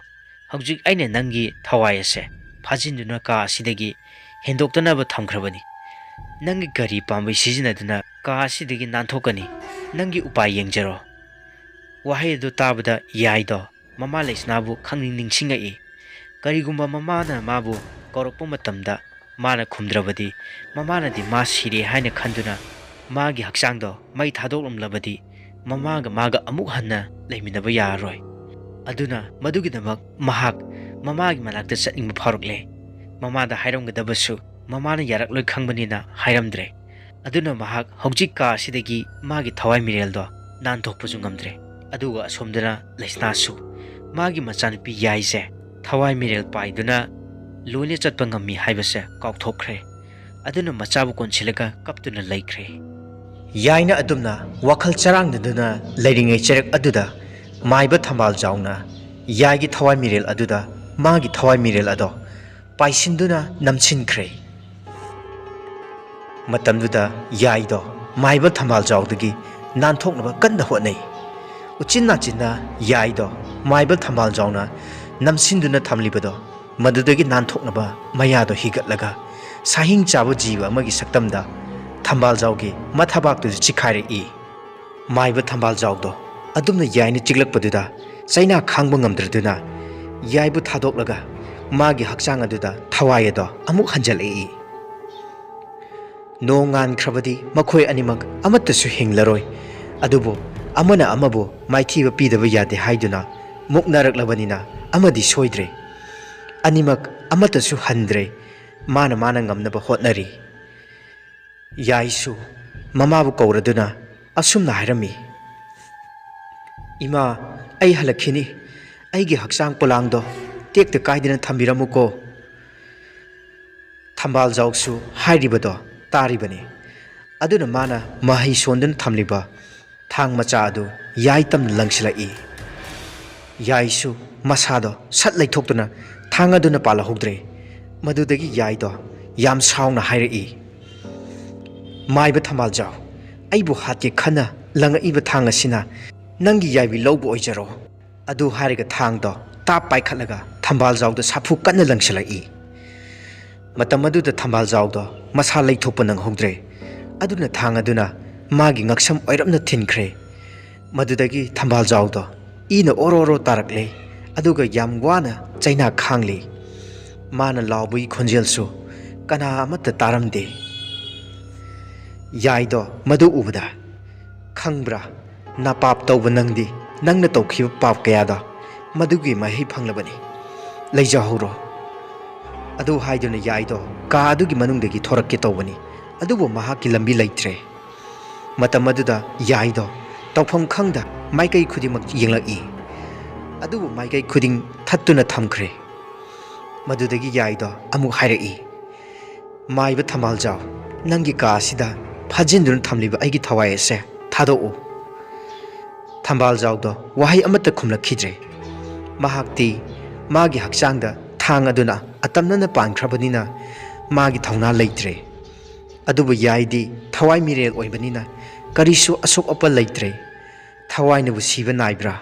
ꯍꯧꯖꯤꯛ ꯑꯩꯅ ꯅꯪꯒꯤ ꯊꯋꯥꯏ ꯑꯁꯦ ꯐꯥꯖꯤꯟꯗꯨꯅ ꯀꯥ ꯑꯁꯤꯗꯒꯤ ꯍꯦꯟꯗꯣꯛꯇꯅꯕ ꯊꯝꯈ꯭ꯔꯕꯅꯤ꯫ ꯅꯪꯒꯤ ꯒꯥꯔꯤ ꯄꯥꯝꯕꯩ ꯁꯤꯖꯤꯟꯅꯗꯨꯅ ꯀꯥ ꯑꯁꯤꯗꯒꯤ ꯅꯥꯟꯊꯣꯛꯀꯅꯤ꯫ ꯅꯪꯒꯤ ꯎꯄꯥꯏ ꯌꯦꯡꯖꯔꯣ꯫" ꯋꯥꯍꯩ ꯑꯗꯨ ꯇꯥꯕꯗ ꯌꯥꯏꯗꯣ ꯃꯃꯥ ꯂꯩꯁꯅꯥꯕꯨ ꯈꯪꯅꯤꯡ ꯅꯤꯡꯁꯤꯡꯉꯛꯏ꯫ ꯀꯔꯤꯒꯨꯝꯕ ꯃꯃꯥꯅ ꯃꯥꯕꯨ ꯀꯧꯔꯛꯄ ꯃꯇꯝꯗ ꯃꯥꯅ ꯈꯨꯝꯗ꯭ꯔꯕꯗꯤ, ꯃꯃꯥꯅꯗꯤ ꯃꯥ ꯁꯤꯔꯦ ꯍꯥꯏꯅ ꯈꯟꯗꯨꯅ ꯃꯥꯒꯤ ꯍꯛꯆꯥꯡꯗꯣ ꯃꯩ ꯊꯥꯗꯣꯛꯂꯝꯂꯕꯗꯤ, ꯃꯃꯥꯒ ꯃꯥꯒ ꯑꯃꯨꯛ ꯍꯟꯅ ꯂꯩꯃꯤꯟꯅꯕ ꯌꯥꯔꯔꯣꯏ꯫ ꯑꯗꯨꯅ ꯃꯗꯨꯒꯤꯗꯃꯛ ꯃꯍꯥꯛ ꯃꯃꯥꯒꯤ ꯃꯅꯥꯛꯇ ꯆꯠꯅꯤꯡꯕ ꯐꯥꯎꯔꯛꯂꯦ꯫ ꯃꯃꯥꯗ ꯍꯥꯏꯔꯝꯒꯗꯕꯁꯨ ꯃꯃꯥꯅ ꯌꯥꯔꯛꯂꯣꯏ ꯈꯪꯕꯅꯤꯅ ꯍꯥꯏꯔꯝꯗ꯭ꯔꯦ꯫ ꯑꯗꯨꯅ ꯃꯍꯥꯛ ꯍꯧꯖꯤꯛ ꯀꯥ ꯑꯁꯤꯗꯒꯤ ꯃꯥꯒꯤ ꯊꯋꯥꯏ ꯃꯤꯔꯦꯜꯗꯣ ꯅꯥꯟꯊꯣꯛꯄꯁꯨ ꯉꯝꯗ꯭ꯔꯦ꯫ ꯑꯗꯨꯒ ꯑꯁꯣꯝꯗꯅ ꯂꯩꯁꯅꯥꯁꯨ ꯃꯥꯒꯤ ꯃꯆꯥꯅꯨꯄꯤ ꯌꯥꯏꯁꯦ ꯊꯋꯥꯏ ꯃꯤꯔꯦꯜ ꯄꯥꯏꯗꯨꯅ ꯂꯣꯏꯅ ꯆꯠꯄ ꯉꯝꯃꯤ ꯍꯥꯏꯕꯁꯦ ꯀꯥꯎꯊꯣꯛꯈ꯭ꯔꯦ꯫ ꯑꯗꯨꯅ ꯃꯆꯥꯕꯨ ꯀꯣꯟꯁꯤꯜꯂꯒ ꯀꯞꯇꯨꯅ ꯂꯩꯈ꯭ꯔꯦ꯫ ꯌꯥꯏꯅ ꯑꯗꯨꯝꯅ ꯋꯥꯈꯜ ꯆꯔꯥꯡꯅꯗꯨꯅ ꯂꯩꯔꯤꯉꯩ ꯆꯩꯔꯛ ꯑꯗꯨꯗ ꯃꯥꯏꯕ ꯊꯝꯕꯥꯜ ꯖꯥꯎꯅ ꯌꯥꯏꯒꯤ ꯊꯋꯥꯏ ꯃꯤꯔꯦꯜ ꯑꯗꯨꯗ ꯃꯥꯒꯤ ꯊꯋꯥꯏ ꯃꯤꯔꯦꯜ ꯑꯗꯣ ꯄꯥꯏꯁꯤꯟꯗꯨꯅ ꯅꯝꯁꯤꯟꯈ꯭ꯔꯦ꯫ ꯃꯇꯝꯗꯨꯗ ꯌꯥꯏꯗꯣ ꯃꯥꯏꯕ ꯊꯝꯕꯥꯜ ꯖꯥꯎꯗꯒꯤ ꯅꯥꯟꯊꯣꯛꯅꯕ ꯀꯟꯅ ꯍꯣꯠꯅꯩ꯫ ꯎꯆꯤꯟ ꯅꯥꯆꯤꯟꯅ ꯌꯥꯏꯗꯣ ꯃꯥꯏꯕ ꯊꯝꯕꯥꯜ ꯖꯥꯎꯅ ꯅꯝꯁꯤꯟꯗꯨꯅ ꯊꯝꯂꯤꯕꯗꯣ ꯃꯗꯨꯗꯒꯤ ꯅꯥꯟꯊꯣꯛꯅꯕ ꯃꯌꯥꯗꯣ ꯍꯤꯒꯠꯂꯒ ꯁꯥꯍꯤꯡ ꯆꯥꯕ ꯖꯤꯕ ꯑꯃꯒꯤ ꯁꯛꯇꯝꯗ ꯊꯝꯕꯥꯜ ꯖꯥꯎꯒꯤ ꯃꯊꯕꯥꯛꯇꯨꯁꯨ ꯆꯤꯈꯥꯏꯔꯛꯏ꯫ ꯃꯥꯏꯕ ꯊꯝꯕꯥꯜ ꯖꯥꯎꯗꯣ ꯑꯗꯨꯝꯅ ꯌꯥꯏꯅ ꯆꯤꯛꯂꯛꯄꯗꯨꯗ ꯆꯩꯅꯥ ꯈꯥꯡꯕ ꯉꯝꯗ꯭ꯔꯗꯨꯅ ꯌꯥꯏꯕꯨ ꯊꯥꯗꯣꯛꯂꯒ ꯃꯥꯒꯤ ꯍꯛꯆꯥꯡ ꯑꯗꯨꯗ ꯊꯋꯥꯏ ꯑꯗꯣ ꯑꯃꯨꯛ ꯍꯟꯖꯜꯂꯛꯏ꯫ ꯅꯣꯡ ꯉꯥꯟꯈ꯭ꯔꯕꯗꯤ ꯃꯈꯣꯏ ꯑꯅꯤꯃꯛ ꯑꯃꯠꯇꯁꯨ ꯍꯤꯡꯂꯔꯣꯏ꯫ ꯑꯗꯨꯕꯨ ꯑꯃꯅ ꯑꯃꯕꯨ ꯃꯥꯏꯊꯤꯕ ꯄꯤꯗꯕ ꯌꯥꯗꯦ ꯍꯥꯏꯗꯨꯅ ꯃꯨꯛꯅꯔꯛꯂꯕꯅꯤꯅ ꯑꯃꯗꯤ ꯁꯣꯏꯗ꯭ꯔꯦ꯫ ꯑꯅꯤꯃꯛ ꯑꯃꯠꯇꯁꯨ ꯍꯟꯗ꯭ꯔꯦ꯫ ꯃꯥꯅ ꯃꯥꯅ ꯉꯝꯅꯕ ꯍꯣꯠꯅꯔꯤ꯫ ꯌꯥꯏꯁꯨ ꯃꯃꯥꯕꯨ ꯀꯧꯔꯗꯨꯅ ꯑꯁꯨꯝꯅ ꯍꯥꯏꯔꯝꯃꯤ, "ꯏꯃꯥ, ꯑꯩ ꯍꯜꯂꯛꯈꯤꯅꯤ꯫ ꯑꯩꯒꯤ ꯍꯛꯆꯥꯡ ꯄꯣꯂꯥꯡꯗꯣ ꯇꯦꯛꯇ ꯀꯥꯏꯗꯅ ꯊꯝꯕꯤꯔꯝꯃꯨꯀꯣ"꯫ ꯊꯝꯕꯥꯜꯖꯥꯎꯁꯨ ꯍꯥꯏꯔꯤꯕꯗꯣ ꯇꯥꯔꯤꯕꯅꯤ꯫ ꯑꯗꯨꯅ ꯃꯥꯅ ꯃꯍꯩ ꯁꯣꯟꯗꯨꯅ ꯊꯝꯂꯤꯕ ꯊꯥꯡ ꯃꯆꯥ ꯑꯗꯨ ꯌꯥꯏ ꯇꯝꯅ ꯂꯪꯁꯤꯜꯂꯛꯏ꯫ ꯌꯥꯏꯁꯨ ꯃꯁꯥꯗꯣ ꯁꯠ ꯂꯩꯊꯣꯛꯇꯨꯅ ꯊꯥꯡ ꯑꯗꯨꯅ ꯄꯥꯜꯂꯍꯧꯗ꯭ꯔꯦ꯫ ꯃꯗꯨꯗꯒꯤ ꯌꯥꯏꯗꯣ ꯌꯥꯝ ꯁꯥꯎꯅ ꯍꯥꯏꯔꯛꯏ, "ꯃꯥꯏꯕ ꯊꯝꯕꯥꯜꯖꯥꯎ, ꯑꯩꯕꯨ ꯍꯥꯠꯀꯦ ꯈꯟꯅ ꯂꯪꯉꯛꯏꯕ ꯊꯥꯡ ꯑꯁꯤꯅ ꯅꯪꯒꯤ ꯌꯥꯏꯕꯤ ꯂꯧꯕ ꯑꯣꯏꯖꯔꯣ"꯫ ꯑꯗꯨ ꯍꯥꯏꯔꯒ ꯊꯥꯡꯗꯣ ꯇꯥꯞ ꯄꯥꯏꯈꯠꯂꯒ ꯊꯝꯕꯥꯜꯖꯥꯎꯗ ꯁꯥꯐꯨ ꯀꯟꯅ ꯂꯪꯁꯤꯜꯂꯛꯏ꯫ ꯃꯇꯝ ꯑꯗꯨꯗ ꯊꯝꯕꯥꯜꯖꯥꯎꯗꯣ ꯃꯁꯥ ꯂꯩꯊꯣꯛꯄ ꯅꯪꯍꯧꯗ꯭ꯔꯦ꯫ ꯑꯗꯨꯅ ꯊꯥꯡ ꯑꯗꯨꯅ ꯃꯥꯒꯤ ꯉꯛꯁꯝ ꯑꯣꯏꯔꯞꯅ ꯊꯤꯟꯈ꯭ꯔꯦ꯫ ꯃꯗꯨꯗꯒꯤ ꯊꯝꯕꯥꯜꯖꯥꯎꯗꯣ ꯏꯅ ꯑꯣꯔꯣ ꯑꯣꯔꯣ ꯇꯥꯔꯛꯂꯦ꯫ ꯑꯗꯨꯒ ꯌꯥꯝ ꯋꯥꯅ ꯆꯩꯅꯥ ꯈꯥꯡꯂꯤ꯫ ꯃꯥꯅ ꯂꯥꯎꯕꯒꯤ ꯈꯣꯟꯖꯦꯜꯁꯨ ꯀꯅꯥ ꯑꯃꯠꯇ ꯇꯥꯔꯝꯗꯦ꯫ ꯌꯥꯏꯗꯣ ꯃꯗꯨ ꯎꯕꯗ, "ꯈꯪꯕ꯭ꯔꯥ, ꯅꯄꯥꯞ ꯇꯧꯕ ꯅꯪꯗꯤ ꯅꯪꯅ ꯇꯧꯈꯤꯕ ꯄꯥꯞ ꯀꯌꯥꯗꯣ ꯃꯗꯨꯒꯤ ꯃꯍꯩ ꯐꯪꯂꯕꯅꯤ꯫ ꯂꯩꯖꯍꯧꯔꯣ"꯫ ꯑꯗꯨ ꯍꯥꯏꯗꯨꯅ ꯌꯥꯏꯗꯣ ꯀꯥ ꯑꯗꯨꯒꯤ ꯃꯅꯨꯡꯗꯒꯤ ꯊꯣꯔꯛꯀꯦ ꯇꯧꯕꯅꯤ꯫ ꯑꯗꯨꯕꯨ ꯃꯍꯥꯛꯀꯤ ꯂꯝꯕꯤ ꯂꯩꯇ꯭ꯔꯦ꯫ ꯃꯇꯝ ꯑꯗꯨꯗ ꯌꯥꯏꯗꯣ ꯇꯧꯐꯝ ꯈꯪꯗ ꯃꯥꯏꯀꯩ ꯈꯨꯗꯤꯡꯃꯛ ꯌꯦꯡꯂꯛꯏ꯫ ꯑꯗꯨꯕꯨ ꯃꯥꯏꯀꯩ ꯈꯨꯗꯤꯡ ꯊꯠꯇꯨꯅ ꯊꯝꯈ꯭ꯔꯦ꯫ ꯃꯗꯨꯗꯒꯤ ꯌꯥꯏꯗꯣ ꯑꯃꯨꯛ ꯍꯥꯏꯔꯛꯏ, "ꯃꯥꯏꯕ ꯊꯝꯕꯥꯜꯖꯥꯎ, ꯅꯪꯒꯤ ꯀꯥ ꯑꯁꯤꯗ ꯐꯥꯖꯤꯟꯗꯨꯅ ꯊꯝꯂꯤꯕ ꯑꯩꯒꯤ ꯊꯋꯥꯏ ꯑꯁꯦ ꯊꯥꯗꯣꯛꯎ"꯫ ꯊꯝꯕꯥꯜꯖꯥꯎꯗꯣ ꯋꯥꯍꯩ ꯑꯃꯠꯇ ꯈꯨꯝꯂꯛꯈꯤꯗ꯭ꯔꯦ꯫ ꯃꯍꯥꯛꯇꯤ ꯃꯥꯒꯤ ꯍꯛꯆꯥꯡꯗ ꯊꯥꯡ ꯑꯗꯨꯅ ꯑꯇꯝꯅꯅ ꯄꯥꯟꯈ꯭ꯔꯕꯅꯤꯅ ꯃꯥꯒꯤ ꯊꯧꯅꯥ ꯂꯩꯇ꯭ꯔꯦ꯫ ꯑꯗꯨꯕꯨ ꯌꯥꯏꯗꯤ ꯊꯋꯥꯏ ꯃꯤꯔꯦꯜ ꯑꯣꯏꯕꯅꯤꯅ ꯀꯔꯤꯁꯨ ꯑꯁꯣꯛ ꯑꯄꯟ ꯂꯩꯇ꯭ꯔꯦ꯫ ꯊꯋꯥꯏꯅꯕꯨ ꯁꯤꯕ ꯅꯥꯏꯕ꯭ꯔꯥ?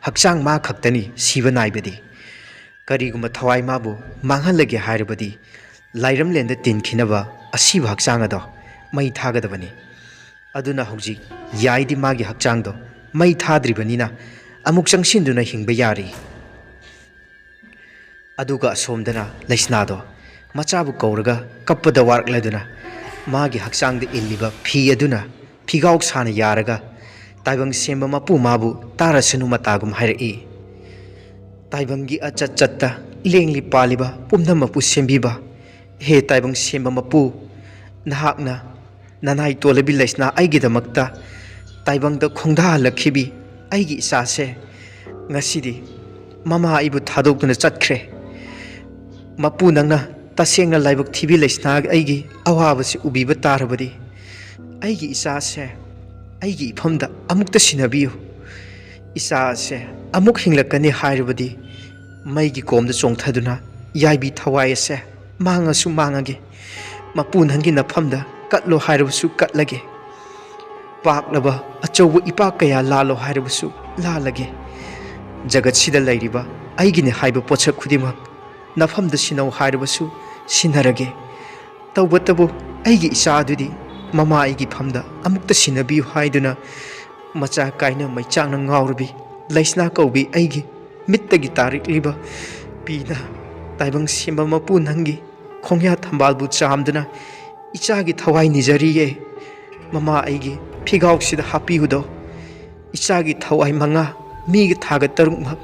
ꯍꯛꯆꯥꯡ ꯃꯥ ꯈꯛꯇꯅꯤ ꯁꯤꯕ ꯅꯥꯏꯕꯗꯤ꯫ ꯀꯔꯤꯒꯨꯝꯕ ꯊꯋꯥꯏ ꯃꯥꯕꯨ ꯃꯥꯡꯍꯜꯂꯒꯦ ꯍꯥꯏꯔꯕꯗꯤ ꯂꯥꯏꯔꯝꯂꯦꯟꯗ ꯇꯤꯟꯈꯤꯅꯕ ꯑꯁꯤꯕ ꯍꯛꯆꯥꯡ ꯑꯗꯣ ꯃꯩ ꯊꯥꯒꯗꯕꯅꯤ꯫ ꯑꯗꯨꯅ ꯍꯧꯖꯤꯛ ꯌꯥꯏꯗꯤ ꯃꯥꯒꯤ ꯍꯛꯆꯥꯡꯗꯣ ꯃꯩ ꯊꯥꯗ꯭ꯔꯤꯕꯅꯤꯅ ꯑꯃꯨꯛ ꯆꯪꯁꯤꯟꯗꯨꯅ ꯍꯤꯡꯕ ꯌꯥꯔꯤ꯫ ꯑꯗꯨꯒ ꯑꯁꯣꯝꯗꯅ ꯂꯩꯁꯅꯥꯗꯣ ꯃꯆꯥꯕꯨ ꯀꯧꯔꯒ ꯀꯞꯄꯗ ꯋꯥꯔꯛꯂꯗꯨꯅ ꯃꯥꯒꯤ ꯍꯛꯆꯥꯡꯗ ꯏꯜꯂꯤꯕ ꯐꯤ ꯑꯗꯨꯅ ꯐꯤꯒꯥꯎ ꯁꯥꯅ ꯌꯥꯔꯒ ꯇꯥꯏꯕꯪ ꯁꯦꯝꯕ ꯃꯄꯨ ꯃꯥꯕꯨ ꯇꯥꯔꯁꯅꯨ ꯃꯇꯥꯒꯨꯝ ꯍꯥꯏꯔꯛꯏ꯫ ꯇꯥꯏꯕꯪꯒꯤ ꯑꯆꯠ ꯆꯠꯇ ꯂꯦꯡꯂꯤ ꯄꯥꯜꯂꯤꯕ ꯄꯨꯝꯅꯃꯛꯄꯨ ꯁꯦꯝꯕꯤꯕ ꯍꯦ ꯇꯥꯏꯕꯪ ꯁꯦꯝꯕ ꯃꯄꯨ, ꯅꯍꯥꯛꯅ ꯅꯅꯥꯏ ꯇꯣꯂꯕꯤ ꯂꯩꯁꯅꯥ ꯑꯩꯒꯤꯗꯃꯛꯇ ꯇꯥꯏꯕꯪꯗ ꯈꯣꯡꯗꯥꯍꯜꯂꯛꯈꯤꯕꯤ ꯑꯩꯒꯤ ꯏꯆꯥꯁꯦ ꯉꯁꯤꯗꯤ ꯃꯃꯥ ꯑꯩꯕꯨ ꯊꯥꯗꯣꯛꯇꯨꯅ ꯆꯠꯈ꯭ꯔꯦ꯫ ꯃꯄꯨ, ꯅꯪꯅ ꯇꯁꯦꯡꯅ ꯂꯥꯏꯕꯛ ꯊꯤꯕꯤ ꯂꯩꯁꯅꯥ ꯑꯩꯒꯤ ꯑꯋꯥꯕꯁꯤ ꯎꯕꯤꯕ ꯇꯥꯔꯕꯗꯤ ꯑꯩꯒꯤ ꯏꯆꯥꯁꯦ ꯑꯩꯒꯤ ꯏꯐꯝꯗ ꯑꯃꯨꯛꯇ ꯁꯤꯟꯅꯕꯤꯌꯨ꯫ ꯏꯆꯥ ꯑꯁꯦ ꯑꯃꯨꯛ ꯍꯤꯡꯂꯛꯀꯅꯤ ꯍꯥꯏꯔꯕꯗꯤ ꯃꯩꯒꯤ ꯀꯣꯝꯗ ꯆꯣꯡꯊꯗꯨꯅ ꯌꯥꯏꯕꯤ ꯊꯋꯥꯏ ꯑꯁꯦ ꯃꯥꯡꯉꯁꯨ ꯃꯥꯡꯉꯒꯦ꯫ ꯃꯄꯨ, ꯅꯪꯒꯤ ꯅꯐꯝꯗ ꯀꯠꯂꯣ ꯍꯥꯏꯔꯕꯁꯨ ꯀꯠꯂꯒꯦ꯫ ꯄꯥꯛꯂꯕ ꯑꯆꯧꯕ ꯏꯄꯥꯛ ꯀꯌꯥ ꯂꯥꯜꯂꯣ ꯍꯥꯏꯔꯕꯁꯨ ꯂꯥꯜꯂꯒꯦ꯫ ꯖꯒꯠꯁꯤꯗ ꯂꯩꯔꯤꯕ ꯑꯩꯒꯤꯅꯤ ꯍꯥꯏꯕ ꯄꯣꯠꯁꯛ ꯈꯨꯗꯤꯡꯃꯛ ꯅꯐꯝꯗ ꯁꯤꯟꯅꯧ ꯍꯥꯏꯔꯕꯁꯨ ꯁꯤꯟꯅꯔꯒꯦ꯫ ꯇꯧꯕꯇꯕꯨ ꯑꯩꯒꯤ ꯏꯆꯥ ꯑꯗꯨꯗꯤ ꯃꯃꯥ ꯑꯩꯒꯤ ꯐꯝꯗ ꯑꯃꯨꯛꯇ ꯁꯤꯟꯅꯕꯤꯌꯨ ꯍꯥꯏꯗꯨꯅ ꯃꯆꯥ ꯀꯥꯏꯅ ꯃꯩꯆꯥꯛꯅ ꯉꯥꯎꯔꯕꯤ ꯂꯩꯁꯅꯥ ꯀꯧꯕꯤ ꯑꯩꯒꯤ ꯃꯤꯠꯇꯒꯤ ꯇꯥꯔꯛꯂꯤꯕ ꯄꯤꯅ ꯇꯥꯏꯕꯪ ꯁꯦꯝꯕ ꯃꯄꯨ ꯅꯪꯒꯤ ꯈꯣꯡꯌꯥ ꯊꯝꯕꯥꯜꯕꯨ ꯆꯥꯝꯗꯨꯅ ꯏꯆꯥꯒꯤ ꯊꯋꯥꯏ ꯅꯤꯖꯔꯤꯌꯦ꯫ ꯃꯃꯥ ꯑꯩꯒꯤ ꯐꯤꯒꯥꯎꯁꯤꯗ ꯍꯥꯞꯄꯤꯌꯨꯗꯣ꯫ ꯏꯆꯥꯒꯤ ꯊꯋꯥꯏ ꯃꯉꯥ, ꯃꯤꯒꯤ ꯊꯥꯒ ꯇꯔꯨꯛꯃꯛ,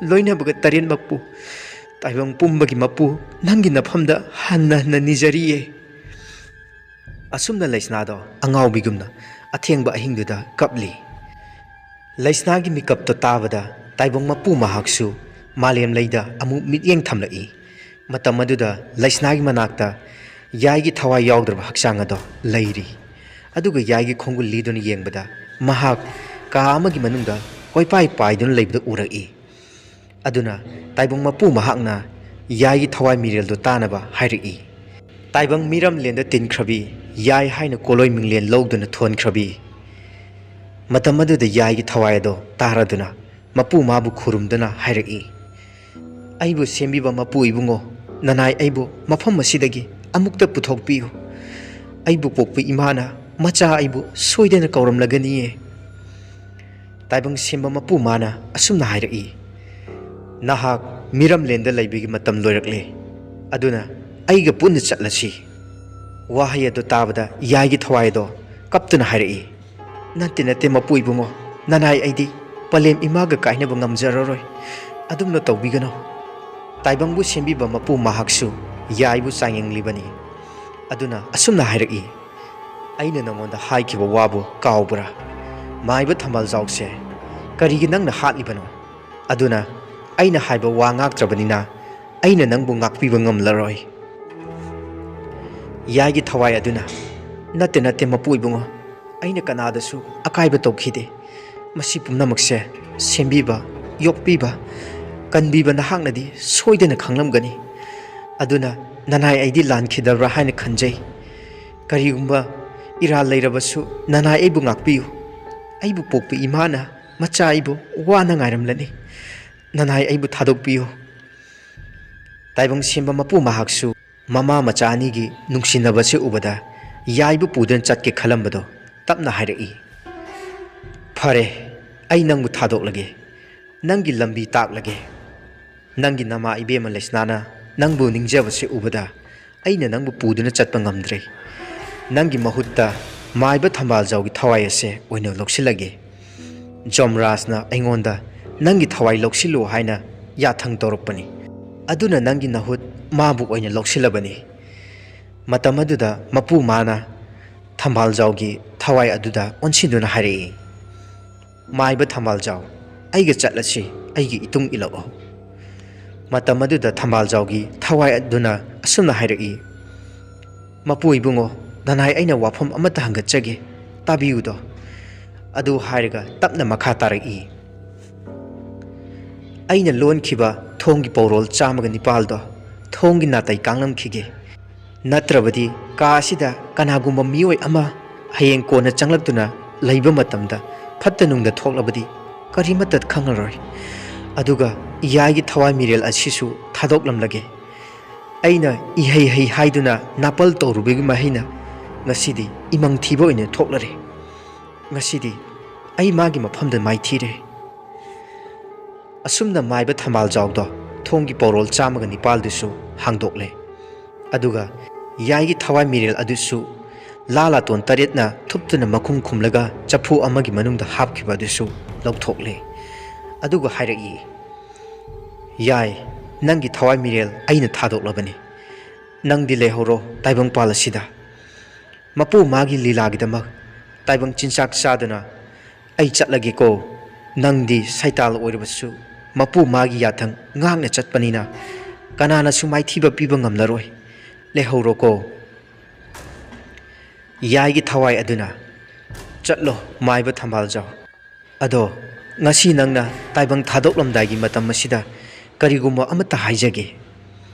ꯂꯣꯏꯅꯕꯒ ꯇꯔꯦꯠꯃꯛꯄꯨ ꯇꯥꯏꯕꯪ ꯄꯨꯝꯕꯒꯤ ꯃꯄꯨ ꯅꯪꯒꯤ ꯅꯐꯝꯗ ꯍꯟꯅ ꯍꯟꯅ ꯅꯤꯖꯔꯤꯌꯦ꯫ ꯑꯁꯨꯝꯅ ꯂꯩꯁꯅꯥꯗꯣ ꯑꯉꯥꯎꯕꯤꯒꯨꯝꯅ ꯑꯊꯦꯡꯕ ꯑꯍꯤꯡꯗꯨꯗ ꯀꯞꯂꯤ꯫ ꯂꯩꯁꯅꯥꯒꯤ ꯃꯤꯀꯞꯇꯣ ꯇꯥꯕꯗ ꯇꯥꯏꯕꯪ ꯃꯄꯨ ꯃꯍꯥꯛꯁꯨ ꯃꯥꯂꯦꯝ ꯂꯩꯗ ꯑꯃꯨꯛ ꯃꯤꯠꯌꯦꯡ ꯊꯝꯂꯛꯏ꯫ ꯃꯇꯝ ꯑꯗꯨꯗ ꯂꯩꯁꯅꯥꯒꯤ ꯃꯅꯥꯛꯇ ꯌꯥꯏꯒꯤ ꯊꯋꯥꯏ ꯌꯥꯎꯗ꯭ꯔꯕ ꯍꯛꯆꯥꯡ ꯑꯗꯣ ꯂꯩꯔꯤ꯫ ꯑꯗꯨꯒ ꯌꯥꯏꯒꯤ ꯈꯣꯡꯒꯨꯜ ꯂꯤꯗꯨꯅ ꯌꯦꯡꯕꯗ ꯃꯍꯥꯛ ꯀꯥ ꯑꯃꯒꯤ ꯃꯅꯨꯡꯗ ꯀꯣꯏꯄꯥꯏ ꯄꯥꯏꯗꯨꯅ ꯂꯩꯕꯗꯨ ꯎꯔꯛꯏ꯫ ꯑꯗꯨꯅ ꯇꯥꯏꯕꯪ ꯃꯄꯨ ꯃꯍꯥꯛꯅ ꯌꯥꯏꯒꯤ ꯊꯋꯥꯏ ꯃꯤꯔꯦꯜꯗꯨ ꯇꯥꯅꯕ ꯍꯥꯏꯔꯛꯏ꯫ ꯇꯥꯏꯕꯪ ꯃꯤꯔꯝꯂꯦꯟꯗ ꯇꯤꯟꯈ꯭ꯔꯕꯤ ꯌꯥꯏ ꯍꯥꯏꯅ ꯀꯣꯂꯣꯏ ꯃꯤꯡꯂꯦꯟ ꯂꯧꯗꯨꯅ ꯊꯣꯟꯈ꯭ꯔꯕꯤ꯫ ꯃꯇꯝ ꯑꯗꯨꯗ ꯌꯥꯏꯒꯤ ꯊꯋꯥꯏ ꯑꯗꯣ ꯇꯥꯔꯗꯨꯅ ꯃꯄꯨ ꯃꯥꯕꯨ ꯈꯨꯔꯨꯝꯗꯨꯅ ꯍꯥꯏꯔꯛꯏ, "ꯑꯩꯕꯨ ꯁꯦꯝꯕꯤꯕ ꯃꯄꯨ ꯏꯕꯨꯡꯉꯣ, ꯅꯅꯥꯏ ꯑꯩꯕꯨ ꯃꯐꯝ ꯑꯁꯤꯗꯒꯤ ꯑꯃꯨꯛꯇ ꯄꯨꯊꯣꯛꯄꯤꯌꯨ꯫ ꯑꯩꯕꯨ ꯄꯣꯛꯄ ꯏꯃꯥꯅ ꯃꯆꯥ ꯑꯩꯕꯨ ꯁꯣꯏꯗꯅ ꯀꯧꯔꯝꯂꯒꯅꯤꯌꯦ꯫" ꯇꯥꯏꯕꯪ ꯁꯦꯝꯕ ꯃꯄꯨ ꯃꯥꯅ ꯑꯁꯨꯝꯅ ꯍꯥꯏꯔꯛꯏ, "ꯅꯍꯥꯛ ꯃꯤꯔꯝꯂꯦꯟꯗ ꯂꯩꯕꯒꯤ ꯃꯇꯝ ꯂꯣꯏꯔꯛꯂꯦ꯫ ꯑꯗꯨꯅ ꯑꯩꯒ ꯄꯨꯟꯅ ꯆꯠꯂꯁꯤ꯫" ꯋꯥꯍꯩ ꯑꯗꯨ ꯇꯥꯕꯗ ꯌꯥꯏꯒꯤ ꯊꯋꯥꯏ ꯑꯗꯣ ꯀꯞꯇꯨꯅ ꯍꯥꯏꯔꯛꯏ, "ꯅꯠꯇꯦ, ꯅꯠꯇꯦ, ꯃꯄꯨ ꯏꯕꯨꯡꯉꯣ, ꯅꯅꯥꯏ ꯑꯩꯗꯤ ꯄꯂꯦꯝ ꯏꯃꯥꯒ ꯀꯥꯏꯅꯕ ꯉꯝꯖꯔꯔꯣꯏ꯫ ꯑꯗꯨꯝꯅ ꯇꯧꯕꯤꯒꯅꯨ꯫" ꯇꯥꯏꯕꯪꯕꯨ ꯁꯦꯝꯕꯤꯕ ꯃꯄꯨ ꯃꯍꯥꯛꯁꯨ ꯌꯥꯏꯕꯨ ꯆꯥꯡꯌꯦꯡꯂꯤꯕꯅꯤ꯫ ꯑꯗꯨꯅ ꯑꯁꯨꯝꯅ ꯍꯥꯏꯔꯛꯏ, "ꯑꯩꯅ ꯅꯉꯣꯟꯗ ꯍꯥꯏꯈꯤꯕ ꯋꯥꯕꯨ ꯀꯥꯎꯕ꯭ꯔꯥ? ꯃꯥꯏꯕ ꯊꯝꯕꯥꯜꯖꯥꯎꯁꯦ, ꯀꯔꯤꯒꯤ ꯅꯪꯅ ꯍꯥꯠꯂꯤꯕꯅꯣ? ꯑꯗꯨꯅ ꯑꯩꯅ ꯍꯥꯏꯕ ꯋꯥ ꯉꯥꯛꯇ꯭ꯔꯕꯅꯤꯅ ꯑꯩꯅ ꯅꯪꯕꯨ ꯉꯥꯛꯄꯤꯕ ꯉꯝꯂꯔꯣꯏ꯫" ꯌꯥꯏꯒꯤ ꯊꯋꯥꯏ ꯑꯗꯨꯅ, "ꯅꯠꯇꯦ, ꯅꯠꯇꯦ, ꯃꯄꯨ ꯏꯕꯨꯡꯉꯣ, ꯑꯩꯅ ꯀꯅꯥꯗꯁꯨ ꯑꯀꯥꯏꯕ ꯇꯧꯈꯤꯗꯦ꯫ ꯃꯁꯤ ꯄꯨꯝꯅꯃꯛꯁꯦ ꯁꯦꯝꯕꯤꯕ, ꯌꯣꯛꯄꯤꯕ, ꯀꯟꯕꯤꯕ ꯅꯍꯥꯛꯅꯗꯤ ꯁꯣꯏꯗꯅ ꯈꯪꯂꯝꯒꯅꯤ꯫ ꯑꯗꯨꯅ ꯅꯅꯥꯏ ꯑꯩꯗꯤ ꯂꯥꯟꯈꯤꯗꯕ꯭ꯔꯥ ꯍꯥꯏꯅ ꯈꯟꯖꯩ꯫ ꯀꯔꯤꯒꯨꯝꯕ ꯏꯔꯥꯜ ꯂꯩꯔꯕꯁꯨ ꯅꯅꯥꯏ ꯑꯩꯕꯨ ꯉꯥꯛꯄꯤꯌꯨ꯫ ꯑꯩꯕꯨ ꯄꯣꯛꯄ ꯏꯃꯥꯅ ꯃꯆꯥ ꯑꯩꯕꯨ ꯋꯥꯅ ꯉꯥꯏꯔꯝꯂꯅꯤ꯫ ꯅꯅꯥꯏ ꯑꯩꯕꯨ ꯊꯥꯗꯣꯛꯄꯤꯌꯨ꯫" ꯇꯥꯏꯕꯪ ꯁꯦꯝꯕ ꯃꯄꯨ ꯃꯍꯥꯛꯁꯨ ꯃꯃꯥ ꯃꯆꯥ ꯑꯅꯤꯒꯤ ꯅꯨꯡꯁꯤꯅꯕꯁꯦ ꯎꯕꯗ ꯌꯥꯏꯕꯨ ꯄꯨꯗꯨꯅ ꯆꯠꯀꯦ ꯈꯜꯂꯝꯕꯗꯣ ꯇꯞꯅ ꯍꯥꯏꯔꯛꯏ, "ꯐꯔꯦ, ꯑꯩ ꯅꯪꯕꯨ ꯊꯥꯗꯣꯛꯂꯒꯦ꯫ ꯅꯪꯒꯤ ꯂꯝꯕꯤ ꯇꯥꯛꯂꯒꯦ꯫ ꯅꯪꯒꯤ ꯅꯃꯥ ꯏꯕꯦꯝꯃ ꯂꯩꯁꯅꯥꯅ ꯅꯪꯕꯨ ꯅꯤꯡꯖꯕꯁꯦ ꯎꯕꯗ ꯑꯩꯅ ꯅꯪꯕꯨ ꯄꯨꯗꯨꯅ ꯆꯠꯄ ꯉꯝꯗ꯭ꯔꯦ꯫ ꯅꯪꯒꯤ ꯃꯍꯨꯠꯇ ꯃꯥꯏꯕ ꯊꯝꯕꯥꯜꯖꯥꯎꯒꯤ ꯊꯋꯥꯏ ꯑꯁꯦ ꯑꯣꯏꯅ ꯂꯧꯁꯤꯜꯂꯒꯦ꯫ ꯖꯣꯝꯔꯥꯖꯅ ꯑꯩꯉꯣꯟꯗ ꯅꯪꯒꯤ ꯊꯋꯥꯏ ꯂꯧꯁꯤꯜꯂꯨ ꯍꯥꯏꯅ ꯌꯥꯊꯪ ꯇꯧꯔꯛꯄꯅꯤ꯫ ꯑꯗꯨꯅ ꯅꯪꯒꯤ ꯅꯍꯨꯠ ꯃꯥꯕꯨ ꯑꯣꯏꯅ ꯂꯧꯁꯤꯜꯂꯕꯅꯤ꯫" ꯃꯇꯝ ꯑꯗꯨꯗ ꯃꯄꯨ ꯃꯥꯅ ꯊꯝꯕꯥꯜꯖꯥꯎꯒꯤ ꯊꯋꯥꯏ ꯑꯗꯨꯗ ꯑꯣꯟꯁꯤꯟꯗꯨꯅ ꯍꯥꯏꯔꯛꯏ, "ꯃꯥꯏꯕ ꯊꯝꯕꯥꯜꯖꯥꯎ, ꯑꯩꯒ ꯆꯠꯂꯁꯤ, ꯑꯩꯒꯤ ꯏꯇꯨꯡ ꯏꯜꯂꯛꯎ꯫" ꯃꯇꯝ ꯑꯗꯨꯗ ꯊꯝꯕꯥꯜꯖꯥꯎꯒꯤ ꯊꯋꯥꯏ ꯑꯗꯨꯅ ꯑꯁꯨꯝꯅ ꯍꯥꯏꯔꯛꯏ, "ꯃꯄꯨ ꯏꯕꯨꯡꯉꯣ, ꯅꯅꯥꯏ ꯑꯩꯅ ꯋꯥꯐꯝ ꯑꯃꯠꯇ ꯍꯪꯒꯠꯆꯒꯦ, ꯇꯥꯕꯤꯌꯨꯗꯣ꯫" ꯑꯗꯨ ꯍꯥꯏꯔꯒ ꯇꯞꯅ ꯃꯈꯥ ꯇꯥꯔꯛꯏ, "ꯑꯩꯅ ꯂꯣꯟꯈꯤꯕ ꯊꯣꯡꯒꯤ ꯄꯧꯔꯣꯜ ꯆꯥꯝꯃꯒ ꯅꯤꯄꯥꯜꯗꯣ ꯊꯣꯡꯒꯤ ꯅꯥꯇꯩ ꯀꯥꯡꯂꯝꯈꯤꯒꯦ꯫ ꯅꯠꯇ꯭ꯔꯕꯗꯤ ꯀꯥ ꯑꯁꯤꯗ ꯀꯅꯥꯒꯨꯝꯕ ꯃꯤꯑꯣꯏ ꯑꯃ ꯍꯌꯦꯡ ꯀꯣꯟꯅ ꯆꯪꯂꯛꯇꯨꯅ ꯂꯩꯕ ꯃꯇꯝꯗ ꯐꯠꯇ ꯅꯨꯡꯗ ꯊꯣꯛꯂꯕꯗꯤ ꯀꯔꯤꯃꯠꯇ ꯈꯪꯉꯔꯣꯏ꯫ ꯑꯗꯨꯒ ꯏꯌꯥꯏꯒꯤ ꯊꯋꯥꯏ ꯃꯤꯔꯦꯜ ꯑꯁꯤꯁꯨ ꯊꯥꯗꯣꯛꯂꯝꯂꯒꯦ꯫ ꯑꯩꯅ ꯏꯍꯩ ꯍꯩ ꯍꯥꯏꯗꯨꯅ ꯅꯥꯄꯜ ꯇꯧꯔꯨꯕꯒꯤ ꯃꯍꯩꯅ ꯉꯁꯤꯗꯤ ꯏꯃꯪ ꯊꯤꯕ ꯑꯣꯏꯅ ꯊꯣꯛꯂꯔꯦ꯫ ꯉꯁꯤꯗꯤ ꯑꯩ ꯃꯥꯒꯤ ꯃꯐꯝꯗ ꯃꯥꯏꯊꯤꯔꯦ꯫" ꯑꯁꯨꯝꯅ ꯃꯥꯏꯕ ꯊꯝꯕꯥꯜꯖꯥꯎꯗꯣ ꯊꯣꯡꯒꯤ ꯄꯧꯔꯣꯜ ꯆꯥꯝꯃꯒ ꯅꯤꯄꯥꯜꯗꯨꯁꯨ ꯍꯥꯡꯗꯣꯛꯂꯦ꯫ ꯑꯗꯨꯒ ꯌꯥꯏꯒꯤ ꯊꯋꯥꯏ ꯃꯤꯔꯦꯜ ꯑꯗꯨꯁꯨ ꯂꯥ ꯂꯥꯇꯣꯟ ꯇꯔꯦꯠꯅ ꯊꯨꯞꯇꯨꯅ ꯃꯈꯨꯝ ꯈꯨꯝꯂꯒ ꯆꯐꯨ ꯑꯃꯒꯤ ꯃꯅꯨꯡꯗ ꯍꯥꯞꯈꯤꯕ ꯑꯗꯨꯁꯨ ꯂꯧꯊꯣꯛꯂꯦ꯫ ꯑꯗꯨꯒ ꯍꯥꯏꯔꯛꯏ, "ꯌꯥꯏ, ꯅꯪꯒꯤ ꯊꯋꯥꯏ ꯃꯤꯔꯦꯜ ꯑꯩꯅ ꯊꯥꯗꯣꯛꯂꯕꯅꯤ꯫ ꯅꯪꯗꯤ ꯂꯩꯍꯧꯔꯣ ꯇꯥꯏꯕꯪꯄꯥꯜ ꯑꯁꯤꯗ꯫ ꯃꯄꯨ ꯃꯥꯒꯤ ꯂꯤꯂꯥꯒꯤꯗꯃꯛ ꯇꯥꯏꯕꯪ ꯆꯤꯟꯖꯥꯛ ꯆꯥꯗꯨꯅ ꯑꯩ ꯆꯠꯂꯒꯦꯀꯣ꯫ ꯅꯪꯗꯤ ꯁꯩꯇꯥꯜ ꯑꯣꯏꯔꯕꯁꯨ ꯃꯄꯨ ꯃꯥꯒꯤ ꯌꯥꯊꯪ ꯉꯥꯛꯅ ꯆꯠꯄꯅꯤꯅ ꯀꯅꯥꯅꯁꯨ ꯃꯥꯏꯊꯤꯕ ꯄꯤꯕ ꯉꯝꯂꯔꯣꯏ꯫ ꯂꯩꯍꯧꯔꯣꯀꯣ꯫" ꯌꯥꯏꯒꯤ ꯊꯋꯥꯏ ꯑꯗꯨꯅ, "ꯆꯠꯂꯣ, ꯃꯥꯏꯕ ꯊꯝꯕꯥꯜꯖꯥꯎ꯫ ꯑꯗꯣ ꯉꯁꯤ ꯅꯪꯅ ꯇꯥꯏꯕꯪ ꯊꯥꯗꯣꯛꯂꯝꯗꯥꯏꯒꯤ ꯃꯇꯝ ꯑꯁꯤꯗ ꯀꯔꯤꯒꯨꯝꯕ ꯑꯃꯠꯇ ꯍꯥꯏꯖꯒꯦ꯫"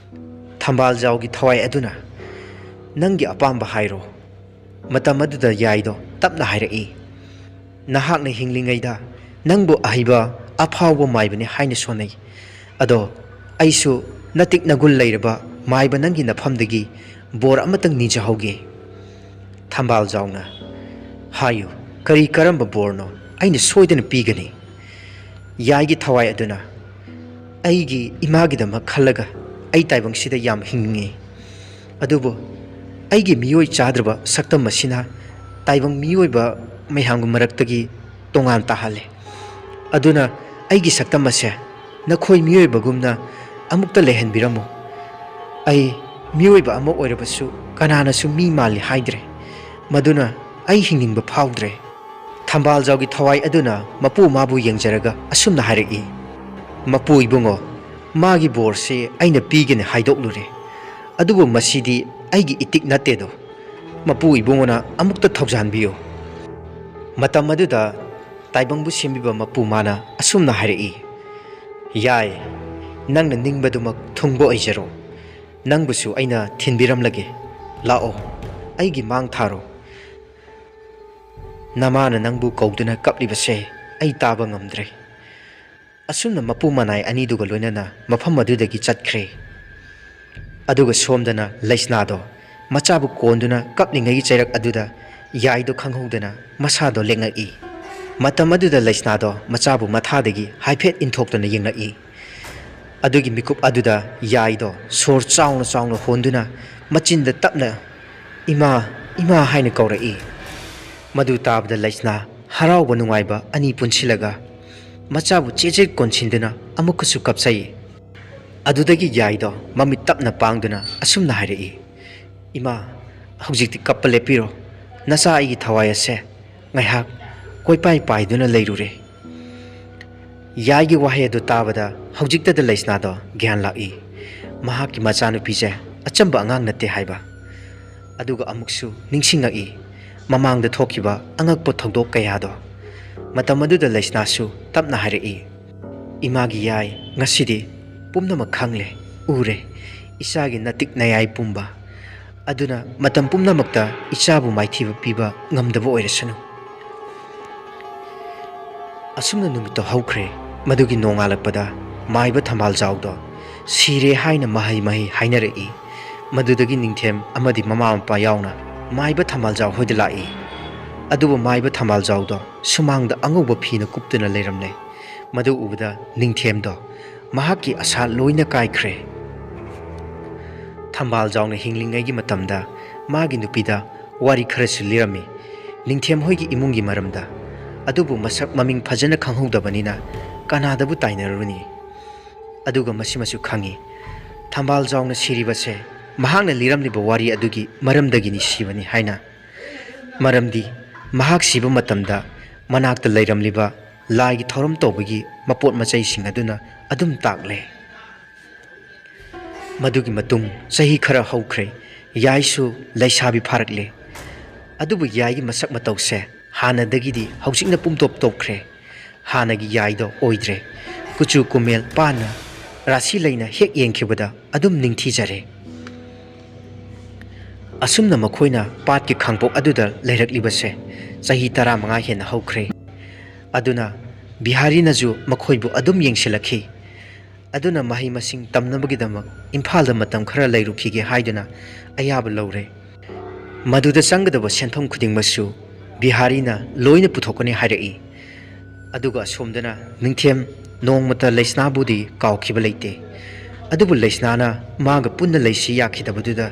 ꯊꯝꯕꯥꯜꯖꯥꯎꯒꯤ ꯊꯋꯥꯏ ꯑꯗꯨꯅ, "ꯅꯪꯒꯤ ꯑꯄꯥꯝꯕ ꯍꯥꯏꯔꯣ꯫" ꯃꯇꯝ ꯑꯗꯨꯗ ꯌꯥꯏꯗꯣ ꯇꯞꯅ ꯍꯥꯏꯔꯛꯏ, "ꯅꯍꯥꯛꯅ ꯍꯤꯡꯂꯤꯉꯩꯗ ꯅꯪꯕꯨ ꯑꯍꯩꯕ, ꯑꯐꯥꯎꯕ ꯃꯥꯏꯕꯅꯤ ꯍꯥꯏꯅ ꯁꯣꯟꯅꯩ꯫ ꯑꯗꯣ ꯑꯩꯁꯨ ꯅꯇꯤꯛ ꯅꯒꯨꯜ ꯂꯩꯔꯕ ꯃꯥꯏꯕ ꯅꯪꯒꯤ ꯅꯐꯝꯗꯒꯤ ꯕꯣꯔ ꯑꯃꯇꯪ ꯅꯤꯖꯍꯧꯒꯦ꯫" ꯊꯝꯕꯥꯜꯖꯥꯎꯅ, "ꯍꯥꯏꯌꯨ, ꯀꯔꯤ ꯀꯔꯝꯕ ꯕꯣꯔꯅꯣ? ꯑꯩꯅ ꯁꯣꯏꯗꯅ ꯄꯤꯒꯅꯤ꯫" ꯌꯥꯏꯒꯤ ꯊꯋꯥꯏ ꯑꯗꯨꯅ, "ꯑꯩꯒꯤ ꯏꯃꯥꯒꯤꯗꯃꯛ ꯈꯜꯂꯒ ꯑꯩ ꯇꯥꯏꯕꯪꯁꯤꯗ ꯌꯥꯝ ꯍꯤꯡꯅꯤꯡꯉꯤ꯫ ꯑꯗꯨꯕꯨ ꯑꯩꯒꯤ ꯃꯤꯑꯣꯏ ꯆꯥꯗ꯭ꯔꯕ ꯁꯛꯇꯝ ꯑꯁꯤꯅ ꯇꯥꯏꯕꯪ ꯃꯤꯑꯣꯏꯕ ꯃꯌꯥꯝꯒꯤ ꯃꯔꯛꯇꯒꯤ ꯇꯣꯉꯥꯟ ꯇꯥꯍꯜꯂꯦ꯫ ꯑꯗꯨꯅ ꯑꯩꯒꯤ ꯁꯛꯇꯝ ꯑꯁꯦ ꯅꯈꯣꯏ ꯃꯤꯑꯣꯏꯕꯒꯨꯝꯅ ꯑꯃꯨꯛꯇ ꯂꯩꯍꯟꯕꯤꯔꯝꯃꯨ꯫ ꯑꯩ ꯃꯤꯑꯣꯏꯕ ꯑꯃ ꯑꯣꯏꯔꯕꯁꯨ ꯀꯅꯥꯅꯁꯨ ꯃꯤ ꯃꯥꯜꯂꯤ ꯍꯥꯏꯗ꯭ꯔꯦ꯫ ꯃꯗꯨꯅ ꯑꯩ ꯍꯤꯡꯅꯤꯡꯕ ꯐꯥꯎꯗ꯭ꯔꯦ꯫" ꯊꯝꯕꯥꯜꯖꯥꯎꯒꯤ ꯊꯋꯥꯏ ꯑꯗꯨꯅ ꯃꯄꯨ ꯃꯥꯕꯨ ꯌꯦꯡꯖꯔꯒ ꯑꯁꯨꯝꯅ ꯍꯥꯏꯔꯛꯏ, "ꯃꯄꯨ ꯏꯕꯨꯡꯉꯣ, ꯃꯥꯒꯤ ꯕꯣꯔꯁꯤ ꯑꯩꯅ ꯄꯤꯒꯅꯤ ꯍꯥꯏꯗꯣꯛꯂꯨꯔꯦ꯫ ꯑꯗꯨꯕꯨ ꯃꯁꯤꯗꯤ ꯑꯩꯒꯤ ꯏꯇꯤꯛ ꯅꯠꯇꯦꯗꯣ꯫ ꯃꯄꯨ ꯏꯕꯨꯡꯉꯣꯅ ꯑꯃꯨꯛꯇ ꯊꯧꯖꯥꯟꯕꯤꯌꯨ꯫" ꯃꯇꯝ ꯑꯗꯨꯗ ꯇꯥꯏꯕꯪꯕꯨ ꯁꯦꯝꯕꯤꯕ ꯃꯄꯨ ꯃꯥꯅ ꯑꯁꯨꯝꯅ ꯍꯥꯏꯔꯛꯏ, "ꯌꯥꯏ, ꯅꯪꯅ ꯅꯤꯡꯕꯗꯨꯃꯛ ꯊꯨꯡꯕ ꯑꯣꯏꯖꯔꯣ꯫ ꯅꯪꯕꯨꯁꯨ ꯑꯩꯅ ꯊꯤꯟꯕꯤꯔꯝꯂꯒꯦ꯫ ꯂꯥꯛꯑꯣ, ꯑꯩꯒꯤ ꯃꯥꯡ ꯊꯥꯔꯣ꯫ ꯅꯃꯥꯅ ꯅꯪꯕꯨ ꯀꯧꯗꯨꯅ ꯀꯞꯂꯤꯕꯁꯦ ꯑꯩ ꯇꯥꯕ ꯉꯝꯗ꯭ꯔꯦ꯫" ꯑꯁꯨꯝꯅ ꯃꯄꯨ ꯃꯅꯥꯏ ꯑꯅꯤꯗꯨꯒ ꯂꯣꯏꯅꯅ ꯃꯐꯝ ꯑꯗꯨꯗꯒꯤ ꯆꯠꯈ꯭ꯔꯦ꯫ ꯑꯗꯨꯒ ꯁꯣꯝꯗꯅ ꯂꯩꯁꯅꯥꯗꯣ ꯃꯆꯥꯕꯨ ꯀꯣꯟꯗꯨꯅ ꯀꯞꯂꯤꯉꯩꯒꯤ ꯆꯩꯔꯛ ꯑꯗꯨꯗ ꯌꯥꯏꯗꯣ ꯈꯪꯍꯧꯗꯅ ꯃꯁꯥꯗꯣ ꯂꯦꯡꯉꯛꯏ꯫ ꯃꯇꯝ ꯑꯗꯨꯗ ꯂꯩꯁꯅꯥꯗꯣ ꯃꯆꯥꯕꯨ ꯃꯊꯥꯗꯒꯤ ꯍꯥꯏꯐꯦꯠ ꯏꯟꯊꯣꯛꯇꯨꯅ ꯌꯦꯡꯂꯛꯏ꯫ ꯑꯗꯨꯒꯤ ꯃꯤꯀꯨꯞ ꯑꯗꯨꯗ ꯌꯥꯏꯗꯣ ꯁꯣꯔ ꯆꯥꯎꯅ ꯆꯥꯎꯅ ꯍꯣꯟꯗꯨꯅ ꯃꯆꯤꯟꯗ ꯇꯞꯅ "ꯏꯃꯥ, ꯏꯃꯥ" ꯍꯥꯏꯅ ꯀꯧꯔꯛꯏ꯫ ꯃꯗꯨ ꯇꯥꯕꯗ ꯂꯩꯁꯅꯥ ꯍꯔꯥꯎꯕ ꯅꯨꯡꯉꯥꯏꯕ ꯑꯅꯤ ꯄꯨꯟꯁꯤꯜꯂꯒ ꯃꯆꯥꯕꯨ ꯆꯦꯠ ꯆꯦꯠ ꯀꯣꯟꯁꯤꯟꯗꯨꯅ ꯑꯃꯨꯛꯀꯁꯨ ꯀꯞꯆꯩ꯫ ꯑꯗꯨꯗꯒꯤ ꯌꯥꯏꯗꯣ ꯃꯃꯤꯠ ꯇꯞꯅ ꯄꯥꯡꯗꯨꯅ ꯑꯁꯨꯝꯅ ꯍꯥꯏꯔꯛꯏ, "ꯏꯃꯥ, ꯍꯧꯖꯤꯛꯇꯤ ꯀꯞꯄ ꯂꯦꯞꯄꯤꯔꯣ꯫ ꯅꯆꯥ ꯑꯩꯒꯤ ꯊꯋꯥꯏ ꯑꯁꯦ ꯉꯥꯏꯍꯥꯛ ꯀꯣꯏꯄꯥꯏ ꯄꯥꯏꯗꯨꯅ ꯂꯩꯔꯨꯔꯦ꯫" ꯌꯥꯏꯒꯤ ꯋꯥꯍꯩ ꯑꯗꯨ ꯇꯥꯕꯗ ꯍꯧꯖꯤꯛꯇꯗ ꯂꯩꯁꯅꯥꯗꯣ ꯒ꯭ꯌꯥꯟ ꯂꯥꯛꯏ꯫ ꯃꯍꯥꯛꯀꯤ ꯃꯆꯥꯅꯨꯄꯤꯁꯦ ꯑꯆꯝꯕ ꯑꯉꯥꯡ ꯅꯠꯇꯦ ꯍꯥꯏꯕ꯫ ꯑꯗꯨꯒ ꯑꯃꯨꯛꯁꯨ ꯅꯤꯡꯁꯤꯡꯉꯛꯏ ꯃꯃꯥꯡꯗ ꯊꯣꯛꯈꯤꯕ ꯑꯉꯛꯄ ꯊꯧꯗꯣꯛ ꯀꯌꯥꯗꯣ꯫ ꯃꯇꯝ ꯑꯗꯨꯗ ꯂꯩꯁꯅꯥꯁꯨ ꯇꯞꯅ ꯍꯥꯏꯔꯛꯏ, "ꯏꯃꯥꯒꯤ ꯌꯥꯏ, ꯉꯁꯤꯗꯤ ꯄꯨꯝꯅꯃꯛ ꯈꯪꯂꯦ, ꯎꯔꯦ, ꯏꯆꯥꯒꯤ ꯅꯇꯤꯛ ꯅꯌꯥꯏ ꯄꯨꯝꯕ꯫ ꯑꯗꯨꯅ ꯃꯇꯝ ꯄꯨꯝꯅꯃꯛꯇ ꯏꯆꯥꯕꯨ ꯃꯥꯏꯊꯤꯕ ꯄꯤꯕ ꯉꯝꯗꯕ ꯑꯣꯏꯔꯁꯅꯨ꯫" ꯑꯁꯨꯝꯅ ꯅꯨꯃꯤꯠꯇꯣ ꯍꯧꯈ꯭ꯔꯦ꯫ ꯃꯗꯨꯒꯤ ꯅꯣꯡꯉꯥꯜꯂꯛꯄꯗ ꯃꯥꯏꯕ ꯊꯝꯕꯥꯜꯖꯥꯎꯗꯣ ꯁꯤꯔꯦ ꯍꯥꯏꯅ ꯃꯍꯩ ꯃꯍꯩ ꯍꯥꯏꯅꯔꯛꯏ꯫ ꯃꯗꯨꯗꯒꯤ ꯅꯤꯡꯊꯦꯝ ꯑꯃꯗꯤ ꯃꯃꯥ ꯃꯄꯥ ꯌꯥꯎꯅ ꯃꯥꯏꯕ ꯊꯝꯕꯥꯜꯖꯥꯎ ꯍꯣꯏꯗ ꯂꯥꯛꯏ꯫ ꯑꯗꯨꯕꯨ ꯃꯥꯏꯕ ꯊꯝꯕꯥꯜꯖꯥꯎꯗꯣ ꯁꯨꯃꯥꯡꯗ ꯑꯉꯧꯕ ꯐꯤꯅ ꯀꯨꯞꯇꯨꯅ ꯂꯩꯔꯝꯂꯦ꯫ ꯃꯗꯨ ꯎꯕꯗ ꯅꯤꯡꯊꯦꯝꯗꯣ ꯃꯍꯥꯛꯀꯤ ꯑꯁꯥ ꯂꯣꯏꯅ ꯀꯥꯏꯈ꯭ꯔꯦ꯫ ꯊꯝꯕꯥꯜꯖꯥꯎꯅ ꯍꯤꯡꯂꯤꯉꯩꯒꯤ ꯃꯇꯝꯗ ꯃꯥꯒꯤ ꯅꯨꯄꯤꯗ ꯋꯥꯔꯤ ꯈꯔꯁꯨ ꯂꯤꯔꯝꯃꯤ, ꯅꯤꯡꯊꯦꯝ ꯍꯣꯏꯒꯤ ꯏꯃꯨꯡꯒꯤ ꯃꯔꯝꯗ꯫ ꯑꯗꯨꯕꯨ ꯃꯁꯛ ꯃꯃꯤꯡ ꯐꯖꯅ ꯈꯪꯍꯧꯗꯕꯅꯤꯅ ꯀꯅꯥꯗꯕꯨ ꯇꯥꯏꯅꯔꯨꯅꯤ? ꯑꯗꯨꯒ ꯃꯁꯤꯃꯁꯨ ꯈꯪꯏ, ꯊꯝꯕꯥꯜꯖꯥꯎꯅ ꯁꯤꯔꯤꯕꯁꯦ ꯃꯍꯥꯛꯅ ꯂꯤꯔꯝꯂꯤꯕ ꯋꯥꯔꯤ ꯑꯗꯨꯒꯤ ꯃꯔꯝꯗꯒꯤꯅꯤ ꯁꯤꯕꯅꯤ ꯍꯥꯏꯅ꯫ ꯃꯔꯝꯗꯤ ꯃꯍꯥꯛ ꯁꯤꯕ ꯃꯇꯝꯗ ꯃꯅꯥꯛꯇ ꯂꯩꯔꯝꯂꯤꯕ ꯂꯥꯏꯒꯤ ꯊꯧꯔꯝ ꯇꯧꯕꯒꯤ ꯃꯄꯣꯠ ꯃꯆꯩꯁꯤꯡ ꯑꯗꯨꯅ ꯑꯗꯨꯝ ꯇꯥꯛꯂꯦ꯫ ꯃꯗꯨꯒꯤ ꯃꯇꯨꯡ ꯆꯍꯤ ꯈꯔ ꯍꯧꯈ꯭ꯔꯦ꯫ ꯌꯥꯏꯁꯨ ꯂꯩꯁꯥꯕꯤ ꯐꯥꯔꯛꯂꯦ꯫ ꯑꯗꯨꯕꯨ ꯌꯥꯏꯒꯤ ꯃꯁꯛ ꯃꯇꯧꯁꯦ ꯍꯥꯟꯅꯗꯒꯤꯗꯤ ꯍꯧꯖꯤꯛꯅ ꯄꯨꯝꯇꯣꯞ ꯇꯣꯞꯈ꯭ꯔꯦ꯫ ꯍꯥꯟꯅꯒꯤ ꯌꯥꯏꯗꯣ ꯑꯣꯏꯗ꯭ꯔꯦ꯫ ꯀꯨꯆꯨ ꯀꯨꯃꯦꯜ ꯄꯥꯅ ꯔꯥꯁꯤ ꯂꯩꯅ ꯍꯦꯛ ꯌꯦꯡꯈꯤꯕꯗ ꯑꯗꯨꯝ ꯅꯤꯡꯊꯤꯖꯔꯦ꯫ ꯑꯁꯨꯝꯅ ꯃꯈꯣꯏꯅ ꯄꯥꯠꯀꯤ ꯈꯥꯡꯄꯣꯛ ꯑꯗꯨꯗ ꯂꯩꯔꯛꯂꯤꯕꯁꯦ ꯆꯍꯤ ꯇꯔꯥꯃꯉꯥ ꯍꯦꯟꯅ ꯍꯧꯈ꯭ꯔꯦ꯫ ꯑꯗꯨꯅ ꯕꯤꯍꯥꯔꯤꯅꯁꯨ ꯃꯈꯣꯏꯕꯨ ꯑꯗꯨꯝ ꯌꯦꯡꯁꯤꯜꯂꯛꯈꯤ꯫ ꯑꯗꯨꯅ ꯃꯍꯩ ꯃꯁꯤꯡ ꯇꯝꯅꯕꯒꯤꯗꯃꯛ ꯏꯝꯐꯥꯜꯗ ꯃꯇꯝ ꯈꯔ ꯂꯩꯔꯨꯈꯤꯒꯦ ꯍꯥꯏꯗꯨꯅ ꯑꯌꯥꯕ ꯂꯧꯔꯦ꯫ ꯃꯗꯨꯗ ꯆꯪꯒꯗꯕ ꯁꯦꯟꯐꯝ ꯈꯨꯗꯤꯡꯃꯛꯁꯨ ꯕꯤꯍꯥꯔꯤꯅ ꯂꯣꯏꯅ ꯄꯨꯊꯣꯛꯀꯅꯤ ꯍꯥꯏꯔꯛꯏ꯫ ꯑꯗꯨꯒ ꯑꯁꯣꯝꯗꯅ ꯅꯤꯡꯊꯦꯝ ꯅꯣꯡꯃꯇ ꯂꯩꯁꯅꯥꯕꯨꯗꯤ ꯀꯥꯎꯈꯤꯕ ꯂꯩꯇꯦ꯫ ꯑꯗꯨꯕꯨ ꯂꯩꯁꯅꯥꯅ ꯃꯥꯒ ꯄꯨꯟꯅ ꯂꯩꯁꯤ ꯌꯥꯈꯤꯗꯕꯗꯨꯗ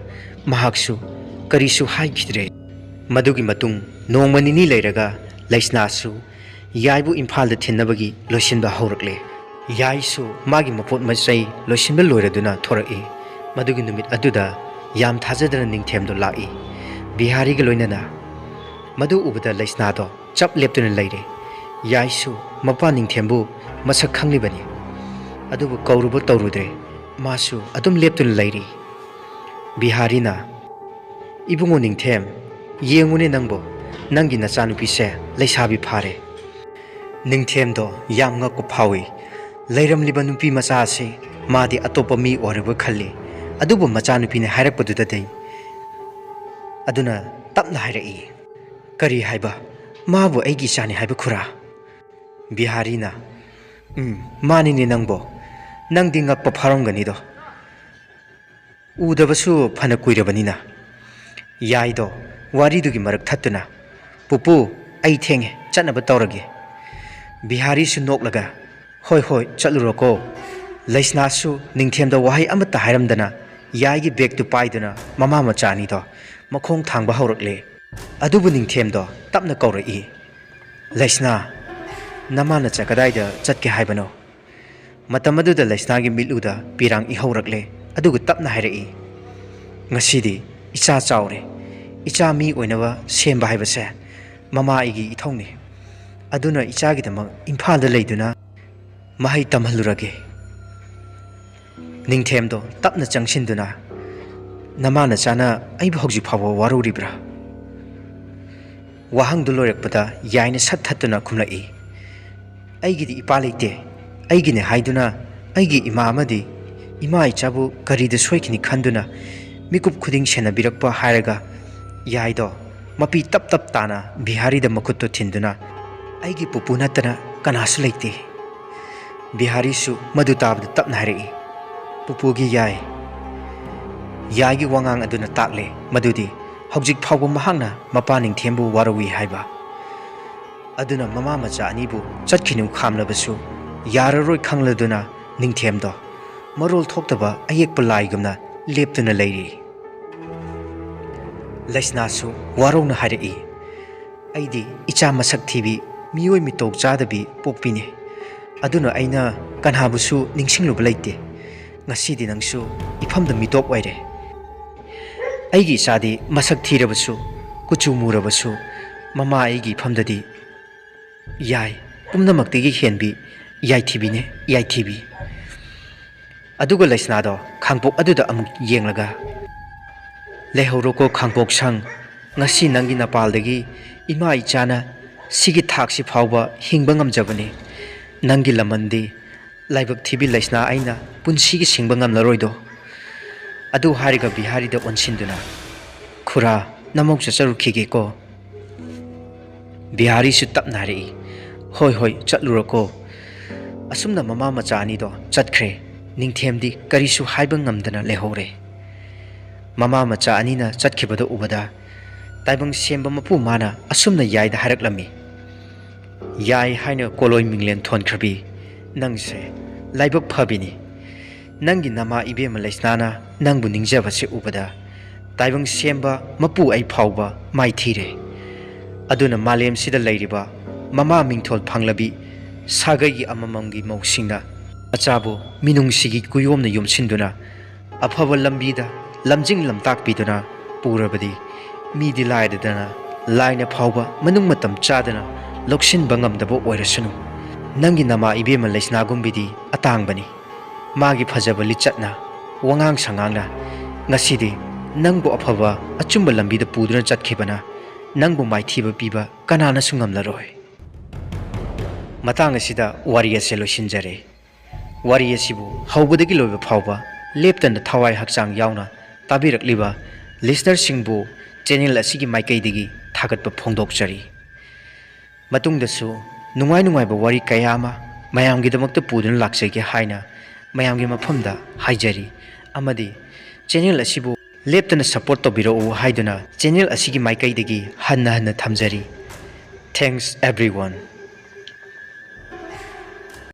ꯃꯍꯥꯛꯁꯨ ꯀꯔꯤꯁꯨ ꯍꯥꯏꯈꯤꯗ꯭ꯔꯦ꯫ ꯃꯗꯨꯒꯤ ꯃꯇꯨꯡ ꯅꯣꯡꯃ ꯅꯤꯅꯤ ꯂꯩꯔꯒ ꯂꯩꯁꯅꯥꯁꯨ ꯌꯥꯏꯕꯨ ꯏꯝꯐꯥꯜꯗ ꯊꯤꯟꯅꯕꯒꯤ ꯂꯣꯏꯁꯤꯟꯕ ꯍꯧꯔꯛꯂꯦ꯫ ꯌꯥꯏꯁꯨ ꯃꯥꯒꯤ ꯃꯄꯣꯠ ꯃꯆꯩ ꯂꯣꯏꯁꯤꯟꯕ ꯂꯣꯏꯔꯗꯨꯅ ꯊꯣꯔꯛꯏ꯫ ꯃꯗꯨꯒꯤ ꯅꯨꯃꯤꯠ ꯑꯗꯨꯗ ꯌꯥꯝ ꯊꯥꯖꯗꯅ ꯅꯤꯡꯊꯦꯝꯗꯣ ꯂꯥꯛꯏ, ꯕꯤꯍꯥꯔꯤꯒ ꯂꯣꯏꯅꯅ꯫ ꯃꯗꯨ ꯎꯕꯗ ꯂꯩꯁꯅꯥꯗꯣ ꯆꯞ ꯂꯦꯞꯇꯨꯅ ꯂꯩꯔꯦ꯫ ꯌꯥꯏꯁꯨ ꯃꯄꯥ ꯅꯤꯡꯊꯦꯝꯕꯨ ꯃꯁꯛ ꯈꯪꯂꯤꯕꯅꯤ, ꯑꯗꯨꯕꯨ ꯀꯧꯔꯨꯕ ꯇꯧꯔꯨꯗ꯭ꯔꯦ꯫ ꯃꯥꯁꯨ ꯑꯗꯨꯝ ꯂꯦꯞꯇꯨꯅ ꯂꯩꯔꯤ꯫ ꯕꯤꯍꯥꯔꯤꯅ, "ꯏꯕꯨꯡꯉꯣ ꯅꯤꯡꯊꯦꯝ, ꯌꯦꯡꯉꯨꯅꯦ ꯅꯪꯕꯣ, ꯅꯪꯒꯤ ꯅꯆꯥꯅꯨꯄꯤꯁꯦ ꯂꯩꯁꯥꯕꯤ ꯐꯥꯔꯦ꯫" ꯅꯤꯡꯊꯦꯝꯗꯣ ꯌꯥꯝ ꯉꯛꯄ ꯐꯥꯎꯏ꯫ ꯂꯩꯔꯝꯂꯤꯕ ꯅꯨꯄꯤ ꯃꯆꯥ ꯑꯁꯤ ꯃꯥꯗꯤ ꯑꯇꯣꯞꯄ ꯃꯤ ꯑꯣꯏꯔꯕ ꯈꯜꯂꯤ, ꯑꯗꯨꯕꯨ ꯃꯆꯥꯅꯨꯄꯤꯅ ꯍꯥꯏꯔꯛꯄꯗꯨꯗꯗꯤ꯫ ꯑꯗꯨꯅ ꯇꯞꯅ ꯍꯥꯏꯔꯛꯏ, "ꯀꯔꯤ ꯍꯥꯏꯕ? ꯃꯥꯕꯨ ꯑꯩꯒꯤ ꯏꯆꯥꯅꯤ ꯍꯥꯏꯕ ꯈꯨꯔꯥ?" ꯕꯤꯍꯥꯔꯤꯅ, "ꯎꯝ, ꯃꯥꯅꯤꯅꯦ ꯅꯪꯕꯣ꯫ ꯅꯪꯗꯤ ꯉꯛꯄ ꯐꯥꯔꯝꯒꯅꯤꯗꯣ꯫ ꯎꯗꯕꯁꯨ ꯐꯅ ꯀꯨꯏꯔꯕꯅꯤꯅ꯫" ꯌꯥꯏꯗꯣ ꯋꯥꯔꯤꯗꯨꯒꯤ ꯃꯔꯛ ꯊꯠꯇꯨꯅ, "ꯄꯨꯄꯨ, ꯑꯩ ꯊꯦꯡꯉꯦ, ꯆꯠꯅꯕ ꯇꯧꯔꯒꯦ꯫" ꯕꯤꯍꯥꯔꯤꯁꯨ ꯅꯣꯛꯂꯒ, "ꯍꯣꯏ, ꯍꯣꯏ, ꯆꯠꯂꯨꯔꯣꯀꯣ꯫" ꯂꯩꯁꯅꯥꯁꯨ ꯅꯤꯡꯊꯦꯝꯗ ꯋꯥꯍꯩ ꯑꯃꯠꯇ ꯍꯥꯏꯔꯝꯗꯅ ꯌꯥꯏꯒꯤ ꯕꯦꯒꯇꯨ ꯄꯥꯏꯗꯨꯅ ꯃꯃꯥ ꯃꯆꯥ ꯑꯅꯤꯗꯣ ꯃꯈꯣꯡ ꯊꯥꯡꯕ ꯍꯧꯔꯛꯂꯦ꯫ ꯑꯗꯨꯕꯨ ꯅꯤꯡꯊꯦꯝꯗꯣ ꯇꯞꯅ ꯀꯧꯔꯛꯏ, "ꯂꯩꯁꯅꯥ, ꯅꯃꯥ ꯅꯆꯥ ꯀꯗꯥꯏꯗ ꯆꯠꯀꯦ ꯍꯥꯏꯕꯅꯣ?" ꯃꯇꯝ ꯑꯗꯨꯗ ꯂꯩꯁꯅꯥꯒꯤ ꯃꯤꯠꯂꯨꯗ ꯄꯤꯔꯥꯡ ꯏꯍꯧꯔꯛꯂꯦ, ꯑꯗꯨꯒ ꯇꯞꯅ ꯍꯥꯏꯔꯛꯏ, "ꯉꯁꯤꯗꯤ ꯏꯆꯥ ꯆꯥꯎꯔꯦ꯫ ꯏꯆꯥ ꯃꯤ ꯑꯣꯏꯅꯕ ꯁꯦꯝꯕ ꯍꯥꯏꯕꯁꯦ ꯃꯃꯥ ꯑꯩꯒꯤ ꯏꯊꯧꯅꯤ꯫ ꯑꯗꯨꯅ ꯏꯆꯥꯒꯤꯗꯃꯛ ꯏꯝꯐꯥꯜꯗ ꯂꯩꯗꯨꯅ ꯃꯍꯩ ꯇꯝꯍꯜꯂꯨꯔꯒꯦ꯫" ꯅꯤꯡꯊꯦꯝꯗꯣ ꯇꯞꯅ ꯆꯪꯁꯤꯟꯗꯨꯅ, "ꯅꯃꯥ ꯅꯆꯥꯅ ꯑꯩꯕꯨ ꯍꯧꯖꯤꯛ ꯐꯥꯎꯕ ꯋꯥꯔꯧꯔꯤꯕ꯭ꯔꯥ?" ꯋꯥꯍꯪꯗꯨ ꯂꯣꯏꯔꯛꯄꯗ ꯌꯥꯏꯅ ꯁꯠ ꯊꯠꯇꯨꯅ ꯈꯨꯝꯂꯛꯏ, "ꯑꯩꯒꯤꯗꯤ ꯏꯄꯥ ꯂꯩꯇꯦ꯫ ꯑꯩꯒꯤꯅꯦ ꯍꯥꯏꯗꯨꯅ ꯑꯩꯒꯤ ꯏꯃꯥ ꯑꯃꯗꯤ ꯏꯃꯥ ꯏꯆꯥꯕꯨ ꯀꯔꯤꯗ ꯁꯣꯏꯈꯤꯅꯤ ꯈꯟꯗꯨꯅ ꯃꯤꯀꯨꯞ ꯈꯨꯗꯤꯡ ꯁꯦꯟꯅꯕꯤꯔꯛꯄ" ꯍꯥꯏꯔꯒ ꯌꯥꯏꯗꯣ ꯃꯄꯤ ꯇꯞ ꯇꯞ ꯇꯥꯅ ꯕꯤꯍꯥꯔꯤꯗ ꯃꯈꯨꯠꯇꯨ ꯊꯤꯟꯗꯨꯅ, "ꯑꯩꯒꯤ ꯄꯨꯄꯨ ꯅꯠꯇꯅ ꯀꯅꯥꯁꯨ ꯂꯩꯇꯦ꯫" ꯕꯤꯍꯥꯔꯤꯁꯨ ꯃꯗꯨ ꯇꯥꯕꯗ ꯇꯞꯅ ꯍꯥꯏꯔꯛꯏ, "ꯄꯨꯄꯨꯒꯤ ꯌꯥꯏ꯫" ꯌꯥꯏꯒꯤ ꯋꯥꯉꯥꯡ ꯑꯗꯨꯅ ꯇꯥꯛꯂꯦ ꯃꯗꯨꯗꯤ ꯍꯧꯖꯤꯛ ꯐꯥꯎꯕ ꯃꯍꯥꯛꯅ ꯃꯄꯥ ꯅꯤꯡꯊꯦꯝꯕꯨ ꯋꯥꯔꯧꯏ ꯍꯥꯏꯕ꯫ ꯑꯗꯨꯅ ꯃꯃꯥ ꯃꯆꯥ ꯑꯅꯤꯕꯨ ꯆꯠꯈꯤꯅꯨ ꯈꯥꯝꯂꯕꯁꯨ ꯌꯥꯔꯔꯣꯏ ꯈꯪꯂꯗꯨꯅ ꯅꯤꯡꯊꯦꯝꯗꯣ ꯃꯔꯣꯜ ꯊꯣꯛꯇꯕ ꯑꯌꯦꯛꯄ ꯂꯥꯏꯒꯨꯝꯅ ꯂꯦꯞꯇꯨꯅ ꯂꯩꯔꯤ꯫ ꯂꯩꯁꯅꯥꯁꯨ ꯋꯥꯔꯧꯅ ꯍꯥꯏꯔꯛꯏ, "ꯑꯩꯗꯤ ꯏꯆꯥ ꯃꯁꯛ ꯊꯤꯕꯤ, ꯃꯤꯑꯣꯏ ꯃꯤꯇꯧ ꯆꯥꯗꯕꯤ ꯄꯣꯛꯄꯤꯅꯤ꯫ ꯑꯗꯨꯅ ꯑꯩꯅ ꯀꯅꯥꯕꯨꯁꯨ ꯅꯤꯡꯁꯤꯡꯂꯨꯕ ꯂꯩꯇꯦ꯫ ꯉꯁꯤꯗꯤ ꯅꯪꯁꯨ ꯏꯐꯝꯗ ꯃꯤꯇꯣꯞ ꯑꯣꯏꯔꯦ꯫ ꯑꯩꯒꯤ ꯏꯆꯥꯗꯤ ꯃꯁꯛ ꯊꯤꯔꯕꯁꯨ, ꯀꯨꯆꯨ ꯃꯨꯔꯕꯁꯨ, ꯃꯃꯥ ꯑꯩꯒꯤ ꯏꯐꯝꯗꯗꯤ ꯌꯥꯏ, ꯄꯨꯝꯅꯃꯛꯇꯒꯤ ꯍꯦꯟꯕꯤ ꯌꯥꯏꯊꯤꯕꯤꯅꯦ, ꯌꯥꯏꯊꯤꯕꯤ"꯫ ꯑꯗꯨꯒ ꯂꯩꯁꯅꯥꯗꯣ ꯈꯥꯡꯄꯣꯛ ꯑꯗꯨꯗ ꯑꯃꯨꯛ ꯌꯦꯡꯂꯒ, "ꯂꯩꯍꯧꯔꯣꯀꯣ ꯈꯥꯡꯄꯣꯛ ꯁꯪ, ꯉꯁꯤ ꯅꯪꯒꯤ ꯅꯄꯥꯜꯗꯒꯤ ꯏꯃꯥ ꯏꯆꯥꯅ ꯁꯤꯒꯤ ꯊꯥꯛꯁꯤ ꯐꯥꯎꯕ ꯍꯤꯡꯕ ꯉꯝꯖꯕꯅꯤ꯫ ꯅꯪꯒꯤ ꯂꯃꯟꯗꯤ ꯂꯥꯏꯕꯛ ꯊꯤꯕꯤ ꯂꯩꯁꯅꯥ ꯑꯩꯅ ꯄꯨꯟꯁꯤꯒꯤ ꯁꯤꯡꯕ ꯉꯝꯂꯔꯣꯏꯗꯣ"꯫ ꯑꯗꯨ ꯍꯥꯏꯔꯒ ꯕꯤꯍꯥꯔꯤꯗ ꯑꯣꯟꯁꯤꯟꯗꯨꯅ, "ꯈꯨꯔꯥ, ꯅꯃꯧ ꯆꯠꯆꯔꯨꯈꯤꯒꯦꯀꯣ"꯫ ꯕꯤꯍꯥꯔꯤꯁꯨ ꯇꯞꯅ ꯍꯥꯏꯔꯛꯏ, "ꯍꯣꯏ, ꯍꯣꯏ, ꯆꯠꯂꯨꯔꯣꯀꯣ꯫ ꯑꯁꯨꯝꯅ ꯃꯃꯥ ꯃꯆꯥ ꯑꯅꯤꯗꯣ ꯆꯠꯈ꯭ꯔꯦ꯫ ꯅꯤꯡꯊꯦꯝꯗꯤ ꯀꯔꯤꯁꯨ ꯍꯥꯏꯕ ꯉꯝꯗꯅ ꯂꯩꯍꯧꯔꯦ"꯫ ꯃꯃꯥ ꯃꯆꯥ ꯑꯅꯤꯅ ꯆꯠꯈꯤꯕꯗ ꯎꯕꯗ ꯇꯥꯏꯕꯪ ꯁꯦꯝꯕ ꯃꯄꯨ ꯃꯥꯅ ꯑꯁꯨꯝꯅ ꯌꯥꯏꯗ ꯍꯥꯏꯔꯛꯂꯝꯃꯤ, "ꯌꯥꯏ ꯍꯥꯏꯅ ꯀꯣꯂꯣꯏ ꯃꯤꯡꯂꯦꯟ ꯊꯣꯟꯈ꯭ꯔꯕꯤ, ꯅꯪꯁꯦ ꯂꯥꯏꯕꯛ ꯐꯕꯤꯅꯤ꯫ ꯅꯪꯒꯤ ꯅꯃꯥ ꯏꯕꯦꯝꯃ ꯂꯩꯁꯅꯥꯅ ꯅꯪꯕꯨ ꯅꯤꯡꯖꯕꯁꯦ ꯎꯕꯗ ꯇꯥꯏꯕꯪ ꯁꯦꯝꯕ ꯃꯄꯨ ꯑꯩ ꯐꯥꯎꯕ ꯃꯥꯏꯊꯤꯔꯦ꯫ ꯑꯗꯨꯅ ꯃꯥꯂꯦꯝꯁꯤꯗ ꯂꯩꯔꯤꯕ ꯃꯃꯥ ꯃꯤꯡꯊꯣꯜ ꯐꯪꯂꯕꯤ ꯁꯥꯒꯩꯒꯤ ꯑꯃꯃꯝꯒꯤ ꯃꯧꯁꯤꯡꯅ ꯃꯆꯥꯕꯨ ꯃꯤꯅꯨꯡꯁꯤꯒꯤ ꯀꯨꯌꯣꯝꯅ ꯌꯣꯝꯁꯤꯟꯗꯨꯅ ꯑꯐꯕ ꯂꯝꯕꯤꯗ ꯂꯝꯖꯤꯡ ꯂꯝꯇꯥꯛꯄꯤꯗꯨꯅ ꯄꯨꯔꯕꯗꯤ ꯃꯤꯗꯤ ꯂꯥꯏꯔꯗꯅ ꯂꯥꯏꯅ ꯐꯥꯎꯕ ꯃꯅꯨꯡ ꯃꯇꯝ ꯆꯥꯗꯅ ꯂꯧꯁꯤꯟꯕ ꯉꯝꯗꯕ ꯑꯣꯏꯔꯁꯅꯨ꯫ ꯅꯪꯒꯤ ꯅꯃꯥ ꯏꯕꯦꯝꯃ ꯂꯩꯁꯅꯥꯒꯨꯝꯕꯤꯗꯤ ꯑꯇꯥꯡꯕꯅꯤ꯫ ꯃꯥꯒꯤ ꯐꯖꯕ ꯂꯤꯆꯠꯅ, ꯋꯥꯉꯥꯡ ꯁꯉꯥꯡꯅ ꯉꯁꯤꯗꯤ ꯅꯪꯕꯨ ꯑꯐꯕ ꯑꯆꯨꯝꯕ ꯂꯝꯕꯤꯗ ꯄꯨꯗꯨꯅ ꯆꯠꯈꯤꯕꯅ ꯅꯪꯕꯨ ꯃꯥꯏꯊꯤꯕ ꯄꯤꯕ ꯀꯅꯥꯅꯁꯨ ꯉꯝꯂꯔꯣꯏ"꯫ ꯃꯇꯥꯡ ꯑꯁꯤꯗ ꯋꯥꯔꯤ ꯑꯁꯤ ꯂꯣꯏꯁꯤꯟꯖꯔꯦ꯫ ꯋꯥꯔꯤ ꯑꯁꯤꯕꯨ ꯍꯧꯕꯗꯒꯤ ꯂꯣꯏꯕ ꯐꯥꯎꯕ ꯂꯦꯞꯇꯅ ꯊꯋꯥꯏ ꯍꯛꯆꯥꯡ ꯌꯥꯎꯅ ꯇꯥꯕꯤꯔꯛꯂꯤꯕ listenerꯁꯤꯡꯕꯨ channel ꯑꯁꯤꯒꯤ ꯃꯥꯏꯀꯩꯗꯒꯤ ꯊꯥꯒꯠꯄ ꯐꯣꯡꯗꯣꯛꯆꯔꯤ꯫ ꯃꯇꯨꯡꯗꯁꯨ ꯅꯨꯡꯉꯥꯏ ꯅꯨꯡꯉꯥꯏꯕ ꯋꯥꯔꯤ ꯀꯌꯥ ꯑꯃ ꯃꯌꯥꯝꯒꯤꯗꯃꯛꯇ ꯄꯨꯗꯨꯅ ꯂꯥꯛꯆꯒꯦ ꯍꯥꯏꯅ ꯃꯌꯥꯝꯒꯤ ꯃꯐꯝꯗ ꯍꯥꯏꯖꯔꯤ꯫ ꯑꯃꯗꯤ channel ꯑꯁꯤꯕꯨ ꯂꯦꯞꯇꯅ support ꯇꯧꯕꯤꯔꯛꯎ ꯍꯥꯏꯗꯨꯅ channel ꯑꯁꯤꯒꯤ ꯃꯥꯏꯀꯩꯗꯒꯤ ꯍꯟꯅ ꯍꯟꯅ ꯊꯝꯖꯔꯤ꯫ Thanks everyone꯫